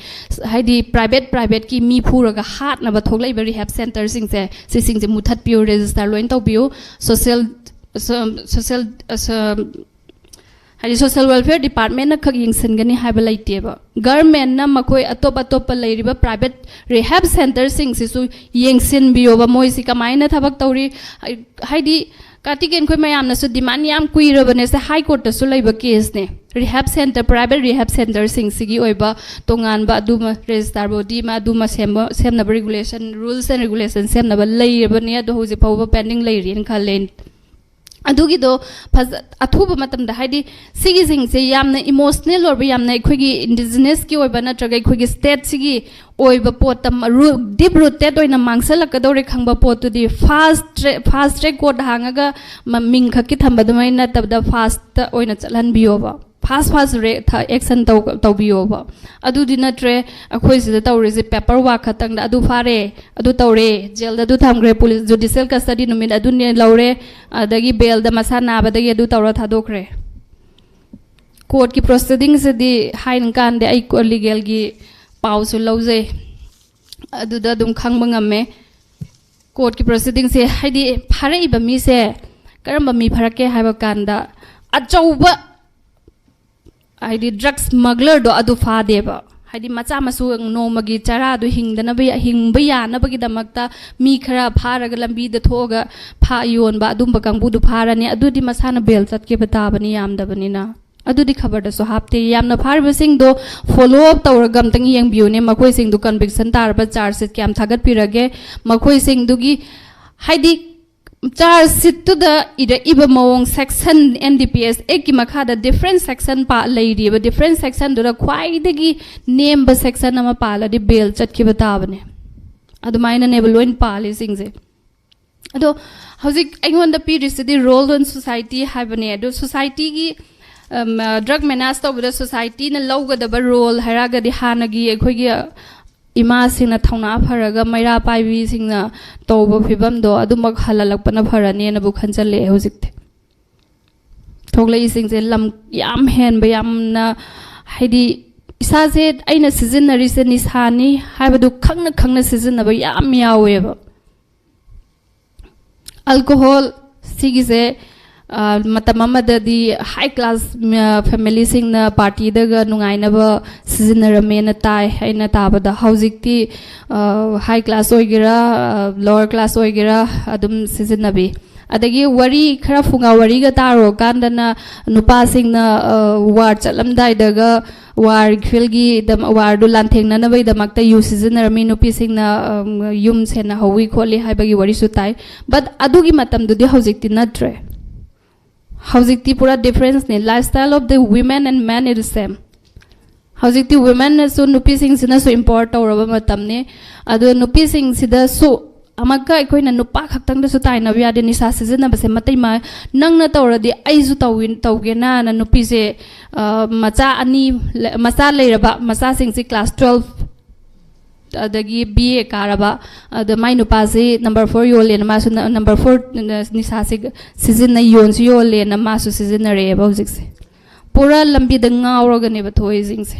ꯍꯥꯏꯗꯤ ꯄ꯭ꯔꯥꯏꯚꯦꯠ, ꯄ꯭ꯔꯥꯏꯚꯦꯠꯀꯤ ꯃꯤ ꯐꯨꯔꯒ ꯍꯥꯠꯅꯕ ꯊꯣꯛꯂꯛꯏꯕ ꯔꯤꯍꯦꯕ ꯁꯦꯟꯇꯔꯁꯤꯡꯁꯦ, ꯁꯤꯁꯤꯡꯁꯦ ꯃꯨꯊꯠꯄꯤꯌꯨ, ꯔꯦꯖꯤꯁꯇꯔ ꯂꯣꯏꯅ ꯇꯧꯕꯤꯌꯨ꯫ ꯁꯣꯁꯤꯌꯦꯜ, ꯁꯣ-, ꯁꯣꯁꯤꯌꯦꯜ, ꯑ, ꯁꯣ-, ꯍꯥꯏꯗꯤ ꯁꯣꯁꯤꯌꯦꯜ ꯋꯦꯜꯐꯤꯌꯔ ꯗꯤꯄꯥꯔꯠꯃꯦꯟꯅ ꯈꯛ ꯌꯦꯡꯁꯤꯟꯒꯅꯤ ꯍꯥꯏꯕ ꯂꯩꯇꯦꯕ꯫ ꯒꯔꯃꯦꯟꯅ ꯃꯈꯣꯏ ꯑꯇꯣꯞ ꯑꯇꯣꯞꯄ ꯂꯩꯔꯤꯕ ꯄ꯭ꯔꯥꯏꯚꯦꯠ ꯔꯤꯍꯦꯕ ꯁꯦꯟꯇꯔꯁꯤꯡꯁꯤꯁꯨ ꯌꯦꯡꯁꯤꯟꯕꯤꯌꯣꯕ, ꯃꯣꯏꯁꯤ ꯀꯃꯥꯏꯅ ꯊꯕꯛ ꯇꯧꯔꯤ꯫ ꯍꯥꯏ-, ꯍꯥꯏꯗꯤ ꯀꯥꯇꯤꯀꯦꯟ ꯑꯩꯈꯣꯏ ꯃꯌꯥꯝꯅꯁꯨ ꯗꯤꯃꯥꯟ ꯌꯥꯝ ꯀꯨꯏꯔꯕꯅꯦ, ꯁꯦ ꯍꯥꯏ ꯀꯣꯔꯠꯇꯁꯨ ꯂꯩꯕ ꯀꯦꯁꯅꯦ꯫ ꯔꯤꯍꯦꯞ ꯁꯦꯟꯇꯔ, ꯄ꯭ꯔꯥꯏꯚꯦꯠ ꯔꯤꯍꯦꯞ ꯁꯦꯟꯇꯔꯁꯤꯡꯁꯤꯒꯤ ꯑꯣꯏꯕ ꯇꯣꯉꯥꯟꯕ ꯑꯗꯨꯃ, ꯔꯦꯖꯤꯁꯇꯥꯔ ꯕꯣꯗꯤ ꯑꯃ ꯑꯗꯨꯃ ꯁꯦꯝꯕ, ꯁꯦꯝꯅꯕ ꯔꯤꯒꯨꯂꯦꯁꯟ, ꯔꯨꯜꯁ ꯑꯦꯟ ꯔꯤꯒꯨꯂꯦꯁꯟ ꯁꯦꯝꯅꯕ ꯂꯩꯔꯕꯅꯤ꯫ ꯑꯗꯣ ꯍꯧꯖꯤꯛ ꯐꯥꯎꯕ ꯄꯦꯟꯗꯤꯡ ꯂꯩꯔꯤꯅ ꯈꯜꯂꯦ꯫ ꯑꯗꯨꯒꯤꯗꯣ ꯐꯖ-, ꯑꯊꯨꯕ ꯃꯇꯝꯗ, ꯍꯥꯏꯗꯤ ꯁꯤꯒꯤꯁꯤꯡꯁꯦ ꯌꯥꯝꯅ ꯏꯃꯣꯁꯅꯦꯜ ꯑꯣꯏꯕ, ꯌꯥꯝꯅ ꯑꯩꯈꯣꯏꯒꯤ ꯏꯟꯗꯤꯖꯤꯅꯁꯀꯤ ꯑꯣꯏꯕ ꯅꯠꯇ꯭ꯔꯒ ꯑꯩꯈꯣꯏꯒꯤ ꯁ꯭ꯇꯦꯠꯁꯤꯒꯤ ꯑꯣꯏꯕ ꯄꯣꯠꯇ ꯗꯤꯞ ꯔꯨꯇꯦꯠ ꯑꯣꯏꯅ ꯃꯥꯡꯁꯜꯂꯛꯀꯗꯧꯔꯦ ꯈꯪꯕ ꯄꯣꯠꯇꯨꯗꯤ ꯐꯥꯁ ꯇ꯭ꯔꯦꯛ, ꯐꯥꯁ ꯇ꯭ꯔꯦꯛ ꯀꯣꯔꯠ ꯍꯥꯡꯉꯒ ꯃ-, ꯃꯤꯡ ꯈꯛꯀꯤ ꯊꯝꯕ ꯑꯗꯨꯃꯥꯏꯅ ꯅꯠꯇꯕꯗ ꯐꯥꯁꯇ ꯑꯣꯏꯅ ꯆꯠꯍꯟꯕꯤꯌꯣꯕ꯫ ꯐꯥꯁ ꯐꯥꯁ ꯔꯦ-, ꯊ-, ꯑꯦꯛꯁꯟ ꯇꯧ-, ꯇꯧꯕꯤꯌꯣꯕ꯫ ꯑꯗꯨꯗꯤ ꯅꯠꯇ꯭ꯔꯦ, ꯑꯩꯈꯣꯏ ꯁꯤꯗ ꯇꯧꯔꯤꯁꯦ ꯄꯦꯄꯔ ꯋꯥꯔꯛ ꯈꯛꯇꯪꯗ, ꯑꯗꯨ ꯐꯥꯔꯦ, ꯑꯗꯨ ꯇꯧꯔꯦ, ꯖꯦꯜꯗ ꯑꯗꯨ ꯊꯝꯈ꯭ꯔꯦ, ꯄꯨꯂꯤꯁ ꯖꯨꯗꯤꯁꯤꯌꯦꯜ ꯀꯁꯇꯗꯤ ꯅꯨꯃꯤꯠ ꯑꯗꯨꯅꯦ ꯂꯧꯔꯦ, ꯑꯗꯒꯤ ꯕꯦꯜꯗ ꯃꯁꯥ ꯅꯥꯕꯗꯒꯤ ꯑꯗꯨ ꯇꯧꯔ ꯊꯥꯗꯣꯛꯈ꯭ꯔꯦ꯫ ꯀꯣꯔꯠꯀꯤ ꯄ꯭ꯔꯣꯁꯤꯗꯤꯡꯁꯤꯗꯤ ꯍꯥꯏꯅ ꯀꯥꯟꯗꯦ, ꯑꯩ ꯀꯣ-, ꯂꯤꯒꯦꯜꯒꯤ ꯄꯥꯎꯁꯨ ꯂꯧꯖꯩ, ꯑꯗꯨꯗ ꯑꯗꯨꯝ ꯈꯪꯕ ꯉꯝꯃꯦ꯫ ꯀꯣꯔꯠꯀꯤ ꯄ꯭ꯔꯣꯁꯤꯗꯤꯡꯁꯦ, ꯍꯥꯏꯗꯤ ꯐꯥꯔꯛꯏꯕ ꯃꯤꯁꯦ ꯀꯔꯝꯕ ꯃꯤ ꯐꯥꯔꯛꯀꯦ ꯍꯥꯏꯕ ꯀꯥꯟꯗ, ꯑꯆꯧꯕ, ꯍꯥꯏꯗꯤ ꯗ꯭ꯔꯒ ꯁ꯭ꯃꯒꯂꯔꯗꯣ ꯑꯗꯨ ꯐꯥꯗꯦꯕ꯫ ꯍꯥꯏꯗꯤ ꯃꯆꯥ ꯃꯁꯨ ꯅꯣꯡꯃꯒꯤ ꯆꯔꯥꯗꯨ ꯍꯤꯡꯗꯅꯕ, ꯍꯤꯡꯕ ꯌꯥꯅꯕꯒꯤꯗꯃꯛꯇ ꯃꯤ ꯈꯔ ꯐꯥꯔꯒ ꯂꯝꯕꯤꯗ ꯊꯣꯛꯑꯒ ꯐꯥ-, ꯌꯣꯟꯕ ꯑꯗꯨꯝꯕ ꯀꯥꯡꯕꯨꯗꯨ ꯐꯥꯔꯅꯤ꯫ ꯑꯗꯨꯗꯤ ꯃꯁꯥꯅ ꯕꯦꯜ ꯆꯠꯈꯤꯕ ꯇꯥꯕꯅꯤ, ꯌꯥꯝꯗꯕꯅꯤꯅ꯫ ꯑꯗꯨꯗꯤ ꯈꯕꯔꯗꯁꯨ ꯍꯥꯞꯇꯦ꯫ ꯌꯥꯝꯅ ꯐꯥꯔꯤꯕꯁꯤꯡꯗꯣ ꯐꯣꯂꯣ ꯑꯞ ꯇꯧꯔꯒ ꯑꯝꯇꯪ ꯌꯦꯡꯕꯤꯌꯨꯅꯦ꯫ ꯃꯈꯣꯏꯁꯤꯡꯗꯨ ꯀꯟꯚꯤꯛꯁꯟ ꯇꯥꯔꯕ ꯆꯥꯔꯖ ꯁꯤꯠ ꯀꯌꯥꯝ ꯊꯥꯒꯠꯄꯤꯔꯒꯦ? ꯃꯈꯣꯏꯁꯤꯡꯗꯨꯒꯤ, ꯍꯥꯏꯗꯤ, ꯆꯥꯔꯖ ꯁꯤꯠꯇꯨꯗ ꯏꯔꯛꯏꯕ ꯃꯑꯣꯡ, ꯁꯦꯛꯁꯟ, ꯑꯦꯟ ꯗꯤ ꯄꯤ ꯑꯦꯁ ꯑꯦꯛꯀꯤ ꯃꯈꯥꯗ ꯗꯤꯐ꯭ꯔꯦꯟ ꯁꯦꯛꯁꯟ ꯄꯥ-, ꯂꯩꯔꯤꯕ ꯗꯤꯐ꯭ꯔꯦꯟ ꯁꯦꯛꯁꯟꯗꯨꯗ ꯈ꯭ꯋꯥꯏꯗꯒꯤ ꯅꯦꯝꯕ ꯁꯦꯛꯁꯟ ꯑꯃ ꯄꯥꯜꯂꯗꯤ ꯕꯦꯜ ꯆꯠꯈꯤꯕ ꯇꯥꯕꯅꯦ꯫ ꯑꯗꯨꯃꯥꯏꯅꯅꯦꯕ ꯂꯣꯏꯅ ꯄꯥꯜꯂꯤꯁꯤꯡꯁꯦ꯫ ꯑꯗꯣ ꯍꯧꯖꯤꯛ ꯑꯩꯉꯣꯟꯗ ꯄꯤꯔꯤꯁꯤꯗꯤ ꯔꯣꯜ ꯑꯣꯟ ꯁꯣꯁꯥꯏꯇꯤ ꯍꯥꯏꯕꯅꯦ꯫ ꯑꯗꯣ ꯁꯣꯁꯥꯏꯇꯤꯒꯤ, ꯑꯝ, ꯑ, ꯗ꯭ꯔꯒ ꯃꯦꯅꯦꯖ ꯇꯧꯕꯗ ꯁꯣꯁꯥꯏꯇꯤꯅ ꯂꯧꯒꯗꯕ ꯔꯣꯜ ꯍꯥꯏꯔꯒꯗꯤ ꯍꯥꯟꯅꯒꯤ ꯑꯩꯈꯣꯏꯒꯤ ꯏꯃꯥꯁꯤꯡꯅ ꯊꯧꯅꯥ ꯐꯔꯒ ꯃꯩꯔꯥ ꯄꯥꯏꯕꯤꯁꯤꯡꯅ ꯇꯧꯕ ꯐꯤꯕꯝꯗꯣ ꯑꯗꯨꯃꯛ ꯍꯜꯍꯜꯂꯛꯄꯅ ꯐꯔꯅꯦꯅꯕꯨ ꯈꯟꯖꯜꯂꯛꯑꯦ ꯍꯧꯖꯤꯛꯇꯤ꯫ ꯊꯣꯛꯂꯛꯏꯁꯤꯡꯁꯦ ꯂꯝ ꯌꯥꯝ ꯍꯦꯟꯕ, ꯌꯥꯝꯅ, ꯍꯥꯏꯗꯤ, ꯏꯁꯥꯁꯦ ꯑꯩꯅ ꯁꯤꯖꯤꯟꯅꯔꯤꯁꯦ ꯅꯤꯁꯥꯅꯤ ꯍꯥꯏꯕꯗꯨ ꯈꯪꯅ ꯈꯪꯅ ꯁꯤꯖꯤꯟꯅꯕ ꯌꯥꯝ ꯌꯥꯎꯋꯦꯕ꯫ ꯑꯜꯀꯣꯍꯣꯜ ꯁꯤꯒꯤꯁꯦ, ꯑ, ꯃꯇꯝ ꯑꯃꯗꯗꯤ ꯍꯥꯏ ꯀ꯭ꯂꯥꯁ, ꯑ, ꯐꯦꯃꯤꯂꯤꯁꯤꯡꯅ ꯄꯥꯔꯇꯤꯗꯒ ꯅꯨꯡꯉꯥꯏꯅꯕ ꯁꯤꯖꯤꯟꯅꯔꯝꯃꯦꯅ ꯇꯥꯏ ꯑꯩꯅ ꯇꯥꯕꯗ꯫ ꯍꯧꯖꯤꯛꯇꯤ, ꯑ, ꯍꯥꯏ ꯀ꯭ꯂꯥꯁ ꯑꯣꯏꯒꯦꯔꯥ, ꯑ, ꯂꯣꯋꯔ ꯀ꯭ꯂꯥꯁ ꯑꯣꯏꯒꯦꯔꯥ ꯑꯗꯨꯝ ꯁꯤꯖꯤꯟꯅꯕꯤ꯫ ꯑꯗꯒꯤ ꯋꯥꯔꯤ ꯈꯔ ꯐꯨꯡꯒꯥ ꯋꯥꯔꯤꯒ ꯇꯥꯔꯨꯔꯀꯥꯟꯗꯅ ꯅꯨꯄꯥꯁꯤꯡꯅ ꯋꯥꯔ ꯆꯠꯂꯝꯗꯥꯏꯗꯒ ꯋꯥꯔ ꯐꯤꯜꯒꯤ ꯋꯥꯔꯗꯨ ꯂꯥꯟꯊꯦꯡꯅꯅꯕꯒꯤꯗꯃꯛꯇ ꯌꯨ ꯁꯤꯖꯤꯟꯅꯔꯝꯃꯤ, ꯅꯨꯄꯤꯁꯤꯡꯅ ꯌꯨꯝ ꯁꯦꯟꯅꯍꯧꯋꯤ ꯈꯣꯠꯂꯤ ꯍꯥꯏꯕꯒꯤ ꯋꯥꯔꯤꯁꯨ ꯇꯥꯏ꯫ But ꯑꯗꯨꯒꯤ ꯃꯇꯝꯗꯨꯗꯤ ꯍꯧꯖꯤꯛꯇꯤ ꯅꯠꯇ꯭ꯔꯦ꯫ ꯍꯧꯖꯤꯛꯇꯤ ꯄꯨꯔꯥ difference ꯅꯦ, lifestyle of the women and men is the same꯫ ꯍꯧꯖꯤꯛꯇꯤ women ꯅꯁꯨ ꯅꯨꯄꯤꯁꯤꯡꯁꯤꯅꯁꯨ empower ꯇꯧꯔꯕ ꯃꯇꯝꯅꯤ꯫ ꯑꯗꯣ ꯅꯨꯄꯤꯁꯤꯡꯁꯤꯗꯁꯨ ꯑꯃꯛꯀ ꯑꯩꯈꯣꯏꯅ ꯅꯨꯄꯥ ꯈꯛꯇꯪꯗꯁꯨ ꯇꯥꯏꯅꯕ ꯌꯥꯗꯦ꯫ ꯅꯤꯁꯥ ꯁꯤꯖꯤꯟꯅꯕꯁꯦ ꯃꯇꯩ ꯃ-, ꯅꯪꯅ ꯇꯧꯔꯗꯤ ꯑꯩꯁꯨ ꯇꯧꯏ-, ꯇꯧꯒꯦꯅꯥꯅ ꯅꯨꯄꯤꯁꯦ, ꯑ, ꯃꯆꯥ ꯑꯅꯤ ꯂ-, ꯃꯆꯥ ꯂꯩꯔꯕ ꯃꯆꯥꯁꯤꯡꯁꯤ class twelve ꯑꯗꯒꯤ B A ꯀꯥꯔꯕ, ꯑꯗ ꯃꯥꯏ ꯅꯨꯄꯥꯁꯤ number four ꯌꯣꯜꯂꯦꯅ ꯃꯥꯁꯨ ꯅ-, number four ꯅ-, ꯅꯤꯁꯥꯁꯤ ꯁꯤꯖꯤꯟꯅ, ꯌꯣꯟꯁꯨ ꯌꯣꯜꯂꯦꯅ ꯃꯥꯁꯨ ꯁꯤꯖꯤꯟꯅꯔꯛꯑꯦꯕ ꯍꯧꯖꯤꯛꯁꯦ꯫ ꯄꯨꯔꯥ ꯂꯝꯕꯤꯗ ꯉꯥꯎꯔꯒꯅꯦꯕ ꯊꯣꯛꯏꯁꯤꯡꯁꯦ꯫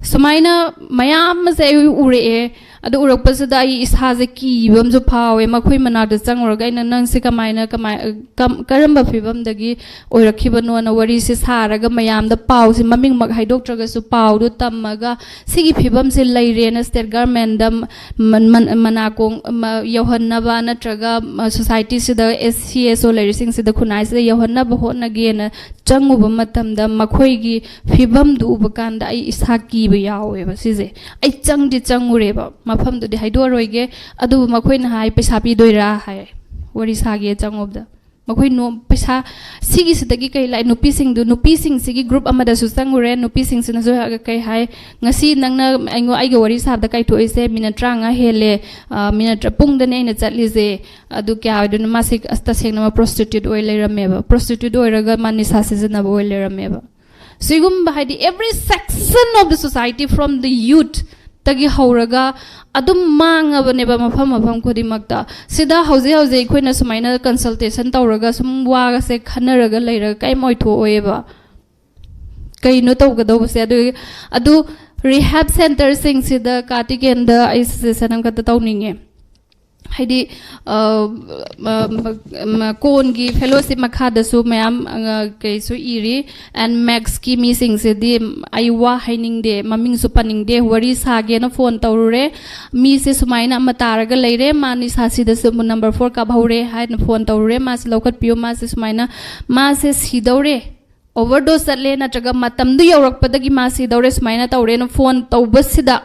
ꯁꯨꯃꯥꯏꯅ ꯃꯌꯥꯝ ꯑꯃꯁꯦ ꯑꯩ ꯎꯔꯛꯑꯦ꯫ ꯑꯗꯨ ꯎꯔꯛꯄꯁꯤꯗ ꯑꯩ ꯏꯁꯥꯁꯦ ꯀꯤꯕ ꯑꯃꯁꯨ ꯐꯥꯎꯋꯦ꯫ ꯃꯈꯣꯏ ꯃꯅꯥꯛꯇ ꯆꯪꯉꯨꯔꯒ ꯑꯩꯅ, "ꯅꯪꯁꯦ ꯀꯃꯥꯏꯅ, ꯀꯃꯥꯏ-, ꯀꯝ-, ꯀꯔꯝꯕ ꯐꯤꯕꯝꯗꯒꯤ ꯑꯣꯏꯔꯛꯈꯤꯕꯅꯣꯅ?" ꯋꯥꯔꯤꯁꯦ ꯁꯥꯔꯒ ꯃꯌꯥꯝꯗ ꯄꯥꯎꯁꯦ ꯃꯃꯤꯡꯃꯛ ꯍꯥꯏꯗꯣꯛꯇ꯭ꯔꯒꯁꯨ ꯄꯥꯎꯗꯣ ꯇꯝꯃꯒ ꯁꯤꯒꯤ ꯐꯤꯕꯝꯁꯦ ꯂꯩꯔꯦꯅ state government ꯗ ꯃ-, ꯃ-, ꯃ-, ꯃꯅꯥꯀꯣꯡ ꯃ-, ꯌꯧꯍꯟꯅꯕ ꯅꯠꯇ꯭ꯔꯒ ꯃ-, society ꯁꯤꯗ S C S O ꯂꯩꯔꯤꯁꯤꯡꯁꯤꯗ ꯈꯨꯟꯅꯥꯏꯁꯤꯗ ꯌꯧꯍꯟꯅꯕ ꯍꯣꯠꯅꯒꯦꯅ ꯆꯪꯉꯨꯕ ꯃꯇꯝꯗ ꯃꯈꯣꯏꯒꯤ ꯐꯤꯕꯝꯗꯨ ꯎꯕ ꯀꯥꯟꯗ ꯑꯩ ꯏꯁꯥ ꯀꯤꯕ ꯌꯥꯎꯋꯦꯕ ꯁꯤꯁꯦ꯫ ꯑꯩ ꯆꯪꯗꯤ ꯆꯪꯉꯨꯔꯦꯕ, ꯃꯐꯝꯗꯨꯗꯤ ꯍꯥꯏꯗꯣꯛꯑꯔꯣꯏꯒꯦ, ꯑꯗꯨꯕꯨ ꯃꯈꯣꯏꯅ ꯍꯥꯏ, "ꯄꯩꯁꯥ ꯄꯤꯗꯣꯏꯔꯥ?" ꯍꯥꯏ, ꯋꯥꯔꯤ ꯁꯥꯒꯦ ꯆꯪꯉꯨꯕꯗ꯫ ꯃꯈꯣꯏ ꯅꯣ-, ꯄꯩꯁꯥ, ꯁꯤꯒꯤꯁꯤꯗꯒꯤ ꯀꯩ ꯂꯥꯛꯑꯦ? ꯅꯨꯄꯤꯁꯤꯡꯗꯨ, ꯅꯨꯄꯤꯁꯤꯡꯁꯤꯒꯤ group ꯑꯃꯗꯁꯨ ꯆꯪꯉꯨꯔꯦ꯫ ꯅꯨꯄꯤꯁꯤꯡꯁꯤꯅꯁꯨ ꯀꯩ ꯍꯥꯏ? "ꯉꯁꯤ ꯅꯪꯅ ꯑꯩꯉꯣ-, ꯑꯩꯒ ꯋꯥꯔꯤ ꯁꯥꯕꯗ ꯀꯥꯏꯊꯣꯛꯏꯁꯦ ꯃꯤꯅꯠ ꯇꯔꯥꯃꯉꯥ ꯍꯦꯜꯂꯦ, ꯑ, ꯃꯤꯅꯠ ꯇꯔꯥ-, ꯄꯨꯡꯗꯅꯦ ꯑꯩꯅ ꯆꯠꯂꯤꯁꯦ꯫ ꯑꯗꯨ ꯀꯌꯥ ꯑꯣꯏꯗꯣꯏꯅꯣ?" ꯃꯥꯁꯤ ꯑꯁ ꯇꯁꯦꯡꯅꯃꯛ prostitute ꯑꯣꯏ ꯂꯩꯔꯝꯃꯦꯕ꯫ Prostitute ꯑꯣꯏꯔꯒ ꯃꯥ ꯅꯤꯁꯥ ꯁꯤꯖꯤꯟꯅꯕ ꯑꯣꯏ ꯂꯩꯔꯝꯃꯦꯕ꯫ ꯁꯤꯒꯨꯝꯕ ꯍꯥꯏꯗꯤ every section of the society from the youth ꯇꯒꯤ ꯍꯧꯔꯒ ꯑꯗꯨꯝ ꯃꯥꯡꯉꯕꯅꯦꯕ ꯃꯐꯝ ꯃꯐꯝ ꯈꯨꯗꯤꯡꯃꯛꯇ꯫ ꯁꯤꯗ ꯍꯧꯖꯤꯛ ꯍꯧꯖꯤꯛ ꯑꯩꯈꯣꯏꯅ ꯁꯨꯃꯥꯏꯅ consultation ꯇꯧꯔꯒ ꯁꯨꯝ ꯋꯥꯒꯁꯦ ꯈꯟꯅꯔꯒ ꯂꯩꯔꯒ ꯀꯔꯤꯝ ꯑꯣꯏꯊꯣꯛꯑꯣꯏꯕ꯫ ꯀꯩꯅꯣ ꯇꯧꯒꯗꯧꯕꯁꯦ? ꯑꯗꯨ, ꯑꯗꯨ rehab centre ꯁꯤꯡꯁꯤꯗ ꯀꯥ ꯇꯤꯀꯦꯟꯗ ꯑꯩ suggestion ꯑꯃꯈꯛꯇ ꯇꯧꯅꯤꯡꯉꯦ꯫ ꯍꯥꯏꯗꯤ, ꯑ, ꯃ-, ꯃ-, ꯃ-, ꯀꯣꯟꯒꯤ ꯐꯦꯂꯣꯁꯤꯞ ꯃꯈꯥꯗꯁꯨ ꯃꯌꯥꯝ, ꯑ, ꯀꯩꯁꯨ ꯏꯔꯤ꯫ ꯑꯦꯟ ꯃꯦꯛꯁꯀꯤ ꯃꯤꯁꯤꯡꯁꯤꯗꯤ ꯑꯩ ꯋꯥ ꯍꯥꯏꯅꯤꯡꯗꯦ, ꯃꯃꯤꯡꯁꯨ ꯄꯟꯅꯤꯡꯗꯦ, ꯋꯥꯔꯤ ꯁꯥꯒꯦꯅ ꯐꯣꯟ ꯇꯧꯔꯨꯔꯦ, ꯃꯤꯁꯦ ꯁꯨꯃꯥꯏꯅ ꯑꯃ ꯇꯥꯔꯒ ꯂꯩꯔꯦ, ꯃꯥ ꯅꯤꯁꯥ ꯁꯤꯗꯁꯨ ꯅꯝꯕꯔ ꯐꯣꯔ ꯀꯥꯞꯍꯧꯔꯦ ꯍꯥꯏꯅ ꯐꯣꯟ ꯇꯧꯔꯨꯔꯦ, ꯃꯥꯁꯦ ꯂꯧꯈꯠꯄꯤꯌꯨ, ꯃꯥꯁꯦ ꯁꯨꯃꯥꯏꯅ, ꯃꯥꯁꯦ ꯁꯤꯗꯧꯔꯦ, ꯑꯣꯚꯔꯗꯣꯁ ꯆꯠꯂꯦ, ꯅꯠꯇ꯭ꯔꯒ ꯃꯇꯝꯗꯨ ꯌꯧꯔꯛꯄꯗꯒꯤ ꯃꯥ ꯁꯤꯗꯧꯔꯦ, ꯁꯨꯃꯥꯏꯅ ꯇꯧꯔꯦꯅ ꯐꯣꯟ ꯇꯧꯕꯁꯤꯗ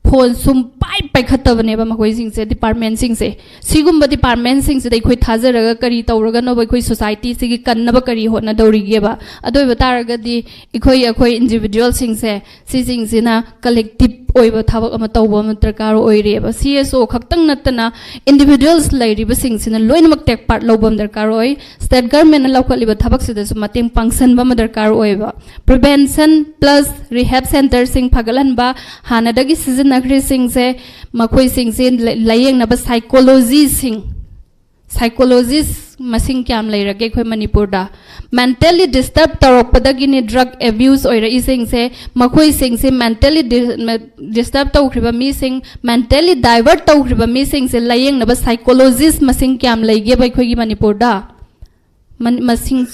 ꯐꯣꯟ ꯁꯨꯝ ꯄꯥꯏ ꯄꯥꯏꯈꯠꯇꯕꯅꯦꯕ ꯃꯈꯣꯏꯁꯤꯡꯁꯦ, ꯗꯤꯄꯥꯔꯠꯃꯦꯟꯁꯤꯡꯁꯦ꯫ ꯁꯤꯒꯨꯝꯕ ꯗꯤꯄꯥꯔꯠꯃꯦꯟꯁꯤꯡꯁꯤꯗ ꯑꯩꯈꯣꯏ ꯊꯥꯖꯔꯒ ꯀꯔꯤ ꯇꯧꯔꯒꯅꯣꯕ ꯑꯩꯈꯣꯏ ꯁꯣꯁꯥꯏꯇꯤꯁꯤꯒꯤ ꯀꯟꯅꯕ ꯀꯔꯤ ꯍꯣꯠꯅꯗꯧꯔꯤꯒꯦꯕ? ꯑꯗꯨ ꯑꯣꯏꯕ ꯇꯥꯔꯒꯗꯤ ꯑꯩꯈꯣꯏ, ꯑꯩꯈꯣꯏ ꯏꯟꯗꯤꯚꯤꯖꯨꯋꯦꯜꯁꯤꯡꯁꯦ, ꯁꯤꯁꯤꯡꯁꯤꯅ ꯀꯂꯦꯛꯇꯤꯞ ꯑꯣꯏꯕ ꯊꯕꯛ ꯑꯃ ꯇꯧꯕ ꯑꯃ ꯗꯔꯀꯥꯔ ꯑꯣꯏꯔꯤꯑꯕ꯫ ꯁꯤ ꯑꯦꯁ ꯑꯣ ꯈꯛꯇꯪ ꯅꯠꯇꯅ ꯏꯟꯗꯤꯚꯤꯖꯨꯋꯦꯜꯁ ꯂꯩꯔꯤꯕꯁꯤꯡꯁꯤꯅ ꯂꯣꯏꯅꯃꯛ ꯇꯦꯛ ꯄꯥꯔꯠ ꯂꯧꯕ ꯑꯃ ꯗꯔꯀꯥꯔ ꯑꯣꯏ꯫ ꯁ꯭ꯇꯦꯠ ꯒꯔꯃꯦꯟꯅ ꯂꯧꯈꯠꯂꯤꯕ ꯊꯕꯛꯁꯤꯗꯁꯨ ꯃꯇꯦꯡ ꯄꯥꯡꯁꯟꯕ ꯑꯃ ꯗꯔꯀꯥꯔ ꯑꯣꯏꯕ꯫ ꯄ꯭ꯔꯤꯚꯦꯟꯁꯟ ꯄ꯭ꯂꯁ ꯔꯤꯍꯦꯕ ꯁꯦꯟꯇꯔꯁꯤꯡ ꯐꯒꯠꯍꯟꯕ, ꯍꯥꯟꯅꯗꯒꯤ ꯁꯤꯖꯤꯟꯅꯈ꯭ꯔꯤꯁꯤꯡꯁꯦ, ꯃꯈꯣꯏꯁꯤꯡꯁꯦ ꯂ-, ꯂꯥꯌꯦꯡꯅꯕ ꯁꯥꯏꯀꯣꯂꯣꯖꯤꯁꯤꯡ, ꯁꯥꯏꯀꯣꯂꯣꯖꯤꯁ ꯃꯁꯤꯡ ꯀꯌꯥꯝ ꯂꯩꯔꯒꯦ ꯑꯩꯈꯣꯏ ꯃꯅꯤꯄꯨꯔꯗ? ꯃꯦꯟꯇꯦꯜꯂꯤ ꯗꯤꯁꯇꯔꯕ ꯇꯧꯔꯛꯄꯗꯒꯤꯅꯤ ꯗ꯭ꯔꯒ ꯑꯦꯕ꯭ꯌꯨꯁ ꯑꯣꯏꯔꯛꯏꯁꯤꯡꯁꯦ꯫ ꯃꯈꯣꯏꯁꯤꯡꯁꯦ ꯃꯦꯟꯇꯦꯜꯂꯤ ꯗꯤ-, ꯃꯦ-, ꯗꯤꯁꯇꯔꯕ ꯇꯧꯈ꯭ꯔꯤꯕ ꯃꯤꯁꯤꯡ, ꯃꯦꯟꯇꯦꯜꯂꯤ ꯗꯥꯏꯚꯔꯠ ꯇꯧꯈ꯭ꯔꯤꯕ ꯃꯤꯁꯤꯡꯁꯦ ꯂꯥꯌꯦꯡꯅꯕ ꯁꯥꯏꯀꯣꯂꯣꯖꯤꯁ ꯃꯁꯤꯡ ꯀꯌꯥꯝ ꯂꯩꯒꯦꯕ ꯑꯩꯈꯣꯏꯒꯤ ꯃꯅꯤꯄꯨꯔꯗ? ꯃꯟ-, ꯃꯁꯤꯡ,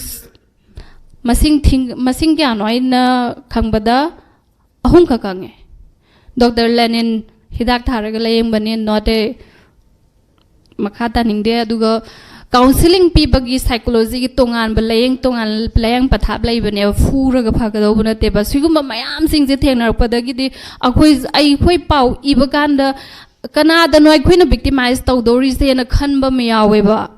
ꯃꯁꯤꯡ ꯊꯤꯡ-, ꯃꯁꯤꯡ ꯀꯌꯥꯅꯣ ꯑꯩꯅ ꯈꯪꯕꯗ ꯑꯍꯨꯝꯈꯛ ꯈꯪꯉꯦ꯫ ꯗꯣꯛꯇꯔ ꯂꯦꯅꯤꯟ ꯍꯤꯗꯥꯛ ꯊꯥꯔꯒ ꯂꯥꯌꯦꯡꯕꯅꯤ, ꯅꯣꯠ ꯑꯦ, ꯃꯈꯥ ꯇꯥꯅꯤꯡꯗꯦ꯫ ꯑꯗꯨꯒ ꯀꯥꯎꯟꯁꯤꯂꯤꯡ ꯄꯤꯕꯒꯤ ꯁꯥꯏꯀꯣꯂꯣꯖꯤꯒꯤ ꯇꯣꯉꯥꯟꯕ ꯂꯥꯌꯦꯡ, ꯇꯣꯉꯥꯟ ꯂꯥꯌꯦꯡ ꯄꯊꯥꯞ ꯂꯩꯕꯅꯦꯕ, ꯐꯨꯔꯒ ꯐꯒꯗꯧꯕ ꯅꯠꯇꯦꯕ꯫ ꯁꯤꯒꯨꯝꯕ ꯃꯌꯥꯝꯁꯤꯡꯁꯦ ꯊꯦꯡꯅꯔꯛꯄꯗꯒꯤꯗꯤ ꯑꯩꯈꯣꯏ, ꯑꯩꯈꯣꯏ ꯄꯥꯎ ꯏꯕ ꯀꯥꯟꯗ ꯀꯅꯥꯗꯅꯣ ꯑꯩꯈꯣꯏꯅ ꯚꯤꯛꯇꯤꯃꯥꯏꯁ ꯇꯧꯗꯧꯔꯤꯁꯦꯅ ꯈꯟꯕ ꯑꯃ ꯌꯥꯎꯋꯦꯕ꯫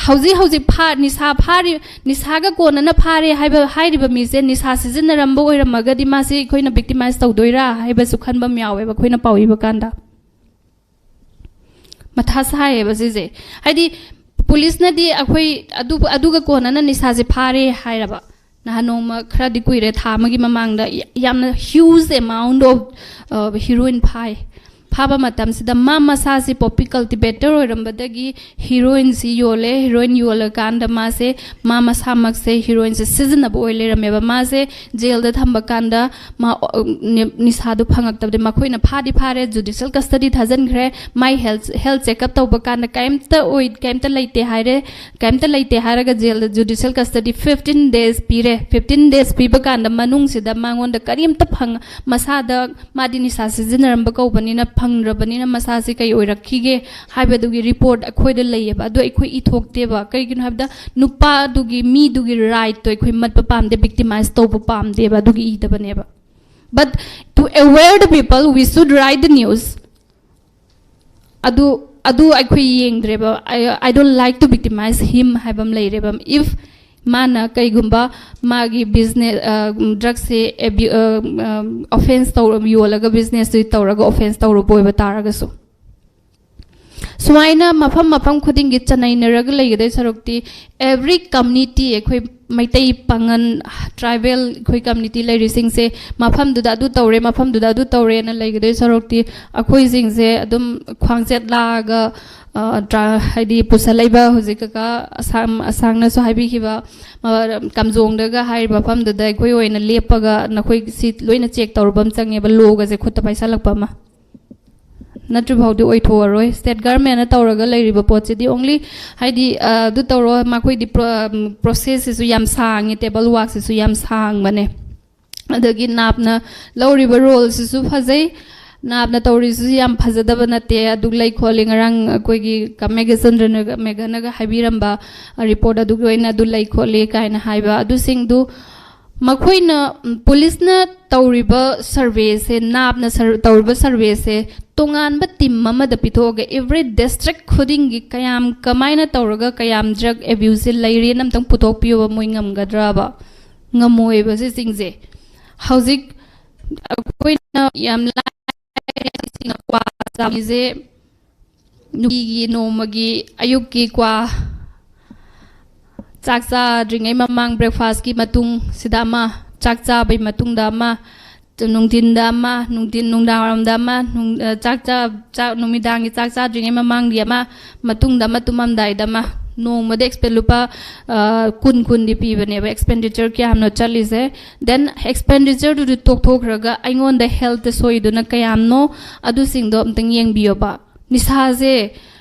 ꯍꯧꯖꯤꯛ ꯍꯧꯖꯤꯛ ꯐꯥ-, ꯅꯤꯁꯥ ꯐꯥꯔꯤ, ꯅꯤꯁꯥꯒ ꯀꯣꯟꯅꯅ ꯐꯥꯔꯦ ꯍꯥꯏꯕ, ꯍꯥꯏꯔꯤꯕ ꯃꯤꯁꯦ ꯅꯤꯁꯥ ꯁꯤꯖꯤꯟꯅꯔꯝꯕ ꯑꯣꯏꯔꯝꯃꯒꯗꯤ ꯃꯥꯁꯤ ꯑꯩꯈꯣꯏꯅ ꯚꯤꯛꯇꯤꯃꯥꯏꯁ ꯇꯧꯗꯣꯏꯔꯥ ꯍꯥꯏꯕꯁꯨ ꯈꯟꯕ ꯑꯃ ꯌꯥꯎꯋꯦꯕ ꯑꯩꯈꯣꯏꯅ ꯄꯥꯎ ꯏꯕ ꯀꯥꯟꯗ꯫ ꯃꯊꯥ ꯁꯥꯏꯌꯦꯕ ꯁꯤꯁꯦ꯫ ꯍꯥꯏꯗꯤ ꯄꯨꯂꯤꯁꯅꯗꯤ ꯑꯩꯈꯣꯏ ꯑꯗꯨ, ꯑꯗꯨꯒ ꯀꯣꯟꯅꯅ ꯅꯤꯁꯥꯁꯦ ꯐꯥꯔꯦ ꯍꯥꯏꯔꯕ꯫ ꯅꯍꯥꯟ ꯅꯣꯡꯃ ꯈꯔꯗꯤ ꯀꯨꯏꯔꯦ, ꯊꯥ ꯑꯃꯒꯤ ꯃꯃꯥꯡꯗ ꯌꯥ-, ꯌꯥꯝꯅ huge amount of, ꯑ, heroin ꯐꯥꯏ꯫ ꯐꯥꯕ ꯃꯇꯝꯁꯤꯗ ꯃꯥ ꯃꯁꯥꯁꯤ ꯄꯣꯄꯤ ꯀꯜꯇꯤꯚꯦꯇꯔ ꯑꯣꯏꯔꯝꯕꯗꯒꯤ ꯍꯤꯔꯣꯏꯟꯁꯤ ꯌꯣꯜꯂꯦ꯫ ꯍꯤꯔꯣꯏꯟ ꯌꯣꯜꯂꯀꯥꯟꯗ ꯃꯥꯁꯦ, ꯃꯥ ꯃꯁꯥꯃꯛꯁꯦ ꯍꯤꯔꯣꯏꯟꯁꯦ ꯁꯤꯖꯤꯟꯅꯕ ꯑꯣꯏ ꯂꯩꯔꯝꯃꯦꯕ꯫ ꯃꯥꯁꯦ ꯖꯦꯜꯗ ꯊꯝꯕ ꯀꯥꯟꯗ ꯃꯥ, ꯑ, ꯅꯤ-, ꯅꯤꯁꯥꯗꯨ ꯐꯪꯉꯛꯇꯕꯗ ꯃꯈꯣꯏꯅ ꯐꯥꯗꯤ ꯐꯥꯔꯦ, ꯖꯨꯗꯤꯁꯤꯌꯦꯜ ꯀꯁꯇꯗꯤ ꯊꯥꯖꯤꯟꯈ꯭ꯔꯦ꯫ ꯃꯥꯏ ꯍꯦꯜꯊ, ꯍꯦꯜꯊ ꯆꯦꯛꯑꯞ ꯇꯧꯕ ꯀꯥꯟꯗ ꯀꯩꯝꯇ ꯑꯣꯏ, ꯀꯩꯝꯇ ꯂꯩꯇꯦ ꯍꯥꯏꯔꯦ꯫ ꯀꯩꯝꯇ ꯂꯩꯇꯦ ꯍꯥꯏꯔꯒ ꯖꯦꯜꯗ ꯖꯨꯗꯤꯁꯤꯌꯦꯜ ꯀꯁꯇꯗꯤ ꯐꯤꯐꯇꯤꯟ ꯗꯦꯖ ꯄꯤꯔꯦ꯫ ꯐꯤꯐꯇꯤꯟ ꯗꯦꯖ ꯄꯤꯕ ꯀꯥꯟꯗ ꯃꯅꯨꯡꯁꯤꯗ ꯃꯉꯣꯟꯗ ꯀꯔꯤꯝꯇ ꯐꯪ-, ꯃꯁꯥꯗ ꯃꯥꯗꯤ ꯅꯤꯁꯥ ꯁꯤꯖꯤꯟꯅꯔꯝꯕ ꯀꯧꯕꯅꯤꯅ, ꯐꯪꯗ꯭ꯔꯕꯅꯤꯅ ꯃꯁꯥꯁꯤ ꯀꯩ ꯑꯣꯏꯔꯛꯈꯤꯒꯦ ꯍꯥꯏꯕꯗꯨꯒꯤ ꯔꯤꯄꯣꯔꯠ ꯑꯩꯈꯣꯏꯗ ꯂꯩꯌꯦꯕ꯫ ꯑꯗꯣ ꯑꯩꯈꯣꯏ ꯏꯊꯣꯛꯇꯦꯕ꯫ ꯀꯩꯒꯤꯅꯣ ꯍꯥꯏꯕꯗ ꯅꯨꯄꯥꯗꯨꯒꯤ, ꯃꯤꯗꯨꯒꯤ ꯔꯥꯏꯠꯇꯣ ꯑꯩꯈꯣꯏ ꯃꯠꯄ ꯄꯥꯝꯗꯦ, ꯚꯤꯛꯇꯤꯃꯥꯏꯁ ꯇꯧꯕ ꯄꯥꯝꯗꯦꯕ, ꯑꯗꯨꯒꯤ ꯏꯗꯕꯅꯦꯕ꯫ But to aware the people, we should write the news. ꯑꯗꯨ, ꯑꯗꯨ ꯑꯩꯈꯣꯏ ꯌꯦꯡꯗ꯭ꯔꯦꯕ꯫ I, I don't like to victimize him ꯍꯥꯏꯕ ꯑꯃ ꯂꯩꯔꯦꯕ꯫ If ꯃꯥꯅ ꯀꯩꯒꯨꯝꯕ ꯃꯥꯒꯤ ꯕꯤꯖꯤꯅꯦꯁ, ꯗ꯭ꯔꯒꯁꯦ ꯑꯣꯐꯦꯟꯁ ꯇꯧꯔ, ꯌꯣꯜꯂꯒ ꯕꯤꯖꯤꯅꯦꯁꯇꯨ ꯇꯧꯔꯒ ꯑꯣꯐꯦꯟꯁ ꯇꯧꯔꯨꯕ ꯑꯣꯏꯕ ꯇꯥꯔꯒꯁꯨ, ꯁꯨꯃꯥꯏꯅ ꯃꯐꯝ ꯃꯐꯝ ꯈꯨꯗꯤꯡꯒꯤ ꯆꯅꯩꯅꯔꯒ ꯂꯩꯒꯗꯣꯏ ꯁꯔꯨꯛꯇꯤ, every community, ꯑꯩꯈꯣꯏ ꯃꯩꯇꯩ, ꯄꯥꯉꯟ, ꯇ꯭ꯔꯥꯏꯕꯦꯜ, ꯑꯩꯈꯣꯏ ꯀꯝꯃ꯭ꯌꯨꯅꯤꯇꯤ ꯂꯩꯔꯤꯁꯤꯡꯁꯦ ꯃꯐꯝꯗꯨꯗ ꯑꯗꯨ ꯇꯧꯔꯦ, ꯃꯐꯝꯗꯨꯗ ꯑꯗꯨ ꯇꯧꯔꯦꯅ ꯂꯩꯒꯗꯣꯏ ꯁꯔꯨꯛꯇꯤ, ꯑꯩꯈꯣꯏꯁꯤꯡꯁꯦ ꯑꯗꯨꯝ ꯈ꯭ꯋꯥꯡꯆꯦꯠ ꯂꯥꯛꯑꯒ, ꯑ, ꯇ꯭ꯔꯥ-, ꯍꯥꯏꯗꯤ ꯄꯨꯁꯜꯂꯛꯏꯕ ꯍꯧꯖꯤꯛ ꯀꯀꯥ ꯑꯁꯥꯡ-, ꯑꯁꯥꯡꯅꯁꯨ ꯍꯥꯏꯕꯤꯈꯤꯕ, ꯑ, ꯀꯥꯝꯖꯣꯡꯗꯒ ꯍꯥꯏꯔꯤꯕ ꯃꯐꯝꯗꯨꯗ ꯑꯩꯈꯣꯏ ꯑꯣꯏꯅ ꯂꯦꯞꯄꯒ ꯅꯈꯣꯏ ꯁꯤ ꯂꯣꯏꯅ ꯆꯦꯛ ꯇꯧꯔꯨꯕ ꯑꯃ ꯆꯪꯉꯦꯕ, ꯂꯣꯒꯁꯦ ꯈꯨꯠꯇ ꯄꯥꯏꯁꯜꯂꯛꯄ ꯑꯃ꯫ ꯅꯠꯇ꯭ꯔꯤꯐꯥꯎꯗꯤ ꯑꯣꯏꯊꯣꯛꯑꯔꯣꯏ꯫ ꯁ꯭ꯇꯦꯠ ꯒꯔꯃꯦꯟꯅ ꯇꯧꯔꯒ ꯂꯩꯔꯤꯕ ꯄꯣꯠꯁꯤꯗꯤ only, ꯍꯥꯏꯗꯤ, ꯑ, ꯑꯗꯨ ꯇꯧꯔꯣ, ꯃꯈꯣꯏꯗꯤ ꯄ꯭ꯔꯣ-, ꯎꯝ, ꯄ꯭ꯔꯣꯁꯦꯁꯁꯤꯁꯨ ꯌꯥꯝ ꯁꯥꯡꯉꯦ, ꯇꯦꯕꯜ ꯋꯥꯛꯁꯤꯁꯨ ꯌꯥꯝ ꯁꯥꯡꯕꯅꯦ꯫ ꯑꯗꯒꯤ ꯅꯥꯞꯅ ꯂꯧꯔꯤꯕ ꯔꯣꯜꯁꯤꯁꯨ ꯐꯖꯩ, ꯅꯥꯞꯅ ꯇꯧꯔꯤꯁꯤꯁꯨ ꯌꯥꯝ ꯐꯖꯗꯕ ꯅꯠꯇꯦ꯫ ꯑꯗꯨ ꯂꯩ ꯈꯣꯠꯂꯤ, ꯉꯔꯥꯡ ꯑꯩꯈꯣꯏꯒꯤ ꯀꯥ ꯃꯦꯘꯆꯟꯗ꯭ꯔꯅꯒ, ꯃꯦꯘꯅꯒ ꯍꯥꯏꯕꯤꯔꯝꯕ ꯔꯤꯄꯣꯔꯠ ꯑꯗꯨꯒꯤ ꯑꯣꯏꯅ ꯑꯗꯨ ꯂꯩ ꯈꯣꯠꯂꯤ ꯀꯥꯏꯅ ꯍꯥꯏꯕ ꯑꯗꯨꯁꯤꯡꯗꯨ ꯃꯈꯣꯏꯅ, ꯎꯝ, ꯄꯨꯂꯤꯁꯅ ꯇꯧꯔꯤꯕ ꯁꯔꯚꯦꯁꯦ, ꯅꯥꯞꯅ ꯁꯔ-, ꯇꯧꯔꯤꯕ ꯁꯔꯚꯦꯁꯦ ꯇꯣꯉꯥꯟꯕ ꯇꯤꯝ ꯑꯃꯗ ꯄꯤꯊꯣꯛꯑꯒ every district ꯈꯨꯗꯤꯡꯒꯤ ꯀꯌꯥꯝ, ꯀꯃꯥꯏꯅ ꯇꯧꯔꯒ ꯀꯌꯥꯝ ꯗ꯭ꯔꯒ ꯑꯦꯕ꯭ꯌꯨꯁꯁꯦ ꯂꯩꯔꯦꯅ ꯑꯝꯇꯪ ꯄꯨꯊꯣꯛꯄꯤꯌꯣꯕ꯫ ꯃꯣꯏ ꯉꯝꯒꯗ꯭ꯔꯕ? ꯉꯝꯃꯣꯏꯕ ꯁꯤꯁꯤꯡꯁꯦ꯫ ꯍꯧꯖꯤꯛ ꯑꯩꯈꯣꯏꯅ ꯌꯥꯝ ꯂꯥꯏꯔꯤꯁꯤꯡꯅ ꯀ꯭ꯋꯥ ꯆꯥꯕꯤꯁꯦ, ꯅꯨꯄꯤꯒꯤ ꯅꯣꯡꯃꯒꯤ ꯑꯌꯨꯛꯀꯤ ꯀ꯭ꯋꯥ, ꯆꯥꯛ ꯆꯥꯗ꯭ꯔꯤꯉꯩ ꯃꯃꯥꯡ, ꯕ꯭ꯔꯦꯛꯐꯥꯁꯀꯤ ꯃꯇꯨꯡ ꯁꯤꯗ ꯑꯃ, ꯆꯥꯛ ꯆꯥꯕꯩ ꯃꯇꯨꯡꯗ ꯑꯃ, ꯅꯨꯡꯊꯤꯟꯗ ꯑꯃ, ꯅꯨꯡꯊꯤꯟ, ꯅꯨꯡꯗꯥꯡꯋꯥꯏꯔꯝꯗ ꯑꯃ, ꯅꯨꯡ-, ꯑ, ꯆꯥꯛ ꯆꯥ-, ꯆꯥꯛ, ꯅꯨꯃꯤꯗꯥꯡꯒꯤ ꯆꯥꯛ ꯆꯥꯗ꯭ꯔꯤꯉꯩ ꯃꯃꯥꯡꯒꯤ ꯑꯃ, ꯃꯇꯨꯡꯗ ꯑꯃ, ꯇꯨꯝꯃꯝꯗꯥꯏꯗ ꯑꯃ, ꯅꯣꯡꯃꯗ expen-, ꯂꯨꯄꯥ, ꯑ, ꯀꯨꯟ, ꯀꯨꯟꯗꯤ ꯄꯤꯕꯅꯦꯕ expenditure ꯀꯌꯥꯝꯅꯣ ꯆꯠꯂꯤꯁꯦ꯫ Then expenditure-ꯗꯨꯗꯤ ꯇꯣꯛꯊꯣꯛꯈ꯭ꯔꯒ ꯑꯩꯉꯣꯟꯗ health-ꯇ ꯁꯣꯛꯏꯗꯨꯅ ꯀꯌꯥꯝꯅꯣ, ꯑꯗꯨꯁꯤꯡꯗꯣ ꯑꯝꯇꯪ ꯌꯦꯡꯕꯤꯌꯣꯕ꯫ ꯅꯤꯁꯥꯁꯦ,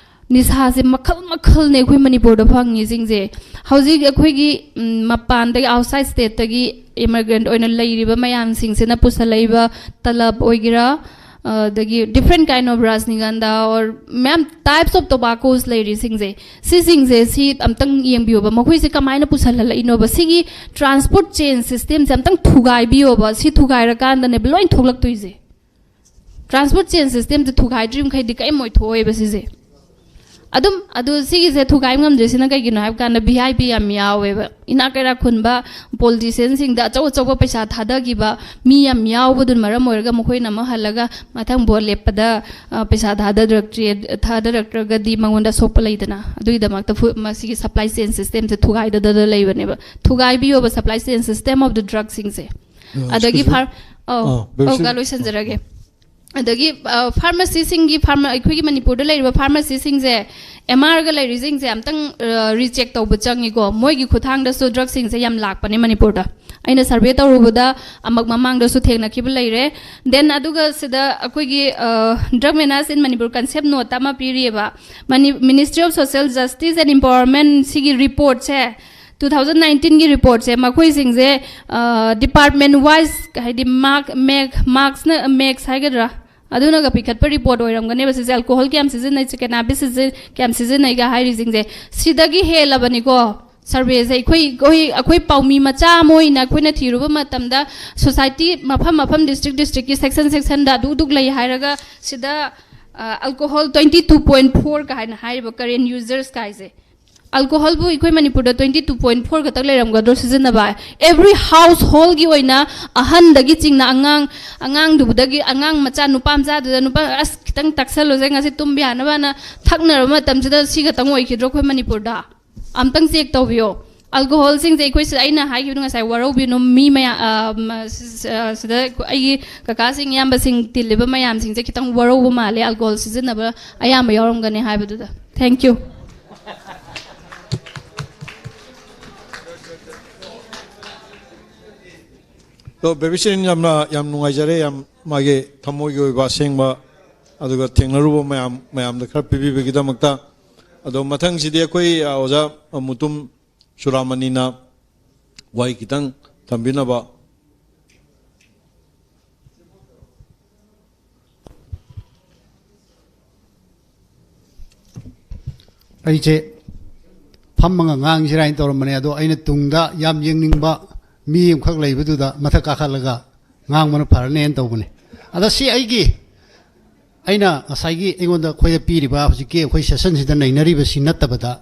ꯅꯤꯁꯥꯁꯦ ꯃꯈꯜ ꯃꯈꯜꯅꯦ ꯑꯩꯈꯣꯏ ꯃꯅꯤꯄꯨꯔꯗ ꯐꯪꯉꯤꯁꯤꯡꯁꯦ꯫ ꯍꯧꯖꯤꯛ ꯑꯩꯈꯣꯏꯒꯤ, ꯎꯝ, ꯃꯄꯥꯟꯗꯒꯤ, outside state-ꯇꯒꯤ immigrant ꯑꯣꯏꯅ ꯂꯩꯔꯤꯕ ꯃꯌꯥꯝꯁꯤꯡꯁꯤꯅ ꯄꯨꯁꯜꯂꯛꯏꯕ ꯇꯂꯕ ꯑꯣꯏꯒꯦꯔꯥ, ꯑꯗꯒꯤ different kind of Rajnigandha or ꯃꯌꯥꯝ types of tobaccos ꯂꯩꯔꯤꯁꯤꯡꯁꯦ, ꯁꯤꯁꯤꯡꯁꯦ ꯁꯤ ꯑꯝꯇꯪ ꯌꯦꯡꯕꯤꯌꯣꯕ꯫ ꯃꯈꯣꯏꯁꯦ ꯀꯃꯥꯏꯅ ꯄꯨꯁꯜꯍꯜꯂꯛꯏꯅꯣꯕ? ꯁꯤꯒꯤ transport chain system-ꯁꯦ ꯑꯝꯇꯪ ꯊꯨꯒꯥꯏꯕꯤꯌꯣꯕ꯫ ꯁꯤ ꯊꯨꯒꯥꯏꯔꯀꯥꯟꯗꯅꯦꯕ ꯂꯣꯏ ꯊꯣꯛꯂꯛꯇꯣꯏꯁꯦ꯫ Transport chain system-ꯁꯦ ꯊꯨꯒꯥꯏꯗ꯭ꯔꯤ ꯃꯈꯩꯗꯤ ꯀꯔꯤꯝ ꯑꯣꯏꯊꯣꯛꯑꯣꯏꯕ ꯁꯤꯁꯦ꯫ ꯑꯗꯨꯝ, ꯑꯗꯨ ꯁꯤꯒꯤꯁꯦ ꯊꯨꯒꯥꯏ ꯉꯝꯗ꯭ꯔꯤꯁꯤꯅ ꯀꯩꯒꯤꯅꯣ ꯍꯥꯏꯕ ꯀꯥꯟꯗ, V I P ꯌꯥꯝ ꯌꯥꯎꯋꯦꯕ꯫ ꯏꯅꯥꯛ ꯀꯩꯔꯥꯛ ꯈꯨꯟꯕ politician-ꯁꯤꯡꯗ ꯑꯆꯧ ꯑꯆꯧꯕ ꯄꯩꯁꯥ ꯊꯥꯗꯈꯤꯕ ꯃꯤ ꯌꯥꯝ ꯌꯥꯎꯕꯗꯨꯅ ꯃꯔꯝ ꯑꯣꯏꯔꯒ ꯃꯈꯣꯏꯅ ꯑꯃꯨꯛ ꯍꯜꯂꯒ ꯃꯊꯪ vote ꯂꯦꯞꯄꯗ, ꯑ, ꯄꯩꯁꯥ ꯊꯥꯗꯔꯛꯇ꯭ꯔꯦ, ꯊꯥꯗꯔꯛꯇ꯭ꯔꯒꯗꯤ ꯃꯉꯣꯟꯗ ꯑꯁꯣꯛꯄ ꯂꯩꯗꯅ꯫ ꯑꯗꯨꯒꯤꯗꯃꯛꯇ ꯐꯨ-, ꯃꯁꯤꯒꯤ supply chain system-ꯁꯦ ꯊꯨꯒꯥꯏꯗꯗꯅ ꯂꯩꯕꯅꯦꯕ꯫ ꯊꯨꯒꯥꯏꯕꯤꯌꯣꯕ supply chain system of the drug-ꯁꯤꯡꯁꯦ꯫ ꯑ, ꯑꯗꯒꯤ excuse me꯫ ꯐꯥꯔ-, ꯑꯧ, ꯑ, very ꯑꯧ, ꯀꯥ, sorry꯫ ꯂꯣꯏꯁꯤꯟꯖꯔꯒꯦ꯫ ꯑꯗꯒꯤ, ꯑ, pharmacy-ꯁꯤꯡꯒꯤ, pharma-, ꯑꯩꯈꯣꯏꯒꯤ ꯃꯅꯤꯄꯨꯔꯗ ꯂꯩꯔꯤꯕ pharmacy-ꯁꯤꯡꯁꯦ, M R-ꯒ ꯂꯩꯔꯤꯁꯤꯡꯁꯦ ꯑꯝꯇꯪ, ꯑ, recheck ꯇꯧꯕ ꯆꯪꯉꯤꯀꯣ꯫ ꯃꯣꯏꯒꯤ ꯈꯨꯠꯊꯥꯡꯗꯁꯨ drug-ꯁꯤꯡꯁꯦ ꯌꯥꯝ ꯂꯥꯛꯄꯅꯦ ꯃꯅꯤꯄꯨꯔꯗ꯫ ꯑꯩꯅ survey ꯇꯧꯔꯨꯕꯗ ꯑꯃꯨꯛ ꯃꯃꯥꯡꯗꯁꯨ ꯊꯦꯡꯅꯈꯤꯕ ꯂꯩꯔꯦ꯫ Then ꯑꯗꯨꯒ ꯁꯤꯗ ꯑꯩꯈꯣꯏꯒꯤ, ꯑ, Drug Menace in Manipur concept note ꯑꯃ ꯄꯤꯔꯤꯑꯕ꯫ Mani-, Ministry of Social Justice and Empowerment ꯁꯤꯒꯤ report-ꯁꯦ two thousand nineteen-ꯒꯤ report-ꯁꯦ ꯃꯈꯣꯏꯁꯤꯡꯁꯦ, ꯑ, department wise, ꯍꯥꯏꯗꯤ mark, ꯃꯦꯛ-, marks-ꯅ, marks ꯍꯥꯏꯒꯗ꯭ꯔꯥ, ꯑꯗꯨꯅꯒ ꯄꯤꯈꯠꯄ report ꯑꯣꯏꯔꯝꯒꯅꯦꯕ ꯁꯤꯁꯦ꯫ Alcohol ꯀꯌꯥꯝ ꯁꯤꯖꯤꯟꯅꯩ, cannabis ꯁꯤꯖꯤ-, ꯀꯌꯥꯝ ꯁꯤꯖꯤꯟꯅꯩꯒ ꯍꯥꯏꯔꯤꯁꯤꯡꯁꯦ, ꯁꯤꯗꯒꯤ ꯍꯦꯜꯂꯕꯅꯤꯀꯣ survey-ꯁꯦ꯫ ꯑꯩꯈꯣꯏ, ꯑꯩꯈꯣꯏ, ꯑꯩꯈꯣꯏ ꯄꯥꯎꯃꯤ ꯃꯆꯥ ꯑꯃ ꯑꯣꯏꯅ ꯑꯩꯈꯣꯏꯅ ꯊꯤꯔꯨꯕ ꯃꯇꯝꯗ society ꯃꯐꯝ ꯃꯐꯝ, district district-ꯀꯤ section section-ꯗ ꯑꯗꯨ ꯑꯗꯨꯛ ꯂꯩ ꯍꯥꯏꯔꯒ ꯁꯤꯗ, ꯑ, alcohol twenty two point four ꯀ ꯍꯥꯏꯅ ꯍꯥꯏꯔꯤꯕ current users ꯀꯥꯏꯁꯦ꯫ Alcohol-ꯕꯨ ꯑꯩꯈꯣꯏ ꯃꯅꯤꯄꯨꯔꯗ twenty two point four ꯈꯛꯇꯪ ꯂꯩꯔꯝꯒꯗ꯭ꯔꯣ ꯁꯤꯖꯤꯟꯅꯕ? Every household-ꯒꯤ ꯑꯣꯏꯅ ꯑꯍꯟꯗꯒꯤ ꯆꯤꯡꯅ ꯑꯉꯥꯡ, ꯑꯉꯥꯡꯗꯨꯗꯒꯤ, ꯑꯉꯥꯡ ꯃꯆꯥ ꯅꯨꯄꯥ ꯃꯆꯥꯗꯨꯗ, "ꯅꯨꯄꯥ, ꯑꯁ, ꯈꯤꯇꯪ ꯇꯛꯁꯜꯂꯨꯁꯦ, ꯉꯁꯤ ꯇꯨꯝꯕ ꯌꯥꯅꯕꯅ" ꯊꯛꯅꯔꯕ ꯃꯇꯝꯁꯤꯗ ꯁꯤ ꯈꯛꯇꯪ ꯑꯣꯏꯈꯤꯗ꯭ꯔꯣ ꯑꯩꯈꯣꯏ ꯃꯅꯤꯄꯨꯔꯗ? ꯑꯝꯇꯪ check ꯇꯧꯕꯤꯌꯣ꯫ ꯑꯜꯀꯣꯍꯣꯜꯁꯤꯡꯁꯦ ꯑꯩꯈꯣꯏ ꯁꯤꯗ ꯑꯩꯅ ꯍꯥꯏꯈꯤꯕꯗꯣ ꯉꯁꯥꯏ, ꯋꯥꯔꯧꯕꯤꯅꯨ, ꯃꯤ ꯃꯌꯥꯝ, ꯑ, ꯃ-, ꯁ-, ꯑ, ꯁꯤꯗ ꯑꯩꯒꯤ ꯀꯀꯥꯁꯤꯡ, ꯏꯌꯥꯝꯕꯁꯤꯡ ꯇꯤꯜꯂꯤꯕ ꯃꯌꯥꯝꯁꯤꯡꯁꯦ ꯈꯤꯇꯪ ꯋꯥꯔꯧꯕ ꯃꯥꯜꯂꯦ, ꯑꯜꯀꯣꯍꯣꯜ ꯁꯤꯖꯤꯟꯅꯕ ꯑꯌꯥꯝꯕ ꯌꯥꯎꯔꯝꯒꯅꯤ ꯍꯥꯏꯕꯗꯨꯗ꯫ Thank you. ꯑꯗꯣ ꯕꯦꯕꯤꯁꯤꯔꯤꯟ ꯌꯥꯝꯅ, ꯌꯥꯝ ꯅꯨꯡꯉꯥꯏꯖꯔꯦ, ꯌꯥꯝ ꯃꯥꯒꯤ ꯊꯃꯣꯏꯒꯤ ꯑꯣꯏꯕ ꯑꯁꯦꯡꯕ, ꯑꯗꯨꯒ ꯊꯦꯡꯅꯔꯨꯕ ꯃꯌꯥꯝ, ꯃꯌꯥꯝꯗ ꯈꯔ ꯄꯤꯕꯤꯕꯒꯤꯗꯃꯛꯇ꯫ ꯑꯗꯣ ꯃꯊꯪꯁꯤꯗꯤ ꯑꯩꯈꯣꯏ, ꯑ, ꯑꯣꯖꯥ ꯃꯨꯇꯨꯝ ꯁꯨꯔꯥꯃꯅꯤꯅ ꯋꯥꯍꯩ ꯈꯤꯇꯪ ꯊꯝꯕꯤꯅꯕ꯫ ꯑꯩꯁꯦ ꯐꯝꯃꯒ ꯉꯥꯡꯁꯤꯔꯥ ꯍꯥꯏꯅ ꯇꯧꯔꯝꯕꯅꯦ, ꯑꯗꯣ ꯑꯩꯅ ꯇꯨꯡꯗ ꯌꯥꯝ ꯌꯦꯡꯅꯤꯡꯕ ꯃꯤ ꯑꯃꯈꯛ ꯂꯩꯕꯗꯨꯗ ꯃꯊꯛ ꯀꯥꯈꯠꯂꯒ ꯉꯥꯡꯕꯅ ꯐꯔꯅꯦꯅ ꯇꯧꯕꯅꯦ꯫ ꯑꯗ ꯁꯤ ꯑꯩꯒꯤ, ꯑꯩꯅ ꯉꯁꯥꯏꯒꯤ ꯑꯩꯉꯣꯟꯗ, ꯑꯩꯈꯣꯏꯗ ꯄꯤꯔꯤꯕ ꯍꯧꯖꯤꯛꯀꯤ ꯑꯩꯈꯣꯏ ꯁꯦꯁꯟꯁꯤꯗ ꯅꯩꯅꯔꯤꯕꯁꯤ ꯅꯠꯇꯕꯗ,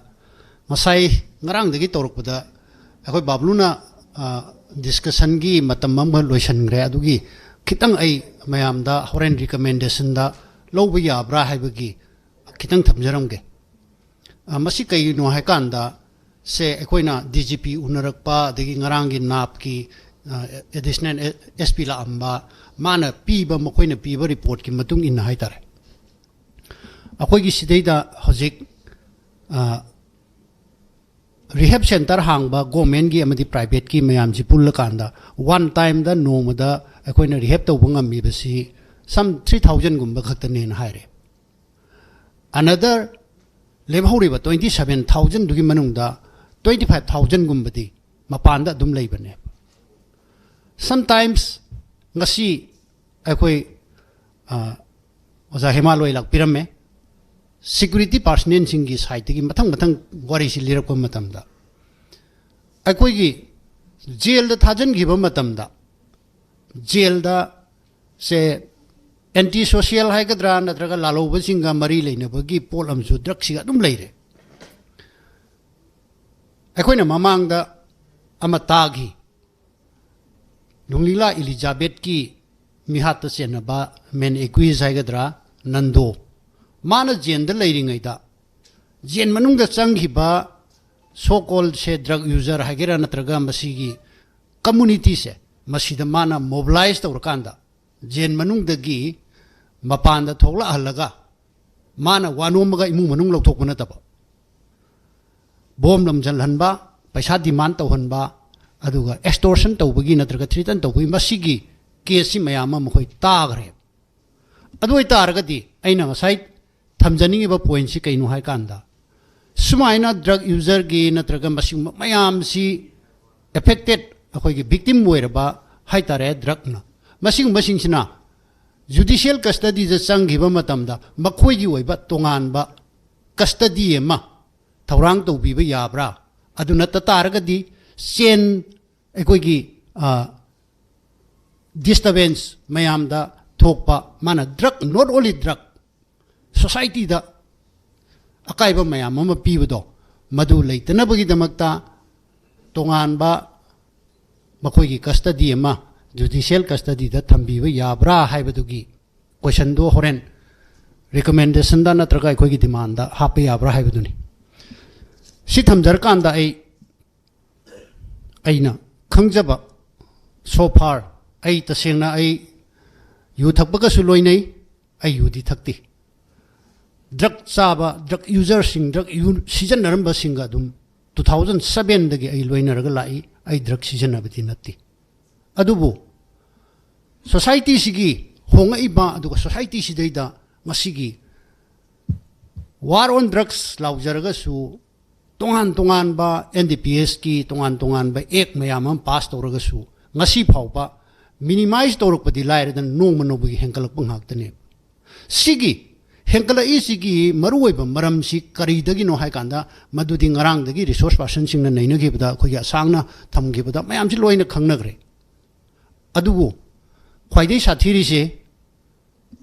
ꯉꯁꯥꯏ ꯉꯔꯥꯡꯗꯒꯤ ꯇꯧꯔꯛꯄꯗ ꯑꯩꯈꯣꯏ ꯕꯥꯕ꯭ꯂꯨꯅ, ꯑ, ꯗꯤꯁꯀꯁꯟꯒꯤ ꯃꯇꯝ ꯑꯃ ꯂꯣꯏꯁꯤꯟꯈ꯭ꯔꯦ꯫ ꯑꯗꯨꯒꯤ ꯈꯤꯇꯪ ꯑꯩ ꯃꯌꯥꯝꯗ ꯍꯣꯔꯦꯟ ꯔꯤꯀꯃꯦꯟꯗꯦꯁꯟꯗ ꯂꯧꯕ ꯌꯥꯕ꯭ꯔꯥ ꯍꯥꯏꯕꯒꯤ ꯈꯤꯇꯪ ꯊꯝꯖꯔꯝꯒꯦ꯫ ꯑ, ꯃꯁꯤ ꯀꯩꯒꯤꯅꯣ ꯍꯥꯏꯀꯥꯟꯗ, ꯁꯦ ꯑꯩꯈꯣꯏꯅ ꯗꯤ ꯖꯤ ꯄꯤ ꯎꯅꯔꯛꯄ, ꯑꯗꯒꯤ ꯉꯔꯥꯡꯒꯤ ꯅꯥꯞꯀꯤ, ꯑ, ꯑꯦꯗꯤꯁꯅꯦꯜ ꯑꯦꯁ ꯄꯤ ꯂꯥꯛꯑꯝꯕ, ꯃꯥꯅ ꯄꯤꯕ, ꯃꯈꯣꯏꯅ ꯄꯤꯕ ꯔꯤꯄꯣꯔꯠꯀꯤ ꯃꯇꯨꯡ ꯏꯟꯅ ꯍꯥꯏꯇꯥꯔꯦ, ꯑꯩꯈꯣꯏꯒꯤ ꯁꯤꯗꯩꯗ ꯍꯧꯖꯤꯛ, ꯑ, ꯔꯤꯍꯦꯞ ꯁꯦꯟꯇꯔ ꯍꯥꯡꯕ ꯒꯣꯔꯃꯦꯟꯒꯤ ꯑꯃꯗꯤ ꯄ꯭ꯔꯥꯏꯚꯦꯠꯀꯤ ꯃꯌꯥꯝꯁꯤ ꯄꯨꯜꯂꯀꯥꯟꯗ ꯋꯥꯟ ꯇꯥꯏꯝꯗ ꯅꯣꯡꯃꯗ ꯑꯩꯈꯣꯏꯅ ꯔꯤꯍꯦꯞ ꯇꯧꯕ ꯉꯝꯃꯤꯕꯁꯤ ꯁꯝ ꯊ꯭ꯔꯤ ꯊꯥꯎꯖꯟꯒꯨꯝꯕ ꯈꯛꯇꯅꯦꯅ ꯍꯥꯏꯔꯦ꯫ ꯑꯅꯗꯔ ꯂꯦꯝꯍꯧꯔꯤꯕ ꯇ꯭ꯋꯦꯟꯇꯤ ꯁꯚꯦꯟ ꯊꯥꯎꯖꯟꯗꯨꯒꯤ ꯃꯅꯨꯡꯗ ꯇ꯭ꯋꯦꯟꯇꯤ ꯐꯥꯏꯚ ꯊꯥꯎꯖꯟꯒꯨꯝꯕꯗꯤ ꯃꯄꯥꯟꯗ ꯑꯗꯨꯝ ꯂꯩꯕꯅꯦꯕ꯫ ꯁꯝꯇꯥꯏꯝꯁ ꯉꯁꯤ ꯑꯩꯈꯣꯏ, ꯑ, ꯑꯣꯖꯥ ꯍꯦꯃꯥꯂꯣꯏ ꯂꯥꯛꯄꯤꯔꯝꯃꯦ꯫ ꯁꯤꯀ꯭ꯌꯨꯔꯤꯇꯤ ꯄꯥꯔꯁꯅꯦꯜꯁꯤꯡꯒꯤ ꯁꯥꯏꯠꯇꯒꯤ ꯃꯊꯪ ꯃꯊꯪ ꯋꯥꯔꯤꯁꯤ ꯂꯤꯔꯛꯄ ꯃꯇꯝꯗ, ꯑꯩꯈꯣꯏꯒꯤ ꯖꯦꯜꯗ ꯊꯥꯖꯤꯟꯈꯤꯕ ꯃꯇꯝꯗ, ꯖꯦꯜꯗ ꯁꯦ ꯑꯦꯟꯇꯤ ꯁꯣꯁꯤꯌꯦꯜ ꯍꯥꯏꯒꯗ꯭ꯔꯥ ꯅꯠꯇ꯭ꯔꯒ ꯂꯥꯜꯍꯧꯕꯁꯤꯡꯒ ꯃꯔꯤ ꯂꯩꯅꯕꯒꯤ ꯄꯣꯠ ꯑꯃꯁꯨ ꯗ꯭ꯔꯒꯁꯤꯒ ꯑꯗꯨꯝ ꯂꯩꯔꯦ꯫ ꯑꯩꯈꯣꯏꯅ ꯃꯃꯥꯡꯗ ꯑꯃ ꯇꯥꯈꯤ, ꯅꯨꯡꯂꯤꯂꯥ ꯏꯂꯤꯖꯥꯕꯦꯠꯀꯤ ꯃꯤꯍꯥꯠꯇ ꯆꯦꯟꯅꯕ ꯃꯦꯟ ꯑꯦꯀ꯭ꯌꯨꯁ ꯍꯥꯏꯒꯗ꯭ꯔꯥ, ꯅꯟꯗꯣ, ꯃꯥꯅ ꯖꯦꯜꯗ ꯂꯩꯔꯤꯉꯩꯗ ꯖꯦꯜ ꯃꯅꯨꯡꯗ ꯆꯪꯈꯤꯕ ꯁꯣ ꯀꯣꯜꯁꯦ ꯗ꯭ꯔꯒ ꯌꯨꯖꯔ ꯍꯥꯏꯒꯦꯔꯥ, ꯅꯠꯇ꯭ꯔꯒ ꯃꯁꯤꯒꯤ ꯀꯝꯃꯨꯅꯤꯇꯤꯁꯦ, ꯃꯁꯤꯗ ꯃꯥꯅ ꯃꯣꯕꯤꯂꯥꯏꯁ ꯇꯧꯔꯀꯥꯟꯗ, ꯖꯦꯟ ꯃꯅꯨꯡꯗꯒꯤ ꯃꯄꯥꯟꯗ ꯊꯣꯛꯂꯛꯍꯜꯂꯒ, ꯃꯥꯅ ꯋꯥ ꯅꯣꯝꯃꯒ ꯏꯃꯨꯡ ꯃꯅꯨꯡ ꯂꯧꯊꯣꯛꯄ ꯅꯠꯇꯕ, ꯕꯣꯝ ꯂꯪꯁꯤꯜꯍꯟꯕ, ꯄꯩꯁꯥ ꯗꯤꯃꯥꯟ ꯇꯧꯍꯟꯕ, ꯑꯗꯨꯒ ꯑꯦꯛꯁꯇꯣꯔꯁꯟ ꯇꯧꯕꯒꯤ ꯅꯠꯇ꯭ꯔꯒ ꯊ꯭ꯔꯤꯇꯟ ꯇꯧꯕꯒꯤ, ꯃꯁꯤꯒꯤ ꯀꯦꯁꯁꯤ ꯃꯌꯥꯝ ꯑꯃ ꯃꯈꯣꯏ ꯇꯥꯈ꯭ꯔꯦ꯫ ꯑꯗꯨ ꯑꯣꯏꯇꯥꯔꯒꯗꯤ ꯑꯩꯅ ꯉꯁꯥꯏ ꯊꯝꯖꯅꯤꯡꯉꯤꯕ ꯄꯣꯏꯟꯠꯁꯤ ꯀꯩꯅꯣ ꯍꯥꯏ ꯀꯥꯟꯗ, ꯁꯨꯃꯥꯏꯅ ꯗ꯭ꯔꯒ ꯌꯨꯖꯔꯒꯤ ꯅꯠꯇ꯭ꯔꯒ ꯃꯁꯤꯒꯨꯝꯕ ꯃꯌꯥꯝꯁꯤ ꯑꯦꯐꯦꯛꯇꯦꯠ, ꯑꯩꯈꯣꯏꯒꯤ ꯚꯤꯛꯇꯤꯝ ꯑꯣꯏꯔꯕ ꯍꯥꯏꯇꯥꯔꯦ, ꯗ꯭ꯔꯒꯅ, ꯃꯁꯤꯒꯨꯝꯕꯁꯤꯡꯁꯤꯅ ꯖꯨꯗꯤꯁꯤꯌꯦꯜ ꯀꯁꯇꯗꯤꯗ ꯆꯪꯈꯤꯕ ꯃꯇꯝꯗ ꯃꯈꯣꯏꯒꯤ ꯑꯣꯏꯕ ꯇꯣꯉꯥꯟꯕ ꯀꯁꯇꯗꯤ ꯑꯃ ꯊꯧꯔꯥꯡ ꯇꯧꯕꯤꯕ ꯌꯥꯕ꯭ꯔꯥ? ꯑꯗꯨ ꯅꯠꯇ ꯇꯥꯔꯒꯗꯤ ꯆꯦꯟ, ꯑꯩꯈꯣꯏꯒꯤ ꯗꯤꯁꯇꯔꯕꯦꯟꯁ ꯃꯌꯥꯝꯗ ꯊꯣꯛꯄ, ꯃꯥꯅ ꯗ꯭ꯔꯒ, not only ꯗ꯭ꯔꯒ, ꯁꯣꯁꯥꯏꯇꯤꯗ ꯑꯀꯥꯏꯕ ꯃꯌꯥꯝ ꯑꯃ ꯄꯤꯕꯗꯣ, ꯃꯗꯨ ꯂꯩꯇꯅꯕꯒꯤꯗꯃꯛꯇ ꯇꯣꯉꯥꯟꯕ ꯃꯈꯣꯏꯒꯤ ꯀꯁꯇꯗꯤ ꯑꯃ ꯖꯨꯗꯤꯁꯤꯌꯦꯜ ꯀꯁꯇꯗꯤꯗ ꯊꯝꯕꯤꯕ ꯌꯥꯕ꯭ꯔꯥ ꯍꯥꯏꯕꯗꯨꯒꯤ ꯀꯣꯏꯁꯟꯗꯣ ꯍꯣꯔꯦꯟ ꯔꯤꯀꯃꯦꯟꯗꯦꯁꯟꯗ ꯅꯠꯇ꯭ꯔꯒ ꯑꯩꯈꯣꯏꯒꯤ ꯗꯤꯃꯥꯟꯗ ꯍꯥꯞꯄ ꯌꯥꯕ꯭ꯔꯥ ꯍꯥꯏꯕꯗꯨꯅꯤ꯫ ꯁꯤ ꯊꯝꯖꯔꯀꯥꯟꯗ ꯑꯩ, ꯑꯩꯅ ꯈꯪꯖꯕ, so far, ꯑꯩ ꯇꯁꯦꯡꯅ ꯑꯩ ꯌꯨ ꯊꯛꯄꯒꯁꯨ ꯂꯣꯏꯅꯩ, ꯑꯩ ꯌꯨꯗꯤ ꯊꯛꯇꯦ꯫ ꯗ꯭ꯔꯒ ꯆꯥꯕ, ꯗ꯭ꯔꯒ ꯌꯨꯖꯔꯁꯤꯡ, ꯗ꯭ꯔꯒ ꯌꯨ ꯁꯤꯖꯤꯟꯅꯔꯝꯕꯁꯤꯡꯒ ꯑꯗꯨꯝ two thousand sevenꯗꯒꯤ ꯑꯩ ꯂꯣꯏꯅꯔꯒ ꯂꯥꯛꯏ꯫ ꯑꯩ ꯗ꯭ꯔꯒ ꯁꯤꯖꯤꯟꯅꯕꯗꯤ ꯅꯠꯇꯦ꯫ ꯑꯗꯨꯕꯨ ꯁꯣꯁꯥꯏꯇꯤꯁꯤꯒꯤ ꯍꯣꯡꯉꯛꯏꯕ, ꯑꯗꯨꯒ ꯁꯣꯁꯥꯏꯇꯤꯁꯤꯗꯩꯗ ꯉꯁꯤꯒꯤ War on Drugs ꯂꯥꯎꯖꯔꯒꯁꯨ, ꯇꯣꯉꯥꯟ ꯇꯣꯉꯥꯟꯕ ꯑꯦꯟ ꯗꯤ ꯄꯤ ꯑꯦꯁꯀꯤ ꯇꯣꯉꯥꯟ ꯇꯣꯉꯥꯟꯕ ꯑꯦꯛ ꯃꯌꯥꯝ ꯑꯃ ꯄꯥꯁ ꯇꯧꯔꯒꯁꯨ, ꯉꯁꯤ ꯐꯥꯎꯕ ꯃꯤꯅꯤꯃꯥꯏꯖ ꯇꯧꯔꯛꯄꯗꯤ ꯂꯥꯏꯔꯗꯅ ꯅꯣꯡꯃ ꯅꯣꯡꯃꯒꯤ ꯍꯦꯟꯒꯠꯂꯛꯄ ꯉꯥꯛꯇꯅꯦ꯫ ꯁꯤꯒꯤ ꯍꯦꯟꯒꯠꯂꯛꯏꯁꯤꯒꯤ ꯃꯔꯨꯑꯣꯏꯕ ꯃꯔꯝꯁꯤ ꯀꯔꯤꯗꯒꯤꯅꯣ ꯍꯥꯏ ꯀꯥꯟꯗ, ꯃꯗꯨꯗꯤ ꯉꯔꯥꯡꯗꯒꯤ ꯔꯤꯁꯣꯔꯁ ꯄꯥꯔꯁꯟꯁꯤꯡꯅ ꯅꯩꯅꯈꯤꯕꯗ, ꯑꯩꯈꯣꯏꯒꯤ ꯑꯁꯥꯡꯅ ꯊꯝꯈꯤꯕꯗ ꯃꯌꯥꯝꯁꯤ ꯂꯣꯏꯅ ꯈꯪꯅꯈ꯭ꯔꯦ꯫ ꯑꯗꯨꯕꯨ ꯈ꯭ꯋꯥꯏꯗꯒꯤ ꯁꯥꯊꯤꯔꯤꯁꯦ,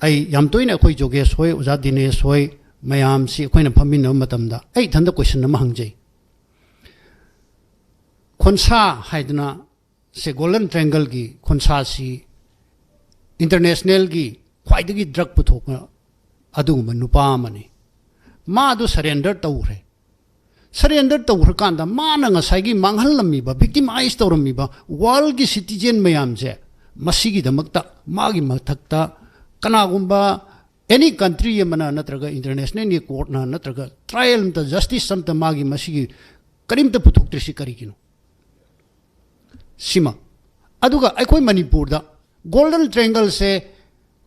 ꯑꯩ ꯌꯥꯝ ꯇꯣꯏꯅ ꯑꯩꯈꯣꯏ ꯖꯣꯒꯦꯁ ꯍꯣꯏ, ꯑꯣꯖꯥ ꯗꯤꯅꯦꯁ ꯍꯣꯏ ꯃꯌꯥꯝꯁꯤ ꯑꯩꯈꯣꯏꯅ ꯐꯝꯃꯤꯟꯅꯕ ꯃꯇꯝꯗ ꯑꯩ ꯏꯊꯟꯇ ꯀꯣꯏꯁꯟ ꯑꯃ ꯍꯪꯖꯩ꯫ ꯈꯣꯟꯁꯥ ꯍꯥꯏꯗꯅ, ꯁꯦ, ꯒꯣꯜꯗꯟ ꯇ꯭ꯔꯥꯏꯡꯒꯜꯒꯤ ꯈꯣꯟꯁꯥꯁꯤ ꯏꯟꯇꯔꯅꯦꯁꯅꯦꯜꯒꯤ ꯈ꯭ꯋꯥꯏꯗꯒꯤ ꯗ꯭ꯔꯒ ꯄꯨꯊꯣꯛꯄ ꯑꯗꯨꯒꯨꯝꯕ ꯅꯨꯄꯥ ꯑꯃꯅꯤ꯫ ꯃꯥ ꯑꯗꯨ ꯁꯔꯦꯟꯗꯔ ꯇꯧꯈ꯭ꯔꯦ꯫ ꯁꯔꯦꯟꯗꯔ ꯇꯧꯈ꯭ꯔꯀꯥꯟꯗ ꯃꯥꯅ ꯉꯁꯥꯏꯒꯤ ꯃꯥꯡꯍꯜꯂꯝꯃꯤꯕ, ꯚꯤꯛꯇꯤꯃꯥꯏꯁ ꯇꯧꯔꯝꯃꯤꯕ ꯋꯥꯔꯜꯒꯤ ꯁꯤꯇꯤꯖꯦꯟ ꯃꯌꯥꯝꯁꯦ, ꯃꯁꯤꯒꯤꯗꯃꯛꯇ ꯃꯥꯒꯤ ꯃꯊꯛꯇ ꯀꯅꯥꯒꯨꯝꯕ ꯑꯦꯅꯤ ꯀꯟꯇ꯭ꯔꯤ ꯑꯃꯅ ꯅꯠꯇ꯭ꯔꯒ ꯏꯟꯇꯔꯅꯦꯁꯅꯦꯜꯒꯤ ꯀꯣꯔꯠꯅ ꯅꯠꯇ꯭ꯔꯒ ꯇ꯭ꯔꯥꯏꯌꯦꯜ ꯑꯝꯇ, ꯖꯁꯇꯤꯁ ꯑꯝꯇ ꯃꯥꯒꯤ ꯃꯁꯤꯒꯤ ꯀꯔꯤꯝꯇ ꯄꯨꯊꯣꯛꯇ꯭ꯔꯤꯁꯤ ꯀꯔꯤꯒꯤꯅꯣ? ꯁꯤꯃ꯫ ꯑꯗꯨꯒ ꯑꯩꯈꯣꯏ ꯃꯅꯤꯄꯨꯔꯗ ꯒꯣꯜꯗꯟ ꯇ꯭ꯔꯦꯡꯒꯜꯁꯦ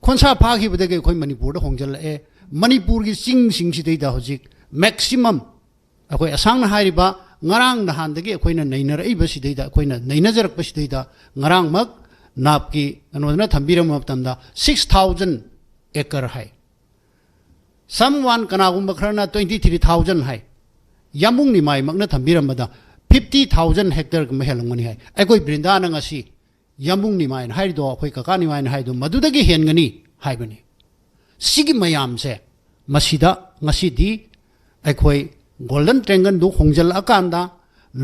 ꯈꯣꯟꯁꯥ ꯐꯥꯈꯤꯕꯗꯒꯤ ꯑꯩꯈꯣꯏ ꯃꯅꯤꯄꯨꯔꯗ ꯍꯣꯡꯖꯤꯜꯂꯛꯑꯦ꯫ ꯃꯅꯤꯄꯨꯔꯒꯤ ꯆꯤꯡꯁꯤꯡꯁꯤꯗꯩꯗ ꯍꯧꯖꯤꯛ ꯃꯦꯛꯁꯤꯃꯝ ꯑꯩꯈꯣꯏ ꯑꯁꯥꯡꯅ ꯍꯥꯏꯔꯤꯕ ꯉꯔꯥꯡ ꯅꯍꯥꯟꯗꯒꯤ ꯑꯩꯈꯣꯏꯅ ꯅꯩꯅꯔꯛꯏꯕꯁꯤꯗꯩꯗ, ꯑꯩꯈꯣꯏꯅ ꯅꯩꯅꯖꯔꯛꯄꯁꯤꯗꯩꯗ ꯉꯔꯥꯡꯃꯛ ꯅꯥꯞꯀꯤ ꯀꯩꯅꯣꯗꯨꯅ ꯊꯝꯕꯤꯔꯝꯕ ꯃꯇꯝꯗ six thousand acre ꯍꯥꯏ꯫ Someone, ꯀꯅꯥꯒꯨꯝꯕ ꯈꯔꯅ twenty three thousand ꯍꯥꯏ꯫ ꯌꯥꯝꯕꯨꯡ ꯅꯤꯃꯥꯏꯃꯛꯅ ꯊꯝꯕꯤꯔꯝꯕꯗ fifty thousand hectare ꯀꯨꯝꯕ ꯍꯦꯜꯂꯝꯒꯅꯤ ꯍꯥꯏ꯫ ꯑꯩꯈꯣꯏ ꯕ꯭ꯔꯤꯟꯗꯥꯅ ꯉꯁꯤ ꯌꯥꯝꯕꯨꯡ ꯅꯤꯃꯥꯏꯅ ꯍꯥꯏꯔꯤꯗꯣ, ꯑꯩꯈꯣꯏ ꯀꯀꯥ ꯅꯤꯃꯥꯏꯅ ꯍꯥꯏꯔꯤꯗꯣ, ꯃꯗꯨꯗꯒꯤ ꯍꯦꯟꯒꯅꯤ ꯍꯥꯏꯕꯅꯤ꯫ ꯁꯤꯒꯤ ꯃꯌꯥꯝꯁꯦ, ꯃꯁꯤꯗ ꯉꯁꯤꯗꯤ ꯑꯩꯈꯣꯏ ꯒꯣꯜꯗꯟ ꯇ꯭ꯔꯦꯡꯒꯜꯗꯨ ꯍꯣꯡꯖꯜꯂꯛꯑꯀꯥꯟꯗ,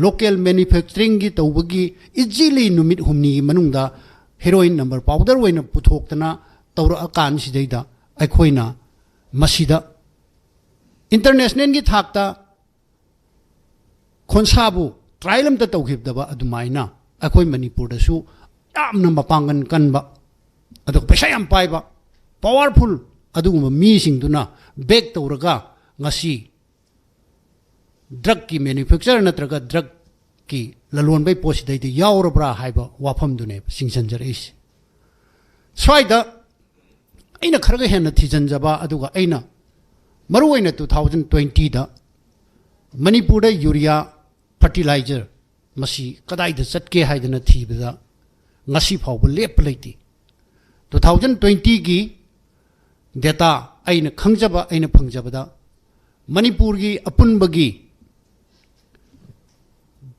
ꯂꯣꯀꯦꯜ ꯃꯦꯅꯨꯐꯦꯛꯆꯔꯤꯡꯒꯤ ꯇꯧꯕꯒꯤ ꯏꯖꯤꯂꯤ ꯅꯨꯃꯤꯠ ꯍꯨꯝꯅꯤꯒꯤ ꯃꯅꯨꯡꯗ ꯍꯦꯔꯣꯏꯟ ꯅꯝꯕꯔ ꯄꯥꯎꯗꯔ ꯑꯣꯏꯅ ꯄꯨꯊꯣꯛꯇꯅ ꯇꯧꯔꯛꯑꯀꯥꯟꯁꯤꯗꯩꯗ ꯑꯩꯈꯣꯏꯅ ꯃꯁꯤꯗ ꯏꯟꯇꯔꯅꯦꯁꯅꯦꯜꯒꯤ ꯊꯥꯛꯇ ꯈꯣꯟꯁꯥꯕꯨ ꯇ꯭ꯔꯥꯏꯌꯦꯜ ꯑꯝꯇ ꯇꯧꯈꯤꯗꯕ ꯑꯗꯨꯃꯥꯏꯅ ꯑꯩꯈꯣꯏ ꯃꯅꯤꯄꯨꯔꯗꯁꯨ ꯌꯥꯝꯅ ꯃꯄꯥꯡꯒꯜ ꯀꯟꯕ, ꯑꯗꯨꯒ ꯄꯩꯁꯥ ꯌꯥꯝ ꯄꯥꯏꯕ, ꯄꯋꯥꯔꯐꯨꯜ ꯑꯗꯨꯒꯨꯝꯕ ꯃꯤꯁꯤꯡꯗꯨꯅ ꯕꯦꯛ ꯇꯧꯔꯒ ꯉꯁꯤ ꯗ꯭ꯔꯒꯀꯤ ꯃꯦꯅꯨꯐꯦꯛꯆꯔ ꯅꯠꯇ꯭ꯔꯒ ꯗ꯭ꯔꯒꯀꯤ ꯂꯂꯣꯟꯕꯩ ꯄꯣꯠꯁꯤꯗꯩꯗ ꯌꯥꯎꯔꯕ꯭ꯔꯥ ꯍꯥꯏꯕ ꯋꯥꯐꯝꯗꯨꯅꯦꯕ ꯆꯤꯡꯁꯤꯟꯖꯔꯛꯏꯁꯦ꯫ ꯁ꯭ꯋꯥꯏꯗ ꯑꯩꯅ ꯈꯔꯒ ꯍꯦꯟꯅ ꯊꯤꯖꯤꯟꯖꯕ, ꯑꯗꯨꯒ ꯑꯩꯅ ꯃꯔꯨꯑꯣꯏꯅ two thousand twentyꯗ ꯃꯅꯤꯄꯨꯔꯗ ꯌꯨꯔꯤꯌꯥ ꯐꯔꯇꯤꯂꯥꯏꯖꯔ ꯃꯁꯤ ꯀꯗꯥꯏꯗ ꯆꯠꯀꯦ ꯍꯥꯏꯗꯅ ꯊꯤꯕꯗ ꯉꯁꯤ ꯐꯥꯎꯕ ꯂꯦꯞꯄ ꯂꯩꯇꯦ꯫ Two thousand twentyꯒꯤ data ꯑꯩꯅ ꯈꯪꯖꯕ, ꯑꯩꯅ ꯐꯪꯖꯕꯗ ꯃꯅꯤꯄꯨꯔꯒꯤ ꯑꯄꯨꯟꯕꯒꯤ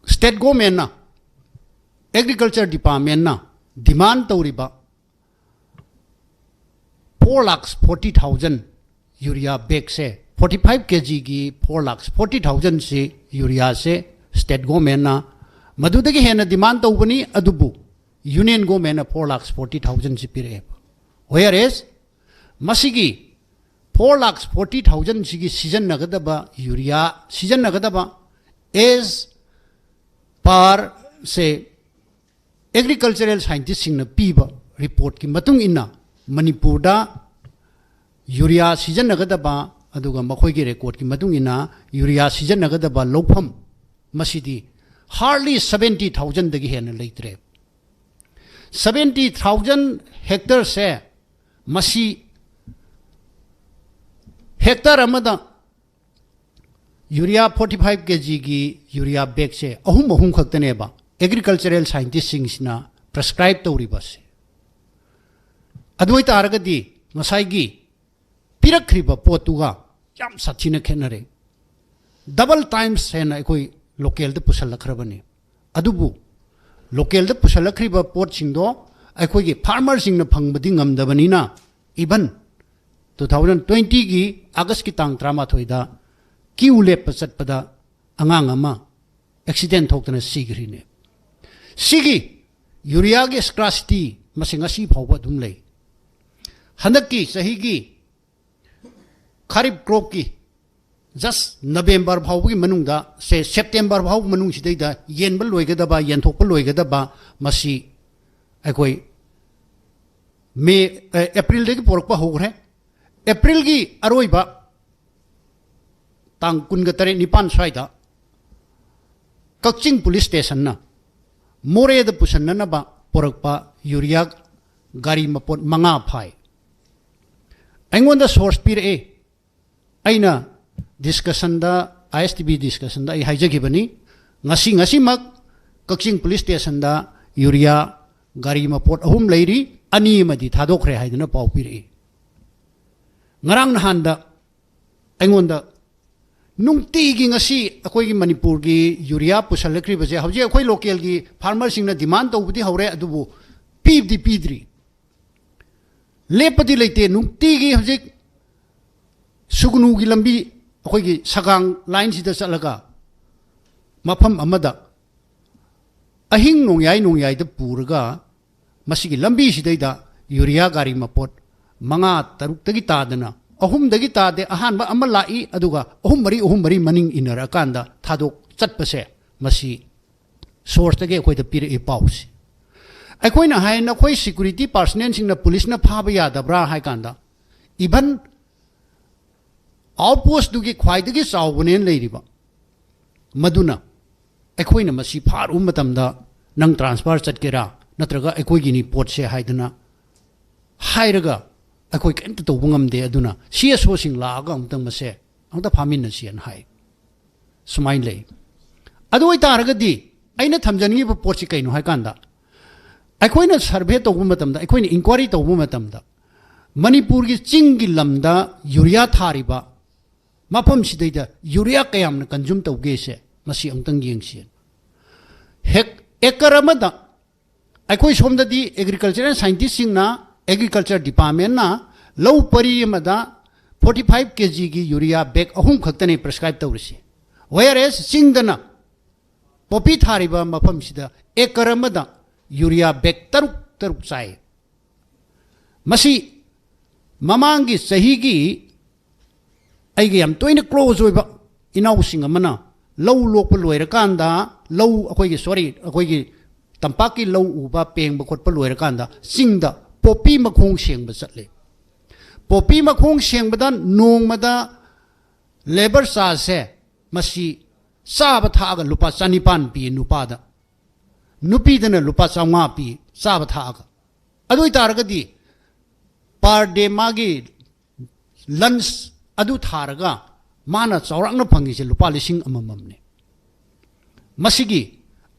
state governmentꯅ, agriculture departmentꯅ demand ꯇꯧꯔꯤꯕ four lakhs forty thousand urea ꯕꯦꯒꯁꯦ, forty five kgꯒꯤ four lakhs forty thousandꯁꯤ ꯌꯨꯔꯤꯌꯥꯁꯦ state governmentꯅ ꯃꯗꯨꯗꯒꯤ ꯍꯦꯟꯅ demand ꯇꯧꯕꯅꯤ, ꯑꯗꯨꯕꯨ union governmentꯅ four lakhs forty thousandꯁꯤ ꯄꯤꯔꯛꯑꯦꯕ꯫ Whereas ꯃꯁꯤꯒꯤ four lakh forty thousand ꯁꯤꯒꯤ ꯁꯤꯖꯤꯟꯅꯒꯗꯕ ꯌꯨꯔꯤꯌꯥ ꯁꯤꯖꯤꯟꯅꯒꯗꯕ as per ꯁꯦ ꯑꯦꯒ꯭ꯔꯤꯀꯜꯆꯔꯦꯜ ꯁꯥꯏꯟꯇꯤꯁꯁꯤꯡꯅ ꯄꯤꯕ ꯔꯤꯄꯣꯔꯠꯀꯤ ꯃꯇꯨꯡ ꯏꯟꯅ ꯃꯅꯤꯄꯨꯔꯗ ꯌꯨꯔꯤꯌꯥ ꯁꯤꯖꯤꯟꯅꯒꯗꯕ ꯑꯗꯨꯒ ꯃꯈꯣꯏꯒꯤ ꯔꯦꯀꯣꯔꯠꯀꯤ ꯃꯇꯨꯡ ꯏꯟꯅ ꯌꯨꯔꯤꯌꯥ ꯁꯤꯖꯤꯟꯅꯒꯗꯕ ꯂꯧꯐꯝ ꯃꯁꯤꯗꯤ hardly seventy thousandꯗꯒꯤ ꯍꯦꯟꯅ ꯂꯩꯇ꯭ꯔꯦ꯫ Seventy thousand hectareꯁꯦ ꯃꯁꯤ ꯍꯦꯛꯇꯔ ꯑꯃꯗ ꯌꯨꯔꯤꯌꯥ forty five kgꯒꯤ ꯌꯨꯔꯤꯌꯥ ꯕꯦꯒꯁꯦ ꯑꯍꯨꯝ ꯑꯍꯨꯝ ꯈꯛꯇꯅꯦꯕ ꯑꯦꯒ꯭ꯔꯤꯀꯜꯆꯔꯦꯜ ꯁꯥꯏꯟꯇꯤꯁꯁꯤꯡꯁꯤꯅ ꯄ꯭ꯔꯦꯁꯀ꯭ꯔꯥꯏꯕ ꯇꯧꯔꯤꯕꯁꯦ꯫ ꯑꯗꯨ ꯑꯣꯏꯇꯥꯔꯒꯗꯤ ꯉꯁꯥꯏꯒꯤ ꯄꯤꯔꯛꯈ꯭ꯔꯤꯕ ꯄꯣꯠꯇꯨꯒ ꯌꯥꯝ ꯁꯥꯊꯤꯅ ꯈꯦꯠꯅꯔꯦ꯫ Double times ꯍꯦꯟꯅ ꯑꯩꯈꯣꯏ ꯂꯣꯀꯦꯜꯗ ꯄꯨꯁꯜꯂꯛꯈ꯭ꯔꯕꯅꯤ꯫ ꯑꯗꯨꯕꯨ ꯂꯣꯀꯦꯜꯗ ꯄꯨꯁꯜꯂꯛꯈ꯭ꯔꯤꯕ ꯄꯣꯠꯁꯤꯡꯗꯣ ꯑꯩꯈꯣꯏꯒꯤ ꯐꯥꯔꯃꯔꯁꯤꯡꯅ ꯐꯪꯕꯗꯤ ꯉꯝꯗꯕꯅꯤꯅ, even two thousand twentyꯒꯤ ꯑꯥꯒꯁꯀꯤ ꯇꯥꯡ ꯇꯔꯥꯃꯥꯊꯣꯏꯗ ꯀ꯭ꯌꯨ ꯂꯦꯞꯄ ꯆꯠꯄꯗ ꯑꯉꯥꯡ ꯑꯃ ꯑꯦꯛꯁꯤꯗꯦꯟ ꯊꯣꯛꯇꯅ ꯁꯤꯈ꯭ꯔꯤꯅꯦ꯫ ꯁꯤꯒꯤ ꯌꯨꯔꯤꯌꯥꯒꯤ ꯁ꯭ꯀꯥꯔꯁꯤꯇꯤ ꯃꯁꯤ ꯉꯁꯤ ꯐꯥꯎꯕ ꯑꯗꯨꯝ ꯂꯩ꯫ ꯍꯟꯗꯛꯀꯤ ꯆꯍꯤꯒꯤ ꯈꯥꯔꯤꯞ ꯀ꯭ꯔꯣꯞꯀꯤ just ꯅꯕꯦꯝꯕꯔ ꯐꯥꯎꯕꯒꯤ ꯃꯅꯨꯡꯗ, ꯁꯦ, ꯁꯦꯞꯇꯦꯝꯕꯔ ꯐꯥꯎꯕ ꯃꯅꯨꯡꯁꯤꯗꯩꯗ ꯌꯦꯟꯕ ꯂꯣꯏꯒꯗꯕ, ꯌꯦꯟꯊꯣꯛꯄ ꯂꯣꯏꯒꯗꯕ ꯃꯁꯤ ꯑꯩꯈꯣꯏ ꯃꯦ, ꯑꯦ, ꯑꯦꯄ꯭ꯔꯤꯜꯗꯒꯤ ꯄꯣꯔꯛꯄ ꯍꯧꯈ꯭ꯔꯦ꯫ ꯑꯦꯄ꯭ꯔꯤꯜꯒꯤ ꯑꯔꯣꯏꯕ ꯇꯥꯡ ꯀꯨꯟꯒ ꯇꯔꯦꯠ ꯅꯤꯄꯥꯟ ꯁ꯭ꯋꯥꯏꯗ ꯀꯛꯆꯤꯡ ꯄꯨꯂꯤꯁ ꯁ꯭ꯇꯦꯁꯟꯅ ꯃꯣꯔꯦꯗ ꯄꯨꯁꯟꯅꯅꯕ ꯄꯨꯔꯛꯄ ꯌꯨꯔꯤꯌꯥ ꯒꯥꯔꯤ ꯃꯄꯣꯠ ꯃꯉꯥ ꯐꯥꯏ꯫ ꯑꯩꯉꯣꯟꯗ ꯁꯣꯔꯁ ꯄꯤꯔꯛꯑꯦ꯫ ꯑꯩꯅ ꯗꯤꯁꯀꯁꯟꯗ, ISTV ꯗꯤꯁꯀꯁꯟꯗ ꯑꯩ ꯍꯥꯏꯖꯈꯤꯕꯅꯤ, ꯉꯁꯤ, ꯉꯁꯤꯃꯛ ꯀꯛꯆꯤꯡ ꯄꯨꯂꯤꯁ ꯁ꯭ꯇꯦꯁꯟꯗ ꯌꯨꯔꯤꯌꯥ ꯒꯥꯔꯤ ꯃꯄꯣꯠ ꯑꯍꯨꯝ ꯂꯩꯔꯤ, ꯑꯅꯤ ꯑꯃꯗꯤ ꯊꯥꯗꯣꯛꯈ꯭ꯔꯦ ꯍꯥꯏꯗꯨꯅ ꯄꯥꯎ ꯄꯤꯔꯛꯏ꯫ ꯉꯔꯥꯡ ꯅꯍꯥꯟꯗ ꯑꯩꯉꯣꯟꯗ ꯅꯨꯡꯇꯤꯒꯤ ꯉꯁꯤ ꯑꯩꯈꯣꯏꯒꯤ ꯃꯅꯤꯄꯨꯔꯒꯤ ꯌꯨꯔꯤꯌꯥ ꯄꯨꯁꯜꯂꯛꯈ꯭ꯔꯤꯕꯁꯦ ꯍꯧꯖꯤꯛ ꯑꯩꯈꯣꯏ ꯂꯣꯀꯦꯜꯒꯤ ꯐꯥꯔꯃꯔꯁꯤꯡꯅ ꯗꯤꯃꯥꯟ ꯇꯧꯕꯗꯤ ꯍꯧꯔꯦ, ꯑꯗꯨꯕꯨ ꯄꯤꯕꯗꯤ ꯄꯤꯗ꯭ꯔꯤ꯫ ꯂꯦꯞꯄꯗꯤ ꯂꯩꯇꯦ꯫ ꯅꯨꯡꯇꯤꯒꯤ ꯍꯧꯖꯤꯛ ꯁꯨꯒꯅꯨꯒꯤ ꯂꯝꯕꯤ, ꯑꯩꯈꯣꯏꯒꯤ ꯁꯒꯥꯡ ꯂꯥꯏꯟꯁꯤꯗ ꯆꯠꯂꯒ ꯃꯐꯝ ꯑꯃꯗ ꯑꯍꯤꯡ ꯅꯣꯡꯌꯥꯏ ꯅꯣꯡꯌꯥꯏꯗ ꯄꯨꯔꯒ ꯃꯁꯤꯒꯤ ꯂꯝꯕꯤꯁꯤꯗꯩꯗ ꯌꯨꯔꯤꯌꯥ ꯒꯥꯔꯤ ꯃꯄꯣꯠ ꯃꯉꯥ ꯇꯔꯨꯛꯇꯒꯤ ꯇꯥꯗꯅ ꯑꯍꯨꯝꯗꯒꯤ ꯇꯥꯗꯦ꯫ ꯑꯍꯥꯟꯕ ꯑꯃ ꯂꯥꯛꯏ, ꯑꯗꯨꯒ ꯑꯍꯨꯝ ꯃꯔꯤ, ꯑꯍꯨꯝ ꯃꯔꯤ ꯃꯅꯤꯡ ꯏꯟꯅꯔꯀꯥꯟꯗ ꯊꯥꯗꯣꯛ ꯆꯠꯄꯁꯦ, ꯃꯁꯤ sourceꯇꯒꯤ ꯑꯩꯈꯣꯏꯗ ꯄꯤꯔꯛꯏ ꯄꯥꯎꯁꯤ꯫ ꯑꯩꯈꯣꯏꯅ ꯍꯥꯏ, "ꯅꯈꯣꯏ security personnelꯁꯤꯡꯅ, ꯄꯨꯂꯤꯁꯅ ꯐꯥꯕ ꯌꯥꯗꯕ꯭ꯔꯥ?" ꯍꯥꯏ ꯀꯥꯟꯗ, even outpostꯇꯨꯒꯤ ꯈ꯭ꯋꯥꯏꯗꯒꯤ ꯆꯥꯎꯕꯅꯦꯅ ꯂꯩꯔꯤꯕ ꯃꯗꯨꯅ, "ꯑꯩꯈꯣꯏꯅ ꯃꯁꯤ ꯐꯥꯔꯨꯕ ꯃꯇꯝꯗ ꯅꯪ transfer ꯆꯠꯀꯦꯔꯥ, ꯅꯠꯇ꯭ꯔꯒ ꯑꯩꯈꯣꯏꯒꯤꯅꯤ ꯄꯣꯠꯁꯦ" ꯍꯥꯏꯗꯅ ꯍꯥꯏꯔꯒ, ꯑꯩꯈꯣꯏ ꯀꯔꯤꯝꯇ ꯇꯧꯕ ꯉꯝꯗꯦ꯫ ꯑꯗꯨꯅ CSOꯁꯤꯡ ꯂꯥꯛꯑꯒ ꯑꯃꯨꯛꯇꯪ ꯃꯁꯦ ꯑꯃꯨꯛꯇ ꯐꯥꯃꯤꯟꯅꯁꯤꯅ ꯍꯥꯏ꯫ ꯁꯨꯃꯥꯏꯅ ꯂꯩ꯫ ꯑꯗꯨ ꯑꯣꯏꯇꯥꯔꯒꯗꯤ ꯑꯩꯅ ꯊꯝꯖꯅꯤꯡꯉꯤꯕ ꯄꯣꯠꯁꯤ ꯀꯩꯅꯣ ꯍꯥꯏ ꯀꯥꯟꯗ, ꯑꯩꯈꯣꯏꯅ survey ꯇꯧꯕ ꯃꯇꯝꯗ, ꯑꯩꯈꯣꯏꯅ inquiry ꯇꯧꯕ ꯃꯇꯝꯗ, ꯃꯅꯤꯄꯨꯔꯒꯤ ꯆꯤꯡꯒꯤ ꯂꯝꯗ urea ꯊꯥꯔꯤꯕ ꯃꯐꯝꯁꯤꯗꯩꯗ urea ꯀꯌꯥꯝꯅ consume ꯇꯧꯒꯦꯁꯦ ꯃꯁꯤ ꯑꯃꯨꯛꯇꯪ ꯌꯦꯡꯁꯤ꯫ ꯍꯦꯛ acre ꯑꯃꯗ, ꯑꯩꯈꯣꯏ ꯁꯣꯝꯗꯗꯤ agricultural scientistꯁꯤꯡꯅ, agriculture departmentꯅ ꯂꯧ ꯄꯔꯤ ꯑꯃꯗ forty five kgꯒꯤ urea bag ꯑꯍꯨꯝ ꯈꯛꯇꯅꯤ prescribe ꯇꯧꯔꯤꯁꯤ꯫ Whereas ꯆꯤꯡꯗꯅ, ꯄꯣꯄꯤ ꯊꯥꯔꯤꯕ ꯃꯐꯝꯁꯤꯗ acre ꯑꯃꯗ urea bag ꯇꯔꯨꯛ ꯇꯔꯨꯛ ꯆꯥꯏ꯫ ꯃꯁꯤ ꯃꯃꯥꯡꯒꯤ ꯆꯍꯤꯒꯤ ꯑꯩꯒ ꯌꯥꯝ ꯇꯣꯏꯅ close ꯑꯣꯏꯕ ꯏꯅꯥꯎꯁꯤꯡ ꯑꯃꯅ ꯂꯧ ꯂꯣꯛꯄ ꯂꯣꯏꯔꯀꯥꯟꯗ, ꯂꯧ, ꯑꯩꯈꯣꯏꯒꯤ, sorry, ꯑꯩꯈꯣꯏꯒꯤ ꯇꯝꯄꯥꯛꯀꯤ ꯂꯧ ꯎꯕ, ꯄꯦꯡꯕ ꯈꯣꯠꯄ ꯂꯣꯏꯔꯀꯥꯟꯗ ꯆꯤꯡꯗ ꯄꯣꯄꯤ ꯃꯈꯣꯡ ꯁꯦꯡꯕ ꯆꯠꯂꯦ꯫ ꯄꯣꯄꯤ ꯃꯈꯣꯡ ꯁꯦꯡꯕꯗ ꯅꯣꯡꯃꯗ labour chargeꯁꯦ ꯃꯁꯤ ꯆꯥꯕ ꯊꯛꯑꯒ ꯂꯨꯄꯥ ꯆꯅꯤꯄꯥꯟ ꯄꯤ ꯅꯨꯄꯥꯗ, ꯅꯨꯄꯤꯗꯅ ꯂꯨꯄꯥ ꯆꯥꯝꯃꯉꯥ ꯄꯤ ꯆꯥꯕ ꯊꯛꯑꯒ꯫ ꯑꯗꯨ ꯑꯣꯏꯇꯥꯔꯒꯗꯤ per day ꯃꯥꯒꯤ lunch ꯑꯗꯨ ꯊꯥꯔꯒ ꯃꯥꯅ ꯆꯥꯎꯔꯥꯛꯅ ꯐꯪꯉꯤꯁꯦ ꯂꯨꯄꯥ ꯂꯤꯁꯤꯡ ꯑꯃꯃꯝꯅꯤ꯫ ꯃꯁꯤꯒꯤ,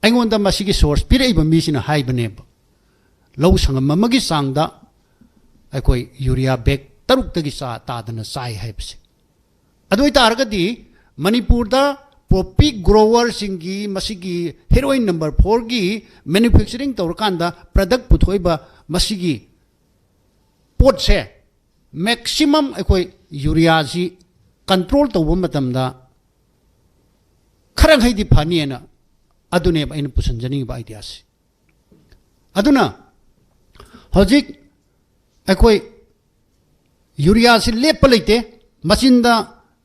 ꯑꯩꯉꯣꯟꯗ ꯃꯁꯤꯒꯤ source ꯄꯤꯔꯛꯏꯕ ꯃꯤꯁꯤꯅ ꯍꯥꯏꯕꯅꯦꯕ, ꯂꯧ ꯁꯪꯉꯝ ꯑꯃꯒꯤ ꯆꯥꯡꯗ ꯑꯩꯈꯣꯏ urea bag ꯇꯔꯨꯛꯇꯒꯤ ꯆꯥ ꯇꯥꯗꯅ ꯆꯥꯏ ꯍꯥꯏꯕꯁꯦ꯫ ꯑꯗꯨ ꯑꯣꯏꯇꯥꯔꯒꯗꯤ ꯃꯅꯤꯄꯨꯔꯗ poppy growerꯁꯤꯡꯒꯤ ꯃꯁꯤꯒꯤ heroine number fourꯒꯤ manufacturing ꯇꯧꯔꯀꯥꯟꯗ product ꯄꯨꯊꯣꯛꯏꯕ ꯃꯁꯤꯒꯤ ꯄꯣꯠꯁꯦ maximum ꯑꯩꯈꯣꯏ ureaꯁꯤ control ꯇꯧꯕ ꯃꯇꯝꯗ ꯈꯔ ꯃꯈꯩꯗꯤ ꯐꯅꯤꯅ, ꯑꯗꯨꯅꯦꯕ ꯑꯩꯅ ꯄꯨꯁꯤꯟꯖꯅꯤꯡꯉꯤꯕ ideaꯁꯤ꯫ ꯑꯗꯨꯅ ꯍꯧꯖꯤꯛ ꯑꯩꯈꯣꯏ ꯌꯨꯔꯤꯌꯥꯁꯤ ꯂꯦꯞꯄ ꯂꯩꯇꯦ꯫ ꯃꯆꯤꯟꯗ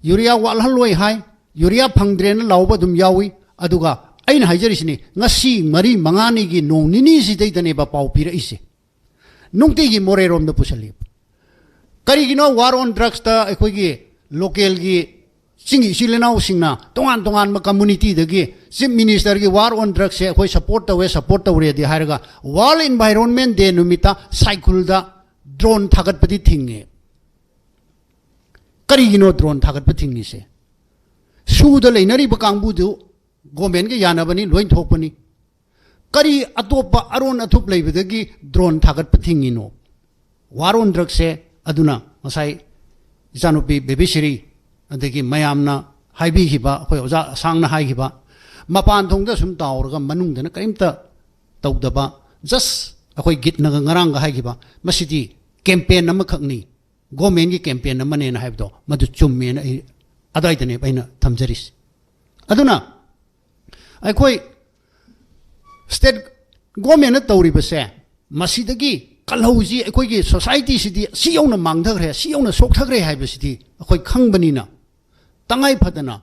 ꯌꯨꯔꯤꯌꯥ ꯋꯥꯠꯍꯜꯂꯣꯏ ꯍꯥꯏ, ꯌꯨꯔꯤꯌꯥ ꯐꯪꯗ꯭ꯔꯦꯅ ꯂꯥꯎꯕ ꯑꯗꯨꯝ ꯌꯥꯎꯏ꯫ ꯑꯗꯨꯒ ꯑꯩꯅ ꯍꯥꯏꯖꯔꯤꯁꯤꯅꯤ, ꯉꯁꯤ ꯃꯔꯤ ꯃꯉꯥꯅꯤꯒꯤ, ꯅꯣꯡ ꯅꯤꯅꯤꯁꯤꯗꯩꯗꯅꯦꯕ ꯄꯥꯎ ꯄꯤꯔꯛꯏꯁꯦ꯫ ꯅꯨꯡꯇꯤꯒꯤ ꯃꯣꯔꯦꯔꯣꯝꯗ ꯄꯨꯁꯜꯂꯤ꯫ ꯀꯔꯤꯒꯤꯅꯣ ꯋꯥꯔ ꯑꯣꯟ ꯗ꯭ꯔꯛꯁꯇ ꯑꯩꯈꯣꯏꯒꯤ ꯂꯣꯀꯦꯜꯒꯤ ꯆꯤꯡꯒꯤ ꯏꯆꯤꯜ ꯏꯅꯥꯎꯁꯤꯡꯅ ꯇꯣꯉꯥꯟ ꯇꯣꯉꯥꯟꯕ ꯀꯝꯃꯨꯅꯤꯇꯤꯗꯒꯤ ꯆꯤꯐ ꯃꯤꯅꯤꯁꯇꯔꯒꯤ ꯋꯥꯔ ꯑꯣꯟ ꯗ꯭ꯔꯛꯁꯦ ꯑꯩꯈꯣꯏ ꯁꯄꯣꯔꯠ ꯇꯧꯋꯦ, ꯁꯄꯣꯔꯠ ꯇꯧꯔꯦꯗꯤ ꯍꯥꯏꯔꯒ, ꯋꯥꯔꯜ ꯏꯟꯚꯥꯏꯔꯣꯟꯃꯦꯟ ꯗꯦ ꯅꯨꯃꯤꯠꯇ ꯁꯥꯏꯈꯨꯜꯗ ꯗ꯭ꯔꯣꯟ ꯊꯥꯒꯠꯄꯗꯤ ꯊꯤꯡꯉꯦ꯫ ꯀꯔꯤꯒꯤꯅꯣ ꯗ꯭ꯔꯣꯟ ꯊꯥꯒꯠꯄ ꯊꯤꯡꯉꯤꯁꯦ? ꯁꯨꯗ ꯂꯩꯅꯔꯤꯕ ꯀꯥꯡꯕꯨꯗꯨ ꯒꯣꯃꯦꯟꯒ ꯌꯥꯅꯕꯅꯤ, ꯂꯣꯏ ꯊꯣꯛꯄꯅꯤ꯫ ꯀꯔꯤ ꯑꯇꯣꯞꯄ ꯑꯔꯣꯟ ꯑꯊꯨꯞ ꯂꯩꯕꯗꯒꯤ ꯗ꯭ꯔꯣꯟ ꯊꯥꯒꯠꯄ ꯊꯤꯡꯉꯤꯅꯣ? ꯋꯥꯔ ꯑꯣꯟ ꯗ꯭ꯔꯛꯁꯦ꯫ ꯑꯗꯨꯅ ꯉꯁꯥꯏ ꯏꯆꯥꯅꯨꯄꯤ ꯕꯦꯕꯤꯁꯤꯔꯤ, ꯑꯗꯒꯤ ꯃꯌꯥꯝꯅ ꯍꯥꯏꯕꯤꯈꯤꯕ, ꯑꯩꯈꯣꯏ ꯑꯣꯖꯥ ꯑꯁꯥꯡꯅ ꯍꯥꯏꯈꯤꯕ, ꯃꯄꯥꯟ ꯊꯣꯡꯗ ꯁꯨꯝ ꯇꯥꯎꯔꯒ ꯃꯅꯨꯡꯗꯅ ꯀꯔꯤꯝꯇ ꯇꯧꯗꯕ, ꯖꯁ ꯑꯩꯈꯣꯏ ꯒꯤꯠꯅꯒ ꯉꯔꯥꯡꯒ ꯍꯥꯏꯈꯤꯕ, ꯃꯁꯤꯗꯤ ꯀꯦꯝꯄꯦꯟ ꯑꯃꯈꯛꯅꯤ, ꯒꯣꯃꯦꯟꯒꯤ ꯀꯦꯝꯄꯦꯟ ꯑꯃꯅꯦꯅ ꯍꯥꯏꯕꯗꯣ, ꯃꯗꯨ ꯆꯨꯝꯃꯦꯅ ꯑꯩ ꯑꯗꯥꯏꯗꯅꯦꯕ ꯑꯩꯅ ꯊꯝꯖꯔꯤꯁꯦ꯫ ꯑꯗꯨꯅ ꯑꯩꯈꯣꯏ ꯁ꯭ꯇꯦꯠ ꯒꯣꯃꯦꯟꯅ ꯇꯧꯔꯤꯕꯁꯦ, ꯃꯁꯤꯗꯒꯤ ꯀꯜꯍꯧꯁꯤ, ꯑꯩꯈꯣꯏꯒꯤ ꯁꯣꯁꯥꯏꯇꯤꯁꯤꯗꯤ ꯁꯤ ꯌꯧꯅ ꯃꯥꯡꯊꯈ꯭ꯔꯦ, ꯁꯤ ꯌꯧꯅ ꯁꯣꯛꯊꯈ꯭ꯔꯦ ꯍꯥꯏꯕꯁꯤꯗꯤ ꯑꯩꯈꯣꯏ ꯈꯪꯕꯅꯤꯅ, ꯇꯉꯥꯏ ꯐꯗꯅ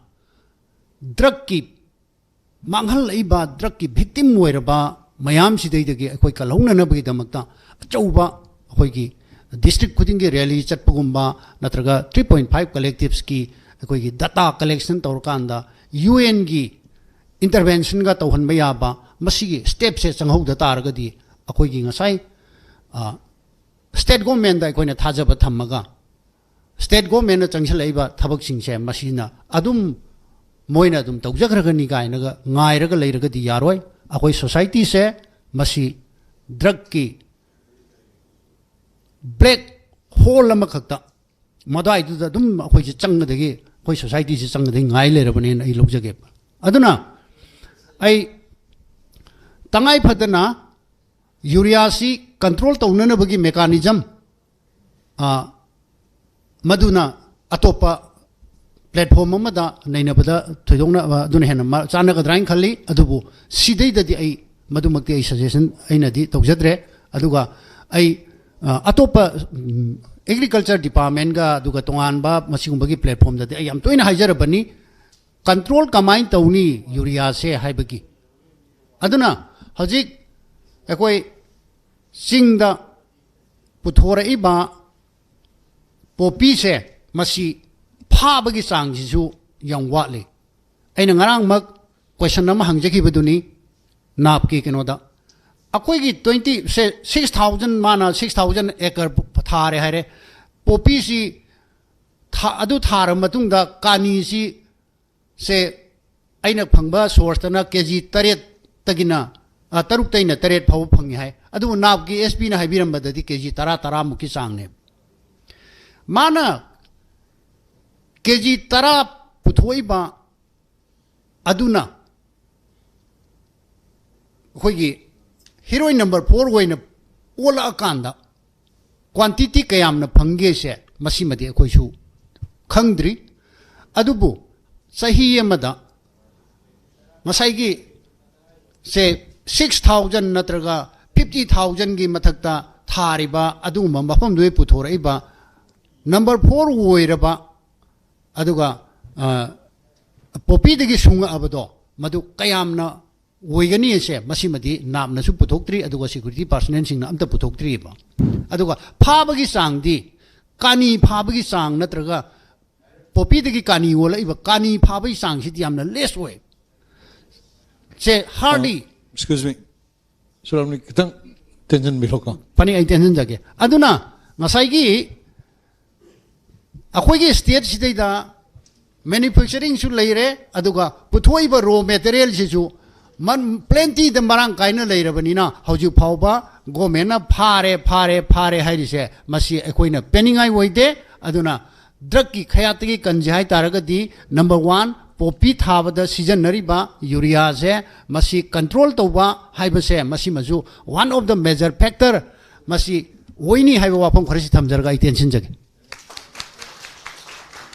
ꯗ꯭ꯔꯛꯀꯤ ꯃꯥꯡꯍꯜꯂꯛꯏꯕ, ꯗ꯭ꯔꯛꯀꯤ ꯚꯤꯛꯇꯤꯝ ꯑꯣꯏꯔꯕ ꯃꯌꯥꯝꯁꯤꯗꯩꯗꯒꯤ ꯑꯩꯈꯣꯏ ꯀꯜꯍꯧꯅꯅꯕꯒꯤꯗꯃꯛꯇ ꯑꯆꯧꯕ ꯑꯩꯈꯣꯏꯒꯤ ꯗꯤꯁꯇ꯭ꯔꯤꯛ ꯈꯨꯗꯤꯡꯒꯤ ꯔꯦꯂꯤ ꯆꯠꯄꯒꯨꯝꯕ, ꯅꯠꯇ꯭ꯔꯒ ꯊ꯭ꯔꯤ ꯄꯣꯏꯟꯠ ꯐꯥꯏꯚ ꯀꯂꯦꯛꯇꯤꯚꯁꯀꯤ ꯑꯩꯈꯣꯏꯒꯤ ꯗꯇꯥ ꯀꯂꯦꯛꯁꯟ ꯇꯧꯔꯀꯥꯟꯗ ꯌꯨ ꯑꯦꯟꯒꯤ ꯏꯟꯇꯔꯚꯦꯟꯁꯟꯒ ꯇꯧꯍꯟꯕ ꯌꯥꯕ, ꯃꯁꯤꯒꯤ ꯁ꯭ꯇꯦꯞꯁꯦ ꯆꯪꯍꯧꯗ ꯇꯥꯔꯒꯗꯤ, ꯑꯩꯈꯣꯏꯒꯤ ꯉꯁꯥꯏ, ꯑ, ꯁ꯭ꯇꯦꯠ ꯒꯣꯔꯃꯦꯟꯗ ꯑꯩꯈꯣꯏꯅ ꯊꯥꯖꯕ ꯊꯝꯃꯒ, ꯁ꯭ꯇꯦꯠ ꯒꯣꯔꯃꯦꯟꯅ ꯆꯪꯁꯤꯜꯂꯛꯏꯕ ꯊꯕꯛꯁꯤꯡꯁꯦ ꯃꯁꯤꯅ ꯑꯗꯨꯝ, ꯃꯣꯏꯅ ꯑꯗꯨꯝ ꯇꯧꯖꯈ꯭ꯔꯒꯅꯤ ꯀꯥꯏꯅꯒ ꯉꯥꯏꯔꯒ ꯂꯩꯔꯒꯗꯤ ꯌꯥꯔꯣꯏ꯫ ꯑꯩꯈꯣꯏ ꯁꯣꯁꯥꯏꯇꯤꯁꯦ ꯃꯁꯤ ꯗ꯭ꯔꯛꯀꯤ ꯕ꯭ꯂꯦꯛ ꯍꯣꯜ ꯑꯃꯈꯛꯇ, ꯃꯗꯨꯋꯥꯏꯗꯨꯗ ꯑꯗꯨꯝ ꯑꯩꯈꯣꯏꯁꯦ ꯆꯪꯒꯗꯒꯤ, ꯑꯩꯈꯣꯏ ꯁꯣꯁꯥꯏꯇꯤꯁꯦ ꯆꯪꯒꯗꯒꯤ ꯉꯥꯏ ꯂꯩꯔꯕꯅꯦꯅ ꯑꯩ ꯂꯧꯖꯒꯦꯕ꯫ ꯑꯗꯨꯅ ꯑꯩ ꯇꯉꯥꯏ ꯐꯗꯅ ꯌꯨꯔꯤꯌꯥꯁꯤ ꯀꯟꯇ꯭ꯔꯣꯜ ꯇꯧꯅꯅꯕꯒꯤ ꯃꯦꯀꯥꯅꯤꯖꯝ, ꯑ, ꯃꯗꯨꯅ ꯑꯇꯣꯞꯄ ꯄ꯭ꯂꯦꯠꯐꯣꯝ ꯑꯃꯗ ꯅꯩꯅꯕꯗ ꯊꯣꯏꯗꯣꯛꯅ, ꯑ, ꯑꯗꯨꯅ ꯍꯦꯟꯅ ꯃ-, ꯆꯥꯟꯅꯒꯗ꯭ꯔꯥ ꯍꯥꯏꯅ ꯈꯜꯂꯤ꯫ ꯑꯗꯨꯕꯨ ꯁꯤꯗꯩꯗꯗꯤ ꯑꯩ, ꯃꯗꯨꯃꯛꯇꯤ ꯑꯩ ꯁꯖꯦꯁꯟ ꯑꯩꯅꯗꯤ ꯇꯧꯖꯗ꯭ꯔꯦ꯫ ꯑꯗꯨꯒ ꯑꯩ, ꯑ, ꯑꯇꯣꯞꯄ, ꯎꯝ, ꯑꯦꯒ꯭ꯔꯤꯀꯜꯆꯔ ꯗꯤꯄꯥꯔꯠꯃꯦꯟꯒ ꯑꯗꯨꯒ ꯇꯣꯉꯥꯟꯕ ꯃꯁꯤꯒꯨꯝꯕꯒꯤ ꯄ꯭ꯂꯦꯠꯐꯣꯔꯝꯗꯗꯤ ꯑꯩ ꯌꯥꯝ ꯇꯣꯏꯅ ꯍꯥꯏꯖꯔꯕꯅꯤ, ꯀꯟꯇ꯭ꯔꯣꯜ ꯀꯃꯥꯏꯅ ꯇꯧꯅꯤ ꯌꯨꯔꯤꯌꯥꯁꯦ ꯍꯥꯏꯕꯒꯤ꯫ ꯑꯗꯨꯅ ꯍꯧꯖꯤꯛ ꯑꯩꯈꯣꯏ ꯆꯤꯡꯗ ꯄꯨꯊꯣꯔꯛꯏꯕ ꯄꯣꯄꯤꯁꯦ, ꯃꯁꯤ ꯐꯥꯕꯒꯤ ꯆꯥꯡꯁꯤꯁꯨ ꯌꯥꯝ ꯋꯥꯠꯂꯤ꯫ ꯑꯩꯅ ꯉꯔꯥꯡꯃꯛ ꯀꯣꯏꯁꯟ ꯑꯃ ꯍꯪꯖꯈꯤꯕꯗꯨꯅꯤ ꯅꯥꯞꯀꯤ ꯀꯩꯅꯣꯗ, ꯑꯩꯈꯣꯏꯒꯤ ꯇ꯭ꯋꯦꯟꯇꯤ ꯁꯦ, ꯁꯤꯛꯁ ꯊꯥꯎꯖꯟ, ꯃꯥꯅ ꯁꯤꯛꯁ ꯊꯥꯎꯖꯟ ꯑꯦꯀꯔ ꯊꯥꯔꯦ ꯍꯥꯏꯔꯦ꯫ ꯄꯣꯄꯤꯁꯤ ꯊꯥ-, ꯑꯗꯨ ꯊꯥꯔꯕ ꯃꯇꯨꯡꯗ ꯀꯥꯅꯤꯁꯤ ꯁꯦ ꯑꯩꯅ ꯐꯪꯕ ꯁꯣꯔꯁꯇꯅ ꯀꯦ ꯖꯤ ꯇꯔꯦꯠꯇꯒꯤꯅ, ꯑ, ꯇꯔꯨꯛꯇꯩꯅ ꯇꯔꯦꯠ ꯐꯥꯎꯕ ꯐꯪꯉꯤ ꯍꯥꯏ꯫ ꯑꯗꯨꯕꯨ ꯅꯥꯞꯀꯤ ꯑꯦꯁ ꯄꯤꯅ ꯍꯥꯏꯕꯤꯔꯝꯕꯗꯗꯤ ꯀꯦ ꯖꯤ ꯇꯔꯥ, ꯇꯔꯥꯃꯨꯛꯀꯤ ꯆꯥꯡꯅꯦꯕ꯫ ꯃꯥꯅ ꯀꯦ ꯖꯤ ꯇꯔꯥ ꯄꯨꯊꯣꯛꯏꯕ ꯑꯗꯨꯅ ꯑꯩꯈꯣꯏꯒꯤ ꯍꯤꯔꯣꯏ ꯅꯝꯕꯔ ꯐꯣꯔ ꯑꯣꯏꯅ ꯑꯣꯜꯂꯛꯑꯀꯥꯟꯗ ꯀ꯭ꯋꯥꯟꯇꯤꯇꯤ ꯀꯌꯥꯝꯅ ꯐꯪꯒꯦꯁꯦ ꯃꯁꯤꯃꯗꯤ ꯑꯩꯈꯣꯏꯁꯨ ꯈꯪꯗ꯭ꯔꯤ꯫ ꯑꯗꯨꯕꯨ ꯆꯍꯤ ꯑꯃꯗ ꯉꯁꯥꯏꯒꯤ ꯁꯦ ꯁꯤꯛꯁ ꯊꯥꯎꯖꯟ ꯅꯠꯇ꯭ꯔꯒ ꯐꯤꯐꯇꯤ ꯊꯥꯎꯖꯟꯒꯤ ꯃꯊꯛꯇ ꯊꯥꯔꯤꯕ ꯑꯗꯨꯒꯨꯝꯕ ꯃꯐꯝꯗꯨꯗꯒꯤ ꯄꯨꯊꯣꯔꯛꯏꯕ ꯅꯝꯕꯔ ꯐꯣꯔ ꯑꯣꯏꯔꯕ, ꯑꯗꯨꯒ, ꯑ, ꯄꯣꯄꯤꯗꯒꯤ ꯁꯨꯡꯉꯛꯑꯕꯗꯣ, ꯃꯗꯨ ꯀꯌꯥꯝꯅ ꯑꯣꯏꯒꯅꯤ ꯍꯥꯏꯁꯦ ꯃꯁꯤꯃꯗꯤ ꯅꯥꯞꯅꯁꯨ ꯄꯨꯊꯣꯛꯇ꯭ꯔꯤ, ꯑꯗꯨꯒ ꯁꯦꯀ꯭ꯌꯨꯔꯤꯇꯤ ꯄꯥꯔꯁꯅꯦꯜꯁꯤꯡꯅ ꯑꯝꯇ ꯄꯨꯊꯣꯛꯇ꯭ꯔꯤꯕ꯫ ꯑꯗꯨꯒ ꯐꯥꯕꯒꯤ ꯆꯥꯡꯗꯤ, ꯀꯥꯅꯤ ꯐꯥꯕꯒꯤ ꯆꯥꯡ ꯅꯠꯇ꯭ꯔꯒ ꯄꯣꯄꯤꯗꯒꯤ ꯀꯥꯅꯤ ꯑꯣꯜꯂꯛꯏꯕ, ꯀꯥꯅꯤ ꯐꯥꯕꯒꯤ ꯆꯥꯡꯁꯤꯗꯤ ꯌꯥꯝꯅ ꯂꯦꯁ ꯑꯣꯏ꯫ ꯁꯦ ꯍꯥꯔꯗꯤ ꯑꯦꯛꯁꯀ꯭ꯌꯨꯁ ꯃꯤ, ꯁꯨꯔꯥꯝꯅꯤ, ꯈꯤꯇꯪ ꯇꯦꯟꯁꯤꯟꯕꯤꯔꯣꯀꯣ꯫ ꯐꯅꯤ, ꯑꯩ ꯇꯦꯟꯁꯤꯟꯖꯒꯦ꯫ ꯑꯗꯨꯅ ꯉꯁꯥꯏꯒꯤ ꯑꯩꯈꯣꯏꯒꯤ ꯁ꯭ꯇꯦꯠꯁꯤꯗꯩꯗ ꯃꯦꯅꯨꯐꯦꯛꯆꯔꯤꯡꯁꯨ ꯂꯩꯔꯦ, ꯑꯗꯨꯒ ꯄꯨꯊꯣꯛꯏꯕ ꯔꯣ ꯃꯦꯇꯔꯤꯌꯦꯜꯁꯤꯁꯨ ꯃꯟ-, ꯄ꯭ꯂꯦꯟꯇꯤꯗ ꯃꯔꯥꯡ ꯀꯥꯏꯅ ꯂꯩꯔꯕꯅꯤꯅ, ꯍꯧꯖꯤꯛ ꯐꯥꯎꯕ ꯒꯣꯔꯃꯦꯟꯅ ꯐꯥꯔꯦ, ꯐꯥꯔꯦ, ꯐꯥꯔꯦ ꯍꯥꯏꯔꯤꯁꯦ, ꯃꯁꯤ ꯑꯩꯈꯣꯏꯅ ꯄꯦꯟꯅꯤꯡꯉꯥꯏ ꯑꯣꯏꯗꯦ꯫ ꯑꯗꯨꯅ ꯗ꯭ꯔꯒꯀꯤ ꯈꯌꯥꯠꯇꯒꯤ ꯀꯟꯁꯦ ꯍꯥꯏ ꯇꯥꯔꯒꯗꯤ, ꯅꯝꯕꯔ ꯋꯥꯟ, ꯄꯣꯄꯤ ꯊꯥꯕꯗ ꯁꯤꯖꯤꯟꯅꯔꯤꯕ ꯌꯨꯔꯤꯌꯥꯁꯦ, ꯃꯁꯤ ꯀꯟꯇ꯭ꯔꯣꯜ ꯇꯧꯕ ꯍꯥꯏꯕꯁꯦ, ꯃꯁꯤꯃꯁꯨ one of the major factor ꯃꯁꯤ ꯑꯣꯏꯅꯤ ꯍꯥꯏꯕ ꯋꯥꯐꯝ ꯈꯔꯁꯤ ꯊꯝꯖꯔꯒ ꯑꯩ ꯇꯦꯟꯁꯤꯟꯖꯒꯦ꯫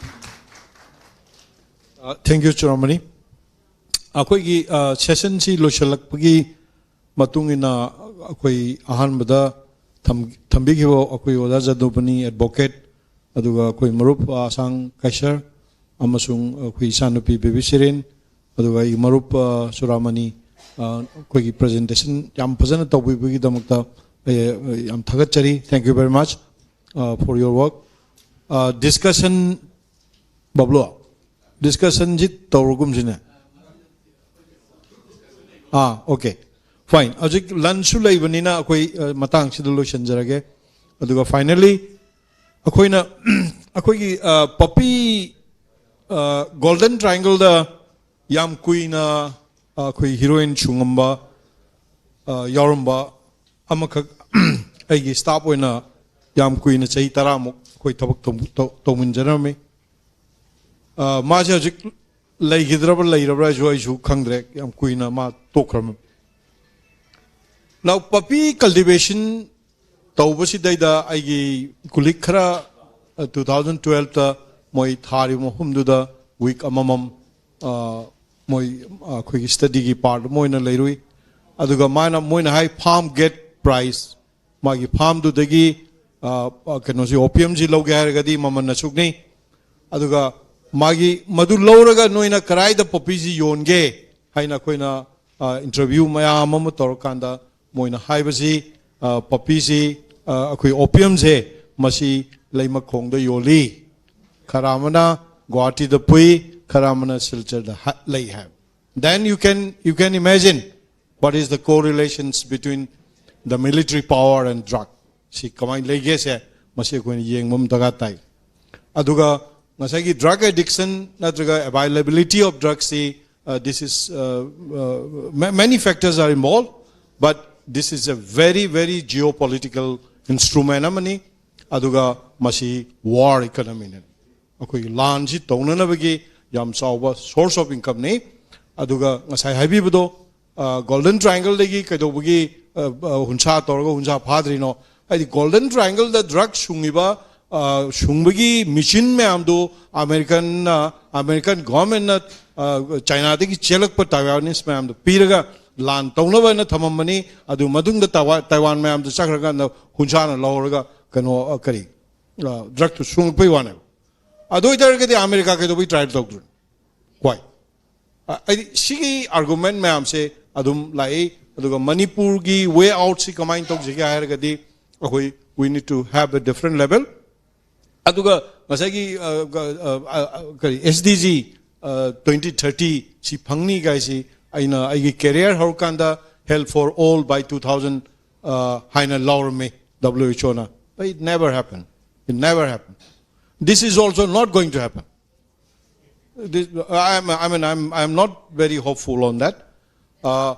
Thank you, ꯆꯨꯔꯥꯃꯅꯤ꯫ ꯑꯩꯈꯣꯏꯒꯤ, ꯑ, ꯁꯦꯁꯟꯁꯤ ꯂꯣꯏꯁꯤꯜꯂꯛꯄꯒꯤ ꯃꯇꯨꯡ ꯏꯟꯅ ꯑꯩꯈꯣꯏ ꯑꯍꯥꯟꯕꯗ ꯊꯝ-, ꯇꯝꯕꯤꯈꯤꯕ ꯑꯩꯈꯣꯏ ꯑꯣꯖꯥ ꯖꯗꯨꯃꯅꯤ ꯑꯦꯗꯚꯣꯀꯦꯠ, ꯑꯗꯨꯒ ꯑꯩꯈꯣꯏ ꯃꯔꯨꯞ ꯑꯁꯥꯡ ꯀꯩꯁꯔ, ꯑꯃꯁꯨꯡ ꯑꯩꯈꯣꯏ ꯏꯆꯥꯅꯨꯄꯤ ꯕꯦꯕꯤ ꯁꯤꯔꯤꯟ, ꯑꯗꯨꯒ ꯑꯩꯒꯤ ꯃꯔꯨꯞ ꯆꯨꯔꯥꯃꯅꯤ, ꯑꯩꯈꯣꯏꯒꯤ ꯄ꯭ꯔꯖꯦꯟꯇꯦꯁꯟ ꯌꯥꯝ ꯐꯖꯅ ꯇꯧꯕꯤꯕꯒꯤꯗꯃꯛꯇ ꯑꯩ ꯌꯥꯝ ꯊꯥꯒꯠꯆꯔꯤ꯫ Thank you very much for your work. Discussion, Bablu, ꯗꯤꯁꯀꯁꯟꯁꯤ ꯇꯧꯔꯒꯨꯝꯁꯤꯅꯦ꯫ ꯑꯥ, ꯑꯣꯀꯦ, ꯐꯥꯏꯟ꯫ ꯍꯧꯖꯤꯛ ꯂꯟꯁꯁꯨ ꯂꯩꯕꯅꯤꯅ ꯑꯩꯈꯣꯏ ꯃꯇꯥꯡꯁꯤꯗ ꯂꯣꯏꯁꯤꯟꯖꯔꯒꯦ꯫ ꯑꯗꯨꯒ ꯐꯥꯏꯅꯦꯜꯂꯤ ꯑꯩꯈꯣꯏꯅ ꯑꯩꯈꯣꯏꯒꯤ ꯄꯄꯤ ꯒꯣꯜꯗꯟ ꯇ꯭ꯔꯥꯏꯡꯒꯜꯗ ꯌꯥꯝ ꯀꯨꯏꯅ ꯑꯩꯈꯣꯏ ꯍꯤꯔꯣꯏꯟ ꯁꯨꯡꯉꯝꯕ ꯌꯥꯎꯔꯝꯕ ꯑꯃꯈꯛ ꯑꯩꯒꯤ ꯁ꯭ꯇꯥꯐ ꯑꯣꯏꯅ ꯌꯥꯝ ꯀꯨꯏꯅ, ꯆꯍꯤ ꯇꯔꯥꯃꯨꯛ ꯑꯩꯈꯣꯏ ꯊꯕꯛ ꯇꯧꯃꯤꯟꯖꯔꯝꯃꯤ꯫ ꯃꯥꯁꯦ ꯍꯧꯖꯤꯛ ꯂꯩꯈꯤꯗ꯭ꯔꯕ꯭ꯔꯥ ꯂꯩꯔꯕ꯭ꯔꯥꯁꯨ ꯑꯩꯁꯨ ꯈꯪꯗ꯭ꯔꯦ, ꯌꯥꯝ ꯀꯨꯏꯅ ꯃꯥ ꯇꯣꯛꯈ꯭ꯔꯕꯅꯤ꯫ ꯅꯥꯎ ꯄꯄꯤ ꯀꯜꯇꯤꯚꯦꯁꯟ ꯇꯧꯕꯁꯤꯗꯩꯗ ꯑꯩꯒꯤ ꯀꯨꯂꯤꯛ ꯈꯔ ꯇꯨ ꯊꯥꯎꯖꯟ ꯇꯨꯋꯦꯜꯐꯇ ꯃꯣꯏ ꯊꯥꯔꯤꯕ ꯃꯐꯝꯗꯨꯗ ꯋꯤꯛ ꯑꯃꯃꯝ ꯃꯣꯏ ꯑꯩꯈꯣꯏꯒꯤ ꯁ꯭ꯇꯗꯤꯒꯤ ꯄꯥꯔꯠ ꯑꯃ ꯑꯣꯏꯅ ꯂꯩꯔꯨꯏ꯫ ꯑꯗꯨꯒ ꯃꯥꯅ, ꯃꯣꯏꯅ ꯍꯥꯏ ꯐꯥꯔꯝ ꯒꯦꯠ ꯄ꯭ꯔꯥꯏꯁ, ꯃꯥꯒꯤ ꯐꯥꯔꯝꯗꯨꯗꯒꯤ ꯀꯩꯅꯣꯁꯤ, ꯑꯣꯄꯤꯌꯝꯁꯤ ꯂꯧꯒꯦ ꯍꯥꯏꯔꯒꯗꯤ ꯃꯃꯜ ꯑꯁꯨꯛꯅꯤ꯫ ꯑꯗꯨꯒ ꯃꯥꯒꯤ ꯃꯗꯨ ꯂꯧꯔꯒ ꯅꯣꯏꯅ ꯀꯗꯥꯏꯗ ꯄꯄꯤꯁꯤ ꯌꯣꯟꯒꯦ ꯍꯥꯏꯅ ꯑꯩꯈꯣꯏꯅ ꯏꯟꯇꯔꯚ꯭ꯌꯨ ꯃꯌꯥꯝ ꯑꯃ ꯇꯧꯔꯀꯥꯟꯗ ꯃꯣꯏꯅ ꯍꯥꯏꯕꯁꯤ, ꯄꯄꯤꯁꯤ ꯑꯩꯈꯣꯏ ꯑꯣꯄꯤꯌꯝꯁꯦ ꯃꯁꯤ ꯂꯩꯃꯈꯣꯡꯗ ꯌꯣꯜꯂꯤ, ꯈꯔ ꯑꯃꯅ ꯒꯨꯋꯥꯍꯥꯇꯤꯗ ꯄꯨꯏ, ꯈꯔ ꯑꯃꯅ ꯁꯤꯜꯆꯔꯗ ꯂꯩ ꯍꯥꯏ꯫ Then you can, you can imagine what is the correlations between the military power and drug. ꯁꯤ ꯀꯃꯥꯏꯅ ꯂꯩꯒꯦꯁꯦ ꯃꯁꯤ ꯑꯩꯈꯣꯏꯅ ꯌꯦꯡꯕ ꯑꯃ ꯗꯔꯀꯥꯔ ꯇꯥꯏ꯫ ꯑꯗꯨꯒ ꯉꯁꯥꯏꯒꯤ drug addiction ꯅꯠꯇ꯭ꯔꯒ availability of drugs ꯁꯤ, this is, many factors are involved, but this is a very, very geopolitical instrument ꯑꯃꯅꯤ꯫ ꯑꯗꯨꯒ ꯃꯁꯤ ꯋꯥꯔ ꯏꯀꯅꯃꯤꯅꯤ꯫ ꯑꯩꯈꯣꯏꯒꯤ ꯂꯥꯟꯁꯤ ꯇꯧꯅꯅꯕꯒꯤ ꯌꯥꯝ ꯆꯥꯎꯕ source of incomeꯅꯤ꯫ ꯑꯗꯨꯒ ꯉꯁꯥꯏ ꯍꯥꯏꯕꯤꯕꯗꯣ, ꯒꯣꯜꯗꯟ ꯇ꯭ꯔꯥꯏꯡꯒꯜꯗꯒꯤ ꯀꯩꯗꯧꯕꯒꯤ ꯍꯨꯟꯁꯥ ꯇꯧꯔꯒ ꯍꯨꯟꯁꯥ ꯐꯥꯗ꯭ꯔꯤꯅꯣ? ꯍꯥꯏꯗꯤ ꯒꯣꯜꯗꯟ ꯇ꯭ꯔꯥꯏꯡꯒꯜꯗ ꯗ꯭ꯔꯒ ꯁꯨꯡꯉꯤꯕ, ꯁꯨꯡꯕꯒꯤ ꯃꯦꯆꯤꯟ ꯃꯌꯥꯝꯗꯨ ꯑꯃꯦꯔꯤꯀꯟꯅ, ꯑꯃꯦꯔꯤꯀꯟ ꯒꯣꯚꯔꯟꯃꯦꯟꯠꯅ ꯆꯥꯏꯅꯥꯗꯒꯤ ꯆꯦꯜꯂꯛꯄ ꯇꯥꯏꯋꯥꯅꯤꯁ ꯃꯌꯥꯝꯗꯣ ꯄꯤꯔꯒ ꯂꯥꯟ ꯇꯧꯅꯕ ꯍꯥꯏꯅ ꯊꯝꯃꯝꯕꯅꯤ꯫ ꯑꯗꯨ ꯃꯇꯨꯡꯗ ꯇꯥꯏꯋꯥ- ꯇꯥꯏꯋꯥꯟ ꯃꯌꯥꯝꯗꯨ ꯆꯠꯈ꯭ꯔꯀꯥꯟꯗ ꯍꯨꯟꯁꯥꯅ ꯂꯧꯍꯧꯔꯒ ꯀꯩꯅꯣ, ꯑ, ꯀꯔꯤ, ꯗ꯭ꯔꯛꯇꯨ ꯁꯨꯡꯉꯛꯄꯩ ꯋꯥꯅꯦꯕ꯫ ꯑꯗꯨ ꯑꯣꯏꯇꯥꯔꯒꯗꯤ ꯑꯃꯦꯔꯤꯀꯥ ꯀꯩꯗꯧꯕꯩ ꯇ꯭ꯔꯥꯏ ꯇꯧꯗ꯭ꯔꯤꯅꯣ? ꯀ꯭ꯋꯥꯏ ꯑ, ꯍꯥꯏꯗꯤ ꯁꯤꯒꯤ ꯑꯥꯔꯒꯨꯃꯦꯟ ꯃꯌꯥꯝꯁꯦ ꯑꯗꯨꯝ ꯂꯥꯛꯏ꯫ ꯑꯗꯨꯒ ꯃꯅꯤꯄꯨꯔꯒꯤ ꯋꯦ ꯑꯥꯎꯠꯁꯤ ꯀꯃꯥꯏꯅ ꯇꯧꯁꯤꯒꯦ ꯍꯥꯏꯔꯒꯗꯤ, ꯑꯩꯈꯣꯏ we need to have a different level. ꯑꯗꯨꯒ ꯉꯁꯥꯏꯒꯤ, ꯑ, ꯑ, ꯑ, ꯑ, ꯀꯔꯤ, S D G twenty thirty ꯁꯤ ꯐꯪꯅꯤ ꯀꯥꯏꯁꯤ ꯑꯩꯅ ꯑꯩꯒꯤ career ꯍꯧꯔꯀꯥꯟꯗ health for all by two thousand, ꯑ, ꯍꯥꯏꯅ ꯂꯥꯎꯔꯝꯃꯤ W H O ꯅ꯫ But it never happened. It never happened. This is also not going to happen. This, I am, I mean, I'm, I'm not very hopeful on that. Uh,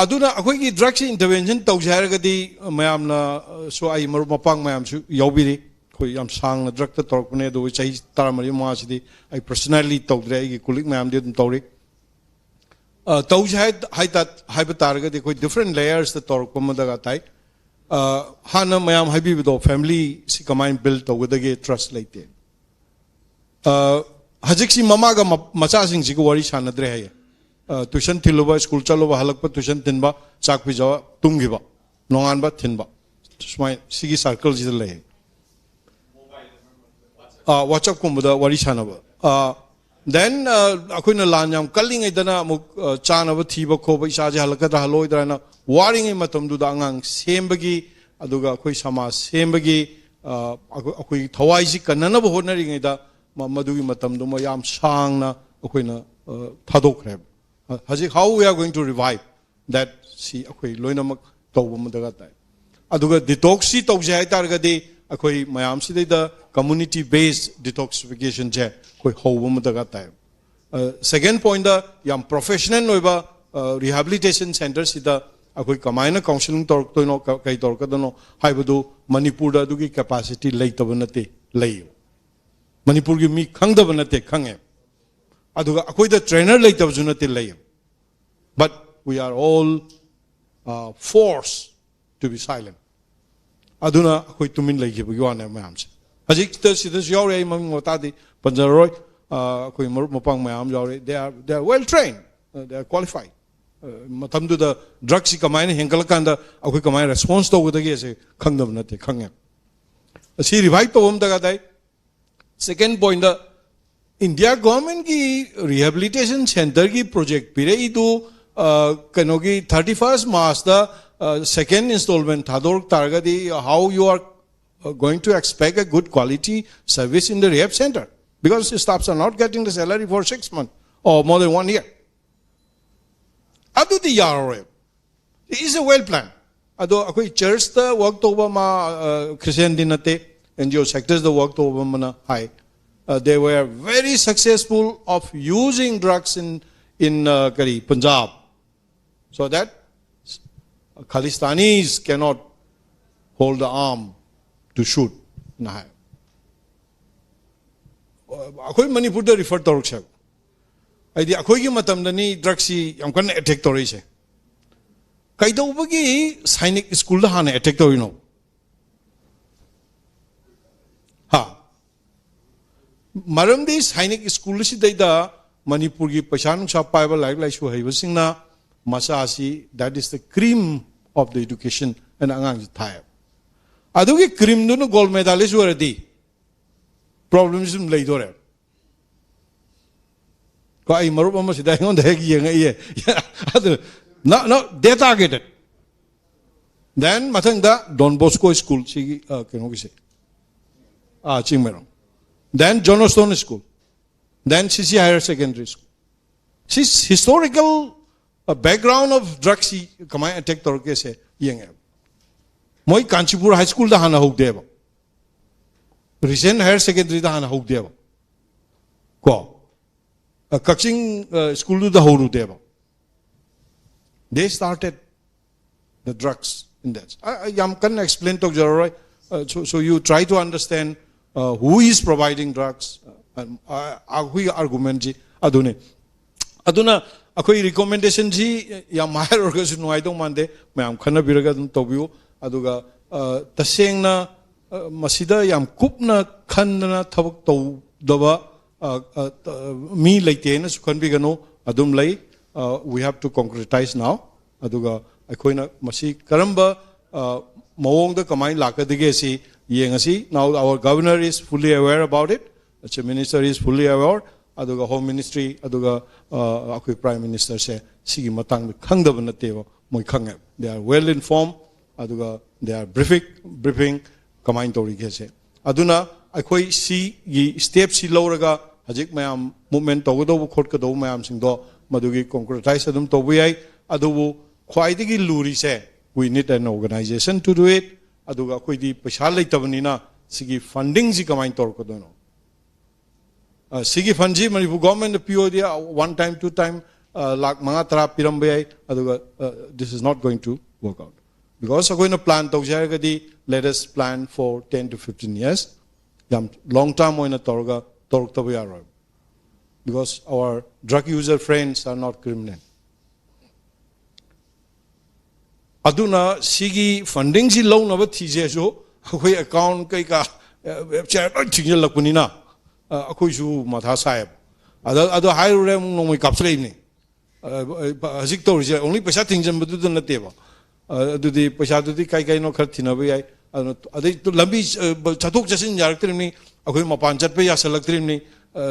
ꯑꯗꯨꯅ ꯑꯩꯈꯣꯏꯒꯤ ꯗ꯭ꯔꯛꯁꯤ intervention ꯇꯧꯁꯦ ꯍꯥꯏꯔꯒꯗꯤ, ꯃꯌꯥꯝꯅ, ꯑ, ꯁꯨ ꯑꯩ ꯃꯔꯨꯞ ꯃꯄꯥꯡ ꯃꯌꯥꯝꯁꯨ ꯌꯥꯎꯕꯤꯔꯤ꯫ ꯑꯩꯈꯣꯏ ꯌꯥꯝ ꯁꯥꯡꯅ ꯗ꯭ꯔꯛꯇ ꯇꯧꯔꯛꯄꯅꯦ, ꯑꯗꯨꯕꯨ ꯆꯍꯤ ꯇꯔꯥꯃꯔꯤ ꯃꯉꯥꯁꯤꯗꯤ ꯑꯩ ꯄꯔꯁꯅꯦꯜꯂꯤ ꯇꯧꯗ꯭ꯔꯦ, ꯑꯩꯒꯤ ꯀꯣꯂꯤꯛ ꯃꯌꯥꯝꯗꯤ ꯑꯗꯨꯝ ꯇꯧꯔꯤ꯫ ꯑ, ꯇꯧꯁꯦ ꯍꯥꯏ, ꯍꯥꯏ ꯇꯥ-, ꯍꯥꯏꯕ ꯇꯥꯔꯒꯗꯤ ꯑꯩꯈꯣꯏ ꯗꯤꯐ꯭ꯔꯦꯟ ꯂꯦꯌꯔꯁꯇ ꯇꯧꯔꯛꯄ ꯑꯃ ꯗꯔꯀꯥꯔ ꯇꯥꯏ꯫ ꯑ, ꯍꯥꯟꯅ ꯃꯌꯥꯝ ꯍꯥꯏꯕꯤꯕꯗꯣ, ꯐꯦꯃꯤꯂꯤꯁꯤ ꯀꯃꯥꯏꯅ ꯕꯤꯜ ꯇꯧꯒꯗꯒꯦ, ꯇ꯭ꯔꯁ ꯂꯩꯇꯦ꯫ ꯑ, ꯍꯧꯖꯤꯛꯁꯤ ꯃꯃꯥꯒ ꯃ-, ꯃꯆꯥꯁꯤꯡꯁꯤꯒ ꯋꯥꯔꯤ ꯁꯥꯟꯅꯗ꯭ꯔꯦ ꯍꯥꯏꯌꯦ꯫ ꯑ, ꯇꯨꯏꯁꯟ ꯊꯤꯜꯂꯨꯕ, ꯁ꯭ꯀꯨꯜ ꯆꯠꯂꯨꯕ, ꯍꯜꯂꯛꯄ, ꯇꯨꯏꯁꯟ ꯊꯤꯟꯕ, ꯆꯥꯛ ꯄꯤꯖꯕ, ꯇꯨꯝꯈꯤꯕ, ꯅꯣꯡꯉꯥꯟꯕ ꯊꯤꯟꯕ, ꯁꯨꯃꯥꯏꯅ ꯁꯤꯒꯤ ꯁꯥꯔꯀꯜꯁꯤꯗ ꯂꯩ꯫ ꯑ, WhatsApp ꯀꯨꯝꯕꯗ ꯋꯥꯔꯤ ꯁꯥꯟꯅꯕ꯫ ꯑ, then, ꯑ, ꯑꯩꯈꯣꯏꯅ ꯂꯥꯟ ꯌꯥꯝ ꯀꯜꯂꯤꯉꯩꯗꯅ ꯑꯃꯨꯛ, ꯑ, ꯆꯥꯅꯕ ꯊꯤꯕ ꯈꯣꯠꯄ, ꯏꯆꯥꯁꯦ ꯍꯜꯂꯛꯀꯗ꯭ꯔꯥ ꯍꯜꯂꯛꯑꯣꯏꯗ꯭ꯔꯥ ꯍꯥꯏꯅ ꯋꯥꯔꯤꯉꯩ ꯃꯇꯝꯗꯨꯗ ꯑꯉꯥꯡ ꯁꯦꯝꯕꯒꯤ, ꯑꯗꯨꯒ ꯑꯩꯈꯣꯏ ꯁꯃꯥꯖ ꯁꯦꯝꯕꯒꯤ, ꯑ, ꯑꯩꯈꯣꯏ, ꯑꯩꯈꯣꯏꯒꯤ ꯊꯋꯥꯏꯁꯤ ꯀꯟꯅꯅꯕ ꯍꯣꯠꯅꯔꯤꯉꯩꯗ ꯃ-, ꯃꯗꯨꯒꯤ ꯃꯇꯝꯗꯨꯃ ꯌꯥꯝ ꯁꯥꯡꯅ ꯑꯩꯈꯣꯏꯅ, ꯑ, ꯊꯥꯗꯣꯛꯈ꯭ꯔꯦꯕ꯫ ꯑ, ꯍꯧꯖꯤꯛ how we are going to revive that ꯁꯤ ꯑꯩꯈꯣꯏ ꯂꯣꯏꯅꯃꯛ ꯇꯧꯕ ꯑꯃ ꯗꯔꯀꯥꯔ ꯇꯥꯏ꯫ ꯑꯗꯨꯒ ꯗꯤꯇꯣꯛꯁꯁꯤ ꯇꯧꯁꯦ ꯍꯥꯏ ꯇꯥꯔꯒꯗꯤ ꯑꯩꯈꯣꯏ ꯃꯌꯥꯝꯁꯤꯗꯩꯗ community based detoxificationꯁꯦ ꯑꯩꯈꯣꯏ ꯍꯧꯕ ꯑꯃ ꯗꯔꯀꯥꯔ ꯇꯥꯏ꯫ ꯑ, second pointꯇ ꯌꯥꯝ professional ꯑꯣꯏꯕ, ꯑ, rehabilitation centreꯁꯤꯗ ꯑꯩꯈꯣꯏ ꯀꯃꯥꯏꯅ counselling ꯇꯧꯔꯛꯇꯣꯏꯅꯣ, ꯀ-, ꯀꯩ ꯇꯧꯔꯛꯀꯗꯣꯏꯅꯣ ꯍꯥꯏꯕꯗꯨ ꯃꯅꯤꯄꯨꯔꯗ ꯑꯗꯨꯒꯤ capacity ꯂꯩꯇꯕ ꯅꯠꯇꯦ, ꯂꯩꯌꯦꯕ꯫ ꯃꯅꯤꯄꯨꯔꯒꯤ ꯃꯤ ꯈꯪꯗꯕ ꯅꯠꯇꯦ, ꯈꯪꯉꯦ꯫ ꯑꯗꯨꯒ ꯑꯩꯈꯣꯏꯗ trainer ꯂꯩꯇꯕꯁꯨ ꯅꯠꯇꯦ, ꯂꯩꯌꯦꯕ꯫ But we are all, uh, forced to be silent. ꯑꯗꯨꯅ ꯑꯩꯈꯣꯏ ꯇꯨꯃꯤꯟ ꯂꯩꯈꯤꯕꯒꯤ ꯋꯥꯅꯦ ꯃꯌꯥꯝꯁꯦ꯫ ꯍꯧꯖꯤꯛꯇ ꯁꯤꯗꯁꯨ ꯌꯥꯎꯔꯤ, ꯑꯩ ꯃꯃꯤꯡ ꯃꯇꯥꯗꯤ ꯄꯟꯖꯔꯔꯣꯏ꯫ ꯑ, ꯑꯩꯈꯣꯏ ꯃꯔꯨꯞ ꯃꯄꯥꯡ ꯃꯌꯥꯝ ꯌꯥꯎꯔꯤ꯫ They are, they are well trained, uh, they are qualified. ꯃꯇꯝꯗꯨꯗ ꯗ꯭ꯔꯒꯁꯤ ꯀꯃꯥꯏꯅ ꯍꯦꯟꯒꯠꯂꯀꯥꯟꯗ ꯑꯩꯈꯣꯏ ꯀꯃꯥꯏꯅ ꯔꯦꯁꯄꯣꯟꯁ ꯇꯧꯒꯗꯒꯦꯁꯦ ꯈꯪꯗꯕ ꯅꯠꯇꯦ, ꯈꯪꯉꯦ꯫ ꯑꯁꯤ ꯔꯤꯚꯥꯏꯚ ꯇꯧꯕ ꯑꯃ ꯗꯔꯀꯥꯔ ꯇꯥꯏ꯫ ꯁꯦꯀꯦꯟ ꯄꯣꯏꯟꯗ, ꯏꯟꯗꯤꯌꯥ ꯒꯣꯔꯃꯦꯟꯒꯤ ꯔꯤꯍꯦꯕꯤꯂꯤꯇꯦꯁꯟ ꯁꯦꯟꯇꯔꯒꯤ ꯄ꯭ꯔꯣꯖꯦꯛ ꯄꯤꯔꯛꯏꯗꯨ, ꯑ, ꯀꯩꯅꯣꯒꯤ ꯊꯥꯔꯇꯤ ꯐꯥꯔꯁ ꯃꯥꯔꯆꯇ ꯁꯦꯀꯦꯟ ꯏꯟꯁꯇꯣꯜꯃꯦꯟ ꯊꯥꯗꯣꯔꯛ ꯇꯥꯔꯒꯗꯤ, how you are going to expect a good quality service in the rehab center? Because staffs are not getting the salary for six months or more than one year. ꯑꯗꯨꯗꯤ ꯌꯥꯔꯔꯣꯏ꯫ It is a well plan. ꯑꯗꯣ ꯑꯩꯈꯣꯏ ꯆꯔꯆꯇ work ꯇꯧꯕ ꯑꯃ, ꯈ꯭ꯔꯤꯁꯇꯤꯌꯥꯟꯗꯤ ꯅꯠꯇꯦ, and G O ꯁꯦꯛꯇꯔꯗ work ꯇꯧꯕ ꯑꯃꯅ ꯍꯥꯏ, they were very successful of using drugs in, in ꯀꯔꯤ, Punjab, so that Khalistanis cannot hold the arm to shoot ꯅ ꯍꯥꯏ꯫ ꯑꯩꯈꯣꯏ ꯃꯅꯤꯄꯨꯔꯗ ꯔꯤꯐꯔ ꯇꯧꯔꯛꯁꯦꯕ꯫ ꯍꯥꯏꯗꯤ ꯑꯩꯈꯣꯏꯒꯤ ꯃꯇꯝꯗꯅꯤ ꯗ꯭ꯔꯒꯁꯤ ꯌꯥꯝ ꯀꯟꯅ ꯑꯦꯇꯦꯛ ꯇꯧꯔꯛꯏꯁꯦ꯫ ꯀꯩꯗꯧꯕꯒꯤ ꯁꯥꯏꯅꯤꯛ ꯁ꯭ꯀꯨꯜꯗ ꯍꯥꯟꯅ ꯑꯦꯇꯦꯛ ꯇꯧꯔꯤꯅꯣ? ꯍꯥ? ꯃꯔꯝꯗꯤ ꯁꯥꯏꯅꯤꯛ ꯁ꯭ꯀꯨꯜꯁꯤꯗꯩꯗ ꯃꯅꯤꯄꯨꯔꯒꯤ ꯄꯩꯁꯥ ꯅꯨꯡꯁꯥ ꯄꯥꯏꯕ, ꯂꯥꯏꯔꯤꯛ ꯂꯥꯏꯁꯨ ꯍꯩꯕꯁꯤꯡꯅ ꯃꯆꯥꯁꯤ, that is the cream of the education, ꯍꯥꯏꯅ ꯑꯉꯥꯡꯁꯤ ꯊꯥꯏ꯫ ꯑꯗꯨꯒꯤ ꯀ꯭ꯔꯤꯝꯗꯨꯅ ꯒꯣꯜ ꯃꯦꯗꯥꯂꯤꯁ ꯑꯣꯏꯔꯗꯤ ꯄ꯭ꯔꯣꯕ꯭ꯂꯦꯝꯁꯤ ꯑꯗꯨꯝ ꯂꯩꯗꯣꯔꯦ꯫ ꯀꯣ, ꯑꯩ ꯃꯔꯨꯞ ꯑꯃꯁꯤꯗ ꯑꯩꯉꯣꯟꯗ ꯍꯦꯛ ꯌꯦꯡꯉꯛꯏꯌꯦ꯫ ꯑꯗꯨ, no, no, they targeted. Then ꯃꯊꯪꯗ ꯗꯣꯟ ꯕꯣꯁꯀꯣ ꯁ꯭ꯀꯨꯜ, ꯁꯤꯒꯤ, ꯑ, ꯀꯩꯅꯣꯒꯤꯁꯦ, ꯑꯥ, Chingmeirong, then Johnstone School, then C C Higher Secondary School. ꯁꯤ historical background of drugsꯁꯤ ꯀꯃꯥꯏꯅ ꯑꯦꯇꯦꯛ ꯇꯧꯔꯛꯀꯦꯁꯦ ꯌꯦꯡꯉꯦꯕ꯫ ꯃꯣꯏ ꯀꯥꯟꯆꯤꯄꯨꯔ ꯍꯥꯏ ꯁ꯭ꯀꯨꯜꯗ ꯍꯥꯟꯅ ꯍꯧꯗꯦꯕ, ꯔꯤꯖꯦꯟ ꯍꯥꯌꯔ ꯁꯦꯀꯦꯟꯗꯔꯤꯗ ꯍꯥꯟꯅ ꯍꯧꯗꯦꯕ, ꯀꯣ, ꯑ, ꯀꯛꯆꯤꯡ, ꯑ, ꯁ꯭ꯀꯨꯜꯗꯨꯗ ꯍꯧꯔꯨꯗꯦꯕ꯫ They started the drugs in that. ꯑ, ꯑ, ꯌꯥꯝ ꯀꯟꯅ explain ꯇꯧꯖꯔꯔꯣꯏ꯫ Uh, so, so you try to understand, uh, who is providing drugs, uh, and, uh, ꯑꯩꯈꯣꯏꯒꯤ ꯑꯥꯔꯒꯨꯃꯦꯟꯁꯤ ꯑꯗꯨꯅꯤ꯫ ꯑꯗꯨꯅ ꯑꯩꯈꯣꯏ ꯔꯤꯀꯣꯃꯦꯟꯗꯦꯁꯟꯁꯤ ꯌꯥꯝ ꯍꯥꯏꯔꯨꯔꯒꯁꯨ ꯅꯨꯡꯉꯥꯏꯗꯧ ꯃꯥꯟꯗꯦ, ꯃꯌꯥꯝ ꯈꯟꯅꯕꯤꯔꯒ ꯑꯗꯨꯝ ꯇꯧꯕꯤꯌꯨ꯫ ꯑꯗꯨꯒ, ꯑ, ꯇꯁꯦꯡꯅ, ꯑ, ꯃꯁꯤꯗ ꯌꯥꯝ ꯀꯨꯞꯅ ꯈꯟꯗꯅ ꯊꯕꯛ ꯇꯧꯗꯕ, ꯑ, ꯑ, ꯑ, ꯃꯤ ꯂꯩꯇꯦꯅꯁꯨ ꯈꯟꯕꯤꯒꯅꯨ, ꯑꯗꯨꯝ ꯂꯩ꯫ uh, we have to concretize now. ꯑꯗꯨꯒ ꯑꯩꯈꯣꯏꯅ ꯃꯁꯤ ꯀꯔꯝꯕ uh, ꯃꯑꯣꯡꯗ ꯀꯃꯥꯏꯅ ꯂꯥꯛꯀꯗꯒꯦ ꯁꯤ ꯌꯦꯡꯉꯁꯤ. Now our governor is fully aware about it. The chief minister is fully aware. ꯑꯗꯨꯒ home ministry ꯑꯗꯨꯒ uh, ꯑꯩꯈꯣꯏ prime ministerꯁꯦ ꯁꯤꯒꯤ ꯃꯇꯥꯡꯗ ꯈꯪꯗꯕ ꯅꯠꯇꯦꯕ, ꯃꯣꯏ ꯈꯪꯉꯦ. They are well informed. ꯑꯗꯨꯒ they are briefing, briefing ꯀꯃꯥꯏꯅ ꯇꯧꯔꯤꯒꯦꯁꯦ. ꯑꯗꯨꯅ ꯑꯩꯈꯣꯏ ꯁꯤꯒꯤ stepꯁꯤ ꯂꯧꯔꯒ ꯍꯧꯖꯤꯛ ꯃꯌꯥꯝ movement ꯇꯧꯒꯗꯧꯕ ꯈꯣꯠꯀꯗꯧꯕ ꯃꯌꯥꯝꯁꯤꯡꯗꯣ ꯃꯗꯨꯒꯤ concretize ꯑꯗꯨꯝ ꯇꯧꯕ ꯌꯥꯏ. ꯑꯗꯨꯕꯨ ꯈ꯭ꯋꯥꯏꯗꯒꯤ ꯂꯨꯔꯤꯁꯦ, we need an organization to do it. ꯑꯗꯨꯒ ꯑꯩꯈꯣꯏꯗꯤ ꯄꯩꯁꯥ ꯂꯩꯇꯕꯅꯤꯅ ꯁꯤꯒꯤ fundingꯁꯤ ꯀꯃꯥꯏꯅ ꯇꯧꯔꯛꯀꯗꯣꯏꯅꯣ? ꯑ, ꯁꯤꯒꯤ fundꯁꯤ Manipur governmentꯅ ꯄꯤꯌꯣꯗꯤ one time, two time, ꯑ, ꯂꯥꯈ ꯃꯉꯥ ꯇꯔꯥ ꯄꯤꯔꯝꯕ ꯌꯥꯏ. ꯑꯗꯨꯒ uh, this is not going to work out. Because ꯑꯩꯈꯣꯏꯅ plan ꯇꯧꯁꯦ ꯍꯥꯏꯔꯒꯗꯤ, let us plan for ten to fifteen years. ꯌꯥꯝ long term ꯑꯣꯏꯅ ꯇꯧꯔꯒ ꯇꯧꯔꯛꯇꯕ ꯌꯥꯔꯣꯏ. Because our drug user friends are not criminal. ꯑꯗꯨꯅ ꯁꯤꯒꯤ fundingꯁꯤ ꯂꯧꯅꯕ ꯊꯤꯁꯦꯁꯨ ꯑꯩꯈꯣꯏ account ꯀꯩꯀꯥ, ꯑ, share ꯂꯣꯏ ꯊꯤꯡꯖꯤꯜꯂꯛꯄꯅꯤꯅ, ꯑ, ꯑꯩꯈꯣꯏꯁꯨ ꯃꯊꯥ ꯁꯥꯏꯌꯦꯕ. ꯑꯗ, ꯑꯗꯣ ꯍꯥꯏꯔꯨꯔꯦ, ꯑꯃꯨꯛ ꯅꯣꯡꯃꯩ ꯀꯥꯞꯁꯤꯜꯂꯛꯏꯕꯅꯤ꯫ ꯑ, ꯑ, ꯍꯧꯖꯤꯛ ꯇꯧꯔꯤꯁꯦ only ꯄꯩꯁꯥ ꯊꯤꯡꯖꯤꯟꯕꯗꯨꯗ ꯅꯠꯇꯦꯕ꯫ ꯑ, ꯑꯗꯨꯗꯤ ꯄꯩꯁꯥꯗꯨꯗꯤ ꯀꯥꯏ ꯀꯥꯏꯅꯣ ꯈꯔ ꯊꯤꯅꯕ ꯌꯥꯏ꯫ ꯑꯗꯨꯅ ꯑꯗꯩ ꯂꯝꯕꯤ, ꯑ, ꯆꯠꯊꯣꯛ ꯆꯠꯁꯤꯟ ꯌꯥꯔꯛꯇ꯭ꯔꯤꯕꯅꯤ, ꯑꯩꯈꯣꯏ ꯃꯄꯥꯟ ꯆꯠꯄ ꯌꯥꯁꯜꯂꯛꯇ꯭ꯔꯤꯕꯅꯤ, ꯑ,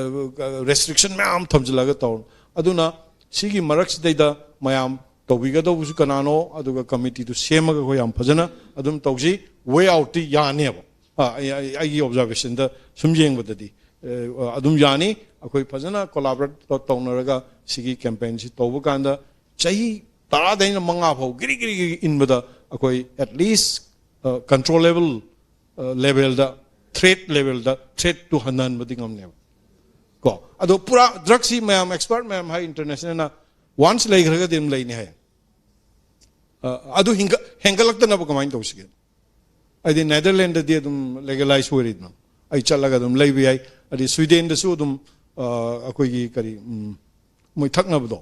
restriction ꯃꯌꯥꯝ ꯊꯝꯖꯤꯜꯂꯒ ꯇꯧꯔ꯫ ꯑꯗꯨꯅ ꯁꯤꯒꯤ ꯃꯔꯛꯁꯤꯗꯩꯗ ꯃꯌꯥꯝ ꯇꯧꯕꯤꯒꯗꯧꯕꯁꯨ ꯀꯅꯥꯅꯣ, ꯑꯗꯨꯒ committeeꯗꯨ ꯁꯦꯝꯃꯒ ꯑꯩꯈꯣꯏ ꯌꯥꯝ ꯐꯖꯅ ꯑꯗꯨꯝ ꯇꯧꯁꯤ꯫ Way outꯇꯤ ꯌꯥꯅꯦꯕ꯫ ꯑ, ꯑꯩ, ꯑꯩ, ꯑꯩꯒꯤ observationꯗ ꯁꯨꯝ ꯌꯦꯡꯕꯗꯗꯤ, ꯑ, ꯑꯗꯨꯝ ꯌꯥꯅꯤ꯫ ꯑꯩꯈꯣꯏ ꯐꯖꯅ collaborate ꯇꯧ-, ꯇꯧꯅꯔꯒ ꯁꯤꯒꯤ campaignꯁꯤ ꯇꯧꯕ ꯀꯥꯟꯗ ꯆꯍꯤ ꯇꯔꯥꯗꯩꯅ ꯃꯉꯥ ꯐꯥꯎ ꯒꯤꯔꯤ ꯒꯤꯔꯤ ꯒꯤꯔꯤ ꯏꯟꯕꯗ ꯑꯩꯈꯣꯏ at least, ꯑ, controllable, ꯑ, levelꯗ, threat levelꯗ threatꯇꯨ ꯍꯟꯊꯍꯟꯕꯗꯤ ꯉꯝꯅꯦꯕ꯫ ꯀꯣ, ꯑꯗꯣ ꯄꯨꯔꯥ drugꯁꯤ ꯃꯌꯥꯝ expert ꯃꯌꯥꯝ ꯍꯥꯏ, internationalꯅ once ꯂꯩꯈ꯭ꯔꯒꯗꯤ ꯑꯗꯨꯝ ꯂꯩꯅꯤ ꯍꯥꯏ꯫ ꯑ, ꯑꯗꯨ ꯍꯤꯡꯒꯠ-, ꯍꯦꯟꯒꯠꯂꯛꯇꯅꯕ ꯀꯃꯥꯏꯅ ꯇꯧꯁꯤꯒꯦ? ꯍꯥꯏꯗꯤ Netherlandsꯇꯗꯤ ꯑꯗꯨꯝ legalize ꯑꯣꯏꯔꯤꯗꯅ, ꯑꯩ ꯆꯠꯂꯒ ꯑꯗꯨꯝ ꯂꯩꯕ ꯌꯥꯏ꯫ ꯑꯗꯩ Swedenꯗꯁꯨ ꯑꯗꯨꯝ, ꯑ, ꯑꯩꯈꯣꯏꯒꯤ ꯀꯔꯤ, ꯎꯝ, ꯃꯣꯏ ꯊꯛꯅꯕꯗꯣ,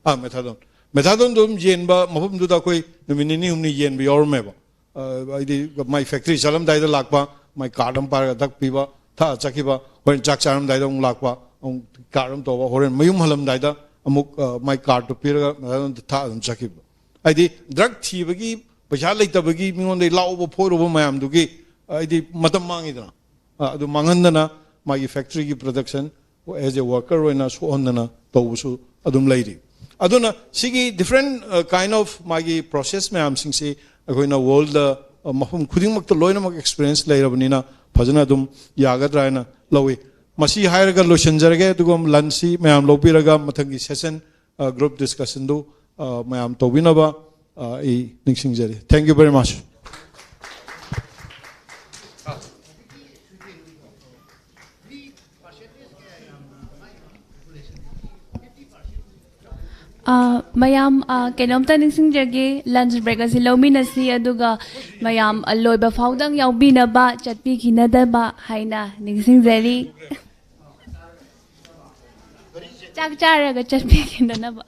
ꯑꯥ, methadone, methadoneꯗꯣ ꯑꯗꯨꯝ ꯌꯦꯟꯕ ꯃꯐꯝꯗꯨꯗ ꯑꯩꯈꯣꯏ ꯅꯨꯃꯤꯠ ꯅꯤꯅꯤ ꯍꯨꯝꯅꯤ ꯌꯦꯟꯕ ꯌꯥꯎꯔꯝꯃꯦꯕ꯫ ꯑ, ꯍꯥꯏꯗꯤ ꯃꯥꯏ factory ꯆꯠꯂꯝꯗꯥꯏꯗ ꯂꯥꯛꯄ, ꯃꯥꯏ card ꯑꯃ ꯄꯥꯏꯔꯒ ꯊꯛꯄꯤꯕ, ꯊꯛꯑ ꯆꯠꯈꯤꯕ, ꯍꯣꯔꯦꯟ ꯆꯥꯛ ꯆꯥꯔꯝꯗꯥꯏꯗ ꯑꯃꯨꯛ ꯂꯥꯛꯄ, ꯑꯃꯨꯛ card ꯑꯃ ꯇꯧꯕ, ꯍꯣꯔꯦꯟ ꯃꯌꯨꯝ ꯍꯜꯂꯝꯗꯥꯏꯗ ꯑꯃꯨꯛ ꯃꯥꯏ ꯀꯥꯔꯠꯇꯨ ꯄꯤꯔꯒ ꯑꯗꯨꯝ ꯊꯥ ꯑꯗꯨꯝ ꯆꯠꯈꯤꯕ꯫ ꯍꯥꯏꯗꯤ ꯗ꯭ꯔꯒ ꯊꯤꯕꯒꯤ ꯄꯩꯁꯥ ꯂꯩꯇꯕꯒꯤ ꯃꯤꯉꯣꯟꯗꯒꯤ ꯂꯥꯎꯕ ꯐꯣꯏꯔꯨꯕ ꯃꯌꯥꯝꯗꯨꯒꯤ ꯍꯥꯏꯗꯤ ꯃꯇꯝ ꯃꯥꯡꯉꯤꯗꯅ꯫ ꯑꯗꯨ ꯃꯥꯡꯍꯟꯗꯅ ꯃꯥꯒꯤ ꯐꯦꯛꯇ꯭ꯔꯤꯒꯤ ꯄ꯭ꯔꯗꯛꯁꯟ ꯑꯦꯖ ꯑꯦ ꯋꯥꯔꯀꯔ ꯑꯣꯏꯅ ꯁꯣꯛꯍꯟꯗꯅ ꯇꯧꯕꯁꯨ ꯑꯗꯨꯝ ꯂꯩꯔꯤ꯫ ꯑꯗꯨꯅ ꯁꯤꯒꯤ ꯗꯤꯐ꯭ꯔꯦꯟ ꯀꯥꯏꯟ ꯑꯣꯐ ꯃꯥꯒꯤ ꯄ꯭ꯔꯣꯁꯦꯁ ꯃꯌꯥꯝꯁꯤꯡꯁꯤ ꯑꯩꯈꯣꯏꯅ ꯋꯥꯔꯜꯗ ꯃꯐꯝ ꯈꯨꯗꯤꯡꯃꯛꯇ ꯂꯣꯏꯅꯃꯛ ꯑꯦꯛꯁꯄꯤꯔꯤꯌꯦꯟꯁ ꯂꯩꯔꯕꯅꯤꯅ ꯐꯖꯅ ꯑꯗꯨꯝ ꯌꯥꯒꯗ꯭ꯔꯥ ꯍꯥꯏꯅ ꯂꯧꯏ꯫ ꯃꯁꯤ ꯍꯥꯏꯔꯒ ꯂꯣꯏꯁꯤꯟꯖꯔꯒꯦ꯫ ꯑꯗꯨꯒ ꯂꯟꯁꯁꯤ ꯃꯌꯥꯝ ꯂꯧꯕꯤꯔꯒ ꯃꯊꯪꯒꯤ ꯁꯦꯁꯟ ꯒ꯭ꯔꯨꯞ ꯗꯤꯁꯀꯁꯟꯗꯨ ꯃꯌꯥꯝ ꯇꯧꯕꯤꯅꯕ ꯑꯩ ꯅꯤꯡꯁꯤꯡꯖꯔꯤ꯫ Thank you very much. ꯃꯌꯥꯝ ꯀꯩꯅꯣꯝꯇ ꯅꯤꯡꯁꯤꯡꯖꯒꯦ, ꯂꯟꯁ ꯕ꯭ꯔꯦꯛ ꯑꯁꯤ ꯂꯧꯃꯤꯟꯅꯁꯤ, ꯑꯗꯨꯒ ꯃꯌꯥꯝ ꯂꯣꯏꯕ ꯐꯥꯎꯗꯪ ꯌꯥꯎꯕꯤꯅꯕ, ꯆꯠꯄꯤꯈꯤꯅꯗꯕ ꯍꯥꯏꯅ ꯅꯤꯡꯁꯤꯡꯖꯔꯤ꯫ ꯆꯥꯛ ꯆꯥꯔꯒ ꯆꯠꯄꯤꯈꯤꯅꯅꯕ꯫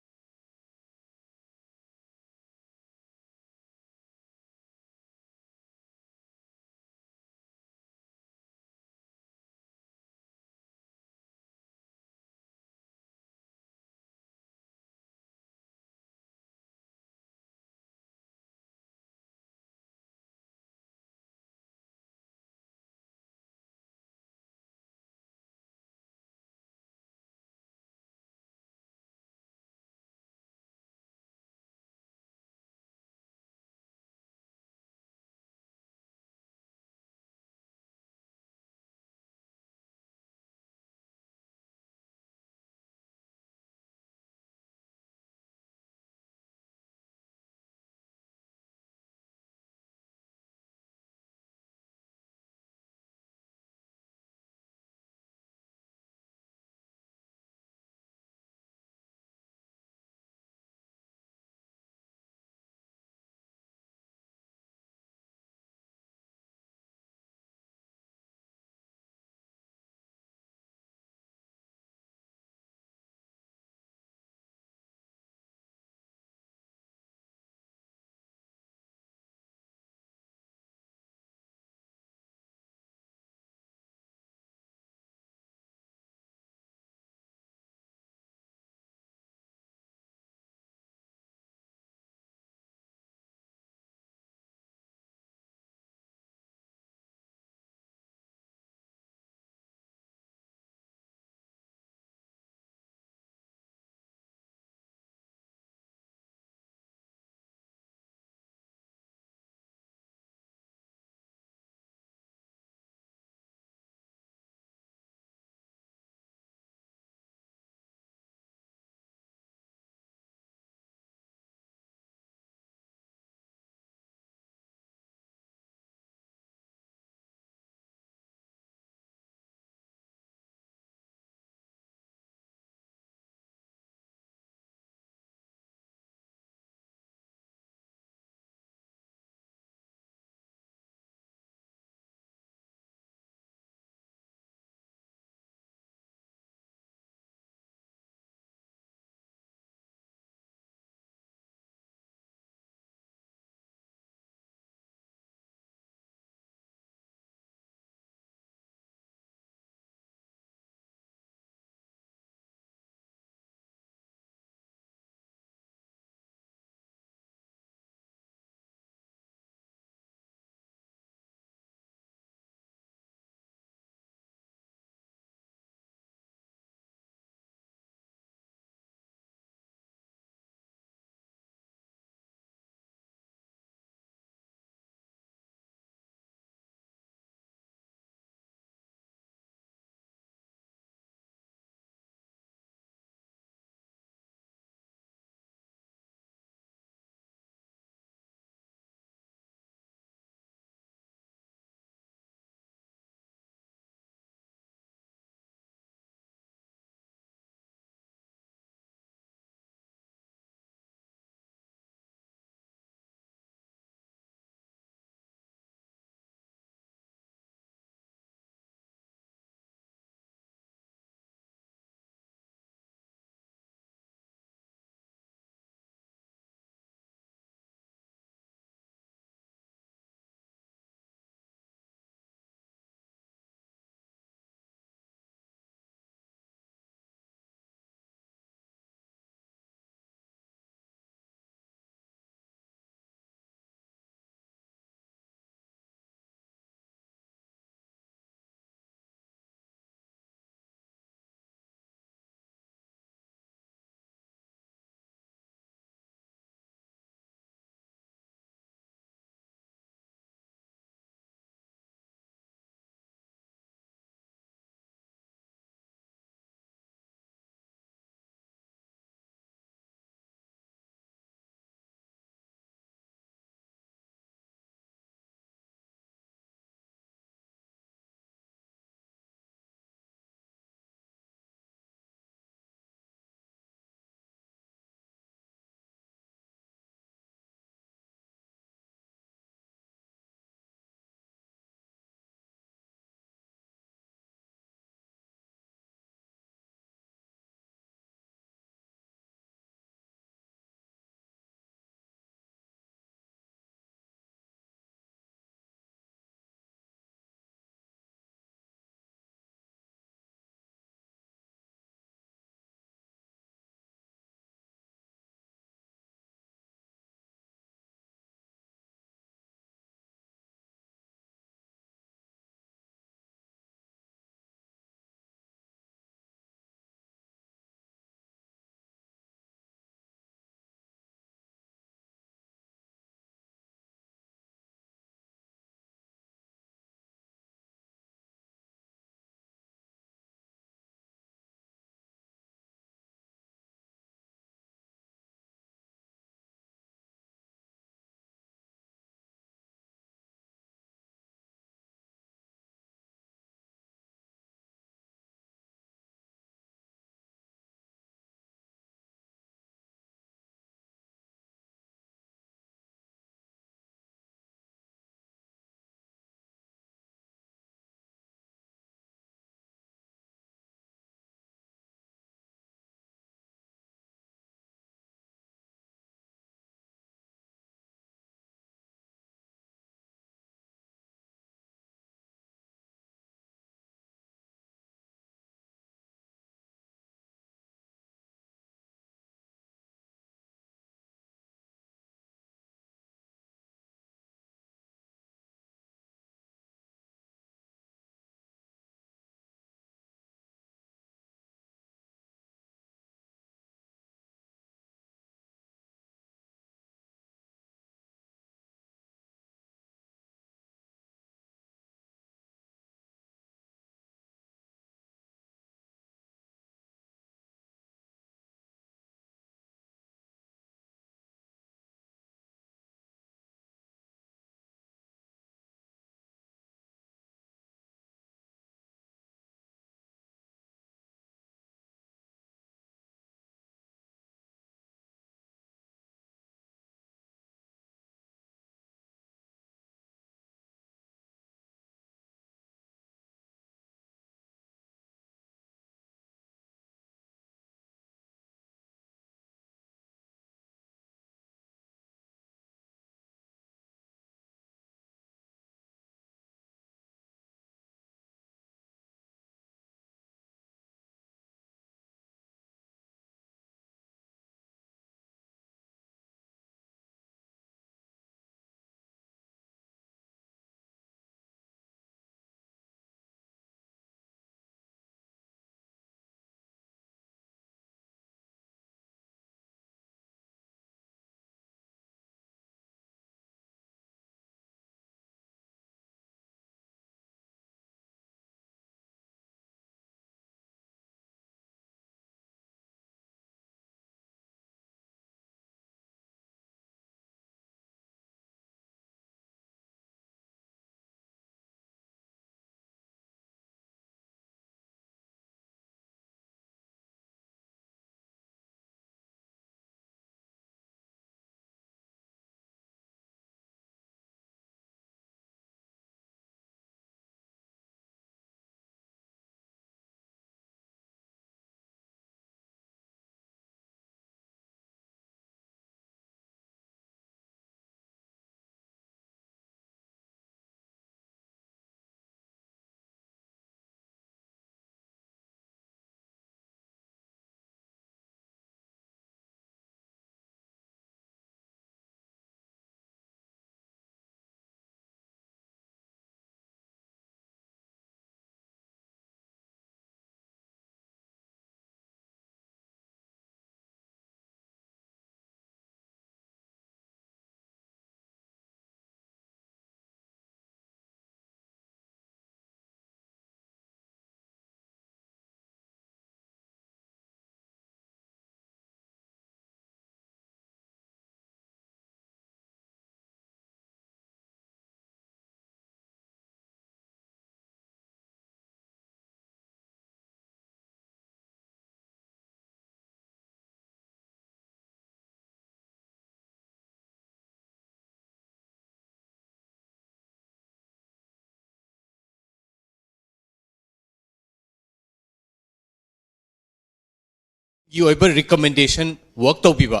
ꯒꯤ ꯑꯣꯏꯕ ꯔꯤꯀꯃꯦꯟꯗꯦꯁꯟ ꯋꯥꯔꯛ ꯇꯧꯕꯤꯕ꯫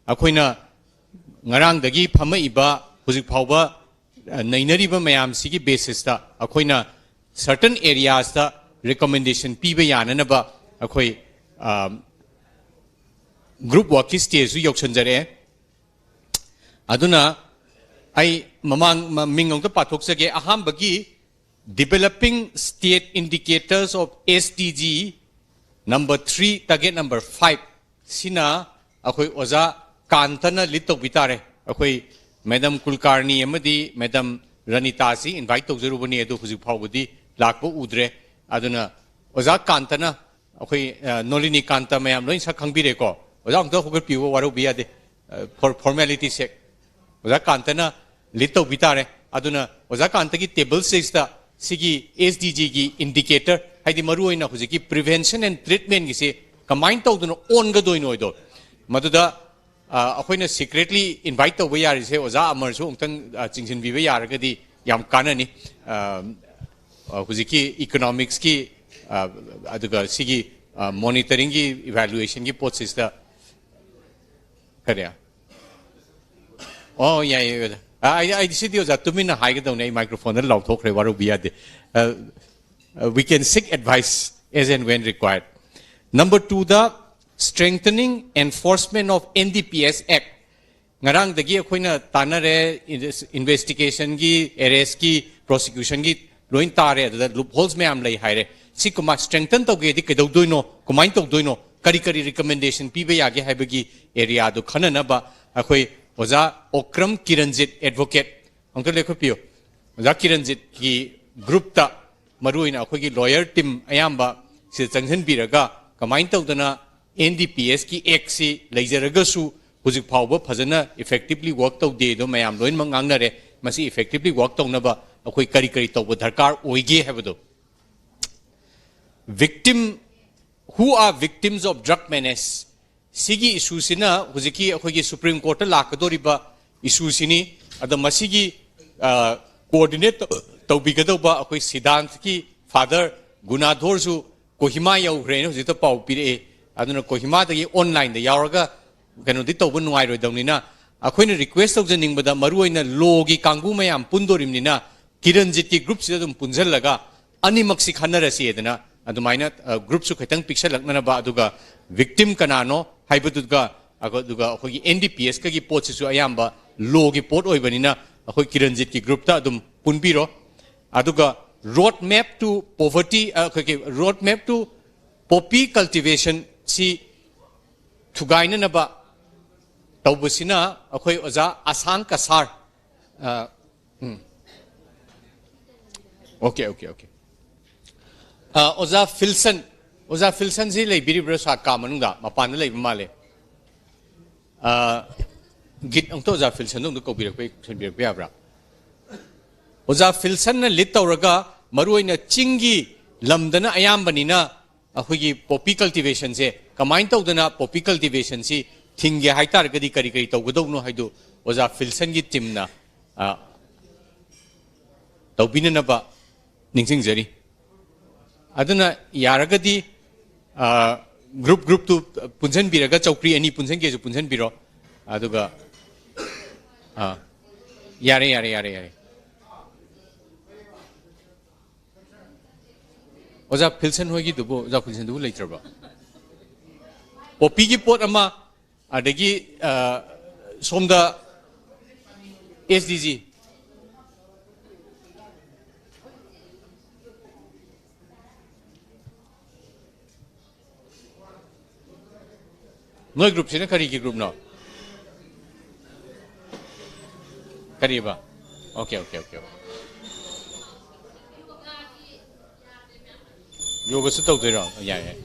ꯑꯩꯈꯣꯏꯅ ꯉꯔꯥꯡꯗꯒꯤ ꯐꯝꯃꯛꯏꯕ ꯍꯧꯖꯤꯛ ꯐꯥꯎꯕ, ꯑ, ꯅꯩꯅꯔꯤꯕ ꯃꯌꯥꯝꯁꯤꯒꯤ ꯕꯦꯁꯤꯁꯇ ꯑꯩꯈꯣꯏꯅ ꯁꯔꯇꯟ ꯑꯦꯔꯤꯌꯥꯁꯇ ꯔꯤꯀꯃꯦꯟꯗꯦꯁꯟ ꯄꯤꯕ ꯌꯥꯅꯅꯕ ꯑꯩꯈꯣꯏ, ꯑ, ꯒ꯭ꯔꯨꯞ ꯋꯥꯔꯛꯀꯤ ꯁ꯭ꯇꯦꯖꯁꯨ ꯌꯧꯁꯤꯟꯖꯔꯛꯑꯦ꯫ ꯑꯗꯨꯅ ꯑꯩ ꯃꯃꯥꯡ ꯃ-, ꯃꯤꯡ ꯑꯃꯨꯛꯇ ꯄꯥꯊꯣꯛꯆꯒꯦ꯫ ꯑꯍꯥꯟꯕꯒꯤ Developing State Indicators of S D G number three, target number five ꯁꯤꯅ ꯑꯩꯈꯣꯏ ꯑꯣꯖꯥ ꯀꯥꯟꯇꯅ ꯂꯤꯗ ꯇꯧꯕꯤ ꯇꯥꯔꯦ꯫ ꯑꯩꯈꯣꯏ ꯃꯦꯗꯝ ꯀꯨꯜꯀꯥꯔꯅꯤ ꯑꯃꯗꯤ ꯃꯦꯗꯝ ꯔꯅꯤꯇꯥꯁꯤ ꯏꯟꯚꯥꯏꯠ ꯇꯧꯖꯔꯨꯕꯅꯤ, ꯑꯗꯨ ꯍꯧꯖꯤꯛ ꯐꯥꯎꯕꯗꯤ ꯂꯥꯛꯄ ꯎꯗ꯭ꯔꯦ꯫ ꯑꯗꯨꯅ ꯑꯣꯖꯥ ꯀꯥꯟꯇꯅ, ꯑꯩꯈꯣꯏ, ꯑ, ꯅꯣꯂꯤꯅꯤ ꯀꯥꯟꯇ ꯃꯌꯥꯝ ꯂꯣꯏ ꯁꯛ ꯈꯪꯕꯤꯔꯦꯀꯣ꯫ ꯑꯣꯖꯥ ꯑꯃꯨꯛꯇ ꯍꯧꯒꯠꯄꯤꯌꯨ, ꯋꯥꯔꯧꯕꯤ ꯌꯥꯗꯦ꯫ ꯑ, ꯐꯣꯔ-, ꯐꯣꯔꯃꯦꯂꯤꯇꯤ ꯁꯦꯛ꯫ ꯑꯣꯖꯥ ꯀꯥꯟꯇꯅ ꯂꯤꯗ ꯇꯧꯕꯤ ꯇꯥꯔꯦ꯫ ꯑꯗꯨꯅ ꯑꯣꯖꯥ ꯀꯥꯟꯇꯒꯤ ꯇꯦꯕꯜ ꯁꯤꯛꯁꯇ ꯁꯤꯒꯤ S D G ꯒꯤ ꯏꯟꯗꯤꯀꯦꯇꯔ, ꯍꯥꯏꯗꯤ ꯃꯔꯨꯑꯣꯏꯅ ꯍꯧꯖꯤꯛꯀꯤ ꯄ꯭ꯔꯤꯚꯦꯟꯁꯟ ꯑꯦꯟ ꯇ꯭ꯔꯤꯠꯃꯦꯟꯒꯤꯁꯤ ꯀꯃꯥꯏꯅ ꯇꯧꯗꯅ ꯑꯣꯟꯒꯗꯣꯏꯅꯣ ꯍꯥꯏꯗꯣ, ꯃꯗꯨꯗ, ꯑ, ꯑꯩꯈꯣꯏꯅ ꯁꯤꯀ꯭ꯔꯦꯠꯂꯤ ꯏꯟꯚꯥꯏꯠ ꯇꯧꯕ ꯌꯥꯔꯤꯁꯦ ꯑꯣꯖꯥ ꯑꯃꯔꯁꯨ ꯑꯃꯨꯛꯇꯪ, ꯑ, ꯆꯤꯡꯁꯤꯟꯕꯤꯕ ꯌꯥꯔꯒꯗꯤ ꯌꯥꯝ ꯀꯥꯟꯅꯅꯤ꯫ ꯑ, ꯑ, ꯍꯧꯖꯤꯛꯀꯤ ꯏꯀꯣꯅꯣꯃꯤꯛꯁꯀꯤ, ꯑ, ꯑꯗꯨꯒ ꯁꯤꯒꯤ, ꯑ, ꯃꯣꯅꯤꯇꯔꯤꯡꯒꯤ ꯏꯚꯥꯂꯨꯑꯦꯁꯟꯒꯤ ꯄꯣꯠꯁꯤꯗ ꯀꯔꯤ? ꯑꯣ, ꯌꯥꯏꯌꯦ, ꯑꯣꯖꯥ꯫ ꯑ, ꯑꯩ, ꯑꯩ ꯁꯤꯗꯤ ꯑꯣꯖꯥ ꯇꯨꯃꯤꯟꯅ ꯍꯥꯏꯒꯗꯧꯅꯦ, ꯑꯩ ꯃꯥꯏꯀ꯭ꯔꯣꯐꯣꯟꯗ ꯂꯥꯎꯊꯣꯛꯈ꯭ꯔꯦ, ꯋꯥꯔꯧꯕꯤ ꯌꯥꯗꯦ꯫ ꯑ, ꯑ, we can seek advice as and when required. Number two the, strengthening enforcement of N D P S Act. ꯉꯔꯥꯡꯗꯒꯤ ꯑꯩꯈꯣꯏꯅ ꯇꯥꯟꯅꯔꯦ, ꯏꯟꯚꯦꯁꯇꯤꯒꯦꯁꯟꯒꯤ, ꯑꯦꯔꯦꯁꯀꯤ, ꯄ꯭ꯔꯣꯁꯤꯀ꯭ꯌꯨꯁꯟꯒꯤ ꯂꯣꯏ ꯇꯥꯔꯦ, ꯑꯗꯨꯗ ꯂꯨꯞ ꯍꯣꯜꯁ ꯃꯌꯥꯝ ꯂꯩ ꯍꯥꯏꯔꯦ꯫ ꯁꯤ ꯀꯃꯥꯏ ꯁ꯭ꯇ꯭ꯔꯦꯡꯊꯟ ꯇꯧꯒꯦꯗꯤ ꯀꯩꯗꯧꯗꯣꯏꯅꯣ, ꯀꯃꯥꯏꯅ ꯇꯧꯗꯣꯏꯅꯣ, ꯀꯔꯤ ꯀꯔꯤ ꯔꯤꯀꯃꯦꯟꯗꯦꯁꯟ ꯄꯤꯕ ꯌꯥꯒꯦ ꯍꯥꯏꯕꯒꯤ ꯑꯦꯔꯤꯌꯥꯗꯣ ꯈꯟꯅꯅꯕ ꯑꯩꯈꯣꯏ ꯑꯣꯖꯥ ꯑꯣꯀ꯭ꯔꯝ ꯀꯤꯔꯟꯖꯤꯠ, ꯑꯦꯗꯚꯣꯀꯦꯠ, ꯑꯃꯨꯛꯇ ꯂꯦꯞꯈꯠꯄꯤꯌꯨ꯫ ꯑꯣꯖꯥ ꯀꯤꯔꯟꯖꯤꯠꯀꯤ ꯒ꯭ꯔꯨꯞꯇ ꯃꯔꯨꯑꯣꯏꯅ ꯑꯩꯈꯣꯏꯒꯤ ꯂꯣꯌꯔ ꯇꯤꯝ ꯑꯌꯥꯝꯕ ꯁꯤꯗ ꯆꯪꯁꯤꯟꯕꯤꯔꯒ ꯀꯃꯥꯏꯅ ꯇꯧꯗꯅ N D P S ꯀꯤ ꯑꯦꯛꯁꯤ ꯂꯩꯖꯔꯒꯁꯨ ꯍꯧꯖꯤꯛ ꯐꯥꯎꯕ ꯐꯖꯅ ꯏꯐꯦꯛꯇꯤꯚꯂꯤ ꯋꯥꯔꯛ ꯇꯧꯗꯦ, ꯑꯗꯣ ꯃꯌꯥꯝ ꯂꯣꯏꯅꯃꯛ ꯉꯥꯡꯅꯔꯦ꯫ ꯃꯁꯤ ꯏꯐꯦꯛꯇꯤꯚꯂꯤ ꯋꯥꯔꯛ ꯇꯧꯅꯕ ꯑꯩꯈꯣꯏ ꯀꯔꯤ ꯀꯔꯤ ꯇꯧꯕ ꯗꯔꯀꯥꯔ ꯑꯣꯏꯒꯦ ꯍꯥꯏꯕꯗꯣ꯫ Victim, who are victims of drug menace? ꯁꯤꯒꯤ ꯏꯁꯨꯁꯤꯅ ꯍꯧꯖꯤꯛꯀꯤ ꯑꯩꯈꯣꯏꯒꯤ ꯁꯨꯄ꯭ꯔꯤꯝ ꯀꯣꯔꯠꯇ ꯂꯥꯛꯀꯗꯧꯔꯤꯕ ꯏꯁꯨꯁꯤꯅꯤ꯫ ꯑꯗꯣ ꯃꯁꯤꯒꯤ, ꯑ, ꯀꯣꯑꯣꯔꯗꯤꯅꯦꯠ ꯇꯧ-, ꯇꯧꯕꯤꯒꯗꯧꯕ ꯑꯩꯈꯣꯏ ꯁꯤꯗꯥꯟꯊꯀꯤ ꯐꯥꯗꯔ ꯒꯨꯅꯥꯙꯣꯔꯁꯨ ꯀꯣꯍꯤꯃꯥ ꯌꯧꯈ꯭ꯔꯦꯅ ꯍꯧꯖꯤꯛꯇ ꯄꯥꯎ ꯄꯤꯔꯛꯑꯦ꯫ ꯑꯗꯨꯅ ꯀꯣꯍꯤꯃꯥꯗꯒꯤ ꯑꯣꯟꯂꯥꯏꯟꯗ ꯌꯥꯎꯔꯒ ꯀꯩꯅꯣꯗꯤ ꯇꯧꯕ ꯅꯨꯡꯉꯥꯏꯔꯣꯏꯗꯕꯅꯤꯅ, ꯑꯩꯈꯣꯏꯅ ꯔꯤꯀ꯭ꯋꯦꯁ ꯇꯧꯖꯅꯤꯡꯕꯗ, ꯃꯔꯨꯑꯣꯏꯅ ꯂꯣꯒꯤ ꯀꯥꯡꯕꯨ ꯃꯌꯥꯝ ꯄꯨꯟꯗꯣꯔꯤꯕꯅꯤꯅ, ꯀꯤꯔꯟꯖꯤꯠꯀꯤ ꯒ꯭ꯔꯨꯞꯁꯤꯗ ꯑꯗꯨꯝ ꯄꯨꯟꯁꯤꯜꯂꯒ ꯑꯅꯤꯃꯛꯁꯤ ꯈꯟꯅꯔꯁꯤ ꯍꯥꯏꯗꯅ ꯑꯗꯨꯃꯥꯏꯅ, ꯑ, ꯒ꯭ꯔꯨꯞꯁꯨ ꯈꯤꯇꯪ ꯄꯤꯛꯁꯜꯂꯛꯅꯅꯕ, ꯑꯗꯨꯒ ꯚꯤꯛꯇꯤꯝ ꯀꯅꯥꯅꯣ ꯍꯥꯏꯕꯗꯨꯒ, ꯑꯗꯨꯒ ꯑꯩꯈꯣꯏꯒꯤ ꯑꯦꯟ ꯗꯤ ꯄꯤ ꯑꯦꯁꯀꯒꯤ ꯄꯣꯠꯁꯤꯁꯨ ꯑꯌꯥꯝꯕ ꯂꯣꯒꯤ ꯄꯣꯠ ꯑꯣꯏꯕꯅꯤꯅ, ꯑꯩꯈꯣꯏ ꯀꯤꯔꯟꯖꯤꯠꯀꯤ ꯒ꯭ꯔꯨꯞꯇ ꯑꯗꯨꯝ ꯄꯨꯟꯕꯤꯔꯣ꯫ ꯑꯗꯨꯒ road map to poverty, ꯑ, ꯑꯩꯈꯣꯏꯒꯤ road map to poppy cultivation ꯁꯤ ꯊꯨꯒꯥꯏꯅꯅꯕ ꯇꯧꯕꯁꯤꯅ ꯑꯩꯈꯣꯏ ꯑꯣꯖꯥ ꯑꯁꯥꯡ ꯀꯁꯥꯔ, ꯑ, ꯎꯝ꯫ Okay, okay, okay. ꯑ, ꯑꯣꯖꯥ ꯐꯤꯜꯁꯟ, ꯑꯣꯖꯥ ꯐꯤꯜꯁꯟꯁꯤ ꯂꯩꯕꯤꯔꯤꯕ꯭ꯔꯥ? ꯁꯥꯔ ꯀꯥ ꯃꯅꯨꯡꯗ, ꯃꯄꯥꯟꯗ ꯂꯩꯕ ꯃꯥꯜꯂꯦ꯫ ꯑ, ꯒꯤꯠ ꯑꯃꯨꯛꯇ ꯑꯣꯖꯥ ꯐꯤꯜꯁꯟꯗꯣ ꯑꯃꯨꯛꯇ ꯀꯧꯕꯤꯔꯛꯄ, ꯊꯤꯟꯕꯤꯔꯛꯄ ꯌꯥꯕ꯭ꯔꯥ? ꯑꯣꯖꯥ ꯐꯤꯜꯁꯟꯅ ꯂꯤꯗ ꯇꯧꯔꯒ, ꯃꯔꯨꯑꯣꯏꯅ ꯆꯤꯡꯒꯤ ꯂꯝꯗꯅ ꯑꯌꯥꯝꯕꯅꯤꯅ, ꯑꯩꯈꯣꯏꯒꯤ ꯄꯣꯄꯤ ꯀꯜꯇꯤꯚꯦꯁꯟꯁꯦ ꯀꯃꯥꯏꯅ ꯇꯧꯗꯅ ꯄꯣꯄꯤ ꯀꯜꯇꯤꯚꯦꯁꯟꯁꯤ ꯊꯤꯡꯒꯦ ꯍꯥꯏꯇꯥꯔꯒꯗꯤ ꯀꯔꯤ ꯀꯔꯤ ꯇꯧꯒꯗꯧꯕꯅꯣ ꯍꯥꯏꯗꯨ ꯑꯣꯖꯥ ꯐꯤꯜꯁꯟꯒꯤ ꯇꯤꯝꯅ, ꯑ, ꯇꯧꯕꯤꯅꯅꯕ ꯅꯤꯡꯁꯤꯡꯖꯔꯤ꯫ ꯑꯗꯨꯅ ꯌꯥꯔꯒꯗꯤ, ꯑ, ꯒ꯭ꯔꯨꯞ ꯒ꯭ꯔꯨꯞꯇꯨ ꯄꯨꯟꯁꯤꯟꯕꯤꯔꯒ, ꯆꯧꯀ꯭ꯔꯤ ꯑꯅꯤ ꯄꯨꯟꯁꯤꯟꯒꯦꯁꯨ ꯄꯨꯟꯁꯤꯟꯕꯤꯔꯣ꯫ ꯑꯗꯨꯒ, ꯑ, ꯌꯥꯔꯦ, ꯌꯥꯔꯦ, ꯌꯥꯔꯦ, ꯌꯥꯔꯦ꯫ ꯑꯣꯖꯥ ꯐꯤꯜꯁꯟ ꯍꯣꯏꯒꯤꯗꯨꯕꯨ, ꯑꯣꯖꯥ ꯐꯤꯜꯁꯟꯗꯨꯕꯨ ꯂꯩꯇ꯭ꯔꯕ? ꯄꯣꯄꯤꯒꯤ ꯄꯣꯠ ꯑꯃ, ꯑꯗꯒꯤ, ꯑ, ꯁꯣꯝꯗ ꯑꯦꯁ ꯗꯤ ꯖꯤ꯫ ꯅꯣꯏ ꯒ꯭ꯔꯨꯞꯁꯤꯅ ꯀꯔꯤꯒꯤ ꯒ꯭ꯔꯨꯞꯅꯣ? ꯀꯔꯤꯕ? Okay, okay, okay, okay. ꯌꯣꯒꯁꯨ ꯇꯧꯗꯣꯏꯔꯣ? ꯌꯥꯏ, ꯌꯥꯏ꯫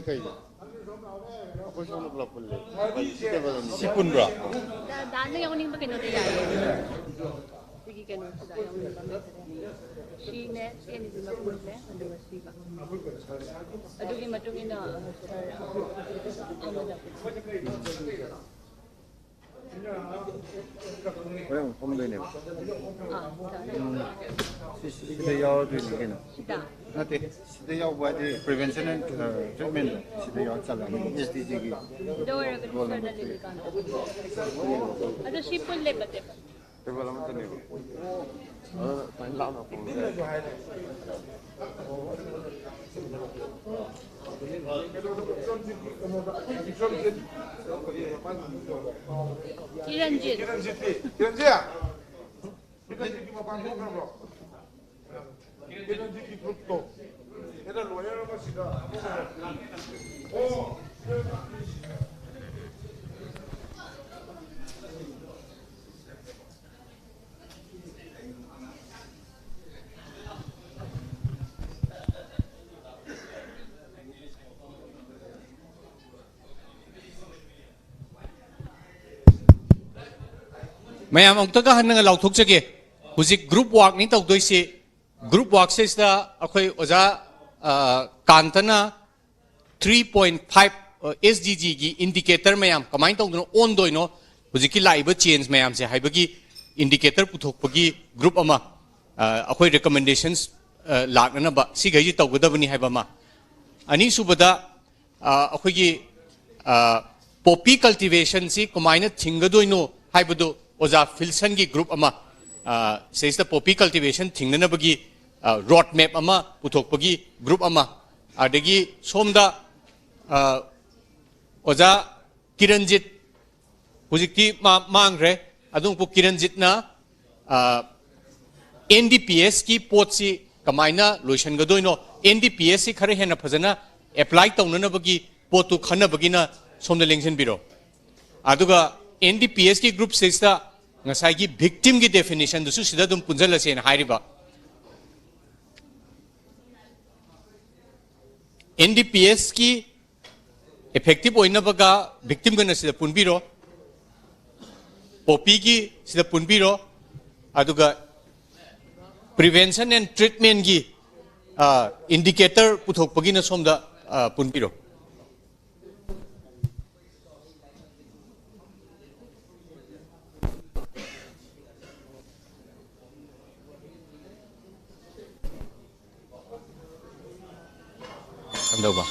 ꯀꯩꯅꯣ? ꯑꯩꯈꯣꯏ ꯁꯣꯝꯗ ꯄꯨꯂꯞ ꯄꯨꯜꯂꯦ꯫ ꯁꯤ ꯄꯨꯟꯕ꯭ꯔꯣ? ꯗꯥꯟꯅ ꯌꯥꯎꯅꯤꯡꯕ ꯀꯩꯅꯣꯗ ꯌꯥꯏꯌꯦ꯫ ꯑꯩꯈꯣꯏꯒꯤ ꯀꯩꯅꯣꯁꯤꯗ ꯌꯥꯎꯅꯤꯡꯕ ꯑꯃ ꯁꯤꯅꯦ, ꯁꯤ ꯑꯅꯤꯁꯤꯃ ꯄꯨꯜꯂꯦ, ꯑꯗꯨꯒ ꯁꯤꯒ꯫ ꯑꯗꯨꯒꯤ ꯃꯇꯨꯡ ꯏꯟꯅ ꯁꯥꯔ ꯑꯃꯗ ꯍꯣꯔꯦꯟ ꯑꯃꯨꯛ ꯐꯝꯗꯣꯏꯅꯦꯕ꯫ ꯑꯥ, ꯁꯤ- ꯁꯤꯗ ꯌꯥꯎꯔꯗꯣꯏꯅꯤ ꯀꯩꯅꯣ꯫ ꯁꯤꯗ꯫ ꯅꯠꯇꯦ, ꯁꯤꯗ ꯌꯥꯎꯕ ꯍꯥꯏꯗꯤ prevention and treatment ꯁꯤꯗ ꯌꯥꯎꯔ ꯆꯠꯂꯅꯤ꯫ ꯑꯦꯁ ꯗꯤ ꯖꯤꯒꯤ ꯁꯤꯗ ꯑꯣꯏꯔꯒꯗꯤ ꯁꯥꯔꯅ ꯂꯤꯂꯤꯀꯥꯟꯗ꯫ ꯑꯗꯣ ꯁꯤ ꯄꯨꯜꯂꯦꯕ ꯇꯦꯕꯜ꯫ ꯇꯦꯕꯜ ꯑꯃꯠꯇꯅꯦꯕ꯫ ꯑꯗꯨꯅ ꯁꯨꯃꯥꯏꯅ ꯂꯥꯞꯅ ꯐꯝꯕ ꯌꯥꯏ꯫ ꯀꯤꯔꯟꯖꯤꯠ꯫ ꯀꯤꯔꯟꯖꯤꯠꯇꯤ? ꯀꯤꯔꯟꯖꯤꯠ? ꯀꯤꯔꯟꯖꯤꯠꯀꯤ ꯃꯄꯥꯟ ꯊꯣꯛꯈ꯭ꯔꯕ꯭ꯔꯣ? ꯀꯤꯔꯟꯖꯤꯠꯀꯤ ꯒ꯭ꯔꯨꯞꯇꯣ? ꯑꯦꯗ ꯂꯣꯌꯔ ꯑꯃ ꯁꯤꯗ ꯑꯃ ꯑꯣ꯫ ꯃꯌꯥꯝ ꯑꯃꯨꯛꯇꯒ ꯍꯟꯅ ꯂꯥꯎꯊꯣꯛꯆꯒꯦ꯫ ꯍꯧꯖꯤꯛ ꯒ꯭ꯔꯨꯞ ꯋꯥꯛꯅꯤ ꯇꯧꯗꯣꯏꯁꯤ꯫ ꯒ꯭ꯔꯨꯞ ꯋꯥꯛꯁꯤꯗ ꯑꯩꯈꯣꯏ ꯑꯣꯖꯥ ꯑ, ꯀꯥꯟꯇꯅ three point five S D ꯖꯤꯒꯤ ꯏꯟꯗꯤꯀꯦꯇꯔ ꯃꯌꯥꯝ ꯀꯃꯥꯏꯅ ꯇꯧꯗꯅ ꯑꯣꯟꯗꯣꯏꯅꯣ, ꯍꯧꯖꯤꯛꯀꯤ ꯂꯥꯛꯏꯕ ꯆꯦꯟꯖ ꯃꯌꯥꯝꯁꯦ ꯍꯥꯏꯕꯒꯤ ꯏꯟꯗꯤꯀꯦꯇꯔ ꯄꯨꯊꯣꯛꯄꯒꯤ ꯒ꯭ꯔꯨꯞ ꯑꯃ ꯑ, ꯑꯩꯈꯣꯏ ꯔꯤꯀꯃꯦꯟꯗꯦꯁꯟꯁ ꯂꯥꯛꯅꯅꯕ ꯁꯤꯈꯩꯁꯤ ꯇꯧꯒꯗꯕꯅꯤ ꯍꯥꯏꯕ ꯑꯃ꯫ ꯑꯅꯤꯁꯨꯕꯗ ꯑ, ꯑꯩꯈꯣꯏꯒꯤ ꯄꯣꯄꯤ ꯀꯜꯇꯤꯚꯦꯁꯟꯁꯤ ꯀꯃꯥꯏꯅ ꯊꯤꯡꯒꯗꯣꯏꯅꯣ ꯍꯥꯏꯕꯗꯨ ꯑꯣꯖꯥ ꯐꯤꯜꯁꯟꯒꯤ ꯒ꯭ꯔꯨꯞ ꯑꯃ, ꯑ, ꯁꯤꯗꯩꯁꯤꯗ ꯄꯣꯄꯤ ꯀꯜꯇꯤꯚꯦꯁꯟ ꯊꯤꯡꯅꯅꯕꯒꯤ ꯔꯣꯗ ꯃꯦꯞ ꯑꯃ ꯄꯨꯊꯣꯛꯄꯒꯤ ꯒ꯭ꯔꯨꯞ ꯑꯃ, ꯑꯗꯒꯤ ꯁꯣꯝꯗ ꯑ, ꯑꯣꯖꯥ ꯀꯤꯔꯟꯖꯤꯠ, ꯍꯧꯖꯤꯛꯇꯤ ꯃꯥ ꯃꯥꯡꯈ꯭ꯔꯦ, ꯑꯗꯨꯕꯨ ꯀꯤꯔꯟꯖꯤꯠꯅ ꯑꯦꯟ ꯗꯤ ꯄꯤ ꯑꯦꯁꯀꯤ ꯄꯣꯠꯁꯤ ꯀꯃꯥꯏꯅ ꯂꯣꯏꯁꯤꯟꯒꯗꯣꯏꯅꯣ, ꯑꯦꯟ ꯗꯤ ꯄꯤ ꯑꯦꯁꯁꯤ ꯈꯔ ꯍꯦꯟꯅ ꯐꯖꯅ ꯑꯦꯄ꯭ꯂꯥꯏ ꯇꯧꯅꯅꯕꯒꯤ ꯄꯣꯠꯇꯨ ꯈꯟꯅꯕꯒꯤꯅ ꯁꯣꯝꯗ ꯂꯦꯡꯁꯤꯟꯕꯤꯔꯣ꯫ ꯑꯗꯨꯒ ꯑꯦꯟ ꯗꯤ ꯄꯤ ꯑꯦꯁꯀꯤ ꯒ꯭ꯔꯨꯞ ꯁꯤꯛꯁꯇ ꯉꯁꯥꯏꯒꯤ ꯚꯤꯛꯇꯤꯝꯒꯤ ꯗꯦꯐꯤꯅꯤꯁꯟꯗꯨꯁꯨ ꯁꯤꯗ ꯑꯗꯨꯝ ꯄꯨꯟꯁꯤꯜꯂꯁꯦꯅ ꯍꯥꯏꯔꯤꯕ꯫ ꯑꯦꯟ ꯗꯤ ꯄꯤ ꯑꯦꯁꯀꯤ ꯏꯐꯦꯛꯇꯤꯚ ꯑꯣꯏꯅꯕꯒ ꯚꯤꯛꯇꯤꯝꯒꯅ ꯁꯤꯗ ꯄꯨꯟꯕꯤꯔꯣ, ꯄꯣꯄꯤꯒꯤ ꯁꯤꯗ ꯄꯨꯟꯕꯤꯔꯣ, ꯑꯗꯨꯒ prevention and treatmentꯀꯤ ꯏꯟꯗꯤꯀꯦꯇꯔ ꯄꯨꯊꯣꯛꯄꯒꯤꯅ ꯁꯣꯝꯗ ꯑ, ꯄꯨꯟꯕꯤꯔꯣ꯫ ꯀꯝꯗꯧꯕ?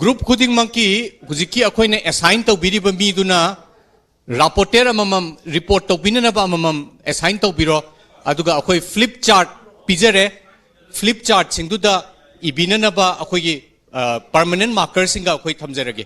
ꯒ꯭ꯔꯨꯞ ꯈꯨꯗꯤꯡꯃꯛꯀꯤ ꯍꯧꯖꯤꯛꯀꯤ ꯑꯩꯈꯣꯏꯅ ꯑꯦꯁꯥꯏꯟ ꯇꯧꯕꯤꯔꯤꯕ ꯃꯤꯗꯨꯅ ꯔꯥꯄꯣꯔꯇꯔ ꯑꯃꯃꯝ, ꯔꯤꯄꯣꯔꯠ ꯇꯧꯕꯤꯅꯅꯕ ꯑꯃꯃꯝ ꯑꯦꯁꯥꯏꯟ ꯇꯧꯕꯤꯔꯣ꯫ ꯑꯗꯨꯒ ꯑꯩꯈꯣꯏ ꯐ꯭ꯂꯤꯞ ꯆꯥꯔꯠ ꯄꯤꯖꯔꯦ꯫ ꯐ꯭ꯂꯤꯞ ꯆꯥꯔꯠꯁꯤꯡꯗꯨꯗ ꯏꯕꯤꯅꯅꯕ ꯑꯩꯈꯣꯏꯒꯤ ꯄꯔꯃꯅꯦꯟ ꯃꯥꯔꯀꯔꯁꯤꯡꯒ ꯑꯩꯈꯣꯏ ꯊꯝꯖꯔꯒꯦ꯫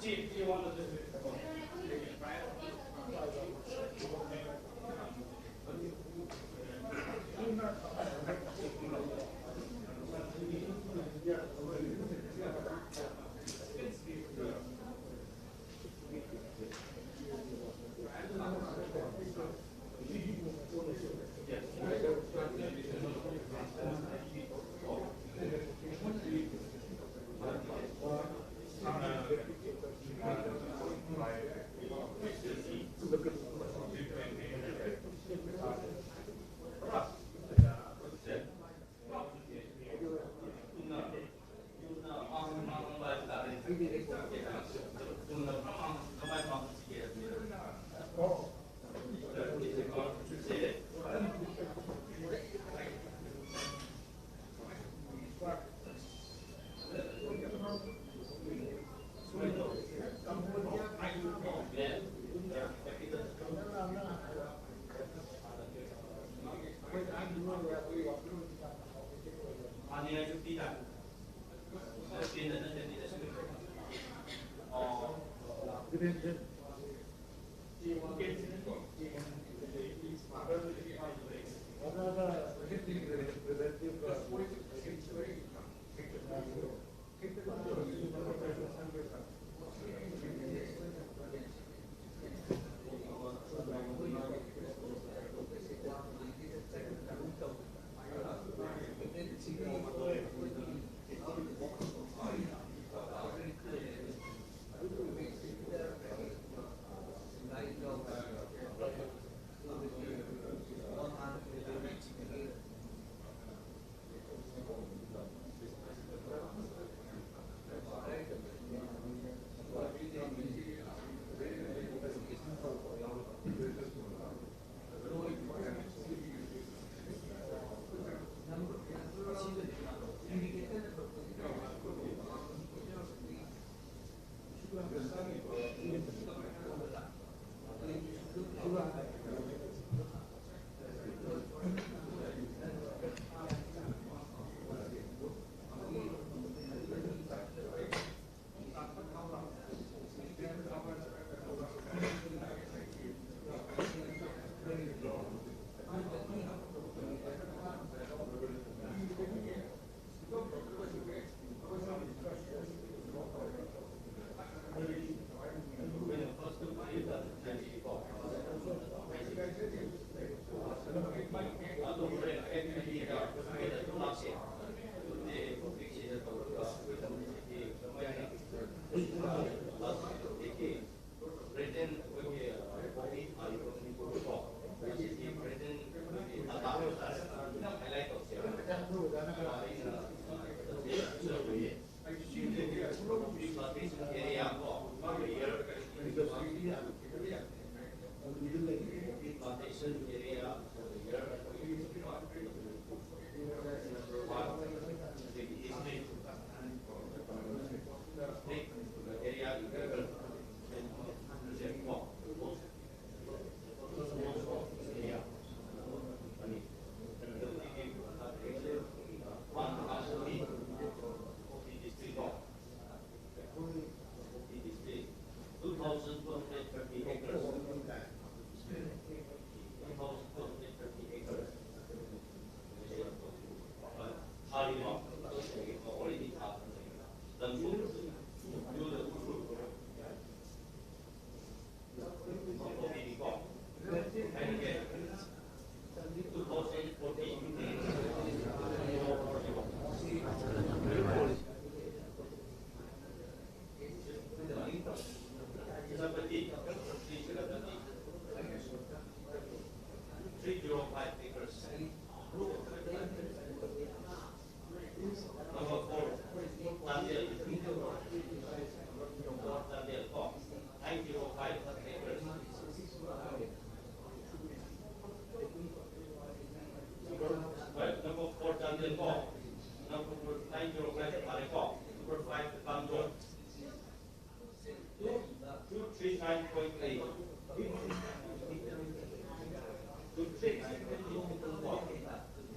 Chief, you want to What are the representative, uh, Area of the year. Number one, the history. Area. Two thousand two hundred thirty acres. Two thousand two hundred thirty acres. Three zero five acres. Number four, Tandil. Tandil, oh, nine zero five acres. Right, number four, Tandil, oh. Number four, nine zero five, Tandil, oh. Number five, Tanjong. Two, two three nine point eight. Two three nine point eight.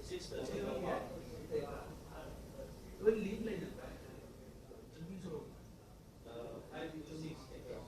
Six, uh, five to six acres.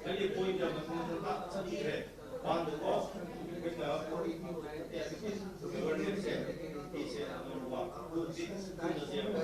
ꯑꯩꯒꯤ point ꯌꯥꯝꯅ ꯊꯨꯅ ꯆꯠꯈ꯭ꯔꯦ꯫ ꯃꯥꯡꯗꯀꯣ, ꯑꯩꯈꯣꯏꯅ awareness ꯁꯦ, ꯁꯤꯁꯦ number one꯫ ꯍꯧꯖꯤꯛ ꯊꯨꯅ ꯁꯦꯝꯕ꯫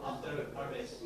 After harvest.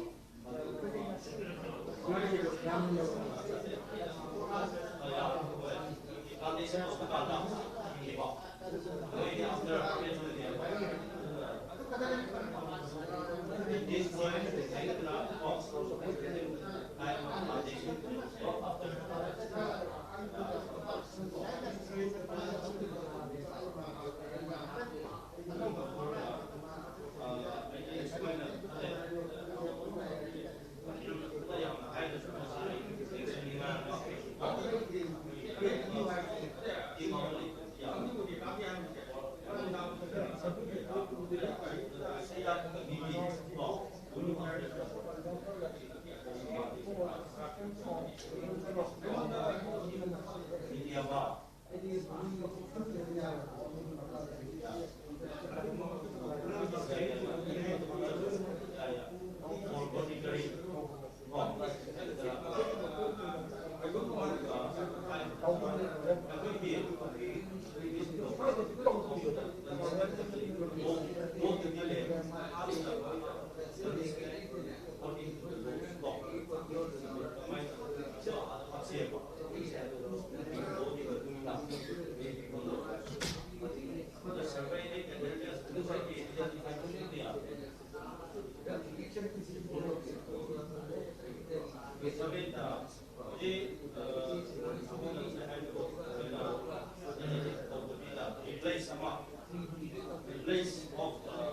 Replace of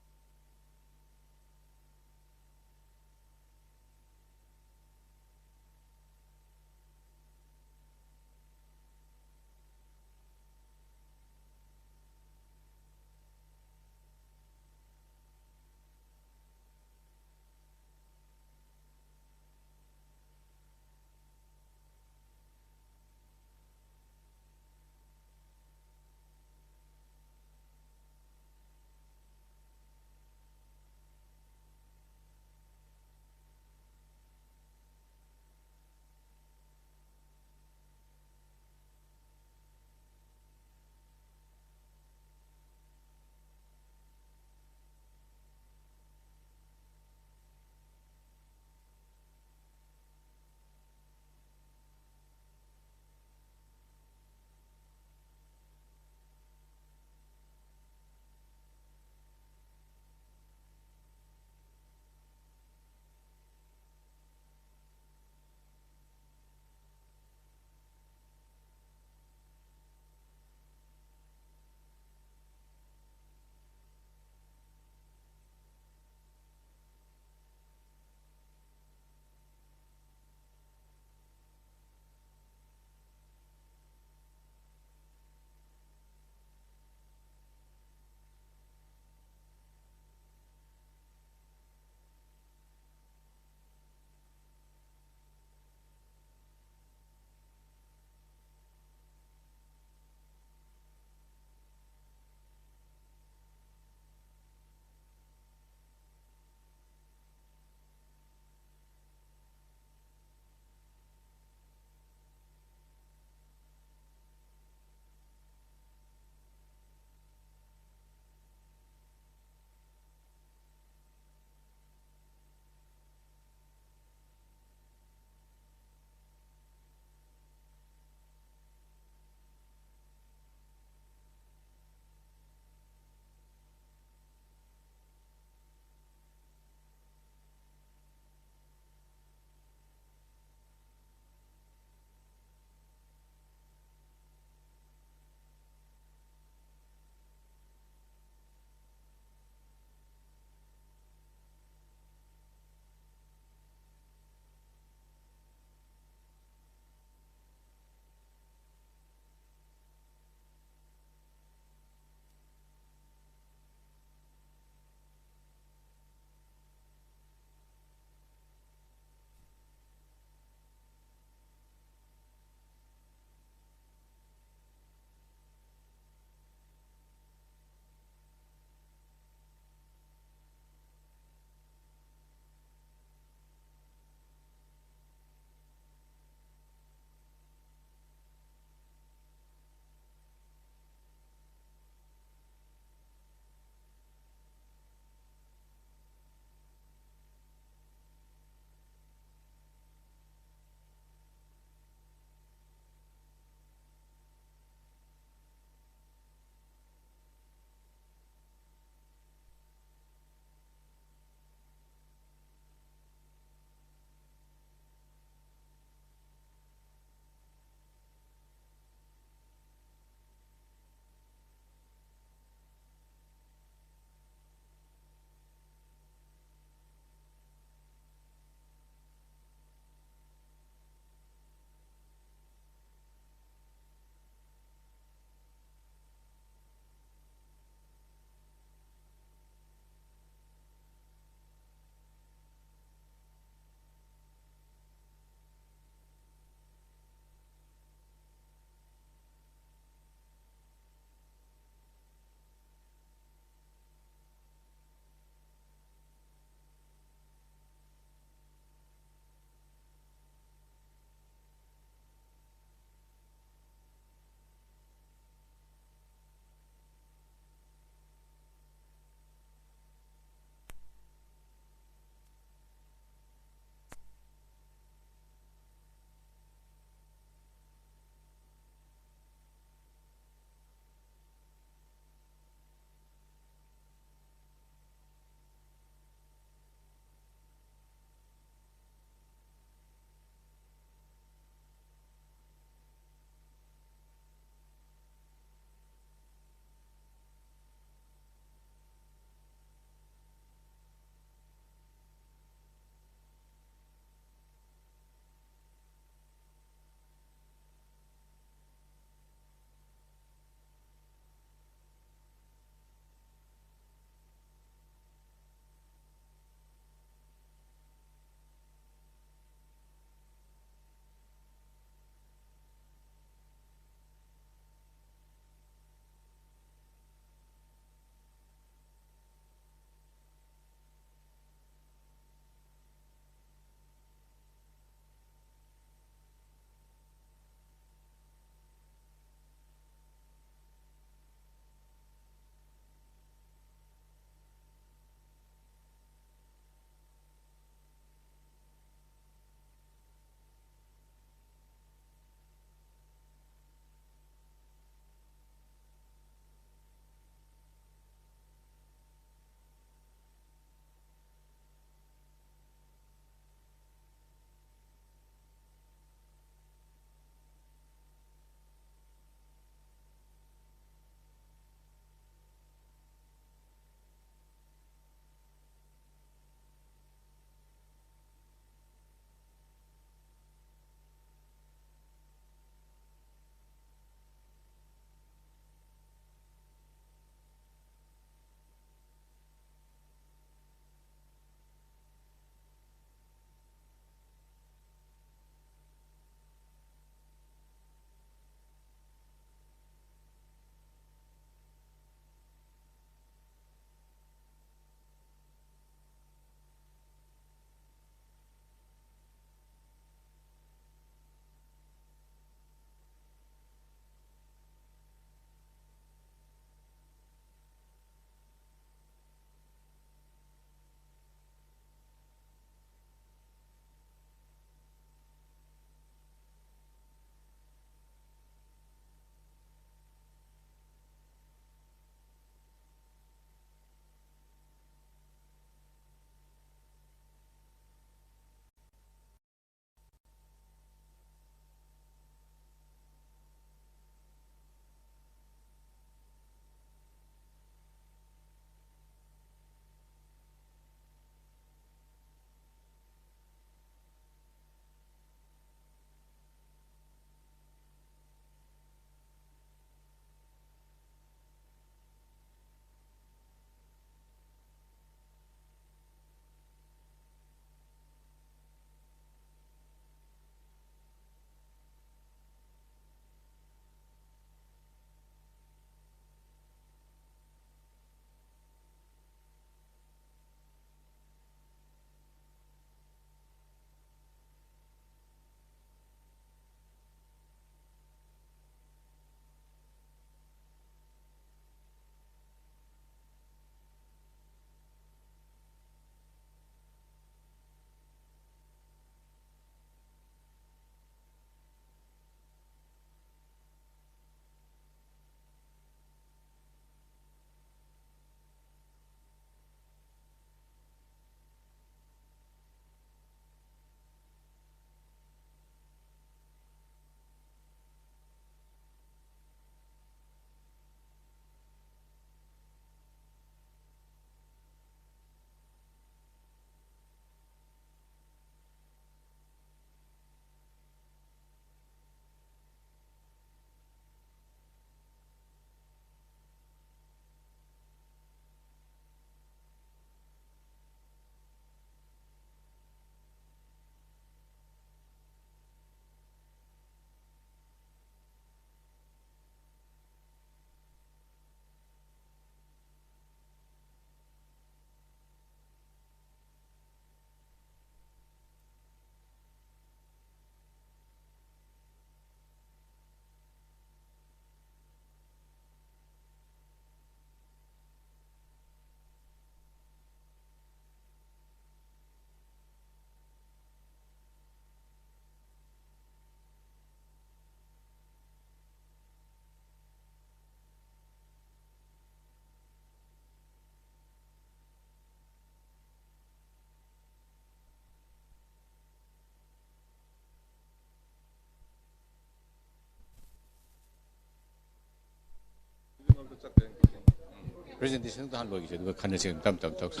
ꯄ꯭ꯔꯖꯦꯟꯇꯦꯁꯟꯗꯣ ꯍꯥꯟꯅ ꯂꯣꯏꯈꯤꯁꯦ, ꯑꯗꯨꯒ ꯈꯟꯅꯁꯦ, ꯇꯞ ꯇꯞ ꯇꯧꯁꯦ꯫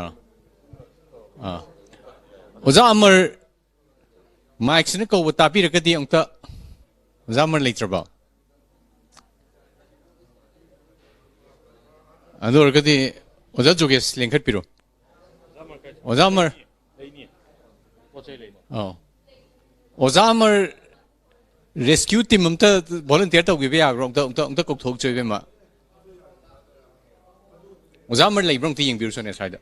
ꯑꯥ, ꯑꯥ꯫ ꯑꯣꯖꯥ ꯑꯃꯔ, ꯃꯥꯏꯛꯁꯤꯅ ꯀꯧꯕ ꯇꯥꯕꯤꯔꯒꯗꯤ ꯑꯃꯨꯛꯇ, ꯑꯣꯖꯥ ꯑꯃꯔ ꯂꯩꯇ꯭ꯔꯕꯣ? ꯑꯗꯨ ꯑꯣꯏꯔꯒꯗꯤ ꯑꯣꯖꯥ ꯖꯣꯒꯦꯁ ꯂꯦꯡꯈꯠꯄꯤꯔꯣ꯫ ꯑꯣꯖꯥ ꯑꯃꯔ꯫ ꯑꯧ꯫ ꯑꯣꯖꯥ ꯑꯃꯔ ꯔꯦꯁꯀ꯭ꯌꯨ ꯇꯤꯝ ꯑꯝꯇ ꯚꯣꯂꯨꯟꯇꯤꯌꯔ ꯇꯧꯕꯤꯕ ꯌꯥꯕ꯭ꯔꯣ? ꯑꯝꯇ, ꯑꯝꯇ, ꯑꯝꯇ ꯀꯧꯊꯣꯛꯆꯧ, ꯏꯕꯦꯝꯃ꯫ ꯑꯣꯖꯥ ꯑꯃꯔ ꯂꯩꯕ꯭ꯔꯣ? ꯑꯝꯇ ꯌꯦꯡꯕꯤꯔꯨꯁꯣꯅꯦ ꯁ꯭ꯋꯥꯏꯗ꯫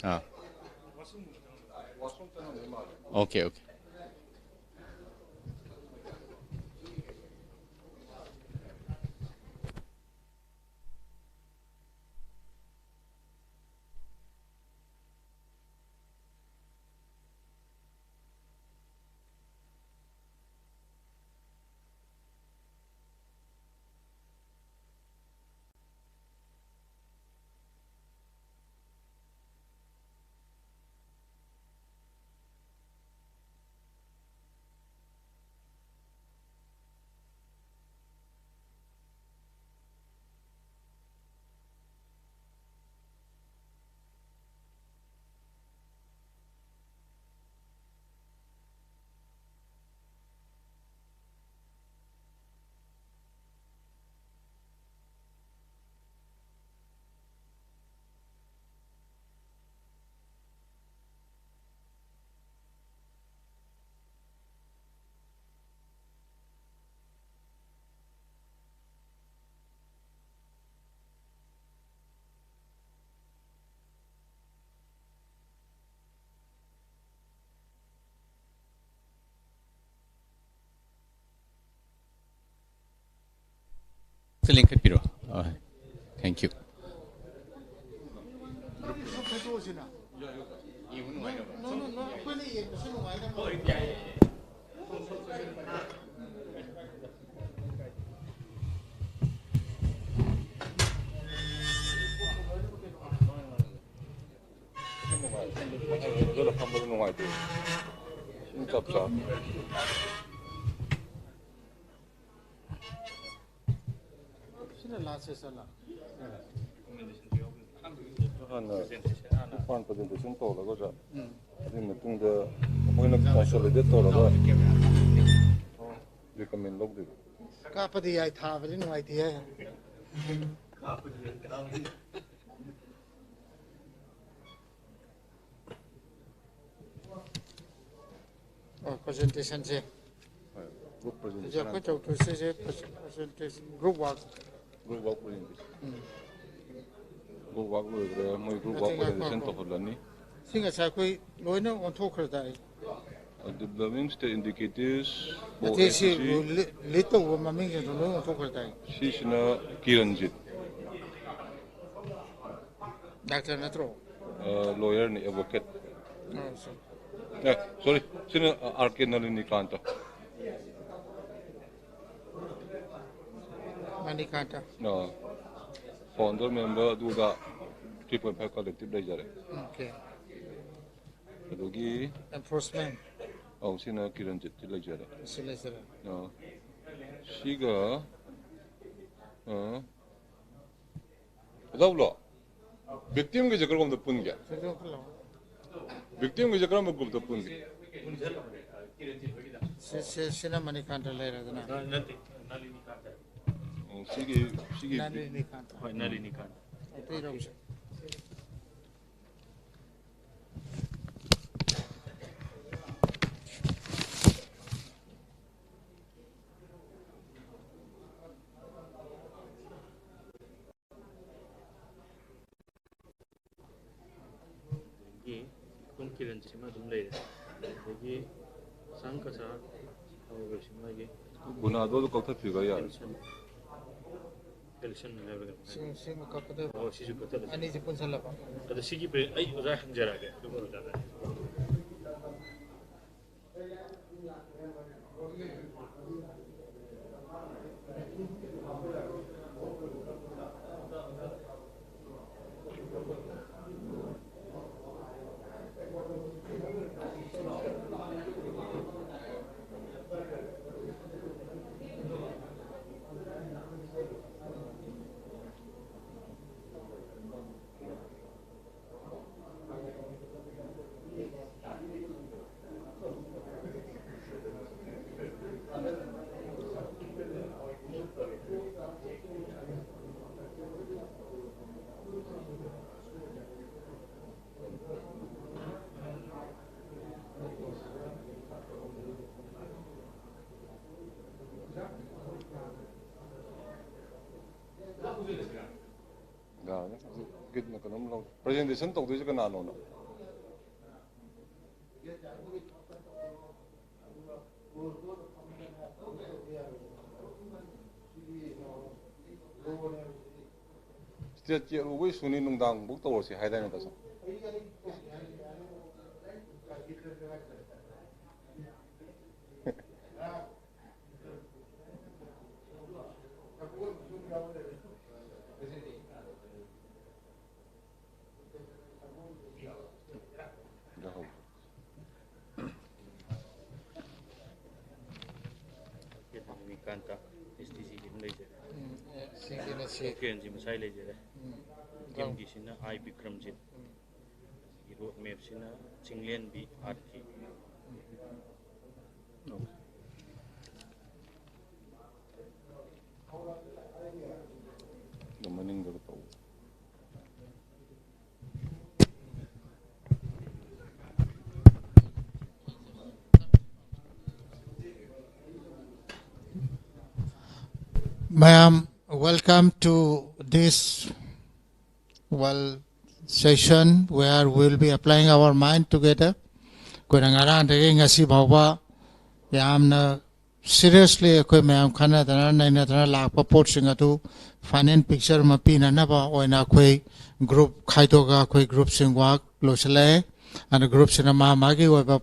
ꯑꯥ꯫ Okay, okay. ꯂꯤꯡꯈꯠꯄꯤꯔꯣ꯫ ꯑ, thank you꯫ ꯑꯗꯨꯅ ꯐꯝꯕꯗ ꯅꯨꯡꯉꯥꯏꯇꯦ꯫ ꯁꯤꯅ ꯆꯞ ꯆꯥ꯫ ꯁꯤꯅ ꯂꯥꯁ ꯁꯦꯁꯟꯂ? ꯍꯥꯟꯅ ꯄ꯭ꯔꯖꯦꯟꯇꯦꯁꯟ ꯇꯧꯔꯒ, ꯑꯣꯖꯥ, ꯎꯝ꯫ ꯑꯗꯨꯒꯤ ꯃꯇꯨꯡꯗ ꯑꯩꯈꯣꯏꯅ ꯀꯟꯁꯣꯂꯤꯗꯦꯠ ꯇꯧꯔꯒ ꯔꯤꯀꯃꯦꯟ ꯂꯧꯗꯣꯏꯕ꯫ ꯀꯥꯞꯄꯗꯤ ꯌꯥꯏ, ꯊꯥꯕꯗꯤ ꯅꯨꯡꯉꯥꯏꯇꯦ ꯍꯥꯏ꯫ ꯑꯣ, ꯄ꯭ꯔꯖꯦꯟꯇꯦꯁꯟꯁꯦ꯫ ꯍꯣꯏ, ꯒ꯭ꯔꯨꯞ ꯍꯧꯖꯤꯛ ꯄ꯭ꯔꯖꯦꯟꯇꯦꯁꯟ ꯑꯩꯈꯣꯏ ꯍꯥꯟꯅ ꯇꯧ꯫ ꯇꯧꯗꯣꯏꯁꯦ presentation, group work. Group work presentation. Um. Group work ꯂꯣꯏꯈ꯭ꯔꯦ, ꯃꯣꯏ ꯒ꯭ꯔꯨꯞ ꯅꯠꯇꯦ, ꯋꯥꯔꯛ ꯉꯥꯏꯈꯣ, ꯄ꯭ꯔꯖꯦꯟꯇꯦꯁꯟ ꯉꯥꯏꯈꯣ꯫ ꯇꯧꯍꯜꯂꯅꯤ꯫ ꯁꯤ ꯉꯁꯥꯏ ꯑꯩꯈꯣꯏ ꯂꯣꯏꯅ ꯑꯣꯟꯊꯣꯛꯈ꯭ꯔꯗꯥꯏ? Development state indicators, ꯅꯠꯇꯦ, ꯁꯤ ꯑꯣ ꯑꯦꯟ ꯖꯤ꯫ ꯂꯤ-, ꯂꯤꯠ ꯇꯧꯕ ꯃꯃꯤꯡꯁꯤꯡꯗꯣ ꯂꯣꯏ ꯑꯣꯟꯊꯣꯛꯈ꯭ꯔꯗꯥꯏ? ꯁꯤꯁꯤꯅ ꯀꯤꯔꯟꯖꯤꯠ꯫ ꯗꯥꯛꯇꯔ ꯅꯠꯇ꯭ꯔꯣ? ꯑ, ꯂꯣꯌꯔꯅꯤ, ꯑꯦꯗꯚꯣꯀꯦꯠ꯫ ꯑ, ꯁꯣ-, ꯑꯦ, ꯁꯣꯔꯤ, ꯁꯤꯅ, ꯑ, ꯑꯥꯔ ꯀꯦ ꯅꯂꯤꯅꯤꯀꯥꯟꯇ꯫ ꯃꯅꯤꯀꯥꯟꯇ꯫ ꯑ, ꯐꯥꯎꯟꯗꯔ ꯃꯦꯝꯕꯔ ꯑꯗꯨꯗ ꯊ꯭ꯔꯤ ꯄꯣꯏꯟ ꯐꯥꯏꯚ ꯀꯂꯦꯛꯇꯤꯚ ꯂꯩꯖꯔꯦ꯫ ꯑꯣꯀꯦ꯫ ꯑꯗꯒꯤ ꯑꯦꯟꯐꯣꯔꯁꯃꯦꯟ꯫ ꯑꯧ, ꯁꯤꯅ ꯀꯤꯔꯟꯖꯤꯠꯇꯤ ꯂꯩꯖꯔꯦ꯫ ꯁꯤ ꯂꯩꯖꯔꯦ꯫ ꯑ, ꯁꯤꯒ, ꯑ, ꯑꯣꯖꯥ ꯎꯂꯣ, ꯚꯤꯛꯇꯤꯝꯒꯤꯁꯦ ꯀꯔꯣꯝꯗ ꯄꯨꯟꯒꯦ? ꯁꯤꯗ ꯄꯨꯜꯂꯣ꯫ ꯚꯤꯛꯇꯤꯝꯒꯤꯁꯦ ꯀꯔꯝꯕ ꯒ꯭ꯔꯨꯞꯇ ꯄꯨꯟꯒꯦ? ꯁꯤ, ꯁꯤ, ꯁꯤꯅ ꯃꯅꯤꯀꯥꯟꯇ ꯂꯩꯔꯦꯗꯅ꯫ ꯅꯠꯇꯦ, ꯅꯂꯤꯅꯤꯀꯥꯟꯇ꯫ ꯑꯣ, ꯁꯤꯒꯤ, ꯁꯤꯒꯤ ꯅꯂꯤꯅꯤꯀꯥꯟꯇ꯫ ꯍꯣꯏ, ꯅꯂꯤꯅꯤꯀꯥꯟꯇ꯫ ꯑꯇꯩ ꯂꯧꯁꯦ꯫ ꯑꯗꯒꯤ ꯀꯨꯝ ꯀꯤꯔꯟꯁꯤꯃ ꯑꯗꯨꯝ ꯂꯩꯔꯦ꯫ ꯑꯗꯒꯤ ꯁꯪ ꯀꯁꯥ ꯍꯧꯔꯁꯤ ꯃꯥꯒꯤ ꯒꯨꯅꯥꯗꯣ ꯑꯗꯨ ꯀꯛꯊꯠꯄꯤꯕ ꯌꯥꯔꯦ꯫ ꯀꯦꯜꯁꯟ, ꯀꯦꯜꯁꯟ ꯍꯥꯏꯕ꯭ꯔꯥ ꯀꯩꯅꯣ ꯍꯥꯏ꯫ ꯁꯤ, ꯁꯤꯃ ꯀꯛꯀꯗꯣꯏꯕ꯫ ꯑꯣ, ꯁꯤꯁꯨ ꯀꯛꯊꯠꯂꯁꯤ꯫ ꯑꯅꯤꯁꯦ ꯄꯨꯟꯁꯤꯜꯂꯕ꯫ ꯑꯗꯣ ꯁꯤꯒꯤ ꯄ꯭ꯔꯦ-, ꯑꯩ ꯑꯣꯖꯥ ꯍꯪꯖꯔꯛꯑꯒꯦ, ꯑꯗꯨꯒ ꯑꯣꯖꯥꯗ꯫ ꯁꯟ ꯇꯧꯗꯣꯏꯁꯦ ꯀꯅꯥꯅꯣꯅ? ꯁ꯭ꯇꯦꯠꯀꯤ ꯑꯔꯨꯕ ꯏꯁꯨꯅꯤ, ꯅꯨꯡꯗꯥꯡꯐꯥꯎ ꯇꯧꯔꯁꯤ ꯍꯥꯏꯗꯥꯏꯅꯦ ꯇꯥ ꯁꯥꯝ? ꯀꯥꯟꯇ, ꯑꯦꯁ ꯗꯤ ꯖꯤꯒꯤ ꯑꯃ ꯂꯩꯖꯔꯦ꯫ ꯎꯝ, ꯑꯦ, ꯁꯤꯒꯤꯅ ꯁꯤ꯫ ꯂꯣꯀꯦꯜꯁꯤ ꯃꯁꯥꯏ ꯂꯩꯖꯔꯦ꯫ ꯎꯝ꯫ ꯑꯦꯝ ꯗꯤꯁꯤꯅ ꯑꯥꯏ ꯕꯤꯀ꯭ꯔꯝꯖꯤꯠ꯫ ꯎꯝ꯫ ꯑꯗꯒꯤ ꯔꯣꯗ ꯃꯦꯞꯁꯤꯅ ꯆꯤꯡꯂꯦꯟꯕꯤ ꯑꯥꯔ ꯀꯦ꯫ ꯑꯗꯨ ꯃꯅꯤꯡꯗꯒ ꯇꯧꯕ꯫ Mayam, welcome to this, well, session where we'll be applying our mind together. ꯑꯩꯈꯣꯏꯅ ꯉꯔꯥꯡꯗꯒꯤ ꯉꯁꯤ ꯐꯥꯎꯕ ꯌꯥꯝꯅ seriously ꯑꯩꯈꯣꯏ ꯃꯌꯥꯝ ꯈꯟꯅꯗꯅ ꯅꯩꯅꯗꯅ ꯂꯥꯛꯄ ꯄꯣꯠꯁꯤꯡ ꯑꯗꯨ final picture ꯑꯃ ꯄꯤꯅꯅꯕ ꯑꯣꯏꯅ ꯑꯩꯈꯣꯏ group ꯈꯥꯏꯗꯣꯛꯑꯒ ꯑꯩꯈꯣꯏ groupꯁꯤꯡ work ꯂꯣꯏꯁꯤꯜꯂꯛꯑꯦ꯫ ꯑꯗꯨꯅ groupꯁꯤꯡꯅ ꯃꯥ ꯃꯥꯒꯤ ꯑꯣꯏꯕ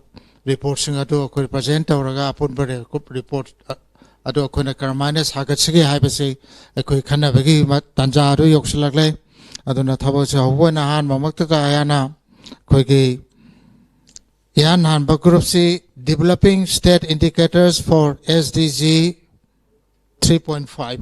reportꯁꯤꯡ ꯑꯗꯨ ꯑꯩꯈꯣꯏ present ꯇꯧꯔꯒ ꯑꯄꯨꯟꯕ ꯔꯦ-, report ꯑꯗꯨ ꯑꯩꯈꯣꯏꯅ ꯀꯔꯝꯍꯥꯏꯅ ꯁꯥꯒꯠꯁꯤꯒꯦ ꯍꯥꯏꯕꯁꯤ ꯑꯩꯈꯣꯏ ꯈꯟꯅꯕꯒꯤ ꯃ-, ꯇꯥꯟꯖꯥ ꯑꯗꯨ ꯌꯧꯁꯤꯜꯂꯛꯂꯦ꯫ ꯑꯗꯨꯅ ꯊꯕꯛꯁꯦ ꯍꯧꯕ ꯑꯣꯏꯅ ꯑꯍꯥꯟꯕꯃꯛꯇꯗ ꯑꯩꯍꯥꯛꯅ ꯑꯩꯈꯣꯏꯒꯤ ꯏꯍꯥꯟ ꯍꯥꯟꯕ groupꯁꯤ Developing State Indicators for S D G three point five꯫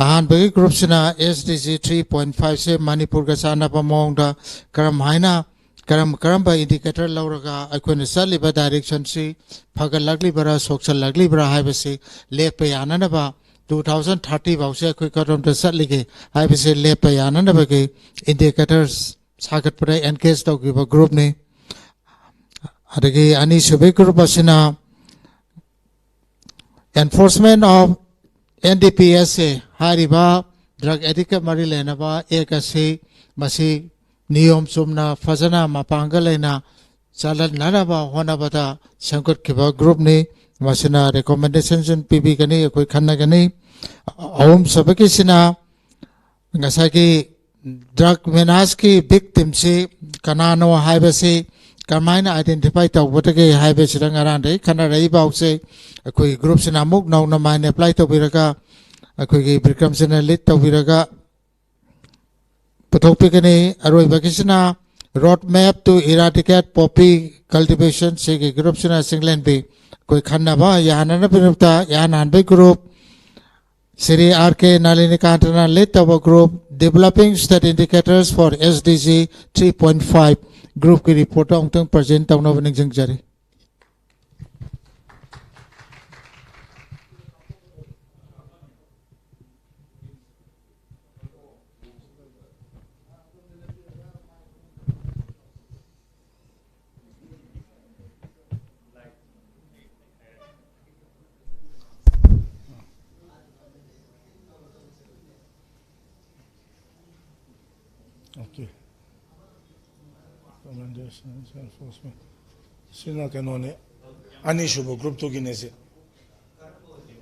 ꯑꯍꯥꯟꯕꯒꯤ groupꯁꯤꯅ S D G three point fiveꯁꯦ ꯃꯅꯤꯄꯨꯔꯒ ꯆꯥꯟꯅꯕ ꯃꯑꯣꯡꯗ ꯀꯔꯝ ꯍꯥꯏꯅ, ꯀꯔꯝ, ꯀꯔꯝꯕ indicator ꯂꯧꯔꯒ ꯑꯩꯈꯣꯏꯅ ꯆꯠꯂꯤꯕ directionꯁꯤ ꯐꯒꯠꯂꯛꯂꯤꯕ꯭ꯔꯥ, ꯁꯣꯛꯆꯜꯂꯛꯂꯤꯕ꯭ꯔꯥ ꯍꯥꯏꯕꯁꯤ ꯂꯦꯞꯄ ꯌꯥꯅꯅꯕ, two thousand thirty ꯐꯥꯎꯁꯦ ꯑꯩꯈꯣꯏ ꯀꯔꯣꯝꯗ ꯆꯠꯂꯤꯒꯦ ꯍꯥꯏꯕꯁꯤ ꯂꯦꯞꯄ ꯌꯥꯅꯅꯕꯒꯤ indicators ꯁꯥꯒꯠꯄꯗ engage ꯇꯧꯈꯤꯕ groupꯅꯤ꯫ ꯑꯗꯒꯤ ꯑꯅꯤꯁꯨꯕꯒꯤ group ꯑꯁꯤꯅ Enforcement of N D P S A ꯍꯥꯏꯔꯤꯕ drug addictꯀ ꯃꯔꯤ ꯂꯩꯅꯕ act ꯑꯁꯤ, ꯃꯁꯤ ꯅꯤꯌꯣꯝ ꯆꯨꯝꯅ ꯐꯖꯅ ꯃꯄꯥꯡꯒꯜ ꯂꯩꯅ ꯆꯂꯥꯏꯅꯅꯕ ꯍꯣꯠꯅꯕꯗ ꯁꯦꯝꯒꯠꯈꯤꯕ groupꯅꯤ꯫ ꯃꯁꯤꯅ recommendation ꯄꯤꯕꯤꯒꯅꯤ, ꯑꯩꯈꯣꯏ ꯈꯟꯅꯒꯅꯤ꯫ ꯑꯍꯨꯝꯁꯨꯕꯒꯤꯁꯤꯅ ꯉꯁꯥꯏꯒꯤ drug menaceꯀꯤ victimꯁꯤ ꯀꯅꯥꯅꯣ ꯍꯥꯏꯕꯁꯤ ꯀꯃꯥꯏꯅ identify ꯇꯧꯒꯗꯒꯦ ꯍꯥꯏꯕꯁꯤꯗ ꯉꯔꯥꯡꯗꯒꯤ ꯈꯟꯅꯔꯛꯏ ꯄꯥꯎꯁꯦ꯫ ꯑꯩꯈꯣꯏꯒꯤ groupꯁꯤꯅ ꯑꯃꯨꯛ ꯅꯧꯅ ꯃꯥꯏꯟ apply ꯇꯧꯕꯤꯔꯒ, ꯑꯩꯈꯣꯏꯒꯤ ꯕꯤꯀ꯭ꯔꯝꯁꯤꯅ lead ꯇꯧꯕꯤꯔꯒ ꯄꯨꯊꯣꯛꯄꯤꯒꯅꯤ꯫ ꯑꯔꯣꯏꯕꯒꯤꯁꯤꯅ road map to eradicate poppy cultivation, ꯁꯤꯒꯤ groupꯁꯤꯅ ꯆꯤꯡꯂꯦꯟꯕꯤ ꯑꯩꯈꯣꯏ ꯈꯟꯅꯕ ꯌꯥꯍꯟꯅꯕꯒꯤꯗꯃꯛꯇ ꯌꯥꯍꯟꯍꯟꯕꯒꯤ group ꯁ꯭ꯔꯤ ꯑꯥꯔ ꯀꯦ ꯅꯥꯂꯤꯅꯤꯀꯥꯟꯇꯅ lead ꯇꯧꯕ group Developing State Indicators for S D G three point five groupꯀꯤ reportꯇꯣ ꯑꯃꯨꯛꯇꯪ present ꯇꯧꯅꯕ ꯅꯤꯡꯁꯤꯡꯖꯔꯤ꯫ Okay. Recommendation, enforcement. ꯁꯤꯅ ꯀꯩꯅꯣꯅꯦ, ꯑꯅꯤꯁꯨꯕ groupꯇꯨꯒꯤꯅꯦ ꯁꯤ꯫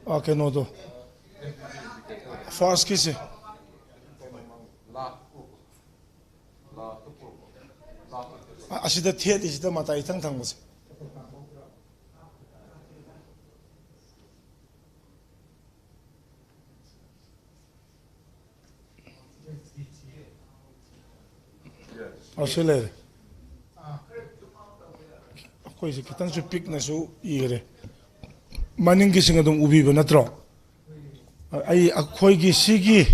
ꯑꯥ, ꯀꯩꯅꯣꯗꯣ, firstꯀꯤꯁꯦ꯫ ꯑ-, ꯑꯁꯤꯗ ꯊꯦꯠꯂꯤꯁꯤꯗ ꯃꯇꯥꯏ ꯏꯊꯪ ꯊꯪꯕꯁꯦ꯫ ꯑꯣ, ꯁꯤ ꯂꯩꯔꯦ꯫ ꯑꯩꯈꯣꯏꯁꯦ ꯈꯤꯇꯪꯁꯨ ꯄꯤꯛꯅꯁꯨ ꯏꯈ꯭ꯔꯦ꯫ ꯃꯅꯤꯡꯒꯤꯁꯤꯡ ꯑꯗꯨꯝ ꯎꯕꯤꯕ ꯅꯠꯇ꯭ꯔꯣ? ꯑꯩ, ꯑꯩꯈꯣꯏꯒꯤ ꯁꯤꯒꯤ,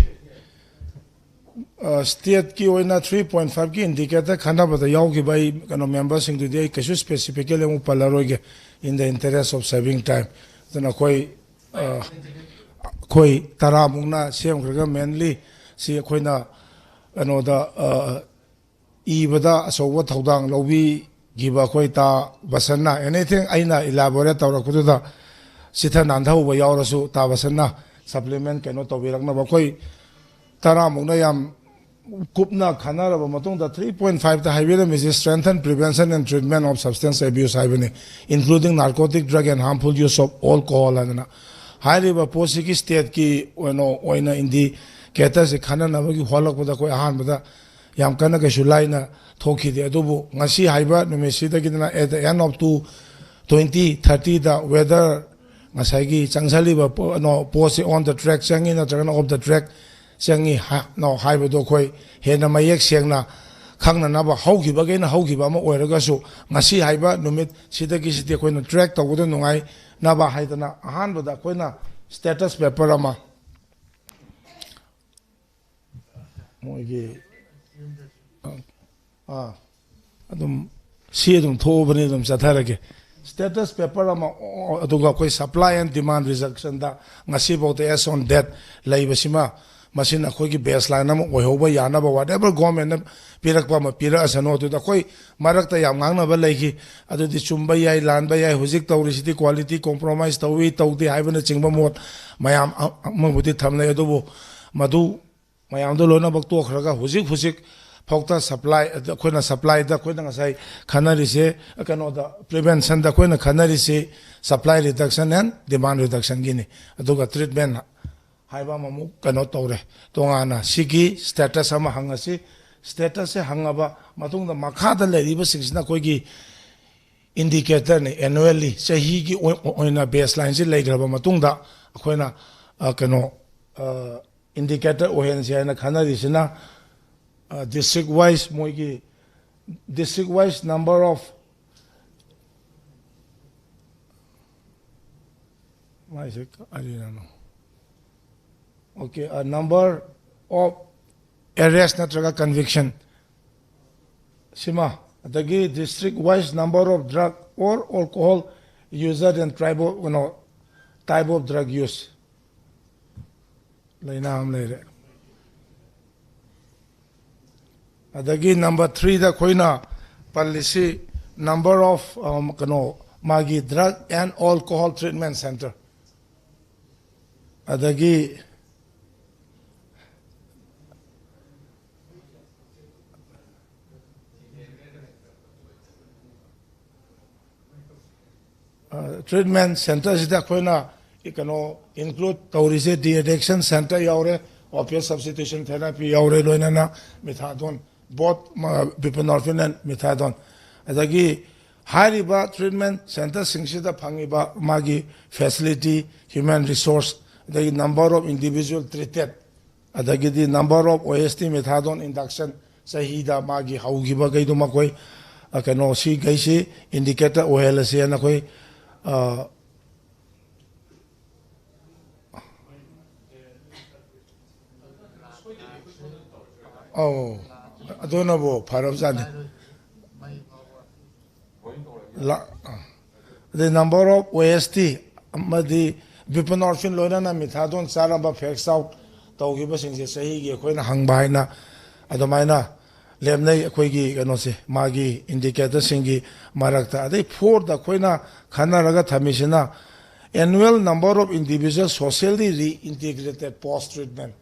ꯑ, stateꯀꯤ ꯑꯣꯏꯅ three point fiveꯀꯤ indicator ꯈꯟꯅꯕꯗ ꯌꯥꯎꯈꯤꯕ ꯑꯩ, ꯀꯩꯅꯣ, memberꯁꯤꯡꯗꯨꯗꯤ ꯑꯩ ꯀꯩꯁꯨ specifically ꯑꯃꯨꯛ ꯄꯜꯂꯔꯣꯏꯒꯦ, in the interest of saving time꯫ ꯑꯗꯨꯅ ꯑꯩꯈꯣꯏ, ꯑ, ꯑꯩꯈꯣꯏ ꯇꯔꯥꯃꯨꯛꯅ ꯁꯦꯝꯈ꯭ꯔꯒ, mainly ꯁꯤ ꯑꯩꯈꯣꯏꯅ ꯀꯩꯅꯣꯗ, ꯑ, ꯏꯕꯗ ꯑꯆꯧꯕ ꯊꯧꯗꯥꯡ ꯂꯧꯕꯤꯈꯤꯕ ꯑꯩꯈꯣꯏ ꯇꯥ ꯕꯁꯟꯅ, anything ꯑꯩꯅ elaborate ꯇꯧꯔꯛꯄꯗꯨꯗ ꯆꯤꯊ ꯅꯥꯟꯊꯍꯧꯕ ꯌꯥꯎꯔꯁꯨ, ꯇꯥ ꯕꯁꯟꯅ supplement ꯀꯩꯅꯣ ꯇꯧꯕꯤꯔꯛꯅꯕ꯫ ꯑꯩꯈꯣꯏ ꯇꯔꯥꯃꯨꯛꯅ ꯌꯥꯝ ꯀꯨꯞꯅ ꯈꯟꯅꯔꯕ ꯃꯇꯨꯡꯗ three point five ꯇ ꯍꯥꯏꯕꯤꯔꯝꯃꯤꯁꯦ strengthen prevention and treatment of substance abuse ꯍꯥꯏꯕꯅꯤ, including narcotic drug and harmful use of alcohol ꯍꯥꯏꯗꯅ꯫ ꯍꯥꯏꯔꯤꯕ ꯄꯣꯠꯁꯤꯒꯤ state ꯀꯤ ꯑꯣꯏꯅ ꯑꯣꯏꯅ indicator ꯁꯦ ꯈꯟꯅꯅꯕꯒꯤ ꯍꯣꯠꯂꯛꯄꯗ ꯑꯩꯈꯣꯏ ꯑꯍꯥꯟꯕꯗ ꯌꯥꯝ ꯀꯟꯅ ꯀꯩꯁꯨ ꯂꯥꯏꯅ ꯊꯣꯛꯈꯤꯗꯦ꯫ ꯑꯗꯨꯕꯨ ꯉꯁꯤ ꯍꯥꯏꯕ ꯅꯨꯃꯤꯠꯁꯤꯗꯒꯤꯗꯅ at the end of two twenty thirty the whether ꯉꯁꯥꯏꯒꯤ ꯆꯪꯁꯜꯂꯤꯕ ꯄꯣ- ꯅꯣ, ꯄꯣꯠꯁꯦ on the track ꯆꯪꯉꯤ ꯅꯠꯇ꯭ꯔꯒꯅ off the track ꯆꯪꯉꯤ ꯍꯥ- ꯅꯣ ꯍꯥꯏꯕꯗꯣ ꯑꯩꯈꯣꯏ ꯍꯦꯟꯅ ꯃꯌꯦꯛ ꯁꯦꯡꯅ ꯈꯪꯅꯅꯕ, ꯍꯧꯈꯤꯕꯈꯩꯅ ꯍꯧꯈꯤꯕ ꯑꯃ ꯑꯣꯏꯔꯒꯁꯨ ꯉꯁꯤ ꯍꯥꯏꯕ ꯅꯨꯃꯤꯠ ꯁꯤꯗꯒꯤ ꯁꯤꯗꯤ ꯑꯩꯈꯣꯏꯅ track ꯇꯧꯕꯗ ꯅꯨꯡꯉꯥꯏꯅꯕ ꯍꯥꯏꯗꯅ ꯑꯍꯥꯟꯕꯗ ꯑꯩꯈꯣꯏꯅ status paper ꯑꯃ ꯃꯣꯏꯒꯤ ꯑꯥ, ꯑꯗꯨꯝ ꯁꯤ ꯑꯗꯨꯝ ꯊꯣꯛꯑꯕꯅꯤ, ꯑꯗꯨꯝ ꯆꯠꯊꯔꯒꯦ꯫ Status paper ꯑꯃ, ꯑꯣ, ꯑꯗꯨꯒ ꯑꯩꯈꯣꯏ supply and demand reduction the ꯉꯁꯤꯐꯥꯎꯗ as on date ꯂꯩꯕꯁꯤꯃ, ꯃꯁꯤꯅ ꯑꯩꯈꯣꯏꯒꯤ baseline ꯑꯃ ꯑꯣꯏꯍꯧꯕ ꯌꯥꯅꯕ whatever government ꯅ ꯄꯤꯔꯛꯄ ꯑꯃ ꯄꯤꯔꯛꯑꯁꯅꯨ꯫ ꯑꯗꯨꯗ ꯑꯩꯈꯣꯏ ꯃꯔꯛꯇ ꯌꯥꯝ ꯉꯥꯡꯅꯕ ꯂꯩꯈꯤ, ꯑꯗꯨꯗꯤ ꯆꯨꯝꯕ ꯌꯥꯏ, ꯂꯥꯟꯕ ꯌꯥꯏ, ꯍꯧꯖꯤꯛ ꯇꯧꯔꯤꯁꯤꯗꯤ quality compromise ꯇꯧꯏ ꯇꯧꯗꯦ ꯍꯥꯏꯕꯅꯆꯤꯡꯕ ꯃꯣꯠ ꯃꯌꯥꯝ ꯑ- ꯑꯃꯕꯨꯗꯤ ꯊꯝꯅꯩ꯫ ꯑꯗꯨꯕꯨ ꯃꯗꯨ ꯃꯌꯥꯝꯗꯣ ꯂꯣꯏꯅꯃꯛ ꯇꯣꯛꯈ꯭ꯔꯒ ꯍꯧꯖꯤꯛ ꯍꯧꯖꯤꯛ ꯐꯥꯎꯗ supply, ꯑꯩꯈꯣꯏꯅ supply ꯗ ꯑꯩꯈꯣꯏꯅ ꯉꯁꯥꯏ ꯈꯟꯅꯔꯤꯁꯦ, ꯀꯩꯅꯣꯗ, prevention ꯗ ꯑꯩꯈꯣꯏꯅ ꯈꯟꯅꯔꯤꯁꯤ supply reduction and demand reduction Guinea. ꯑꯗꯨꯒ treatment ꯍꯥꯏꯕ ꯑꯃꯃꯨꯛ ꯀꯩꯅꯣ ꯇꯧꯔꯦ, ꯇꯣꯉꯥꯟꯅ ꯁꯤꯒꯤ status ꯑꯃ ꯍꯪꯉꯁꯤ꯫ Status ꯁꯦ ꯍꯪꯉꯕ ꯃꯇꯨꯡꯗ ꯃꯈꯥꯗ ꯂꯩꯔꯤꯕꯁꯤꯡꯁꯤꯅ ꯑꯩꯈꯣꯏꯒꯤ indicator ꯅꯤ꯫ Annually, ꯆꯍꯤꯒꯤ ꯑꯣꯏ- ꯑꯣꯏꯅ baseline ꯁꯤ ꯂꯩꯈ꯭ꯔꯕ ꯃꯇꯨꯡꯗ ꯑꯩꯈꯣꯏꯅ ꯑ, ꯀꯩꯅꯣ ꯑ, indicator ꯑꯣꯏꯍꯟꯁꯤ ꯍꯥꯏꯅ ꯈꯟꯅꯔꯤꯁꯤꯅ, ꯑ, district wise, ꯃꯣꯏꯒꯤ district wise number of, ꯃꯥꯏꯁꯦ ꯀꯔꯤꯅꯣ? Okay, a number of arrest ꯅꯠꯇ꯭ꯔꯒ conviction ꯁꯤꯃ, ꯑꯗꯒꯤ district wise number of drug or alcohol user and type of, ꯀꯩꯅꯣ, type of drug use, ꯂꯩꯅꯥ ꯑꯃ ꯂꯩꯔꯦ꯫ ꯑꯗꯒꯤ number three ꯗ ꯑꯩꯈꯣꯏꯅ ꯄꯜꯂꯤꯁꯤ number of, um, ꯀꯩꯅꯣ, ꯃꯥꯒꯤ drug and alcohol treatment center, ꯑꯗꯒꯤ ꯇ꯭ꯔꯤꯠꯃꯦꯟ ꯁꯦꯟꯇꯔꯁꯤꯗ ꯑꯩꯈꯣꯏꯅ ꯀꯩꯅꯣ ꯏꯟꯀ꯭ꯂꯨꯗ ꯇꯧꯔꯤꯁꯦ, ꯗꯤ ꯑꯦꯗꯤꯛꯁꯟ ꯁꯦꯟꯇꯔ ꯌꯥꯎꯔꯦ, ꯑꯣꯄꯤꯌꯠ ꯁꯕꯁꯇꯤꯇ꯭ꯌꯨꯁꯟ ꯊꯦꯔꯥꯄꯤ ꯌꯥꯎꯔꯦ, ꯂꯣꯏꯅꯅ ꯃꯤꯊꯥꯗꯣꯟ, ꯕꯣꯠ ꯕꯤꯄꯅꯣꯔꯐꯤꯟ ꯑꯦꯟ ꯃꯤꯊꯥꯗꯣꯟ꯫ ꯑꯗꯒꯤ ꯍꯥꯏꯔꯤꯕ ꯇ꯭ꯔꯤꯠꯃꯦꯟ ꯁꯦꯟꯇꯔꯁꯤꯡꯁꯤꯗ ꯐꯪꯉꯤꯕ ꯃꯥꯒꯤ ꯐꯦꯁꯤꯂꯤꯇꯤ, ꯍ꯭ꯌꯨꯃꯦꯟ ꯔꯤꯁꯣꯔꯁ, ꯑꯗꯒꯤ ꯅꯝꯕꯔ ꯑꯣꯐ ꯏꯟꯗꯤꯚꯤꯖꯨꯋꯦꯜ ꯇ꯭ꯔꯤꯇꯦꯠ, ꯑꯗꯒꯤꯗꯤ ꯅꯝꯕꯔ ꯑꯣꯐ ꯑꯣ ꯑꯦꯁ ꯇꯤ ꯃꯤꯊꯥꯗꯣꯟ ꯏꯟꯗꯛꯁꯟ, ꯆꯍꯤꯗ ꯃꯥꯒꯤ ꯍꯧꯈꯤꯕꯈꯩꯗꯣ ꯃꯈꯣꯏ ꯀꯩꯅꯣ ꯁꯤꯈꯩꯁꯤ ꯏꯟꯗꯤꯀꯦꯇꯔ ꯑꯣꯏꯍꯜꯂꯁꯦꯅ ꯑꯩꯈꯣꯏ ꯑ, ꯑꯧ, ꯑꯗꯨꯅꯕꯨ ꯐꯔꯕꯖꯥꯠꯅꯤ꯫ ꯑꯗꯩ ꯅꯝꯕꯔ ꯑꯣꯐ ꯑꯣ ꯑꯦꯁ ꯇꯤ ꯑꯃꯗꯤ ꯕꯤꯄꯅꯣꯔꯐꯤꯟ ꯂꯣꯏꯅꯅ ꯃꯤꯊꯥꯗꯣꯟ ꯆꯥꯔꯝꯕ ꯐꯦꯛꯁ ꯑꯥꯎꯠ ꯇꯧꯈꯤꯕꯁꯤꯡꯁꯦ ꯆꯍꯤꯒꯤ ꯑꯩꯈꯣꯏꯅ ꯍꯪꯕ ꯍꯥꯏꯅ ꯑꯗꯨꯃꯥꯏꯅ ꯂꯦꯝꯅꯩ ꯑꯩꯈꯣꯏꯒꯤ ꯀꯩꯅꯣꯁꯦ, ꯃꯥꯒꯤ ꯏꯟꯗꯤꯀꯦꯇꯔꯁꯤꯡꯒꯤ ꯃꯔꯛꯇ꯫ ꯑꯗꯩ ꯐꯣꯔꯗ ꯑꯩꯈꯣꯏꯅ ꯈꯟꯅꯔꯒ ꯊꯝꯃꯤꯁꯤꯅ annual number of individual socially reintegrated post treatment꯫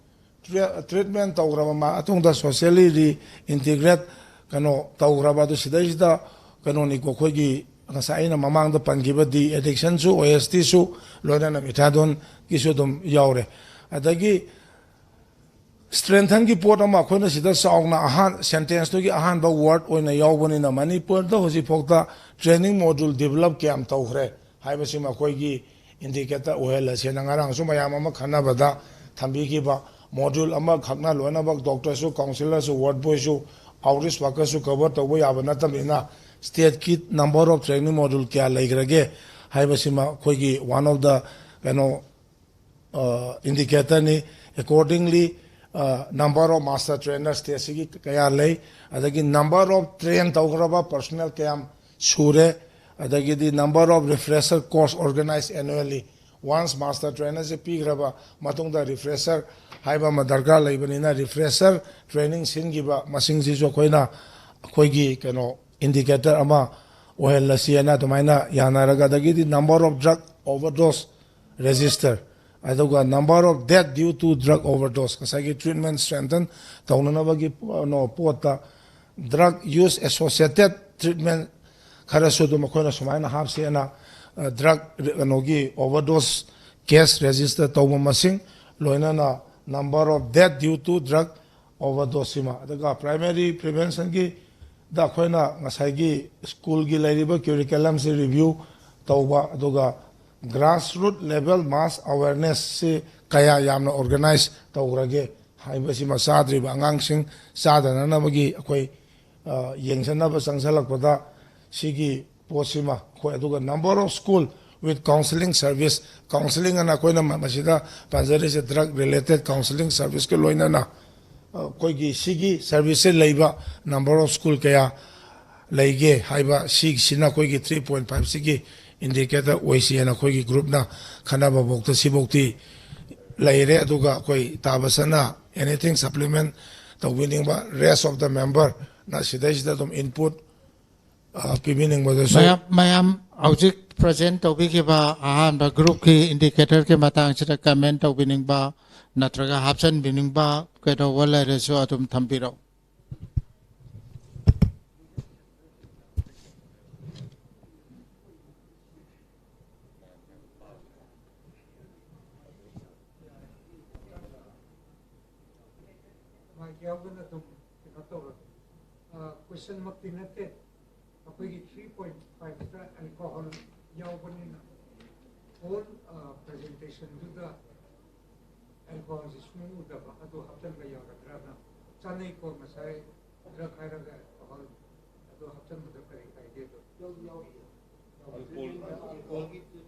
Treatment ꯇꯧꯈ꯭ꯔꯕ ꯃꯇꯨꯡꯗ ꯁꯣꯁꯤꯌꯦꯜꯂꯤ ꯔꯤ ꯏꯟꯇꯤꯒ꯭ꯔꯦꯠ ꯀꯩꯅꯣ ꯇꯧꯈ꯭ꯔꯕ ꯑꯗꯨ ꯁꯤꯗꯩꯁꯤꯗ ꯀꯩꯅꯣꯅꯤꯀꯣ, ꯑꯩꯈꯣꯏꯒꯤ ꯉꯁꯥꯏ ꯑꯩꯅ ꯃꯃꯥꯡꯗ ꯄꯟꯈꯤꯕ ꯗꯤ ꯑꯦꯗꯤꯛꯁꯟꯁꯨ, ꯑꯣ ꯑꯦꯁ ꯇꯤꯁꯨ, ꯂꯣꯏꯅꯅ ꯃꯤꯊꯥꯗꯣꯟꯒꯤꯁꯨ ꯑꯗꯨꯝ ꯌꯥꯎꯔꯦ꯫ ꯑꯗꯒꯤ ꯁ꯭ꯇ꯭ꯔꯦꯟꯊꯟꯒꯤ ꯄꯣꯠ ꯑꯃ ꯑꯩꯈꯣꯏꯅ ꯁꯤꯗ ꯆꯥꯎꯅ ꯑꯍꯥꯟ ꯁꯦꯟꯇꯦꯟꯁꯇꯨꯒꯤ ꯑꯍꯥꯟꯕ ꯋꯥꯔꯗ ꯑꯣꯏꯅ ꯌꯥꯎꯕꯅꯤꯅ, ꯃꯅꯤꯄꯨꯔꯗ ꯍꯧꯖꯤꯛꯐꯥꯎꯗ ꯇ꯭ꯔꯦꯅꯤꯡ ꯃꯣꯗ꯭ꯌꯨꯜ ꯗꯤꯕꯂꯞ ꯀꯌꯥꯝ ꯇꯧꯈ꯭ꯔꯦ ꯍꯥꯏꯕꯁꯤꯃ ꯑꯩꯈꯣꯏꯒꯤ ꯏꯟꯗꯤꯀꯦꯇꯔ ꯑꯣꯏꯍꯜꯂꯁꯦꯅ ꯉꯔꯥꯡꯁꯨ ꯃꯌꯥꯝ ꯑꯃ ꯈꯟꯅꯕꯗ ꯊꯝꯕꯤꯈꯤꯕ꯫ ꯃꯣꯗ꯭ꯌꯨꯜ ꯑꯃꯈꯛꯅ ꯂꯣꯏꯅꯃꯛ ꯗꯣꯛꯇꯔꯁꯨ, ꯀꯥꯎꯟꯁꯤꯂꯔꯁꯨ, ꯋꯥꯔꯗ ꯕꯣꯏꯁꯨ, ꯑꯥꯎꯠꯔꯤꯁ ꯋꯥꯔꯀꯔꯁꯨ ꯀꯚꯔ ꯇꯧꯕ ꯌꯥꯕ ꯅꯠꯇꯕꯅꯤꯅ, ꯁ꯭ꯇꯦꯠꯀꯤ ꯅꯝꯕꯔ ꯑꯣꯐ ꯇ꯭ꯔꯦꯅꯤꯡ ꯃꯣꯗ꯭ꯌꯨꯜ ꯀꯌꯥ ꯂꯩꯈ꯭ꯔꯒꯦ ꯍꯥꯏꯕꯁꯤꯃ ꯑꯩꯈꯣꯏꯒꯤ ꯋꯥꯟ ꯑꯣꯐ ꯗ ꯀꯩꯅꯣ ꯏꯟꯗꯤꯀꯦꯇꯔꯅꯤ꯫ Accordingly number of master trainer ꯁ꯭ꯇꯦꯠꯁꯤꯒꯤ ꯀꯌꯥ ꯂꯩ, ꯑꯗꯒꯤ ꯅꯝꯕꯔ ꯑꯣꯐ ꯇ꯭ꯔꯦꯟ ꯇꯧꯈ꯭ꯔꯕ ꯄꯔꯁꯣꯅꯦꯜ ꯀꯌꯥꯝ ꯁꯨꯔꯦ, ꯑꯗꯒꯤꯗꯤ ꯅꯝꯕꯔ ꯑꯣꯐ refresher course organise annually. Once master ꯇ꯭ꯔꯦꯅꯔꯁꯦ ꯄꯤꯈ꯭ꯔꯕ ꯃꯇꯨꯡꯗ ꯔꯤꯐ꯭ꯔꯦꯁꯔ ꯍꯥꯏꯕ ꯑꯃ ꯗꯔꯀꯥꯔ ꯂꯩꯕꯅꯤꯅ, ꯔꯤꯐ꯭ꯔꯦꯁꯔ ꯇ꯭ꯔꯦꯅꯤꯡ ꯁꯤꯟꯈꯤꯕ ꯃꯁꯤꯡꯁꯤꯁꯨ ꯑꯩꯈꯣꯏꯅ ꯑꯩꯈꯣꯏꯒꯤ ꯀꯩꯅꯣ ꯏꯟꯗꯤꯀꯦꯇꯔ ꯑꯃ ꯑꯣꯏꯍꯜꯂꯁꯤ ꯍꯥꯏꯅ ꯑꯗꯨꯃꯥꯏꯅ ꯌꯥꯅꯔꯒ, ꯑꯗꯒꯤꯗꯤ number of drug overdose register, ꯑꯗꯨꯒ number of death due to drug overdose, ꯉꯁꯥꯏꯒꯤ ꯇ꯭ꯔꯤꯠꯃꯦꯟ ꯁ꯭ꯇ꯭ꯔꯦꯟꯊꯟ ꯇꯧꯅꯅꯕꯒꯤ ꯀꯩꯅꯣ ꯄꯣꯠꯇ ꯗ꯭ꯔꯒ ꯌꯨꯁ ꯑꯦꯁꯣꯁꯤꯌꯦꯇꯦꯠ ꯇ꯭ꯔꯤꯠꯃꯦꯟ ꯈꯔꯁꯨ ꯑꯗꯨꯝ ꯑꯩꯈꯣꯏꯅ ꯁꯨꯃꯥꯏꯅ ꯍꯥꯞꯁꯦꯅ ꯗ꯭ꯔꯒ ꯀꯩꯅꯣꯒꯤ ꯑꯣꯚꯔꯗꯣꯁ ꯀꯦꯁ ꯔꯦꯖꯤꯁꯇꯔ ꯇꯧꯕ ꯃꯁꯤꯡ, ꯂꯣꯏꯅꯅ number of death due to drug overdose ꯁꯤꯃ, ꯑꯗꯨꯒ ꯄ꯭ꯔꯥꯏꯃꯔꯤ ꯄ꯭ꯔꯤꯚꯦꯟꯁꯟꯒꯤꯗ ꯑꯩꯈꯣꯏꯅ ꯉꯁꯥꯏꯒꯤ ꯁ꯭ꯀꯨꯜꯒꯤ ꯂꯩꯔꯤꯕ ꯀꯔꯤꯀꯨꯂꯝꯁꯤ ꯔꯤꯚ꯭ꯌꯨ ꯇꯧꯕ, ꯑꯗꯨꯒ ꯒ꯭ꯔꯥꯁꯔꯨꯠ ꯂꯦꯚꯦꯜ ꯃꯥꯁ ꯑꯋꯦꯔꯅꯦꯁꯁꯤ ꯀꯌꯥ ꯌꯥꯝꯅ ꯑꯣꯔꯒꯅꯥꯏꯖ ꯇꯧꯈ꯭ꯔꯒꯦ ꯍꯥꯏꯕꯁꯤꯃ, ꯆꯥꯗ꯭ꯔꯤꯕ ꯑꯉꯥꯡꯁꯤꯡ ꯆꯥꯗꯅꯅꯕꯒꯤ ꯑꯩꯈꯣꯏ ꯌꯦꯡꯁꯤꯟꯅꯕ ꯆꯪꯁꯤꯜꯂꯛꯄꯗ ꯁꯤꯒꯤ ꯄꯣꯠꯁꯤꯃ ꯑꯩꯈꯣꯏ, ꯑꯗꯨꯒ number of school with counseling service, counseling ꯑꯅ ꯑꯩꯈꯣꯏꯅ ꯃꯁꯤꯗ ꯄꯥꯖꯔꯤꯁꯦ drug related counseling service ꯀ ꯂꯣꯏꯅꯅ ꯑꯩꯈꯣꯏꯒꯤ ꯁꯤꯒꯤ ꯁꯔꯚꯤꯁꯁꯦ ꯂꯩꯕ number of school ꯀꯌꯥ ꯂꯩꯒꯦ ꯍꯥꯏꯕ, ꯁꯤꯒꯤꯁꯤꯅ ꯑꯩꯈꯣꯏꯒꯤ three point five ꯁꯤꯒꯤ indicator ꯑꯣꯏꯁꯤꯅ ꯑꯩꯈꯣꯏꯒꯤ ꯒ꯭ꯔꯨꯞꯅ ꯈꯟꯅꯕꯐꯥꯎꯗ ꯁꯤꯐꯥꯎꯗꯤ ꯂꯩꯔꯦ꯫ ꯑꯗꯨꯒ ꯑꯩꯈꯣꯏ ꯇꯥꯕꯁꯅ anything supplement ꯇꯧꯕꯤꯅꯤꯡꯕ, rest of the member ꯅ ꯁꯤꯗꯩꯁꯤꯗ ꯑꯗꯨꯝ input ꯄꯤꯕꯤꯅꯤꯡꯕꯗꯨꯁꯨ꯫ ꯃꯌꯥꯝ ꯃꯌꯥꯝ ꯍꯧꯖꯤꯛ ꯄ꯭ꯔꯖꯦꯟ ꯇꯧꯕꯤꯈꯤꯕ ꯑꯍꯥꯟꯕ ꯒ꯭ꯔꯨꯞꯀꯤ ꯏꯟꯗꯤꯀꯦꯇꯔꯒꯤ ꯃꯇꯥꯡꯁꯤꯗ ꯀꯃꯦꯟ ꯇꯧꯕꯤꯅꯤꯡꯕ ꯅꯠꯇ꯭ꯔꯒ ꯍꯥꯞꯆꯤꯟꯕꯤꯅꯤꯡꯕ ꯀꯩꯗꯧꯕ ꯂꯩꯔꯁꯨ ꯑꯗꯨꯝ ꯊꯝꯕꯤꯔꯛꯎ꯫ ꯃꯥꯏꯛ ꯌꯥꯎꯗꯅ ꯑꯗꯨꯝ ꯀꯩꯅꯣ ꯇꯧꯔꯒꯦ꯫ ꯀꯣꯏꯁꯟꯃꯛꯇꯤ ꯅꯠꯇꯦ꯫ ꯑꯩꯈꯣꯏꯒꯤ three point five ꯇ alcohol ꯌꯥꯎꯕꯅꯤꯅ, ꯍꯣꯜ ꯄ꯭ꯔꯖꯦꯟꯇꯦꯁꯟꯗꯨꯗ ꯑꯦꯜꯀꯣꯍꯣꯜꯁꯤ ꯁꯨꯡꯎ ꯎꯗꯕ ꯑꯗꯨ ꯍꯥꯞꯆꯤꯟꯕ ꯌꯥꯒꯗ꯭ꯔꯅ꯫ ꯆꯥꯅꯩꯀꯣ, ꯉꯁꯥꯏ ꯗ꯭ꯔꯒ ꯍꯥꯏꯔꯒ ꯑꯦꯜꯀꯣꯍꯣꯜ ꯑꯗꯨ ꯍꯥꯞꯆꯤꯟꯕꯗ ꯀꯔꯤ ꯀꯥꯏꯒꯦ ꯑꯗꯣ?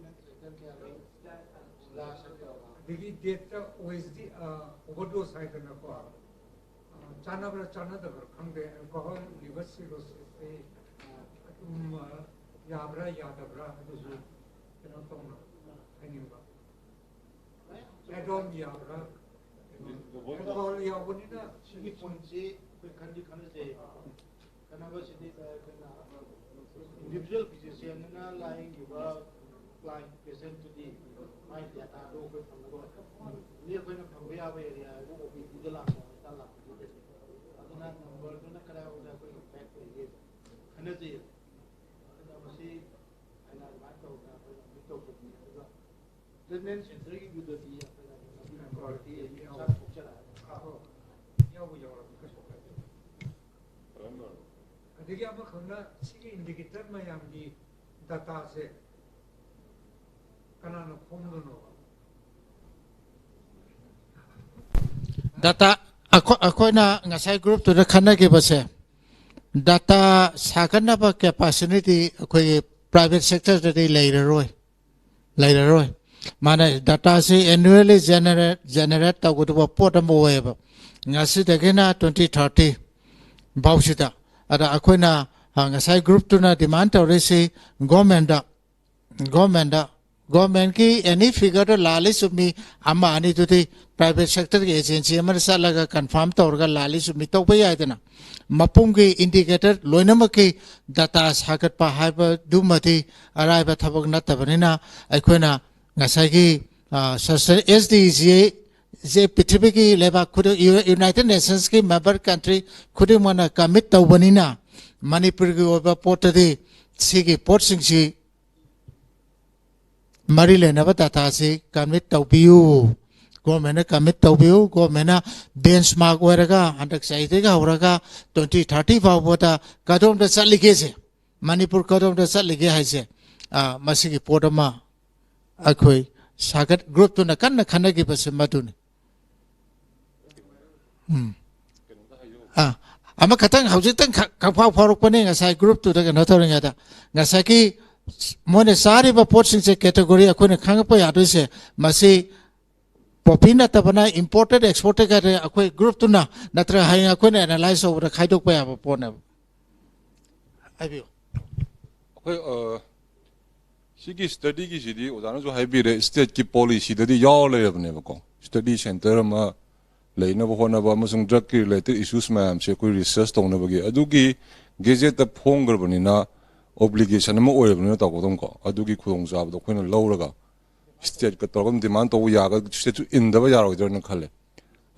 ꯑꯗꯒꯤ ꯗꯦꯠꯇ ꯑꯣꯏꯁꯗꯤ ꯑꯣꯚꯔꯗꯣꯁ ꯍꯥꯏꯗꯅꯀꯣ, ꯆꯥꯟꯅꯕ꯭ꯔꯥ ꯆꯥꯟꯅꯗꯕ꯭ꯔꯥ ꯈꯪꯗꯦ, ꯑꯦꯜꯀꯣꯍꯣꯜ ꯂꯤꯚꯔ ꯁꯤꯔꯣꯁꯤꯁꯁꯤ ꯑꯗꯨꯝ ꯌꯥꯕ꯭ꯔꯥ ꯌꯥꯗꯕ꯭ꯔꯥ ꯑꯗꯨꯁꯨ ꯀꯩꯅꯣ ꯇꯧꯅ ꯍꯥꯏꯅꯤꯡꯕ꯫ ꯑꯦꯗ ꯑꯣꯟ ꯌꯥꯕ꯭ꯔꯥ? ꯑꯦꯜꯀꯣꯍꯣꯜ ꯌꯥꯎꯕꯅꯤꯅ ꯁꯤꯒꯤ ꯄꯣꯏꯟꯠꯁꯤ ꯑꯩꯈꯣꯏ ꯈꯟꯗꯤ ꯈꯟꯅꯖꯩ꯫ ꯈꯟꯅꯕꯁꯤꯗꯤ ꯑꯩꯈꯣꯏꯅ ꯏꯟꯗꯤꯚꯤꯖꯨꯋꯦꯜ ꯐꯤꯖꯤꯁꯤꯌꯟꯅ ꯂꯥꯏꯌꯦꯡꯈꯤꯕ ꯀ꯭ꯂꯥꯏꯟ ꯄꯦꯁꯦꯟꯠꯇꯨꯗꯤ ꯃꯥꯒꯤ ꯗꯦꯇꯥꯗꯣ ꯑꯩꯈꯣꯏ ꯐꯪꯉꯔꯣꯏ꯫ ꯃꯤ ꯑꯩꯈꯣꯏꯅ ꯐꯪꯕ ꯌꯥꯕ ꯑꯦꯔꯤꯌꯥ ꯍꯥꯏꯕꯨ ꯑꯣ ꯄꯤ ꯗꯤꯗ ꯂꯥꯛꯄ ꯍꯣꯁꯄꯤꯇꯥꯜ ꯂꯥꯛꯄꯗꯨꯗꯅꯤ꯫ ꯑꯗꯨꯅ ꯅꯝꯕꯔꯗꯨꯅ ꯀꯗꯥꯏꯋꯥꯏꯗ ꯑꯩꯈꯣꯏ ꯏꯝꯄꯦꯛ ꯑꯣꯏꯒꯦ ꯈꯟꯅꯖꯩꯌꯦꯕ꯫ ꯑꯗꯨꯅ ꯃꯁꯤ ꯑꯩꯅ ꯑꯗꯨꯃꯥꯏꯅ ꯇꯧꯗꯅ ꯇ꯭ꯔꯤꯠꯃꯦꯟ ꯁꯦꯟꯇꯔꯒꯤꯗꯨꯗꯗꯤ ꯑꯩꯈꯣꯏꯅ ꯄ꯭ꯔꯥꯏꯌꯣꯔꯤꯇꯤ ꯑꯦꯔꯤꯌꯥ ꯊꯣꯛꯆꯔꯛꯑꯦ꯫ ꯌꯥꯎꯕ ꯌꯥꯎꯔꯕ ꯀꯩꯁꯨ ꯀꯥꯏꯗꯦ꯫ ꯑꯗꯒꯤ ꯑꯃꯈꯛꯅ ꯁꯤꯒꯤ ꯏꯟꯗꯤꯀꯦꯇꯔ ꯃꯌꯥꯝꯒꯤ ꯗꯇꯥꯁꯦ ꯀꯅꯥꯅ ꯈꯣꯝꯗꯣꯏꯅꯣ? ꯗꯇꯥ ꯑꯩꯈꯣꯏ- ꯑꯩꯈꯣꯏꯅ ꯉꯁꯥꯏ ꯒ꯭ꯔꯨꯞꯇꯨꯗ ꯈꯟꯅꯈꯤꯕꯁꯦ, ꯗꯇꯥ ꯁꯥꯒꯠꯅꯕ ꯀꯦꯄꯥꯁꯤꯇꯤ ꯑꯩꯈꯣꯏꯒꯤ ꯄ꯭ꯔꯥꯏꯚꯦꯠ ꯁꯦꯛꯇꯔꯗꯗꯤ ꯂꯩꯔꯔꯣꯏ, ꯂꯩꯔꯔꯣꯏ꯫ ꯃꯥꯅ ꯗꯇꯥꯁꯤ ꯑꯦꯅꯨꯋꯦꯂꯤ ꯖꯦꯅꯦꯔꯦꯠ ꯖꯦꯅꯦꯔꯦꯠ ꯇꯧꯒꯗꯕ ꯄꯣꯠ ꯑꯃ ꯑꯣꯏꯌꯦꯕ꯫ ꯉꯁꯤꯗꯒꯤꯅ ꯇ꯭ꯋꯦꯟꯇꯤ ꯊꯥꯔꯇꯤ ꯐꯥꯎꯁꯤꯗ, ꯑꯗ ꯑꯩꯈꯣꯏꯅ ꯑ, ꯉꯁꯥꯏ ꯒ꯭ꯔꯨꯞꯇꯨꯅ ꯗꯤꯃꯥꯟ ꯇꯧꯔꯤꯁꯤ ꯒꯣꯔꯃꯦꯟꯗ, ꯒꯣꯔꯃꯦꯟꯗ, ꯒꯣꯔꯃꯦꯟꯒꯤ ꯑꯦꯅꯤ ꯐꯤꯒꯔꯗ ꯂꯥꯜꯂꯤ ꯆꯨꯝꯃꯤ ꯑꯃ ꯑꯅꯤꯗꯨꯗꯤ ꯄ꯭ꯔꯥꯏꯚꯦꯠ ꯁꯦꯛꯇꯔꯒꯤ ꯑꯦꯖꯦꯟꯁꯤ ꯑꯃꯗ ꯆꯠꯂꯒ ꯀꯟꯐꯥꯔꯝ ꯇꯧꯔꯒ ꯂꯥꯜꯂꯤ ꯆꯨꯝꯃꯤ ꯇꯧꯕ ꯌꯥꯏꯗꯅ꯫ ꯃꯄꯨꯝꯒꯤ ꯏꯟꯗꯤꯀꯦꯇꯔ ꯂꯣꯏꯅꯃꯛꯀꯤ ꯗꯇꯥ ꯁꯥꯒꯠꯄ ꯍꯥꯏꯕꯗꯨꯃꯗꯤ ꯑꯔꯥꯏꯕ ꯊꯕꯛ ꯅꯠꯇꯕꯅꯤꯅ, ꯑꯩꯈꯣꯏꯅ ꯉꯁꯥꯏꯒꯤ ꯑꯦꯁ ꯗꯤ ꯖꯤ ꯁꯦ ꯄ꯭ꯔꯤꯊꯤꯕꯤꯒꯤ ꯂꯩꯕꯥꯛ ꯈꯨꯗꯤꯡ, ꯌꯨꯅꯥꯏꯇꯦꯗ ꯅꯦꯁꯟꯁꯀꯤ ꯃꯦꯝꯕꯔ ꯀꯟꯇ꯭ꯔꯤ ꯈꯨꯗꯤꯡꯃꯛꯅ ꯀꯃꯤꯠ ꯇꯧꯕꯅꯤꯅ, ꯃꯅꯤꯄꯨꯔꯒꯤ ꯑꯣꯏꯕ ꯄꯣꯠꯇꯗꯤ ꯁꯤꯒꯤ ꯄꯣꯠꯁꯤꯡꯁꯤ ꯃꯔꯤ ꯂꯩꯅꯕ ꯗꯇꯥꯁꯤ ꯀꯃꯤꯠ ꯇꯧꯕꯤꯌꯨ꯫ ꯒꯣꯔꯃꯦꯟꯅ ꯀꯃꯤꯠ ꯇꯧꯕꯤꯌꯨ꯫ ꯒꯣꯔꯃꯦꯟꯅ ꯕꯦꯟꯆꯃꯥꯔꯛ ꯑꯣꯏꯔꯒ ꯍꯟꯗꯛ ꯆꯍꯤꯗꯒꯤ ꯍꯧꯔꯒ ꯇ꯭ꯋꯦꯟꯇꯤ ꯊꯥꯔꯇꯤ ꯐꯥꯎꯕꯗ ꯀꯗꯣꯝꯗ ꯆꯠꯂꯤꯒꯦꯁꯦ, ꯃꯅꯤꯄꯨꯔ ꯀꯗꯣꯝꯗ ꯆꯠꯂꯤꯒꯦ ꯍꯥꯏꯁꯦ, ꯑ, ꯃꯁꯤꯒꯤ ꯄꯣꯠ ꯑꯃ ꯑꯩꯈꯣꯏ ꯁꯥꯒꯠ ꯒ꯭ꯔꯨꯞꯇꯨꯅ ꯀꯟꯅ ꯈꯟꯅꯈꯤꯕꯁꯦ ꯃꯗꯨꯅꯤ꯫ ꯎꯝ꯫ ꯑꯥ, ꯑꯃꯈꯛꯇꯪ ꯍꯧꯖꯤꯛꯇꯪ ꯈ- ꯈꯪꯐꯥꯎ ꯐꯥꯎꯔꯛꯄꯅꯦ ꯉꯁꯥꯏ ꯒ꯭ꯔꯨꯞꯇꯨꯗ ꯀꯩꯅꯣ ꯇꯧꯔꯤꯉꯩꯗ꯫ ꯉꯁꯥꯏꯒꯤ ꯃꯣꯏꯅ ꯆꯥꯔꯤꯕ ꯄꯣꯠꯁꯤꯡꯁꯦ ꯀꯦꯇꯦꯒꯣꯔꯤ ꯑꯩꯈꯣꯏꯅ ꯈꯪꯉꯛꯄ ꯌꯥꯗꯣꯏꯁꯦ, ꯃꯁꯤ ꯄꯣꯄꯤ ꯅꯠꯇꯕꯅ ꯏꯝꯄꯣꯔꯇꯦꯗ ꯑꯦꯛꯁꯄꯣꯔꯇꯦꯗ ꯀꯥꯏꯗ ꯑꯩꯈꯣꯏ ꯒ꯭ꯔꯨꯞꯇꯨꯅ ꯅꯠꯇ꯭ꯔꯒ ꯍꯌꯦꯡ ꯑꯩꯈꯣꯏꯅ ꯑꯦꯅꯥꯂꯥꯏꯁ ꯇꯧꯕꯗ ꯈꯥꯏꯗꯣꯛꯄ ꯌꯥꯕ ꯄꯣꯠꯅꯦꯕ꯫ ꯍꯥꯏꯕꯤꯌꯨ꯫ ꯑꯩꯈꯣꯏ ꯑ, ꯁꯤꯒꯤ ꯁ꯭ꯇꯗꯤꯒꯤꯁꯤꯗꯤ ꯑꯣꯖꯥꯅꯁꯨ ꯍꯥꯏꯕꯤꯔꯦ, ꯁ꯭ꯇꯦꯠꯀꯤ ꯄꯣꯂꯤꯁꯤꯗꯗꯤ ꯌꯥꯎꯔ ꯂꯩꯔꯕꯅꯦꯕꯀꯣ꯫ ꯁ꯭ꯇꯗꯤ ꯁꯦꯟꯇꯔ ꯑꯃ ꯂꯩꯅꯕ ꯍꯣꯠꯅꯕ ꯑꯃꯁꯨꯡ ꯗ꯭ꯔꯒꯀꯤ ꯔꯤꯂꯦꯇꯦꯗ ꯏꯁꯨꯁ ꯃꯌꯥꯝꯁꯦ ꯑꯩꯈꯣꯏ ꯔꯤꯁꯔꯁ ꯇꯧꯅꯕꯒꯤ, ꯑꯗꯨꯒꯤ ꯒꯦꯖꯦꯠꯇ ꯐꯣꯡꯈ꯭ꯔꯕꯅꯤꯅ ꯑꯣꯕ꯭ꯂꯤꯒꯦꯁꯟ ꯑꯃ ꯑꯣꯏꯔꯕꯅꯤꯅ ꯇꯧꯒꯗꯧꯅꯤꯀꯣ꯫ ꯑꯗꯨꯒꯤ ꯈꯨꯗꯣꯡꯆꯥꯕꯗꯣ ꯑꯩꯈꯣꯏꯅ ꯂꯧꯔꯒ ꯁ꯭ꯇꯦꯠꯀ ꯇꯧꯔꯒ ꯗꯤꯃꯥꯟ ꯇꯧꯕ ꯌꯥꯒ ꯁ꯭ꯇꯦꯠꯁꯨ ꯏꯟꯗꯕ ꯌꯥꯔꯣꯏꯗ꯭ꯔꯅ ꯈꯜꯂꯦ꯫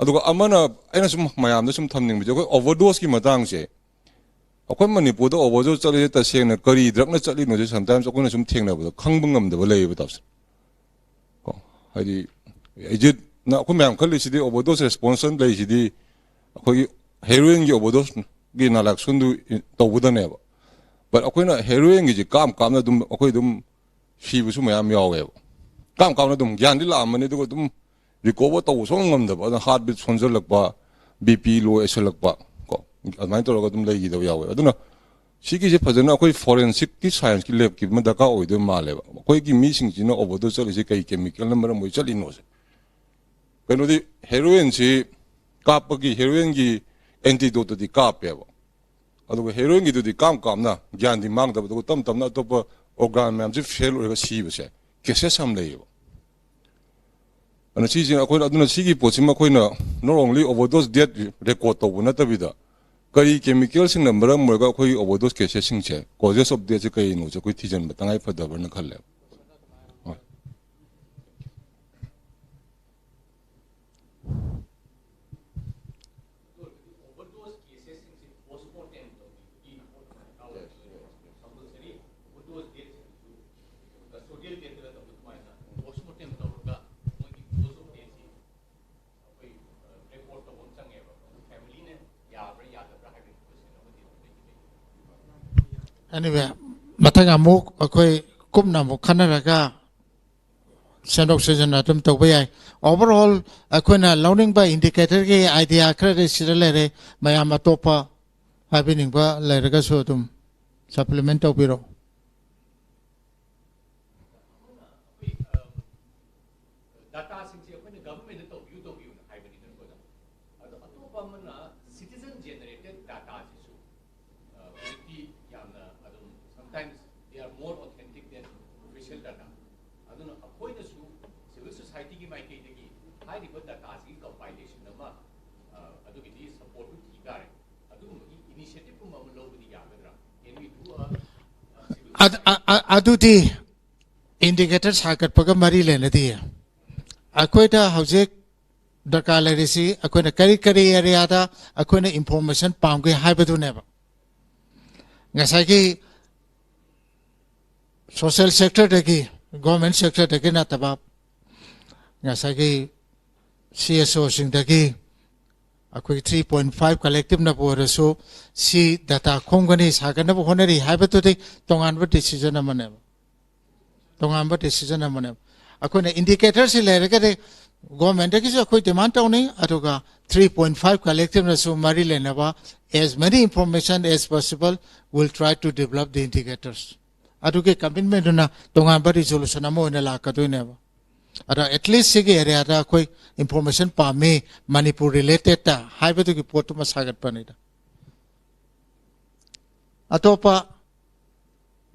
ꯑꯗꯨꯒ ꯑꯃꯅ ꯑꯩꯅ ꯁꯨꯝ ꯃꯌꯥꯝꯗ ꯁꯨꯝ ꯊꯝꯅꯤꯡꯕꯁꯦ, ꯑꯩꯈꯣꯏ ꯑꯣꯚꯔꯗꯣꯁꯀꯤ ꯃꯇꯥꯡꯁꯦ, ꯑꯩꯈꯣꯏ ꯃꯅꯤꯄꯨꯔꯗ ꯑꯣꯚꯔꯗꯣꯁ ꯆꯠꯂꯤꯁꯦ ꯇꯁꯦꯡꯅ ꯀꯔꯤ ꯗ꯭ꯔꯒꯅ ꯆꯠꯂꯤꯅꯣꯁꯦ ꯁꯝꯇꯥꯏꯝꯁ ꯑꯩꯈꯣꯏꯅ ꯁꯨꯝ ꯊꯦꯡꯅꯕꯗ ꯈꯪꯕ ꯉꯝꯗꯕ ꯂꯩꯌꯦꯕ ꯇꯥꯎꯁꯦ꯫ ꯍꯥꯏꯗꯤ ꯑꯦꯖꯤꯠꯅ ꯑꯩꯈꯣꯏ ꯃꯌꯥꯝ ꯈꯜꯂꯤꯁꯤꯗꯤ ꯑꯣꯚꯔꯗꯣꯁ ꯔꯦꯁꯄꯣꯟꯁ ꯂꯩꯁꯤꯗꯤ ꯑꯩꯈꯣꯏꯒꯤ ꯍꯦꯔꯣꯏꯟꯒꯤ ꯑꯣꯚꯔꯗꯣꯁꯀꯤ ꯅꯥꯂꯥꯛꯁꯟꯗꯨ ꯇꯧꯕꯗꯅꯦꯕ꯫ ꯕꯠ ꯑꯩꯈꯣꯏꯅ ꯍꯦꯔꯣꯏꯟꯒꯤꯁꯤ ꯀꯥꯞ ꯀꯥꯞꯅ ꯑꯗꯨꯝ ꯑꯩꯈꯣꯏ ꯑꯗꯨꯝ ꯁꯤꯕꯁꯨ ꯃꯌꯥꯝ ꯌꯥꯎꯋꯦꯕ꯫ ꯀꯥꯞ ꯀꯥꯞꯅ ꯑꯗꯨꯝ ꯒ꯭ꯌꯥꯟꯗꯤ ꯂꯥꯛꯑꯝꯃꯅꯤ, ꯑꯗꯨꯒ ꯑꯗꯨꯝ ꯔꯤꯀꯣꯚꯔ ꯇꯧꯕ ꯁꯨꯡꯉꯝ ꯉꯝꯗꯕ, ꯑꯗꯨꯅ ꯍꯥꯔꯠ ꯕꯤꯠ ꯁꯣꯟꯖꯜꯂꯛꯄ, ꯕꯤ ꯄꯤ ꯂꯣ ꯑꯣꯏꯁꯜꯂꯛꯄ, ꯀꯣ, ꯑꯗꯨꯃꯥꯏꯅ ꯇꯧꯔꯒ ꯑꯗꯨꯝ ꯂꯩꯈꯤꯗꯕ ꯌꯥꯎꯋꯦ꯫ ꯑꯗꯨꯅ ꯁꯤꯒꯤꯁꯦ ꯐꯖꯅ ꯑꯩꯈꯣꯏ ꯐꯣꯔꯦꯟꯁꯤꯛꯀꯤ ꯁꯥꯏꯟꯁꯀꯤ ꯂꯦꯕꯀꯤ ꯑꯃ ꯗꯔꯀꯥꯔ ꯑꯣꯏꯗꯣꯏ ꯃꯥꯜꯂꯦꯕ꯫ ꯑꯩꯈꯣꯏꯒꯤ ꯃꯤꯁꯤꯡꯁꯤꯅ ꯑꯣꯚꯔꯗꯣꯁ ꯆꯠꯂꯤꯁꯦ ꯀꯩ ꯀꯦꯃꯤꯀꯦꯜꯅ ꯃꯔꯝ ꯑꯣꯏ ꯆꯠꯂꯤꯅꯣꯁꯦ꯫ ꯀꯩꯅꯣꯗꯤ ꯍꯦꯔꯣꯏꯟꯁꯤ ꯀꯥꯞꯄꯒꯤ, ꯍꯦꯔꯣꯏꯟꯒꯤ ꯑꯦꯟꯇꯤꯗꯣꯠꯇꯗꯤ ꯀꯥꯞꯄꯦꯕ, ꯑꯗꯨꯒ ꯍꯦꯔꯣꯏꯟꯒꯤꯗꯨꯗꯤ ꯀꯥꯞ ꯀꯥꯞꯅ ꯒ꯭ꯌꯥꯟꯗꯤ ꯃꯥꯡꯗꯕ, ꯑꯗꯨꯒ ꯇꯞ ꯇꯞꯅ ꯑꯇꯣꯞꯄ ꯑꯣꯔꯒꯥꯟ ꯃꯌꯥꯝꯁꯦ ꯐꯦꯜ ꯑꯣꯏꯔꯒ ꯁꯤꯕꯁꯦ ꯀꯦꯁꯦꯁ ꯌꯥꯝ ꯂꯩꯌꯦꯕ꯫ ꯑꯗꯨꯅ ꯁꯤꯁꯦ ꯑꯩꯈꯣꯏꯅ, ꯑꯗꯨꯅ ꯁꯤꯒꯤ ꯄꯣꯠꯁꯤꯃ ꯑꯩꯈꯣꯏꯅ not only overdose death record ꯇꯧꯕ ꯅꯠꯇꯕꯤꯗ, ꯀꯔꯤ ꯀꯦꯃꯤꯀꯦꯜꯁꯤꯡꯅ ꯃꯔꯝ ꯑꯣꯏꯔꯒ ꯑꯩꯈꯣꯏꯒꯤ ꯑꯣꯚꯔꯗꯣꯁ ꯀꯦꯁꯦꯁꯁꯤꯡꯁꯦ, ꯀꯣꯖꯦꯁ ꯑꯣꯐ ꯗꯦꯠꯁꯦ ꯀꯩꯅꯣꯁꯦ ꯑꯩꯈꯣꯏ ꯊꯤꯖꯤꯟꯕ ꯇꯉꯥꯏ ꯐꯗꯕ꯭ꯔꯅ ꯈꯜꯂꯦꯕ꯫ ꯍꯣꯏ꯫ Anyway, ꯃꯊꯪ ꯑꯃꯨꯛ ꯑꯩꯈꯣꯏ ꯀꯨꯞꯅ ꯑꯃꯨꯛ ꯈꯟꯅꯔꯒ ꯁꯦꯝꯗꯣꯛ ꯁꯦꯝꯖꯤꯟ ꯑꯗꯨꯝ ꯇꯧꯕ ꯌꯥꯏ꯫ Overall ꯑꯩꯈꯣꯏꯅ ꯂꯧꯅꯤꯡꯕ indicator ꯒꯤ idea ꯈꯔꯗꯤ ꯁꯤꯗ ꯂꯩꯔꯦ꯫ ꯃꯌꯥꯝ ꯑꯇꯣꯞꯄ ꯍꯥꯏꯕꯤꯅꯤꯡꯕ ꯂꯩꯔꯒꯁꯨ ꯑꯗꯨꯝ supplement ꯇꯧꯕꯤꯔꯛꯑꯣ꯫ ꯗꯇꯥꯁꯤꯡꯁꯦ ꯑꯩꯈꯣꯏꯅ ꯒꯚꯔꯟꯃꯦꯟꯗ ꯇꯧꯕꯤꯌꯨ, ꯇꯧꯕꯤꯌꯨꯅ ꯍꯥꯏꯕꯅꯤꯗꯅꯀꯣ꯫ ꯑꯗꯣ ꯑꯇꯣꯞꯄ ꯑꯃꯅ citizen generated data ꯁꯤꯁꯨ, ꯑ, ꯍꯧꯖꯤꯛꯇꯤ ꯌꯥꯝꯅ ꯑꯗꯨꯝ sometimes they are more authentic than official data꯫ ꯑꯗꯨꯅ ꯑꯩꯈꯣꯏꯅꯁꯨ civil society ꯒꯤ ꯃꯥꯏꯀꯩꯗꯒꯤ ꯍꯥꯏꯔꯤꯕ data ꯁꯤꯒꯤ compilation ꯑꯃ, ꯑ, ꯑꯗꯨꯒꯤꯗꯤ support ꯇꯨ ꯊꯤ ꯇꯥꯔꯦ꯫ ꯑꯗꯨꯒꯨꯝꯕꯒꯤ initiative ꯀꯨꯝꯕ ꯑꯃ ꯂꯧꯕꯗꯤ ꯌꯥꯒꯗ꯭ꯔꯥ? Can we do a, a civil ꯑꯗ-, ꯑ-, ꯑ-, ꯑꯗꯨꯗꯤ indicator ꯁꯥꯒꯠꯄꯒ ꯃꯔꯤ ꯂꯩꯅꯗꯦ꯫ ꯑꯩꯈꯣꯏꯗ ꯍꯧꯖꯤꯛ ꯗꯔꯀꯥꯔ ꯂꯩꯔꯤꯁꯤ ꯑꯩꯈꯣꯏꯅ ꯀꯔꯤ ꯀꯔꯤ area ꯗ ꯑꯩꯈꯣꯏꯅ information ꯄꯥꯝꯒꯦ ꯍꯥꯏꯕꯗꯨꯅꯦꯕ꯫ ꯉꯁꯥꯏꯒꯤ social sector ꯗꯒꯤ, government sector ꯗꯒꯤ ꯅꯠꯇꯕ, ꯉꯁꯥꯏꯒꯤ ꯁꯤ ꯑꯦꯁ ꯑꯣꯁꯤꯡꯗꯒꯤ ꯑꯩꯈꯣꯏꯒꯤ ꯊ꯭ꯔꯤ ꯄꯣꯏꯟ ꯐꯥꯏꯚ ꯀꯂꯦꯛꯇꯤꯞꯅꯕꯨ ꯑꯣꯏꯔꯁꯨ ꯁꯤ ꯗꯇꯥ ꯈꯣꯝꯒꯅꯤ, ꯁꯥꯒꯠꯅꯕ ꯍꯣꯠꯅꯔꯤ ꯍꯥꯏꯕꯗꯨꯗꯤ ꯇꯣꯉꯥꯟꯕ ꯗꯤꯁꯤꯖꯟ ꯑꯃꯅꯦꯕ, ꯇꯣꯉꯥꯟꯕ ꯗꯤꯁꯤꯖꯟ ꯑꯃꯅꯦꯕ꯫ ꯑꯩꯈꯣꯏꯅ ꯏꯟꯗꯤꯀꯦꯇꯔꯁꯤ ꯂꯩꯔꯒꯗꯤ ꯒꯣꯔꯃꯦꯟꯗꯒꯤꯁꯨ ꯑꯩꯈꯣꯏ ꯗꯤꯃꯥꯟ ꯇꯧꯅꯤ, ꯑꯗꯨꯒ ꯊ꯭ꯔꯤ ꯄꯣꯏꯟ ꯐꯥꯏꯚ ꯀꯂꯦꯛꯇꯤꯞꯅꯁꯨ ꯃꯔꯤ ꯂꯩꯅꯕ, as many information as possible, will try to develop the indicators꯫ ꯑꯗꯨꯒꯤ ꯀꯃꯤꯠꯃꯦꯟꯗꯨꯅ ꯇꯣꯉꯥꯟꯕ ꯔꯤꯖꯣꯂꯨꯁꯟ ꯑꯃ ꯑꯣꯏꯅ ꯂꯥꯛꯀꯗꯣꯏꯅꯦꯕ꯫ ꯑꯗꯣ ꯑꯦꯠꯂꯤꯁ ꯁꯤꯒꯤ ꯑꯦꯔꯤꯌꯥꯗ ꯑꯩꯈꯣꯏ ꯏꯟꯐꯣꯔꯃꯦꯁꯟ ꯄꯥꯝꯃꯤ, ꯃꯅꯤꯄꯨꯔ ꯔꯤꯂꯦꯇꯦꯠꯇ ꯍꯥꯏꯕꯗꯨꯒꯤ ꯄꯣꯠꯇꯨꯃ ꯁꯥꯒꯠꯄꯅꯤꯗ꯫ ꯑꯇꯣꯞꯄ,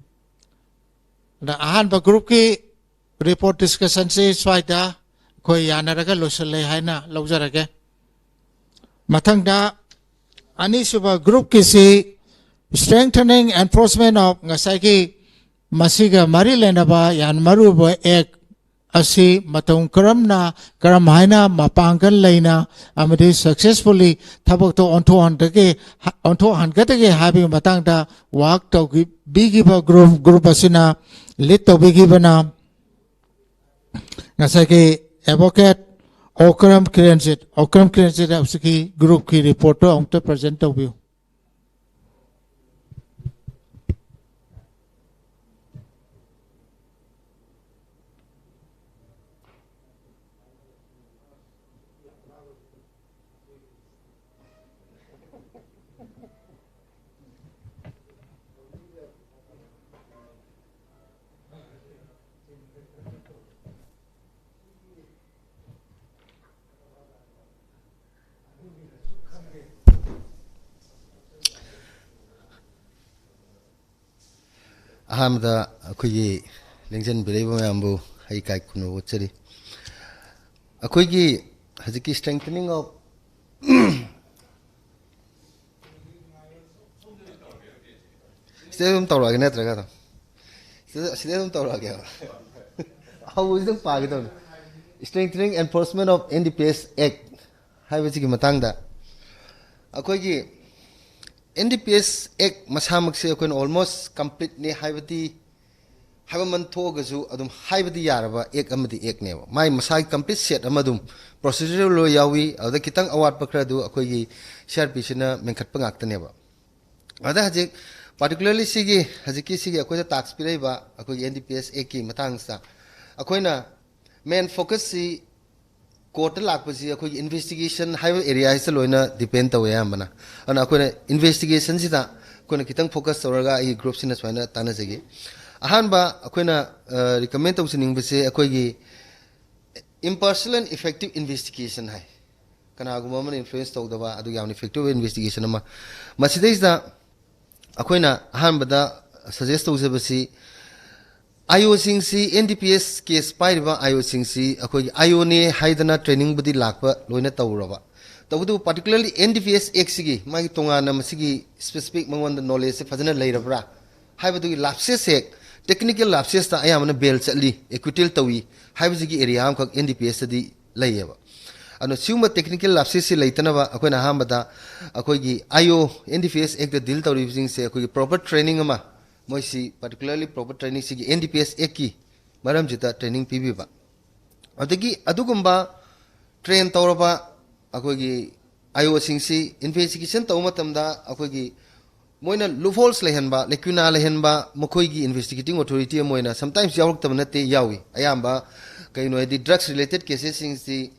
ꯑꯗ ꯑꯍꯥꯟꯕ ꯒ꯭ꯔꯨꯞꯀꯤ ꯔꯤꯄꯣꯔꯠ ꯗꯤꯁꯀꯁꯟꯁꯤ ꯁ꯭ꯋꯥꯏꯗ ꯑꯩꯈꯣꯏ ꯌꯥꯅꯔꯒ ꯂꯣꯏꯁꯤꯜꯂꯦ ꯍꯥꯏꯅ ꯂꯧꯖꯔꯒꯦ꯫ ꯃꯊꯪꯗ ꯑꯅꯤꯁꯨꯕ ꯒ꯭ꯔꯨꯞꯀꯤꯁꯤ strengthening enforcement of ꯉꯁꯥꯏꯒꯤ ꯃꯁꯤꯒ ꯃꯔꯤ ꯂꯩꯅꯕ ꯌꯥꯝ ꯃꯔꯨꯑꯣꯏꯕ ꯑꯦꯛ ꯑꯁꯤ ꯃꯇꯧ ꯀꯔꯝꯅ, ꯀꯔꯝ ꯍꯥꯏꯅ ꯃꯄꯥꯡꯒꯜ ꯂꯩꯅ ꯑꯃꯗꯤ ꯁꯛꯁꯦꯁꯐꯨꯜꯂꯤ ꯊꯕꯛꯇꯣ ꯑꯣꯟꯊꯣꯛꯍꯟꯒꯗꯒꯦ, ꯑꯣꯟꯊꯣꯛꯍꯟꯒꯗꯒꯦ ꯍꯥꯏꯕꯒꯤ ꯃꯇꯥꯡꯗ ꯋꯥꯛ ꯇꯧꯕꯤꯈꯤꯕ ꯒ꯭ꯔꯨꯞ, ꯒ꯭ꯔꯨꯞ ꯑꯁꯤꯅ ꯂꯤꯗ ꯇꯧꯕꯤꯈꯤꯕꯅ ꯉꯁꯥꯏꯒꯤ ꯑꯦꯗꯚꯣꯀꯦꯠ ꯑꯣꯀ꯭ꯔꯝ ꯀꯤꯔꯟꯖꯤꯠ, ꯑꯣꯀ꯭ꯔꯝ ꯀꯤꯔꯟꯖꯤꯠ ꯑꯁꯤꯒꯤ ꯒ꯭ꯔꯨꯞꯀꯤ ꯔꯤꯄꯣꯔꯠꯇꯣ ꯑꯃꯨꯛꯇ ꯄ꯭ꯔꯖꯦꯟ ꯇꯧꯕꯤꯌꯨ꯫ ꯑꯍꯥꯟꯕꯗ ꯑꯩꯈꯣꯏꯒꯤ ꯂꯦꯡꯖꯟꯕꯤꯔꯛꯏꯕ ꯃꯌꯥꯝꯕꯨ ꯑꯩ ꯏꯀꯥꯏ ꯈꯨꯝꯅꯕ ꯎꯠꯆꯔꯤ꯫ ꯑꯩꯈꯣꯏꯒꯤ ꯍꯧꯖꯤꯛꯀꯤ strengthening of, ꯁꯤꯗ ꯑꯗꯨꯝ ꯇꯧꯔꯛꯑꯒꯦ ꯅꯠꯇ꯭ꯔꯒ ꯑꯗꯨꯝ? ꯁꯤꯗ, ꯁꯤꯗ ꯑꯗꯨꯝ ꯇꯧꯔꯛꯑꯒꯦꯕ꯫ ꯑꯍꯧꯕꯁꯤꯗꯪ ꯄꯥꯒꯦ ꯇꯧꯅꯤ꯫ Strengthening enforcement of N D P S Act ꯍꯥꯏꯕꯁꯤꯒꯤ ꯃꯇꯥꯡꯗ ꯑꯩꯈꯣꯏꯒꯤ N D P S Act ꯃꯁꯥꯃꯛꯁꯦ ꯑꯩꯈꯣꯏꯅ almost completeꯅꯤ ꯍꯥꯏꯕꯗꯤ ꯍꯥꯏꯕꯃꯟ ꯊꯣꯛꯑꯒꯁꯨ ꯑꯗꯨꯝ ꯍꯥꯏꯕꯗꯤ ꯌꯥꯔꯕ ꯑꯦꯛ ꯑꯃꯗꯤ ꯑꯦꯛꯅꯦꯕ꯫ ꯃꯥꯏ ꯃꯁꯥꯒꯤ ꯀꯝꯄ꯭ꯂꯤꯠ ꯁꯦꯠ ꯑꯃ ꯑꯗꯨꯝ ꯄ꯭ꯔꯣꯁꯤꯖꯔꯦꯜ ꯂꯣ ꯌꯥꯎꯏ꯫ ꯑꯗꯨꯗ ꯈꯤꯇꯪ ꯑꯋꯥꯠꯄ ꯈꯔ ꯑꯗꯨ ꯑꯩꯈꯣꯏꯒꯤ ꯁꯤ ꯑꯥꯔ ꯄꯤ ꯁꯤꯅ ꯃꯦꯟꯈꯠꯄ ꯉꯥꯛꯇꯅꯦꯕ꯫ ꯑꯗ ꯍꯧꯖꯤꯛ ꯄꯥꯔꯇꯤꯀꯨꯂꯔꯂꯤ ꯁꯤꯒꯤ ꯍꯧꯖꯤꯛꯀꯤ ꯁꯤꯒꯤ ꯑꯩꯈꯣꯏꯗ ꯇꯥꯛꯁ ꯄꯤꯔꯛꯏꯕ ꯑꯩꯈꯣꯏꯒꯤ ꯑꯦꯟ ꯗꯤ ꯄꯤ ꯑꯦꯁ ꯑꯦꯛꯀꯤ ꯃꯇꯥꯡꯁꯤꯗ ꯑꯩꯈꯣꯏꯅ ꯃꯦꯟ ꯐꯣꯀꯁꯁꯤ ꯀꯣꯔꯠꯇ ꯂꯥꯛꯄꯁꯤ ꯑꯩꯈꯣꯏꯒꯤ ꯏꯟꯚꯦꯁꯇꯤꯒꯦꯁꯟ ꯍꯥꯏꯕ ꯑꯦꯔꯤꯌꯥꯁꯤꯗ ꯂꯣꯏꯅ ꯗꯤꯄꯦꯟ ꯇꯧꯋꯦ ꯑꯌꯥꯝꯕꯅ꯫ ꯑꯗꯨꯅ ꯑꯩꯈꯣꯏꯅ ꯏꯟꯚꯦꯁꯇꯤꯒꯦꯁꯟꯁꯤꯗ ꯑꯩꯈꯣꯏꯅ ꯈꯤꯇꯪ ꯐꯣꯀꯁ ꯇꯧꯔꯒ ꯑꯩꯒꯤ ꯒ꯭ꯔꯨꯞꯁꯤꯅ ꯁꯨꯃꯥꯏꯅ ꯇꯥꯟꯅꯖꯒꯦ꯫ ꯑꯍꯥꯟꯕ ꯑꯩꯈꯣꯏꯅ ꯔꯤꯀꯃꯦꯟ ꯇꯧꯖꯅꯤꯡꯕꯁꯦ ꯑꯩꯈꯣꯏꯒꯤ impartial and effective investigation ꯍꯥꯏ꯫ ꯀꯅꯥꯒꯨꯝꯕ ꯑꯃꯅ ꯏꯟꯐ꯭ꯂꯨꯌꯦꯟꯁ ꯇꯧꯗꯕ ꯑꯗꯨꯒ ꯌꯥꯝꯅ ꯏꯐꯦꯛꯇꯤꯚ ꯏꯟꯚꯦꯁꯇꯤꯒꯦꯁꯟ ꯑꯃ꯫ ꯃꯁꯤꯗꯩꯁꯤꯗ ꯑꯩꯈꯣꯏꯅ ꯑꯍꯥꯟꯕꯗ ꯁꯖꯦꯁ ꯇꯧꯖꯕꯁꯤ ꯑꯥꯏ ꯑꯣꯁꯤꯡꯁꯤ, and D P S case ꯄꯥꯏꯔꯤꯕ ꯑꯥꯏ ꯑꯣꯁꯤꯡꯁꯤ ꯑꯩꯈꯣꯏꯒꯤ ꯑꯥꯏ ꯑꯣꯅꯦ ꯍꯥꯏꯗꯅ ꯇ꯭ꯔꯦꯅꯤꯡꯕꯨꯗꯤ ꯂꯥꯛꯄ ꯂꯣꯏꯅ ꯇꯧꯔꯕ꯫ ꯇꯧꯕꯇꯕꯨ ꯄꯥꯔꯇꯤꯀꯨꯂꯔꯂꯤ ꯑꯦꯟ ꯗꯤ ꯄꯤ ꯑꯦꯁ ꯑꯦꯛꯁꯤꯒꯤ ꯃꯥꯒꯤ ꯇꯣꯉꯥꯟꯅ ꯃꯁꯤꯒꯤ ꯁ꯭ꯄꯦꯁꯤꯐꯤꯛ ꯃꯉꯣꯟꯗ ꯅꯣꯂꯦꯖꯁꯦ ꯐꯖꯅ ꯂꯩꯔꯕ꯭ꯔꯥ ꯍꯥꯏꯕꯗꯨꯒꯤ ꯂꯥꯞꯁꯦꯁ ꯍꯦꯛ, ꯇꯦꯛꯅꯤꯀꯦꯜ ꯂꯥꯞꯁꯦꯁꯇ ꯑꯌꯥꯝꯕꯅ ꯕꯦꯜ ꯆꯠꯂꯤ, ꯑꯦꯀ꯭ꯋꯤꯇꯦꯜ ꯇꯧꯏ ꯍꯥꯏꯕꯁꯤꯒꯤ ꯑꯦꯔꯤꯌꯥ ꯑꯃꯈꯛ ꯑꯦꯟ ꯗꯤ ꯄꯤ ꯑꯦꯁꯇꯗꯤ ꯂꯩꯌꯦꯕ꯫ ꯑꯗꯣ ꯁꯤꯒꯨꯝꯕ ꯇꯦꯛꯅꯤꯀꯦꯜ ꯂꯥꯞꯁꯦꯁꯁꯤ ꯂꯩꯇꯅꯕ ꯑꯩꯈꯣꯏꯅ ꯑꯍꯥꯟꯕꯗ ꯑꯩꯈꯣꯏꯒꯤ I O, and D P S act ꯗꯤꯜ ꯇꯧꯔꯤꯕꯁꯤꯡꯁꯦ ꯑꯩꯈꯣꯏꯒꯤ ꯄ꯭ꯔꯣꯄꯔ ꯇ꯭ꯔꯦꯅꯤꯡ ꯑꯃ, ꯃꯣꯏꯁꯤ ꯄꯥꯔꯇꯤꯀꯨꯂꯔꯂꯤ ꯄ꯭ꯔꯣꯄꯔ ꯇ꯭ꯔꯦꯅꯤꯡ ꯁꯤꯒꯤ ꯑꯦꯟ ꯗꯤ ꯄꯤ ꯑꯦꯁ ꯑꯦꯛꯀꯤ ꯃꯔꯝꯁꯤꯗ ꯇ꯭ꯔꯦꯅꯤꯡ ꯄꯤꯕꯤꯕ꯫ ꯑꯗꯒꯤ ꯑꯗꯨꯒꯨꯝꯕ ꯇ꯭ꯔꯦꯟ ꯇꯧꯔꯕ ꯑꯩꯈꯣꯏꯒꯤ ꯑꯥꯏ ꯑꯣꯁꯤꯡꯁꯤ ꯏꯟꯚꯦꯁꯇꯤꯒꯦꯁꯟ ꯇꯧꯕ ꯃꯇꯝꯗ ꯑꯩꯈꯣꯏꯒꯤ ꯃꯣꯏꯅ ꯂꯨꯞꯍꯣꯜꯁ ꯂꯩꯍꯟꯕ, ꯂꯦꯀ꯭ꯌꯨꯅꯥ ꯂꯩꯍꯟꯕ, ꯃꯈꯣꯏꯒꯤ ꯏꯟꯚꯦꯁꯇꯤꯒꯦꯇꯤꯡ ꯑꯣꯊꯣꯔꯤꯇꯤ ꯑꯃ ꯑꯣꯏꯅ ꯁꯝꯇꯥꯏꯝꯁ ꯌꯥꯎꯔꯛꯇꯕ ꯅꯠꯇꯦ, ꯌꯥꯎꯏ꯫ ꯑꯌꯥꯝꯕ ꯀꯩꯅꯣ ꯍꯥꯏꯗꯤ ꯗ꯭ꯔꯒꯁ ꯔꯤꯂꯦꯇꯦꯠ ꯀꯦꯁꯦꯁꯁꯤꯡꯁꯤ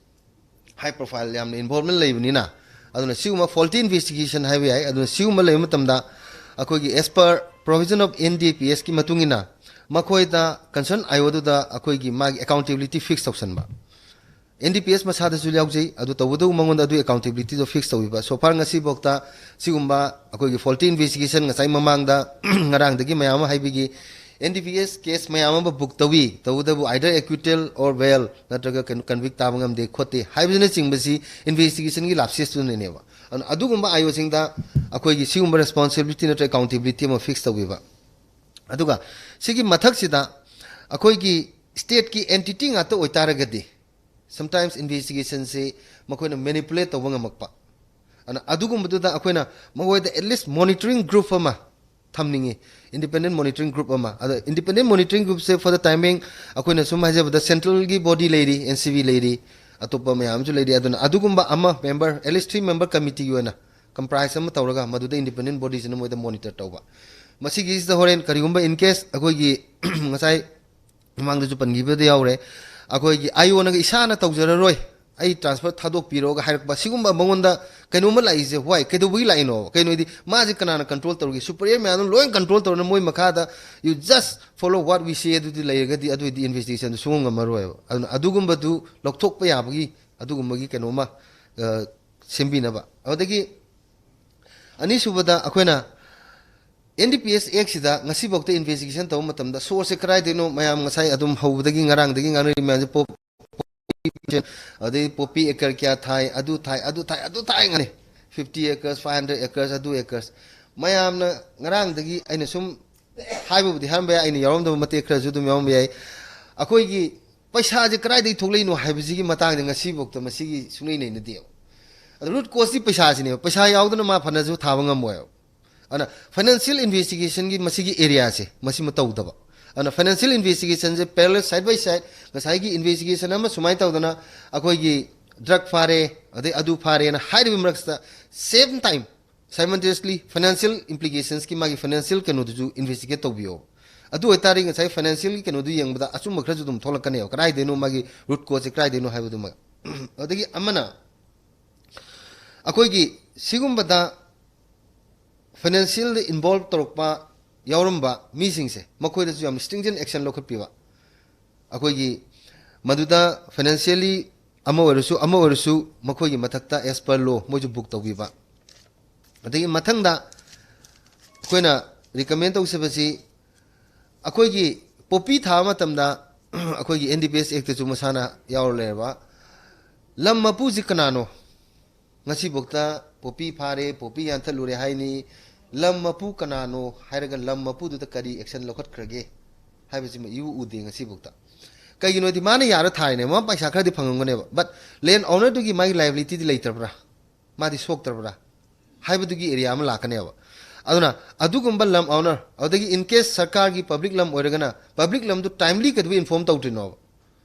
ꯍꯥꯏ ꯄ꯭ꯔꯣꯐꯥꯏꯜ ꯌꯥꯝꯅ ꯏꯟꯚꯣꯜꯚꯃꯦꯟ ꯂꯩꯕꯅꯤꯅ꯫ ꯑꯗꯨꯅ ꯁꯤꯒꯨꯝꯕ ꯐꯣꯜꯇꯤ ꯏꯟꯚꯦꯁꯇꯤꯒꯦꯁꯟ ꯍꯥꯏꯕ ꯌꯥꯏ꯫ ꯑꯗꯨꯅ ꯁꯤꯒꯨꯝꯕ ꯂꯩꯕ ꯃꯇꯝꯗ ꯑꯩꯈꯣꯏꯒꯤ as per provision of N D P S ꯀꯤ ꯃꯇꯨꯡ ꯏꯟꯅ ꯃꯈꯣꯏꯗ ꯀꯟꯁꯔꯟ ꯑꯥꯏ ꯑꯣꯗꯨꯗ ꯑꯩꯈꯣꯏꯒꯤ ꯃꯥꯒꯤ ꯑꯦꯀꯥꯎꯟꯇꯦꯕꯤꯂꯤꯇꯤ ꯐꯤꯛꯁ ꯇꯧꯁꯟꯕ꯫ ꯑꯦꯟ ꯗꯤ ꯄꯤ ꯑꯦꯁ ꯃꯁꯥꯗꯁꯨ ꯌꯥꯎꯖꯩ꯫ ꯑꯗꯨ ꯇꯧꯕꯇꯕꯨ ꯃꯉꯣꯟꯗ ꯑꯗꯨ ꯑꯦꯀꯥꯎꯟꯇꯦꯕꯤꯂꯤꯇꯤꯗꯣ ꯐꯤꯛꯁ ꯇꯧꯕꯤꯕ꯫ So far ꯉꯁꯤꯐꯥꯎꯗ ꯁꯤꯒꯨꯝꯕ ꯑꯩꯈꯣꯏꯒꯤ ꯐꯣꯜꯇꯤ ꯏꯟꯚꯦꯁꯇꯤꯒꯦꯁꯟ ꯉꯁꯥꯏ ꯃꯃꯥꯡꯗ ꯉꯔꯥꯡꯗꯒꯤ ꯃꯌꯥꯝ ꯑꯃ ꯍꯥꯏꯕꯤꯈꯤ꯫ And D P S case ꯃꯌꯥꯝ ꯑꯃ ꯕꯨꯛ ꯇꯧꯏ, ꯇꯧꯕꯇꯕꯨ either acquittal or bail ꯅꯠꯇ꯭ꯔꯒ ꯀꯩꯅꯣ ꯀꯟꯚꯤꯛ ꯇꯥꯕ ꯉꯝꯗꯦ ꯈꯣꯠꯇꯦ ꯍꯥꯏꯕꯁꯤꯅꯆꯤꯡꯕꯁꯤ ꯏꯟꯚꯦꯁꯇꯤꯒꯦꯁꯟꯒꯤ ꯂꯥꯞꯁꯦꯁꯇꯨꯅꯅꯦꯕ꯫ ꯑꯗꯨꯅ ꯑꯗꯨꯒꯨꯝꯕ ꯑꯥꯏ ꯑꯣꯁꯤꯡꯗ ꯑꯩꯈꯣꯏꯒꯤ ꯁꯤꯒꯨꯝꯕ ꯔꯦꯁꯄꯣꯟꯁꯤꯕꯤꯂꯤꯇꯤ ꯅꯠꯇ꯭ꯔꯒ ꯑꯦꯀꯥꯎꯟꯇꯦꯕꯤꯂꯤꯇꯤ ꯑꯃ ꯐꯤꯛꯁ ꯇꯧꯕꯤꯕ꯫ ꯑꯗꯨꯒ ꯁꯤꯒꯤ ꯃꯊꯛꯁꯤꯗ ꯑꯩꯈꯣꯏꯒꯤ ꯁ꯭ꯇꯦꯠꯀꯤ ꯑꯦꯟꯇꯤꯇꯤ ꯉꯥꯛꯇ ꯑꯣꯏꯇꯥꯔꯒꯗꯤ sometimes ꯏꯟꯚꯦꯁꯇꯤꯒꯦꯁꯟꯁꯤ ꯃꯈꯣꯏꯅ ꯃꯦꯅꯤꯄꯨꯂꯦꯠ ꯇꯧꯕ ꯉꯝꯃꯛꯄ꯫ ꯑꯗꯨꯅ ꯑꯗꯨꯒꯨꯝꯕꯗꯨꯗ ꯑꯩꯈꯣꯏꯅ ꯃꯈꯣꯏꯗ at least monitoring group ꯑꯃ ꯊꯝꯅꯤꯡꯉꯤ, independent monitoring group ꯑꯃ꯫ ꯑꯗꯣ independent monitoring groupꯁꯦ for the time being ꯑꯩꯈꯣꯏꯅ ꯁꯨꯝ ꯍꯥꯏꯖꯕꯗ centralꯒꯤ body ꯂꯩꯔꯤ, N C B ꯂꯩꯔꯤ, ꯑꯇꯣꯞꯄ ꯃꯌꯥꯝ ꯑꯃꯁꯨ ꯂꯩꯔꯤ꯫ ꯑꯗꯨꯅ ꯑꯗꯨꯒꯨꯝꯕ ꯑꯃ member, at least three member committeeꯒꯤ ꯑꯣꯏꯅ comprise ꯑꯃ ꯇꯧꯔꯒ ꯃꯗꯨꯗ independent bodyꯁꯤꯅ ꯃꯣꯏꯗ monitor ꯇꯧꯕ꯫ ꯃꯁꯤꯒꯤꯁꯤꯗ ꯍꯣꯔꯦꯟ ꯀꯔꯤꯒꯨꯝꯕ in case ꯑꯩꯈꯣꯏꯒꯤ ꯉꯁꯥꯏ ꯃꯃꯥꯡꯗꯁꯨ ꯄꯟꯈꯤꯕꯗ ꯌꯥꯎꯔꯦ, ꯑꯩꯈꯣꯏꯒꯤ IOꯅꯒ "ꯏꯁꯥꯅ ꯇꯧꯖꯔꯔꯣꯏ, ꯑꯩ transfer ꯊꯥꯗꯣꯛꯄꯤꯔꯣꯒ" ꯍꯥꯏꯔꯛꯄ, ꯁꯤꯒꯨꯝꯕ ꯃꯉꯣꯟꯗ ꯀꯩꯅꯣꯝꯃ ꯂꯥꯛꯏꯁꯦ꯫ Why? ꯀꯩꯗꯧꯕꯒꯤ ꯂꯥꯛꯏꯅꯣ? ꯀꯩꯅꯣꯗꯤ ꯃꯥꯁꯦ ꯀꯅꯥꯅ control ꯇꯧꯔꯤꯒꯦ? Superior ꯃꯌꯥꯝꯗꯨ ꯂꯣꯏ control ꯇꯧꯔꯅ ꯃꯣꯏ ꯃꯈꯥꯗ "you just follow what we say" ꯑꯗꯨꯗꯤ ꯂꯩꯔꯒꯗꯤ ꯑꯗꯨꯏꯗꯤ investigationꯗꯨ ꯁꯨꯡꯉꯝ ꯉꯝꯃꯔꯣꯏꯕ꯫ ꯑꯗꯨꯅ ꯑꯗꯨꯒꯨꯝꯕꯗꯨ ꯂꯧꯊꯣꯛꯄ ꯌꯥꯕꯒꯤ ꯑꯗꯨꯒꯨꯝꯕꯒꯤ ꯀꯩꯅꯣꯝꯃ ꯑ, ꯁꯦꯝꯕꯤꯅꯕ꯫ ꯑꯗꯨꯗꯒꯤ ꯑꯅꯤꯁꯨꯕꯗ ꯑꯩꯈꯣꯏꯅ N D P S Actꯁꯤꯗ ꯉꯁꯤꯐꯥꯎꯗ investigation ꯇꯧꯕ ꯃꯇꯝꯗ sourceꯁꯦ ꯀꯗꯥꯏꯗꯩꯅꯣ? ꯃꯌꯥꯝ ꯉꯁꯥꯏ ꯑꯗꯨꯝ ꯍꯧꯕꯗꯒꯤ ꯉꯔꯥꯡꯗꯒꯤ ꯉꯥꯡꯅꯔꯤ ꯃꯌꯥꯝꯁꯦ, ꯄꯣꯞ-, ꯑꯗꯩ poppy acre ꯀꯌꯥ ꯊꯥꯏ, ꯑꯗꯨ ꯊꯥꯏ, ꯑꯗꯨ ꯊꯥꯏ, ꯑꯗꯨ ꯊꯥꯏ ꯉꯥꯡꯅꯩ꯫ Fifty acres, five hundred acres, ꯑꯗꯨ acres꯫ ꯃꯌꯥꯝꯅ ꯉꯔꯥꯡꯗꯒꯤ ꯑꯩꯅ ꯁꯨꯝ ꯍꯥꯏꯕꯕꯨꯗꯤ ꯍꯥꯏꯔꯝꯕ ꯌꯥꯏ, ꯑꯩꯅ ꯌꯥꯎꯔꯝꯗꯕ ꯃꯇꯦꯛ ꯈꯔꯁꯨ ꯑꯗꯨꯝ ꯌꯥꯎꯔꯝꯕ ꯌꯥꯏ꯫ ꯑꯩꯈꯣꯏꯒꯤ ꯄꯩꯁꯥꯁꯦ ꯀꯗꯥꯏꯗꯒꯤ ꯊꯣꯛꯂꯛꯏꯅꯣ ꯍꯥꯏꯕꯁꯤꯒꯤ ꯃꯇꯥꯡꯗ ꯉꯁꯤꯐꯥꯎꯗ ꯃꯁꯤꯒꯤ ꯁꯨꯡꯅꯩ ꯅꯩꯅꯗꯦꯕ꯫ ꯑꯗꯣ root causeꯇꯤ ꯄꯩꯁꯥꯁꯤꯅꯦꯕ꯫ ꯄꯩꯁꯥ ꯌꯥꯎꯗꯅ ꯃꯥ ꯐꯅꯁꯨ ꯊꯥꯕ ꯉꯝꯃꯣꯏꯕ꯫ ꯑꯗꯨꯅ financial investigationꯒꯤ ꯃꯁꯤꯒꯤ areaꯁꯦ ꯃꯁꯤꯃ ꯇꯧꯗꯕ꯫ ꯑꯗꯨꯅ financial investigationꯁꯦ parallel, side by side, ꯉꯁꯥꯏꯒꯤ investigation ꯑꯃ ꯁꯨꯃꯥꯏꯅ ꯇꯧꯗꯅ ꯑꯩꯈꯣꯏꯒꯤ drug ꯐꯥꯔꯦ, ꯑꯗꯩ ꯑꯗꯨ ꯐꯥꯔꯦꯅ ꯍꯥꯏꯔꯤꯕ ꯃꯔꯛꯁꯤꯗ, same time, simultaneously financial implicationsꯀꯤ ꯃꯥꯒꯤ financial ꯀꯩꯅꯣꯗꯨꯁꯨ investigate ꯇꯧꯕꯤꯌꯣ꯫ ꯑꯗꯨ ꯑꯣꯏꯇꯥꯔꯗꯤ ꯉꯁꯥꯏ financialꯒꯤ ꯀꯩꯅꯣꯗꯨ ꯌꯦꯡꯕꯗ ꯑꯆꯨꯝꯕ ꯈꯔꯁꯨ ꯑꯗꯨꯝ ꯊꯣꯛꯂꯛꯀꯅꯦꯕ, ꯀꯗꯥꯏꯗꯩꯅꯣ ꯃꯥꯒꯤ root causeꯁꯦ ꯀꯗꯥꯏꯗꯩꯅꯣ ꯍꯥꯏꯕꯗꯨꯃ꯫ ꯑꯗꯒꯤ ꯑꯃꯅ ꯑꯩꯈꯣꯏꯒꯤ ꯁꯤꯒꯨꯝꯕꯗ financialꯗ involve ꯇꯧꯔꯛꯄ ꯌꯥꯎꯔꯝꯕ ꯃꯤꯁꯤꯡꯁꯦ, ꯃꯈꯣꯏꯗꯁꯨ ꯌꯥꯝ stringent action ꯂꯧꯈꯠꯄꯤꯕ꯫ ꯑꯩꯈꯣꯏꯒꯤ ꯃꯗꯨꯗ financially ꯑꯃ ꯑꯣꯏꯔꯁꯨ ꯑꯃ ꯑꯣꯏꯔꯁꯨ ꯃꯈꯣꯏꯒꯤ ꯃꯊꯛꯇ as per law ꯃꯣꯏꯁꯨ book ꯇꯧꯕꯤꯕ꯫ ꯑꯗꯒꯤ ꯃꯊꯪꯗ ꯑꯩꯈꯣꯏꯅ recommend ꯇꯧꯖꯕꯁꯤ, ꯑꯩꯈꯣꯏꯒꯤ poppy ꯊꯥꯕ ꯃꯇꯝꯗ ꯑꯩꯈꯣꯏꯒꯤ N D P S Actꯇꯁꯨ ꯃꯁꯥꯅ ꯌꯥꯎꯔ ꯂꯩꯔꯕ, ꯂꯝ ꯃꯄꯨꯁꯤ ꯀꯅꯥꯅꯣ? ꯉꯁꯤꯐꯥꯎꯗ poppy ꯐꯥꯔꯦ, poppy ꯌꯥꯟꯊꯠꯂꯨꯔꯦ ꯍꯥꯏꯅꯤ꯫ ꯂꯝ ꯃꯄꯨ ꯀꯅꯥꯅꯣ ꯍꯥꯏꯔꯒ ꯂꯝ ꯃꯄꯨꯗꯨꯗ ꯀꯔꯤ action ꯂꯧꯈꯠꯈ꯭ꯔꯒꯦ ꯍꯥꯏꯕꯁꯤꯃ ꯏꯎ ꯎꯗꯦ ꯉꯁꯤꯐꯥꯎꯗ꯫ ꯀꯩꯒꯤꯅꯣꯗꯤ ꯃꯥꯅ ꯌꯥꯔ ꯊꯥꯔꯤꯅꯦ, ꯃꯥ ꯄꯩꯁꯥ ꯈꯔꯗꯤ ꯐꯪꯉꯝꯒꯅꯦꯕ, but land ownerꯗꯨꯒꯤ ꯃꯥꯒꯤ liabilityꯗꯤ ꯂꯩꯇ꯭ꯔꯕ꯭ꯔꯥ? ꯃꯥꯗꯤ ꯁꯣꯛꯇ꯭ꯔꯕ꯭ꯔꯥ ꯍꯥꯏꯕꯗꯨꯒꯤ area ꯑꯃ ꯂꯥꯛꯀꯅꯦꯕ꯫ ꯑꯗꯨꯅ ꯑꯗꯨꯒꯨꯝꯕ ꯂꯝ ꯑꯣꯅꯔ, ꯑꯗꯨꯗꯒꯤ in case ꯁꯔꯀꯥꯔꯒꯤ ꯄꯕ꯭ꯂꯤꯛ ꯂꯝ ꯑꯣꯏꯔꯒꯅ ꯄꯕ꯭ꯂꯤꯛ ꯂꯝꯗꯨ ꯇꯥꯏꯝꯂꯤ ꯀꯩꯗꯧꯕ ꯏꯟꯐꯣꯔꯝ ꯇꯧꯗ꯭ꯔꯤꯅꯣꯕ?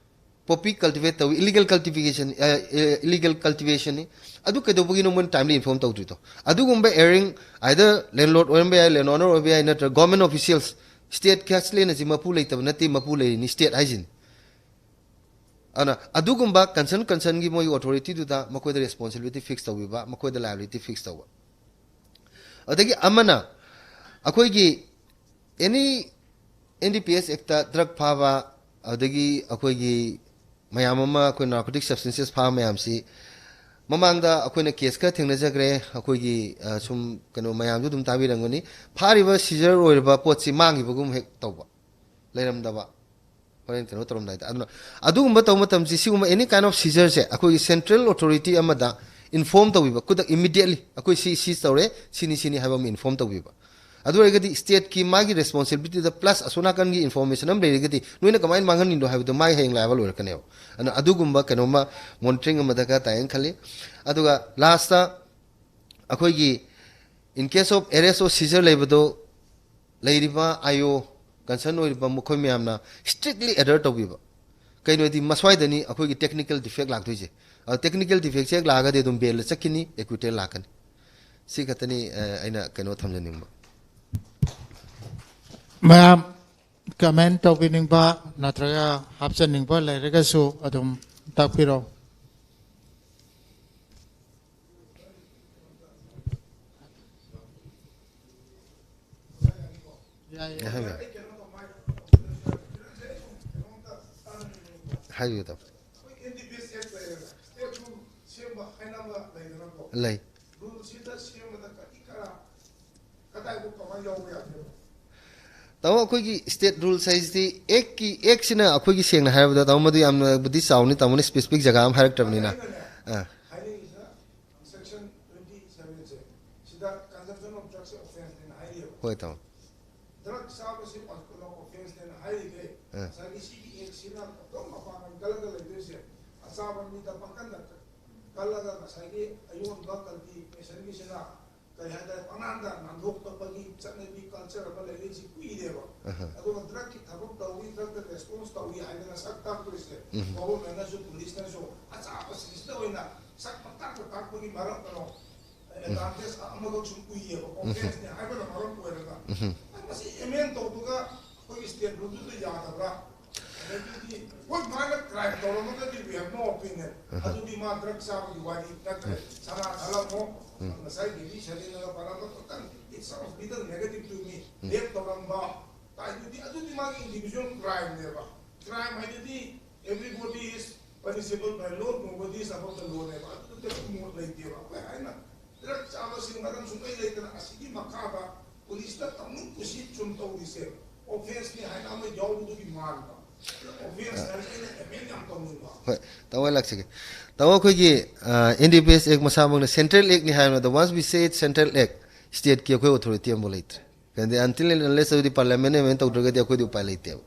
ꯄꯣꯄꯤ ꯀꯜꯇꯤꯚꯦꯠ ꯇꯧꯏ, ꯏꯂꯤꯒꯦꯜ ꯀꯜꯇꯤꯚꯤꯀꯦꯁꯟ, ꯏꯂꯤꯒꯦꯜ ꯀꯜꯇꯤꯚꯦꯁꯟꯅꯤ꯫ ꯑꯗꯨ ꯀꯩꯗꯧꯕꯒꯤꯅꯣ ꯃꯣꯏꯅ ꯇꯥꯏꯝꯂꯤ ꯏꯟꯐꯣꯔꯝ ꯇꯧꯗ꯭ꯔꯤꯗꯣ? ꯑꯗꯨꯒꯨꯝꯕ ꯑꯦꯔꯤꯡ ꯑꯥꯏꯗꯔ ꯂꯦꯟꯂꯣꯔꯗ ꯑꯣꯏꯔꯝꯕ ꯌꯥꯏ, ꯂꯦꯟ ꯑꯣꯅꯔ ꯑꯣꯏꯕ ꯌꯥꯏ, ꯅꯠꯇ꯭ꯔꯒ ꯒꯣꯔꯃꯦꯟ ꯑꯣꯐꯤꯁꯤꯌꯦꯜꯁ, ꯁ꯭ꯇꯦꯠ ꯈꯦꯁꯂꯦꯟ ꯑꯁꯤ ꯃꯄꯨ ꯂꯩꯇꯕ ꯅꯠꯇꯦ, ꯃꯄꯨ ꯂꯩꯔꯤꯅꯤ ꯁ꯭ꯇꯦꯠ ꯍꯥꯏꯁꯤꯅꯤ꯫ ꯑꯗꯨꯅ ꯑꯗꯨꯒꯨꯝꯕ ꯀꯟꯁꯔꯟ ꯀꯟꯁꯔꯟꯒꯤ ꯃꯣꯏꯒꯤ ꯑꯣꯊꯣꯔꯤꯇꯤꯗꯨꯗ ꯃꯈꯣꯏꯗ ꯔꯦꯁꯄꯣꯟꯁꯤꯕꯤꯂꯤꯇꯤ ꯐꯤꯛꯁ ꯇꯧꯕꯤꯕ, ꯃꯈꯣꯏꯗ ꯂꯥꯏꯕꯤꯂꯤꯇꯤ ꯐꯤꯛꯁ ꯇꯧꯕ꯫ ꯑꯗꯒꯤ ꯑꯃꯅ ꯑꯩꯈꯣꯏꯒꯤ any N D P S act drug ꯐꯥꯕ, ꯑꯗꯒꯤ ꯑꯩꯈꯣꯏꯒꯤ ꯃꯌꯥꯝ ꯑꯃ ꯑꯩꯈꯣꯏ ꯅꯥꯔꯀꯣꯇꯤꯛ ꯁꯕꯁꯇꯦꯟꯁꯦꯁ ꯐꯥꯕ ꯃꯌꯥꯝꯁꯤ ꯃꯃꯥꯡꯗ ꯑꯩꯈꯣꯏꯅ ꯀꯦꯁ ꯈꯔ ꯊꯦꯡꯅꯖꯈ꯭ꯔꯦ꯫ ꯑꯩꯈꯣꯏꯒꯤ ꯑ, ꯁꯨꯝ ꯀꯩꯅꯣ ꯃꯌꯥꯝꯁꯨ ꯑꯗꯨꯝ ꯇꯥꯕꯤꯔꯝꯒꯅꯤ꯫ ꯐꯥꯔꯤꯕ ꯁꯤꯖꯔ ꯑꯣꯏꯔꯕ ꯄꯣꯠꯁꯤ ꯃꯥꯡꯈꯤꯕꯒꯨꯝ ꯍꯦꯛ ꯇꯧꯕ, ꯂꯩꯔꯝꯗꯕ꯫ ꯍꯣꯔꯦꯟ ꯀꯩꯅꯣ ꯇꯧꯔꯝꯗꯥꯏꯗ꯫ ꯑꯗꯨꯅ ꯑꯗꯨꯒꯨꯝꯕ ꯇꯧꯕ ꯃꯇꯝꯁꯤ ꯁꯤꯒꯨꯝꯕ ꯑꯦꯅꯤ ꯀꯥꯏꯟ ꯑꯣꯐ ꯁꯤꯖꯔꯁꯦ ꯑꯩꯈꯣꯏꯒꯤ ꯁꯦꯟꯇ꯭ꯔꯦꯜ ꯑꯣꯊꯣꯔꯤꯇꯤ ꯑꯃꯗ ꯏꯟꯐꯣꯔꯝ ꯇꯧꯕꯤꯕ, ꯈꯨꯗꯛ ꯏꯃꯤꯗꯤꯌꯦꯠꯂꯤ ꯑꯩꯈꯣꯏ ꯁꯤ ꯁꯤꯖ ꯇꯧꯔꯦ, ꯁꯤꯅꯤ ꯁꯤꯅꯤ ꯍꯥꯏꯕ ꯑꯃ ꯏꯟꯐꯣꯔꯝ ꯇꯧꯕꯤꯕ꯫ ꯑꯗꯨ ꯑꯣꯏꯔꯒꯗꯤ ꯁ꯭ꯇꯦꯠꯀꯤ ꯃꯥꯒꯤ ꯔꯦꯁꯄꯣꯟꯁꯤꯕꯤꯂꯤꯇꯤꯗ ꯄ꯭ꯂꯁ ꯑꯁꯣꯝ ꯅꯥꯀꯟꯒꯤ ꯏꯟꯐꯣꯔꯃꯦꯁꯟ ꯑꯃ ꯂꯩꯔꯒꯗꯤ ꯅꯣꯏꯅ ꯀꯃꯥꯏꯅ ꯃꯥꯡꯍꯟꯂꯤꯅꯣ ꯍꯥꯏꯕꯗꯣ ꯃꯥꯒꯤ ꯍꯌꯦꯡ ꯂꯥꯏꯕꯜ ꯑꯣꯏꯔꯛꯀꯅꯦꯕ꯫ ꯑꯗꯨꯅ ꯑꯗꯨꯒꯨꯝꯕ ꯀꯩꯅꯣꯝꯃ ꯃꯣꯅꯤꯇꯔꯤꯡ ꯑꯃ ꯗꯔꯀꯥꯔ ꯇꯥꯏꯌꯦꯅ ꯈꯜꯂꯤ꯫ ꯑꯗꯨꯒ ꯂꯥꯁꯇ ꯑꯩꯈꯣꯏꯒꯤ in case of arrest or seizure ꯂꯩꯕꯗꯣ ꯂꯩꯔꯤꯕ ꯑꯥꯏ ꯑꯣ ꯀꯟꯁꯔꯟ ꯑꯣꯏꯔꯤꯕ ꯃꯈꯣꯏ ꯃꯌꯥꯝꯅ ꯁ꯭ꯇ꯭ꯔꯤꯛꯂꯤ ꯑꯦꯗꯔ ꯇꯧꯕꯤꯕ꯫ ꯀꯩꯅꯣꯗꯤ ꯃꯁ꯭ꯋꯥꯏꯗꯅꯤ ꯑꯩꯈꯣꯏꯒꯤ ꯇꯦꯛꯅꯤꯀꯦꯜ ꯗꯤꯐꯦꯛ ꯂꯥꯛꯇꯣꯏꯁꯦ꯫ ꯑꯗꯣ ꯇꯦꯛꯅꯤꯀꯦꯜ ꯗꯤꯐꯦꯛꯁꯦ ꯍꯦꯛ ꯂꯥꯛꯑꯒꯗꯤ ꯑꯗꯨꯝ ꯕꯦꯜꯗ ꯆꯠꯈꯤꯅꯤ, ꯑꯦꯀ꯭ꯋꯤꯇꯦꯜ ꯂꯥꯛꯀꯅꯤ꯫ ꯁꯤ ꯈꯛꯇꯅꯤ ꯑ, ꯑꯩꯅ ꯀꯩꯅꯣ ꯊꯝꯖꯅꯤꯡꯕ꯫ ꯃꯌꯥꯝ ꯀꯃꯦꯟ ꯇꯧꯕꯤꯅꯤꯡꯕ ꯅꯠꯇ꯭ꯔꯒ ꯍꯥꯞꯆꯅꯤꯡꯕ ꯂꯩꯔꯒꯁꯨ ꯑꯗꯨꯝ ꯇꯥꯛꯄꯤꯔꯣ꯫ ꯍꯥꯏꯕꯤꯌꯨ ꯇꯥꯃꯣ꯫ ꯂꯩ꯫ ꯇꯥꯃꯣ, ꯑꯩꯈꯣꯏꯒꯤ ꯁ꯭ꯇꯦꯠ ꯔꯨꯜꯁ ꯍꯥꯏꯁꯤꯗꯤ ꯑꯦꯛꯀꯤ ꯑꯦꯛꯁꯤꯅ ꯑꯩꯈꯣꯏꯒꯤ ꯁꯦꯡꯅ ꯍꯥꯏꯔꯕꯗ, ꯇꯥꯃꯣ, ꯃꯗꯨ ꯌꯥꯝꯅꯕꯨꯗꯤ ꯆꯥꯎꯅꯤ, ꯇꯥꯃꯣꯅ ꯁ꯭ꯄꯦꯁꯤꯐꯤꯛ ꯖꯒꯥ ꯑꯃ ꯍꯥꯏꯔꯛꯇ꯭ꯔꯕꯅꯤꯅ꯫ ꯑꯥ꯫ ꯍꯥꯏꯅꯤꯡꯉꯤꯁꯤꯅ section twenty seven ꯁꯦ ꯁꯤꯗ consumption of drugs offense ꯅꯦꯅ ꯍꯥꯏꯔꯤꯑꯕ꯫ ꯍꯣꯏ ꯇꯥꯃꯣ꯫ ꯗ꯭ꯔꯒ ꯆꯥꯕꯁꯤ ꯑꯣꯐꯦꯟꯁꯅꯦꯅ ꯍꯥꯏꯔꯤꯈꯩ ꯑꯥ꯫ ꯉꯁꯥꯏꯒꯤ ꯁꯤꯒꯤ ꯑꯦꯛꯁꯤꯅ ꯑꯗꯨꯝ ꯃꯄꯥꯡꯒꯜ ꯀꯜꯂꯒ ꯂꯩꯗꯣꯏꯁꯦ, ꯑꯆꯥꯕ ꯃꯤꯗ ꯄꯥꯡꯒꯜꯗ ꯀꯜꯂꯒ ꯉꯁꯥꯏꯒꯤ ꯑꯌꯣꯟꯕ ꯀꯜꯇꯤꯚꯦꯁꯟꯒꯤꯁꯤꯅ ꯀꯔꯤ ꯍꯥꯏꯇꯥꯔꯦ, ꯄꯪꯅꯥꯟꯗ ꯅꯥꯟꯊꯣꯛꯇꯕꯒꯤ ꯆꯠꯅꯕꯤ, ꯀꯜꯆꯔ ꯑꯃ ꯂꯩꯔꯤꯁꯤ ꯀꯨꯏꯔꯦꯕ꯫ ꯑꯍ꯫ ꯑꯗꯨꯒ ꯗ꯭ꯔꯒꯀꯤ ꯊꯕꯛ ꯇꯧꯔꯤ, ꯗ꯭ꯔꯒꯇ ꯔꯦꯁꯄꯣꯟꯁ ꯇꯧꯔꯤ ꯍꯥꯏꯗꯅ ꯁꯛ ꯇꯥꯛꯇꯣꯏꯁꯦ ꯎꯝ꯫ ꯒꯣꯚꯔꯟꯃꯦꯟꯅꯁꯨ ꯄꯨꯂꯤꯁꯅꯁꯨ ꯑꯆꯥꯕ ꯁꯤꯁꯤꯗ ꯑꯣꯏꯅ ꯁꯛ ꯄꯪꯇꯥꯛꯇ ꯇꯥꯛꯄꯒꯤ ꯃꯔꯝ ꯀꯩꯅꯣ ꯑꯦꯗꯚꯥꯟꯇꯦꯖ ꯑꯃꯈꯛ ꯁꯨꯝ ꯎꯏꯌꯦꯕ, ꯑꯣꯐꯦꯟꯁꯅꯤ ꯍꯥꯏꯕꯅ ꯃꯔꯝ ꯑꯣꯏꯔꯒ꯫ ꯎꯝ꯫ ꯃꯁꯤ ꯑꯦꯃꯦꯟ ꯇꯧꯕꯒ ꯑꯩꯈꯣꯏꯒꯤ ꯁ꯭ꯇꯦꯠ ꯔꯨꯜꯗꯨꯗ ꯌꯥꯗꯕ꯭ꯔꯥ? ꯑꯗꯒꯤꯗꯤ ꯍꯣꯏ, ꯃꯥꯅ crime ꯇꯧꯔꯝꯃꯒꯗꯤ we have no opinion꯫ ꯑꯗꯨꯗꯤ ꯃꯥ ꯗ꯭ꯔꯒ ꯆꯥꯕꯒꯤ ꯋꯥꯔꯤ ꯅꯠꯇ꯭ꯔꯦ꯫ ꯁꯅꯥ ꯊꯠꯂꯝꯃꯣ, ꯉꯁꯥꯏ ꯕꯤꯕꯤ ꯁꯔꯤꯅꯒ ꯄꯜꯂꯝꯕ ꯈꯛꯇꯪ, it sounds little negative to me꯫ ꯔꯦꯞ ꯇꯧꯔꯝꯕ ꯍꯥꯏꯗꯨꯗꯤ, ꯑꯗꯨꯗꯤ ꯃꯥꯒꯤ ꯏꯟꯗꯤꯚꯤꯖꯨꯋꯦꯜ ꯀ꯭ꯔꯥꯏꯝꯅꯦꯕ꯫ ꯀ꯭ꯔꯥꯏꯝ ꯍꯥꯏꯗꯨꯗꯤ everybody is punishable by law, nobody is above the law ꯅꯦꯕ꯫ ꯑꯗꯨꯗ ꯀꯩꯁꯨ ꯃꯣꯠ ꯂꯩꯇꯦꯕ꯫ ꯑꯩꯈꯣꯏ ꯍꯥꯏꯅ ꯗ꯭ꯔꯒ ꯆꯥꯕꯁꯤꯡ ꯃꯔꯝ ꯁꯨꯡꯂꯩ ꯂꯩꯇꯅ ꯑꯁꯤꯒꯤ ꯃꯈꯥꯗ ꯄꯨꯂꯤꯁꯇ ꯇꯧꯅꯤꯡ ꯀꯨꯁꯤ ꯁꯨꯝ ꯇꯧꯔꯤꯁꯦ ꯑꯣꯐꯦꯟꯁꯅꯤ ꯍꯥꯏꯅ ꯑꯃ ꯌꯥꯎꯕꯗꯨꯒꯤ ꯃꯥꯟꯕ꯫ ꯑꯗꯣ ꯑꯣꯐꯦꯟꯁ ꯍꯥꯏꯔꯤꯁꯦ ꯑꯩꯅ ꯑꯦꯃꯦꯟ ꯌꯥꯝ ꯇꯧꯅꯤꯡꯕ꯫ ꯍꯣꯏ, ꯇꯧꯍꯜꯂꯛꯁꯤꯒꯦ꯫ ꯇꯥꯃꯣ, ꯑꯩꯈꯣꯏꯒꯤ and D P S act ꯃꯁꯥꯃꯛꯅ central acne ꯍꯥꯏꯕꯅꯤ꯫ The once we say it central act, ꯁ꯭ꯇꯦꯠꯀꯤ ꯑꯩꯈꯣꯏ ꯑꯣꯊꯣꯔꯤꯇꯤ ꯑꯃꯐꯥꯎ ꯂꯩꯇ꯭ꯔꯦ꯫ ꯀꯩꯅꯣꯗꯤ until and unless ꯑꯩꯈꯣꯏꯗꯤ ꯄꯥꯔꯂꯤꯌꯥꯃꯦꯟ ꯑꯦꯃꯦꯟ ꯇꯧꯗ꯭ꯔꯒꯗꯤ ꯑꯩꯈꯣꯏꯗꯤ ꯎꯄꯥꯏ ꯂꯩꯇꯦꯕ꯫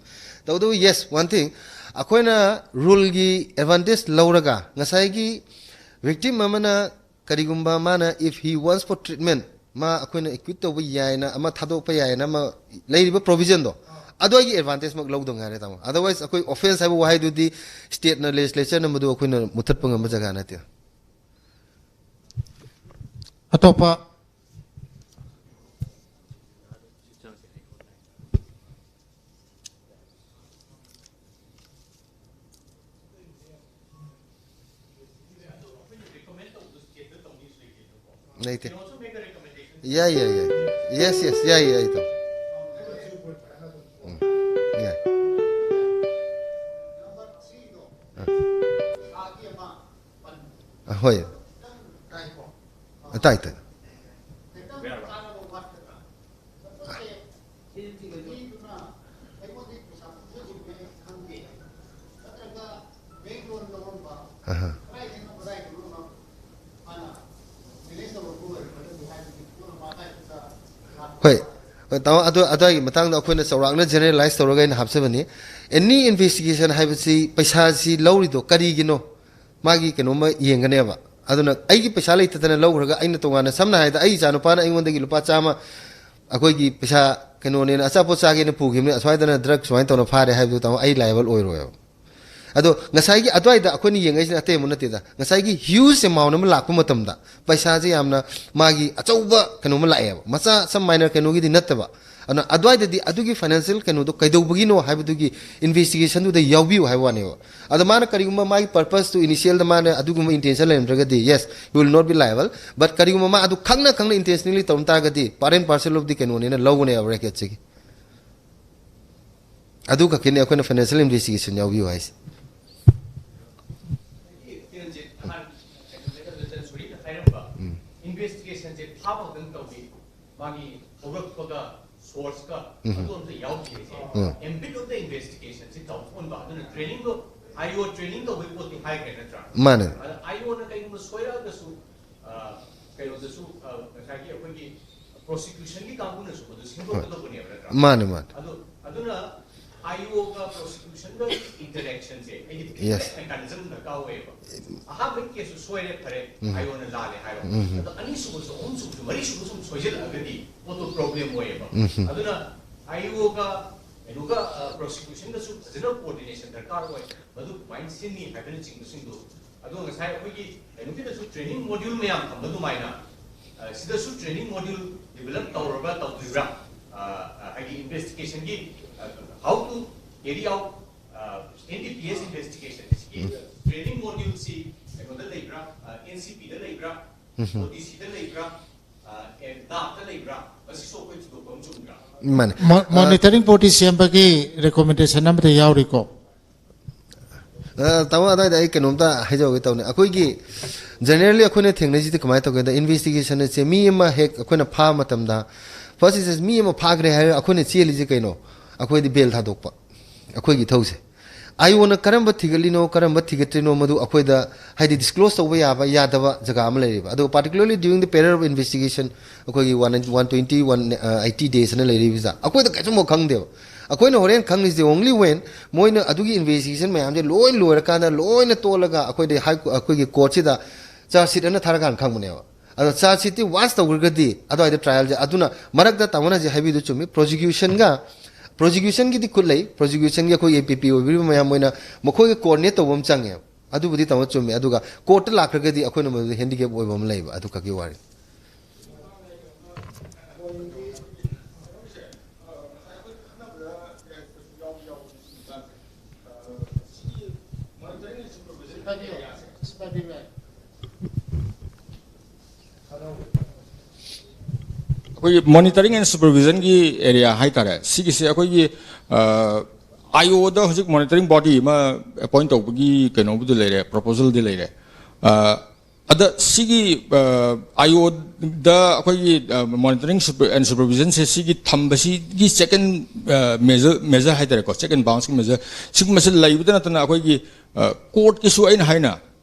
ꯇꯧꯕꯇꯕꯨ, yes, one thing, ꯑꯩꯈꯣꯏꯅ ꯔꯨꯜꯒꯤ ꯑꯦꯗꯚꯥꯟꯇꯦꯖ ꯂꯧꯔꯒ ꯉꯁꯥꯏꯒꯤ ꯚꯤꯛꯇꯤꯝ ꯑꯃꯅ ꯀꯔꯤꯒꯨꯝꯕ ꯃꯥꯅ, if he wants for treatment, ꯃꯥ ꯑꯩꯈꯣꯏꯅ ꯏꯀ꯭ꯋꯤꯠ ꯇꯧꯕ ꯌꯥꯏꯅ, ꯑꯃ ꯊꯥꯗꯣꯛꯄ ꯌꯥꯏꯅ ꯑꯃ ꯂꯩꯔꯤꯕ ꯄ꯭ꯔꯣꯚꯤꯖꯟꯗꯣ, ꯑꯗꯨ ꯑꯩꯒꯤ ꯑꯦꯗꯚꯥꯟꯇꯦꯖꯃꯛ ꯂꯧꯗꯧ ꯉꯥꯏꯔꯦ, ꯇꯥꯃꯣ꯫ Otherwise, ꯑꯩꯈꯣꯏ ꯑꯣꯐꯦꯟꯁ ꯍꯥꯏꯕ ꯋꯥꯍꯩꯗꯨꯗꯤ ꯁ꯭ꯇꯦꯠꯅ, ꯂꯦꯖꯤꯁꯂꯦꯆꯔꯅ ꯃꯗꯨ ꯑꯩꯈꯣꯏꯅ ꯃꯨꯠꯊꯠꯄ ꯉꯝꯕ ꯖꯒꯥ ꯅꯠꯇꯦ꯫ ꯑꯇꯣꯞꯄ ꯂꯩꯇꯦ꯫ ꯌꯥꯏ, ꯌꯥꯏ, ꯌꯥꯏ꯫ Yes, yes, ꯌꯥꯏ, ꯌꯥꯏ, ꯇꯥꯃꯣ꯫ ꯎꯝ, ꯌꯥꯏ꯫ ꯑ꯫ ꯑ, ꯍꯣꯏ꯫ ꯑ, ꯇꯥꯏ, ꯇꯥꯏ꯫ ꯑꯍ꯫ ꯍꯣꯏ꯫ ꯍꯣꯏ, ꯇꯥꯃꯣ, ꯑꯗꯨ, ꯑꯗꯨꯋꯥꯏꯒꯤ ꯃꯇꯥꯡꯗ ꯑꯩꯈꯣꯏꯅ ꯆꯥꯎꯔꯥꯛꯅ ꯖꯦꯅꯔꯦꯂꯥꯏꯁ ꯇꯧꯔꯒ ꯑꯩꯅ ꯍꯥꯞꯆꯕꯅꯤ꯫ ꯑꯦꯅꯤ ꯏꯟꯚꯦꯁꯇꯤꯒꯦꯁꯟ ꯍꯥꯏꯕꯁꯤ ꯄꯩꯁꯥꯁꯤ ꯂꯧꯔꯤꯗꯣ ꯀꯔꯤꯒꯤꯅꯣ? ꯃꯥꯒꯤ ꯀꯩꯅꯣꯝꯃ ꯌꯦꯡꯒꯅꯦꯕ꯫ ꯑꯗꯨꯅ ꯑꯩꯒꯤ ꯄꯩꯁꯥ ꯂꯩꯇꯗꯅ ꯂꯧꯈ꯭ꯔꯒ ꯑꯩꯅ ꯇꯣꯉꯥꯟꯅ, ꯁꯝꯅ ꯍꯥꯏꯔꯕꯗ, ꯑꯩ ꯏꯆꯥꯅꯨꯄꯥꯅ ꯑꯩꯉꯣꯟꯗꯒꯤ ꯂꯨꯄꯥ ꯆꯥꯝꯃ ꯑꯩꯈꯣꯏꯒꯤ ꯄꯩꯁꯥ ꯀꯩꯅꯣꯅꯦꯅ ꯑꯆꯥꯄꯣꯠ ꯆꯥꯒꯦꯅ ꯄꯨꯈꯤꯕꯅꯤ, ꯑꯁ꯭ꯋꯥꯏꯗꯅ ꯗ꯭ꯔꯒ ꯁꯨꯃꯥꯏꯅ ꯇꯧꯅ ꯐꯥꯔꯦ ꯍꯥꯏꯕꯗꯨ, ꯇꯥꯃꯣ, ꯑꯩ ꯂꯥꯏꯕꯜ ꯑꯣꯏꯔꯣꯏꯕ꯫ ꯑꯗꯣ ꯉꯁꯥꯏꯒꯤ ꯑꯗꯨꯋꯥꯏꯗ ꯑꯩꯈꯣꯏꯅ ꯌꯦꯡꯉꯛꯏꯁꯤꯅ ꯑꯇꯩ ꯑꯃ ꯅꯠꯇꯦꯗ, ꯉꯁꯥꯏꯒꯤ ꯍ꯭ꯌꯨꯖ ꯑꯦꯃꯥꯎꯟ ꯑꯃ ꯂꯥꯛꯄ ꯃꯇꯝꯗ ꯄꯩꯁꯥꯁꯦ ꯌꯥꯝꯅ ꯃꯥꯒꯤ ꯑꯆꯧꯕ ꯀꯩꯅꯣꯝꯃ ꯂꯥꯛꯑꯦꯕ, ꯃꯆꯥ ꯁꯝ ꯃꯥꯏꯅꯔ ꯀꯩꯅꯣꯒꯤꯗꯤ ꯅꯠꯇꯕ꯫ ꯑꯗꯨꯅ ꯑꯗꯨꯋꯥꯏꯗꯗꯤ ꯑꯗꯨꯒꯤ ꯐꯥꯏꯅꯥꯟꯁꯤꯌꯦꯜ ꯀꯩꯅꯣꯗꯣ ꯀꯩꯗꯧꯕꯒꯤꯅꯣ ꯍꯥꯏꯕꯗꯨꯒꯤ ꯏꯟꯚꯦꯁꯇꯤꯒꯦꯁꯟꯗꯨꯗ ꯌꯥꯎꯕꯤꯌꯨ ꯍꯥꯏꯕ ꯋꯥꯅꯦꯕ꯫ ꯑꯗꯣ ꯃꯥꯅ ꯀꯔꯤꯒꯨꯝꯕ ꯃꯥꯒꯤ ꯄꯔꯄꯁꯇꯨ ꯏꯅꯤꯁꯤꯌꯦꯜꯗ ꯃꯥꯅ ꯑꯗꯨꯒꯨꯝꯕ intention ꯂꯩꯔꯝꯗ꯭ꯔꯒꯗꯤ, yes, he will not be liable. But ꯀꯔꯤꯒꯨꯝꯕ ꯃꯥ ꯑꯗꯨ ꯈꯪꯅ ꯈꯪꯅ intentionally ꯇꯧꯔꯝ ꯇꯥꯔꯒꯗꯤ, part and parcel of the ꯀꯩꯅꯣꯅꯦꯅ ꯂꯧꯒꯅꯦꯕ ꯔꯦꯀꯦꯠꯁꯤꯒꯤ꯫ ꯑꯗꯨ ꯈꯛꯀꯤꯅꯦ ꯑꯩꯈꯣꯏꯅ ꯐꯥꯏꯅꯥꯟꯁꯤꯌꯦꯜ ꯏꯟꯚꯦꯁꯇꯤꯒꯦꯁꯟ ꯌꯥꯎꯕꯤꯌꯨ ꯍꯥꯏꯁꯦ꯫ ꯀꯤꯔꯟꯖꯤꯠ, ꯅꯍꯥꯟ ꯀꯩꯅꯣꯗ ꯁꯣꯔꯤꯅ ꯍꯥꯏꯔꯝꯕ, ꯏꯟꯚꯦꯁꯇꯤꯒꯦꯁꯟꯁꯦ ꯐꯥꯕ ꯈꯛꯇꯪ ꯇꯧꯏ, ꯃꯥꯒꯤ ꯍꯧꯔꯛꯄꯒ ꯁꯣꯔꯁꯀ ꯑꯗꯨ ꯑꯝꯇ ꯌꯥꯎꯗꯦ ꯍꯥꯏꯁꯦ꯫ ꯑꯦꯝꯕꯤꯠ ꯑꯣꯐ ꯗ ꯏꯟꯚꯦꯁꯇꯤꯒꯦꯁꯟꯁꯤ ꯇꯧꯊꯣꯛꯍꯟꯕ, ꯑꯗꯨꯅ ꯇ꯭ꯔꯦꯅꯤꯡꯗꯣ, ꯑꯥꯏ ꯑꯣ ꯇ꯭ꯔꯦꯅꯤꯡ ꯇꯧꯕꯒꯤ ꯄꯣꯠꯇꯤ ꯍꯥꯏꯈ꯭ꯔꯦ ꯅꯠꯇ꯭ꯔꯥ? ꯃꯥꯅꯦ꯫ ꯑꯗ ꯑꯥꯏ ꯑꯣꯅ ꯀꯩꯒꯨꯝꯕ ꯁꯣꯏꯔꯛꯑꯒꯁꯨ, ꯑ, ꯀꯩꯅꯣꯗꯁꯨ, ꯑ, ꯉꯁꯥꯏꯒꯤ ꯑꯩꯈꯣꯏꯒꯤ ꯄ꯭ꯔꯣꯁꯤꯀ꯭ꯌꯨꯁꯟꯒꯤ ꯀꯥꯡꯕꯨꯅꯁꯨ ꯃꯗꯨ ꯁꯦꯝꯗꯣꯛꯀꯗꯧꯕꯅꯦꯕ ꯅꯠꯇ꯭ꯔꯥ? ꯃꯥꯅꯦ, ꯃꯥꯅꯦ꯫ ꯑꯗꯨ, ꯑꯗꯨꯅ ꯑꯥꯏ ꯑꯣꯒ ꯄ꯭ꯔꯣꯁꯤꯀ꯭ꯌꯨꯁꯟꯒ ꯏꯟꯇꯔꯦꯛꯁꯟꯁꯦ ꯑꯩꯗꯤ Yes. ꯃꯦꯀꯥꯅꯤꯖꯝ ꯗꯔꯀꯥꯔ ꯑꯣꯏꯌꯦꯕ꯫ ꯑꯍꯥꯟꯕꯒꯤ ꯀꯦꯁꯁꯨ ꯁꯣꯏꯔꯦ, ꯐꯔꯦ, ꯑꯥꯏ ꯑꯣꯅ ꯂꯥꯜꯂꯦ ꯍꯥꯏꯔꯣ꯫ ꯑꯗꯣ ꯑꯅꯤꯁꯨꯕꯁꯨ, ꯑꯍꯨꯝꯁꯨꯕꯁꯨ, ꯃꯔꯤꯁꯨꯕꯁꯨ ꯁꯨꯝ ꯁꯣꯏꯖꯜꯂꯛꯑꯒꯗꯤ ꯄꯣꯠꯇꯣ ꯄ꯭ꯔꯣꯕ꯭ꯂꯦꯝ ꯑꯣꯏꯌꯦꯕ꯫ ꯑꯗꯨꯅ ꯑꯥꯏ ꯑꯣꯒ ꯀꯩꯅꯣꯒ, ꯑ, ꯄ꯭ꯔꯣꯁꯤꯀ꯭ꯌꯨꯁꯟꯒꯁꯨ ꯐꯖꯅ ꯀꯣꯑꯣꯔꯗꯤꯅꯦꯁꯟ ꯗꯔꯀꯥꯔ ꯑꯣꯏ꯫ ꯃꯗꯨ ꯀꯃꯥꯏꯅ ꯁꯤꯟꯅꯤ ꯍꯥꯏꯕꯅꯆꯤꯡꯕꯁꯤꯡꯗꯣ꯫ ꯑꯗꯣ ꯉꯁꯥꯏ ꯑꯩꯈꯣꯏꯒꯤ ꯀꯩꯅꯣꯒꯤꯗꯁꯨ ꯇ꯭ꯔꯦꯅꯤꯡ ꯃꯣꯗ꯭ꯌꯨꯜ ꯃꯌꯥꯝ ꯊꯝꯕ ꯑꯗꯨꯃꯥꯏꯅ, ꯑ, ꯁꯤꯗꯁꯨ ꯇ꯭ꯔꯦꯅꯤꯡ ꯃꯣꯗ꯭ꯌꯨꯜ ꯗꯤꯕꯦꯂꯞ ꯇꯧꯔꯕ꯭ꯔꯥ, ꯇꯧꯗ꯭ꯔꯤꯕ꯭ꯔꯥ? ꯑ, ꯑ, ꯍꯥꯏꯗꯤ ꯏꯟꯚꯦꯁꯇꯤꯒꯦꯁꯟꯒꯤ, ꯑ, how to carry out, ꯑ, and D P S investigation ꯁꯤꯒꯤ ꯇ꯭ꯔꯦꯅꯤꯡ ꯃꯣꯗ꯭ꯌꯨꯜꯁꯤ ꯀꯩꯅꯣꯗ ꯂꯩꯕ꯭ꯔꯥ, ꯑ, ꯑꯦꯟ ꯁꯤ ꯄꯤꯗ ꯂꯩꯕ꯭ꯔꯥ, ꯑꯣ ꯗꯤ ꯁꯤꯗ ꯂꯩꯕ꯭ꯔꯥ, ꯑ, ꯑꯦ, ꯅꯥꯞꯇ ꯂꯩꯕ꯭ꯔꯥ? ꯃꯁꯤꯁꯨ ꯑꯩꯈꯣꯏ ꯊꯤꯗꯣꯛꯄ ꯑꯃ ꯆꯨꯝꯕ꯭ꯔꯥ? ꯃꯥꯅꯦ꯫ ꯃꯣ- ꯃꯣꯅꯤꯇꯔꯤꯡ ꯕꯣꯗꯤ ꯁꯦꯝꯕꯒꯤ ꯔꯤꯀꯣꯃꯦꯟꯗꯦꯁꯟ ꯑꯃꯗ ꯌꯥꯎꯔꯤꯀꯣ꯫ ꯑ, ꯇꯥꯃꯣ, ꯑꯗꯨꯋꯥꯏꯗ ꯑꯩ ꯀꯩꯅꯣꯝꯇ ꯍꯥꯏꯖꯍꯧꯒꯦ ꯇꯧꯅꯤ꯫ ꯑꯩꯈꯣꯏꯒꯤ ꯖꯦꯅꯔꯦꯜꯂꯤ ꯑꯩꯈꯣꯏꯅ ꯊꯦꯡꯅꯩꯁꯤꯗꯤ ꯀꯃꯥꯏꯅ ꯇꯧꯒꯦꯗ, ꯏꯟꯚꯦꯁꯇꯤꯒꯦꯁꯟ ꯑꯁꯦ ꯃꯤ ꯑꯃ ꯍꯦꯛ ꯑꯩꯈꯣꯏꯅ ꯐꯥꯕ ꯃꯇꯝꯗ, ꯐꯥꯔꯁ ꯏꯟꯁꯇꯦꯟꯁ ꯃꯤ ꯑꯃ ꯐꯥꯈ꯭ꯔꯦ ꯍꯥꯏꯔꯒ ꯑꯩꯈꯣꯏꯅ ꯆꯦꯜꯂꯤꯁꯦ ꯀꯩꯅꯣ? ꯑꯩꯈꯣꯏꯗꯤ ꯕꯦꯜ ꯊꯥꯗꯣꯛꯄ, ꯑꯩꯈꯣꯏꯒꯤ ꯏꯊꯧꯁꯦ꯫ ꯑꯥꯏ ꯑꯣꯅ ꯀꯔꯝꯕ ꯊꯤꯒꯠꯂꯤꯅꯣ, ꯀꯔꯝꯕ ꯊꯤꯒꯠꯇ꯭ꯔꯤꯅꯣ, ꯃꯗꯨ ꯑꯩꯈꯣꯏꯗ ꯍꯥꯏꯗꯤ ꯗꯤꯁꯀ꯭ꯂꯣꯖ ꯇꯧꯕ ꯌꯥꯕ ꯌꯥꯗꯕ ꯖꯒꯥ ꯑꯃ ꯂꯩꯔꯤꯕ꯫ ꯑꯗꯨꯒ particularly during the period of investigation ꯑꯩꯈꯣꯏꯒꯤ one twenty, one eighty days ꯑꯅ ꯂꯩꯔꯤꯕꯁꯤꯗ ꯑꯩꯈꯣꯏꯗ ꯀꯩꯁꯨꯝꯐꯥꯎ ꯈꯪꯗꯦꯕ꯫ ꯑꯩꯈꯣꯏꯅ ꯍꯣꯔꯦꯟ ꯈꯪꯉꯤꯁꯦ only when ꯃꯣꯏꯅ ꯑꯗꯨꯒꯤ ꯏꯟꯚꯦꯁꯇꯤꯒꯦꯁꯟ ꯃꯌꯥꯝꯁꯦ ꯂꯣꯏ ꯂꯣꯏꯔꯀꯥꯟꯗ, ꯂꯣꯏꯅ ꯇꯣꯜꯂꯒ ꯑꯩꯈꯣꯏꯗ ꯍꯥꯏ, ꯑꯩꯈꯣꯏꯒꯤ ꯀꯣꯔꯠꯁꯤꯗ ꯆꯥꯔꯖ ꯁꯤꯠ ꯑꯅ ꯊꯥꯔꯀꯥꯟꯗ ꯈꯪꯕꯅꯦꯕ꯫ ꯑꯗꯣ ꯆꯥꯔꯖ ꯁꯤꯠꯇꯤ ꯋꯥꯟꯁ ꯇꯧꯈ꯭ꯔꯒꯗꯤ ꯑꯗꯨꯋꯥꯏꯗ ꯇ꯭ꯔꯥꯏꯌꯦꯜꯁꯦ꯫ ꯑꯗꯨꯅ ꯃꯔꯛꯇ ꯇꯥꯃꯣꯅ ꯍꯧꯖꯤꯛ ꯍꯥꯏꯕꯤꯗꯨ ꯆꯨꯝꯃꯤ꯫ ꯄ꯭ꯔꯣꯁꯤꯀ꯭ꯌꯨꯁꯟꯒ, ꯄ꯭ꯔꯣꯁꯤꯀ꯭ꯌꯨꯁꯟꯒꯤꯗꯤ ꯈꯨꯠ ꯂꯩ꯫ ꯄ꯭ꯔꯣꯁꯤꯀ꯭ꯌꯨꯁꯟꯒꯤ ꯑꯩꯈꯣꯏ ꯑꯦ ꯄꯤ ꯄꯤ ꯑꯣꯏꯕꯤꯔꯤꯕ ꯃꯌꯥꯝ ꯃꯣꯏꯅ, ꯃꯈꯣꯏꯒ ꯀꯣꯑꯣꯔꯗꯤꯅꯦꯠ ꯇꯧꯕ ꯑꯃ ꯆꯪꯉꯦꯕ꯫ ꯑꯗꯨꯕꯨꯗꯤ ꯇꯥꯃꯣ ꯆꯨꯝꯃꯤ꯫ ꯑꯗꯨꯒ ꯀꯣꯔꯠꯇ ꯂꯥꯛꯈ꯭ꯔꯒꯗꯤ ꯑꯩꯈꯣꯏꯅ ꯃꯗꯨꯗ ꯍꯦꯟꯗꯤꯀꯦꯞ ꯑꯣꯏꯕ ꯑꯃ ꯂꯩꯕ, ꯑꯗꯨ ꯈꯛꯀꯤ ꯋꯥꯔꯤ꯫ ꯑꯩꯈꯣꯏꯒꯤ ꯃꯣꯅꯤꯇꯔꯤꯡ ꯑꯦꯟ ꯁꯨꯄꯔꯚꯤꯖꯟꯒꯤ ꯑꯦꯔꯤꯌꯥ ꯍꯥꯏꯇꯥꯔꯦ, ꯁꯤꯒꯤꯁꯦ ꯑꯩꯈꯣꯏꯒꯤ ꯑꯥꯏ ꯑꯣꯗ ꯍꯧꯖꯤꯛ ꯃꯣꯅꯤꯇꯔꯤꯡ ꯕꯣꯗꯤ ꯑꯃ ꯑꯦꯄꯣꯏꯟ ꯇꯧꯕꯒꯤ ꯀꯩꯅꯣꯕꯨꯗꯤ ꯂꯩꯔꯦ, ꯄ꯭ꯔꯣꯄꯣꯖꯜꯗꯤ ꯂꯩꯔꯦ꯫ ꯑ, ꯑꯗ ꯁꯤꯒꯤ ꯑꯥꯏ ꯑꯣꯗ ꯑꯩꯈꯣꯏꯒꯤ ꯃꯣꯅꯤꯇꯔꯤꯡ ꯑꯦꯟ ꯁꯨꯄꯔꯚꯤꯖꯟꯁꯦ ꯁꯤꯒꯤ ꯊꯝꯕꯁꯤꯒꯤ ꯆꯦꯛ ꯑꯦꯟ ꯃꯦꯖꯔ, ꯃꯦꯖꯔ ꯍꯥꯏꯇꯥꯔꯦꯀꯣ, ꯆꯦꯛ ꯑꯦꯟ ꯕꯥꯎꯟꯁꯀꯤ ꯃꯦꯖꯔ, ꯁꯤꯒꯨꯝꯕꯁꯦ ꯂꯩꯕꯗ ꯅꯠꯇꯅ ꯑꯩꯈꯣꯏꯒꯤ ꯀꯣꯔꯠꯀꯤꯁꯨ ꯑꯩꯅ ꯍꯥꯏꯅ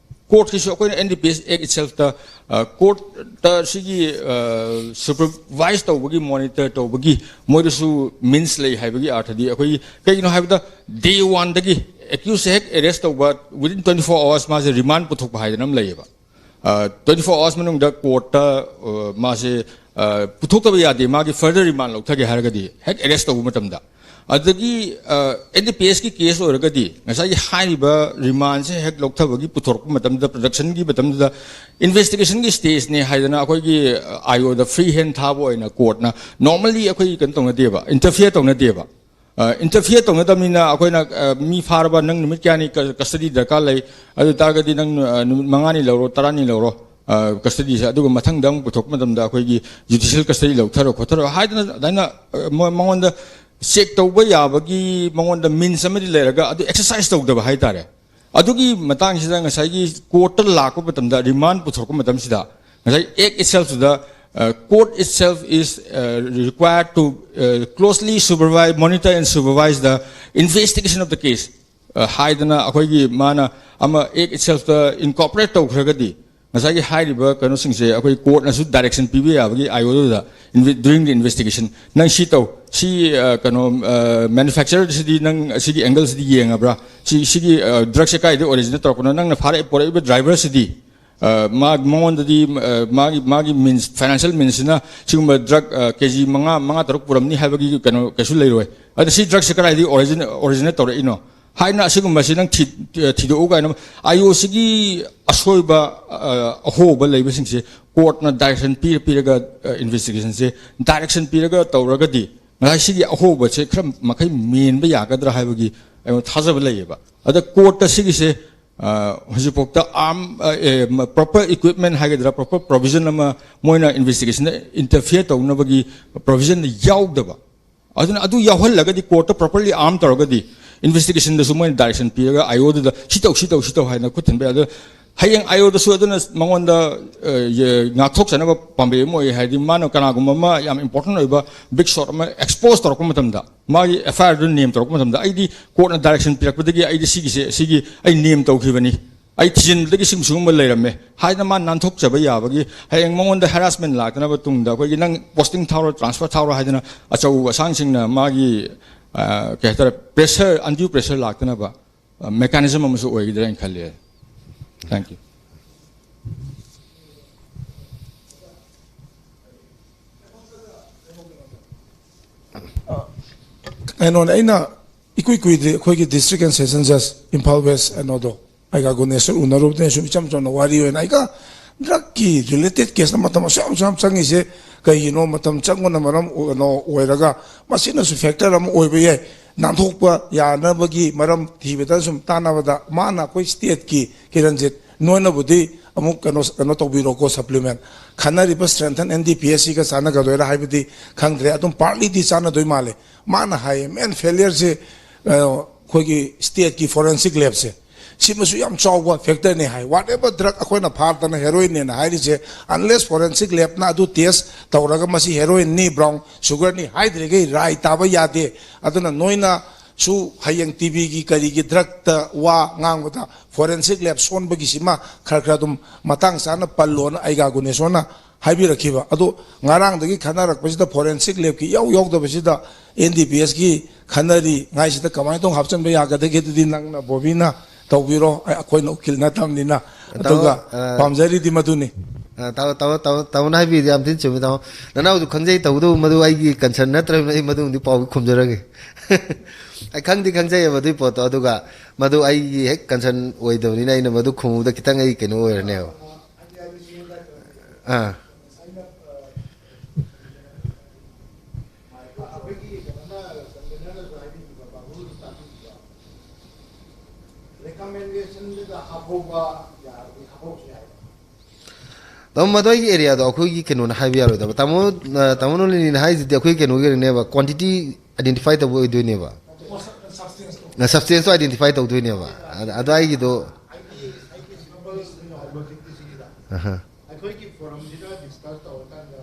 ꯀꯣꯔꯠꯀꯤꯁꯨ ꯑꯩꯈꯣꯏꯅ ꯑꯦꯟ ꯗꯤ ꯄꯤ ꯑꯦꯁ ꯑꯦꯛ ꯏꯠꯁꯦꯜꯐꯇ ꯀꯣꯔꯠꯇ ꯁꯤꯒꯤ ꯁꯨꯄꯔꯚꯥꯏꯁ ꯇꯧꯕꯒꯤ, ꯃꯣꯅꯤꯇꯔ ꯇꯧꯕꯒꯤ ꯃꯣꯏꯗꯁꯨ ꯃꯤꯟꯁ ꯂꯩ ꯍꯥꯏꯕꯒꯤ ꯑꯥꯔꯊꯗꯤ ꯑꯩꯈꯣꯏꯒꯤ, ꯀꯩꯒꯤꯅꯣ ꯍꯥꯏꯕꯗ ꯗꯦ ꯋꯥꯟꯗꯒꯤ ꯑꯦꯀ꯭ꯌꯨꯁꯁꯦ ꯍꯦꯛ ꯑꯦꯔꯦꯁ ꯇꯧꯕ within twenty four hours ꯃꯥꯁꯦ ꯔꯤꯃꯥꯟ ꯄꯨꯊꯣꯛꯄ ꯍꯥꯏꯗꯅ ꯑꯃ ꯂꯩꯌꯦꯕ꯫ ꯇ꯭ꯋꯦꯟꯇꯤ ꯐꯣꯔ ꯑꯋꯥꯔꯁ ꯃꯅꯨꯡꯗ ꯀꯣꯔꯠꯇ ꯃꯥꯁꯦ ꯑ, ꯄꯨꯊꯣꯛꯇꯕ ꯌꯥꯗꯦ, ꯃꯥꯒꯤ ꯐꯔꯗꯔ ꯔꯤꯃꯥꯟ ꯂꯧꯊꯒꯦ ꯍꯥꯏꯔꯒꯗꯤ ꯍꯦꯛ ꯑꯦꯔꯦꯁ ꯇꯧꯕ ꯃꯇꯝꯗ꯫ ꯑꯗꯒꯤ ꯑꯦꯟ ꯗꯤ ꯄꯤ ꯑꯦꯁꯀꯤ ꯀꯦꯁ ꯑꯣꯏꯔꯒꯗꯤ ꯉꯁꯥꯏꯒꯤ ꯍꯥꯏꯔꯤꯕ ꯔꯤꯃꯥꯟꯁꯦ ꯍꯦꯛ ꯂꯧꯊꯕꯒꯤ ꯄꯨꯊꯣꯔꯛꯄ ꯃꯇꯝꯗ, ꯄ꯭ꯔꯗꯛꯁꯟꯒꯤ ꯃꯇꯝꯗꯨꯗ ꯏꯟꯚꯦꯁꯇꯤꯒꯦꯁꯟꯒꯤ ꯁ꯭ꯇꯦꯖꯅꯦ ꯍꯥꯏꯗꯅ ꯑꯩꯈꯣꯏꯒꯤ ꯑꯥꯏ ꯑꯣꯗ ꯐ꯭ꯔꯤ ꯍꯦꯟ ꯊꯥꯕ ꯑꯣꯏꯅ ꯀꯣꯔꯠꯅ ꯅꯣꯔꯃꯜꯂꯤ ꯑꯩꯈꯣꯏ ꯀꯩꯅꯣ ꯇꯧꯅꯗꯦꯕ, ꯏꯟꯇꯔꯐꯤꯌꯔ ꯇꯧꯅꯗꯦꯕ꯫ ꯏꯟꯇꯔꯐꯤꯌꯔ ꯇꯧꯅꯗꯕꯅꯤꯅ ꯑꯩꯈꯣꯏꯅ ꯑ, ꯃꯤ ꯐꯥꯔꯕ, ꯅꯪ ꯅꯨꯃꯤꯠ ꯀꯌꯥꯅꯤ ꯀ-, ꯀꯁꯇꯗꯤ ꯗꯔꯀꯥꯔ ꯂꯩ, ꯑꯗꯨ ꯑꯣꯏ ꯇꯥꯔꯒꯗꯤ ꯅꯪ ꯑ, ꯅꯨꯃꯤꯠ ꯃꯉꯥꯅꯤ ꯂꯧꯔꯣ, ꯇꯔꯥꯅꯤ ꯂꯧꯔꯣ, ꯑ, ꯀꯁꯇꯗꯤꯁꯦ, ꯑꯗꯨꯒ ꯃꯊꯪꯗ ꯑꯃꯨꯛ ꯄꯨꯊꯣꯛꯄ ꯃꯇꯝꯗ ꯑꯩꯈꯣꯏꯒꯤ ꯖꯨꯗꯤꯁꯤꯌꯦꯜ ꯀꯁꯇꯗꯤ ꯂꯧꯊꯔꯣ ꯈꯣꯠꯊꯔꯣ ꯍꯥꯏꯗꯅ ꯑꯗꯨꯃꯥꯏꯅ ꯑ, ꯃ-, ꯃꯉꯣꯟꯗ ꯆꯦꯛ ꯇꯧꯕ ꯌꯥꯕꯒꯤ ꯃꯉꯣꯟꯗ ꯃꯤꯟꯁ ꯑꯃꯗꯤ ꯂꯩꯔꯒ ꯑꯗꯨ ꯑꯦꯛꯁꯔꯁꯥꯏꯁ ꯇꯧꯗꯕ ꯍꯥꯏꯇꯥꯔꯦ꯫ ꯑꯗꯨꯒꯤ ꯃꯇꯥꯡꯁꯤꯗ ꯉꯁꯥꯏꯒꯤ ꯀꯣꯔꯠꯇ ꯂꯥꯛꯄ ꯃꯇꯝꯗ ꯔꯤꯃꯥꯟ ꯄꯨꯊꯣꯔꯛꯄ ꯃꯇꯝꯁꯤꯗ ꯉꯁꯥꯏ ꯑꯦꯛ ꯏꯠꯁꯦꯜꯐꯇꯨꯗ court itself is required to closely supervise, monitor and supervise the investigation of the case ꯍꯥꯏꯗꯅ ꯑꯩꯈꯣꯏꯒꯤ ꯃꯥꯅ ꯑꯃ ꯑꯦꯛ ꯏꯠꯁꯦꯜꯐꯇ ꯏꯟꯀꯣꯔꯄꯣꯔꯦꯠ ꯇꯧꯈ꯭ꯔꯒꯗꯤ ꯉꯁꯥꯏꯒꯤ ꯍꯥꯏꯔꯤꯕ ꯀꯩꯅꯣꯁꯤꯡꯁꯦ ꯑꯩꯈꯣꯏ ꯀꯣꯔꯠꯅꯁꯨ ꯗꯥꯏꯔꯦꯛꯁꯟ ꯄꯤꯕ ꯌꯥꯕꯒꯤ ꯑꯥꯏ ꯑꯣꯗꯨꯗ during the investigation ꯅꯪ ꯁꯤ ꯇꯧ, ꯁꯤ ꯑ, ꯀꯩꯅꯣ ꯃꯦꯅꯨꯐꯦꯛꯆꯔꯁꯤꯗꯤ ꯅꯪ ꯑꯁꯤꯒꯤ ꯑꯦꯡꯒꯜꯁꯤꯗꯤ ꯌꯦꯡꯉꯕ꯭ꯔꯥ, ꯁꯤ ꯁꯤꯒꯤ ꯗ꯭ꯔꯒꯁꯦ ꯀꯥꯏꯗ ꯑꯣꯔꯤꯖꯤꯅꯦꯠ ꯇꯧꯔꯛꯄꯅꯣ, ꯅꯪꯅ ꯐꯥꯔꯛꯑꯦ ꯄꯣꯔꯛꯏꯕ ꯗ꯭ꯔꯥꯏꯚꯔꯁꯤꯗꯤ ꯑ, ꯃꯥ, ꯃꯉꯣꯟꯗꯗꯤ, ꯑ, ꯃꯥꯒꯤ, ꯃꯥꯒꯤ means, financial meansꯁꯤꯅ ꯁꯤꯒꯨꯝꯕ drug, ꯑ, ꯀꯦ ꯖꯤ ꯃꯉꯥ, ꯃꯉꯥ ꯇꯔꯨꯛ ꯄꯨꯔꯝꯅꯤ ꯍꯥꯏꯕꯒꯤ ꯀꯩꯅꯣ ꯀꯩꯁꯨ ꯂꯩꯔꯣꯏ꯫ ꯑꯗ ꯁꯤ drugꯁꯦ ꯀꯗꯥꯏꯗꯒꯤ origin-, originate ꯇꯧꯔꯛꯏꯅꯣ ꯍꯥꯏꯅ ꯑꯁꯤꯒꯨꯝꯕꯁꯤ ꯅꯪ ꯊꯤ-, ꯊꯤꯗꯣꯛꯎ ꯀꯥꯏꯅ ꯑꯥꯏ ꯑꯣꯁꯤꯒꯤ ꯑꯁꯣꯏꯕ, ꯑ, ꯑꯍꯣꯕ ꯂꯩꯕꯁꯤꯡꯁꯦ courtꯅ direction ꯄꯤꯔ ꯄꯤꯔꯒ, ꯑ, investigationꯁꯦ direction ꯄꯤꯔꯒ ꯇꯧꯔꯒꯗꯤ ꯉꯁꯥꯏ ꯁꯤꯒꯤ ꯑꯍꯣꯕꯁꯦ ꯈꯔ ꯃꯈꯩ ꯃꯦꯟꯕ ꯌꯥꯒꯗ꯭ꯔꯥ ꯍꯥꯏꯕꯒꯤ ꯑꯩꯉꯣꯟꯗ ꯊꯥꯖꯕ ꯂꯩꯌꯦꯕ꯫ ꯑꯗ courtꯇ ꯁꯤꯒꯤꯁꯦ, ꯑ, ꯍꯧꯖꯤꯛꯐꯥꯎꯗ arm, ꯑ, ꯑꯦ, ꯃ-, proper equipment ꯍꯥꯏꯒꯗ꯭ꯔꯥ, proper provision ꯑꯃ ꯃꯣꯏꯅ investigationꯗ interfere ꯇꯧꯅꯕꯒꯤ provisionꯗ ꯌꯥꯎꯗꯕ꯫ ꯑꯗꯨꯅ ꯑꯗꯨ ꯌꯥꯎꯍꯜꯂꯒꯗꯤ courtꯇ properly arm ꯇꯧꯔꯒꯗꯤ investigationꯗꯁꯨ ꯃꯣꯏꯅ direction ꯄꯤꯔꯒ ꯑꯥꯏ ꯑꯣꯗꯨꯗ ꯁꯤ ꯇꯧ, ꯁꯤ ꯇꯧ, ꯁꯤ ꯇꯧ ꯍꯥꯏꯅ ꯈꯨꯠ ꯊꯤꯟꯕ ꯌꯥꯏ꯫ ꯑꯗꯣ ꯍꯌꯦꯡ ꯑꯥꯏ ꯑꯣꯗꯁꯨ ꯑꯗꯨꯅ ꯃꯉꯣꯟꯗ, ꯑ, ꯌꯦ-, ꯉꯥꯛꯊꯣꯛꯆꯅꯕ ꯄꯥꯝꯕꯩ ꯑꯃ ꯑꯣꯏ ꯍꯥꯏꯗꯤ ꯃꯥꯅ ꯀꯅꯥꯒꯨꯝꯕ ꯑꯃ ꯌꯥꯝ important ꯑꯣꯏꯕ big shot ꯑꯃ expose ꯇꯧꯔꯛꯄ ꯃꯇꯝꯗ ꯃꯥꯒꯤ ꯑꯦꯐ ꯑꯥꯏ ꯑꯥꯔꯗꯨ name ꯇꯧꯔꯛꯄ ꯃꯇꯝꯗ ꯑꯩꯗꯤ courtꯅ direction ꯄꯤꯔꯛꯄꯗꯒꯤ ꯑꯩꯗꯤ ꯁꯤꯒꯤꯁꯦ, ꯁꯤꯒꯤ ꯑꯩ name ꯇꯧꯈꯤꯕꯅꯤ, ꯑꯩ ꯊꯤꯖꯤꯟꯕꯗꯒꯤ ꯁꯤꯒꯨꯝ-, ꯁꯤꯒꯨꯝꯕ ꯂꯩꯔꯝꯃꯦ ꯍꯥꯏꯗꯅ ꯃꯥ ꯅꯥꯟꯊꯣꯛꯆꯕ ꯌꯥꯕꯒꯤ ꯍꯌꯦꯡ ꯃꯉꯣꯟꯗ harassment ꯂꯥꯛꯇꯅꯕ ꯇꯨꯡꯗ ꯑꯩꯈꯣꯏꯒꯤ ꯅꯪ posting ꯊꯥꯎꯔꯣ, transfer ꯊꯥꯎꯔꯣ ꯍꯥꯏꯗꯅ ꯑꯆꯧ ꯑꯁꯥꯡꯁꯤꯡꯅ ꯃꯥꯒꯤ, ꯑ, ꯀꯩ ꯍꯥꯏꯇꯥꯔꯦ, pressure, undue pressure ꯂꯥꯛꯇꯅꯕ, ꯑ, mechanism ꯑꯃꯁꯨ ꯑꯣꯏꯒꯗ꯭ꯔꯥ ꯍꯥꯏꯅ ꯈꯜꯂꯤ꯫ Thank you꯫ ꯀꯩꯅꯣꯅꯦ, ꯑꯩꯅ ꯏꯀꯨꯏ ꯀꯨꯏꯗ꯭ꯔꯤ ꯑꯩꯈꯣꯏꯒꯤ District and Session Judge Imphal west ꯀꯩꯅꯣꯗꯣ, ꯑꯩꯒ ꯒꯨꯅꯦꯁꯣꯔ ꯎꯅꯔꯨꯕꯗ ꯁꯨꯝ ꯏꯆꯝ ꯆꯝꯅ ꯋꯥꯔꯤ ꯑꯣꯏꯅ ꯑꯩꯒ drugꯀꯤ related case ꯃꯇꯝ ꯑꯁꯨꯛ ꯌꯥꯝ ꯌꯥꯝ ꯆꯪꯉꯤꯁꯦ ꯀꯩꯒꯤꯅꯣ? ꯃꯇꯝ ꯆꯪꯕꯅ ꯃꯔꯝ ꯑꯣꯏ-, ꯀꯩꯅꯣ ꯑꯣꯏꯔꯒ ꯃꯁꯤꯅꯁꯨ factor ꯑꯃ ꯑꯣꯏꯕ ꯌꯥꯏ꯫ ꯅꯥꯟꯊꯣꯛꯄ ꯌꯥꯅꯕꯒꯤ ꯃꯔꯝ ꯊꯤꯕꯗ ꯁꯨꯝ ꯇꯥꯟꯅꯕꯗ ꯃꯥꯅ ꯑꯩꯈꯣꯏ stateꯀꯤ, ꯀꯤꯔꯟꯖꯤꯠ, ꯅꯣꯏꯅꯕꯨꯗꯤ ꯑꯃꯨꯛ ꯀꯩꯅꯣ, ꯀꯩꯅꯣ ꯇꯧꯕꯤꯔꯣꯀꯣ, supplement꯫ ꯈꯟꯅꯔꯤꯕ strengthen N D P S Cꯒ ꯆꯥꯟꯅꯒꯗꯣꯏꯔꯥ ꯍꯥꯏꯕꯗꯤ ꯈꯪꯗ꯭ꯔꯦ, ꯑꯗꯨꯝ partlyꯗꯤ ꯆꯥꯟꯅꯗꯣꯏ ꯃꯥꯜꯂꯦ꯫ ꯃꯥꯅ ꯍꯥꯏꯌꯦ, main failureꯁꯦ, ꯑ, ꯑꯩꯈꯣꯏꯒꯤ stateꯀꯤ forensic labꯁꯦ, ꯁꯤꯃꯁꯨ ꯌꯥꯝ ꯆꯥꯎꯕ factorꯅꯦ ꯍꯥꯏ꯫ Whatever drug ꯑꯩꯈꯣꯏꯅ ꯐꯥꯗꯅ heroinꯅꯦꯅ ꯍꯥꯏꯔꯤꯁꯦ, unless forensic labꯅ ꯑꯗꯨ test ꯇꯧꯔꯒ ꯃꯁꯤ heroinꯅꯤ, brown sugarꯅꯤ ꯍꯥꯏꯗ꯭ꯔꯤꯈꯩ ꯔꯥꯏ ꯇꯥꯕ ꯌꯥꯗꯦ꯫ ꯑꯗꯨꯅ ꯅꯣꯏꯅꯁꯨ ꯍꯌꯦꯡ TVꯒꯤ ꯀꯔꯤꯒꯤ drugꯇ ꯋꯥ ꯉꯥꯡꯕꯗ forensic lab ꯁꯣꯟꯕꯒꯤꯁꯤꯃ ꯈꯔ ꯈꯔ ꯑꯗꯨꯝ ꯃꯇꯥꯡ ꯆꯥꯅ ꯄꯜꯂꯣꯅ ꯑꯩꯒ ꯒꯨꯅꯦꯁꯣꯔꯅ ꯍꯥꯏꯕꯤꯔꯛꯈꯤꯕ꯫ ꯑꯗꯣ ꯉꯔꯥꯡꯗꯒꯤ ꯈꯟꯅꯔꯛꯄꯁꯤꯗ forensic labꯀꯤ ꯏꯌꯥꯎ ꯌꯥꯎꯗꯕꯁꯤꯗ N D P Sꯀꯤ ꯈꯟꯅꯔꯤꯉꯥꯏꯁꯤꯗ ꯀꯃꯥꯏꯅ ꯇꯧꯅ ꯍꯥꯞꯆꯤꯟꯕ ꯌꯥꯒꯗꯒꯦ? ꯑꯗꯨꯗꯤ ꯅꯪꯅ, ꯕꯣꯕꯤꯅ ꯇꯧꯕꯤꯔꯣ, ꯑꯩ-, ꯑꯩꯈꯣꯏꯅ ꯎꯀꯤꯜ ꯅꯠꯇꯕꯅꯤꯅ꯫ ꯇꯥꯃꯣ, ꯑꯗꯨꯒ ꯑ, ꯄꯥꯝꯖꯔꯤꯗꯤ ꯃꯗꯨꯅꯤ꯫ ꯑ, ꯇꯥꯃꯣ, ꯇꯥꯃꯣ, ꯇꯥꯃꯣ, ꯇꯥꯃꯣꯅ ꯍꯥꯏꯕꯤꯔꯤꯗꯣ ꯌꯥꯝ ꯊꯤꯅ ꯆꯨꯝꯃꯤ, ꯇꯥꯃꯣ꯫ ꯅꯅꯥꯎꯁꯨ ꯈꯪꯖꯩ, ꯇꯧꯕꯇꯕꯨ ꯃꯗꯨ ꯑꯩꯒꯤ concern ꯅꯠꯇ꯭ꯔꯕꯅꯤꯅ ꯑꯩ ꯃꯗꯨꯃꯗꯤ ꯄꯥꯎꯗꯤ ꯈꯨꯝꯖꯔꯒꯦ꯫ ꯑꯩ ꯈꯪꯗꯤ ꯈꯪꯖꯩꯌꯦꯕ ꯑꯗꯨꯒꯤ ꯄꯣꯠꯇꯣ, ꯑꯗꯨꯒ ꯃꯗꯨ ꯑꯩꯒꯤ ꯍꯦꯛ concern ꯑꯣꯏꯗꯕꯅꯤꯅ ꯑꯩꯅ ꯃꯗꯨ ꯈꯨꯝꯕꯗ ꯈꯤꯇꯪ ꯑꯩ ꯀꯩꯅꯣ ꯑꯣꯏꯔꯅꯦꯕ꯫ ꯑꯥ꯫ ꯔꯤꯀꯃꯦꯟꯗꯦꯁꯟꯗꯨꯗ ꯍꯥꯞꯍꯧꯕ ꯌꯥꯔꯗꯤ ꯍꯥꯞꯍꯧꯁꯨ ꯌꯥꯏ꯫ ꯇꯥꯃꯣ, ꯃꯗꯨ ꯑꯩꯒꯤ ꯑꯦꯔꯤꯌꯥꯗꯣ ꯑꯩꯈꯣꯏꯒꯤ ꯀꯩꯅꯣꯅ ꯍꯥꯏꯕ ꯌꯥꯔꯣꯏꯗꯕ꯫ ꯇꯥꯃꯣ, ꯑ, ꯇꯥꯃꯣ ꯅꯣꯂꯤꯅꯤꯅ ꯍꯥꯏꯁꯤꯗꯤ ꯑꯩꯈꯣꯏ ꯀꯩꯅꯣꯒꯤꯅꯦꯕ, quantity identify ꯇꯧꯕ ꯑꯣꯏꯗꯣꯏꯅꯦꯕ꯫ ꯁꯕꯁꯇꯦꯟꯁꯇꯣ identify ꯇꯧꯗꯣꯏꯅꯦꯕ꯫ ꯑꯗ-, ꯑꯗꯨꯋꯥꯏꯒꯤꯗꯣ꯫ ꯑꯍ꯫ ꯑꯩꯈꯣꯏꯒꯤ ꯐꯣꯔꯝꯁꯤꯗ ꯗꯤꯁꯀꯁ ꯇꯧꯔꯀꯥꯟꯗ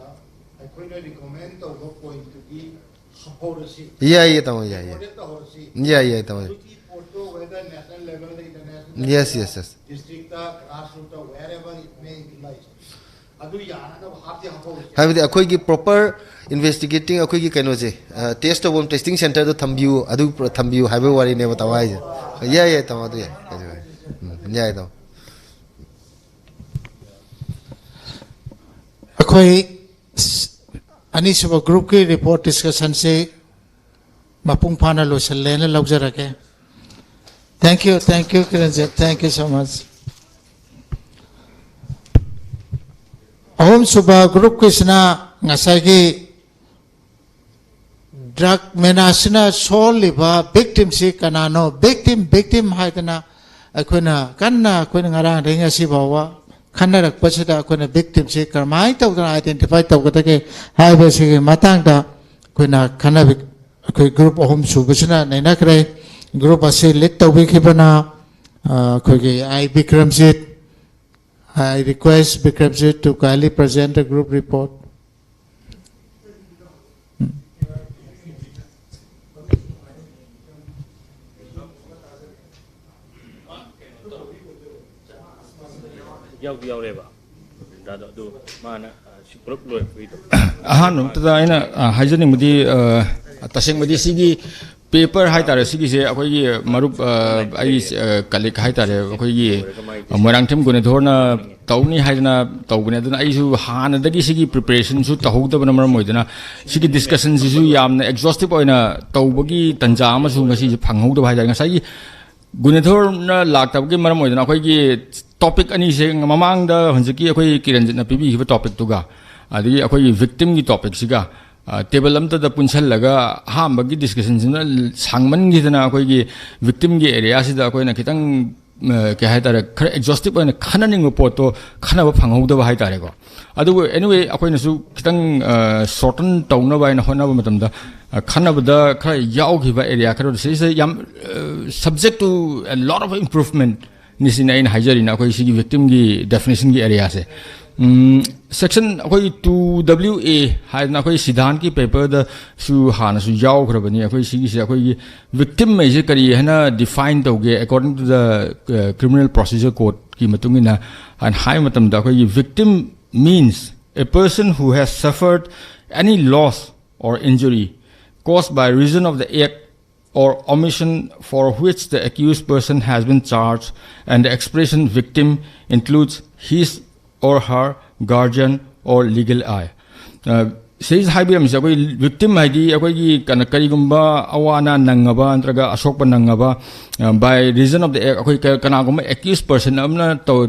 ꯑꯩꯈꯣꯏꯅ ꯔꯤꯀꯃꯦꯟ ꯇꯧꯕ ꯄꯣꯏꯟꯠꯇꯨꯗꯤ ꯍꯥꯞꯍꯧꯔꯁꯤ꯫ ꯌꯥꯏꯌꯦ, ꯇꯥꯃꯣ, ꯌꯥꯏꯌꯦ꯫ ꯔꯤꯀꯣꯔꯗꯦꯠ ꯇꯧꯍꯧꯔꯁꯤ꯫ ꯌꯥꯏ, ꯌꯥꯏ, ꯇꯥꯃꯣ, ꯌꯥꯏ꯫ ꯑꯗꯨꯒꯤ ꯄꯣꯠꯇꯣ whether national level ꯗ, international level ꯗ, yes, yes, yes, ꯗꯤꯁꯇ꯭ꯔꯤꯛꯇ, ꯒ꯭ꯔꯥꯁꯔꯨꯠꯇ, wherever it may be ꯂꯩ꯫ ꯑꯗꯨ ꯌꯥꯅꯅꯕ ꯍꯥꯞꯇꯤ ꯍꯥꯞꯍꯧꯔꯁꯤ꯫ ꯍꯥꯏꯕꯗꯤ ꯑꯩꯈꯣꯏꯒꯤ proper investigating ꯑꯩꯈꯣꯏꯒꯤ ꯀꯩꯅꯣꯁꯦ, ꯑ, ꯇꯦꯁ ꯇꯧꯐꯝ testing centre ꯗꯣ ꯊꯝꯕꯤꯌꯨ, ꯑꯗꯨ ꯄꯨꯔꯥ ꯊꯝꯕꯤꯌꯨ ꯍꯥꯏꯕꯒꯤ ꯋꯥꯔꯤꯅꯦꯕ, ꯇꯥꯃꯣ, ꯍꯥꯏꯁꯦ꯫ ꯌꯥꯏ, ꯌꯥꯏ, ꯇꯥꯃꯣ, ꯑꯗꯨ ꯌꯥꯏ, ꯀꯩꯁꯨ ꯀꯥꯏꯗꯦ꯫ ꯎꯝ, ꯌꯥꯏ, ꯇꯥꯃꯣ꯫ ꯑꯩꯈꯣꯏ ꯑꯅꯤꯁꯨꯕ groupꯀꯤ report discussionꯁꯤ ꯃꯄꯨꯡ ꯐꯥꯅ ꯂꯣꯏꯁꯤꯜꯂꯦꯅ ꯂꯧꯖꯔꯒꯦ꯫ Thank you, thank you, ꯀꯤꯔꯟꯖꯤꯠ, thank you so much꯫ ꯑꯍꯨꯝꯁꯨꯕ groupꯀꯤꯁꯤꯅ ꯉꯁꯥꯏꯒꯤ drug menaꯁꯤꯅ ꯁꯣꯛꯍꯜꯂꯤꯕ victimꯁꯤ ꯀꯅꯥꯅꯣ? Victim, victim ꯍꯥꯏꯗꯅ ꯑꯩꯈꯣꯏꯅ ꯀꯟꯅ, ꯑꯩꯈꯣꯏꯅ ꯉꯔꯥꯡꯗꯒꯤ ꯉꯁꯤ ꯐꯥꯎꯕ ꯈꯟꯅꯔꯛꯄꯁꯤꯗ ꯑꯩꯈꯣꯏꯅ victimꯁꯤ ꯀꯔꯝꯍꯥꯏꯅ ꯇꯧꯗꯅ identify ꯇꯧꯒꯗꯒꯦ ꯍꯥꯏꯕꯁꯤꯒꯤ ꯃꯇꯥꯡꯗ ꯑꯩꯈꯣꯏꯅ ꯈꯟꯅꯕꯤ-, ꯑꯩꯈꯣꯏ group ꯑꯍꯨꯝ ꯁꯨꯕꯁꯤꯅ ꯅꯩꯅꯈ꯭ꯔꯦ꯫ Group ꯑꯁꯤ lead ꯇꯧꯕꯤꯈꯤꯕꯅ, ꯑ, ꯑꯩꯈꯣꯏꯒꯤ I Bikramjit. I request Bikramjit to kindly present the group report. ꯌꯥꯎꯗꯤ ꯌꯥꯎꯔꯦꯕ꯫ ꯗꯥꯗꯣ ꯑꯗꯨ ꯃꯥꯅ, ꯑ, ꯁꯤ ꯄꯨꯂꯞ ꯂꯣꯏꯔꯛꯄꯒꯤꯗꯣ꯫ ꯑꯍꯥꯟꯕ ꯑꯃꯇꯗ ꯑꯩꯅ, ꯑ, ꯍꯥꯏꯖꯅꯤꯡꯕꯗꯤ, ꯑ, ꯇꯁꯦꯡꯕꯗꯤ ꯁꯤꯒꯤ ꯄꯦꯄꯔ ꯍꯥꯏꯇꯥꯔꯦ ꯁꯤꯒꯤꯁꯦ ꯑꯩꯈꯣꯏꯒꯤ ꯃꯔꯨꯞ ꯑ, ꯑꯩꯒꯤ ꯀꯂꯤꯛ ꯍꯥꯏꯇꯥꯔꯦ ꯑꯩꯈꯣꯏꯒꯤ ꯃꯣꯏꯔꯥꯡꯊꯦꯝ ꯒꯨꯅꯦꯙꯣꯔꯅ ꯇꯧꯅꯤ ꯍꯥꯏꯗꯅ ꯇꯧꯕꯅꯦ꯫ ꯑꯗꯨꯅ ꯑꯩꯁꯨ ꯍꯥꯟꯅꯗꯒꯤ ꯁꯤꯒꯤ ꯄ꯭ꯔꯤꯄꯦꯔꯦꯁꯟꯁꯨ ꯇꯧꯍꯧꯗꯕꯅ ꯃꯔꯝ ꯑꯣꯏꯗꯅ ꯁꯤꯒꯤ ꯗꯤꯁꯀꯁꯟꯁꯤꯁꯨ ꯌꯥꯝꯅ ꯑꯦꯛꯖꯣꯁꯇꯤꯞ ꯑꯣꯏꯅ ꯇꯧꯕꯒꯤ ꯇꯥꯟꯖꯥ ꯑꯃꯁꯨ ꯉꯁꯤꯁꯦ ꯐꯪꯍꯧꯗꯕ ꯍꯥꯏꯇꯥꯔꯦ꯫ ꯉꯁꯥꯏꯒꯤ ꯒꯨꯅꯦꯙꯣꯔꯅ ꯂꯥꯛꯇꯕꯒꯤ ꯃꯔꯝ ꯑꯣꯏꯗꯅ ꯑꯩꯈꯣꯏꯒꯤ ꯇꯣꯄꯤꯛ ꯑꯅꯤꯁꯦ ꯃꯃꯥꯡꯗ ꯍꯧꯖꯤꯛꯀꯤ ꯑꯩꯈꯣꯏ ꯀꯤꯔꯟꯖꯤꯠꯅ ꯄꯤꯕꯤꯈꯤꯕ ꯇꯣꯄꯤꯛꯇꯨꯒ ꯑꯗꯒꯤ ꯑꯩꯈꯣꯏꯒꯤ ꯚꯤꯛꯇꯤꯝꯒꯤ ꯇꯣꯄꯤꯛꯁꯤꯒ ꯇꯦꯕꯜ ꯑꯃꯠꯇꯗ ꯄꯨꯟꯁꯤꯜꯂꯒ ꯑꯍꯥꯟꯕꯒꯤ ꯗꯤꯁꯀꯁꯟꯁꯤꯅ ꯁꯥꯡꯃꯟꯈꯤꯗꯅ ꯑꯩꯈꯣꯏꯒꯤ ꯚꯤꯛꯇꯤꯝꯒꯤ ꯑꯦꯔꯤꯌꯥꯁꯤꯗ ꯑꯩꯈꯣꯏꯅ ꯈꯤꯇꯪ ꯑ, ꯀꯩ ꯍꯥꯏꯇꯥꯔꯦ, ꯈꯔ ꯑꯦꯛꯖꯣꯁꯇꯤꯞ ꯑꯣꯏꯅ ꯈꯟꯅꯅꯤꯡꯕ ꯄꯣꯠꯇꯣ ꯈꯟꯅꯕ ꯐꯪꯍꯧꯗꯕ ꯍꯥꯏꯇꯥꯔꯦꯀꯣ꯫ ꯑꯗꯨꯕꯨ ꯑꯦꯅꯤꯋꯦ ꯑꯩꯈꯣꯏꯅꯁꯨ ꯈꯤꯇꯪ ꯁꯣꯔꯇꯟ ꯇꯧꯅꯕ ꯍꯥꯏꯅ ꯍꯣꯠꯅꯕ ꯃꯇꯝꯗ ꯑ, ꯈꯟꯅꯕꯗ ꯈꯔ ꯌꯥꯎꯈꯤꯕ ꯑꯦꯔꯤꯌꯥ ꯈꯔ ꯁꯤꯁꯦ ꯌꯥꯝ subject to a lot of improvement ꯅꯤ ꯁꯤꯅ ꯑꯩꯅ ꯍꯥꯏꯖꯔꯤꯅ ꯑꯩꯈꯣꯏ ꯁꯤꯒꯤ ꯚꯤꯛꯇꯤꯝꯒꯤ ꯗꯦꯐꯤꯅꯦꯁꯟꯒꯤ ꯑꯦꯔꯤꯌꯥꯁꯦ꯫ ꯁꯦꯛꯁꯟ ꯑꯩꯈꯣꯏ ꯇꯨ ꯗꯕ꯭ꯂꯤꯎ ꯑꯦ ꯍꯥꯏꯗꯅ ꯑꯩꯈꯣꯏ ꯁꯤꯗꯥꯟꯀꯤ ꯄꯦꯄꯔꯗꯁꯨ ꯍꯥꯟꯅꯁꯨ ꯌꯥꯎꯈ꯭ꯔꯕꯅꯤ꯫ ꯑꯩꯈꯣꯏ ꯁꯤꯒꯤꯁꯦ ꯑꯩꯈꯣꯏꯒꯤ ꯚꯤꯛꯇꯤꯝ ꯍꯥꯏꯁꯦ ꯀꯔꯤ ꯍꯥꯏꯅ ꯗꯤꯐꯥꯏꯟ ꯇꯧꯒꯦ according to the criminal procedure codeꯀꯤ ꯃꯇꯨꯡ ꯏꯟꯅ ꯍꯥꯏꯅ ꯍꯥꯏꯕ ꯃꯇꯝꯗ ꯑꯩꯈꯣꯏꯒꯤ victim means a person who has suffered any loss or injury caused by reason of the act or omission for which the accused person has been charged, and the expression victim includes his or her guardian or legal heir. ꯁꯤꯗꯩꯁꯤꯗ ꯍꯥꯏꯕꯤꯔꯝꯃꯤꯁꯦ ꯑꯩꯈꯣꯏ victim ꯍꯥꯏꯗꯤ ꯑꯩꯈꯣꯏꯒꯤ ꯀꯩꯅꯣ ꯀꯔꯤꯒꯨꯝꯕ ꯑꯋꯥ ꯑꯅꯥ ꯅꯪꯉꯕ ꯅꯠꯇ꯭ꯔꯒ ꯑꯁꯣꯛꯄ ꯅꯪꯉꯕ by reason of the act ꯑꯩꯈꯣꯏ ꯀ- ꯀꯅꯥꯒꯨꯝꯕ ꯑꯦꯀ꯭ꯌꯨꯁ ꯄꯔꯁꯟ ꯑꯃꯅ ꯇꯧ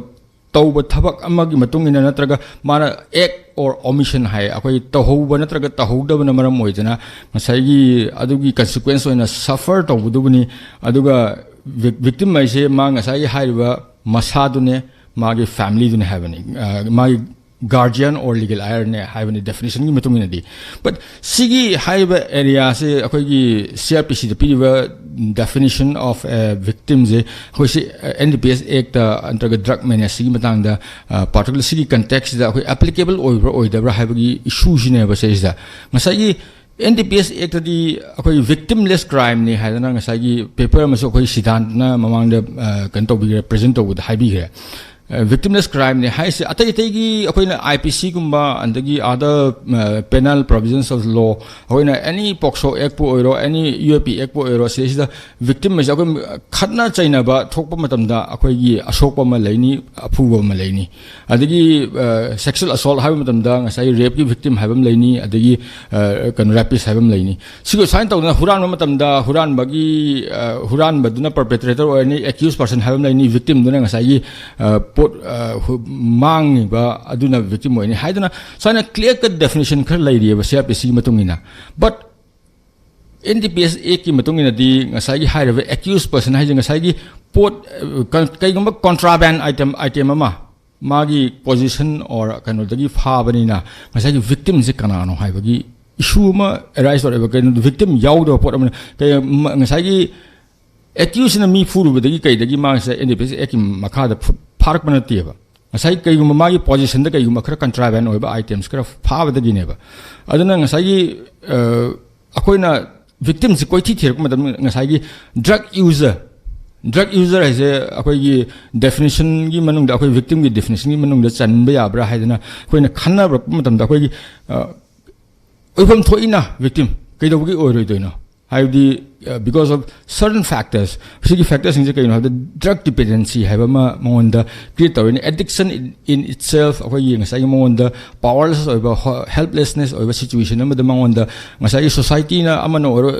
ꯇꯧꯕ ꯊꯕꯛ ꯑꯃꯒꯤ ꯃꯇꯨꯡ ꯏꯟꯅ ꯅꯠꯇ꯭ꯔꯒ ꯃꯥꯅ act or omission ꯍꯥꯏ ꯑꯩꯈꯣꯏ ꯇꯧꯍꯧꯕ ꯅꯠꯇ꯭ꯔꯒ ꯇꯧꯍꯧꯗꯕꯅ ꯃꯔꯝ ꯑꯣꯏꯗꯅ ꯉꯁꯥꯏꯒꯤ ꯑꯗꯨꯒꯤ ꯀꯟꯁꯤꯀ꯭ꯋꯦꯟꯁ ꯑꯣꯏꯅ ꯁꯐꯔ ꯇꯧꯕꯗꯨꯕꯨꯅꯤ꯫ ꯑꯗꯨꯒ ꯚꯤꯛꯇꯤꯝ ꯍꯥꯏꯁꯦ ꯃꯥ ꯉꯁꯥꯏꯒꯤ ꯍꯥꯏꯔꯤꯕ ꯃꯁꯥꯗꯨꯅꯦ ꯃꯥꯒꯤ ꯐꯦꯃꯤꯂꯤꯗꯨꯅꯦ ꯍꯥꯏꯕꯅꯤ꯫ ꯑ, ꯃꯥꯒꯤ ꯒꯥꯔꯖꯤꯌꯟ ꯑꯣꯔ ꯂꯤꯒꯦꯜ ꯑꯥꯏꯌꯔꯅꯦ ꯍꯥꯏꯕꯅꯤ ꯗꯦꯐꯤꯅꯦꯁꯟꯒꯤ ꯃꯇꯨꯡ ꯏꯟꯅꯗꯤ꯫ ꯕꯠ ꯁꯤꯒꯤ ꯍꯥꯏꯔꯤꯕ ꯑꯦꯔꯤꯌꯥꯁꯦ ꯑꯩꯈꯣꯏꯒꯤ ꯁꯤ ꯑꯥꯔ ꯄꯤ ꯁꯤꯗ ꯄꯤꯔꯤꯕ definition of victimꯁꯦ ꯑꯩꯈꯣꯏ ꯁꯤ and D P S act ꯅꯠꯇ꯭ꯔꯒ ꯗ꯭ꯔꯒ ꯃꯦꯅꯦꯖꯁꯤꯒꯤ ꯃꯇꯥꯡꯗ ꯄꯥꯔꯇꯤꯀꯨꯂꯔ ꯁꯤꯒꯤ ꯀꯟꯇꯦꯛꯁꯇ ꯑꯩꯈꯣꯏ ꯑꯦꯄ꯭ꯂꯤꯀꯦꯕꯜ ꯑꯣꯏꯕ꯭ꯔꯥ ꯑꯣꯏꯗꯕ꯭ꯔꯥ ꯍꯥꯏꯕꯒꯤ ꯏꯁꯨꯁꯤꯅꯦꯕ ꯁꯤꯁꯤꯗ꯫ ꯉꯁꯥꯏꯒꯤ ꯑꯦꯟ ꯗꯤ ꯄꯤ ꯑꯦꯁ ꯑꯦꯛꯇꯗꯤ ꯑꯩꯈꯣꯏ ꯚꯤꯛꯇꯤꯝꯂꯦꯁ ꯀ꯭ꯔꯥꯏꯝꯅꯤ ꯍꯥꯏꯗꯅ ꯉꯁꯥꯏꯒꯤ ꯄꯦꯄꯔ ꯑꯃꯁꯨ ꯑꯩꯈꯣꯏ ꯁꯤꯗꯥꯟꯅ ꯃꯃꯥꯡꯗ ꯑ, ꯀꯩꯅꯣ ꯇꯧꯕꯤꯈ꯭ꯔꯦ, ꯄ꯭ꯔꯖꯦꯟ ꯇꯧꯕꯗ ꯍꯥꯏꯕꯤꯈ꯭ꯔꯦ꯫ ꯚꯤꯛꯇꯤꯝꯂꯦꯁ ꯀ꯭ꯔꯥꯏꯝꯅꯦ ꯍꯥꯏꯁꯦ꯫ ꯑꯇꯩ ꯑꯇꯩꯒꯤ ꯑꯩꯈꯣꯏꯅ ꯑꯥꯏ ꯄꯤ ꯁꯤꯒꯨꯝꯕ, ꯑꯗꯒꯤ other penal provisions of law, ꯑꯩꯈꯣꯏꯅ any POCSO Act ꯄꯨ ꯑꯣꯏꯔꯣ, any U A P Act ꯄꯨ ꯑꯣꯏꯔꯣ, ꯁꯤꯗꯩꯁꯤꯗ ꯚꯤꯛꯇꯤꯝ ꯍꯥꯏꯁꯦ ꯑꯩꯈꯣꯏ ꯈꯠꯅ ꯆꯩꯅꯕ ꯊꯣꯛꯄ ꯃꯇꯝꯗ ꯑꯩꯈꯣꯏꯒꯤ ꯑꯁꯣꯛꯄ ꯑꯃ ꯂꯩꯅꯤ, ꯑꯐꯨꯕ ꯑꯃ ꯂꯩꯅꯤ꯫ ꯑꯗꯒꯤ ꯁꯦꯛꯁꯨꯋꯦꯜ ꯑꯁꯣꯜꯠ ꯍꯥꯏꯕ ꯃꯇꯝꯗ ꯉꯁꯥꯏꯒꯤ ꯔꯦꯞꯀꯤ ꯚꯤꯛꯇꯤꯝ ꯍꯥꯏꯕ ꯑꯃ ꯂꯩꯅꯤ, ꯑꯗꯒꯤ ꯀꯩꯅꯣ, ꯔꯦꯄꯤꯁ ꯍꯥꯏꯕ ꯑꯃ ꯂꯩꯅꯤ꯫ ꯁꯤꯒ ꯁꯨꯃꯥꯏꯅ ꯇꯧꯗꯅ ꯍꯨꯔꯥꯟꯕ ꯃꯇꯝꯗ ꯍꯨꯔꯥꯟꯕꯒꯤ, ꯍꯨꯔꯥꯟꯕꯗꯨꯅ ꯄꯔꯄꯦꯇ꯭ꯔꯦꯇꯔ ꯑꯣꯏꯔꯅꯤ, ꯑꯦꯀ꯭ꯌꯨꯁ ꯄꯔꯁꯟ ꯍꯥꯏꯕ ꯑꯃ ꯂꯩꯅꯤ, ꯚꯤꯛꯇꯤꯝꯗꯨꯅ ꯉꯁꯥꯏꯒꯤ ꯄꯣꯠ ꯃꯥꯡꯉꯤꯕ ꯑꯗꯨꯅ ꯚꯤꯛꯇꯤꯝ ꯑꯣꯏꯅꯤ ꯍꯥꯏꯗꯅ ꯁꯨꯃꯥꯏꯅ ꯀ꯭ꯂꯤꯌꯔ ꯀꯠ ꯗꯦꯐꯤꯅꯦꯁꯟ ꯈꯔ ꯂꯩꯔꯤꯑꯕ ꯁꯤ ꯑꯥꯔ ꯄꯤ ꯁꯤꯒꯤ ꯃꯇꯨꯡ ꯏꯟꯅ꯫ ꯕꯠ ꯑꯦꯟ ꯗꯤ ꯄꯤ ꯑꯦꯁ ꯑꯦꯛꯀꯤ ꯃꯇꯨꯡ ꯏꯟꯅꯗꯤ ꯉꯁꯥꯏꯒꯤ ꯍꯥꯏꯔꯤꯕ ꯑꯦꯀ꯭ꯌꯨꯁ ꯄꯔꯁꯟ ꯍꯥꯏꯁꯦ ꯉꯁꯥꯏꯒꯤ ꯄꯣꯠ, ꯀꯩꯒꯨꯝꯕ ꯀꯣꯟꯇ꯭ꯔꯥꯕꯦꯟ ꯑꯥꯏꯇꯦꯝ, ꯑꯥꯏꯇꯦꯝ ꯑꯃ ꯃꯥꯒꯤ ꯄꯣꯖꯤꯁꯟ ꯑꯣꯔ ꯀꯩꯅꯣꯗꯒꯤ ꯐꯥꯕꯅꯤꯅ ꯉꯁꯥꯏꯒꯤ ꯚꯤꯛꯇꯤꯝꯁꯦ ꯀꯅꯥꯅꯣ ꯍꯥꯏꯕꯒꯤ ꯏꯁꯨ ꯑꯃ ꯑꯦꯔꯥꯏꯁ ꯇꯧꯔꯛꯑꯦꯕ꯫ ꯀꯩꯅꯣ, ꯚꯤꯛꯇꯤꯝ ꯌꯥꯎꯗꯕ ꯄꯣꯠ ꯑꯃꯅ ꯀꯩ-, ꯃ-, ꯉꯁꯥꯏꯒꯤ ꯑꯦꯀ꯭ꯌꯨꯁꯅ ꯃꯤ ꯐꯨꯔꯨꯕꯗꯒꯤ ꯀꯩꯗꯒꯤ ꯃꯥꯁꯦ ꯑꯦꯟ ꯗꯤ ꯄꯤ ꯑꯦꯁ ꯑꯦꯛꯀꯤ ꯃꯈꯥꯗ ꯐꯨ-, ꯐꯥꯔꯛꯄ ꯅꯠꯇꯦꯕ꯫ ꯉꯁꯥꯏ ꯀꯩꯒꯨꯝꯕ ꯃꯥꯒꯤ ꯄꯣꯖꯤꯁꯟꯗ ꯀꯩꯒꯨꯝꯕ ꯈꯔ ꯀꯟꯇ꯭ꯔꯥꯕꯦꯟ ꯑꯣꯏꯕ ꯑꯥꯏꯇꯦꯝꯁ ꯈꯔ ꯐꯥꯕꯗꯒꯤꯅꯦꯕ꯫ ꯑꯗꯨꯅ ꯉꯁꯥꯏꯒꯤ, ꯑ, ꯑꯩꯈꯣꯏꯅ ꯚꯤꯛꯇꯤꯝꯁꯦ ꯀꯣꯏꯊꯤ ꯊꯤꯔꯛꯄ ꯃꯇꯝꯗ ꯉꯁꯥꯏꯒꯤ ꯗ꯭ꯔꯒ ꯌꯨꯖꯔ, ꯗ꯭ꯔꯒ ꯌꯨꯖꯔ ꯍꯥꯏꯁꯦ ꯑꯩꯈꯣꯏꯒꯤ ꯗꯦꯐꯤꯅꯤꯁꯟꯒꯤ ꯃꯅꯨꯡꯗ, ꯑꯩꯈꯣꯏ ꯚꯤꯛꯇꯤꯝꯒꯤ ꯗꯦꯐꯤꯅꯤꯁꯟꯒꯤ ꯃꯅꯨꯡꯗ ꯆꯟꯕ ꯌꯥꯕ꯭ꯔꯥ ꯍꯥꯏꯗꯅ ꯑꯩꯈꯣꯏꯅ ꯈꯟꯅꯔꯛꯄ ꯃꯇꯝꯗ ꯑꯩꯈꯣꯏꯒꯤ, ꯑ, ꯑꯣꯏꯐꯝ ꯊꯣꯛꯏꯅ ꯚꯤꯛꯇꯤꯝ ꯀꯩꯗꯧꯕꯒꯤ ꯑꯣꯏꯔꯣꯏꯗꯣꯏꯅꯣ? ꯍꯥꯏꯕꯗꯤ, because of certain factors, ꯁꯤꯒꯤ ꯐꯦꯛꯇꯔꯁꯤꯡꯁꯦ ꯀꯩꯅꯣ ꯍꯥꯏꯕꯗ ꯗ꯭ꯔꯒ ꯗꯤꯄꯦꯟꯗꯦꯟꯁꯤ ꯍꯥꯏꯕ ꯑꯃ ꯃꯉꯣꯟꯗ ꯀ꯭ꯔꯤꯌꯦꯠ ꯇꯧꯔꯤꯅꯤ꯫ Addiction in, in itself, ꯑꯩꯈꯣꯏꯒꯤ ꯉꯁꯥꯏꯒꯤ ꯃꯉꯣꯟꯗ ꯄꯥꯋꯔꯂꯦꯁ ꯑꯣꯏꯕ, ꯍꯦꯜꯞꯂꯦꯁꯅꯦꯁ ꯑꯣꯏꯕ ꯁꯤꯆꯨꯋꯦꯁꯟ ꯑꯃꯗ ꯃꯉꯣꯟꯗ ꯉꯁꯥꯏꯒꯤ ꯁꯣꯁꯥꯏꯇꯤꯅ ꯑꯃꯅ ꯑꯣꯏꯔꯣ,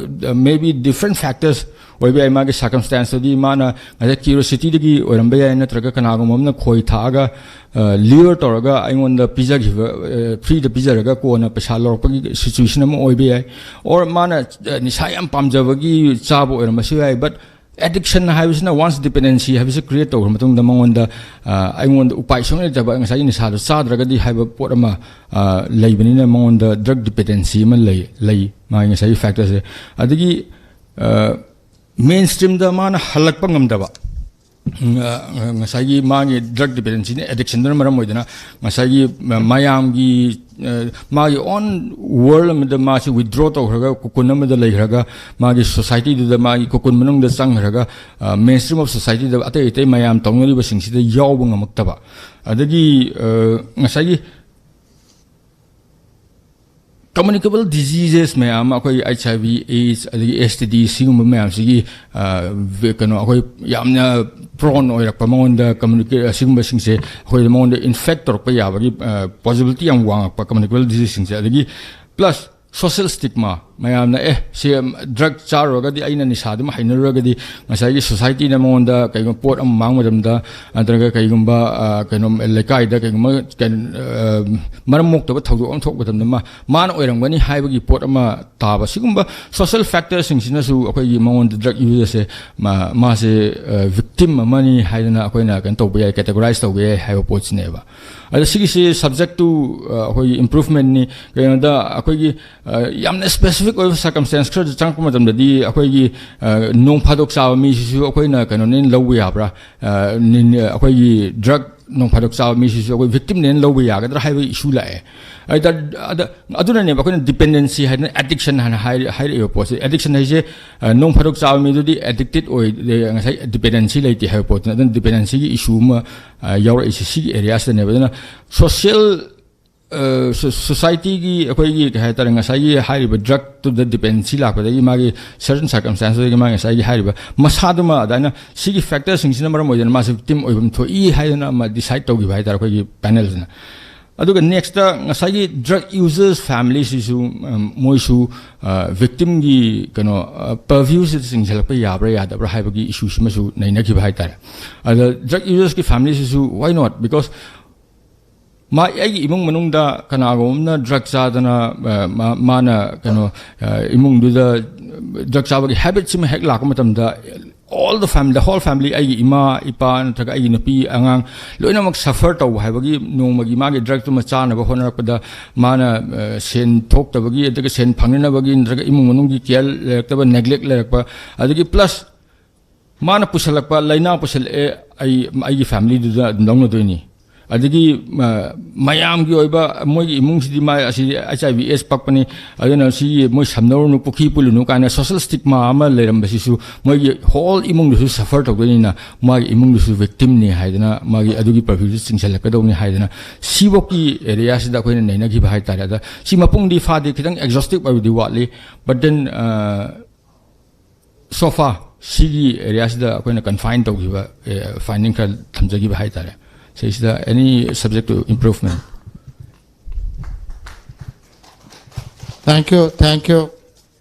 maybe different factors ꯑꯣꯏꯕ ꯌꯥꯏ꯫ ꯃꯥꯒꯤ ꯁꯔꯀꯝꯁꯇꯦꯟꯁꯇꯨꯗꯤ ꯃꯥꯅ ꯉꯁꯥꯏ ꯀ꯭ꯌꯨꯔꯣꯁꯤꯇꯤꯗꯒꯤ ꯑꯣꯏꯔꯝꯕ ꯌꯥꯏ, ꯅꯠꯇ꯭ꯔꯒ ꯀꯅꯥꯒꯨꯝꯕ ꯑꯃꯅ ꯈꯣꯏ ꯊꯥꯛꯑꯒ ꯂꯤꯌꯔ ꯇꯧꯔꯒ ꯑꯩꯉꯣꯟꯗ ꯄꯤꯖꯈꯤꯕ, ꯐ꯭ꯔꯤꯗ ꯄꯤꯖꯔꯒ ꯀꯣꯟꯅ ꯄꯩꯁꯥ ꯂꯧꯔꯛꯄꯒꯤ ꯁꯤꯆꯨꯋꯦꯁꯟ ꯑꯃ ꯑꯣꯏꯕ ꯌꯥꯏ꯫ ꯑꯣꯔ ꯃꯥꯅ, ꯑ, ꯅꯤꯁꯥ ꯌꯥꯝ ꯄꯥꯝꯖꯕꯒꯤ ꯆꯥꯕ ꯑꯣꯏꯔꯝꯕꯁꯨ ꯌꯥꯏ꯫ ꯕꯠ ꯑꯦꯗꯤꯛꯁꯟ ꯍꯥꯏꯕꯁꯤꯅ, ꯋꯥꯟꯁ ꯗꯤꯄꯦꯟꯗꯦꯟꯁꯤ ꯍꯥꯏꯕꯁꯤ ꯀ꯭ꯔꯤꯌꯦꯠ ꯇꯧꯈ꯭ꯔ ꯃꯇꯨꯡꯗ ꯃꯉꯣꯟꯗ, ꯑ, ꯑꯩꯉꯣꯟꯗ ꯎꯄꯥꯏ ꯁꯨꯡꯂꯩ ꯂꯩꯇꯕ, ꯉꯁꯥꯏꯒꯤ ꯅꯤꯁꯥꯗꯣ ꯆꯥꯗ꯭ꯔꯒꯗꯤ ꯍꯥꯏꯕ ꯄꯣꯠ ꯑꯃ, ꯑ, ꯂꯩꯕꯅꯤꯅ ꯃꯉꯣꯟꯗ ꯗ꯭ꯔꯒ ꯗꯤꯄꯦꯟꯗꯦꯟꯁꯤ ꯑꯃ ꯂꯩ, ꯂꯩ ꯃꯥꯒꯤ ꯉꯁꯥꯏꯒꯤ ꯐꯦꯛꯇꯔꯁꯦ꯫ ꯑꯗꯒꯤ, ꯑ, ꯃꯦꯟ ꯁ꯭ꯇ꯭ꯔꯤꯝꯗ ꯃꯥꯅ ꯍꯜꯂꯛꯄ ꯉꯝꯗꯕ, ꯎꯝ, ꯑ, ꯉꯁꯥꯏꯒꯤ ꯃꯥꯒꯤ drug dependencyꯅ, addictionꯗꯨꯅ ꯃꯔꯝ ꯑꯣꯏꯗꯅ ꯉꯁꯥꯏꯒꯤ, ꯑ, ꯃꯌꯥꯝꯒꯤ, ꯑ, ꯃꯥꯒꯤ own world ꯑꯃꯗ ꯃꯥꯁꯤ withdraw ꯇꯧꯈ꯭ꯔꯒ, cocoon ꯑꯃꯗ ꯂꯩꯈ꯭ꯔꯒ, ꯃꯥꯒꯤ societyꯗꯨꯗ, ꯃꯥꯒꯤ cocoon ꯃꯅꯨꯡꯗ ꯆꯪꯈ꯭ꯔꯒ, ꯑ, mainstream of societyꯗ ꯑꯇꯩ ꯑꯇꯩ ꯃꯌꯥꯝ ꯇꯧꯅꯔꯤꯕꯁꯤꯡꯁꯤꯗ ꯌꯥꯎꯕ ꯉꯝꯃꯛꯇꯕ, ꯑꯗꯒꯤ, ꯑ, ꯉꯁꯥꯏꯒꯤ communicable diseases ꯃꯌꯥꯝ ꯑꯃ, ꯑꯩꯈꯣꯏ HIV, AIDS, ꯑꯗꯒꯤ STD, ꯁꯤꯒꯨꯝꯕ ꯃꯌꯥꯝꯁꯤꯒꯤ, ꯑ, ꯀꯩꯅꯣ, ꯑꯩꯈꯣꯏ ꯌꯥꯝꯅ prone ꯑꯣꯏꯔꯛꯄ, ꯃꯉꯣꯟꯗ communicate, ꯑꯁꯤꯒꯨꯝꯕꯁꯤꯡꯁꯦ ꯑꯩꯈꯣꯏꯗ, ꯃꯉꯣꯟꯗ infect ꯇꯧꯔꯛꯄ ꯌꯥꯕꯒꯤ, ꯑ, possibility ꯌꯥꯝ ꯋꯥꯡꯉꯛꯄ communicable diseaseꯁꯤꯡꯁꯦ, ꯑꯗꯒꯤ plus social stigma, ꯃꯌꯥꯝꯅ, "ꯑꯦ, ꯁꯤ drug ꯆꯥꯔꯨꯔꯒꯗꯤ, ꯑꯩꯅ ꯅꯤꯁꯥꯗꯨꯃ ꯍꯩꯅꯔꯨꯔꯒꯗꯤ, ꯉꯁꯥꯏꯒꯤ societyꯅ ꯃꯉꯣꯟꯗ ꯀꯩꯒꯨꯝꯕ ꯄꯣꯠ ꯑꯃ ꯃꯥꯡꯕ ꯃꯇꯝꯗ, ꯅꯠꯇ꯭ꯔꯒ ꯀꯩꯒꯨꯝꯕ, ꯑ, ꯀꯩꯅꯣ, ꯂꯩꯀꯥꯏꯗ ꯀꯩꯒꯨꯝꯕ, ꯀꯩꯅꯣ, ꯑ, ꯃꯔꯝ ꯃꯣꯛꯇꯕ ꯊꯧꯗꯣꯛ ꯑꯃ ꯊꯣꯛꯄ ꯃꯇꯝꯗ ꯃꯥ, ꯃꯥꯅ ꯑꯣꯏꯔꯝꯒꯅꯤ ꯍꯥꯏꯕꯒꯤ ꯄꯣꯠ ꯑꯃ ꯇꯥꯕ, ꯁꯤꯒꯨꯝꯕ social factorꯁꯤꯡꯁꯤꯅꯁꯨ ꯑꯩꯈꯣꯏꯒꯤ ꯃꯉꯣꯟꯗ drug userꯁꯦ, ꯃꯥ-, ꯃꯥꯁꯦ, ꯑ, victim ꯑꯃꯅꯤ ꯍꯥꯏꯗꯅ ꯑꯩꯈꯣꯏꯅ ꯀꯩꯅꯣ ꯇꯧꯕ ꯌꯥꯏ, categorize ꯇꯧꯕ ꯌꯥꯏ ꯍꯥꯏꯕ ꯄꯣꯠꯁꯤꯅꯦꯕ꯫ ꯑꯗ ꯁꯤꯒꯤꯁꯤ subject to, ꯑ, ꯑꯩꯈꯣꯏꯒꯤ improvementꯅꯤ꯫ ꯀꯩꯅꯣꯗ ꯑꯩꯈꯣꯏꯒꯤ, ꯑ, ꯌꯥꯝꯅ specific ꯑꯣꯏꯕ circumstance ꯈꯔꯗ ꯆꯪꯉꯛꯄ ꯃꯇꯝꯗꯗꯤ ꯑꯩꯈꯣꯏꯒꯤ, ꯑ, ꯅꯣꯡ ꯐꯥꯗꯣꯛ ꯆꯥꯕ ꯃꯤꯁꯤꯁꯨ ꯑꯩꯈꯣꯏꯅ ꯀꯩꯅꯣꯅꯦꯅ ꯂꯧꯕ ꯌꯥꯕ꯭ꯔꯥ? ꯑ, ꯅꯤꯟ-, ꯑꯩꯈꯣꯏꯒꯤ drug ꯅꯣꯡ ꯐꯥꯗꯣꯛ ꯆꯥꯕ ꯃꯤꯁꯤꯁꯨ ꯑꯩꯈꯣꯏ victimꯅꯦꯅ ꯂꯧꯕ ꯌꯥꯒꯗ꯭ꯔꯥ ꯍꯥꯏꯕꯒꯤ issue ꯂꯥꯛꯑꯦ꯫ ꯑꯗ, ꯑꯗ, ꯑꯗꯨꯅꯅꯦꯕ ꯑꯩꯈꯣꯏꯅ dependency ꯍꯥꯏꯗꯅ addiction ꯍꯥꯏꯅ ꯍꯥꯏꯔ-, ꯍꯥꯏꯔꯛꯏꯕ ꯄꯣꯠꯁꯦ꯫ Addiction ꯍꯥꯏꯁꯦ, ꯑ, ꯅꯣꯡ ꯐꯥꯗꯣꯛ ꯆꯥꯕ ꯃꯤꯗꯨꯗꯤ addicted ꯑꯣꯏ, ꯉꯁꯥꯏ dependency ꯂꯩꯇꯦ ꯍꯥꯏꯕ ꯄꯣꯠꯇꯨꯅ꯫ ꯑꯗꯨꯅ dependencyꯒꯤ issue ꯑꯃ, ꯑ, ꯌꯥꯎꯔꯛꯏꯁꯦ ꯁꯤꯒꯤ areaꯁꯤꯗꯅꯦꯕ꯫ ꯑꯗꯨꯅ social, ꯑ, so-, societyꯒꯤ ꯑꯩꯈꯣꯏꯒꯤ, ꯀꯩ ꯍꯥꯏꯇꯥꯔꯦ, ꯉꯁꯥꯏꯒꯤ ꯍꯥꯏꯔꯤꯕ drugꯇꯨꯗ dependency ꯂꯥꯛꯄꯗꯒꯤ ꯃꯥꯒꯤ certain circumstanceꯗꯒꯤ ꯃꯥꯒꯤ ꯉꯁꯥꯏꯒꯤ ꯍꯥꯏꯔꯤꯕ ꯃꯁꯥꯗꯨꯃ ꯑꯗꯨꯃꯥꯏꯅ ꯁꯤꯒꯤ factorꯁꯤꯡꯁꯤꯅ ꯃꯔꯝ ꯑꯣꯏꯗꯅ ꯃꯥꯁꯦ victim ꯑꯣꯏꯐꯝ ꯊꯣꯛꯏ ꯍꯥꯏꯗꯅ ꯑꯃ decide ꯇꯧꯈꯤꯕ ꯍꯥꯏꯇꯥꯔꯦ ꯑꯩꯈꯣꯏꯒꯤ panelꯁꯤꯅ꯫ ꯑꯗꯨꯒ nextꯇ ꯉꯁꯥꯏꯒꯤ drug users familyꯁꯤꯁꯨ, ꯎꯝ, ꯃꯣꯏꯁꯨ, ꯑ, victimꯒꯤ ꯀꯩꯅꯣ, ꯑ, purviewꯁꯤꯗ ꯆꯤꯡꯁꯤꯜꯂꯛꯄ ꯌꯥꯕ꯭ꯔꯥ ꯌꯥꯗꯕ꯭ꯔꯥ ꯍꯥꯏꯕꯒꯤ issueꯁꯤꯃꯁꯨ ꯅꯩꯅꯈꯤꯕ ꯍꯥꯏꯇꯥꯔꯦ꯫ ꯑꯗ drug usersꯀꯤ familyꯁꯤꯁꯨ why not? Because ꯃꯥ, ꯑꯩꯒꯤ ꯏꯃꯨꯡ ꯃꯅꯨꯡꯗ ꯀꯅꯥꯒꯨꯝꯕ ꯑꯃꯅ drug ꯆꯥꯗꯅ, ꯑ, ꯃꯥ-, ꯃꯥꯅ ꯀꯩꯅꯣ, ꯑ, ꯏꯃꯨꯡꯗꯨꯗ drug ꯆꯥꯕꯒꯤ habitꯁꯤꯃ ꯍꯦꯛ ꯂꯥꯛꯄ ꯃꯇꯝꯗ, all the family, the whole family, ꯑꯩꯒꯤ ꯏꯃꯥ, ꯏꯄꯥ ꯅꯠꯇ꯭ꯔꯒ ꯑꯩꯒꯤ ꯅꯨꯄꯤ, ꯑꯉꯥꯡ ꯂꯣꯏꯅꯃꯛ suffer ꯇꯧꯕ ꯍꯥꯏꯕꯒꯤ, ꯅꯣꯡꯃꯒꯤ ꯃꯥꯒꯤ drugꯇꯨꯃ ꯆꯥꯅꯕ ꯍꯣꯠꯅꯔꯛꯄꯗ ꯃꯥꯅ, ꯑ, ꯁꯦꯟ ꯊꯣꯛꯇꯕꯒꯤ, ꯑꯗꯨꯒ ꯁꯦꯟ ꯐꯪꯅꯅꯕꯒꯤ, ꯅꯠꯇ꯭ꯔꯒ ꯏꯃꯨꯡ ꯃꯅꯨꯡꯒꯤ care ꯂꯩꯔꯛꯇꯕ, neglect ꯂꯩꯔꯛꯄ, ꯑꯗꯒꯤ plus ꯃꯥꯅ ꯄꯨꯁꯜꯂꯛꯄ ꯂꯥꯏꯅꯥ ꯄꯨꯁꯜꯂꯛꯑꯦ, ꯑꯩ, ꯑꯩꯒꯤ ꯐꯦꯃꯤꯂꯤꯗꯨꯗ ꯑꯗꯨꯝ ꯂꯧꯅꯗꯣꯏꯅꯤ꯫ ꯑꯗꯒꯤ, ꯑ, ꯃꯌꯥꯝꯒꯤ ꯑꯣꯏꯕ ꯃꯣꯏꯒꯤ ꯏꯃꯨꯡꯁꯤꯗꯤ ꯃꯥ ꯑꯁꯤꯗꯤ ꯑꯩꯆ ꯑꯥꯏ ꯚꯤ ꯑꯦꯁ ꯄꯛꯄꯅꯤ, ꯑꯗꯨꯅ ꯁꯤ ꯃꯣꯏ ꯁꯝꯅꯔꯨꯅꯨ, ꯄꯨꯈ꯭ꯔꯤ ꯄꯨꯜꯂꯨꯅꯨ ꯀꯥꯏꯅ social stigma ꯑꯃ ꯂꯩꯔꯝꯕꯁꯤꯁꯨ ꯃꯣꯏꯒꯤ whole ꯏꯃꯨꯡꯗꯨꯁꯨ suffer ꯇꯧꯗꯣꯏꯅꯤꯅ ꯃꯥꯒꯤ ꯏꯃꯨꯡꯗꯨꯁꯨ victimꯅꯤ ꯍꯥꯏꯗꯅ ꯃꯥꯒꯤ ꯑꯗꯨꯒꯤ privilege ꯆꯤꯡꯁꯤꯜꯂꯛꯀꯗꯧꯅꯤ ꯍꯥꯏꯗꯅ ꯁꯤꯐꯧꯀꯤ areaꯁꯤꯗ ꯑꯩꯈꯣꯏꯅ ꯅꯩꯅꯈꯤꯕ ꯍꯥꯏꯇꯥꯔꯦ꯫ ꯑꯗ ꯁꯤ ꯃꯄꯨꯡꯗꯤ ꯐꯥꯗꯦ, ꯈꯤꯇꯪ exhaustive ꯑꯣꯏꯕꯗꯤ ꯋꯥꯠꯂꯤ, but then, ꯑ, so far ꯁꯤꯒꯤ areaꯁꯤꯗ ꯑꯩꯈꯣꯏꯅ confine ꯇꯧꯈꯤꯕ, ꯑꯦ, finding ꯈꯔ ꯊꯝꯖꯈꯤꯕ ꯍꯥꯏꯇꯥꯔꯦ꯫ ꯁꯤꯁꯤꯗ any subject to improvement? Thank you, thank you.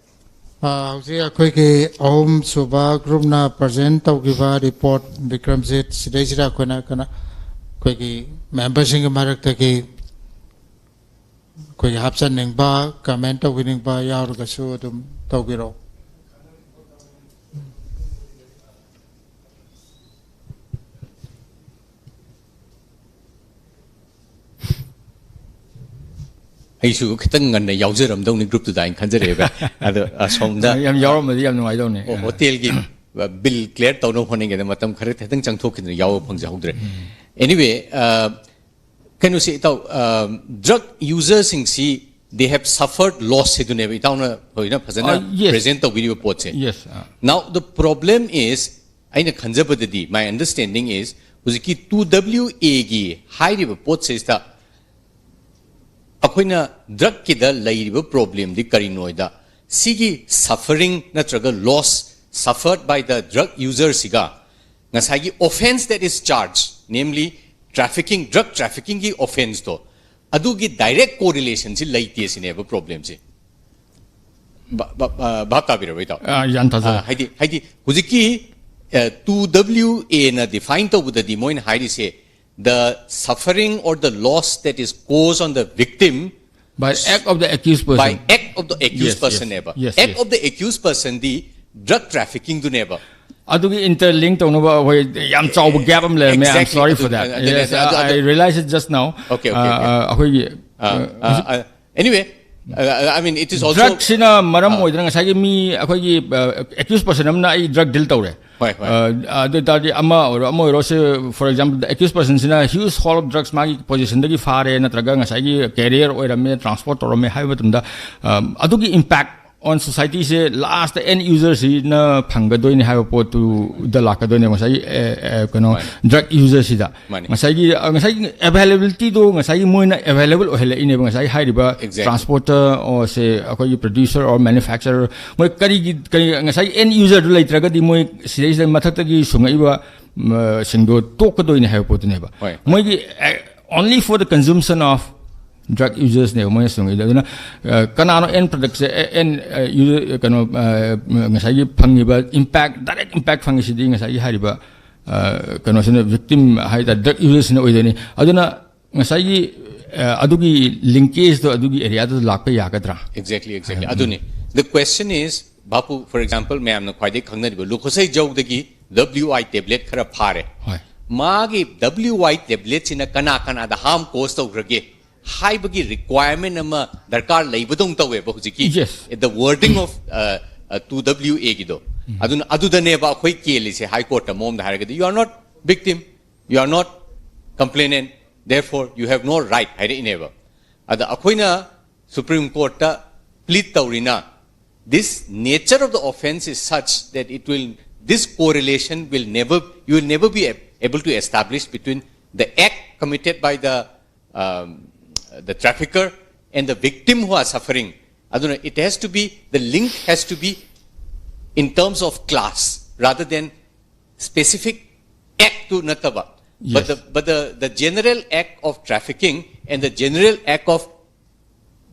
ꯑ, ꯍꯧꯖꯤꯛ ꯑꯩꯈꯣꯏꯒꯤ ꯑꯍꯨꯝ ꯁꯨꯕ groupꯅ present ꯇꯧꯈꯤꯕ report, ꯕꯤꯀ꯭ꯔꯝꯖꯤꯠ, ꯁꯤꯗꯩꯁꯤꯗ ꯑꯩꯈꯣꯏꯅ ꯀꯩꯅꯣ, ꯑꯩꯈꯣꯏꯒꯤ memberꯁꯤꯡꯒꯤ ꯃꯔꯛꯇꯒꯤ ꯑꯩꯈꯣꯏꯒꯤ ꯍꯥꯞꯆꯟꯅꯤꯡꯕ, comment ꯇꯧꯕꯤꯅꯤꯡꯕ ꯌꯥꯎꯔꯒꯁꯨ ꯑꯗꯨꯝ ꯇꯧꯕꯤꯔꯛꯑꯣ꯫ ꯑꯩꯁꯨ ꯈꯤꯇꯪ ꯉꯟꯅ ꯌꯥꯎꯖꯔꯝꯗꯧꯅꯤ groupꯇꯨꯗ ꯍꯥꯏꯅ ꯈꯟꯖꯔꯛꯑꯦꯕ꯫ ꯑꯗꯣ ꯑꯁꯣꯝꯗ ꯌꯥꯝ ꯌꯥꯎꯔꯝꯃꯗꯤ ꯌꯥꯝ ꯅꯨꯡꯉꯥꯏꯗꯧꯅꯤ꯫ ꯑꯣ, hotelꯒꯤ bill clear ꯇꯧꯅꯕ ꯍꯣꯠꯅꯤꯡꯉꯦꯅ ꯃꯇꯝ ꯈꯔ ꯈꯤꯇꯪ ꯆꯪꯊꯣꯛꯈꯤꯗꯅ ꯌꯥꯎꯕ ꯐꯪꯖꯍꯧꯗ꯭ꯔꯦ꯫ Anyway, ꯑ, ꯀꯩꯅꯣꯁꯦ ꯏꯇꯥꯎ, ꯑ, drug userꯁꯤꯡꯁꯤ they have suffered loss ꯍꯥꯏꯗꯨꯅꯦꯕ ꯏꯇꯥꯎꯅ ꯍꯧꯖꯤꯛꯅ ꯐꯖꯅ ꯑ, yes. present ꯇꯧꯕꯤꯔꯤꯕ ꯄꯣꯠꯁꯦ꯫ Yes, ꯑ꯫ Now the problem is, ꯑꯩꯅ ꯈꯟꯖꯕꯗꯗꯤ, my understanding is, ꯍꯧꯖꯤꯛꯀꯤ two W Aꯒꯤ ꯍꯥꯏꯔꯤꯕ ꯄꯣꯠꯁꯤꯗ ꯑꯩꯈꯣꯏꯅ drugꯀꯤꯗ ꯂꯩꯔꯤꯕ problemꯗꯤ ꯀꯔꯤꯅꯣ ꯍꯥꯏꯗ, ꯁꯤꯒꯤ suffering ꯅꯠꯇ꯭ꯔꯒ loss suffered by the drug userꯁꯤꯒ ꯉꯁꯥꯏꯒꯤ offence that is charged, namely trafficking, drug traffickingꯒꯤ offenceꯇꯣ, ꯑꯗꯨꯒꯤ direct correlationꯁꯤ ꯂꯩꯇꯦ ꯁꯤꯅꯦꯕ problemꯁꯦ꯫ ꯚꯥ-, ꯚꯥ-, ꯑ, ꯚꯥꯞ ꯇꯥꯕꯤꯔꯕ꯭ꯔꯥ ꯏꯇꯥꯎ? ꯑ, ꯒ꯭ꯌꯥꯟ ꯇꯥꯖꯔꯦ꯫ ꯑ, ꯍꯥꯏꯗꯤ, ꯍꯥꯏꯗꯤ ꯍꯧꯖꯤꯛꯀꯤ, ꯑ, two W Aꯅ define ꯇꯧꯕꯗꯗꯤ ꯃꯣꯏꯅ ꯍꯥꯏꯔꯤꯁꯦ, the suffering or the loss that is caused on the victim By act of the accused person. by act of the accused Yes, yes. personꯅꯦꯕ꯫ Yes, Act yes. of the accused personꯗꯤ drug traffickingꯗꯨꯅꯦꯕ꯫ ꯑꯗꯨꯒꯤ interlink ꯇꯧꯅꯕ ꯑꯩꯈꯣꯏ ꯌꯥꯝ ꯆꯥꯎꯕ gap ꯑꯃ ꯂꯩꯔꯝꯃꯦ꯫ I'm Exactly. Sorry ꯑꯗꯨ-, for that. ꯑꯗꯨꯅꯦ, Yes, ꯑꯗꯨ-, I ꯑꯗꯨ-, realized it just now. Okay, okay, okay. ꯑ, ꯑꯩꯈꯣꯏꯒꯤ, ꯑ, ꯑ, ꯑ, ꯑ, anyway, I mean, it is also ꯗ꯭ꯔꯒꯁꯤꯅ ꯃꯔꯝ ꯑꯣꯏꯗꯅ ꯉꯁꯥꯏꯒꯤ ꯃꯤ ꯑꯩꯈꯣꯏꯒꯤ ꯑꯦꯀ꯭ꯌꯨꯁ ꯄꯔꯁꯟ ꯑꯃꯅ ꯑꯩ ꯗ꯭ꯔꯒ ꯗꯤꯜ ꯇꯧꯔꯦ. ꯍꯣꯏ, ꯍꯣꯏ. ꯑ, ꯑꯗꯨ ꯑꯣꯏ ꯇꯥꯔꯗꯤ ꯑꯃ ꯑꯣꯏꯔꯣ, ꯑꯃ ꯑꯣꯏꯔꯣ, ꯁꯦ, for example, the accused personꯁꯤꯅ huge haul of drugs ꯃꯥꯒꯤ ꯄꯣꯖꯤꯁꯟꯗꯒꯤ ꯐꯥꯔꯦ, ꯅꯠꯇ꯭ꯔꯒ ꯉꯁꯥꯏꯒꯤ ꯀꯦꯔꯤꯌꯔ ꯑꯣꯏꯔꯝꯃꯦ, ꯇ꯭ꯔꯥꯟꯁꯄꯣꯔꯠ ꯇꯧꯔꯝꯃꯦ ꯍꯥꯏꯕ ꯃꯇꯝꯗ, ꯑ, ꯑꯗꯨꯒꯤ ꯏꯝꯄꯦꯛ on societyꯁꯦ ꯂꯥꯁꯇ ꯑꯦꯟ ꯌꯨꯖꯔꯁꯤꯅ ꯐꯪꯒꯗꯣꯏꯅꯦ ꯍꯥꯏꯕ ꯄꯣꯠꯇꯨꯗ ꯂꯥꯛꯀꯗꯣꯏꯅꯦꯕ, ꯉꯁꯥꯏꯒꯤ ꯑꯦ, ꯑꯦ, ꯀꯩꯅꯣ, ꯃꯥꯅꯤ. ꯗ꯭ꯔꯒ ꯌꯨꯖꯔꯁꯤꯗ. ꯃꯥꯅꯤ. ꯉꯁꯥꯏꯒꯤ, ꯑ, ꯉꯁꯥꯏꯒꯤ ꯑꯦꯚꯥꯏꯂꯦꯕꯤꯂꯤꯇꯤꯗꯣ ꯉꯁꯥꯏꯒꯤ ꯃꯣꯏꯅ ꯑꯦꯚꯥꯏꯂꯦꯕꯜ ꯑꯣꯏꯍꯜꯂꯛꯏꯅꯦꯕ, ꯉꯁꯥꯏꯒꯤ ꯍꯥꯏꯔꯤꯕ Exactly. ꯇ꯭ꯔꯥꯟꯁꯄꯣꯔꯇꯔ ꯑꯣꯔ ꯁꯦ ꯑꯩꯈꯣꯏꯒꯤ ꯄ꯭ꯔꯗ꯭ꯌꯨꯁꯔ ꯑꯣꯔ ꯃꯦꯅꯨꯐꯦꯛꯆꯔꯔ, ꯃꯣꯏ ꯀꯔꯤꯒꯤ, ꯀꯔꯤ, ꯉꯁꯥꯏꯒꯤ ꯑꯦꯟ ꯌꯨꯖꯔꯗꯨ ꯂꯩꯇ꯭ꯔꯒꯗꯤ ꯃꯣꯏ ꯁꯤꯗꯩꯁꯤꯗ ꯃꯊꯛꯇꯒꯤ ꯁꯨꯡꯉꯛꯏꯕ, ꯃ, ꯁꯤꯡꯗꯣ ꯇꯣꯛꯀꯗꯣꯏꯅꯦ ꯍꯥꯏꯕ ꯄꯣꯠꯇꯨꯅꯦꯕ. ꯍꯣꯏ. ꯃꯣꯏꯒꯤ ꯑꯦ, only for the consumption of drug usersꯅꯦꯕ ꯃꯣꯏꯅ ꯁꯨꯡꯉꯛꯏꯗꯣ. ꯑꯗꯨꯅ, ꯑ, ꯀꯅꯥꯅꯣ ꯑꯦꯟ ꯄ꯭ꯔꯗꯛꯁꯦ, ꯑꯦ, ꯑꯦꯟ, ꯑ, ꯌꯨꯖꯔ, ꯀꯩꯅꯣ, ꯑ, ꯉꯁꯥꯏꯒꯤ ꯐꯪꯉꯤꯕ ꯏꯝꯄꯦꯛ, ꯗꯥꯏꯔꯦꯛ ꯏꯝꯄꯦꯛ ꯐꯪꯉꯤꯁꯤꯗꯤ ꯉꯁꯥꯏꯒꯤ ꯍꯥꯏꯔꯤꯕ, ꯑ, ꯀꯩꯅꯣꯁꯤꯅ, ꯚꯤꯛꯇꯤꯝ ꯍꯥꯏ ꯇꯥꯔꯦ, ꯗ꯭ꯔꯒ ꯌꯨꯖꯔꯁꯤꯅ ꯑꯣꯏꯗꯣꯏꯅꯤ. ꯑꯗꯨꯅ ꯉꯁꯥꯏꯒꯤ, ꯑ, ꯑꯗꯨꯒꯤ ꯂꯤꯡꯀꯦꯖꯇꯣ ꯑꯗꯨꯒꯤ ꯑꯦꯔꯤꯌꯥꯗꯨꯗ ꯂꯥꯛꯄ ꯌꯥꯒꯗ꯭ꯔꯥ? Exactly, exactly. ꯑꯗꯨꯅꯤ. The question is, ꯚꯥꯄꯨ, for example, ꯃꯌꯥꯝꯅ ꯈ꯭ꯋꯥꯏꯗꯒꯤ ꯈꯪꯅꯔꯤꯕ ꯂꯨꯈꯣꯁꯩ ꯖꯧꯗꯒꯤ W I tablet ꯈꯔ ꯐꯥꯔꯦ. ꯍꯣꯏ. ꯃꯥꯒꯤ W I tabletꯁꯤꯅ ꯀꯅꯥ ꯀꯅꯥꯗ harm cause ꯇꯧꯈ꯭ꯔꯒꯦ ꯍꯥꯏꯕꯒꯤ requirement ꯑꯃ ꯗꯔꯀꯥꯔ ꯂꯩꯕꯗꯧꯅ ꯇꯧꯋꯦꯕ ꯍꯧꯖꯤꯛꯀꯤ Yes. the wording of, uh, uh, two W A ꯒꯤꯗꯣ. ꯑꯗꯨꯅ ꯑꯗꯨꯗꯅꯦꯕ ꯑꯩꯈꯣꯏ ꯀꯦꯜꯂꯤꯁꯦ, ꯍꯥꯏ ꯀꯣꯔꯠꯇ ꯃꯑꯣꯡꯗ ꯍꯥꯏꯔꯒꯗꯤ, "You are not victim, you are not complainant, therefore you have no right" ꯍꯥꯏꯔꯛꯏꯅꯦꯕ. ꯑꯗ ꯑꯩꯈꯣꯏꯅ supreme ꯀꯣꯔꯠꯇ ꯄ꯭ꯂꯤꯠ ꯇꯧꯔꯤꯅ, this nature of the offense is such that it will, this correlation will never, you will never be ab- able to establish between the act committed by the, um, the trafficker and the victim who are suffering. ꯑꯗꯨꯅ, it has to be, the link has to be in terms of class rather than specific act two ꯅꯠꯇꯕ. But Yes. The, but the, the general act of trafficking and the general act of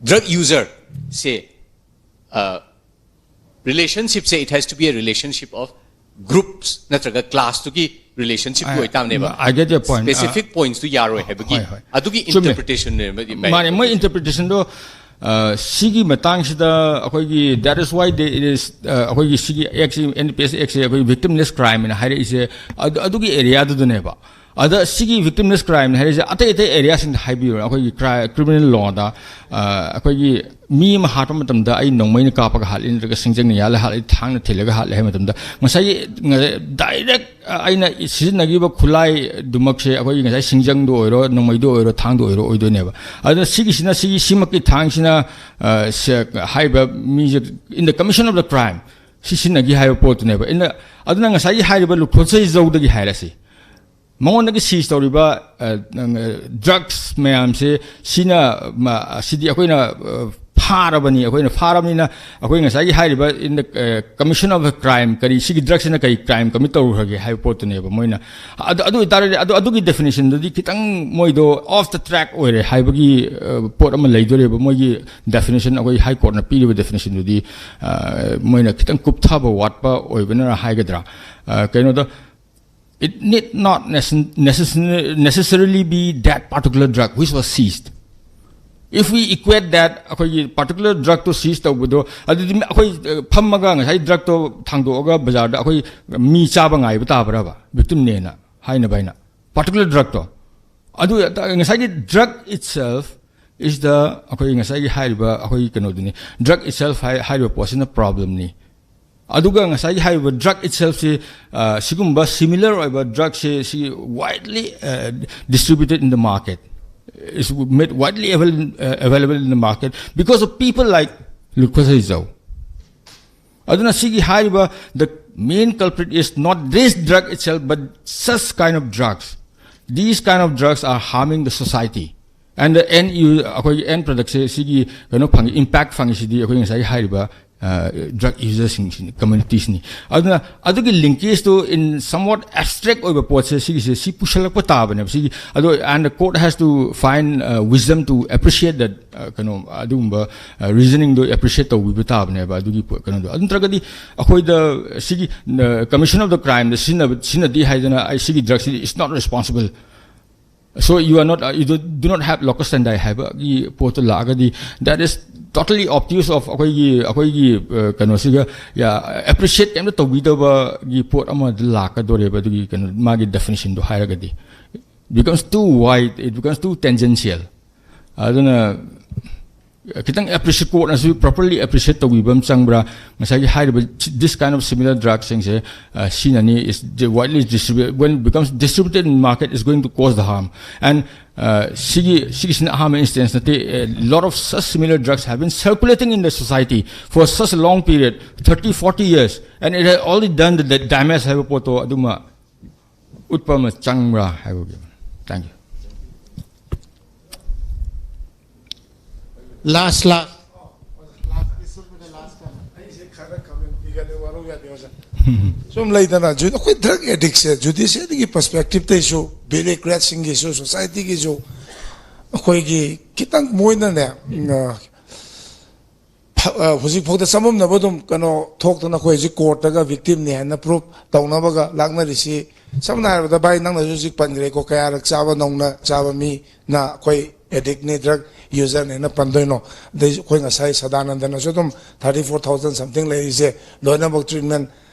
drug user say, uh, relationship say, it has to be a relationship of groups ꯅꯠꯇ꯭ꯔꯒ class ꯇꯨꯒꯤ relationship I- ꯑꯣꯏꯇꯥꯕꯅꯦꯕ. I get your point. Specific points two ꯌꯥꯔꯣꯏ ꯍꯥꯏꯕꯒꯤ ꯍꯣꯏ, ꯍꯣꯏ. ꯑꯗꯨꯒꯤ ꯆꯨꯝꯃꯦ. Interpretation ꯅꯦꯕ. ꯃꯥꯅꯦ, ꯃꯣꯏ interpretation ꯗꯣ, ꯑ, ꯁꯤꯒꯤ ꯃꯇꯥꯡꯁꯤꯗ ꯑꯩꯈꯣꯏꯒꯤ, that is why there is, ꯑ, ꯑꯩꯈꯣꯏꯒꯤ ꯁꯤꯒꯤ act ꯁꯤ, N P S act ꯁꯤ ꯑꯩꯈꯣꯏ victimless crime ꯍꯥꯏꯅ ꯍꯥꯏꯔꯛꯏꯁꯦ ꯑꯗꯨ, ꯑꯗꯨꯒꯤ ꯑꯦꯔꯤꯌꯥꯗꯨꯗꯅꯦꯕ꯫ ꯑꯗ ꯁꯤꯒꯤ victimless crime ꯍꯥꯏꯔꯤꯁꯦ ꯑꯇꯩ ꯑꯇꯩ areaꯁꯤꯡꯗ ꯍꯥꯏꯕꯤꯌꯨꯔ꯫ ꯑꯩꯈꯣꯏꯒꯤ ꯀ꯭ꯔꯥꯏ ꯀ꯭ꯔꯤꯃꯤꯅꯦꯜ ꯂꯣꯗ ꯑꯩꯈꯣꯏꯒꯤ ꯃꯤ ꯑꯃ ꯍꯥꯠꯄ ꯃꯇꯝꯗ ꯑꯩ ꯅꯣꯡꯃꯩꯅ ꯀꯥꯞꯄꯒ ꯍꯥꯠꯂꯤ, ꯅꯠꯇ꯭ꯔꯒ ꯁꯤꯡꯖꯪꯅ ꯌꯥꯜꯂ ꯍꯥꯠꯂꯤ, ꯊꯥꯡꯅ ꯊꯤꯜꯂꯒ ꯍꯥꯠꯂꯤ ꯍꯥꯏꯕ ꯃꯇꯝꯗ ꯉꯁꯥꯏꯒꯤ ꯗꯥꯏꯔꯦꯛ ꯑꯩꯅ ꯁꯤꯖꯤꯟꯅꯈꯤꯕ ꯈꯨꯠꯂꯥꯏꯗꯨꯃꯛꯁꯦ ꯑꯩꯈꯣꯏꯒꯤ ꯉꯁꯥꯏ ꯁꯤꯡꯖꯪꯗꯣ ꯑꯣꯏꯔꯣ, ꯅꯣꯡꯃꯩꯗꯣ ꯑꯣꯏꯔꯣ, ꯊꯥꯡꯗꯣ ꯑꯣꯏꯔꯣ ꯑꯣꯏꯗꯣꯏꯅꯦꯕ꯫ ꯑꯗꯨꯅ ꯁꯤꯒꯤꯁꯤꯅ ꯁꯤꯒꯤ ꯁꯤꯃꯛꯀꯤ ꯊꯥꯡꯁꯤꯅ ꯍꯥꯏꯔꯤꯕ ꯃꯤꯁꯦ in the commission of the crime ꯁꯤ ꯁꯤꯖꯤꯟꯅꯈꯤ ꯍꯥꯏꯕ ꯄꯣꯠꯇꯨꯅꯦꯕ꯫ ꯑꯗꯨꯅ ꯉꯁꯥꯏꯒꯤ ꯍꯥꯏꯔꯤꯕ ꯂꯨꯈꯣꯠꯆꯩꯖꯧꯗꯒꯤ ꯍꯥꯏꯔꯁꯤ, ꯃꯉꯣꯟꯗꯒꯤ ꯁꯤꯖ ꯇꯧꯔꯤꯕ ꯗ꯭ꯔꯒꯁ ꯃꯌꯥꯝꯁꯦ ꯁꯤꯅ ꯁꯤꯗꯤ ꯑꯩꯈꯣꯏꯅ ꯐꯥꯔꯕꯅꯤ꯫ ꯑꯩꯈꯣꯏꯅ ꯐꯥꯔꯕꯅꯤꯅ ꯑꯩꯈꯣꯏ ꯉꯁꯥꯏꯒꯤ ꯍꯥꯏꯔꯤꯕ in the commission of a crime ꯀꯔꯤ, ꯁꯤꯒꯤ ꯗ꯭ꯔꯒꯁꯤꯅ ꯀꯔꯤ ꯀ꯭ꯔꯥꯏꯝ ꯀꯃꯤꯠ ꯇꯧꯈ꯭ꯔꯒꯦ ꯍꯥꯏꯕ ꯄꯣꯠꯇꯨꯅꯦꯕ꯫ ꯃꯣꯏꯅ ꯑꯗꯨ ꯑꯗꯨ ꯑꯣꯏꯇꯥꯔꯗꯤ ꯑꯗꯨ ꯑꯗꯨꯒꯤ ꯗꯦꯐꯤꯅꯦꯁꯟꯗꯨꯗꯤ ꯈꯤꯇꯪ ꯃꯣꯏꯗꯣ off the track ꯑꯣꯏꯔꯦ ꯍꯥꯏꯕꯒꯤ ꯄꯣꯠ ꯑꯃ ꯂꯩꯗꯣꯔꯦꯕ꯫ ꯃꯣꯏꯒꯤ ꯗꯦꯐꯤꯅꯦꯁꯟ, ꯑꯩꯈꯣꯏ ꯍꯥꯏ ꯀꯣꯔꯠꯅ ꯄꯤꯔꯤꯕ ꯗꯦꯐꯤꯅꯦꯁꯟꯗꯨꯗꯤ ꯃꯣꯏꯅ ꯈꯤꯇꯪ ꯀꯨꯞꯊꯕ ꯋꯥꯠꯄ ꯑꯣꯏꯕꯅ ꯍꯥꯏꯒꯗ꯭ꯔꯥ, ꯀꯩꯅꯣꯗ it need not necessarily be that particular drug which was seized. If we equate that, ꯑꯩꯈꯣꯏꯒꯤ particular drugꯇꯣ seize ꯇꯧꯕꯗꯣ, ꯑꯗꯨꯗꯤ ꯑꯩꯈꯣꯏ ꯐꯝꯃꯒ ꯉꯁꯥꯏ ꯗ꯭ꯔꯒꯇꯣ ꯊꯥꯡꯗꯣꯛꯑꯒ ꯕꯖꯥꯔꯗ ꯑꯩꯈꯣꯏ ꯃꯤ ꯆꯥꯕ ꯉꯥꯏꯕ ꯇꯥꯕ꯭ꯔꯕ, victimꯅꯦꯅ ꯍꯥꯏꯅꯕ ꯍꯥꯏꯅ? Particular drugꯇꯣ ꯑꯗꯨ ꯉꯁꯥꯏꯒꯤ drug itself is the, ꯑꯩꯈꯣꯏ ꯉꯁꯥꯏꯒꯤ ꯍꯥꯏꯔꯤꯕ ꯑꯩꯈꯣꯏ ꯀꯩꯅꯣꯗꯨꯅꯤ, drug itself ꯍꯥꯏꯔꯤꯕ ꯄꯣꯠꯁꯤꯅ problemꯅꯤ꯫ ꯑꯗꯨꯒ ꯉꯁꯥꯏꯒꯤ ꯍꯥꯏꯔꯤꯕ drug itselfꯁꯤ ꯁꯤꯒꯨꯝꯕ similar ꯑꯣꯏꯕ ꯗ꯭ꯔꯒꯁꯦ ꯁꯤ widely distributed in the market, is made widely available in the market because of people like ꯂꯨꯈꯣꯁꯩꯖꯧ꯫ ꯑꯗꯨꯅ ꯁꯤꯒꯤ ꯍꯥꯏꯔꯤꯕ the main culprit is not this drug itself but such kind of drugs. These kind of drugs are harming the society and the end, ꯑꯩꯈꯣꯏꯒꯤ end productꯁꯦ ꯁꯤꯒꯤ ꯀꯩꯅꯣ ꯐꯪꯉꯤ, impact ꯐꯪꯉꯤꯁꯤꯗꯤ ꯑꯩꯈꯣꯏ ꯉꯁꯥꯏꯒꯤ ꯍꯥꯏꯔꯤꯕ ꯗ꯭ꯔꯒ ꯌꯨꯖꯔꯁꯤꯡꯁꯤꯅꯤ, ꯀꯝꯃ꯭ꯌꯨꯅꯤꯇꯤꯁꯤꯅꯤ꯫ ꯑꯗꯨꯅ ꯑꯗꯨꯒꯤ linkagetoꯏ in somewhat abstract ꯑꯣꯏꯕ ꯄꯣꯠꯁꯦ ꯁꯤꯒꯤꯁꯦ ꯁꯤ ꯄꯨꯁꯜꯂꯛꯄ ꯇꯥꯕꯅꯦꯕ꯫ ꯁꯤꯒꯤ ꯑꯗꯣ and the court has to find wisdom to appreciate that, ꯀꯩꯅꯣ ꯑꯗꯨꯒꯨꯝꯕ reasoningꯗꯣ appreciate ꯇꯧꯕꯤꯕ ꯇꯥꯕꯅꯦꯕ꯫ ꯑꯗꯨꯒꯤ ꯀꯩꯅꯣꯗꯣ ꯑꯗꯨ ꯅꯠꯇ꯭ꯔꯒꯗꯤ ꯑꯩꯈꯣꯏꯗ ꯁꯤꯒꯤ commission of the crimeꯗ ꯁꯤꯖꯤꯟꯅꯕ ꯁꯤꯖꯤꯟꯅꯗꯦ ꯍꯥꯏꯗꯅ ꯑꯩ ꯁꯤꯒꯤ ꯗ꯭ꯔꯒꯁꯤꯗꯤ is not responsible, so you are not, you do not have locus standi ꯍꯥꯏꯕꯒꯤ ꯄꯣꯠꯇꯣ ꯂꯥꯛꯑꯒꯗꯤ that is totally obtuse of ꯑꯩꯈꯣꯏꯒꯤ ꯑꯩꯈꯣꯏꯒꯤ ꯑ, ꯀꯩꯅꯣꯁꯤꯒ ꯑꯦꯄ꯭ꯔꯤꯁꯤꯌꯦꯠ ꯀꯩꯝꯇ ꯇꯧꯕꯤꯗꯕꯒꯤ ꯄꯣꯠ ꯑꯃꯗ ꯂꯥꯛꯀꯗꯣꯔꯦꯕ꯫ ꯑꯗꯨꯒꯤ ꯀꯩꯅꯣ ꯃꯥꯒꯤ ꯗꯦꯐꯤꯅꯤꯁꯟꯗꯣ ꯍꯥꯏꯔꯒꯗꯤ, it becomes too wide, it becomes too tangential. ꯑꯗꯨꯅ ꯈꯤꯇꯪ ꯑꯦꯄ꯭ꯔꯤꯁꯤꯌꯦꯠ, ꯀꯣꯔꯠꯅꯁꯨ ꯄ꯭ꯔꯣꯄꯔꯂꯤ ꯑꯦꯄ꯭ꯔꯤꯁꯤꯌꯦꯠ ꯇꯧꯕꯤꯕ ꯑꯃ ꯆꯪꯕ꯭ꯔꯥ? ꯉꯁꯥꯏꯒꯤ ꯍꯥꯏꯔꯤꯕ this kind of similar drugꯁꯤꯡꯁꯦ, ꯑ, ꯁꯤꯅꯅꯤ, is widely distributed, when it becomes distributed in market, is going to cause the harm. And ꯑ, ꯁꯤꯒꯤ ꯁꯤꯒꯤꯁꯤꯅ ꯑꯍꯥꯟꯕ ꯏꯟꯁꯇꯦꯟꯁ ꯅꯠꯇꯦ. A lot of such similar drugs have been circulating in the society for such a long period, thirty, forty years, and it has already done the damage ꯍꯥꯏꯕ ꯄꯣꯠꯇꯣ ꯑꯗꯨꯃ ꯎꯠꯄ ꯑꯃ ꯆꯪꯕ꯭ꯔꯥ ꯍꯥꯏꯕꯒꯤ꯫ Thank you. Last, last. ꯑꯩꯁꯦ ꯈꯔ ꯀꯃꯦꯟ ꯄꯤꯒꯅꯤ, ꯋꯥꯔꯧ ꯌꯥꯗꯦ ꯑꯣꯖꯥ꯫ ꯁꯨꯝ ꯂꯩꯗꯅ, ꯖꯨ- ꯑꯩꯈꯣꯏ ꯗ꯭ꯔꯒ ꯑꯦꯗꯤꯛꯁꯦ ꯖꯨꯗꯤꯁꯤꯌꯔꯤꯒꯤ ꯄꯔꯁꯄꯦꯛꯇꯤꯞꯇꯩꯁꯨ, ꯕ꯭ꯌꯨꯔꯣꯀ꯭ꯔꯦꯠꯁꯤꯡꯒꯤꯁꯨ, ꯁꯣꯁꯥꯏꯇꯤꯒꯤꯁꯨ ꯑꯩꯈꯣꯏꯒꯤ ꯈꯤꯇꯪ ꯃꯣꯏꯅꯅꯦ, ꯎꯝ, ꯑ, ꯐ- ꯑ, ꯍꯧꯖꯤꯛꯐꯥꯎꯗ ꯆꯃꯝꯅꯕ ꯑꯗꯨꯝ ꯀꯩꯅꯣ ꯊꯣꯛꯇꯅ ꯑꯩꯈꯣꯏ ꯍꯧꯖꯤꯛ ꯀꯣꯔꯠꯇꯒ ꯚꯤꯛꯇꯤꯝꯅꯤ ꯍꯥꯏꯅ ꯄ꯭ꯔꯨꯐ ꯇꯧꯅꯕꯒ ꯂꯥꯛꯅꯔꯤꯁꯤ꯫ ꯁꯝꯅ ꯍꯥꯏꯔꯕꯗ, ꯚꯥꯏ, ꯅꯪꯅꯁꯨ ꯍꯧꯖꯤꯛ ꯄꯟꯈ꯭ꯔꯦꯀꯣ, ꯀꯌꯥꯔꯛ ꯆꯥꯕ ꯅꯧꯅ ꯆꯥꯕ ꯃꯤꯅ ꯑꯩꯈꯣꯏ ꯑꯦꯗꯤꯛꯅꯤ, ꯗ꯭ꯔꯒ ꯌꯨꯖꯔꯅꯦꯅ ꯄꯟꯗꯣꯏꯅꯣ? ꯑꯗꯩ ꯑꯩꯈꯣꯏ ꯉꯁꯥꯏ ꯁꯗꯥꯅꯟꯗꯅꯁꯨ ꯑꯗꯨꯝ thirty four thousand something ꯂꯩꯔꯤꯁꯦ ꯂꯣꯏꯅꯃꯛ ꯇ꯭ꯔꯤꯠꯃꯦꯟ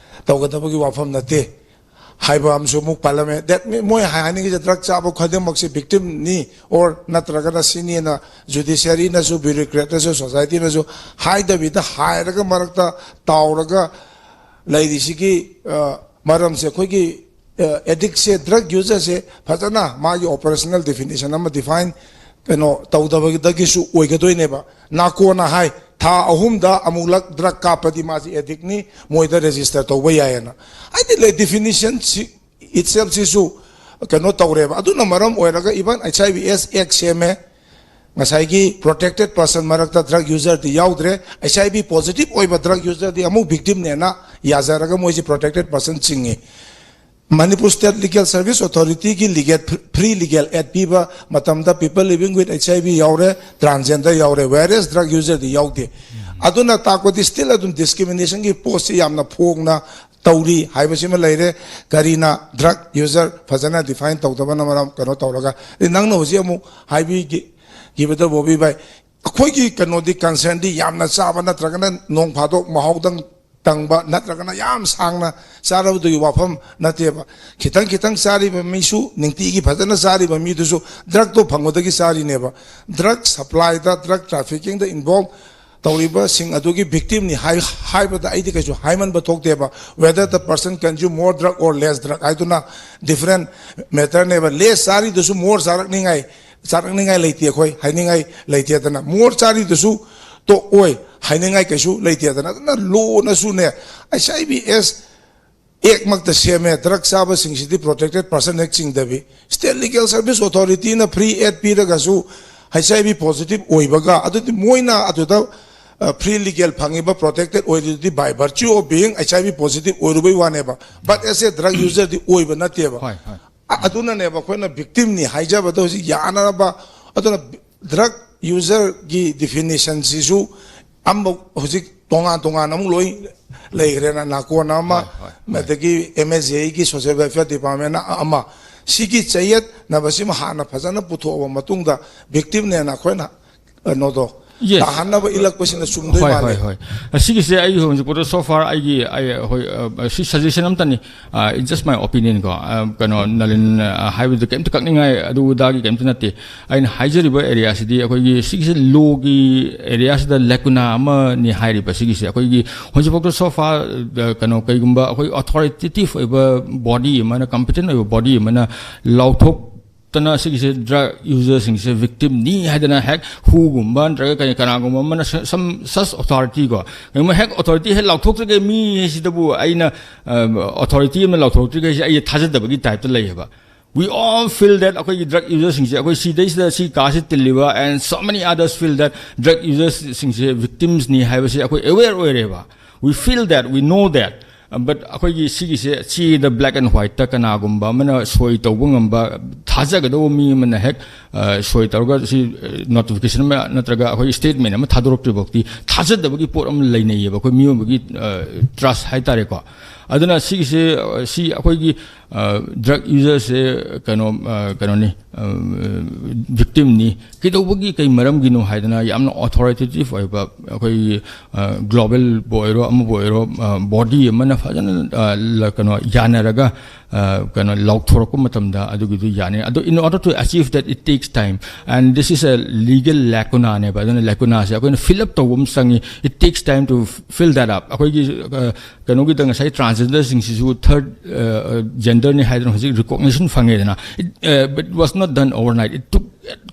ꯇꯧꯒꯗꯕꯒꯤ ꯋꯥꯐꯝ ꯅꯠꯇꯦ ꯍꯥꯏꯕ ꯑꯃꯁꯨ ꯑꯃꯨꯛ ꯄꯜꯂꯝꯃꯦ꯫ That mean, ꯃꯣꯏ ꯍꯥꯏꯅꯤꯡꯉꯤꯁꯦ ꯗ꯭ꯔꯒ ꯆꯥꯕ ꯈꯨꯗꯤꯡꯃꯛꯁꯦ ꯚꯤꯛꯇꯤꯝꯅꯤ ꯑꯣꯔ ꯅꯠꯇ꯭ꯔꯒꯅ ꯁꯤꯅꯤꯅ ꯖꯨꯗꯤꯁꯤꯌꯔꯤꯅꯁꯨ, ꯕ꯭ꯌꯨꯔꯣꯀ꯭ꯔꯦꯠꯅꯁꯨ, ꯁꯣꯁꯥꯏꯇꯤꯅꯁꯨ ꯍꯥꯏꯗꯕꯤꯗ ꯍꯥꯏꯔꯒ ꯃꯔꯛꯇ ꯇꯥꯎꯔꯒ ꯂꯩꯔꯤꯁꯤꯒꯤ, ꯑ, ꯃꯔꯝꯁꯦ ꯑꯩꯈꯣꯏꯒꯤ, ꯑ, ꯑꯦꯗꯤꯛꯁꯦ, ꯗ꯭ꯔꯒ ꯌꯨꯖꯔꯁꯦ ꯐꯖꯅ ꯃꯥꯒꯤ ꯑꯣꯄꯔꯦꯁꯅꯦꯜ ꯗꯤꯐꯤꯅꯤꯁꯟ ꯑꯃ ꯗꯤꯐꯥꯏꯟ ꯀꯩꯅꯣ ꯇꯧꯗꯕꯗꯒꯤꯁꯨ ꯑꯣꯏꯒꯗꯣꯏꯅꯦꯕ꯫ ꯅꯥꯀꯣꯅ ꯍꯥꯏ, ꯊꯥ ꯑꯍꯨꯝꯗ ꯑꯃꯨꯛꯂꯛ ꯗ꯭ꯔꯒ ꯀꯥꯞꯄꯗꯤ ꯃꯥꯁꯤ ꯑꯦꯗꯤꯛꯅꯤ, ꯃꯣꯏꯗ ꯔꯦꯖꯤꯁꯇꯔ ꯇꯧꯕ ꯌꯥꯏꯌꯦꯅ꯫ ꯍꯥꯏꯗꯤ ꯂꯩ, ꯗꯤꯐꯤꯅꯤꯁꯟꯁꯤ ꯏꯠꯁꯦꯜꯐꯁꯤꯁꯨ ꯀꯩꯅꯣ ꯇꯧꯔꯦꯕ꯫ ꯑꯗꯨꯅ ꯃꯔꯝ ꯑꯣꯏꯔꯒ even H I V S Act ꯁꯦꯝꯃꯦ, ꯉꯁꯥꯏꯒꯤ ꯄ꯭ꯔꯣꯇꯦꯛꯇꯦꯠ ꯄꯔꯁꯟ ꯃꯔꯛꯇ ꯗ꯭ꯔꯒ ꯌꯨꯖꯔꯗꯤ ꯌꯥꯎꯗ꯭ꯔꯦ, H I V positive ꯑꯣꯏꯕ ꯗ꯭ꯔꯒ ꯌꯨꯖꯔꯗꯤ ꯑꯃꯨꯛ ꯚꯤꯛꯇꯤꯝꯅꯦꯅ ꯌꯥꯖꯔꯒ ꯃꯣꯏꯁꯤ ꯄ꯭ꯔꯣꯇꯦꯛꯇꯦꯠ ꯄꯔꯁꯟ ꯆꯤꯡꯉꯤ꯫ ꯃꯅꯤꯄꯨꯔ ꯁ꯭ꯇꯦꯠ ꯂꯤꯒꯦꯜ ꯁꯔꯚꯤꯁ ꯑꯣꯊꯣꯔꯤꯇꯤꯒꯤ ꯂꯤꯒꯦꯜ, ꯐ꯭ꯔꯤ ꯂꯤꯒꯦꯜ ꯑꯦꯗ ꯄꯤꯕ ꯃꯇꯝꯗ people living with H I V ꯌꯥꯎꯔꯦ, ꯇ꯭ꯔꯥꯟꯁꯖꯦꯟꯗꯔ ꯌꯥꯎꯔꯦ, ꯋꯦꯔꯦꯁ ꯗ꯭ꯔꯒ ꯌꯨꯖꯔꯗꯤ ꯌꯥꯎꯗꯦ꯫ ꯑꯗꯨꯅ ꯇꯥꯛꯄꯗꯤ ꯁ꯭ꯇꯤꯜ ꯑꯗꯨꯝ ꯗꯤꯁꯀ꯭ꯔꯤꯃꯤꯅꯦꯁꯟꯒꯤ ꯄꯣꯠꯁꯤ ꯌꯥꯝꯅ ꯐꯣꯡꯅ ꯇꯧꯔꯤ ꯍꯥꯏꯕꯁꯤꯃ ꯂꯩꯔꯦ꯫ ꯀꯔꯤꯅ ꯗ꯭ꯔꯒ ꯌꯨꯖꯔ ꯐꯖꯅ ꯗꯤꯐꯥꯏꯟ ꯇꯧꯗꯕꯅ ꯃꯔꯝ ꯀꯩꯅꯣ ꯇꯧꯔꯒ, ꯑꯗꯩ ꯅꯪꯅ ꯍꯧꯖꯤꯛ ꯑꯃꯨꯛ ꯍꯥꯏꯕꯤꯈꯤꯕꯗ, ꯕꯣꯕꯤ ꯚꯥꯏ, ꯑꯩꯈꯣꯏꯒꯤ ꯀꯩꯅꯣꯗꯤ, ꯀꯟꯁꯔꯟꯗꯤ ꯌꯥꯝꯅ ꯆꯥꯕ ꯅꯠꯇ꯭ꯔꯒꯅ ꯅꯣꯡ ꯐꯥꯗꯣꯛ ꯃꯍꯥꯎꯗꯪ ꯇꯪꯕ ꯅꯠꯇ꯭ꯔꯒꯅ ꯌꯥꯝ ꯁꯥꯡꯅ ꯆꯥꯔꯕꯗꯨꯒꯤ ꯋꯥꯐꯝ ꯅꯠꯇꯦꯕ꯫ ꯈꯤꯇꯪ ꯈꯤꯇꯪ ꯆꯥꯔꯤꯕ ꯃꯤꯁꯨ, ꯅꯨꯡꯇꯤꯒꯤ ꯐꯖꯅ ꯆꯥꯔꯤꯕ ꯃꯤꯗꯨꯁꯨ ꯗ꯭ꯔꯛꯇꯣ ꯐꯪꯕꯗꯒꯤ ꯆꯥꯔꯤꯅꯦꯕ꯫ ꯗ꯭ꯔꯛ ꯁꯄ꯭ꯂꯥꯏꯗ, ꯗ꯭ꯔꯛ ꯇ꯭ꯔꯥꯐꯤꯀꯤꯡꯗ ꯏꯟꯚꯣꯜꯕ ꯇꯧꯔꯤꯕꯁꯤꯡ ꯑꯗꯨꯒꯤ ꯚꯤꯛꯇꯤꯝꯅꯤ ꯍꯥꯏ-, ꯍꯥꯏꯕꯗ ꯑꯩꯗꯤ ꯀꯩꯁꯨ ꯍꯥꯏꯃꯟꯕ ꯊꯣꯛꯇꯦꯕ꯫ Whether the person consume more drug or less drug ꯍꯥꯏꯗꯨꯅ ꯗꯤꯐꯔꯦꯟ ꯃꯦꯇꯔꯅꯦꯕ꯫ ꯂꯦꯁ ꯆꯥꯔꯤꯗꯨꯁꯨ ꯃꯣꯔ ꯆꯥꯔꯛꯅꯤꯡꯉꯥꯏ, ꯆꯥꯔꯛꯅꯤꯡꯉꯥꯏ ꯂꯩꯇꯦ, ꯑꯩꯈꯣꯏ ꯍꯥꯏꯅꯤꯡꯉꯥꯏ ꯂꯩꯇꯦꯗꯅ꯫ ꯃꯣꯔ ꯆꯥꯔꯤꯗꯨꯁꯨ ꯇꯣꯛꯑꯣꯏ ꯍꯥꯏꯅꯤꯡꯉꯥꯏ ꯀꯩꯁꯨ ꯂꯩꯇꯦꯗꯅ꯫ ꯑꯗꯨꯅ ꯂꯣꯅꯁꯨꯅꯦ, ꯑꯩꯆ ꯑꯥꯏ ꯚꯤ ꯑꯦꯁ ꯑꯦꯛꯃꯛꯇ ꯁꯦꯝꯃꯦ, ꯗ꯭ꯔꯛ ꯆꯥꯕꯁꯤꯡꯁꯤꯗꯤ ꯄ꯭ꯔꯣꯇꯦꯛꯇꯦꯠ ꯄꯔꯁꯟ ꯍꯦꯛ ꯆꯤꯡꯗꯕꯤ꯫ ꯁ꯭ꯇꯦꯠ ꯂꯤꯒꯦꯜ ꯁꯔꯚꯤꯁ ꯑꯣꯊꯣꯔꯤꯇꯤꯅ ꯐ꯭ꯔꯤ ꯑꯦꯗ ꯄꯤꯔꯒꯁꯨ ꯑꯩꯆ ꯑꯥꯏ ꯚꯤ ꯄꯣꯖꯤꯇꯤꯚ ꯑꯣꯏꯕꯒ, ꯑꯗꯨꯗꯤ ꯃꯣꯏꯅ ꯑꯗꯨꯗ ꯐ꯭ꯔꯤ ꯂꯤꯒꯦꯜ ꯐꯪꯉꯤꯕ, ꯄ꯭ꯔꯣꯇꯦꯛꯇꯦꯠ ꯑꯣꯏꯔꯤꯗꯨꯗꯤ by virtue of being H I V positive ꯑꯣꯏꯔꯨꯕꯩ ꯋꯥꯅꯦꯕ꯫ But as a drug userꯗꯤ ꯑꯣꯏꯕ ꯅꯠꯇꯦꯕ꯫ ꯍꯣꯏ, ꯍꯣꯏ꯫ ꯑ-, ꯑꯗꯨꯅꯅꯦꯕ ꯑꯩꯈꯣꯏꯅ ꯚꯤꯛꯇꯤꯝꯅꯤ ꯍꯥꯏꯖꯕꯗꯣ ꯍꯧꯖꯤꯛ ꯌꯥꯅꯅꯕ꯫ ꯑꯗꯨꯅ ꯗ꯭ꯔꯛ ꯌꯨꯖꯔꯒꯤ ꯗꯤꯐꯤꯅꯤꯁꯟꯁꯤꯁꯨ ꯑꯃ ꯍꯧꯖꯤꯛ ꯇꯣꯉꯥꯟ ꯇꯣꯉꯥꯟ ꯑꯃꯨꯛ ꯂꯣꯏ ꯂꯩꯈ꯭ꯔꯦꯅ, ꯅꯥꯀꯣꯟ ꯑꯃ, ꯍꯣꯏ, ꯍꯣꯏ, ꯍꯣꯏ꯫ ꯑꯗꯒꯤ ꯑꯦꯝ ꯑꯦꯁ ꯑꯦꯒꯤ ꯁꯣꯁꯤꯌꯦꯜ ꯋꯦꯜꯐꯤꯌꯔ ꯗꯤꯄꯥꯔꯠꯃꯦꯟꯅ ꯑꯃ꯫ ꯁꯤꯒꯤ ꯆꯌꯦꯠꯅꯕꯁꯤꯃ ꯍꯥꯟꯅ ꯐꯖꯅ ꯄꯨꯊꯣꯛꯑꯕ ꯃꯇꯨꯡꯗ, ꯚꯤꯛꯇꯤꯝꯅꯦꯅ ꯑꯩꯈꯣꯏꯅ ꯀꯩꯅꯣꯗꯣ Yes. ꯇꯥꯍꯟꯅꯕ ꯏꯜꯂꯛꯄꯁꯤꯅ ꯆꯨꯝꯗꯣꯏ ꯍꯣꯏ, ꯃꯥꯜꯂꯦ꯫ ꯍꯣꯏ, ꯍꯣꯏ꯫ ꯑꯁꯤꯒꯤꯁꯦ ꯑꯩ ꯍꯧꯖꯤꯛ ꯐꯥꯎꯗ so far ꯑꯩꯒꯤ, ꯑꯩ, ꯍꯣꯏ, ꯑ, ꯁꯤ ꯁꯖꯦꯁꯟ ꯑꯃꯇꯅꯤ꯫ ꯑ, it's just my opinion ꯀꯣ꯫ ꯑ, ꯀꯩꯅꯣ, ꯅꯂꯤꯟ, ꯑ, ꯍꯥꯏꯕꯗꯨ ꯀꯩꯝꯇ ꯀꯛꯅꯤꯡꯉꯥꯏ ꯑꯗꯨ ꯑꯗꯥꯒꯤ ꯀꯩꯝꯇ ꯅꯠꯇꯦ꯫ ꯑꯩꯅ ꯍꯥꯏꯖꯔꯤꯕ ꯑꯦꯔꯤꯌꯥꯁꯤꯗꯤ ꯑꯩꯈꯣꯏꯒꯤ ꯁꯤꯒꯤꯁꯦ ꯂꯣꯒꯤ ꯑꯦꯔꯤꯌꯥꯁꯤꯗ ꯂꯦꯀꯨꯅꯥ ꯑꯃꯅꯤ ꯍꯥꯏꯔꯤꯕ꯫ ꯁꯤꯒꯤꯁꯦ ꯑꯩꯈꯣꯏꯒꯤ ꯍꯧꯖꯤꯛꯐꯥꯎꯗ so far, ꯑ, ꯀꯩꯅꯣ, ꯀꯩꯒꯨꯝꯕ ꯑꯩꯈꯣꯏ ꯑꯣꯊꯣꯔꯤꯇꯦꯇꯤꯚ ꯑꯣꯏꯕ ꯕꯣꯗꯤ ꯑꯃꯅ, ꯀꯝꯄꯤꯇꯦꯟ ꯑꯣꯏꯕ ꯕꯣꯗꯤ ꯑꯃꯅ ꯂꯥꯎꯊꯣꯛ ꯇꯅ ꯁꯤꯒꯤꯁꯦ ꯗ꯭ꯔꯒ ꯌꯨꯖꯔꯁꯤꯡꯁꯦ ꯚꯤꯛꯇꯤꯝꯅꯤ ꯍꯥꯏꯗꯅ ꯍꯦꯛ ꯍꯨꯒꯨꯝꯕ ꯅꯠꯇ꯭ꯔꯒ ꯀꯔꯤ ꯀꯅꯥꯒꯨꯝꯕ ꯑꯃꯅ ꯁ-, some such authority ꯀꯣ, ꯀꯩꯒꯨꯝꯕ ꯍꯦꯛ ꯑꯣꯊꯣꯔꯤꯇꯤ ꯍꯦꯛ ꯂꯥꯎꯊꯣꯛꯇ꯭ꯔꯒ ꯃꯤ ꯍꯥꯏꯁꯤꯗꯕꯨ ꯑꯩꯅ, ꯑ, ꯑꯣꯊꯣꯔꯤꯇꯤ ꯑꯃꯅ ꯂꯥꯎꯊꯣꯛꯇ꯭ꯔꯤꯈꯩꯁꯦ ꯑꯩ ꯊꯥꯖꯗꯕꯒꯤ ꯇꯥꯏꯞꯇ ꯂꯩꯌꯦꯕ꯫ We all feel that ꯑꯩꯈꯣꯏꯒꯤ ꯗ꯭ꯔꯒ ꯌꯨꯖꯔꯁꯤꯡꯁꯦ, ꯑꯩꯈꯣꯏ ꯁꯤꯗꯩꯁꯤꯗ ꯁꯤ ꯀꯥꯁꯤ ꯇꯤꯜꯂꯤꯕ and so many others feel that drug ꯌꯨꯖꯔꯁꯤꯡꯁꯦ ꯚꯤꯛꯇꯤꯝꯁꯅꯤ ꯍꯥꯏꯕꯁꯦ ꯑꯩꯈꯣꯏ ꯑꯦꯋꯦꯌꯔ ꯑꯣꯏꯔꯦꯕ꯫ We feel that, we know that. But ꯑꯩꯈꯣꯏꯒꯤ ꯁꯤꯒꯤꯁꯦ ꯁꯤꯗ black and whiteꯇ ꯀꯅꯥꯒꯨꯝꯕ ꯑꯃꯅ ꯁꯣꯏ ꯇꯧꯕ ꯉꯝꯕ, ꯊꯥꯖꯒꯗꯧꯕ ꯃꯤ ꯑꯃꯅ ꯍꯦꯛ, ꯑ, ꯁꯣꯏ ꯇꯧꯔꯒ ꯁꯤ, ꯑ, ꯅꯣꯇꯤꯐꯤꯀꯦꯁꯟ ꯑꯃ ꯅꯠꯇ꯭ꯔꯒ ꯑꯩꯈꯣꯏ ꯁ꯭ꯇꯦꯠꯃꯦꯟ ꯑꯃ ꯊꯥꯗꯣꯔꯛꯇ꯭ꯔꯤꯐꯥꯎꯗꯤ ꯊꯥꯖꯗꯕꯒꯤ ꯄꯣꯠ ꯑꯃ ꯂꯩꯅꯩꯌꯦꯕ ꯑꯩꯈꯣꯏ ꯃꯤꯑꯣꯏꯕꯒꯤ, ꯑ, ꯇ꯭ꯔꯁ ꯍꯥꯏꯇꯥꯔꯦꯀꯣ꯫ ꯑꯗꯨꯅ ꯁꯤꯒꯤꯁꯦ, ꯑ, ꯁꯤ ꯑꯩꯈꯣꯏꯒꯤ ꯗ꯭ꯔꯒ ꯌꯨꯖꯔꯁꯦ ꯀꯩꯅꯣ ꯀꯩꯅꯣꯅꯤ, ꯚꯤꯛꯇꯤꯝꯅꯤ, ꯀꯩꯗꯧꯕꯒꯤ, ꯀꯩ ꯃꯔꯝꯒꯤꯅꯣ ꯍꯥꯏꯗꯅ ꯌꯥꯝꯅ ꯑꯣꯊꯣꯔꯤꯇꯦꯇꯤꯞ ꯑꯣꯏꯕ, ꯑꯩꯈꯣꯏꯒꯤ ꯒ꯭ꯂꯣꯕꯦꯜꯕꯨ ꯑꯣꯏꯔꯣ, ꯑꯃꯕꯨ ꯑꯣꯏꯔꯣ, ꯕꯣꯗꯤ ꯑꯃꯅ ꯐꯖꯅ ꯀꯩꯅꯣ ꯌꯥꯅꯔꯒ ꯀꯩꯅꯣ ꯂꯥꯎꯊꯣꯔꯛꯄ ꯃꯇꯝꯗ ꯑꯗꯨꯒꯤꯗꯨ ꯌꯥꯅꯤ꯫ ꯑꯗꯣ in order to achieve that, it takes time, and this is a legal lacunaꯅꯦꯕ꯫ ꯑꯗꯨꯅ ꯂꯦꯀꯨꯅꯥꯁꯦ ꯑꯩꯈꯣꯏꯅ ꯐꯤꯜ ꯑꯞ ꯇꯧꯕ ꯑꯃ ꯆꯪꯉꯤ꯫ It takes time to fill that up. ꯑꯩꯈꯣꯏꯒꯤ ꯀꯩꯅꯣꯒꯤꯗ ꯉꯁꯥꯏ ꯇ꯭ꯔꯥꯟꯁꯖꯦꯟꯗꯔꯁꯤꯡꯁꯤꯁꯨ ꯊꯔꯗ ꯖꯦꯟꯗꯔꯅꯤ ꯍꯥꯏꯗꯅ ꯍꯧꯖꯤꯛ recognition ꯐꯪꯉꯦꯗꯅ꯫ It, uh, but it was not done overnight. It took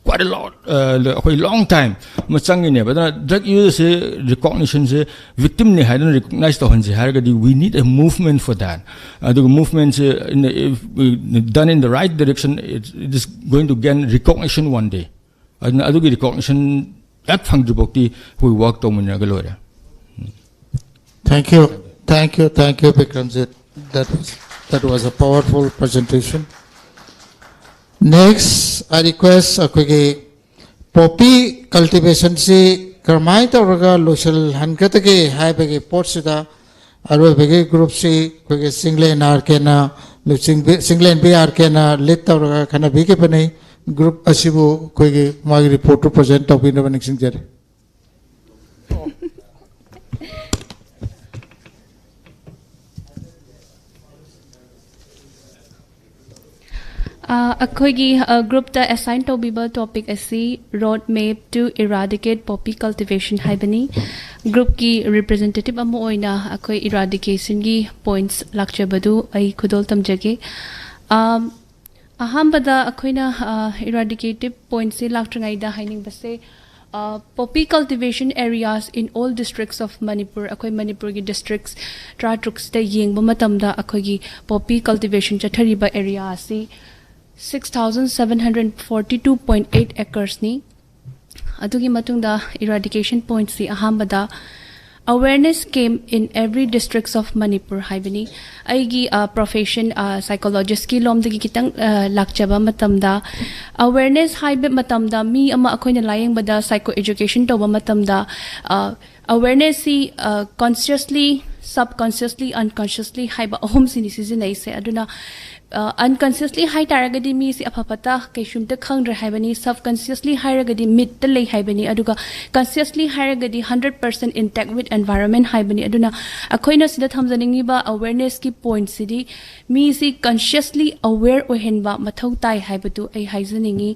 quite a lot, uh, ꯑꯩꯈꯣꯏ ꯂꯣꯡ ꯇꯥꯏꯝ ꯑꯃ ꯆꯪꯉꯤꯅꯦꯕ꯫ ꯑꯗꯨꯅ ꯗ꯭ꯔꯒ ꯌꯨꯖꯔꯁꯦ, ꯔꯤꯀꯣꯛꯅꯤꯁꯟꯁꯦ ꯚꯤꯛꯇꯤꯝꯅꯤ ꯍꯥꯏꯗꯅ ꯔꯤꯀꯣꯛꯅꯥꯏꯁ ꯇꯧꯍꯟꯁꯦ ꯍꯥꯏꯔꯒꯗꯤ, we need a movement for that. ꯑꯗꯨꯒ ꯃꯨꯚꯃꯦꯟꯁꯦ done in the right direction, it, it is going to gain recognition one day. ꯑꯗꯨꯅ ꯑꯗꯨꯒꯤ recognition ꯍꯦꯛ ꯐꯪꯗ꯭ꯔꯤꯐꯥꯎꯗꯤ ꯑꯩꯈꯣꯏ ꯋꯥꯛ ꯇꯧꯃꯤꯟꯅꯔꯒ ꯂꯣꯏꯔꯦ꯫ Thank you, thank you, thank you, Bikramjit. That was, that was a powerful presentation. Next, I request ꯑꯩꯈꯣꯏꯒꯤ poppy ꯀꯜꯇꯤꯚꯦꯁꯟꯁꯤ ꯀꯔꯝꯍꯥꯏꯅ ꯇꯧꯔꯒ ꯂꯣꯏꯁꯤꯜꯍꯟꯒꯗꯒꯦ ꯍꯥꯏꯕꯒꯤ ꯄꯣꯠꯁꯤꯗ ꯑꯔꯣꯏꯕꯒꯤ ꯒ꯭ꯔꯨꯞꯁꯤ ꯑꯩꯈꯣꯏꯒꯤ ꯆꯤꯡꯂꯦꯟ ꯑꯥꯔ ꯀꯦꯅ ꯂꯨꯆꯤꯡꯕꯤ, ꯆꯤꯡꯂꯦꯟꯕꯤ ꯑꯥꯔ ꯀꯦꯅ ꯂꯤꯗ ꯇꯧꯔꯒ ꯈꯟꯅꯕꯤꯈꯤꯕꯅꯤ꯫ ꯒ꯭ꯔꯨꯞ ꯑꯁꯤꯕꯨ ꯑꯩꯈꯣꯏꯒꯤ ꯃꯥꯒꯤ ꯔꯤꯄꯣꯔꯠꯇꯨ ꯄ꯭ꯔꯖꯦꯟ ꯇꯧꯕꯤꯅꯕ ꯅꯤꯡꯁꯤꯡꯖꯔꯤ꯫ ꯑꯩꯈꯣꯏꯒꯤ ꯒ꯭ꯔꯨꯞꯇ ꯑꯦꯁꯥꯏꯟ ꯇꯧꯕꯤꯕ ꯇꯣꯄꯤꯛ ꯑꯁꯤ Road Map to Eradicate Poppy Cultivation ꯍꯥꯏꯕꯅꯤ꯫ ꯒ꯭ꯔꯨꯞꯀꯤ ꯔꯤꯄ꯭ꯔꯖꯦꯟꯇꯦꯇꯤꯞ ꯑꯃ ꯑꯣꯏꯅ ꯑꯩꯈꯣꯏ ꯏꯔꯥꯗꯤꯀꯦꯁꯟꯒꯤ ꯄꯣꯏꯟꯠꯁ ꯂꯥꯛꯆꯕꯗꯨ ꯑꯩ ꯈꯨꯗꯣꯜ ꯇꯝꯖꯒꯦ꯫ ꯑꯍꯥꯟꯕꯗ ꯑꯩꯈꯣꯏꯅ ꯏꯔꯥꯗꯤꯀꯦꯇꯤꯞ ꯄꯣꯏꯟꯠꯁꯤ ꯂꯥꯛꯇ꯭ꯔꯤꯉꯩꯗ ꯍꯥꯏꯅꯤꯡꯕꯁꯦ, poppy cultivation areas in all districts of Manipur, ꯑꯩꯈꯣꯏ ꯃꯅꯤꯄꯨꯔꯒꯤ ꯗꯤꯁꯇ꯭ꯔꯤꯛꯁ ꯇꯔꯥꯇꯔꯨꯛꯁꯤꯗ ꯌꯦꯡꯕ ꯃꯇꯝꯗ ꯑꯩꯈꯣꯏꯒꯤ ꯄꯣꯄꯤ ꯀꯜꯇꯤꯚꯦꯁꯟ ꯆꯠꯊꯔꯤꯕ ꯑꯦꯔꯤꯌꯥ ꯑꯁꯤ six thousand seven hundred forty two point eight acresꯅꯤ꯫ ꯑꯗꯨꯒꯤ ꯃꯇꯨꯡꯗ ꯏꯔꯥꯗꯤꯀꯦꯁꯟ ꯄꯣꯏꯟꯠꯁꯤ ꯑꯍꯥꯟꯕꯗ Awareness camp in every districts of Manipur ꯍꯥꯏꯕꯅꯤ꯫ ꯑꯩꯒꯤ ꯄ꯭ꯔꯣꯐꯦꯁꯟ ꯁꯥꯏꯀꯣꯂꯣꯖꯤꯁꯀꯤ ꯂꯣꯝꯗꯒꯤ ꯈꯤꯇꯪ ꯂꯥꯛꯆꯕ ꯃꯇꯝꯗ, ꯑꯋꯦꯔꯅꯦꯁ ꯍꯥꯏꯕ ꯃꯇꯝꯗ ꯃꯤ ꯑꯃ ꯑꯩꯈꯣꯏꯅ ꯂꯥꯌꯦꯡꯕꯗ ꯁꯥꯏꯀꯣ ꯑꯦꯖꯨꯀꯦꯁꯟ ꯇꯧꯕ ꯃꯇꯝꯗ ꯑꯋꯦꯔꯅꯦꯁꯁꯤ ꯀꯣꯟꯁꯤꯌꯁꯂꯤ subconsciously, unconsciously ꯍꯥꯏꯕ ꯑꯍꯨꯝꯁꯤꯅꯤ ꯁꯤꯖꯤꯟꯅꯩꯁꯦ꯫ ꯑꯗꯨꯅ ꯑꯟꯀꯟꯁꯤꯌꯁꯂꯤ ꯍꯥꯏ ꯇꯥꯔꯒꯗꯤ ꯃꯤꯁꯤ ꯑꯐ ꯐꯠꯇ ꯀꯩꯁꯨꯝꯇ ꯈꯪꯗ꯭ꯔꯦ ꯍꯥꯏꯕꯅꯤ꯫ ꯁꯕꯀꯟꯁꯤꯌꯁꯂꯤ ꯍꯥꯏꯔꯒꯗꯤ ꯃꯤꯠꯇ ꯂꯩ ꯍꯥꯏꯕꯅꯤ꯫ ꯑꯗꯨꯒ ꯀꯟꯁꯤꯌꯁꯂꯤ ꯍꯥꯏꯔꯒꯗꯤ hundred percent intact with environment ꯍꯥꯏꯕꯅꯤ꯫ ꯑꯗꯨꯅ ꯑꯩꯈꯣꯏꯅ ꯁꯤꯗ ꯊꯝꯖꯅꯤꯡꯉꯤꯕ ꯑꯋꯦꯔꯅꯦꯁꯀꯤ ꯄꯣꯏꯟꯠꯁꯤꯗꯤ ꯃꯤꯁꯤ consciously aware ꯑꯣꯏꯍꯟꯕ ꯃꯊꯧ ꯇꯥꯏ ꯍꯥꯏꯕꯗꯨ ꯑꯩ ꯍꯥꯏꯖꯅꯤꯡꯉꯤ꯫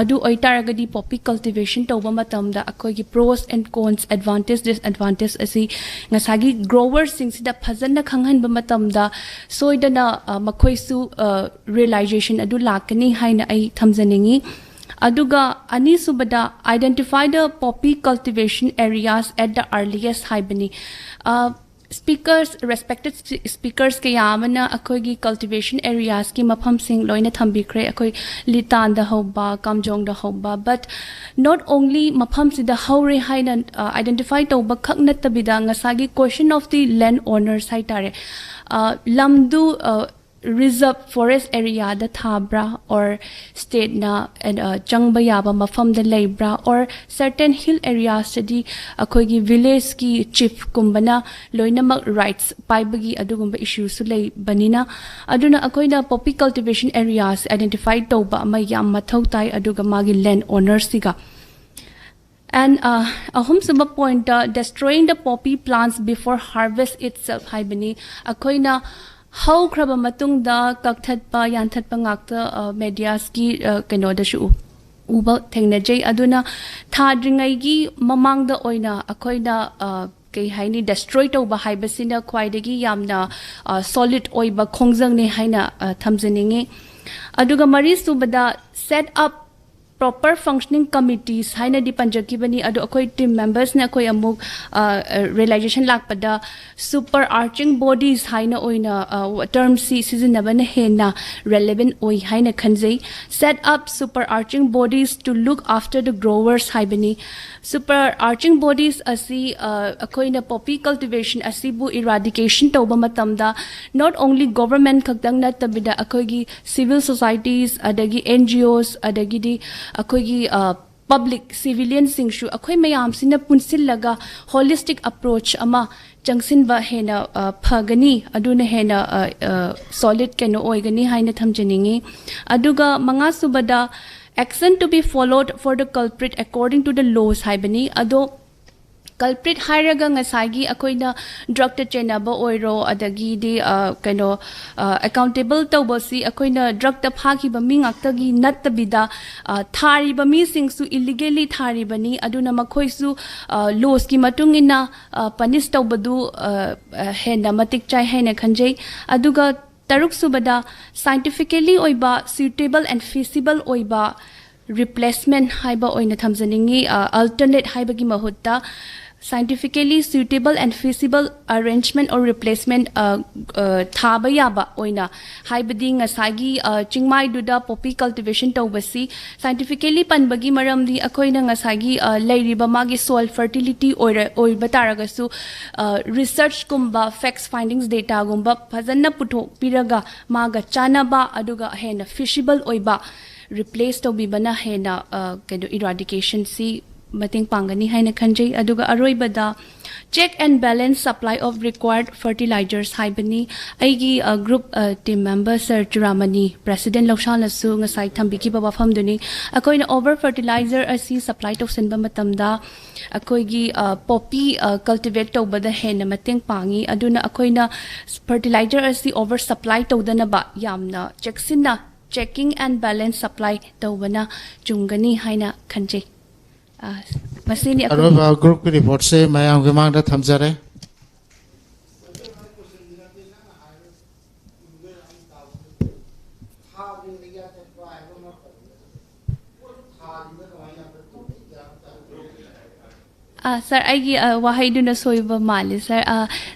ꯑꯗꯨ ꯑꯣꯏꯇꯥꯔꯒꯗꯤ ꯄꯣꯄꯤ ꯀꯜꯇꯤꯚꯦꯁꯟ ꯇꯧꯕ ꯃꯇꯝꯗ ꯑꯩꯈꯣꯏꯒꯤ pros and cons, advantage, disadvantage ꯑꯁꯤ ꯉꯁꯥꯏꯒꯤ ꯒ꯭ꯔꯣꯋꯔꯁꯤꯡꯁꯤꯗ ꯐꯖꯅ ꯈꯪꯍꯟꯕ ꯃꯇꯝꯗ ꯁꯣꯏꯗꯅ ꯑ, ꯃꯈꯣꯏꯁꯨ ꯔꯤꯌꯦꯂꯥꯏꯖꯦꯁꯟ ꯑꯗꯨ ꯂꯥꯛꯀꯅꯤ ꯍꯥꯏꯅ ꯑꯩ ꯊꯝꯖꯅꯤꯡꯉꯤ꯫ ꯑꯗꯨꯒ ꯑꯅꯤꯁꯨꯕꯗ, identify the poppy cultivation areas at the earliest ꯍꯥꯏꯕꯅꯤ꯫ ꯁ꯭ꯄꯤꯀꯔꯁ, ꯔꯦꯁꯄꯦꯛꯇꯦꯠ ꯁ꯭ꯄꯤꯀꯔꯁ ꯀꯌꯥ ꯑꯃꯅ ꯑꯩꯈꯣꯏꯒꯤ ꯀꯜꯇꯤꯚꯦꯁꯟ ꯑꯦꯔꯤꯌꯥꯁꯀꯤ ꯃꯐꯝꯁꯤꯡ ꯂꯣꯏꯅ ꯊꯝꯕꯤꯈ꯭ꯔꯦ, ꯑꯩꯈꯣꯏ ꯂꯤꯇꯥꯟꯗ ꯍꯧꯕ, ꯀꯥꯝꯖꯣꯡꯗ ꯍꯧꯕ꯫ But not only ꯃꯐꯝꯁꯤꯗ ꯍꯧꯔꯦ ꯍꯥꯏꯅ ꯑꯥꯏꯗꯦꯟꯇꯤꯐꯥꯏ ꯇꯧꯕ ꯈꯛ ꯅꯠꯇꯕꯤꯗ, ꯉꯁꯥꯏꯒꯤ question of the land owners ꯍꯥꯏ ꯇꯥꯔꯦ, ꯑ, ꯂꯝꯗꯨ, ꯑ, ꯔꯤꯖꯔꯚ ꯐꯣꯔꯦꯁ ꯑꯦꯔꯤꯌꯥꯗ ꯊꯥꯕ꯭ꯔꯥ, ꯑꯣꯔ ꯁ꯭ꯇꯦꯠꯅ ꯆꯪꯕ ꯌꯥꯕ ꯃꯐꯝꯗ ꯂꯩꯕ꯭ꯔꯥ, ꯑꯣꯔ ꯁꯔꯇꯦꯟ ꯍꯤꯜ ꯑꯦꯔꯤꯌꯥꯁꯇꯗꯤ ꯑꯩꯈꯣꯏꯒꯤ ꯚꯤꯂꯦꯖꯀꯤ ꯆꯤꯐꯀꯨꯝꯕꯅ ꯂꯣꯏꯅꯃꯛ ꯔꯥꯏꯠꯁ ꯄꯥꯏꯕꯒꯤ ꯑꯗꯨꯒꯨꯝꯕ ꯏꯁꯨꯁꯨ ꯂꯩꯕꯅꯤꯅ꯫ ꯑꯗꯨꯅ ꯑꯩꯈꯣꯏꯅ ꯄꯣꯄꯤ ꯀꯜꯇꯤꯚꯦꯁꯟ ꯑꯦꯔꯤꯌꯥꯁ ꯑꯥꯏꯗꯦꯟꯇꯤꯐꯥꯏ ꯇꯧꯕ ꯑꯃ ꯌꯥꯝ ꯃꯊꯧ ꯇꯥꯏ, ꯑꯗꯨꯒ ꯃꯥꯒꯤ ꯂꯦꯟ ꯑꯣꯅꯔꯁꯤꯒ꯫ ꯑꯦꯟ ꯑꯍꯨꯝꯁꯨꯕ ꯄꯣꯏꯟꯠꯇ, destroying the poppy plants before harvest itself ꯍꯥꯏꯕꯅꯤ꯫ ꯑꯩꯈꯣꯏꯅ ꯍꯧꯈ꯭ꯔꯕ ꯃꯇꯨꯡꯗ ꯀꯛꯊꯠꯄ, ꯌꯥꯟꯊꯠꯄ ꯉꯥꯛꯇ ꯃꯦꯗꯤꯌꯥꯁꯀꯤ ꯀꯩꯅꯣꯗꯁꯨ ꯎ- ꯎꯕ ꯊꯦꯡꯅꯖꯩ꯫ ꯑꯗꯨꯅ ꯊꯥꯗ꯭ꯔꯤꯉꯩꯒꯤ ꯃꯃꯥꯡꯗ ꯑꯣꯏꯅ ꯑꯩꯈꯣꯏꯅ ꯑ, ꯀꯩ ꯍꯥꯏꯅꯤ, ꯗꯦꯁꯇ꯭ꯔꯣꯏ ꯇꯧꯕ ꯍꯥꯏꯕꯁꯤꯅ ꯈ꯭ꯋꯥꯏꯗꯒꯤ ꯌꯥꯝꯅ ꯁꯣꯂꯤꯠ ꯑꯣꯏꯕ ꯈꯣꯡꯖꯪꯅꯤ ꯍꯥꯏꯅ ꯑ, ꯊꯝꯖꯅꯤꯡꯉꯤ꯫ ꯑꯗꯨꯒ ꯃꯔꯤꯁꯨꯕꯗ, set up proper functioning committees ꯍꯥꯏꯅꯗꯤ ꯄꯟꯖꯈꯤꯕꯅꯤ, ꯑꯗꯣ ꯑꯩꯈꯣꯏ ꯇꯤꯝ ꯃꯦꯝꯕꯔꯁꯅ ꯑꯩꯈꯣꯏ ꯑꯃꯨꯛ ꯔꯤꯌꯦꯂꯥꯏꯖꯦꯁꯟ ꯂꯥꯛꯄꯗ ꯁꯨꯄꯔ ꯑꯥꯔꯆꯤꯡ ꯕꯣꯗꯤꯁ ꯍꯥꯏꯅ ꯑꯣꯏꯅ ꯇꯔꯝꯁꯤ ꯁꯤꯖꯤꯟꯅꯕꯅ ꯍꯦꯟꯅ ꯔꯦꯂꯦꯕꯦꯟ ꯑꯣꯏ ꯍꯥꯏꯅ ꯈꯟꯖꯩ꯫ Set up super arching bodies to look after the growers ꯍꯥꯏꯕꯅꯤ꯫ ꯁꯨꯄꯔ ꯑꯥꯔꯆꯤꯡ ꯕꯣꯗꯤꯁ ꯑꯁꯤ ꯑ, ꯑꯩꯈꯣꯏꯅ ꯄꯣꯄꯤ ꯀꯜꯇꯤꯚꯦꯁꯟ ꯑꯁꯤꯕꯨ ꯏꯔꯥꯗꯤꯀꯦꯁꯟ ꯇꯧꯕ ꯃꯇꯝꯗ not only ꯒꯣꯚꯔꯟꯃꯦꯟꯠ ꯈꯛꯇꯪ ꯅꯠꯇꯕꯤꯗ ꯑꯩꯈꯣꯏꯒꯤ ꯁꯤꯚꯤꯜ ꯁꯣꯁꯥꯏꯇꯤꯁ, ꯑꯗꯒꯤ ꯑꯦꯟ ꯖꯤ ꯑꯣꯁ, ꯑꯗꯒꯤꯗꯤ ꯑꯩꯈꯣꯏꯒꯤ ꯄꯕ꯭ꯂꯤꯛ ꯁꯤꯚꯤꯂꯤꯌꯟꯁꯤꯡꯁꯨ, ꯑꯩꯈꯣꯏ ꯃꯌꯥꯝꯁꯤꯅ ꯄꯨꯟꯁꯤꯜꯂꯒ ꯍꯣꯂꯤꯁꯇꯤꯛ ꯑꯦꯄ꯭ꯔꯣꯆ ꯑꯃ ꯆꯪꯁꯤꯟꯕ ꯍꯦꯟꯅ ꯑ, ꯐꯒꯅꯤ, ꯑꯗꯨꯅ ꯍꯦꯟꯅ ꯁꯣꯂꯤꯠ ꯀꯩꯅꯣ ꯑꯣꯏꯒꯅꯤ ꯍꯥꯏꯅ ꯊꯝꯖꯅꯤꯡꯉꯤ꯫ ꯑꯗꯨꯒ ꯃꯉꯥꯁꯨꯕꯗ, action to be followed for the culprit according to the laws ꯍꯥꯏꯕꯅꯤ꯫ ꯑꯗꯣ ꯀꯜꯄ꯭ꯔꯤꯠ ꯍꯥꯏꯔꯒ ꯉꯁꯥꯏꯒꯤ ꯑꯩꯈꯣꯏꯅ ꯗ꯭ꯔꯛꯇ ꯆꯦꯟꯅꯕ ꯑꯣꯏꯔꯣ, ꯑꯗꯒꯤꯗꯤ ꯑ, ꯀꯩꯅꯣ ꯑꯦꯀꯥꯎꯟꯇꯦꯕꯜ ꯇꯧꯕꯁꯤ ꯑꯩꯈꯣꯏꯅ ꯗ꯭ꯔꯛꯇ ꯐꯥꯈꯤꯕ ꯃꯤ ꯉꯥꯛꯇꯒꯤ ꯅꯠꯇꯕꯤꯗ, ꯑ, ꯊꯥꯔꯤꯕ ꯃꯤꯁꯤꯡꯁꯨ ꯏꯂꯤꯒꯦꯂꯤ ꯊꯥꯔꯤꯕꯅꯤ꯫ ꯑꯗꯨꯅ ꯃꯈꯣꯏꯁꯨ ꯂꯣꯁꯀꯤ ꯃꯇꯨꯡ ꯏꯟꯅ ꯄꯅꯤꯁ ꯇꯧꯕꯗꯨ ꯑ, ꯑ, ꯍꯦꯟꯅ ꯃꯇꯤꯛ ꯆꯥꯏ ꯍꯥꯏꯅ ꯈꯟꯖꯩ꯫ ꯑꯗꯨꯒ ꯇꯔꯨꯛꯁꯨꯕꯗ, ꯁꯥꯏꯟꯇꯤꯐꯤꯀꯦꯂꯤ ꯑꯣꯏꯕ, ꯁ꯭ꯌꯨꯇꯦꯕꯜ ꯑꯦꯟ ꯐꯤꯁꯤꯕꯜ ꯑꯣꯏꯕ ꯔꯤꯄ꯭ꯂꯦꯁꯃꯦꯟ ꯍꯥꯏꯕ ꯑꯣꯏꯅ ꯊꯝꯖꯅꯤꯡꯉꯤ꯫ ꯑꯜꯇꯔꯅꯦꯠ ꯍꯥꯏꯕꯒꯤ ꯃꯍꯨꯠꯇ scientifically suitable and feasible arrangement or replacement ꯊꯥꯕ ꯌꯥꯕ ꯑꯣꯏꯅ, ꯍꯥꯏꯕꯗꯤ ꯉꯁꯥꯏꯒꯤ ꯑ, ꯆꯤꯡꯃꯥꯏꯗꯨꯗ ꯄꯣꯄꯤ ꯀꯜꯇꯤꯚꯦꯁꯟ ꯇꯧꯕꯁꯤ ꯁꯥꯏꯟꯇꯤꯐꯤꯀꯦꯂꯤ ꯄꯟꯕꯒꯤ ꯃꯔꯝꯗꯤ ꯑꯩꯈꯣꯏꯅ ꯉꯁꯥꯏꯒꯤ ꯑ, ꯂꯩꯔꯤꯕ ꯃꯥꯒꯤ ꯁꯣꯏꯜ ꯐꯔꯇꯤꯂꯤꯇꯤ ꯑꯣꯏꯔ ꯑꯣꯏꯕ ꯇꯥꯔꯒꯁꯨ, ꯔꯤꯁꯔꯆꯀꯨꯝꯕ, ꯐꯦꯛꯁ ꯐꯥꯏꯟꯗꯤꯡꯁ, ꯗꯦꯇꯥꯒꯨꯝꯕ ꯐꯖꯅ ꯄꯨꯊꯣꯛꯄꯤꯔꯒ ꯃꯥꯒ ꯆꯥꯟꯅꯕ ꯑꯗꯨꯒ ꯍꯦꯟꯅ ꯐꯤꯁꯤꯕꯜ ꯑꯣꯏꯕ ꯔꯤꯄ꯭ꯂꯦꯁ ꯇꯧꯕꯤꯕꯅ ꯍꯦꯟꯅ ꯑ, ꯀꯩꯅꯣ, ꯏꯔꯥꯗꯤꯀꯦꯁꯟꯁꯤ ꯃꯇꯦꯡ ꯄꯥꯡꯒꯅꯤ ꯍꯥꯏꯅ ꯈꯟꯖꯩ꯫ ꯑꯗꯨꯒ ꯑꯔꯣꯏꯕꯗ, check and balance supply of required fertilizers ꯍꯥꯏꯕꯅꯤ꯫ ꯑꯩꯒꯤ ꯒ꯭ꯔꯨꯞ ꯇꯤꯝ ꯃꯦꯝꯕꯔ ꯁꯔ ꯆꯨꯔꯥꯃꯅꯤ, ꯄ꯭ꯔꯦꯁꯤꯗꯦꯟ ꯂꯧꯁꯥꯅꯁꯨ ꯉꯁꯥꯏ ꯊꯝꯕꯤꯈꯤꯕ ꯋꯥꯐꯝꯗꯨꯅꯤ꯫ ꯑꯩꯈꯣꯏꯅ ꯑꯣꯚꯔ ꯐꯔꯇꯤꯂꯥꯏꯖꯔ ꯑꯁꯤ ꯁꯄ꯭ꯂꯥꯏ ꯇꯧꯁꯤꯟꯕ ꯃꯇꯝꯗ ꯑꯩꯈꯣꯏꯒꯤ ꯄꯣꯄꯤ ꯀꯜꯇꯤꯚꯦꯠ ꯇꯧꯕꯗ ꯍꯦꯟꯅ ꯃꯇꯦꯡ ꯄꯥꯡꯉꯤ꯫ ꯑꯗꯨꯅ ꯑꯩꯈꯣꯏꯅ ꯐꯔꯇꯤꯂꯥꯏꯖꯔ ꯑꯁꯤ ꯑꯣꯚꯔ ꯁꯄ꯭ꯂꯥꯏ ꯇꯧꯗꯅꯕ ꯌꯥꯝꯅ ꯆꯦꯛꯁꯤꯟꯅ checking and balance supply ꯇꯧꯕꯅ ꯆꯨꯝꯒꯅꯤ ꯍꯥꯏꯅ ꯈꯟꯖꯩ꯫ ꯑ, ꯃꯁꯤꯅꯤ ꯑꯩꯈꯣꯏꯒꯤ ꯑꯔꯣꯏꯕ ꯒ꯭ꯔꯨꯞꯀꯤ ꯔꯤꯄꯣꯔꯠꯁꯦ ꯃꯌꯥꯝꯒꯤ ꯃꯥꯡꯗ ꯊꯝꯖꯔꯦ꯫ ꯑ, ꯁꯥꯔ, ꯑꯩꯒꯤ ꯑ, ꯋꯥꯍꯩꯗꯨꯅ ꯁꯣꯏꯕ ꯃꯥꯜꯂꯤ, ꯁꯥꯔ꯫ ꯑ,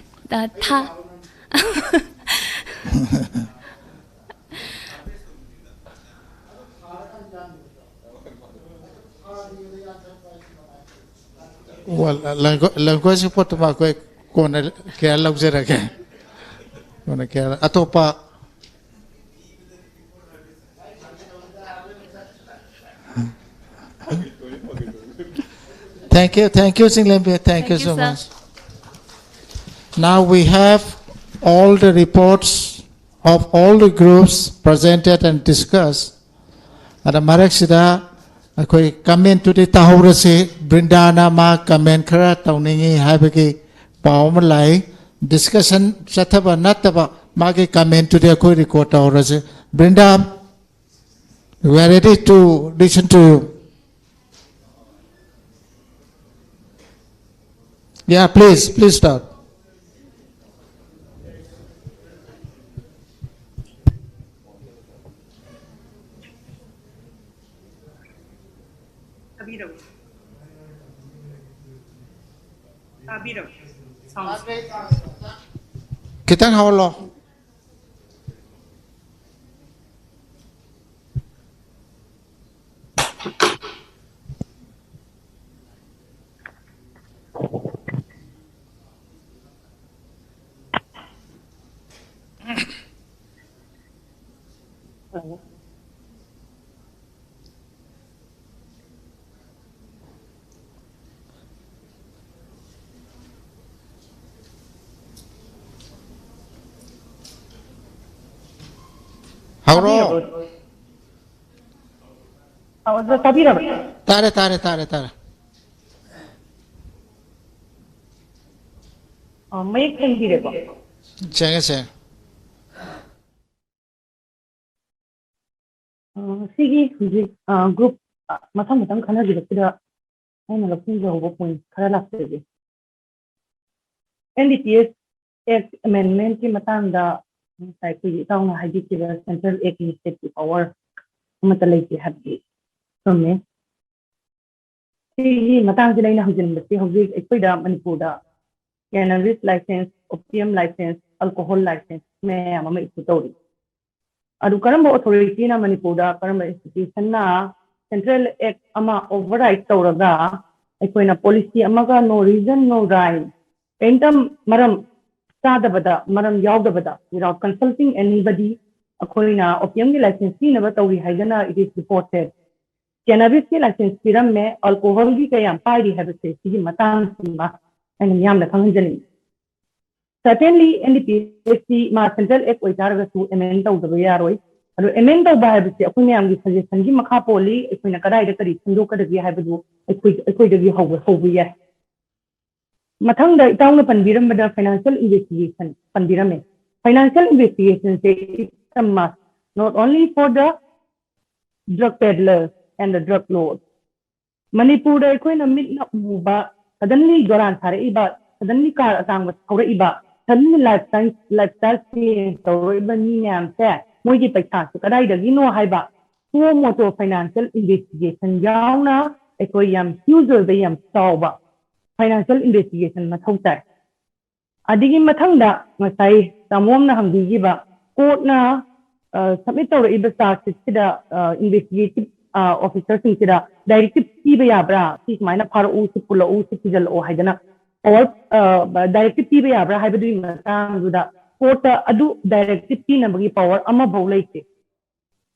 ꯑ, ꯊꯥ ꯂꯦꯡꯒ꯭ꯋꯦꯖꯀꯤ ꯄꯣꯠꯇꯨꯃ ꯑꯩꯈꯣꯏ ꯀꯣꯟꯅ ꯀꯦꯌꯔ ꯂꯧꯖꯔꯒꯦ꯫ ꯀꯣꯟꯅ ꯀꯦꯌꯔ꯫ ꯑꯇꯣꯞꯄ? Thank you, thank you, ꯆꯤꯡꯂꯦꯝꯕꯤ, thank you so much꯫ Now we have all the reports of all the groups presented and discussed. ꯑꯗ ꯃꯔꯛꯁꯤꯗ ꯑꯩꯈꯣꯏ ꯀꯃꯦꯟꯇꯨꯗꯤ ꯇꯥꯍꯧꯔꯁꯤ꯫ ꯕ꯭ꯔꯤꯟꯗꯥꯅ ꯃꯥ ꯀꯃꯦꯟ ꯈꯔ ꯇꯧꯅꯤꯡꯉꯤ ꯍꯥꯏꯕꯒꯤ ꯄꯥꯎ ꯑꯃ ꯂꯥꯛꯏ꯫ ꯗꯤꯁꯀꯁꯟ ꯆꯠꯊꯕ ꯅꯠꯇꯕ ꯃꯥꯒꯤ ꯀꯃꯦꯟꯇꯨꯗꯤ ꯑꯩꯈꯣꯏ record ꯇꯧꯍꯧꯔꯁꯤ꯫ ꯕ꯭ꯔꯤꯟꯗꯥ, we are ready to listen to you. Yeah, please, please start. ꯈꯤꯇꯪ ꯍꯧꯍꯜꯂꯣ꯫ ꯍꯧꯔꯣ꯫ ꯇꯥꯕꯤꯔꯕ꯭ꯔꯥ? ꯑ, ꯑꯣꯖꯥ, ꯇꯥꯕꯤꯔꯕ꯭ꯔꯥ? ꯇꯥꯔꯦ, ꯇꯥꯔꯦ, ꯇꯥꯔꯦ, ꯇꯥꯔꯦ꯫ ꯑ, ꯃꯌꯦꯛ ꯁꯦꯡꯕꯤꯔꯦꯀꯣ? ꯁꯦꯡꯉꯦ, ꯁꯦꯡꯉꯦ꯫ ꯑ, ꯁꯤꯒꯤ ꯍꯧꯖꯤꯛ, ꯑ, ꯒ꯭ꯔꯨꯞ, ꯑ, ꯃꯊꯪ ꯃꯊꯪ ꯈꯟꯅꯕꯤꯔꯛꯄꯗ ꯑꯩꯅ ꯂꯧꯁꯤꯟꯖꯍꯧꯕ ꯄꯣꯏꯟꯠ ꯈꯔ ꯂꯥꯛꯆꯒꯦ꯫ ꯑꯦꯟ ꯗꯤ ꯄꯤ ꯑꯦꯁ ꯑꯦꯛ ꯑꯦꯃꯦꯟꯃꯦꯟꯠꯀꯤ ꯃꯇꯥꯡꯗ ꯉꯁꯥꯏ ꯑꯩꯈꯣꯏꯒꯤ ꯏꯇꯥꯎꯅ ꯍꯥꯏꯕꯤꯈꯤꯕ ꯁꯦꯟꯇ꯭ꯔꯦꯜ ꯑꯦꯛ ꯏꯅꯤꯁꯤꯌꯦꯇꯤꯚ ꯄꯥꯋꯔ ꯑꯃꯠꯇ ꯂꯩꯇꯦ ꯍꯥꯏꯕꯗꯤ ꯆꯨꯝꯃꯦ꯫ ꯁꯤꯒꯤ ꯃꯇꯥꯡꯁꯤꯗ ꯑꯩꯅ ꯍꯪꯖꯅꯤꯡꯕꯁꯤ, ꯍꯧꯖꯤꯛ ꯑꯩꯈꯣꯏꯗ ꯃꯅꯤꯄꯨꯔꯗ ꯀꯦꯅꯥꯕꯤꯁ licence, opium licence, alcohol licence ꯃꯌꯥꯝ ꯑꯃ ꯏꯁꯨ ꯇꯧꯔꯤ꯫ ꯑꯗꯨ ꯀꯔꯝꯕ ꯑꯣꯊꯣꯔꯤꯇꯤꯅ, ꯃꯅꯤꯄꯨꯔꯗ ꯀꯔꯝꯕ ꯏꯟꯁꯇꯤꯇ꯭ꯌꯨꯁꯟꯅ ꯁꯦꯟꯇ꯭ꯔꯦꯜ ꯑꯦꯛ ꯑꯃ ꯑꯣꯚꯔꯔꯥꯏꯠ ꯇꯧꯔꯒ ꯑꯩꯈꯣꯏꯅ ꯄꯣꯂꯤꯁꯤ ꯑꯃꯒ, no reason, no rhyme, ꯀꯔꯤꯝꯇ ꯃꯔꯝ ꯆꯥꯗꯕꯗ, ꯃꯔꯝ ꯌꯥꯎꯗꯕꯗ, without consulting anybody, ꯑꯩꯈꯣꯏꯅ ꯑꯣꯄꯤꯌꯝꯒꯤ ꯂꯥꯏꯁꯦꯟꯁ ꯄꯤꯅꯕ ꯇꯧꯔꯤ ꯍꯥꯏꯗꯅ it is reported, ꯀꯦꯅꯥꯕꯤꯁꯀꯤ ꯂꯥꯏꯁꯦꯟꯁ ꯄꯤꯔꯝꯃꯦ, ꯑꯜꯀꯣꯍꯣꯜꯒꯤ ꯀꯌꯥꯝ ꯄꯥꯏꯔꯤ ꯍꯥꯏꯕꯁꯦ, ꯁꯤꯒꯤ ꯃꯇꯥꯡꯁꯤꯃ ꯑꯩꯅ ꯃꯤꯌꯥꯝꯗ ꯈꯪꯍꯟꯖꯅꯤꯡꯉꯤ꯫ Certainly, N D P S ꯁꯤ ꯃꯥ central act ꯑꯣꯏꯇꯥꯔꯒꯁꯨ amend ꯇꯧꯗꯕ ꯌꯥꯔꯣꯏ꯫ ꯑꯗꯣ amend ꯇꯧꯕ ꯍꯥꯏꯕꯁꯦ ꯑꯩꯈꯣꯏ ꯃꯌꯥꯝꯒꯤ suggestion ꯒꯤ ꯃꯈꯥ ꯄꯣꯜꯂꯤ, ꯑꯩꯈꯣꯏꯅ ꯀꯗꯥꯏꯗ ꯀꯔꯤ ꯁꯦꯝꯗꯣꯛꯀꯗꯒꯦ ꯍꯥꯏꯕꯗꯨ ꯑꯩꯈꯣꯏ ꯑꯩꯈꯣꯏꯗꯒꯤ ꯍꯧꯕ ꯍꯧꯕ ꯌꯥꯏ꯫ ꯃꯊꯪꯗ ꯏꯇꯥꯎꯅ ꯄꯟꯕꯤꯔꯝꯕꯗ financial investigation ꯄꯟꯕꯤꯔꯝꯃꯦ꯫ Financial investigation say is a must, not only for the drug peddlers and the drug lords. ꯃꯅꯤꯄꯨꯔꯗ ꯑꯩꯈꯣꯏꯅ ꯃꯤꯠꯅ ꯎꯕ, suddenly ꯗꯣꯂꯥꯟ ꯁꯥꯔꯛꯏꯕ, suddenly car ꯑꯇꯥꯡꯕ ꯊꯧꯔꯛꯏꯕ, suddenly lifestyle lifestyle change ꯇꯧꯔꯛꯏꯕ ꯃꯤ ꯃꯌꯥꯝꯁꯦ ꯃꯣꯏꯒꯤ ꯄꯩꯁꯥꯁꯦ ꯀꯗꯥꯏꯗꯒꯤꯅꯣ ꯍꯥꯏꯕ suo motu financial investigation ꯌꯥꯎꯅ ꯑꯩꯈꯣꯏ ꯌꯥꯝ huge ꯑꯣꯏꯕ, ꯌꯥꯝ ꯆꯥꯎꯕ financial investigation ꯃꯊꯧ ꯇꯥꯏ꯫ ꯑꯗꯒꯤ ꯃꯊꯪꯗ ꯉꯁꯥꯏ ꯇꯥꯃꯣꯝꯅ ꯍꯪꯕꯤꯈꯤꯕ court ꯅ submit ꯇꯧꯔꯛꯏꯕ charge sheet ꯁꯤꯗ investigative officer ꯁꯤꯡꯁꯤꯗ directive ꯄꯤꯕ ꯌꯥꯕ꯭ꯔꯥ, ꯁꯤ ꯁꯨꯃꯥꯏꯅ ꯐꯥꯔꯛꯎ, ꯁꯤ ꯄꯨꯜꯂꯛꯎ, ꯁꯤ ꯊꯤꯖꯤꯜꯂꯛꯑꯣ ꯍꯥꯏꯗꯅ power directive ꯄꯤꯕ ꯌꯥꯕ꯭ꯔꯥ ꯍꯥꯏꯕꯗꯨꯒꯤ ꯃꯇꯥꯡꯗꯨꯗ court ꯇ ꯑꯗꯨ directive ꯄꯤꯅꯕꯒꯤ power ꯑꯃꯐꯥꯎ ꯂꯩꯇꯦ꯫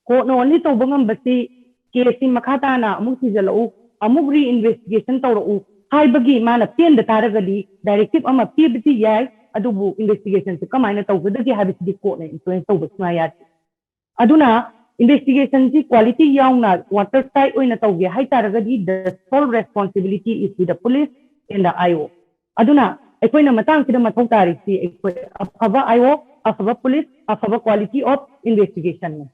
Court ꯅ only ꯇꯧꯕ ꯉꯝꯕꯁꯤ case ꯁꯤ ꯃꯈꯥ ꯇꯥꯅ ꯑꯃꯨꯛ ꯊꯤꯖꯤꯜꯂꯛꯎ, ꯑꯃꯨꯛ reinvestigation ꯇꯧꯔꯛꯎ ꯍꯥꯏꯕꯒꯤ ꯃꯥꯅ ꯄꯦꯟꯗ ꯇꯥꯔꯒꯗꯤ directive ꯑꯃ ꯄꯤꯕꯗꯤ ꯌꯥꯏ, ꯑꯗꯨꯕꯨ investigation ꯁꯤ ꯀꯃꯥꯏꯅ ꯇꯧꯒꯗꯒꯦ ꯍꯥꯏꯕꯁꯤꯗꯤ court ꯅ influence ꯇꯧꯕ ꯁꯨꯡꯌꯥ ꯌꯥꯗꯦ꯫ ꯑꯗꯨꯅ investigation ꯁꯤ quality ꯌꯥꯎꯅ water tight ꯑꯣꯏꯅ ꯇꯧꯒꯦ ꯍꯥꯏ ꯇꯥꯔꯒꯗꯤ the sole responsibility is with the police and the I O꯫ ꯑꯗꯨꯅ ꯑꯩꯈꯣꯏꯅ ꯃꯇꯥꯡꯁꯤꯗ ꯃꯊꯧ ꯇꯥꯔꯤꯁꯤ ꯑꯩꯈꯣꯏ ꯑꯐꯕ I O, ꯑꯐꯕ police, ꯑꯐꯕ quality of investigation ꯅꯤ꯫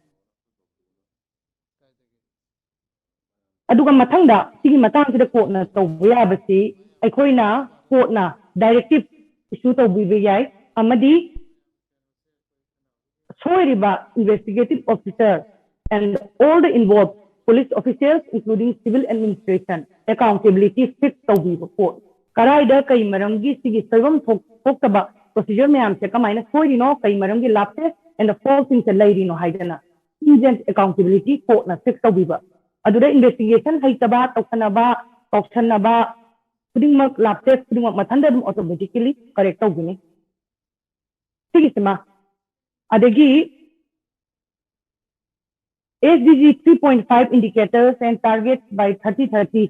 ꯑꯗꯨꯒ ꯃꯊꯪꯗ ꯁꯤꯒꯤ ꯃꯇꯥꯡꯁꯤꯗ court ꯅ ꯇꯧꯕ ꯌꯥꯕꯁꯤ ꯑꯩꯈꯣꯏꯅ court ꯅ directive issue ꯇꯧꯕꯤꯕ ꯌꯥꯏ, ꯑꯃꯗꯤ ꯁꯣꯏꯔꯤꯕ investigative officer and all the involved police officials including civil administration accountability fix ꯇꯧꯕꯤꯕ court꯫ ꯀꯔꯥꯏꯗ ꯀꯩ ꯃꯔꯝꯒꯤ ꯁꯤꯒꯤ ꯁꯣꯏꯕꯝ ꯊꯣꯛ-, ꯊꯣꯛꯇꯕ procedure ꯃꯌꯥꯝꯁꯦ ꯀꯃꯥꯏꯅ ꯁꯣꯏꯔꯤꯅꯣ, ꯀꯩ ꯃꯔꯝꯒꯤ lapses and the fault ꯁꯤꯡꯁꯦ ꯂꯩꯔꯤꯅꯣ ꯍꯥꯏꯗꯅ stringent accountability court ꯅ fix ꯇꯧꯕꯤꯕ꯫ ꯑꯗꯨꯗ investigation ꯍꯩꯇꯕ, ꯇꯧꯁꯟꯅꯕ, ꯀꯥꯎꯁꯟꯅꯕ ꯈꯨꯗꯤꯡꯃꯛ, lapses ꯈꯨꯗꯤꯡꯃꯛ ꯃꯊꯟꯇ ꯑꯗꯨꯝ automatically correct ꯇꯧꯒꯅꯤ꯫ ꯁꯤꯒꯤꯁꯤꯃ꯫ ꯑꯗꯒꯤ S D G three point five indicators and targets by thirty thirty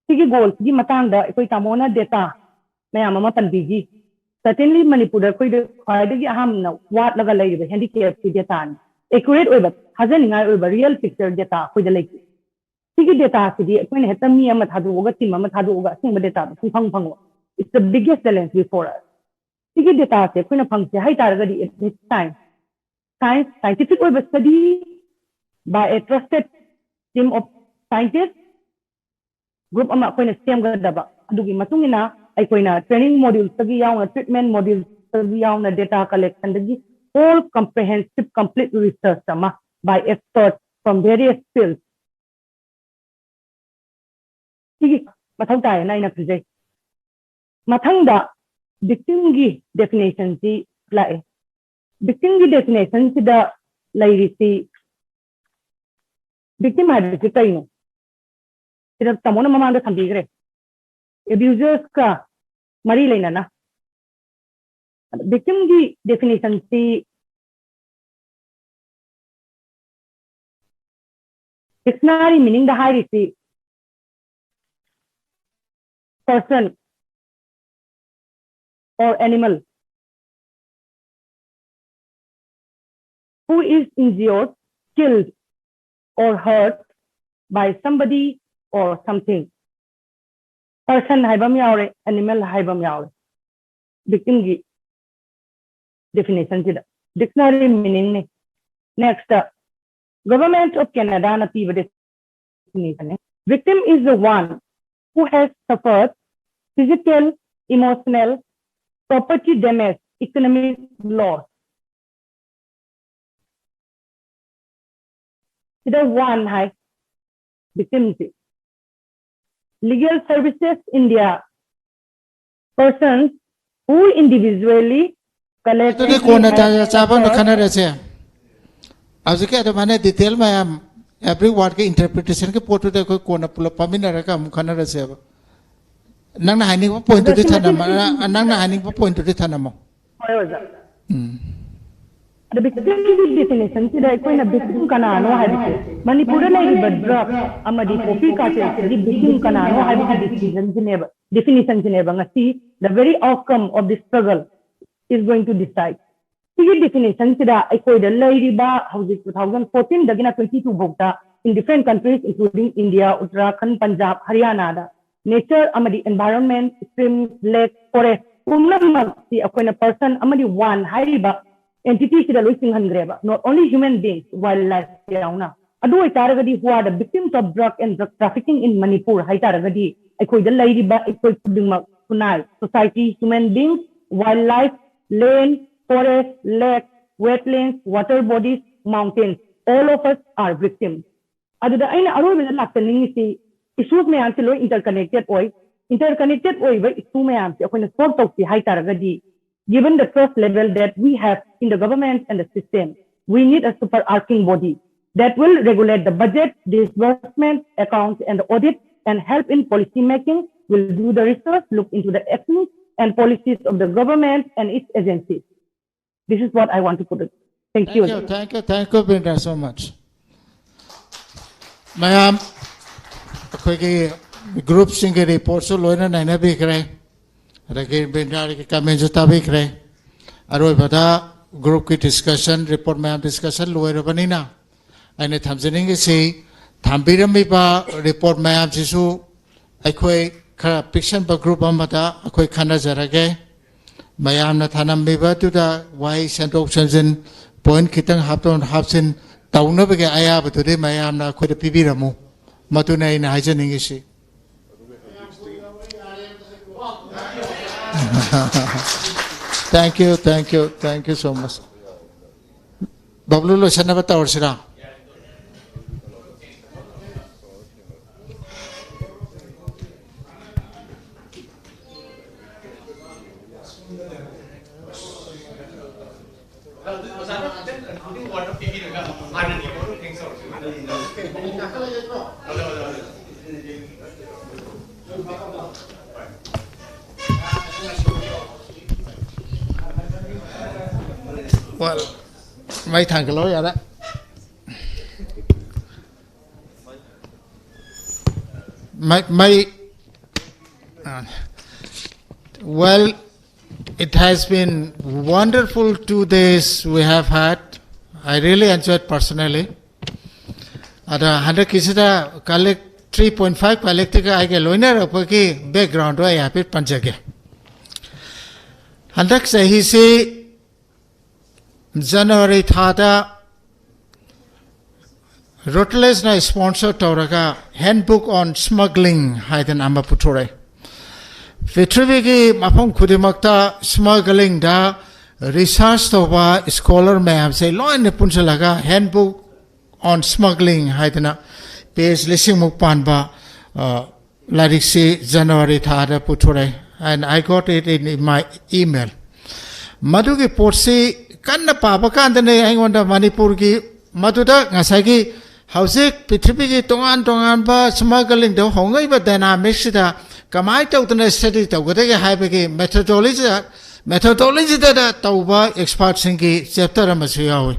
ꯁꯤꯒꯤ goal ꯁꯤꯒꯤ ꯃꯇꯥꯡꯗ ꯑꯩꯈꯣꯏ ꯇꯥꯃꯣꯅ data ꯃꯌꯥꯝ ꯑꯃ ꯄꯟꯕꯤꯈꯤ꯫ Certainly ꯃꯅꯤꯄꯨꯔꯗ ꯑꯩꯈꯣꯏꯗ ꯈ꯭ꯋꯥꯏꯗꯒꯤ ꯑꯍꯥꯟꯕ ꯋꯥꯠꯂꯒ ꯂꯩꯔꯤꯕ handicapꯀꯤ dataꯅꯤ꯫ Accurate ꯑꯣꯏꯕ, ꯊꯥꯖꯅꯤꯡꯉꯥꯏ ꯑꯣꯏꯕ real picture data ꯑꯩꯈꯣꯏꯗ ꯂꯩꯇꯦ꯫ ꯁꯤꯒꯤ dataꯁꯤꯗꯤ ꯑꯩꯈꯣꯏꯅ ꯍꯦꯛꯇ ꯃꯤ ꯑꯃ ꯊꯥꯗꯣꯛꯑꯒ, team ꯑꯃ ꯊꯥꯗꯣꯛꯑꯒ ꯑꯁꯦꯡꯕ dataꯗꯣ ꯁꯨꯡꯐꯪ ꯐꯪꯉꯣꯏ꯫ It's the biggest challenge before us. ꯁꯤꯒꯤ dataꯁꯦ ꯑꯩꯈꯣꯏꯅ ꯐꯪꯁꯦ ꯍꯥꯏ ꯇꯥꯔꯒꯗꯤ it needs time. Science, scientific ꯑꯣꯏꯕ study by a trusted team of scientists, group ꯑꯃ ꯑꯩꯈꯣꯏꯅ ꯁꯦꯝꯒꯗꯕ꯫ ꯑꯗꯨꯒꯤ ꯃꯇꯨꯡ ꯏꯟꯅ ꯑꯩꯈꯣꯏꯅ training modulesꯇꯒꯤ ꯌꯥꯎꯅ, treatment modulesꯇꯒꯤ ꯌꯥꯎꯅ, data collectionꯗꯒꯤ all comprehensive complete research ꯑꯃ by experts from various fields ꯁꯤꯒꯤ ꯃꯊꯧ ꯇꯥꯏꯌꯦꯅ ꯑꯩꯅ ꯈꯟꯖꯩ꯫ ꯃꯊꯪꯗ victimꯒꯤ definitionꯁꯤ ꯂꯥꯛꯑꯦ꯫ Victimꯒꯤ definitionꯁꯤꯗ ꯂꯩꯔꯤꯁꯤ, victim ꯍꯥꯏꯕꯁꯤ ꯀꯩꯅꯣ? ꯁꯤꯗ ꯇꯥꯃꯣꯅ ꯃꯃꯥꯡꯗ ꯊꯝꯕꯤꯈ꯭ꯔꯦ, abusersꯀ ꯃꯔꯤ ꯂꯩꯅꯅ꯫ Victimꯒꯤ definitionꯁꯤ dictionary meaningꯗ ꯍꯥꯏꯔꯤꯁꯤ person or animal who is injured, killed or hurt by somebody or something. Person ꯍꯥꯏꯕ ꯑꯃ ꯌꯥꯎꯔꯦ, animal ꯍꯥꯏꯕ ꯑꯃ ꯌꯥꯎꯔꯦ victimꯒꯤ definitionꯁꯤꯗ, dictionary meaningꯅꯤ꯫ Next, Government of Canadaꯅ ꯄꯤꯕ definitionꯅꯤ: victim is the one who has suffered physical, emotional, property damage, economic loss. ꯁꯤꯗ one high victimꯁꯤ꯫ Legal Services India, persons who individually, collectively ꯑꯗꯨꯗꯤ ꯀꯣꯟꯅ have ꯆꯥ- ꯆꯥꯕ ꯑꯃ suffered ꯈꯟꯅꯔꯁꯦ꯫ ꯍꯧꯖꯤꯛꯀꯤ ꯑꯗꯨꯃꯥꯏꯅ detail ꯃꯌꯥꯝ, every wordꯀꯤ interpretationꯒꯤ ꯄꯣꯠꯇꯨꯗꯤ ꯑꯩꯈꯣꯏ ꯀꯣꯟꯅ ꯄꯨꯂꯞ ꯐꯝꯃꯤꯟꯅꯔꯒ ꯑꯃꯨꯛ ꯈꯟꯅꯔꯁꯦꯕ꯫ ꯅꯪꯅ ꯍꯥꯏꯅꯤꯡꯕ pointꯇꯨꯗꯤ ꯑꯗꯣ ꯁꯤ ꯊꯝꯂꯝꯃꯣ꯫ ꯃꯇꯦꯛꯁꯤ ꯅꯪ- ꯅꯪꯅ ꯍꯥꯏꯅꯤꯡꯕ pointꯇꯨꯗꯤ ꯊꯝꯂꯝꯃꯣ꯫ ꯍꯣꯏ, ꯑꯣꯖꯥ꯫ ꯎꯝ꯫ ꯑꯗꯣ victimꯒꯤ definitionꯁꯤꯗ ꯑꯩꯈꯣꯏꯅ victim ꯀꯅꯥꯅꯣ ꯍꯥꯏꯕꯁꯦ, ꯃꯅꯤꯄꯨꯔꯗ ꯂꯩꯔꯤꯕ drug ꯑꯃꯗꯤ poppy cartelꯁꯤꯒꯤ victim ꯀꯅꯥꯅꯣ ꯍꯥꯏꯕꯒꯤ decisionꯁꯤꯅꯦꯕ꯫ definition ꯁꯤꯅꯦꯕ ꯉꯁꯤ the very outcome of this struggle is going to decide. ꯁꯤꯒꯤ definition ꯁꯤꯗ ꯑꯩꯈꯣꯏꯗ ꯂꯩꯔꯤꯕ ꯍꯧꯖꯤꯛ two thousand fourteen ꯗꯒꯤꯅ twenty two ꯐꯥꯎꯗ in different countries including India, Uttarakhand, Punjab, Haryana the nature ꯑꯃꯗꯤ environment, streams, lake, forest ꯄꯨꯝꯅꯃꯛꯁꯤ ꯑꯩꯈꯣꯏꯅ person ꯑꯃꯗꯤ one ꯍꯥꯏꯔꯤꯕ entity ꯁꯤꯗ ꯂꯣꯏ ꯆꯤꯡꯍꯟꯈ꯭ꯔꯦꯕ, not only human beings, wildlife ꯌꯥꯎꯅ꯫ ꯑꯗꯨ ꯑꯣꯏꯇꯥꯔꯒꯗꯤ who are the victims of drug and drug trafficking in Manipur ꯍꯥꯏꯇꯥꯔꯒꯗꯤ ꯑꯩꯈꯣꯏꯗ ꯂꯩꯔꯤꯕ ꯑꯩꯈꯣꯏ ꯈꯨꯗꯤꯡꯃꯛ ꯈꯨꯟꯅꯥꯏ, society, human beings, wildlife, land, forest, lake, wetlands, water bodies, mountains, all of us are victims. ꯑꯗꯨꯗ ꯑꯩꯅ ꯑꯔꯣꯏꯕꯗ ꯂꯥꯛꯆꯅꯤꯡꯉꯤꯁꯤ issues ꯃꯌꯥꯝꯁꯤ ꯂꯣꯏ interconnected ꯑꯣꯏ꯫ Interconnected ꯑꯣꯏꯕ issue ꯃꯌꯥꯝꯁꯤ ꯑꯩꯈꯣꯏꯅ solve ꯇꯧꯁꯤ ꯍꯥꯏꯇꯥꯔꯒꯗꯤ, given the trust level that we have in the government and the system, we need a superarching body that will regulate the budget, disbursement, accounts, and the audit, and help in policy making, will do the research, look into the actions and policies of the government and its agencies. This is what I want to put it. Thank you. Thank you, thank you, thank you, Brinda, so much. ꯃꯌꯥꯝ ꯑꯩꯈꯣꯏꯒꯤ group ꯁꯤꯡꯒꯤ report ꯁꯨ ꯂꯣꯏꯅ ꯅꯩꯅꯕꯤꯈ꯭ꯔꯦ꯫ ꯑꯗꯒꯤ ꯕ꯭ꯔꯤꯟꯗꯥꯒꯤ comment ꯁꯨ ꯇꯥꯕꯤꯈ꯭ꯔꯦ꯫ ꯑꯔꯣꯏꯕꯗ group ꯀꯤ discussion, report ꯃꯌꯥꯝ discussion ꯂꯣꯏꯔꯕꯅꯤꯅ ꯑꯩꯅ ꯊꯝꯖꯅꯤꯡꯉꯤꯁꯤ, ꯊꯝꯕꯤꯔꯝꯃꯤꯕ report ꯃꯌꯥꯝꯁꯤꯁꯨ ꯑꯩꯈꯣꯏ ꯈꯔ ꯄꯤꯛꯁꯟꯕ group ꯑꯃꯗ ꯑꯩꯈꯣꯏ ꯈꯟꯅꯖꯔꯒꯦ꯫ ꯃꯌꯥꯝꯅ ꯊꯅꯝꯃꯤꯕꯗꯨꯗ ꯋꯥꯍꯩ ꯁꯦꯝꯗꯣꯛ ꯁꯦꯝꯖꯤꯟ, point ꯈꯤꯇꯪ ꯍꯥꯞꯇꯣꯛ ꯍꯥꯞꯆꯤꯟ ꯇꯧꯅꯕꯒꯤ ꯑꯌꯥꯕꯗꯨꯗꯤ ꯃꯌꯥꯝꯅ ꯑꯩꯈꯣꯏꯗ ꯄꯤꯕꯤꯔꯝꯃꯨ꯫ ꯃꯗꯨꯅꯤ ꯑꯩꯅ ꯍꯥꯏꯖꯅꯤꯡꯉꯤꯁꯤ꯫ Thank you, thank you, thank you so much. ꯕꯕ꯭ꯂꯨ, ꯂꯣꯏꯁꯟꯅꯕ ꯇꯧꯔꯁꯤꯔꯥ? Well, ꯃꯩ ꯊꯥꯡꯒꯠꯂꯣ ꯌꯥꯔꯦ꯫ ꯃꯩ, ꯃꯩ Well, it has been wonderful two days we have had. I really enjoyed personally. ꯑꯗ ꯍꯟꯗꯛꯀꯤꯁꯤꯗ ꯀꯂꯦꯛ ꯊ꯭ꯔꯤ ꯄꯣꯏꯟ ꯐꯥꯏꯚ ꯀꯂꯦꯛꯇꯒ ꯑꯩꯒ ꯂꯣꯏꯅꯔꯛꯄꯒꯤ ꯕꯦꯛꯒ꯭ꯔꯥꯎꯟꯗꯣ ꯑꯩ ꯍꯥꯏꯐꯦꯠ ꯄꯟꯖꯒꯦ꯫ ꯍꯟꯗꯛ ꯆꯍꯤꯁꯤ ꯖꯅꯋꯥꯔꯤ ꯊꯥꯗ ꯔꯣꯇꯂꯦꯁꯅ ꯁ꯭ꯄꯣꯟꯁꯔ ꯇꯧꯔꯒ Handbook on Smuggling ꯍꯥꯏꯗꯅ ꯑꯃ ꯄꯨꯊꯣꯔꯛꯑꯦ꯫ ꯄ꯭ꯔꯤꯊꯤꯕꯤꯒꯤ ꯃꯐꯝ ꯈꯨꯗꯤꯡꯃꯛꯇ ꯁ꯭ꯃꯒꯂꯤꯡꯗ ꯔꯤꯁꯥꯔꯆ ꯇꯧꯕ ꯁ꯭ꯀꯣꯂꯔ ꯃꯌꯥꯝꯁꯦ ꯂꯣꯏꯅ ꯄꯨꯟꯁꯤꯜꯂꯒ Handbook on Smuggling ꯍꯥꯏꯗꯅ ꯄꯦꯖ ꯂꯤꯁꯤꯡꯃꯨꯛ ꯄꯥꯟꯕ, ꯑ, ꯂꯥꯏꯔꯤꯛꯁꯤ ꯖꯅꯋꯥꯔꯤ ꯊꯥꯗ ꯄꯨꯊꯣꯔꯛꯑꯦ꯫ And I got it in my email. ꯃꯗꯨꯒꯤ ꯄꯣꯠꯁꯤ ꯀꯟꯅ ꯄꯥꯕ ꯀꯥꯟꯗꯅꯦ ꯑꯩꯉꯣꯟꯗ ꯃꯅꯤꯄꯨꯔꯒꯤ ꯃꯗꯨꯗ ꯉꯁꯥꯏꯒꯤ ꯍꯧꯖꯤꯛ ꯄ꯭ꯔꯤꯊꯤꯕꯤꯒꯤ ꯇꯣꯉꯥꯟ ꯇꯣꯉꯥꯟꯕ ꯁ꯭ꯃꯒꯂꯤꯡꯗ ꯍꯣꯡꯉꯛꯏꯕ ꯗꯥꯏꯅꯥꯃꯤꯛꯁꯤꯗ ꯀꯃꯥꯏꯅ ꯇꯧꯗꯅ ꯁ꯭ꯇꯗꯤ ꯇꯧꯒꯗꯒꯦ ꯍꯥꯏꯕꯒꯤ ꯃꯦꯊꯣꯗꯣꯂꯣꯖꯤꯗ, ꯃꯦꯊꯣꯗꯣꯂꯣꯖꯤꯗ ꯇꯧꯕ ꯑꯦꯛꯁꯄꯥꯔꯠꯁꯤꯡꯒꯤ ꯆꯦꯞꯇꯔ ꯑꯃꯁꯨ ꯌꯥꯎꯏ꯫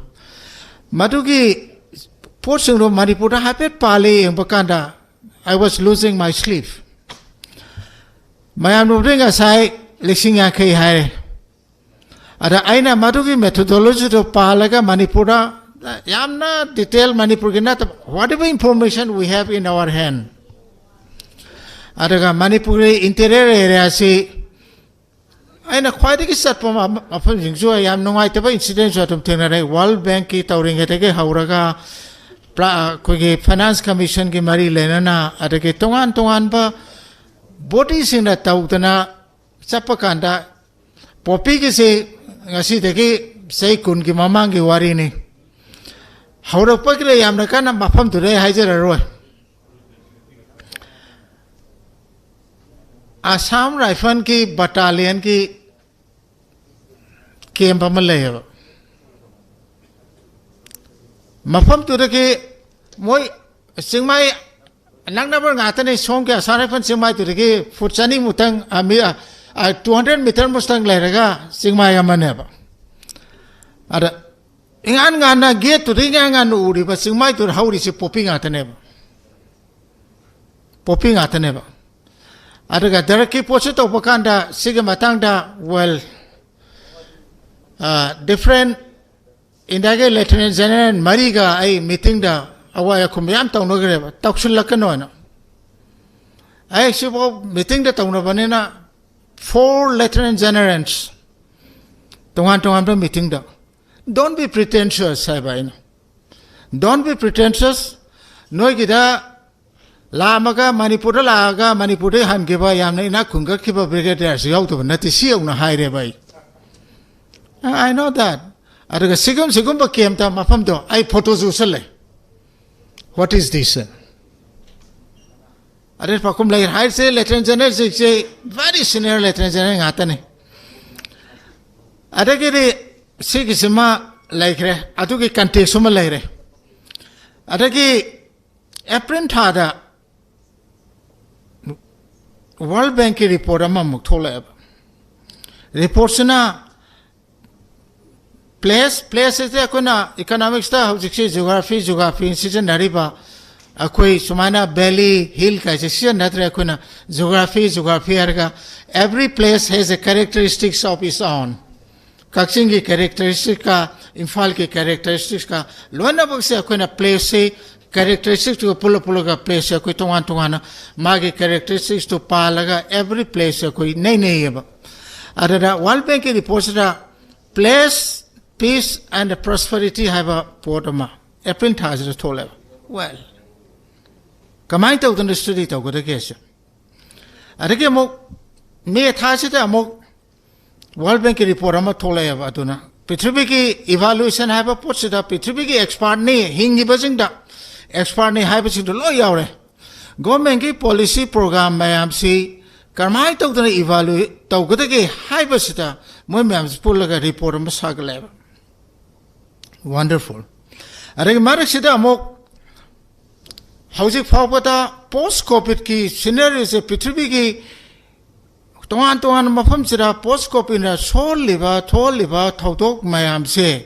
ꯃꯗꯨꯒꯤ ꯄꯣꯠꯁꯤꯡꯗꯣ ꯃꯅꯤꯄꯨꯔꯗ ꯍꯥꯏꯐꯦꯠ ꯄꯥꯜꯂꯤ ꯌꯦꯡꯕ ꯀꯥꯟꯗ, I was losing my sleep. ꯃꯌꯥꯝꯅꯕꯨꯗꯤ ꯉꯁꯥꯏ ꯂꯤꯁꯤꯡ ꯌꯥꯡꯈꯩ ꯍꯥꯏꯔꯦ꯫ ꯑꯗ ꯑꯩꯅ ꯃꯗꯨꯒꯤ ꯃꯦꯊꯣꯗꯣꯂꯣꯖꯤꯗꯣ ꯄꯥꯜꯂꯒ ꯃꯅꯤꯄꯨꯔꯗ ꯌꯥꯝꯅ ꯗꯤꯇꯦꯜ ꯃꯅꯤꯄꯨꯔꯒꯤ ꯅꯠꯇꯕ, whatever information we have in our hand, ꯑꯗꯨꯒ ꯃꯅꯤꯄꯨꯔꯒꯤ ꯏꯟꯇꯤꯔꯤꯌꯔ ꯑꯦꯔꯤꯌꯥꯁꯤ ꯑꯩꯅ ꯈ꯭ꯋꯥꯏꯗꯒꯤ ꯆꯠꯄ ꯃ-, ꯃꯐꯝꯁꯤꯡꯁꯨ ꯌꯥꯝ ꯅꯨꯡꯉꯥꯏꯇꯕ ꯏꯟꯁꯤꯗꯦꯟꯁꯨ ꯑꯗꯨꯝ ꯊꯦꯡꯅꯔꯦ꯫ ꯋꯥꯔꯜ ꯕꯦꯡꯛꯀꯤ ꯇꯧꯔꯤꯉꯩꯗꯒꯤ ꯍꯧꯔꯒ ꯄ꯭ꯂꯥ-, ꯑꯩꯈꯣꯏꯒꯤ ꯐꯥꯏꯅꯥꯟꯁ ꯀꯃꯤꯁꯟꯒꯤ ꯃꯔꯤ ꯂꯩꯅꯅ, ꯑꯗꯒꯤ ꯇꯣꯉꯥꯟ ꯇꯣꯉꯥꯟꯕ ꯕꯣꯗꯤꯁꯤꯡꯅ ꯇꯧꯗꯅ ꯆꯠꯄ ꯀꯥꯟꯗ, ꯄꯣꯄꯤꯒꯤꯁꯤ ꯉꯁꯤꯗꯒꯤ ꯆꯍꯤ ꯀꯨꯟꯒꯤ ꯃꯃꯥꯡꯒꯤ ꯋꯥꯔꯤꯅꯤ꯫ ꯍꯧꯔꯛꯄꯒꯤꯗ ꯌꯥꯝꯅ ꯀꯟꯅ ꯃꯐꯝꯗꯨꯗ ꯑꯩ ꯍꯥꯏꯖꯔꯔꯣꯏ꯫ ꯑꯁꯥꯝ ꯔꯥꯏꯐꯜꯒꯤ ꯕꯇꯥꯂꯤꯌꯟꯒꯤ ꯀꯦꯝꯞ ꯑꯃ ꯂꯩꯌꯦꯕ꯫ ꯃꯐꯝꯗꯨꯗꯒꯤ ꯃꯣꯏ ꯆꯤꯡꯃꯥꯏ ꯅꯛꯅꯕ ꯉꯥꯛꯇꯅꯤ꯫ ꯁꯣꯝꯒꯤ ꯑꯁꯥꯝ ꯔꯥꯏꯐꯜ ꯆꯤꯡꯃꯥꯏꯗꯨꯗꯒꯤ ꯐꯨꯠ ꯆꯅꯤꯃꯨꯛꯇꯪ, ꯑ, ꯃꯤ, ꯑ, ꯑ, ꯇꯨ ꯍꯟꯗ꯭ꯔꯦꯠ ꯃꯤꯇꯔ ꯃꯨꯛꯇꯪ ꯂꯩꯔꯒ ꯆꯤꯡꯃꯥꯏ ꯑꯃꯅꯦꯕ꯫ ꯑꯗ ꯏꯉꯥꯟ ꯉꯥꯟꯅ ꯒꯦꯠꯇꯨꯗ ꯏꯉꯥꯟ ꯉꯥꯟꯅ ꯎꯔꯤꯕ ꯆꯤꯡꯃꯥꯏꯗꯨꯗ ꯍꯧꯔꯤꯁꯤ ꯄꯣꯄꯤ ꯉꯥꯛꯇꯅꯦꯕ꯫ ꯄꯣꯄꯤ ꯉꯥꯛꯇꯅꯦꯕ꯫ ꯑꯗꯨꯒ ꯗꯔꯛꯀꯤ ꯄꯣꯠꯁꯤ ꯇꯧꯕ ꯀꯥꯟꯗ ꯁꯤꯒꯤ ꯃꯇꯥꯡꯗ, well, different Indiaꯒꯤ Lieutenant General ꯃꯔꯤꯒ ꯑꯩ meetingꯗ ꯑꯋꯥ ꯑꯈꯨꯝ ꯌꯥꯝ ꯇꯧꯅꯈ꯭ꯔꯦꯕ, ꯇꯧꯁꯤꯜꯂꯛꯀꯅꯣꯅ꯫ ꯑꯩ ꯁꯤꯐꯥꯎ meetingꯗ ꯇꯧꯅꯕꯅꯤꯅ, four Lieutenant Generals ꯇꯣꯉꯥꯟ ꯇꯣꯉꯥꯟꯕ meetingꯗ, "Don't be pretentious" ꯍꯥꯏꯕ ꯑꯩꯅ꯫ "Don't be pretentious." ꯅꯣꯏꯒꯤꯗ ꯂꯥꯛꯑꯝꯃꯒ, ꯃꯅꯤꯄꯨꯔꯗ ꯂꯥꯛꯑꯒ, ꯃꯅꯤꯄꯨꯔꯗꯒꯤ ꯍꯟꯈꯤꯕ, ꯌꯥꯝꯅ ꯏꯅꯥꯛ ꯈꯨꯟꯒꯠꯈꯤꯕ brigadierꯁꯨ ꯌꯥꯎꯗꯕ ꯅꯠꯇꯦ, ꯁꯤ ꯌꯧꯅ ꯍꯥꯏꯔꯦꯕ ꯑꯩ꯫ "I know that." ꯑꯗꯨꯒ ꯁꯤꯒꯨꯝ ꯁꯤꯒꯨꯝꯕ campꯇ ꯃꯐꯝꯗꯣ ꯑꯩ photoꯁꯨ ꯎꯠꯁꯜꯂꯦ꯫ "What is this?" ꯑꯗꯩ ꯄꯥꯎꯈꯨꯝ ꯂꯩ ꯍꯥꯏꯔꯤꯁꯦ, Lieutenant Generalꯁꯤꯡꯁꯦ very senior Lieutenant General ꯉꯥꯛꯇꯅꯤ꯫ ꯑꯗꯒꯤꯗꯤ ꯁꯤꯒꯤꯁꯤꯃ ꯂꯩꯈ꯭ꯔꯦ, ꯑꯗꯨꯒꯤ context ꯑꯃ ꯂꯩꯔꯦ꯫ ꯑꯗꯒꯤ April ꯊꯥꯗ World Bankꯀꯤ report ꯑꯃꯃꯨꯛ ꯊꯣꯛꯂꯛꯑꯦꯕ꯫ Reportꯁꯤꯅ place, place ꯑꯁꯦ ꯑꯩꯈꯣꯏꯅ economicsꯇ ꯍꯧꯖꯤꯛꯁꯤ geography, geography ꯁꯤꯖꯤꯟꯅꯔꯤꯕ, ꯑꯩꯈꯣꯏ ꯁꯨꯃꯥꯏꯅ valley, hill ꯀꯥꯏꯁꯦ ꯁꯤꯖꯤꯟꯅꯗ꯭ꯔꯦ꯫ ꯑꯩꯈꯣꯏꯅ geography, geography ꯍꯥꯏꯔꯒ, every place has a characteristics of its own꯫ ꯀꯛꯆꯤꯡꯒꯤ characteristicꯀ, ꯏꯝꯐꯥꯜꯒꯤ characteristicꯀ, ꯂꯣꯏꯅꯃꯛꯁꯦ ꯑꯩꯈꯣꯏꯅ placeꯁꯤ characteristicꯇꯨꯒ ꯄꯨꯜꯂ ꯄꯨꯜꯂꯒ placeꯁꯦ ꯑꯩꯈꯣꯏ ꯇꯣꯉꯥꯟ ꯇꯣꯉꯥꯟꯅ ꯃꯥꯒꯤ characteristicꯇꯨ ꯄꯥꯜꯂꯒ every placeꯁꯦ ꯑꯩꯈꯣꯏ ꯅꯩꯅꯩꯌꯦꯕ꯫ ꯑꯗꯨꯗ World Bankꯀꯤ reportꯁꯤꯗ "Place, Peace and Prosperity" ꯍꯥꯏꯕ ꯄꯣꯠ ꯑꯃ April ꯊꯥꯁꯤꯗ ꯊꯣꯛꯂꯦꯕ꯫ Well, ꯀꯃꯥꯏꯅ ꯇꯧꯗꯅ study ꯇꯧꯒꯗꯒꯦꯁꯦ? ꯑꯗꯒꯤ ꯑꯃꯨꯛ May ꯊꯥꯁꯤꯗ ꯑꯃꯨꯛ World Bankꯀꯤ report ꯑꯃ ꯊꯣꯛꯂꯛꯑꯦꯕ꯫ ꯑꯗꯨꯅ ꯄ꯭ꯔꯤꯊꯤꯕꯤꯒꯤ evolution ꯍꯥꯏꯕ ꯄꯣꯠꯁꯤꯗ ꯄ꯭ꯔꯤꯊꯤꯕꯤꯒꯤ expertꯅꯤ, ꯍꯤꯡꯉꯤꯕꯁꯤꯡꯗ expertꯅꯤ ꯍꯥꯏꯕꯁꯤꯡꯗꯣ ꯂꯣꯏ ꯌꯥꯎꯔꯦ꯫ Governmentꯀꯤ policy program ꯃꯌꯥꯝꯁꯤ ꯀꯔꯝꯍꯥꯏꯅ ꯇꯧꯗꯅ evaluate ꯇꯧꯒꯗꯒꯦ ꯍꯥꯏꯕꯁꯤꯗ ꯃꯣꯏ ꯃꯌꯥꯝꯁꯤ ꯄꯨꯜꯂꯒ report ꯑꯃ ꯁꯥꯒꯠꯂꯛꯑꯦꯕ꯫ Wonderful꯫ ꯑꯗꯒꯤ ꯃꯔꯛꯁꯤꯗ ꯑꯃꯨꯛ ꯍꯧꯖꯤꯛ ꯐꯥꯎꯕꯗ post covidꯀꯤ scenarioꯁꯦ, ꯄ꯭ꯔꯤꯊꯤꯕꯤꯒꯤ ꯇꯣꯉꯥꯟ ꯇꯣꯉꯥꯟꯕ ꯃꯐꯝꯁꯤꯗ post covidꯅ ꯁꯣꯛꯍꯜꯂꯤꯕ, ꯊꯣꯛꯍꯜꯂꯤꯕ ꯊꯧꯗꯣꯛ ꯃꯌꯥꯝꯁꯦ,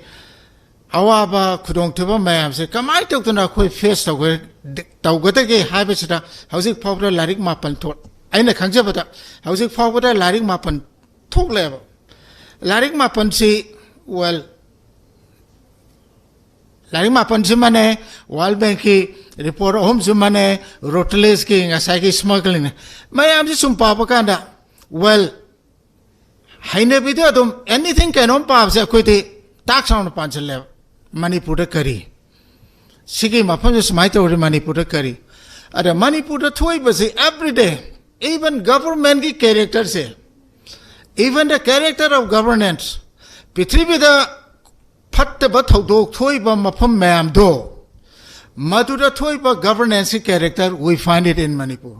ꯑꯋꯥꯕ ꯈꯨꯗꯣꯡꯊꯤꯕ ꯃꯌꯥꯝꯁꯦ ꯀꯃꯥꯏꯅ ꯇꯧꯗꯅ ꯑꯩꯈꯣꯏ face ꯇꯧꯒ-, ꯇꯧꯒꯗꯒꯦ ꯍꯥꯏꯕꯁꯤꯗ ꯍꯧꯖꯤꯛ ꯐꯥꯎꯕꯗ ꯂꯥꯏꯔꯤꯛ ꯃꯥꯄꯟ ꯊꯣꯛ-, ꯑꯩꯅ ꯈꯪꯖꯕꯗ ꯍꯧꯖꯤꯛ ꯐꯥꯎꯕꯗ ꯂꯥꯏꯔꯤꯛ ꯃꯥꯄꯟ ꯊꯣꯛꯂꯦꯕ꯫ ꯂꯥꯏꯔꯤꯛ ꯃꯥꯄꯟꯁꯤ, well, ꯂꯥꯏꯔꯤꯛ ꯃꯥꯄꯟꯁꯤꯃꯅꯦ, World Bankꯀꯤ report ꯑꯍꯨꯝꯁꯤꯃꯅꯦ, Routledgeꯀꯤ ꯉꯁꯥꯏꯒꯤ smuggling ꯃꯌꯥꯝꯁꯤ ꯁꯨꯝ ꯄꯥꯕ ꯀꯥꯟꯗ, well, ꯍꯩꯅꯕꯤꯗ ꯑꯗꯨꯝ anything ꯀꯩꯅꯣꯝ ꯄꯥꯕꯁꯦ ꯑꯩꯈꯣꯏꯗꯤ ꯇꯥꯛ ꯆꯥꯎꯅ ꯄꯥꯟꯁꯤꯜꯂꯦꯕ꯫ ꯃꯅꯤꯄꯨꯔꯗ ꯀꯔꯤ, ꯁꯤꯒꯤ ꯃꯐꯝꯁꯦ ꯁꯨꯃꯥꯏꯅ ꯇꯧꯔꯤ, ꯃꯅꯤꯄꯨꯔꯗ ꯀꯔꯤ? ꯑꯗ ꯃꯅꯤꯄꯨꯔꯗ ꯊꯣꯛꯏꯕꯁꯤ everyday, even governmentꯀꯤ characterꯁꯦ, even the character of governance, ꯄ꯭ꯔꯤꯊꯤꯕꯤꯗ ꯐꯠꯇꯕ ꯊꯧꯗꯣꯛ ꯊꯣꯛꯏꯕ ꯃꯐꯝ ꯃꯌꯥꯝꯗꯣ, ꯃꯗꯨꯗ ꯊꯣꯛꯏꯕ governanceꯀꯤ character, we find it in Manipur.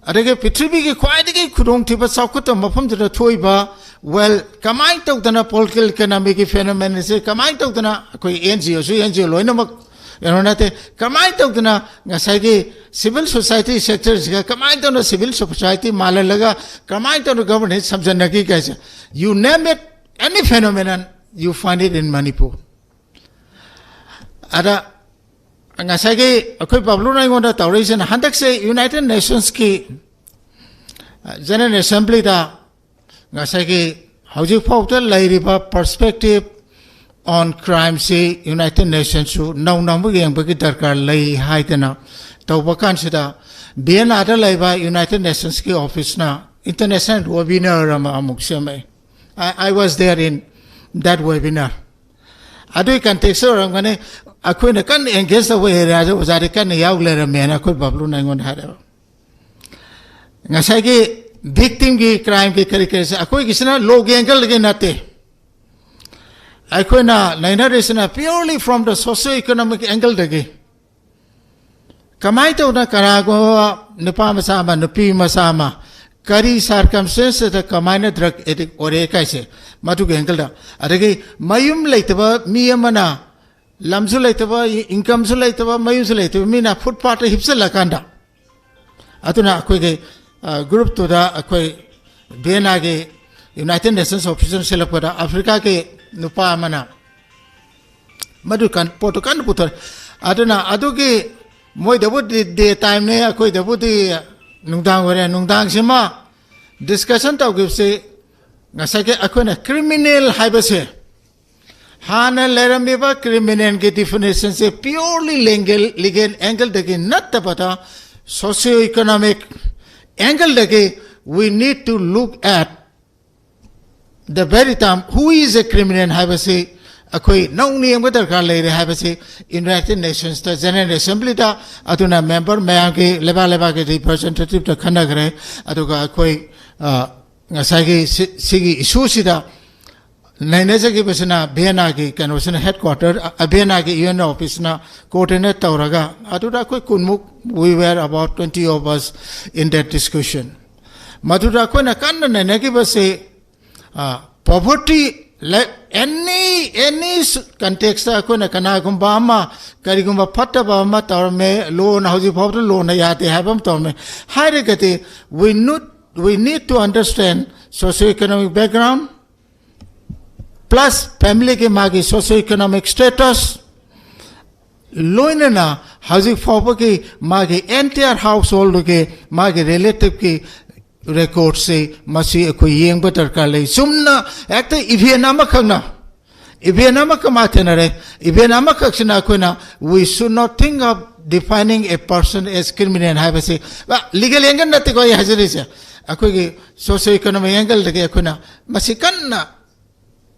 ꯑꯗꯒꯤ ꯄ꯭ꯔꯤꯊꯤꯕꯤꯒꯤ ꯈ꯭ꯋꯥꯏꯗꯒꯤ ꯈꯨꯗꯣꯡꯊꯤꯕ ꯆꯥꯎꯈꯠꯇꯕ ꯃꯐꯝꯗꯨꯗ ꯊꯣꯛꯏꯕ, well, ꯀꯃꯥꯏꯅ ꯇꯧꯗꯅ political economyꯒꯤ phenomenon ꯑꯁꯤ ꯀꯃꯥꯏꯅ ꯇꯧꯗꯅ, ꯑꯩꯈꯣꯏ NGOꯁꯨ, NGO ꯂꯣꯏꯅꯃꯛ ꯀꯩꯅꯣ ꯅꯠꯇꯦ, ꯀꯃꯥꯏꯅ ꯇꯧꯗꯅ ꯉꯁꯥꯏꯒꯤ civil society sectorꯁꯤꯒ ꯀꯃꯥꯏꯅ ꯇꯧꯅ civil society ꯃꯥꯜꯍꯜꯂꯒ ꯀꯃꯥꯏꯅ ꯇꯧꯅ governance ꯁꯝꯖꯟꯅꯒꯦ ꯀꯥꯏꯁꯦ, you name it, any phenomenon, you find it in Manipur. ꯑꯗ ꯉꯁꯥꯏꯒꯤ ꯑꯩꯈꯣꯏ ꯕꯕꯂꯨꯅ ꯑꯩꯉꯣꯟꯗ ꯇꯧꯔꯛꯏꯁꯤꯅ, ꯍꯟꯗꯛꯁꯦ United Nationsꯀꯤ General Assemblyꯗ ꯉꯁꯥꯏꯒꯤ ꯍꯧꯖꯤꯛ ꯐꯥꯎꯗ ꯂꯩꯔꯤꯕ perspective on crimeꯁꯤ United Nationsꯁꯨ ꯅꯧꯅ ꯑꯃꯨꯛ ꯌꯦꯡꯕꯒꯤ ꯗꯔꯀꯥꯔ ꯂꯩ ꯍꯥꯏꯗꯅ ꯇꯧꯕ ꯀꯥꯟꯁꯤꯗ, Viennaꯗ ꯂꯩꯕ United Nationsꯀꯤ officeꯅ international webinar ꯑꯃ ꯑꯃꯨꯛ ꯁꯦꯝꯃꯛꯑꯦ꯫ I, I was there in that webinar. ꯑꯗꯨꯒꯤ contextꯇ ꯑꯣꯏꯔꯝꯒꯅꯤ, ꯑꯩꯈꯣꯏꯅ ꯀꯟꯅ engage ꯇꯧꯕ areaꯗ ꯑꯣꯖꯥꯗꯤ ꯀꯟꯅ ꯌꯥꯎ ꯂꯩꯔꯝꯃꯦꯅ ꯑꯩꯈꯣꯏ ꯕꯕꯂꯨꯅ ꯑꯩꯉꯣꯟꯗ ꯍꯥꯏꯔꯛꯑꯦꯕ꯫ ꯉꯁꯥꯏꯒꯤ victimꯒꯤ crimeꯒꯤ ꯀꯔꯤ ꯀꯔꯤꯁꯦ ꯑꯩꯈꯣꯏꯒꯤꯁꯤꯅ lawꯒꯤ angleꯗꯒꯤ ꯅꯠꯇꯦ, ꯑꯩꯈꯣꯏꯅ ꯅꯩꯅꯔꯤꯁꯤꯅ purely from the socio-economic angleꯗꯒꯤ꯫ ꯀꯃꯥꯏꯅ ꯇꯧꯗꯅ ꯀꯅꯥꯒꯨꯝꯕ ꯅꯨꯄꯥ ꯃꯆꯥ ꯑꯃ, ꯅꯨꯄꯤ ꯃꯆꯥ ꯑꯃ ꯀꯔꯤ circumstanceꯇ ꯀꯃꯥꯏꯅ drug addict ꯑꯣꯏꯔꯦ ꯀꯥꯏꯁꯦ, ꯃꯗꯨꯒꯤ angleꯗ꯫ ꯑꯗꯒꯤ ꯃꯌꯨꯝ ꯂꯩꯇꯕ ꯃꯤ ꯑꯃꯅ, ꯂꯝꯁꯨ ꯂꯩꯇꯕ, incomeꯁꯨ ꯂꯩꯇꯕ, ꯃꯌꯨꯝꯁꯨ ꯂꯩꯇꯕ ꯃꯤꯅ footpathꯇ ꯍꯤꯞꯆꯜꯂꯀꯥꯟꯗ, ꯑꯗꯨꯅ ꯑꯩꯈꯣꯏꯒꯤ, ꯑ, groupꯇꯨꯗ ꯑꯩꯈꯣꯏ Viennaꯒꯤ United Nations officeꯅ ꯁꯤꯜꯂꯛꯄꯗ Africaꯒꯤ ꯅꯨꯄꯥ ꯑꯃꯅ ꯃꯗꯨ ꯀꯟ-, ꯄꯣꯠꯇꯨ ꯀꯟꯅ ꯄꯨꯊꯣꯔꯛꯑꯦ꯫ ꯑꯗꯨꯅ ꯑꯗꯨꯒꯤ ꯃꯣꯏꯗꯕꯨꯗꯤ day timeꯅꯦ, ꯑꯩꯈꯣꯏꯗꯕꯨꯗꯤ ꯅꯨꯡꯗꯥꯡ ꯑꯣꯏꯔꯦ, ꯅꯨꯡꯗꯥꯡꯁꯤꯃ ꯗꯤꯁꯀꯁꯟ ꯇꯧꯈꯤꯕꯁꯤ ꯉꯁꯥꯏꯒꯤ ꯑꯩꯈꯣꯏꯅ ꯀ꯭ꯔꯤꯃꯤꯅꯦꯜ ꯍꯥꯏꯕꯁꯦ, ꯍꯥꯟꯅ ꯂꯩꯔꯝꯃꯤꯕ ꯀ꯭ꯔꯤꯃꯤꯅꯦꯜꯒꯤ ꯗꯤꯐꯤꯅꯤꯁꯟꯁꯦ ꯄ꯭ꯌꯣꯔꯂꯤ ꯂꯤꯒꯦꯜ, ꯂꯤꯒꯦꯜ ꯑꯦꯡꯒꯜꯗꯒꯤ ꯅꯠꯇꯕꯗ, ꯁꯣꯁꯤꯌꯣ ꯏꯀꯣꯅꯣꯃꯤꯛ ꯑꯦꯡꯒꯜꯗꯒꯤ we need to look at the very term who is a criminal ꯍꯥꯏꯕꯁꯤ ꯑꯩꯈꯣꯏ ꯅꯧꯅ ꯌꯦꯡꯕ ꯗꯔꯀꯥꯔ ꯂꯩꯔꯦ ꯍꯥꯏꯕꯁꯤ ꯌꯨꯅꯥꯏꯇꯦꯗ ꯅꯦꯁꯟꯁꯇ ꯖꯦꯅꯔꯦꯜ ꯑꯦꯁꯦꯝꯕ꯭ꯂꯤꯗ, ꯑꯗꯨꯅ ꯃꯦꯝꯕꯔ ꯃꯌꯥꯝꯒꯤ, ꯂꯩꯕꯥꯛ ꯂꯩꯕꯥꯛꯀꯤ ꯔꯤꯄ꯭ꯔꯖꯦꯟꯇꯦꯇꯤꯞꯇ ꯈꯟꯅꯈ꯭ꯔꯦ꯫ ꯑꯗꯨꯒ ꯑꯩꯈꯣꯏ, ꯑ, ꯉꯁꯥꯏꯒꯤ ꯁꯤ-, ꯁꯤꯒꯤ ꯏꯁꯨꯁꯤꯗ ꯅꯩꯅꯖꯈꯤꯕꯁꯤꯅ ꯚꯤꯌꯦꯅꯥꯒꯤ ꯀꯩꯅꯣꯁꯤꯅ ꯍꯦꯗ ꯀ꯭ꯋꯥꯇꯔ, ꯑ, ꯚꯤꯌꯦꯅꯥꯒꯤ ꯌꯨ ꯑꯦꯟ ꯑꯣꯐꯤꯁꯅ ꯀꯣꯑꯣꯔꯗꯤꯅꯦꯠ ꯇꯧꯔꯒ, ꯑꯗꯨꯗ ꯑꯩꯈꯣꯏ ꯀꯨꯟꯃꯨꯛ, we were about twenty of us in that discussion. ꯃꯗꯨꯗ ꯑꯩꯈꯣꯏꯅ ꯀꯟꯅ ꯅꯩꯅꯈꯤꯕꯁꯤ, ꯄꯣꯚꯔꯇꯤ, ꯑꯦꯅꯤ ꯑꯦꯅꯤ ꯀꯟꯇꯦꯛꯁꯇ ꯑꯩꯈꯣꯏꯅ ꯀꯅꯥꯒꯨꯝꯕ ꯑꯃ ꯀꯔꯤꯒꯨꯝꯕ ꯐꯠꯇꯕ ꯑꯃ ꯇꯧꯔꯝꯃꯦ, ꯂꯣꯅ ꯍꯧꯖꯤꯛ ꯐꯥꯎꯕꯗ ꯂꯣꯅ ꯌꯥꯗꯦ ꯍꯥꯏꯕ ꯑꯃ ꯇꯧꯔꯝꯃꯦ ꯍꯥꯏꯔꯒꯗꯤ, we need, we need to understand socio economic background, plus ꯐꯦꯃꯤꯂꯤꯒꯤ ꯃꯥꯒꯤ ꯁꯣꯁꯤꯌꯣ ꯏꯀꯣꯅꯣꯃꯤꯛ ꯁ꯭ꯇꯦꯇꯁ, ꯂꯣꯏꯅꯅ ꯍꯧꯖꯤꯛ ꯐꯥꯎꯕꯒꯤ ꯃꯥꯒꯤ ꯑꯦꯟꯇꯤꯌꯥꯔ ꯍꯥꯎꯁ ꯍꯣꯜꯗꯨꯒꯤ ꯃꯥꯒꯤ ꯔꯤꯂꯦꯇꯤꯞꯀꯤ ꯔꯦꯀꯣꯔꯠꯁꯤ ꯃꯁꯤ ꯑꯩꯈꯣꯏ ꯌꯦꯡꯕ ꯗꯔꯀꯥꯔ ꯂꯩ꯫ ꯆꯨꯝꯅ ꯍꯦꯛꯇ ꯏꯚꯦꯟ ꯑꯃꯈꯛꯅ, ꯏꯚꯦꯟ ꯑꯃꯈꯛ ꯃꯥ ꯊꯦꯡꯅꯔꯦ, ꯏꯚꯦꯟ ꯑꯃꯈꯛꯁꯤꯅ ꯑꯩꯈꯣꯏꯅ, we should not think of defining a person as criminal ꯍꯥꯏꯕꯁꯤ ꯂꯤꯒꯦꯜ ꯑꯦꯡꯒꯜ ꯅꯠꯇꯦꯀꯣ ꯑꯩ ꯍꯥꯏꯖꯔꯤꯁꯦ, ꯑꯩꯈꯣꯏꯒꯤ ꯁꯣꯁꯤꯌꯣ ꯏꯀꯣꯅꯣꯃꯤꯛ ꯑꯦꯡꯒꯜꯗꯒꯤ ꯑꯩꯈꯣꯏꯅ ꯃꯁꯤ ꯀꯟꯅ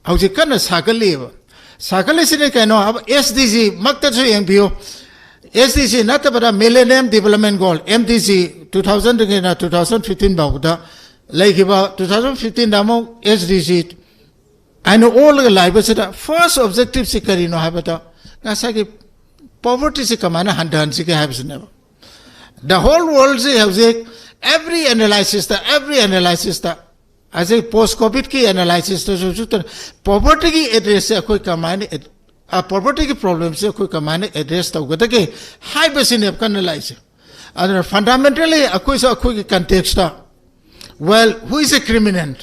ꯍꯧꯖꯤꯛ ꯀꯟꯅ ꯁꯥꯒꯠꯂꯤꯕ꯫ ꯁꯥꯒꯠꯂꯤꯁꯤꯅ ꯀꯩꯅꯣ ꯍꯥꯏꯕ, ꯑꯦꯁ ꯗꯤ ꯖꯤ ꯃꯛꯇꯁꯨ ꯌꯦꯡꯕꯤꯌꯨ, ꯑꯦꯁ ꯗꯤ ꯖꯤ ꯅꯠꯇꯕꯗ Millennium Development Goal, M D G, two ꯊꯥꯎꯖꯟꯗꯒꯤꯅ ꯇꯨ ꯊꯥꯎꯖꯟ ꯐꯤꯐꯇꯤꯟ ꯐꯥꯎꯕꯗ ꯂꯩꯈꯤꯕ, ꯇꯨ ꯊꯥꯎꯖꯟ ꯐꯤꯐꯇꯤꯟꯗ ꯑꯃꯨꯛ ꯑꯦꯁ ꯗꯤ ꯖꯤ ꯍꯥꯏꯅ ꯑꯣꯜꯂꯒ ꯂꯥꯛꯏꯕꯁꯤꯗ ꯐꯥꯔꯁ ꯑꯣꯕꯖꯦꯛꯇꯤꯞꯁꯤ ꯀꯔꯤꯅꯣ ꯍꯥꯏꯕꯗ, ꯉꯁꯥꯏꯒꯤ ꯄꯣꯚꯔꯇꯤꯁꯤ ꯀꯃꯥꯏꯅ ꯍꯟꯊꯍꯟꯁꯤꯒꯦ ꯍꯥꯏꯕꯁꯤꯅꯦꯕ꯫ The whole worldꯁꯤ ꯍꯧꯖꯤꯛ every analysisꯇ, every analysisꯇ, ꯍꯧꯖꯤꯛ ꯄꯣꯁ ꯀꯣꯚꯤꯗꯀꯤ ꯑꯦꯅꯥꯂꯥꯏꯁꯤꯁꯇꯁꯨ ꯄꯣꯚꯔꯇꯤꯒꯤ ꯑꯦꯗ꯭ꯔꯦꯁꯁꯦ ꯑꯩꯈꯣꯏ ꯀꯃꯥꯏꯅ, ꯄꯣꯚꯔꯇꯤꯒꯤ ꯄ꯭ꯔꯣꯕ꯭ꯂꯦꯝꯁꯦ ꯑꯩꯈꯣꯏ ꯀꯃꯥꯏꯅ ꯑꯦꯗ꯭ꯔꯦꯁ ꯇꯧꯒꯗꯒꯦ ꯍꯥꯏꯕꯁꯤꯅꯦꯕ ꯀꯟꯅ ꯂꯥꯛꯏꯁꯦ꯫ ꯑꯗꯨꯅ ꯐꯟꯗꯥꯃꯦꯟꯇꯦꯜꯂꯤ ꯑꯩꯈꯣꯏꯁꯨ ꯑꯩꯈꯣꯏꯒꯤ context, well, who is a criminal?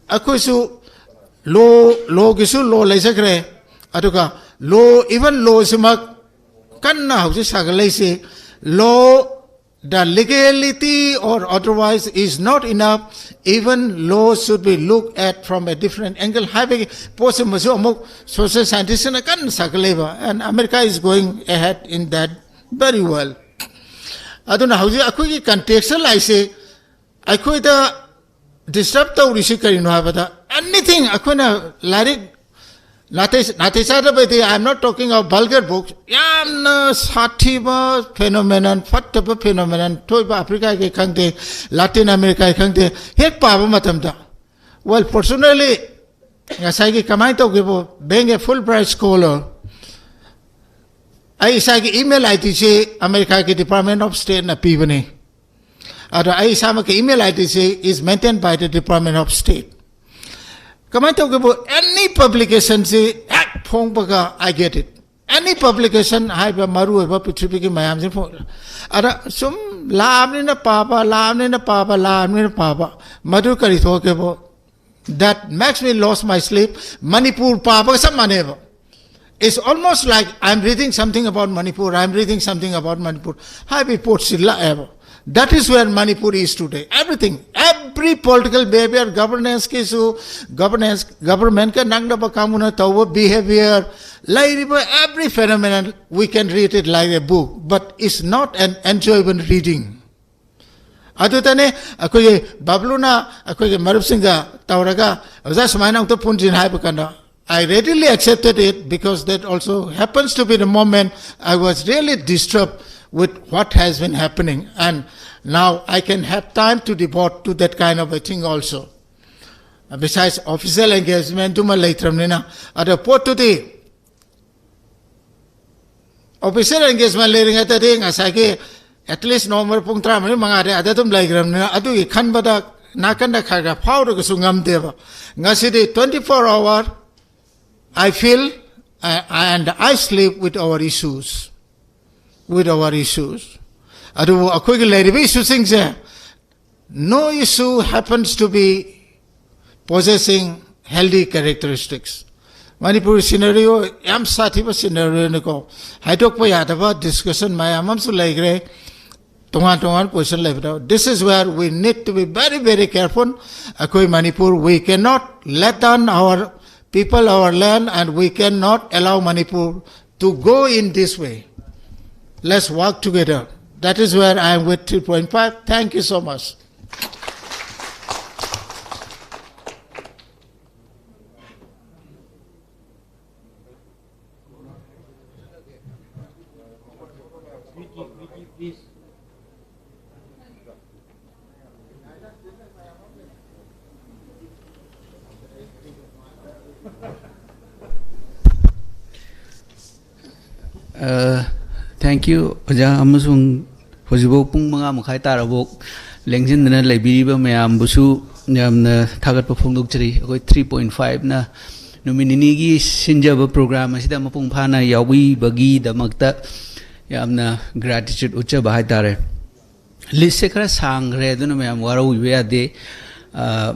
ꯑꯩꯈꯣꯏꯁꯨ ꯂꯣ, ꯂꯣꯒꯤꯁꯨ ꯂꯣ ꯂꯩꯖꯈ꯭ꯔꯦ, ꯑꯗꯨꯒ ꯂꯣ, ꯏꯚꯟ ꯂꯣꯁꯤꯃꯛ ꯀꯟꯅ ꯍꯧꯖꯤꯛ ꯁꯥꯒꯠꯂꯛꯏꯁꯤ, ꯂꯣ the legality or otherwise is not enough. Even laws should be looked at from a different angle ꯍꯥꯏꯕꯒꯤ ꯄꯣꯠꯁꯤꯃꯁꯨ ꯑꯃꯨꯛ social scientistꯅ ꯀꯟꯅ ꯁꯥꯒꯠꯂꯦꯕ, and America is going ahead in that very well. ꯑꯗꯨꯅ ꯍꯧꯖꯤꯛ ꯑꯩꯈꯣꯏꯒꯤ contextual ꯍꯥꯏꯁꯦ ꯑꯩꯈꯣꯏꯗ disturb ꯇꯧꯔꯤꯁꯤ ꯀꯔꯤꯅꯣ ꯍꯥꯏꯕꯗ, anything ꯑꯩꯈꯣꯏꯅ ꯂꯥꯏꯔꯤꯛ ꯅꯥꯇꯩ ꯅꯥꯇꯩ ꯆꯥꯗꯕꯗꯤ, I am not talking of vulgar books, ꯌꯥꯝꯅ ꯁꯥꯊꯤꯕ phenomenon, ꯐꯠꯇꯕ phenomenon ꯊꯣꯛꯏꯕ ꯑꯐ꯭ꯔꯤꯀꯥꯒꯤ ꯈꯪꯗꯦ, ꯂꯥꯇꯤꯟ ꯑꯃꯦꯔꯤꯀꯥꯒꯤ ꯈꯪꯗꯦ, ꯍꯦꯛ ꯄꯥꯕ ꯃꯇꯝꯗ, well, fortunately, ꯉꯁꯥꯏꯒꯤ ꯀꯃꯥꯏꯅ ꯇꯧꯒꯦꯕꯨ, being a Fulbright scholar, ꯑꯩ ꯏꯁꯥꯒꯤ email IDꯁꯤ ꯑꯃꯦꯔꯤꯀꯥꯒꯤ Department of Stateꯅ ꯄꯤꯕꯅꯤ꯫ ꯑꯗꯣ ꯑꯩ ꯏꯁꯥꯃꯛꯀꯤ email IDꯁꯤ is maintained by the Department of State. ꯀꯃꯥꯏꯅ ꯇꯧꯒꯦꯕꯨ, any publicationꯁꯤ ꯍꯦꯛ ꯐꯣꯡꯕꯒ I get it. Any publication ꯍꯥꯏꯕ ꯃꯔꯨ ꯑꯣꯏꯕ ꯄ꯭ꯔꯤꯊꯤꯕꯤꯒꯤ ꯃꯌꯥꯝꯁꯤ ꯐꯣꯡ-, ꯑꯗ ꯁꯨꯝ ꯂꯥꯛꯑꯕꯅꯤꯅ ꯄꯥꯕ, ꯂꯥꯛꯑꯕꯅꯤꯅ ꯄꯥꯕ, ꯂꯥꯛꯑꯕꯅꯤꯅ ꯄꯥꯕ, ꯃꯗꯨ ꯀꯔꯤ ꯊꯣꯛꯀꯦꯕꯨ, that makes me lost my sleep. Manipur ꯄꯥꯕꯒ ꯆꯞ ꯃꯥꯟꯅꯩꯕ꯫ It's almost like I'm reading something about Manipur, I'm reading something about Manipur ꯍꯥꯏꯕꯒꯤ ꯄꯣꯠꯁꯤ ꯂꯥꯛꯑꯦꯕ꯫ That is where Manipur is today. Everything, every political behavior, governanceꯀꯤꯁꯨ, governance, governmentꯀ ꯅꯛꯅꯕ ꯀꯥꯡꯕꯨꯅ ꯇꯧꯕ behavior, ꯂꯩꯔꯤꯕ every phenomenon, we can read it like a book, but it's not an enjoyable reading. ꯑꯗꯨꯗꯅꯦ ꯑꯩꯈꯣꯏꯒꯤ ꯕꯕ꯭ꯂꯨꯅ ꯑꯩꯈꯣꯏꯒꯤ ꯃꯔꯨꯞꯁꯤꯡꯒ ꯇꯧꯔꯒ, "ꯑꯣꯖꯥ, ꯁꯨꯃꯥꯏꯅ ꯑꯃꯨꯛꯇ ꯄꯨꯟꯁꯤꯅ" ꯍꯥꯏꯕ ꯀꯥꯟꯗ, I readily accepted it because that also happens to be the moment I was really disturbed with what has been happening, and now I can have time to devote to that kind of a thing also. Besides official engagementꯗꯨꯃ ꯂꯩꯇ꯭ꯔꯕꯅꯤꯅ, ꯑꯗꯣ ꯄꯣꯠꯇꯨꯗꯤ official engagement ꯂꯩꯔꯤꯉꯩꯗꯗꯤ ꯉꯁꯥꯏꯒꯤ at least ꯅꯣꯡꯃ ꯄꯨꯡ ꯇꯔꯥꯃꯔꯤ ꯃꯉꯥꯗꯤ ꯑꯗ ꯑꯗꯨꯝ ꯂꯩꯈ꯭ꯔꯕꯅꯤꯅ, ꯑꯗꯨꯒꯤ ꯈꯟꯕꯗ ꯅꯥꯀꯟꯗ ꯈꯔ ꯈꯔ ꯐꯥꯎꯔꯒꯁꯨ ꯉꯝꯗꯦꯕ꯫ ꯉꯁꯤꯗꯤ twenty-four hour I feel, uh, and I sleep with our issues, with our issues. ꯑꯗꯨꯕꯨ ꯑꯩꯈꯣꯏꯒꯤ ꯂꯩꯔꯤꯕ issueꯁꯤꯡꯁꯦ, no issue happens to be possessing healthy characteristics. Manipur scenario ꯌꯥꯝ ꯁꯥꯊꯤꯕ scenarioꯅꯤꯀꯣ꯫ ꯍꯥꯏꯗꯣꯛꯄ ꯌꯥꯗꯕ discussion ꯃꯌꯥꯝ ꯑꯃꯁꯨ ꯂꯩꯈ꯭ꯔꯦ꯫ ꯇꯣꯉꯥꯟ ꯇꯣꯉꯥꯟ position ꯂꯩꯕꯗ, this is where we need to be very, very careful. ꯑꯩꯈꯣꯏ Manipur, we cannot let down our people, our land, and we cannot allow Manipur to go in this way. Let's work together. That is where I am with three point five. Thank you so much. Thank you ꯑꯣꯖꯥ, ꯑꯃꯁꯨꯡ ꯍꯧꯖꯤꯛꯐꯥꯎ ꯄꯨꯡ ꯃꯉꯥ ꯃꯈꯥꯏ ꯇꯥꯔꯐꯥꯎ ꯂꯦꯡꯁꯤꯟꯗꯅ ꯂꯩꯕꯤꯔꯤꯕ ꯃꯌꯥꯝꯕꯨꯁꯨ ꯌꯥꯝꯅ ꯊꯥꯒꯠꯄ ꯐꯣꯡꯗꯣꯛꯆꯔꯤ꯫ ꯑꯩꯈꯣꯏ three point five ꯅ ꯅꯨꯃꯤꯠ ꯅꯤꯅꯤꯒꯤ ꯁꯤꯟꯖꯕ program ꯑꯁꯤꯗ ꯃꯄꯨꯡ ꯐꯥꯅ ꯌꯥꯎꯕꯤꯕꯒꯤꯗꯃꯛꯇ ꯌꯥꯝꯅ gratitude ꯎꯠꯆꯕ ꯍꯥꯏꯇꯥꯔꯦ꯫ List ꯁꯦ ꯈꯔ ꯁꯥꯡꯈ꯭ꯔꯦ, ꯑꯗꯨꯅ ꯃꯌꯥꯝ ꯋꯥꯔꯧꯕꯤꯕ ꯌꯥꯗꯦ꯫ ꯑ,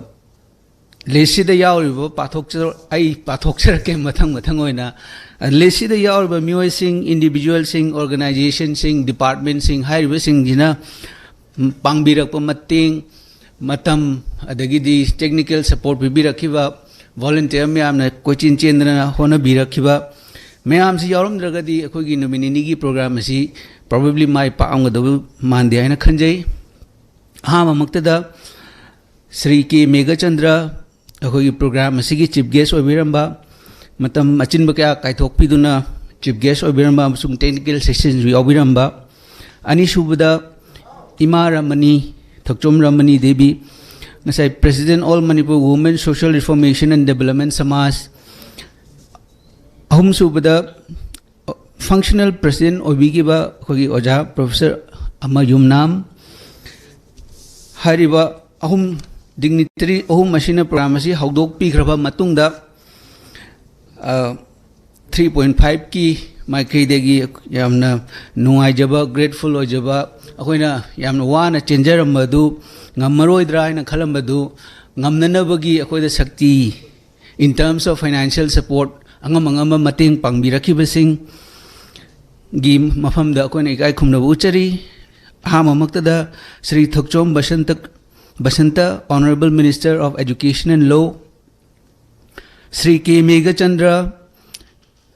list ꯁꯤꯗ ꯌꯥꯎꯔꯤꯕ ꯄꯥꯊꯣꯛꯆ-, ꯑꯩ ꯄꯥꯊꯣꯛꯆꯔꯛꯀꯦ ꯃꯊꯪ ꯃꯊꯪ ꯑꯣꯏꯅ꯫ List ꯁꯤꯗ ꯌꯥꯎꯔꯤꯕ ꯃꯤꯑꯣꯏꯁꯤꯡ, individual ꯁꯤꯡ, organization ꯁꯤꯡ, department ꯁꯤꯡ ꯍꯥꯏꯔꯤꯕꯁꯤꯡꯁꯤꯅ ꯄꯥꯡꯕꯤꯔꯛꯄ ꯃꯇꯦꯡ, ꯃꯇꯝ, ꯑꯗꯒꯤꯗꯤ technical support ꯄꯤꯕꯤꯔꯛꯈꯤꯕ, volunteer ꯃꯌꯥꯝꯅ ꯀꯣꯏꯆꯦꯟ ꯆꯦꯟꯗꯅ ꯍꯣꯠꯅꯕꯤꯔꯛꯈꯤꯕ ꯃꯌꯥꯝꯁꯤ ꯌꯥꯎꯔꯝꯗ꯭ꯔꯒꯗꯤ ꯑꯩꯈꯣꯏꯒꯤ ꯅꯨꯃꯤꯠ ꯅꯤꯅꯤꯒꯤ program ꯑꯁꯤ probably ꯃꯥꯏ ꯄꯥꯛꯑꯝꯒꯗꯕ ꯃꯥꯟꯗꯦ ꯍꯥꯏꯅ ꯈꯟꯖꯩ꯫ ꯑꯍꯥꯟꯕꯃꯛꯇꯗ ꯁ꯭ꯔꯤ ꯀꯦ ꯃꯦꯘꯆꯟꯗ꯭ꯔ, ꯑꯩꯈꯣꯏꯒꯤ program ꯑꯁꯤꯒꯤ chief guest ꯑꯣꯏꯕꯤꯔꯝꯕ, ꯃꯇꯝ ꯑꯆꯤꯟꯕ ꯀꯌꯥ ꯀꯥꯏꯊꯣꯛꯄꯤꯗꯨꯅ chief guest ꯑꯣꯏꯕꯤꯔꯝꯕ ꯑꯃꯁꯨꯡ technical session ꯁꯨ ꯌꯥꯎꯕꯤꯔꯝꯕ꯫ ꯑꯅꯤꯁꯨꯕꯗ ꯏꯃꯥ ꯔꯃꯅꯤ, ꯊꯣꯛꯆꯣꯝ ꯔꯃꯅꯤ ꯗꯦꯕꯤ, ꯉꯁꯥꯏ President All Manipur Women Social Reformation and Development ꯁꯃꯥꯖ꯫ ꯑꯍꯨꯝꯁꯨꯕꯗ functional president ꯑꯣꯏꯕꯤꯈꯤꯕ ꯑꯩꯈꯣꯏꯒꯤ ꯑꯣꯖꯥ Professor ꯑꯃ ꯌꯨꯝꯅꯥꯝ꯫ ꯍꯥꯏꯔꯤꯕ ꯑꯍꯨꯝ dignitary ꯑꯍꯨꯝ ꯑꯁꯤꯅ program ꯑꯁꯤ ꯍꯧꯗꯣꯛꯄꯤꯈ꯭ꯔꯕ ꯃꯇꯨꯡꯗ, ꯑ, three point five ꯀꯤ ꯃꯥꯏꯀꯩꯗꯒꯤ ꯌꯥꯝꯅ ꯅꯨꯡꯉꯥꯏꯖꯕ, grateful ꯑꯣꯏꯖꯕ, ꯑꯩꯈꯣꯏꯅ ꯌꯥꯝꯅ ꯋꯥꯅ ꯆꯦꯟꯖꯔꯝꯕꯗꯨ, ꯉꯝꯃꯔꯣꯏꯗ꯭ꯔꯥ ꯍꯥꯏꯅ ꯈꯜꯂꯝꯕꯗꯨ ꯉꯝꯅꯅꯕꯒꯤ ꯑꯩꯈꯣꯏꯗ ꯁꯛꯇꯤ, in terms of financial support, ꯑꯉꯝ ꯑꯉꯝꯕ ꯃꯇꯦꯡ ꯄꯥꯡꯕꯤꯔꯛꯈꯤꯕꯁꯤꯡꯒꯤ ꯃꯐꯝꯗ ꯑꯩꯈꯣꯏꯅ ꯏꯀꯥꯏ ꯈꯨꯝꯅꯕ ꯎꯠꯆꯔꯤ꯫ ꯑꯍꯥꯟꯕꯃꯛꯇꯗ ꯁ꯭ꯔꯤ ꯊꯣꯛꯆꯣꯝ Basanta, Basanta, Honorable Minister of Education and Law, Shri ꯀꯦ ꯃꯦꯘꯆꯟꯗ꯭ꯔ,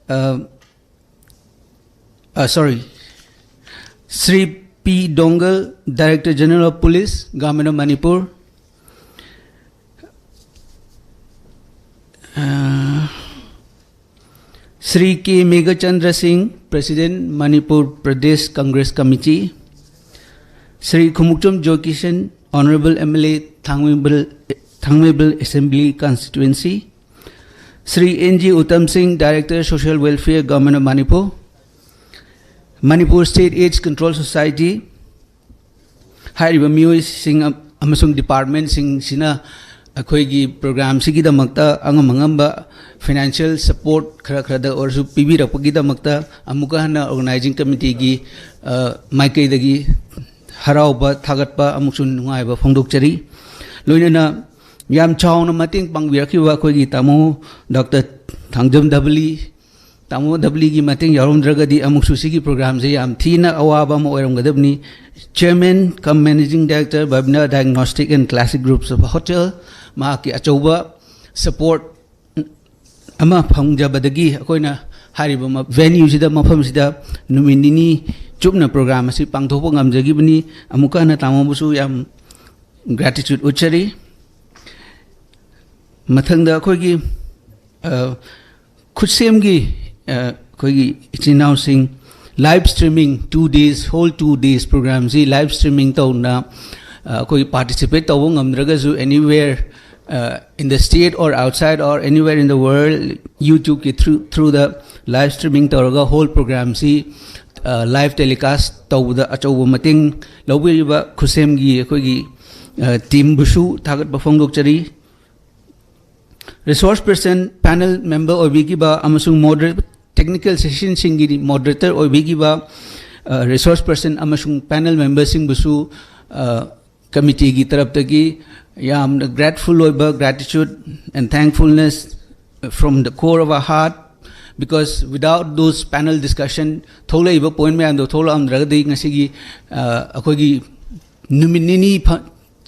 ꯑ, ꯑ, sorry, Shri P ꯗꯣꯡꯒꯜ, Director General of Police, Government of Manipur, ꯑ, ꯁ꯭ꯔꯤ ꯀꯦ ꯃꯦꯘꯆꯟꯗ꯭ꯔ ꯁꯤꯡ, President, Manipur Pradesh Congress Committee, Shri Khumukcham Joykishan, Honorable M L A, ꯊꯥꯡꯃꯩꯕꯜ, ꯊꯥꯡꯃꯩꯕꯜ Assembly Constituency, Shri and G Uttam ꯁꯤꯡ, Director, Social Welfare, Government of Manipur, Manipur State AIDS Control Society, ꯍꯥꯏꯔꯤꯕ ꯃꯤꯑꯣꯏꯁꯤꯡ ꯑꯃꯁꯨꯡ ꯗꯤꯄꯥꯔꯠꯃꯦꯟꯁꯤꯡꯁꯤꯅ ꯑꯩꯈꯣꯏꯒꯤ ꯄ꯭ꯔꯣꯒ꯭ꯔꯥꯝꯁꯤꯒꯤꯗꯃꯛꯇ ꯑꯉꯝ ꯑꯉꯝꯕ financial support ꯈꯔ ꯈꯔꯗ ꯑꯣꯏꯔꯁꯨ ꯄꯤꯕꯤꯔꯛꯄꯒꯤꯗꯃꯛꯇ ꯑꯃꯨꯛꯀ ꯍꯟꯅ organizing committeeꯒꯤ, ꯑ, ꯃꯥꯏꯀꯩꯗꯒꯤ ꯍꯔꯥꯎꯕ, ꯊꯥꯒꯠꯄ ꯑꯃꯁꯨꯡ ꯅꯨꯡꯉꯥꯏꯕ ꯐꯣꯡꯗꯣꯛꯆꯔꯤ꯫ ꯂꯣꯏꯅꯅ ꯌꯥꯝ ꯆꯥꯎꯅ ꯃꯇꯦꯡ ꯄꯥꯡꯕꯤꯔꯛꯈꯤꯕ ꯑꯩꯈꯣꯏꯒꯤ ꯇꯥꯃꯣ ꯗꯣꯛꯇꯔ ꯊꯥꯡꯖꯝ ꯗꯕꯂꯤ, ꯇꯥꯃꯣ ꯗꯕꯂꯤꯒꯤ ꯃꯇꯦꯡ ꯌꯥꯎꯔꯝꯗ꯭ꯔꯒꯗꯤ ꯑꯃꯨꯛꯁꯨ ꯁꯤꯒꯤ ꯄ꯭ꯔꯣꯒ꯭ꯔꯥꯝꯁꯦ ꯌꯥꯝ ꯊꯤꯅ ꯑꯋꯥꯕ ꯑꯃ ꯑꯣꯏꯔꯝꯒꯗꯕꯅꯤ꯫ Chairman cum Managing Director, Babina Diagnostic and Classic Groups of Hotel, ꯃꯍꯥꯛꯀꯤ ꯑꯆꯧꯕ support ꯑꯃ ꯐꯪꯖꯕꯗꯒꯤ ꯑꯩꯈꯣꯏꯅ ꯍꯥꯏꯔꯤꯕ ꯃ-, venueꯁꯤꯗ, ꯃꯐꯝꯁꯤꯗ ꯅꯨꯃꯤꯠ ꯅꯤꯅꯤ ꯆꯨꯞꯅ ꯄ꯭ꯔꯣꯒ꯭ꯔꯥꯝ ꯑꯁꯤ ꯄꯥꯡꯊꯣꯛꯄ ꯉꯝꯖꯈꯤꯕꯅꯤ꯫ ꯑꯃꯨꯛꯀ ꯍꯟꯅ ꯇꯥꯃꯣꯕꯨꯁꯨ ꯌꯥꯝ gratitude ꯎꯠꯆꯔꯤ꯫ ꯃꯊꯪꯗ ꯑꯩꯈꯣꯏꯒꯤ, ꯑ, ꯈꯨꯠꯁꯦꯝꯒꯤ, ꯑ, ꯑꯩꯈꯣꯏꯒꯤ ꯏꯆꯤꯟ ꯏꯅꯥꯎꯁꯤꯡ live streaming, two days, whole two days programꯁꯤ live streaming ꯇꯧꯅ, ꯑ, ꯑꯩꯈꯣꯏ participate ꯇꯧꯕ ꯉꯝꯗ꯭ꯔꯒꯁꯨ anywhere, uh, in the state or outside or anywhere in the world, YouTubeꯀꯤ through, through the live streaming ꯇꯧꯔꯒ whole programꯁꯤ, uh, live telecast ꯇꯧꯕꯗ ꯑꯆꯧꯕ ꯃꯇꯦꯡ ꯂꯧꯕꯤꯔꯤꯕ ꯈꯨꯠꯁꯦꯝꯒꯤ ꯑꯩꯈꯣꯏꯒꯤ, uh, teamꯕꯨꯁꯨ ꯊꯥꯒꯠꯄ ꯐꯣꯡꯗꯣꯛꯆꯔꯤ꯫ Resource person panel member ꯑꯣꯏꯕꯤꯈꯤꯕ ꯑꯃꯁꯨꯡ moderator, technical sessionꯁꯤꯡꯒꯤ moderator ꯑꯣꯏꯕꯤꯈꯤꯕ, ꯑ, resource person ꯑꯃꯁꯨꯡ panel memberꯁꯤꯡꯕꯨꯁꯨ, ꯑ, committeeꯒꯤ ꯇꯔꯞꯇꯒꯤ ꯌꯥꯝꯅ grateful ꯑꯣꯏꯕ, gratitude and thankfulness from the core of our heart Because without those panel discussion, ꯊꯣꯛꯂꯛꯏꯕ ꯄꯣꯏꯟ ꯃꯌꯥꯝꯗꯣ ꯊꯣꯛꯂꯛꯑꯝꯗ꯭ꯔꯒꯗꯤ ꯉꯁꯤꯒꯤ ꯑꯩꯈꯣꯏꯒꯤ ꯅꯨꯃꯤꯠ ꯅꯤꯅꯤ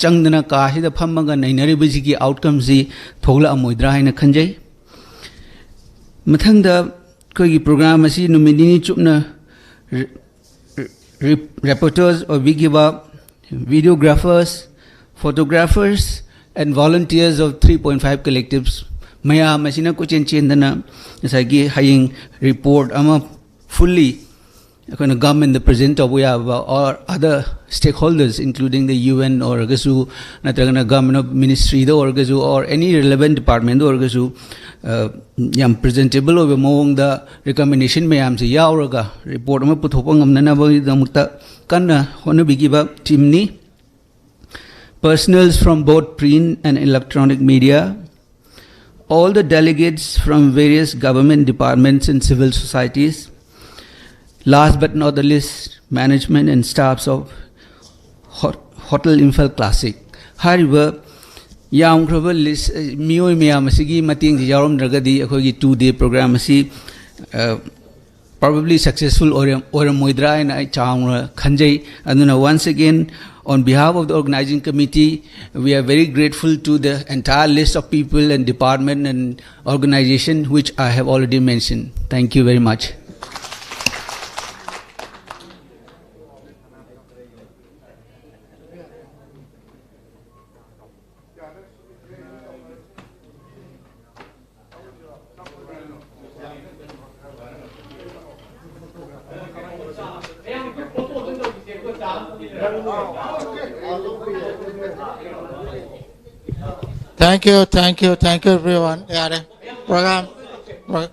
ꯆꯪꯗꯅ ꯀꯥꯁꯤꯗ ꯐꯝꯃꯒ ꯅꯩꯅꯔꯤꯕꯁꯤꯒꯤ ꯑꯥꯎꯠꯀꯝꯁꯤ ꯊꯣꯛꯂꯛꯑꯝꯃꯣꯏꯗ꯭ꯔꯥ ꯍꯥꯏꯅ ꯈꯟꯖꯩ꯫ ꯃꯊꯪꯗ ꯑꯩꯈꯣꯏꯒꯤ ꯄ꯭ꯔꯣꯒ꯭ꯔꯥꯝ ꯑꯁꯤ ꯅꯨꯃꯤꯠ ꯅꯤꯅꯤ ꯆꯨꯞꯅ reporters ꯑꯣꯏꯕꯤꯈꯤꯕ videographers, photographers and volunteers of three point five collectives ꯃꯌꯥꯝ ꯑꯁꯤꯅ ꯀꯣꯏꯆꯦꯟ ꯆꯦꯟꯗꯅ ꯉꯁꯥꯏꯒꯤ ꯍꯌꯦꯡ ꯔꯤꯄꯣꯔꯠ ꯑꯃ ꯐꯨꯜꯂꯤ ꯑꯩꯈꯣꯏꯅ ꯒꯚꯔꯟꯃꯦꯟꯗ ꯄ꯭ꯔꯖꯦꯟ ꯇꯧꯕ ꯌꯥꯕ, or other stakeholders including the U N ꯑꯣꯏꯔꯒꯁꯨ, ꯅꯠꯇ꯭ꯔꯒꯅ ꯒꯚꯔꯟꯃꯦꯟ ꯑꯣꯐ ꯃꯤꯅꯤꯁꯇ꯭ꯔꯤꯗ ꯑꯣꯏꯔꯒꯁꯨ, or any relevant department ꯑꯣꯏꯔꯒꯁꯨ, ꯌꯥꯝ ꯄ꯭ꯔꯖꯦꯟꯇꯦꯕꯜ ꯑꯣꯏꯕ ꯃꯑꯣꯡꯗ ꯔꯤꯀꯃꯦꯟꯗꯦꯁꯟ ꯃꯌꯥꯝꯁꯤ ꯌꯥꯎꯔꯒ ꯔꯤꯄꯣꯔꯠ ꯑꯃ ꯄꯨꯊꯣꯛꯄ ꯉꯝꯅꯅꯕꯒꯤꯗꯃꯛꯇ ꯀꯟꯅ ꯍꯣꯠꯅꯕꯤꯈꯤꯕ ꯇꯤꯝꯅꯤ꯫ Personals from both print and electronic media, all the delegates from various government departments and civil societies, last but not the least, management and staffs of Hotel Imphal Classic. ꯍꯥꯏꯔꯤꯕ ꯌꯥꯝꯈ꯭ꯔꯕ ꯂꯤꯁ, ꯃꯤꯑꯣꯏ ꯃꯌꯥꯝ ꯑꯁꯤꯒꯤ ꯃꯇꯦꯡꯁꯤ ꯌꯥꯎꯔꯝꯗ꯭ꯔꯒꯗꯤ ꯑꯩꯈꯣꯏꯒꯤ two day program ꯑꯁꯤ probably successful ꯑꯣꯏꯔꯝꯃꯣꯏꯗ꯭ꯔꯥ ꯍꯥꯏꯅ ꯑꯩ ꯆꯥꯎꯅ ꯈꯟꯖꯩ꯫ ꯑꯗꯨꯅ once again, on behalf of the organizing committee, we are very grateful to the entire list of people and department and organization which I have already mentioned. Thank you very much. Thank you, thank you, thank you everyone. ꯌꯥꯔꯦ꯫ Program, pro-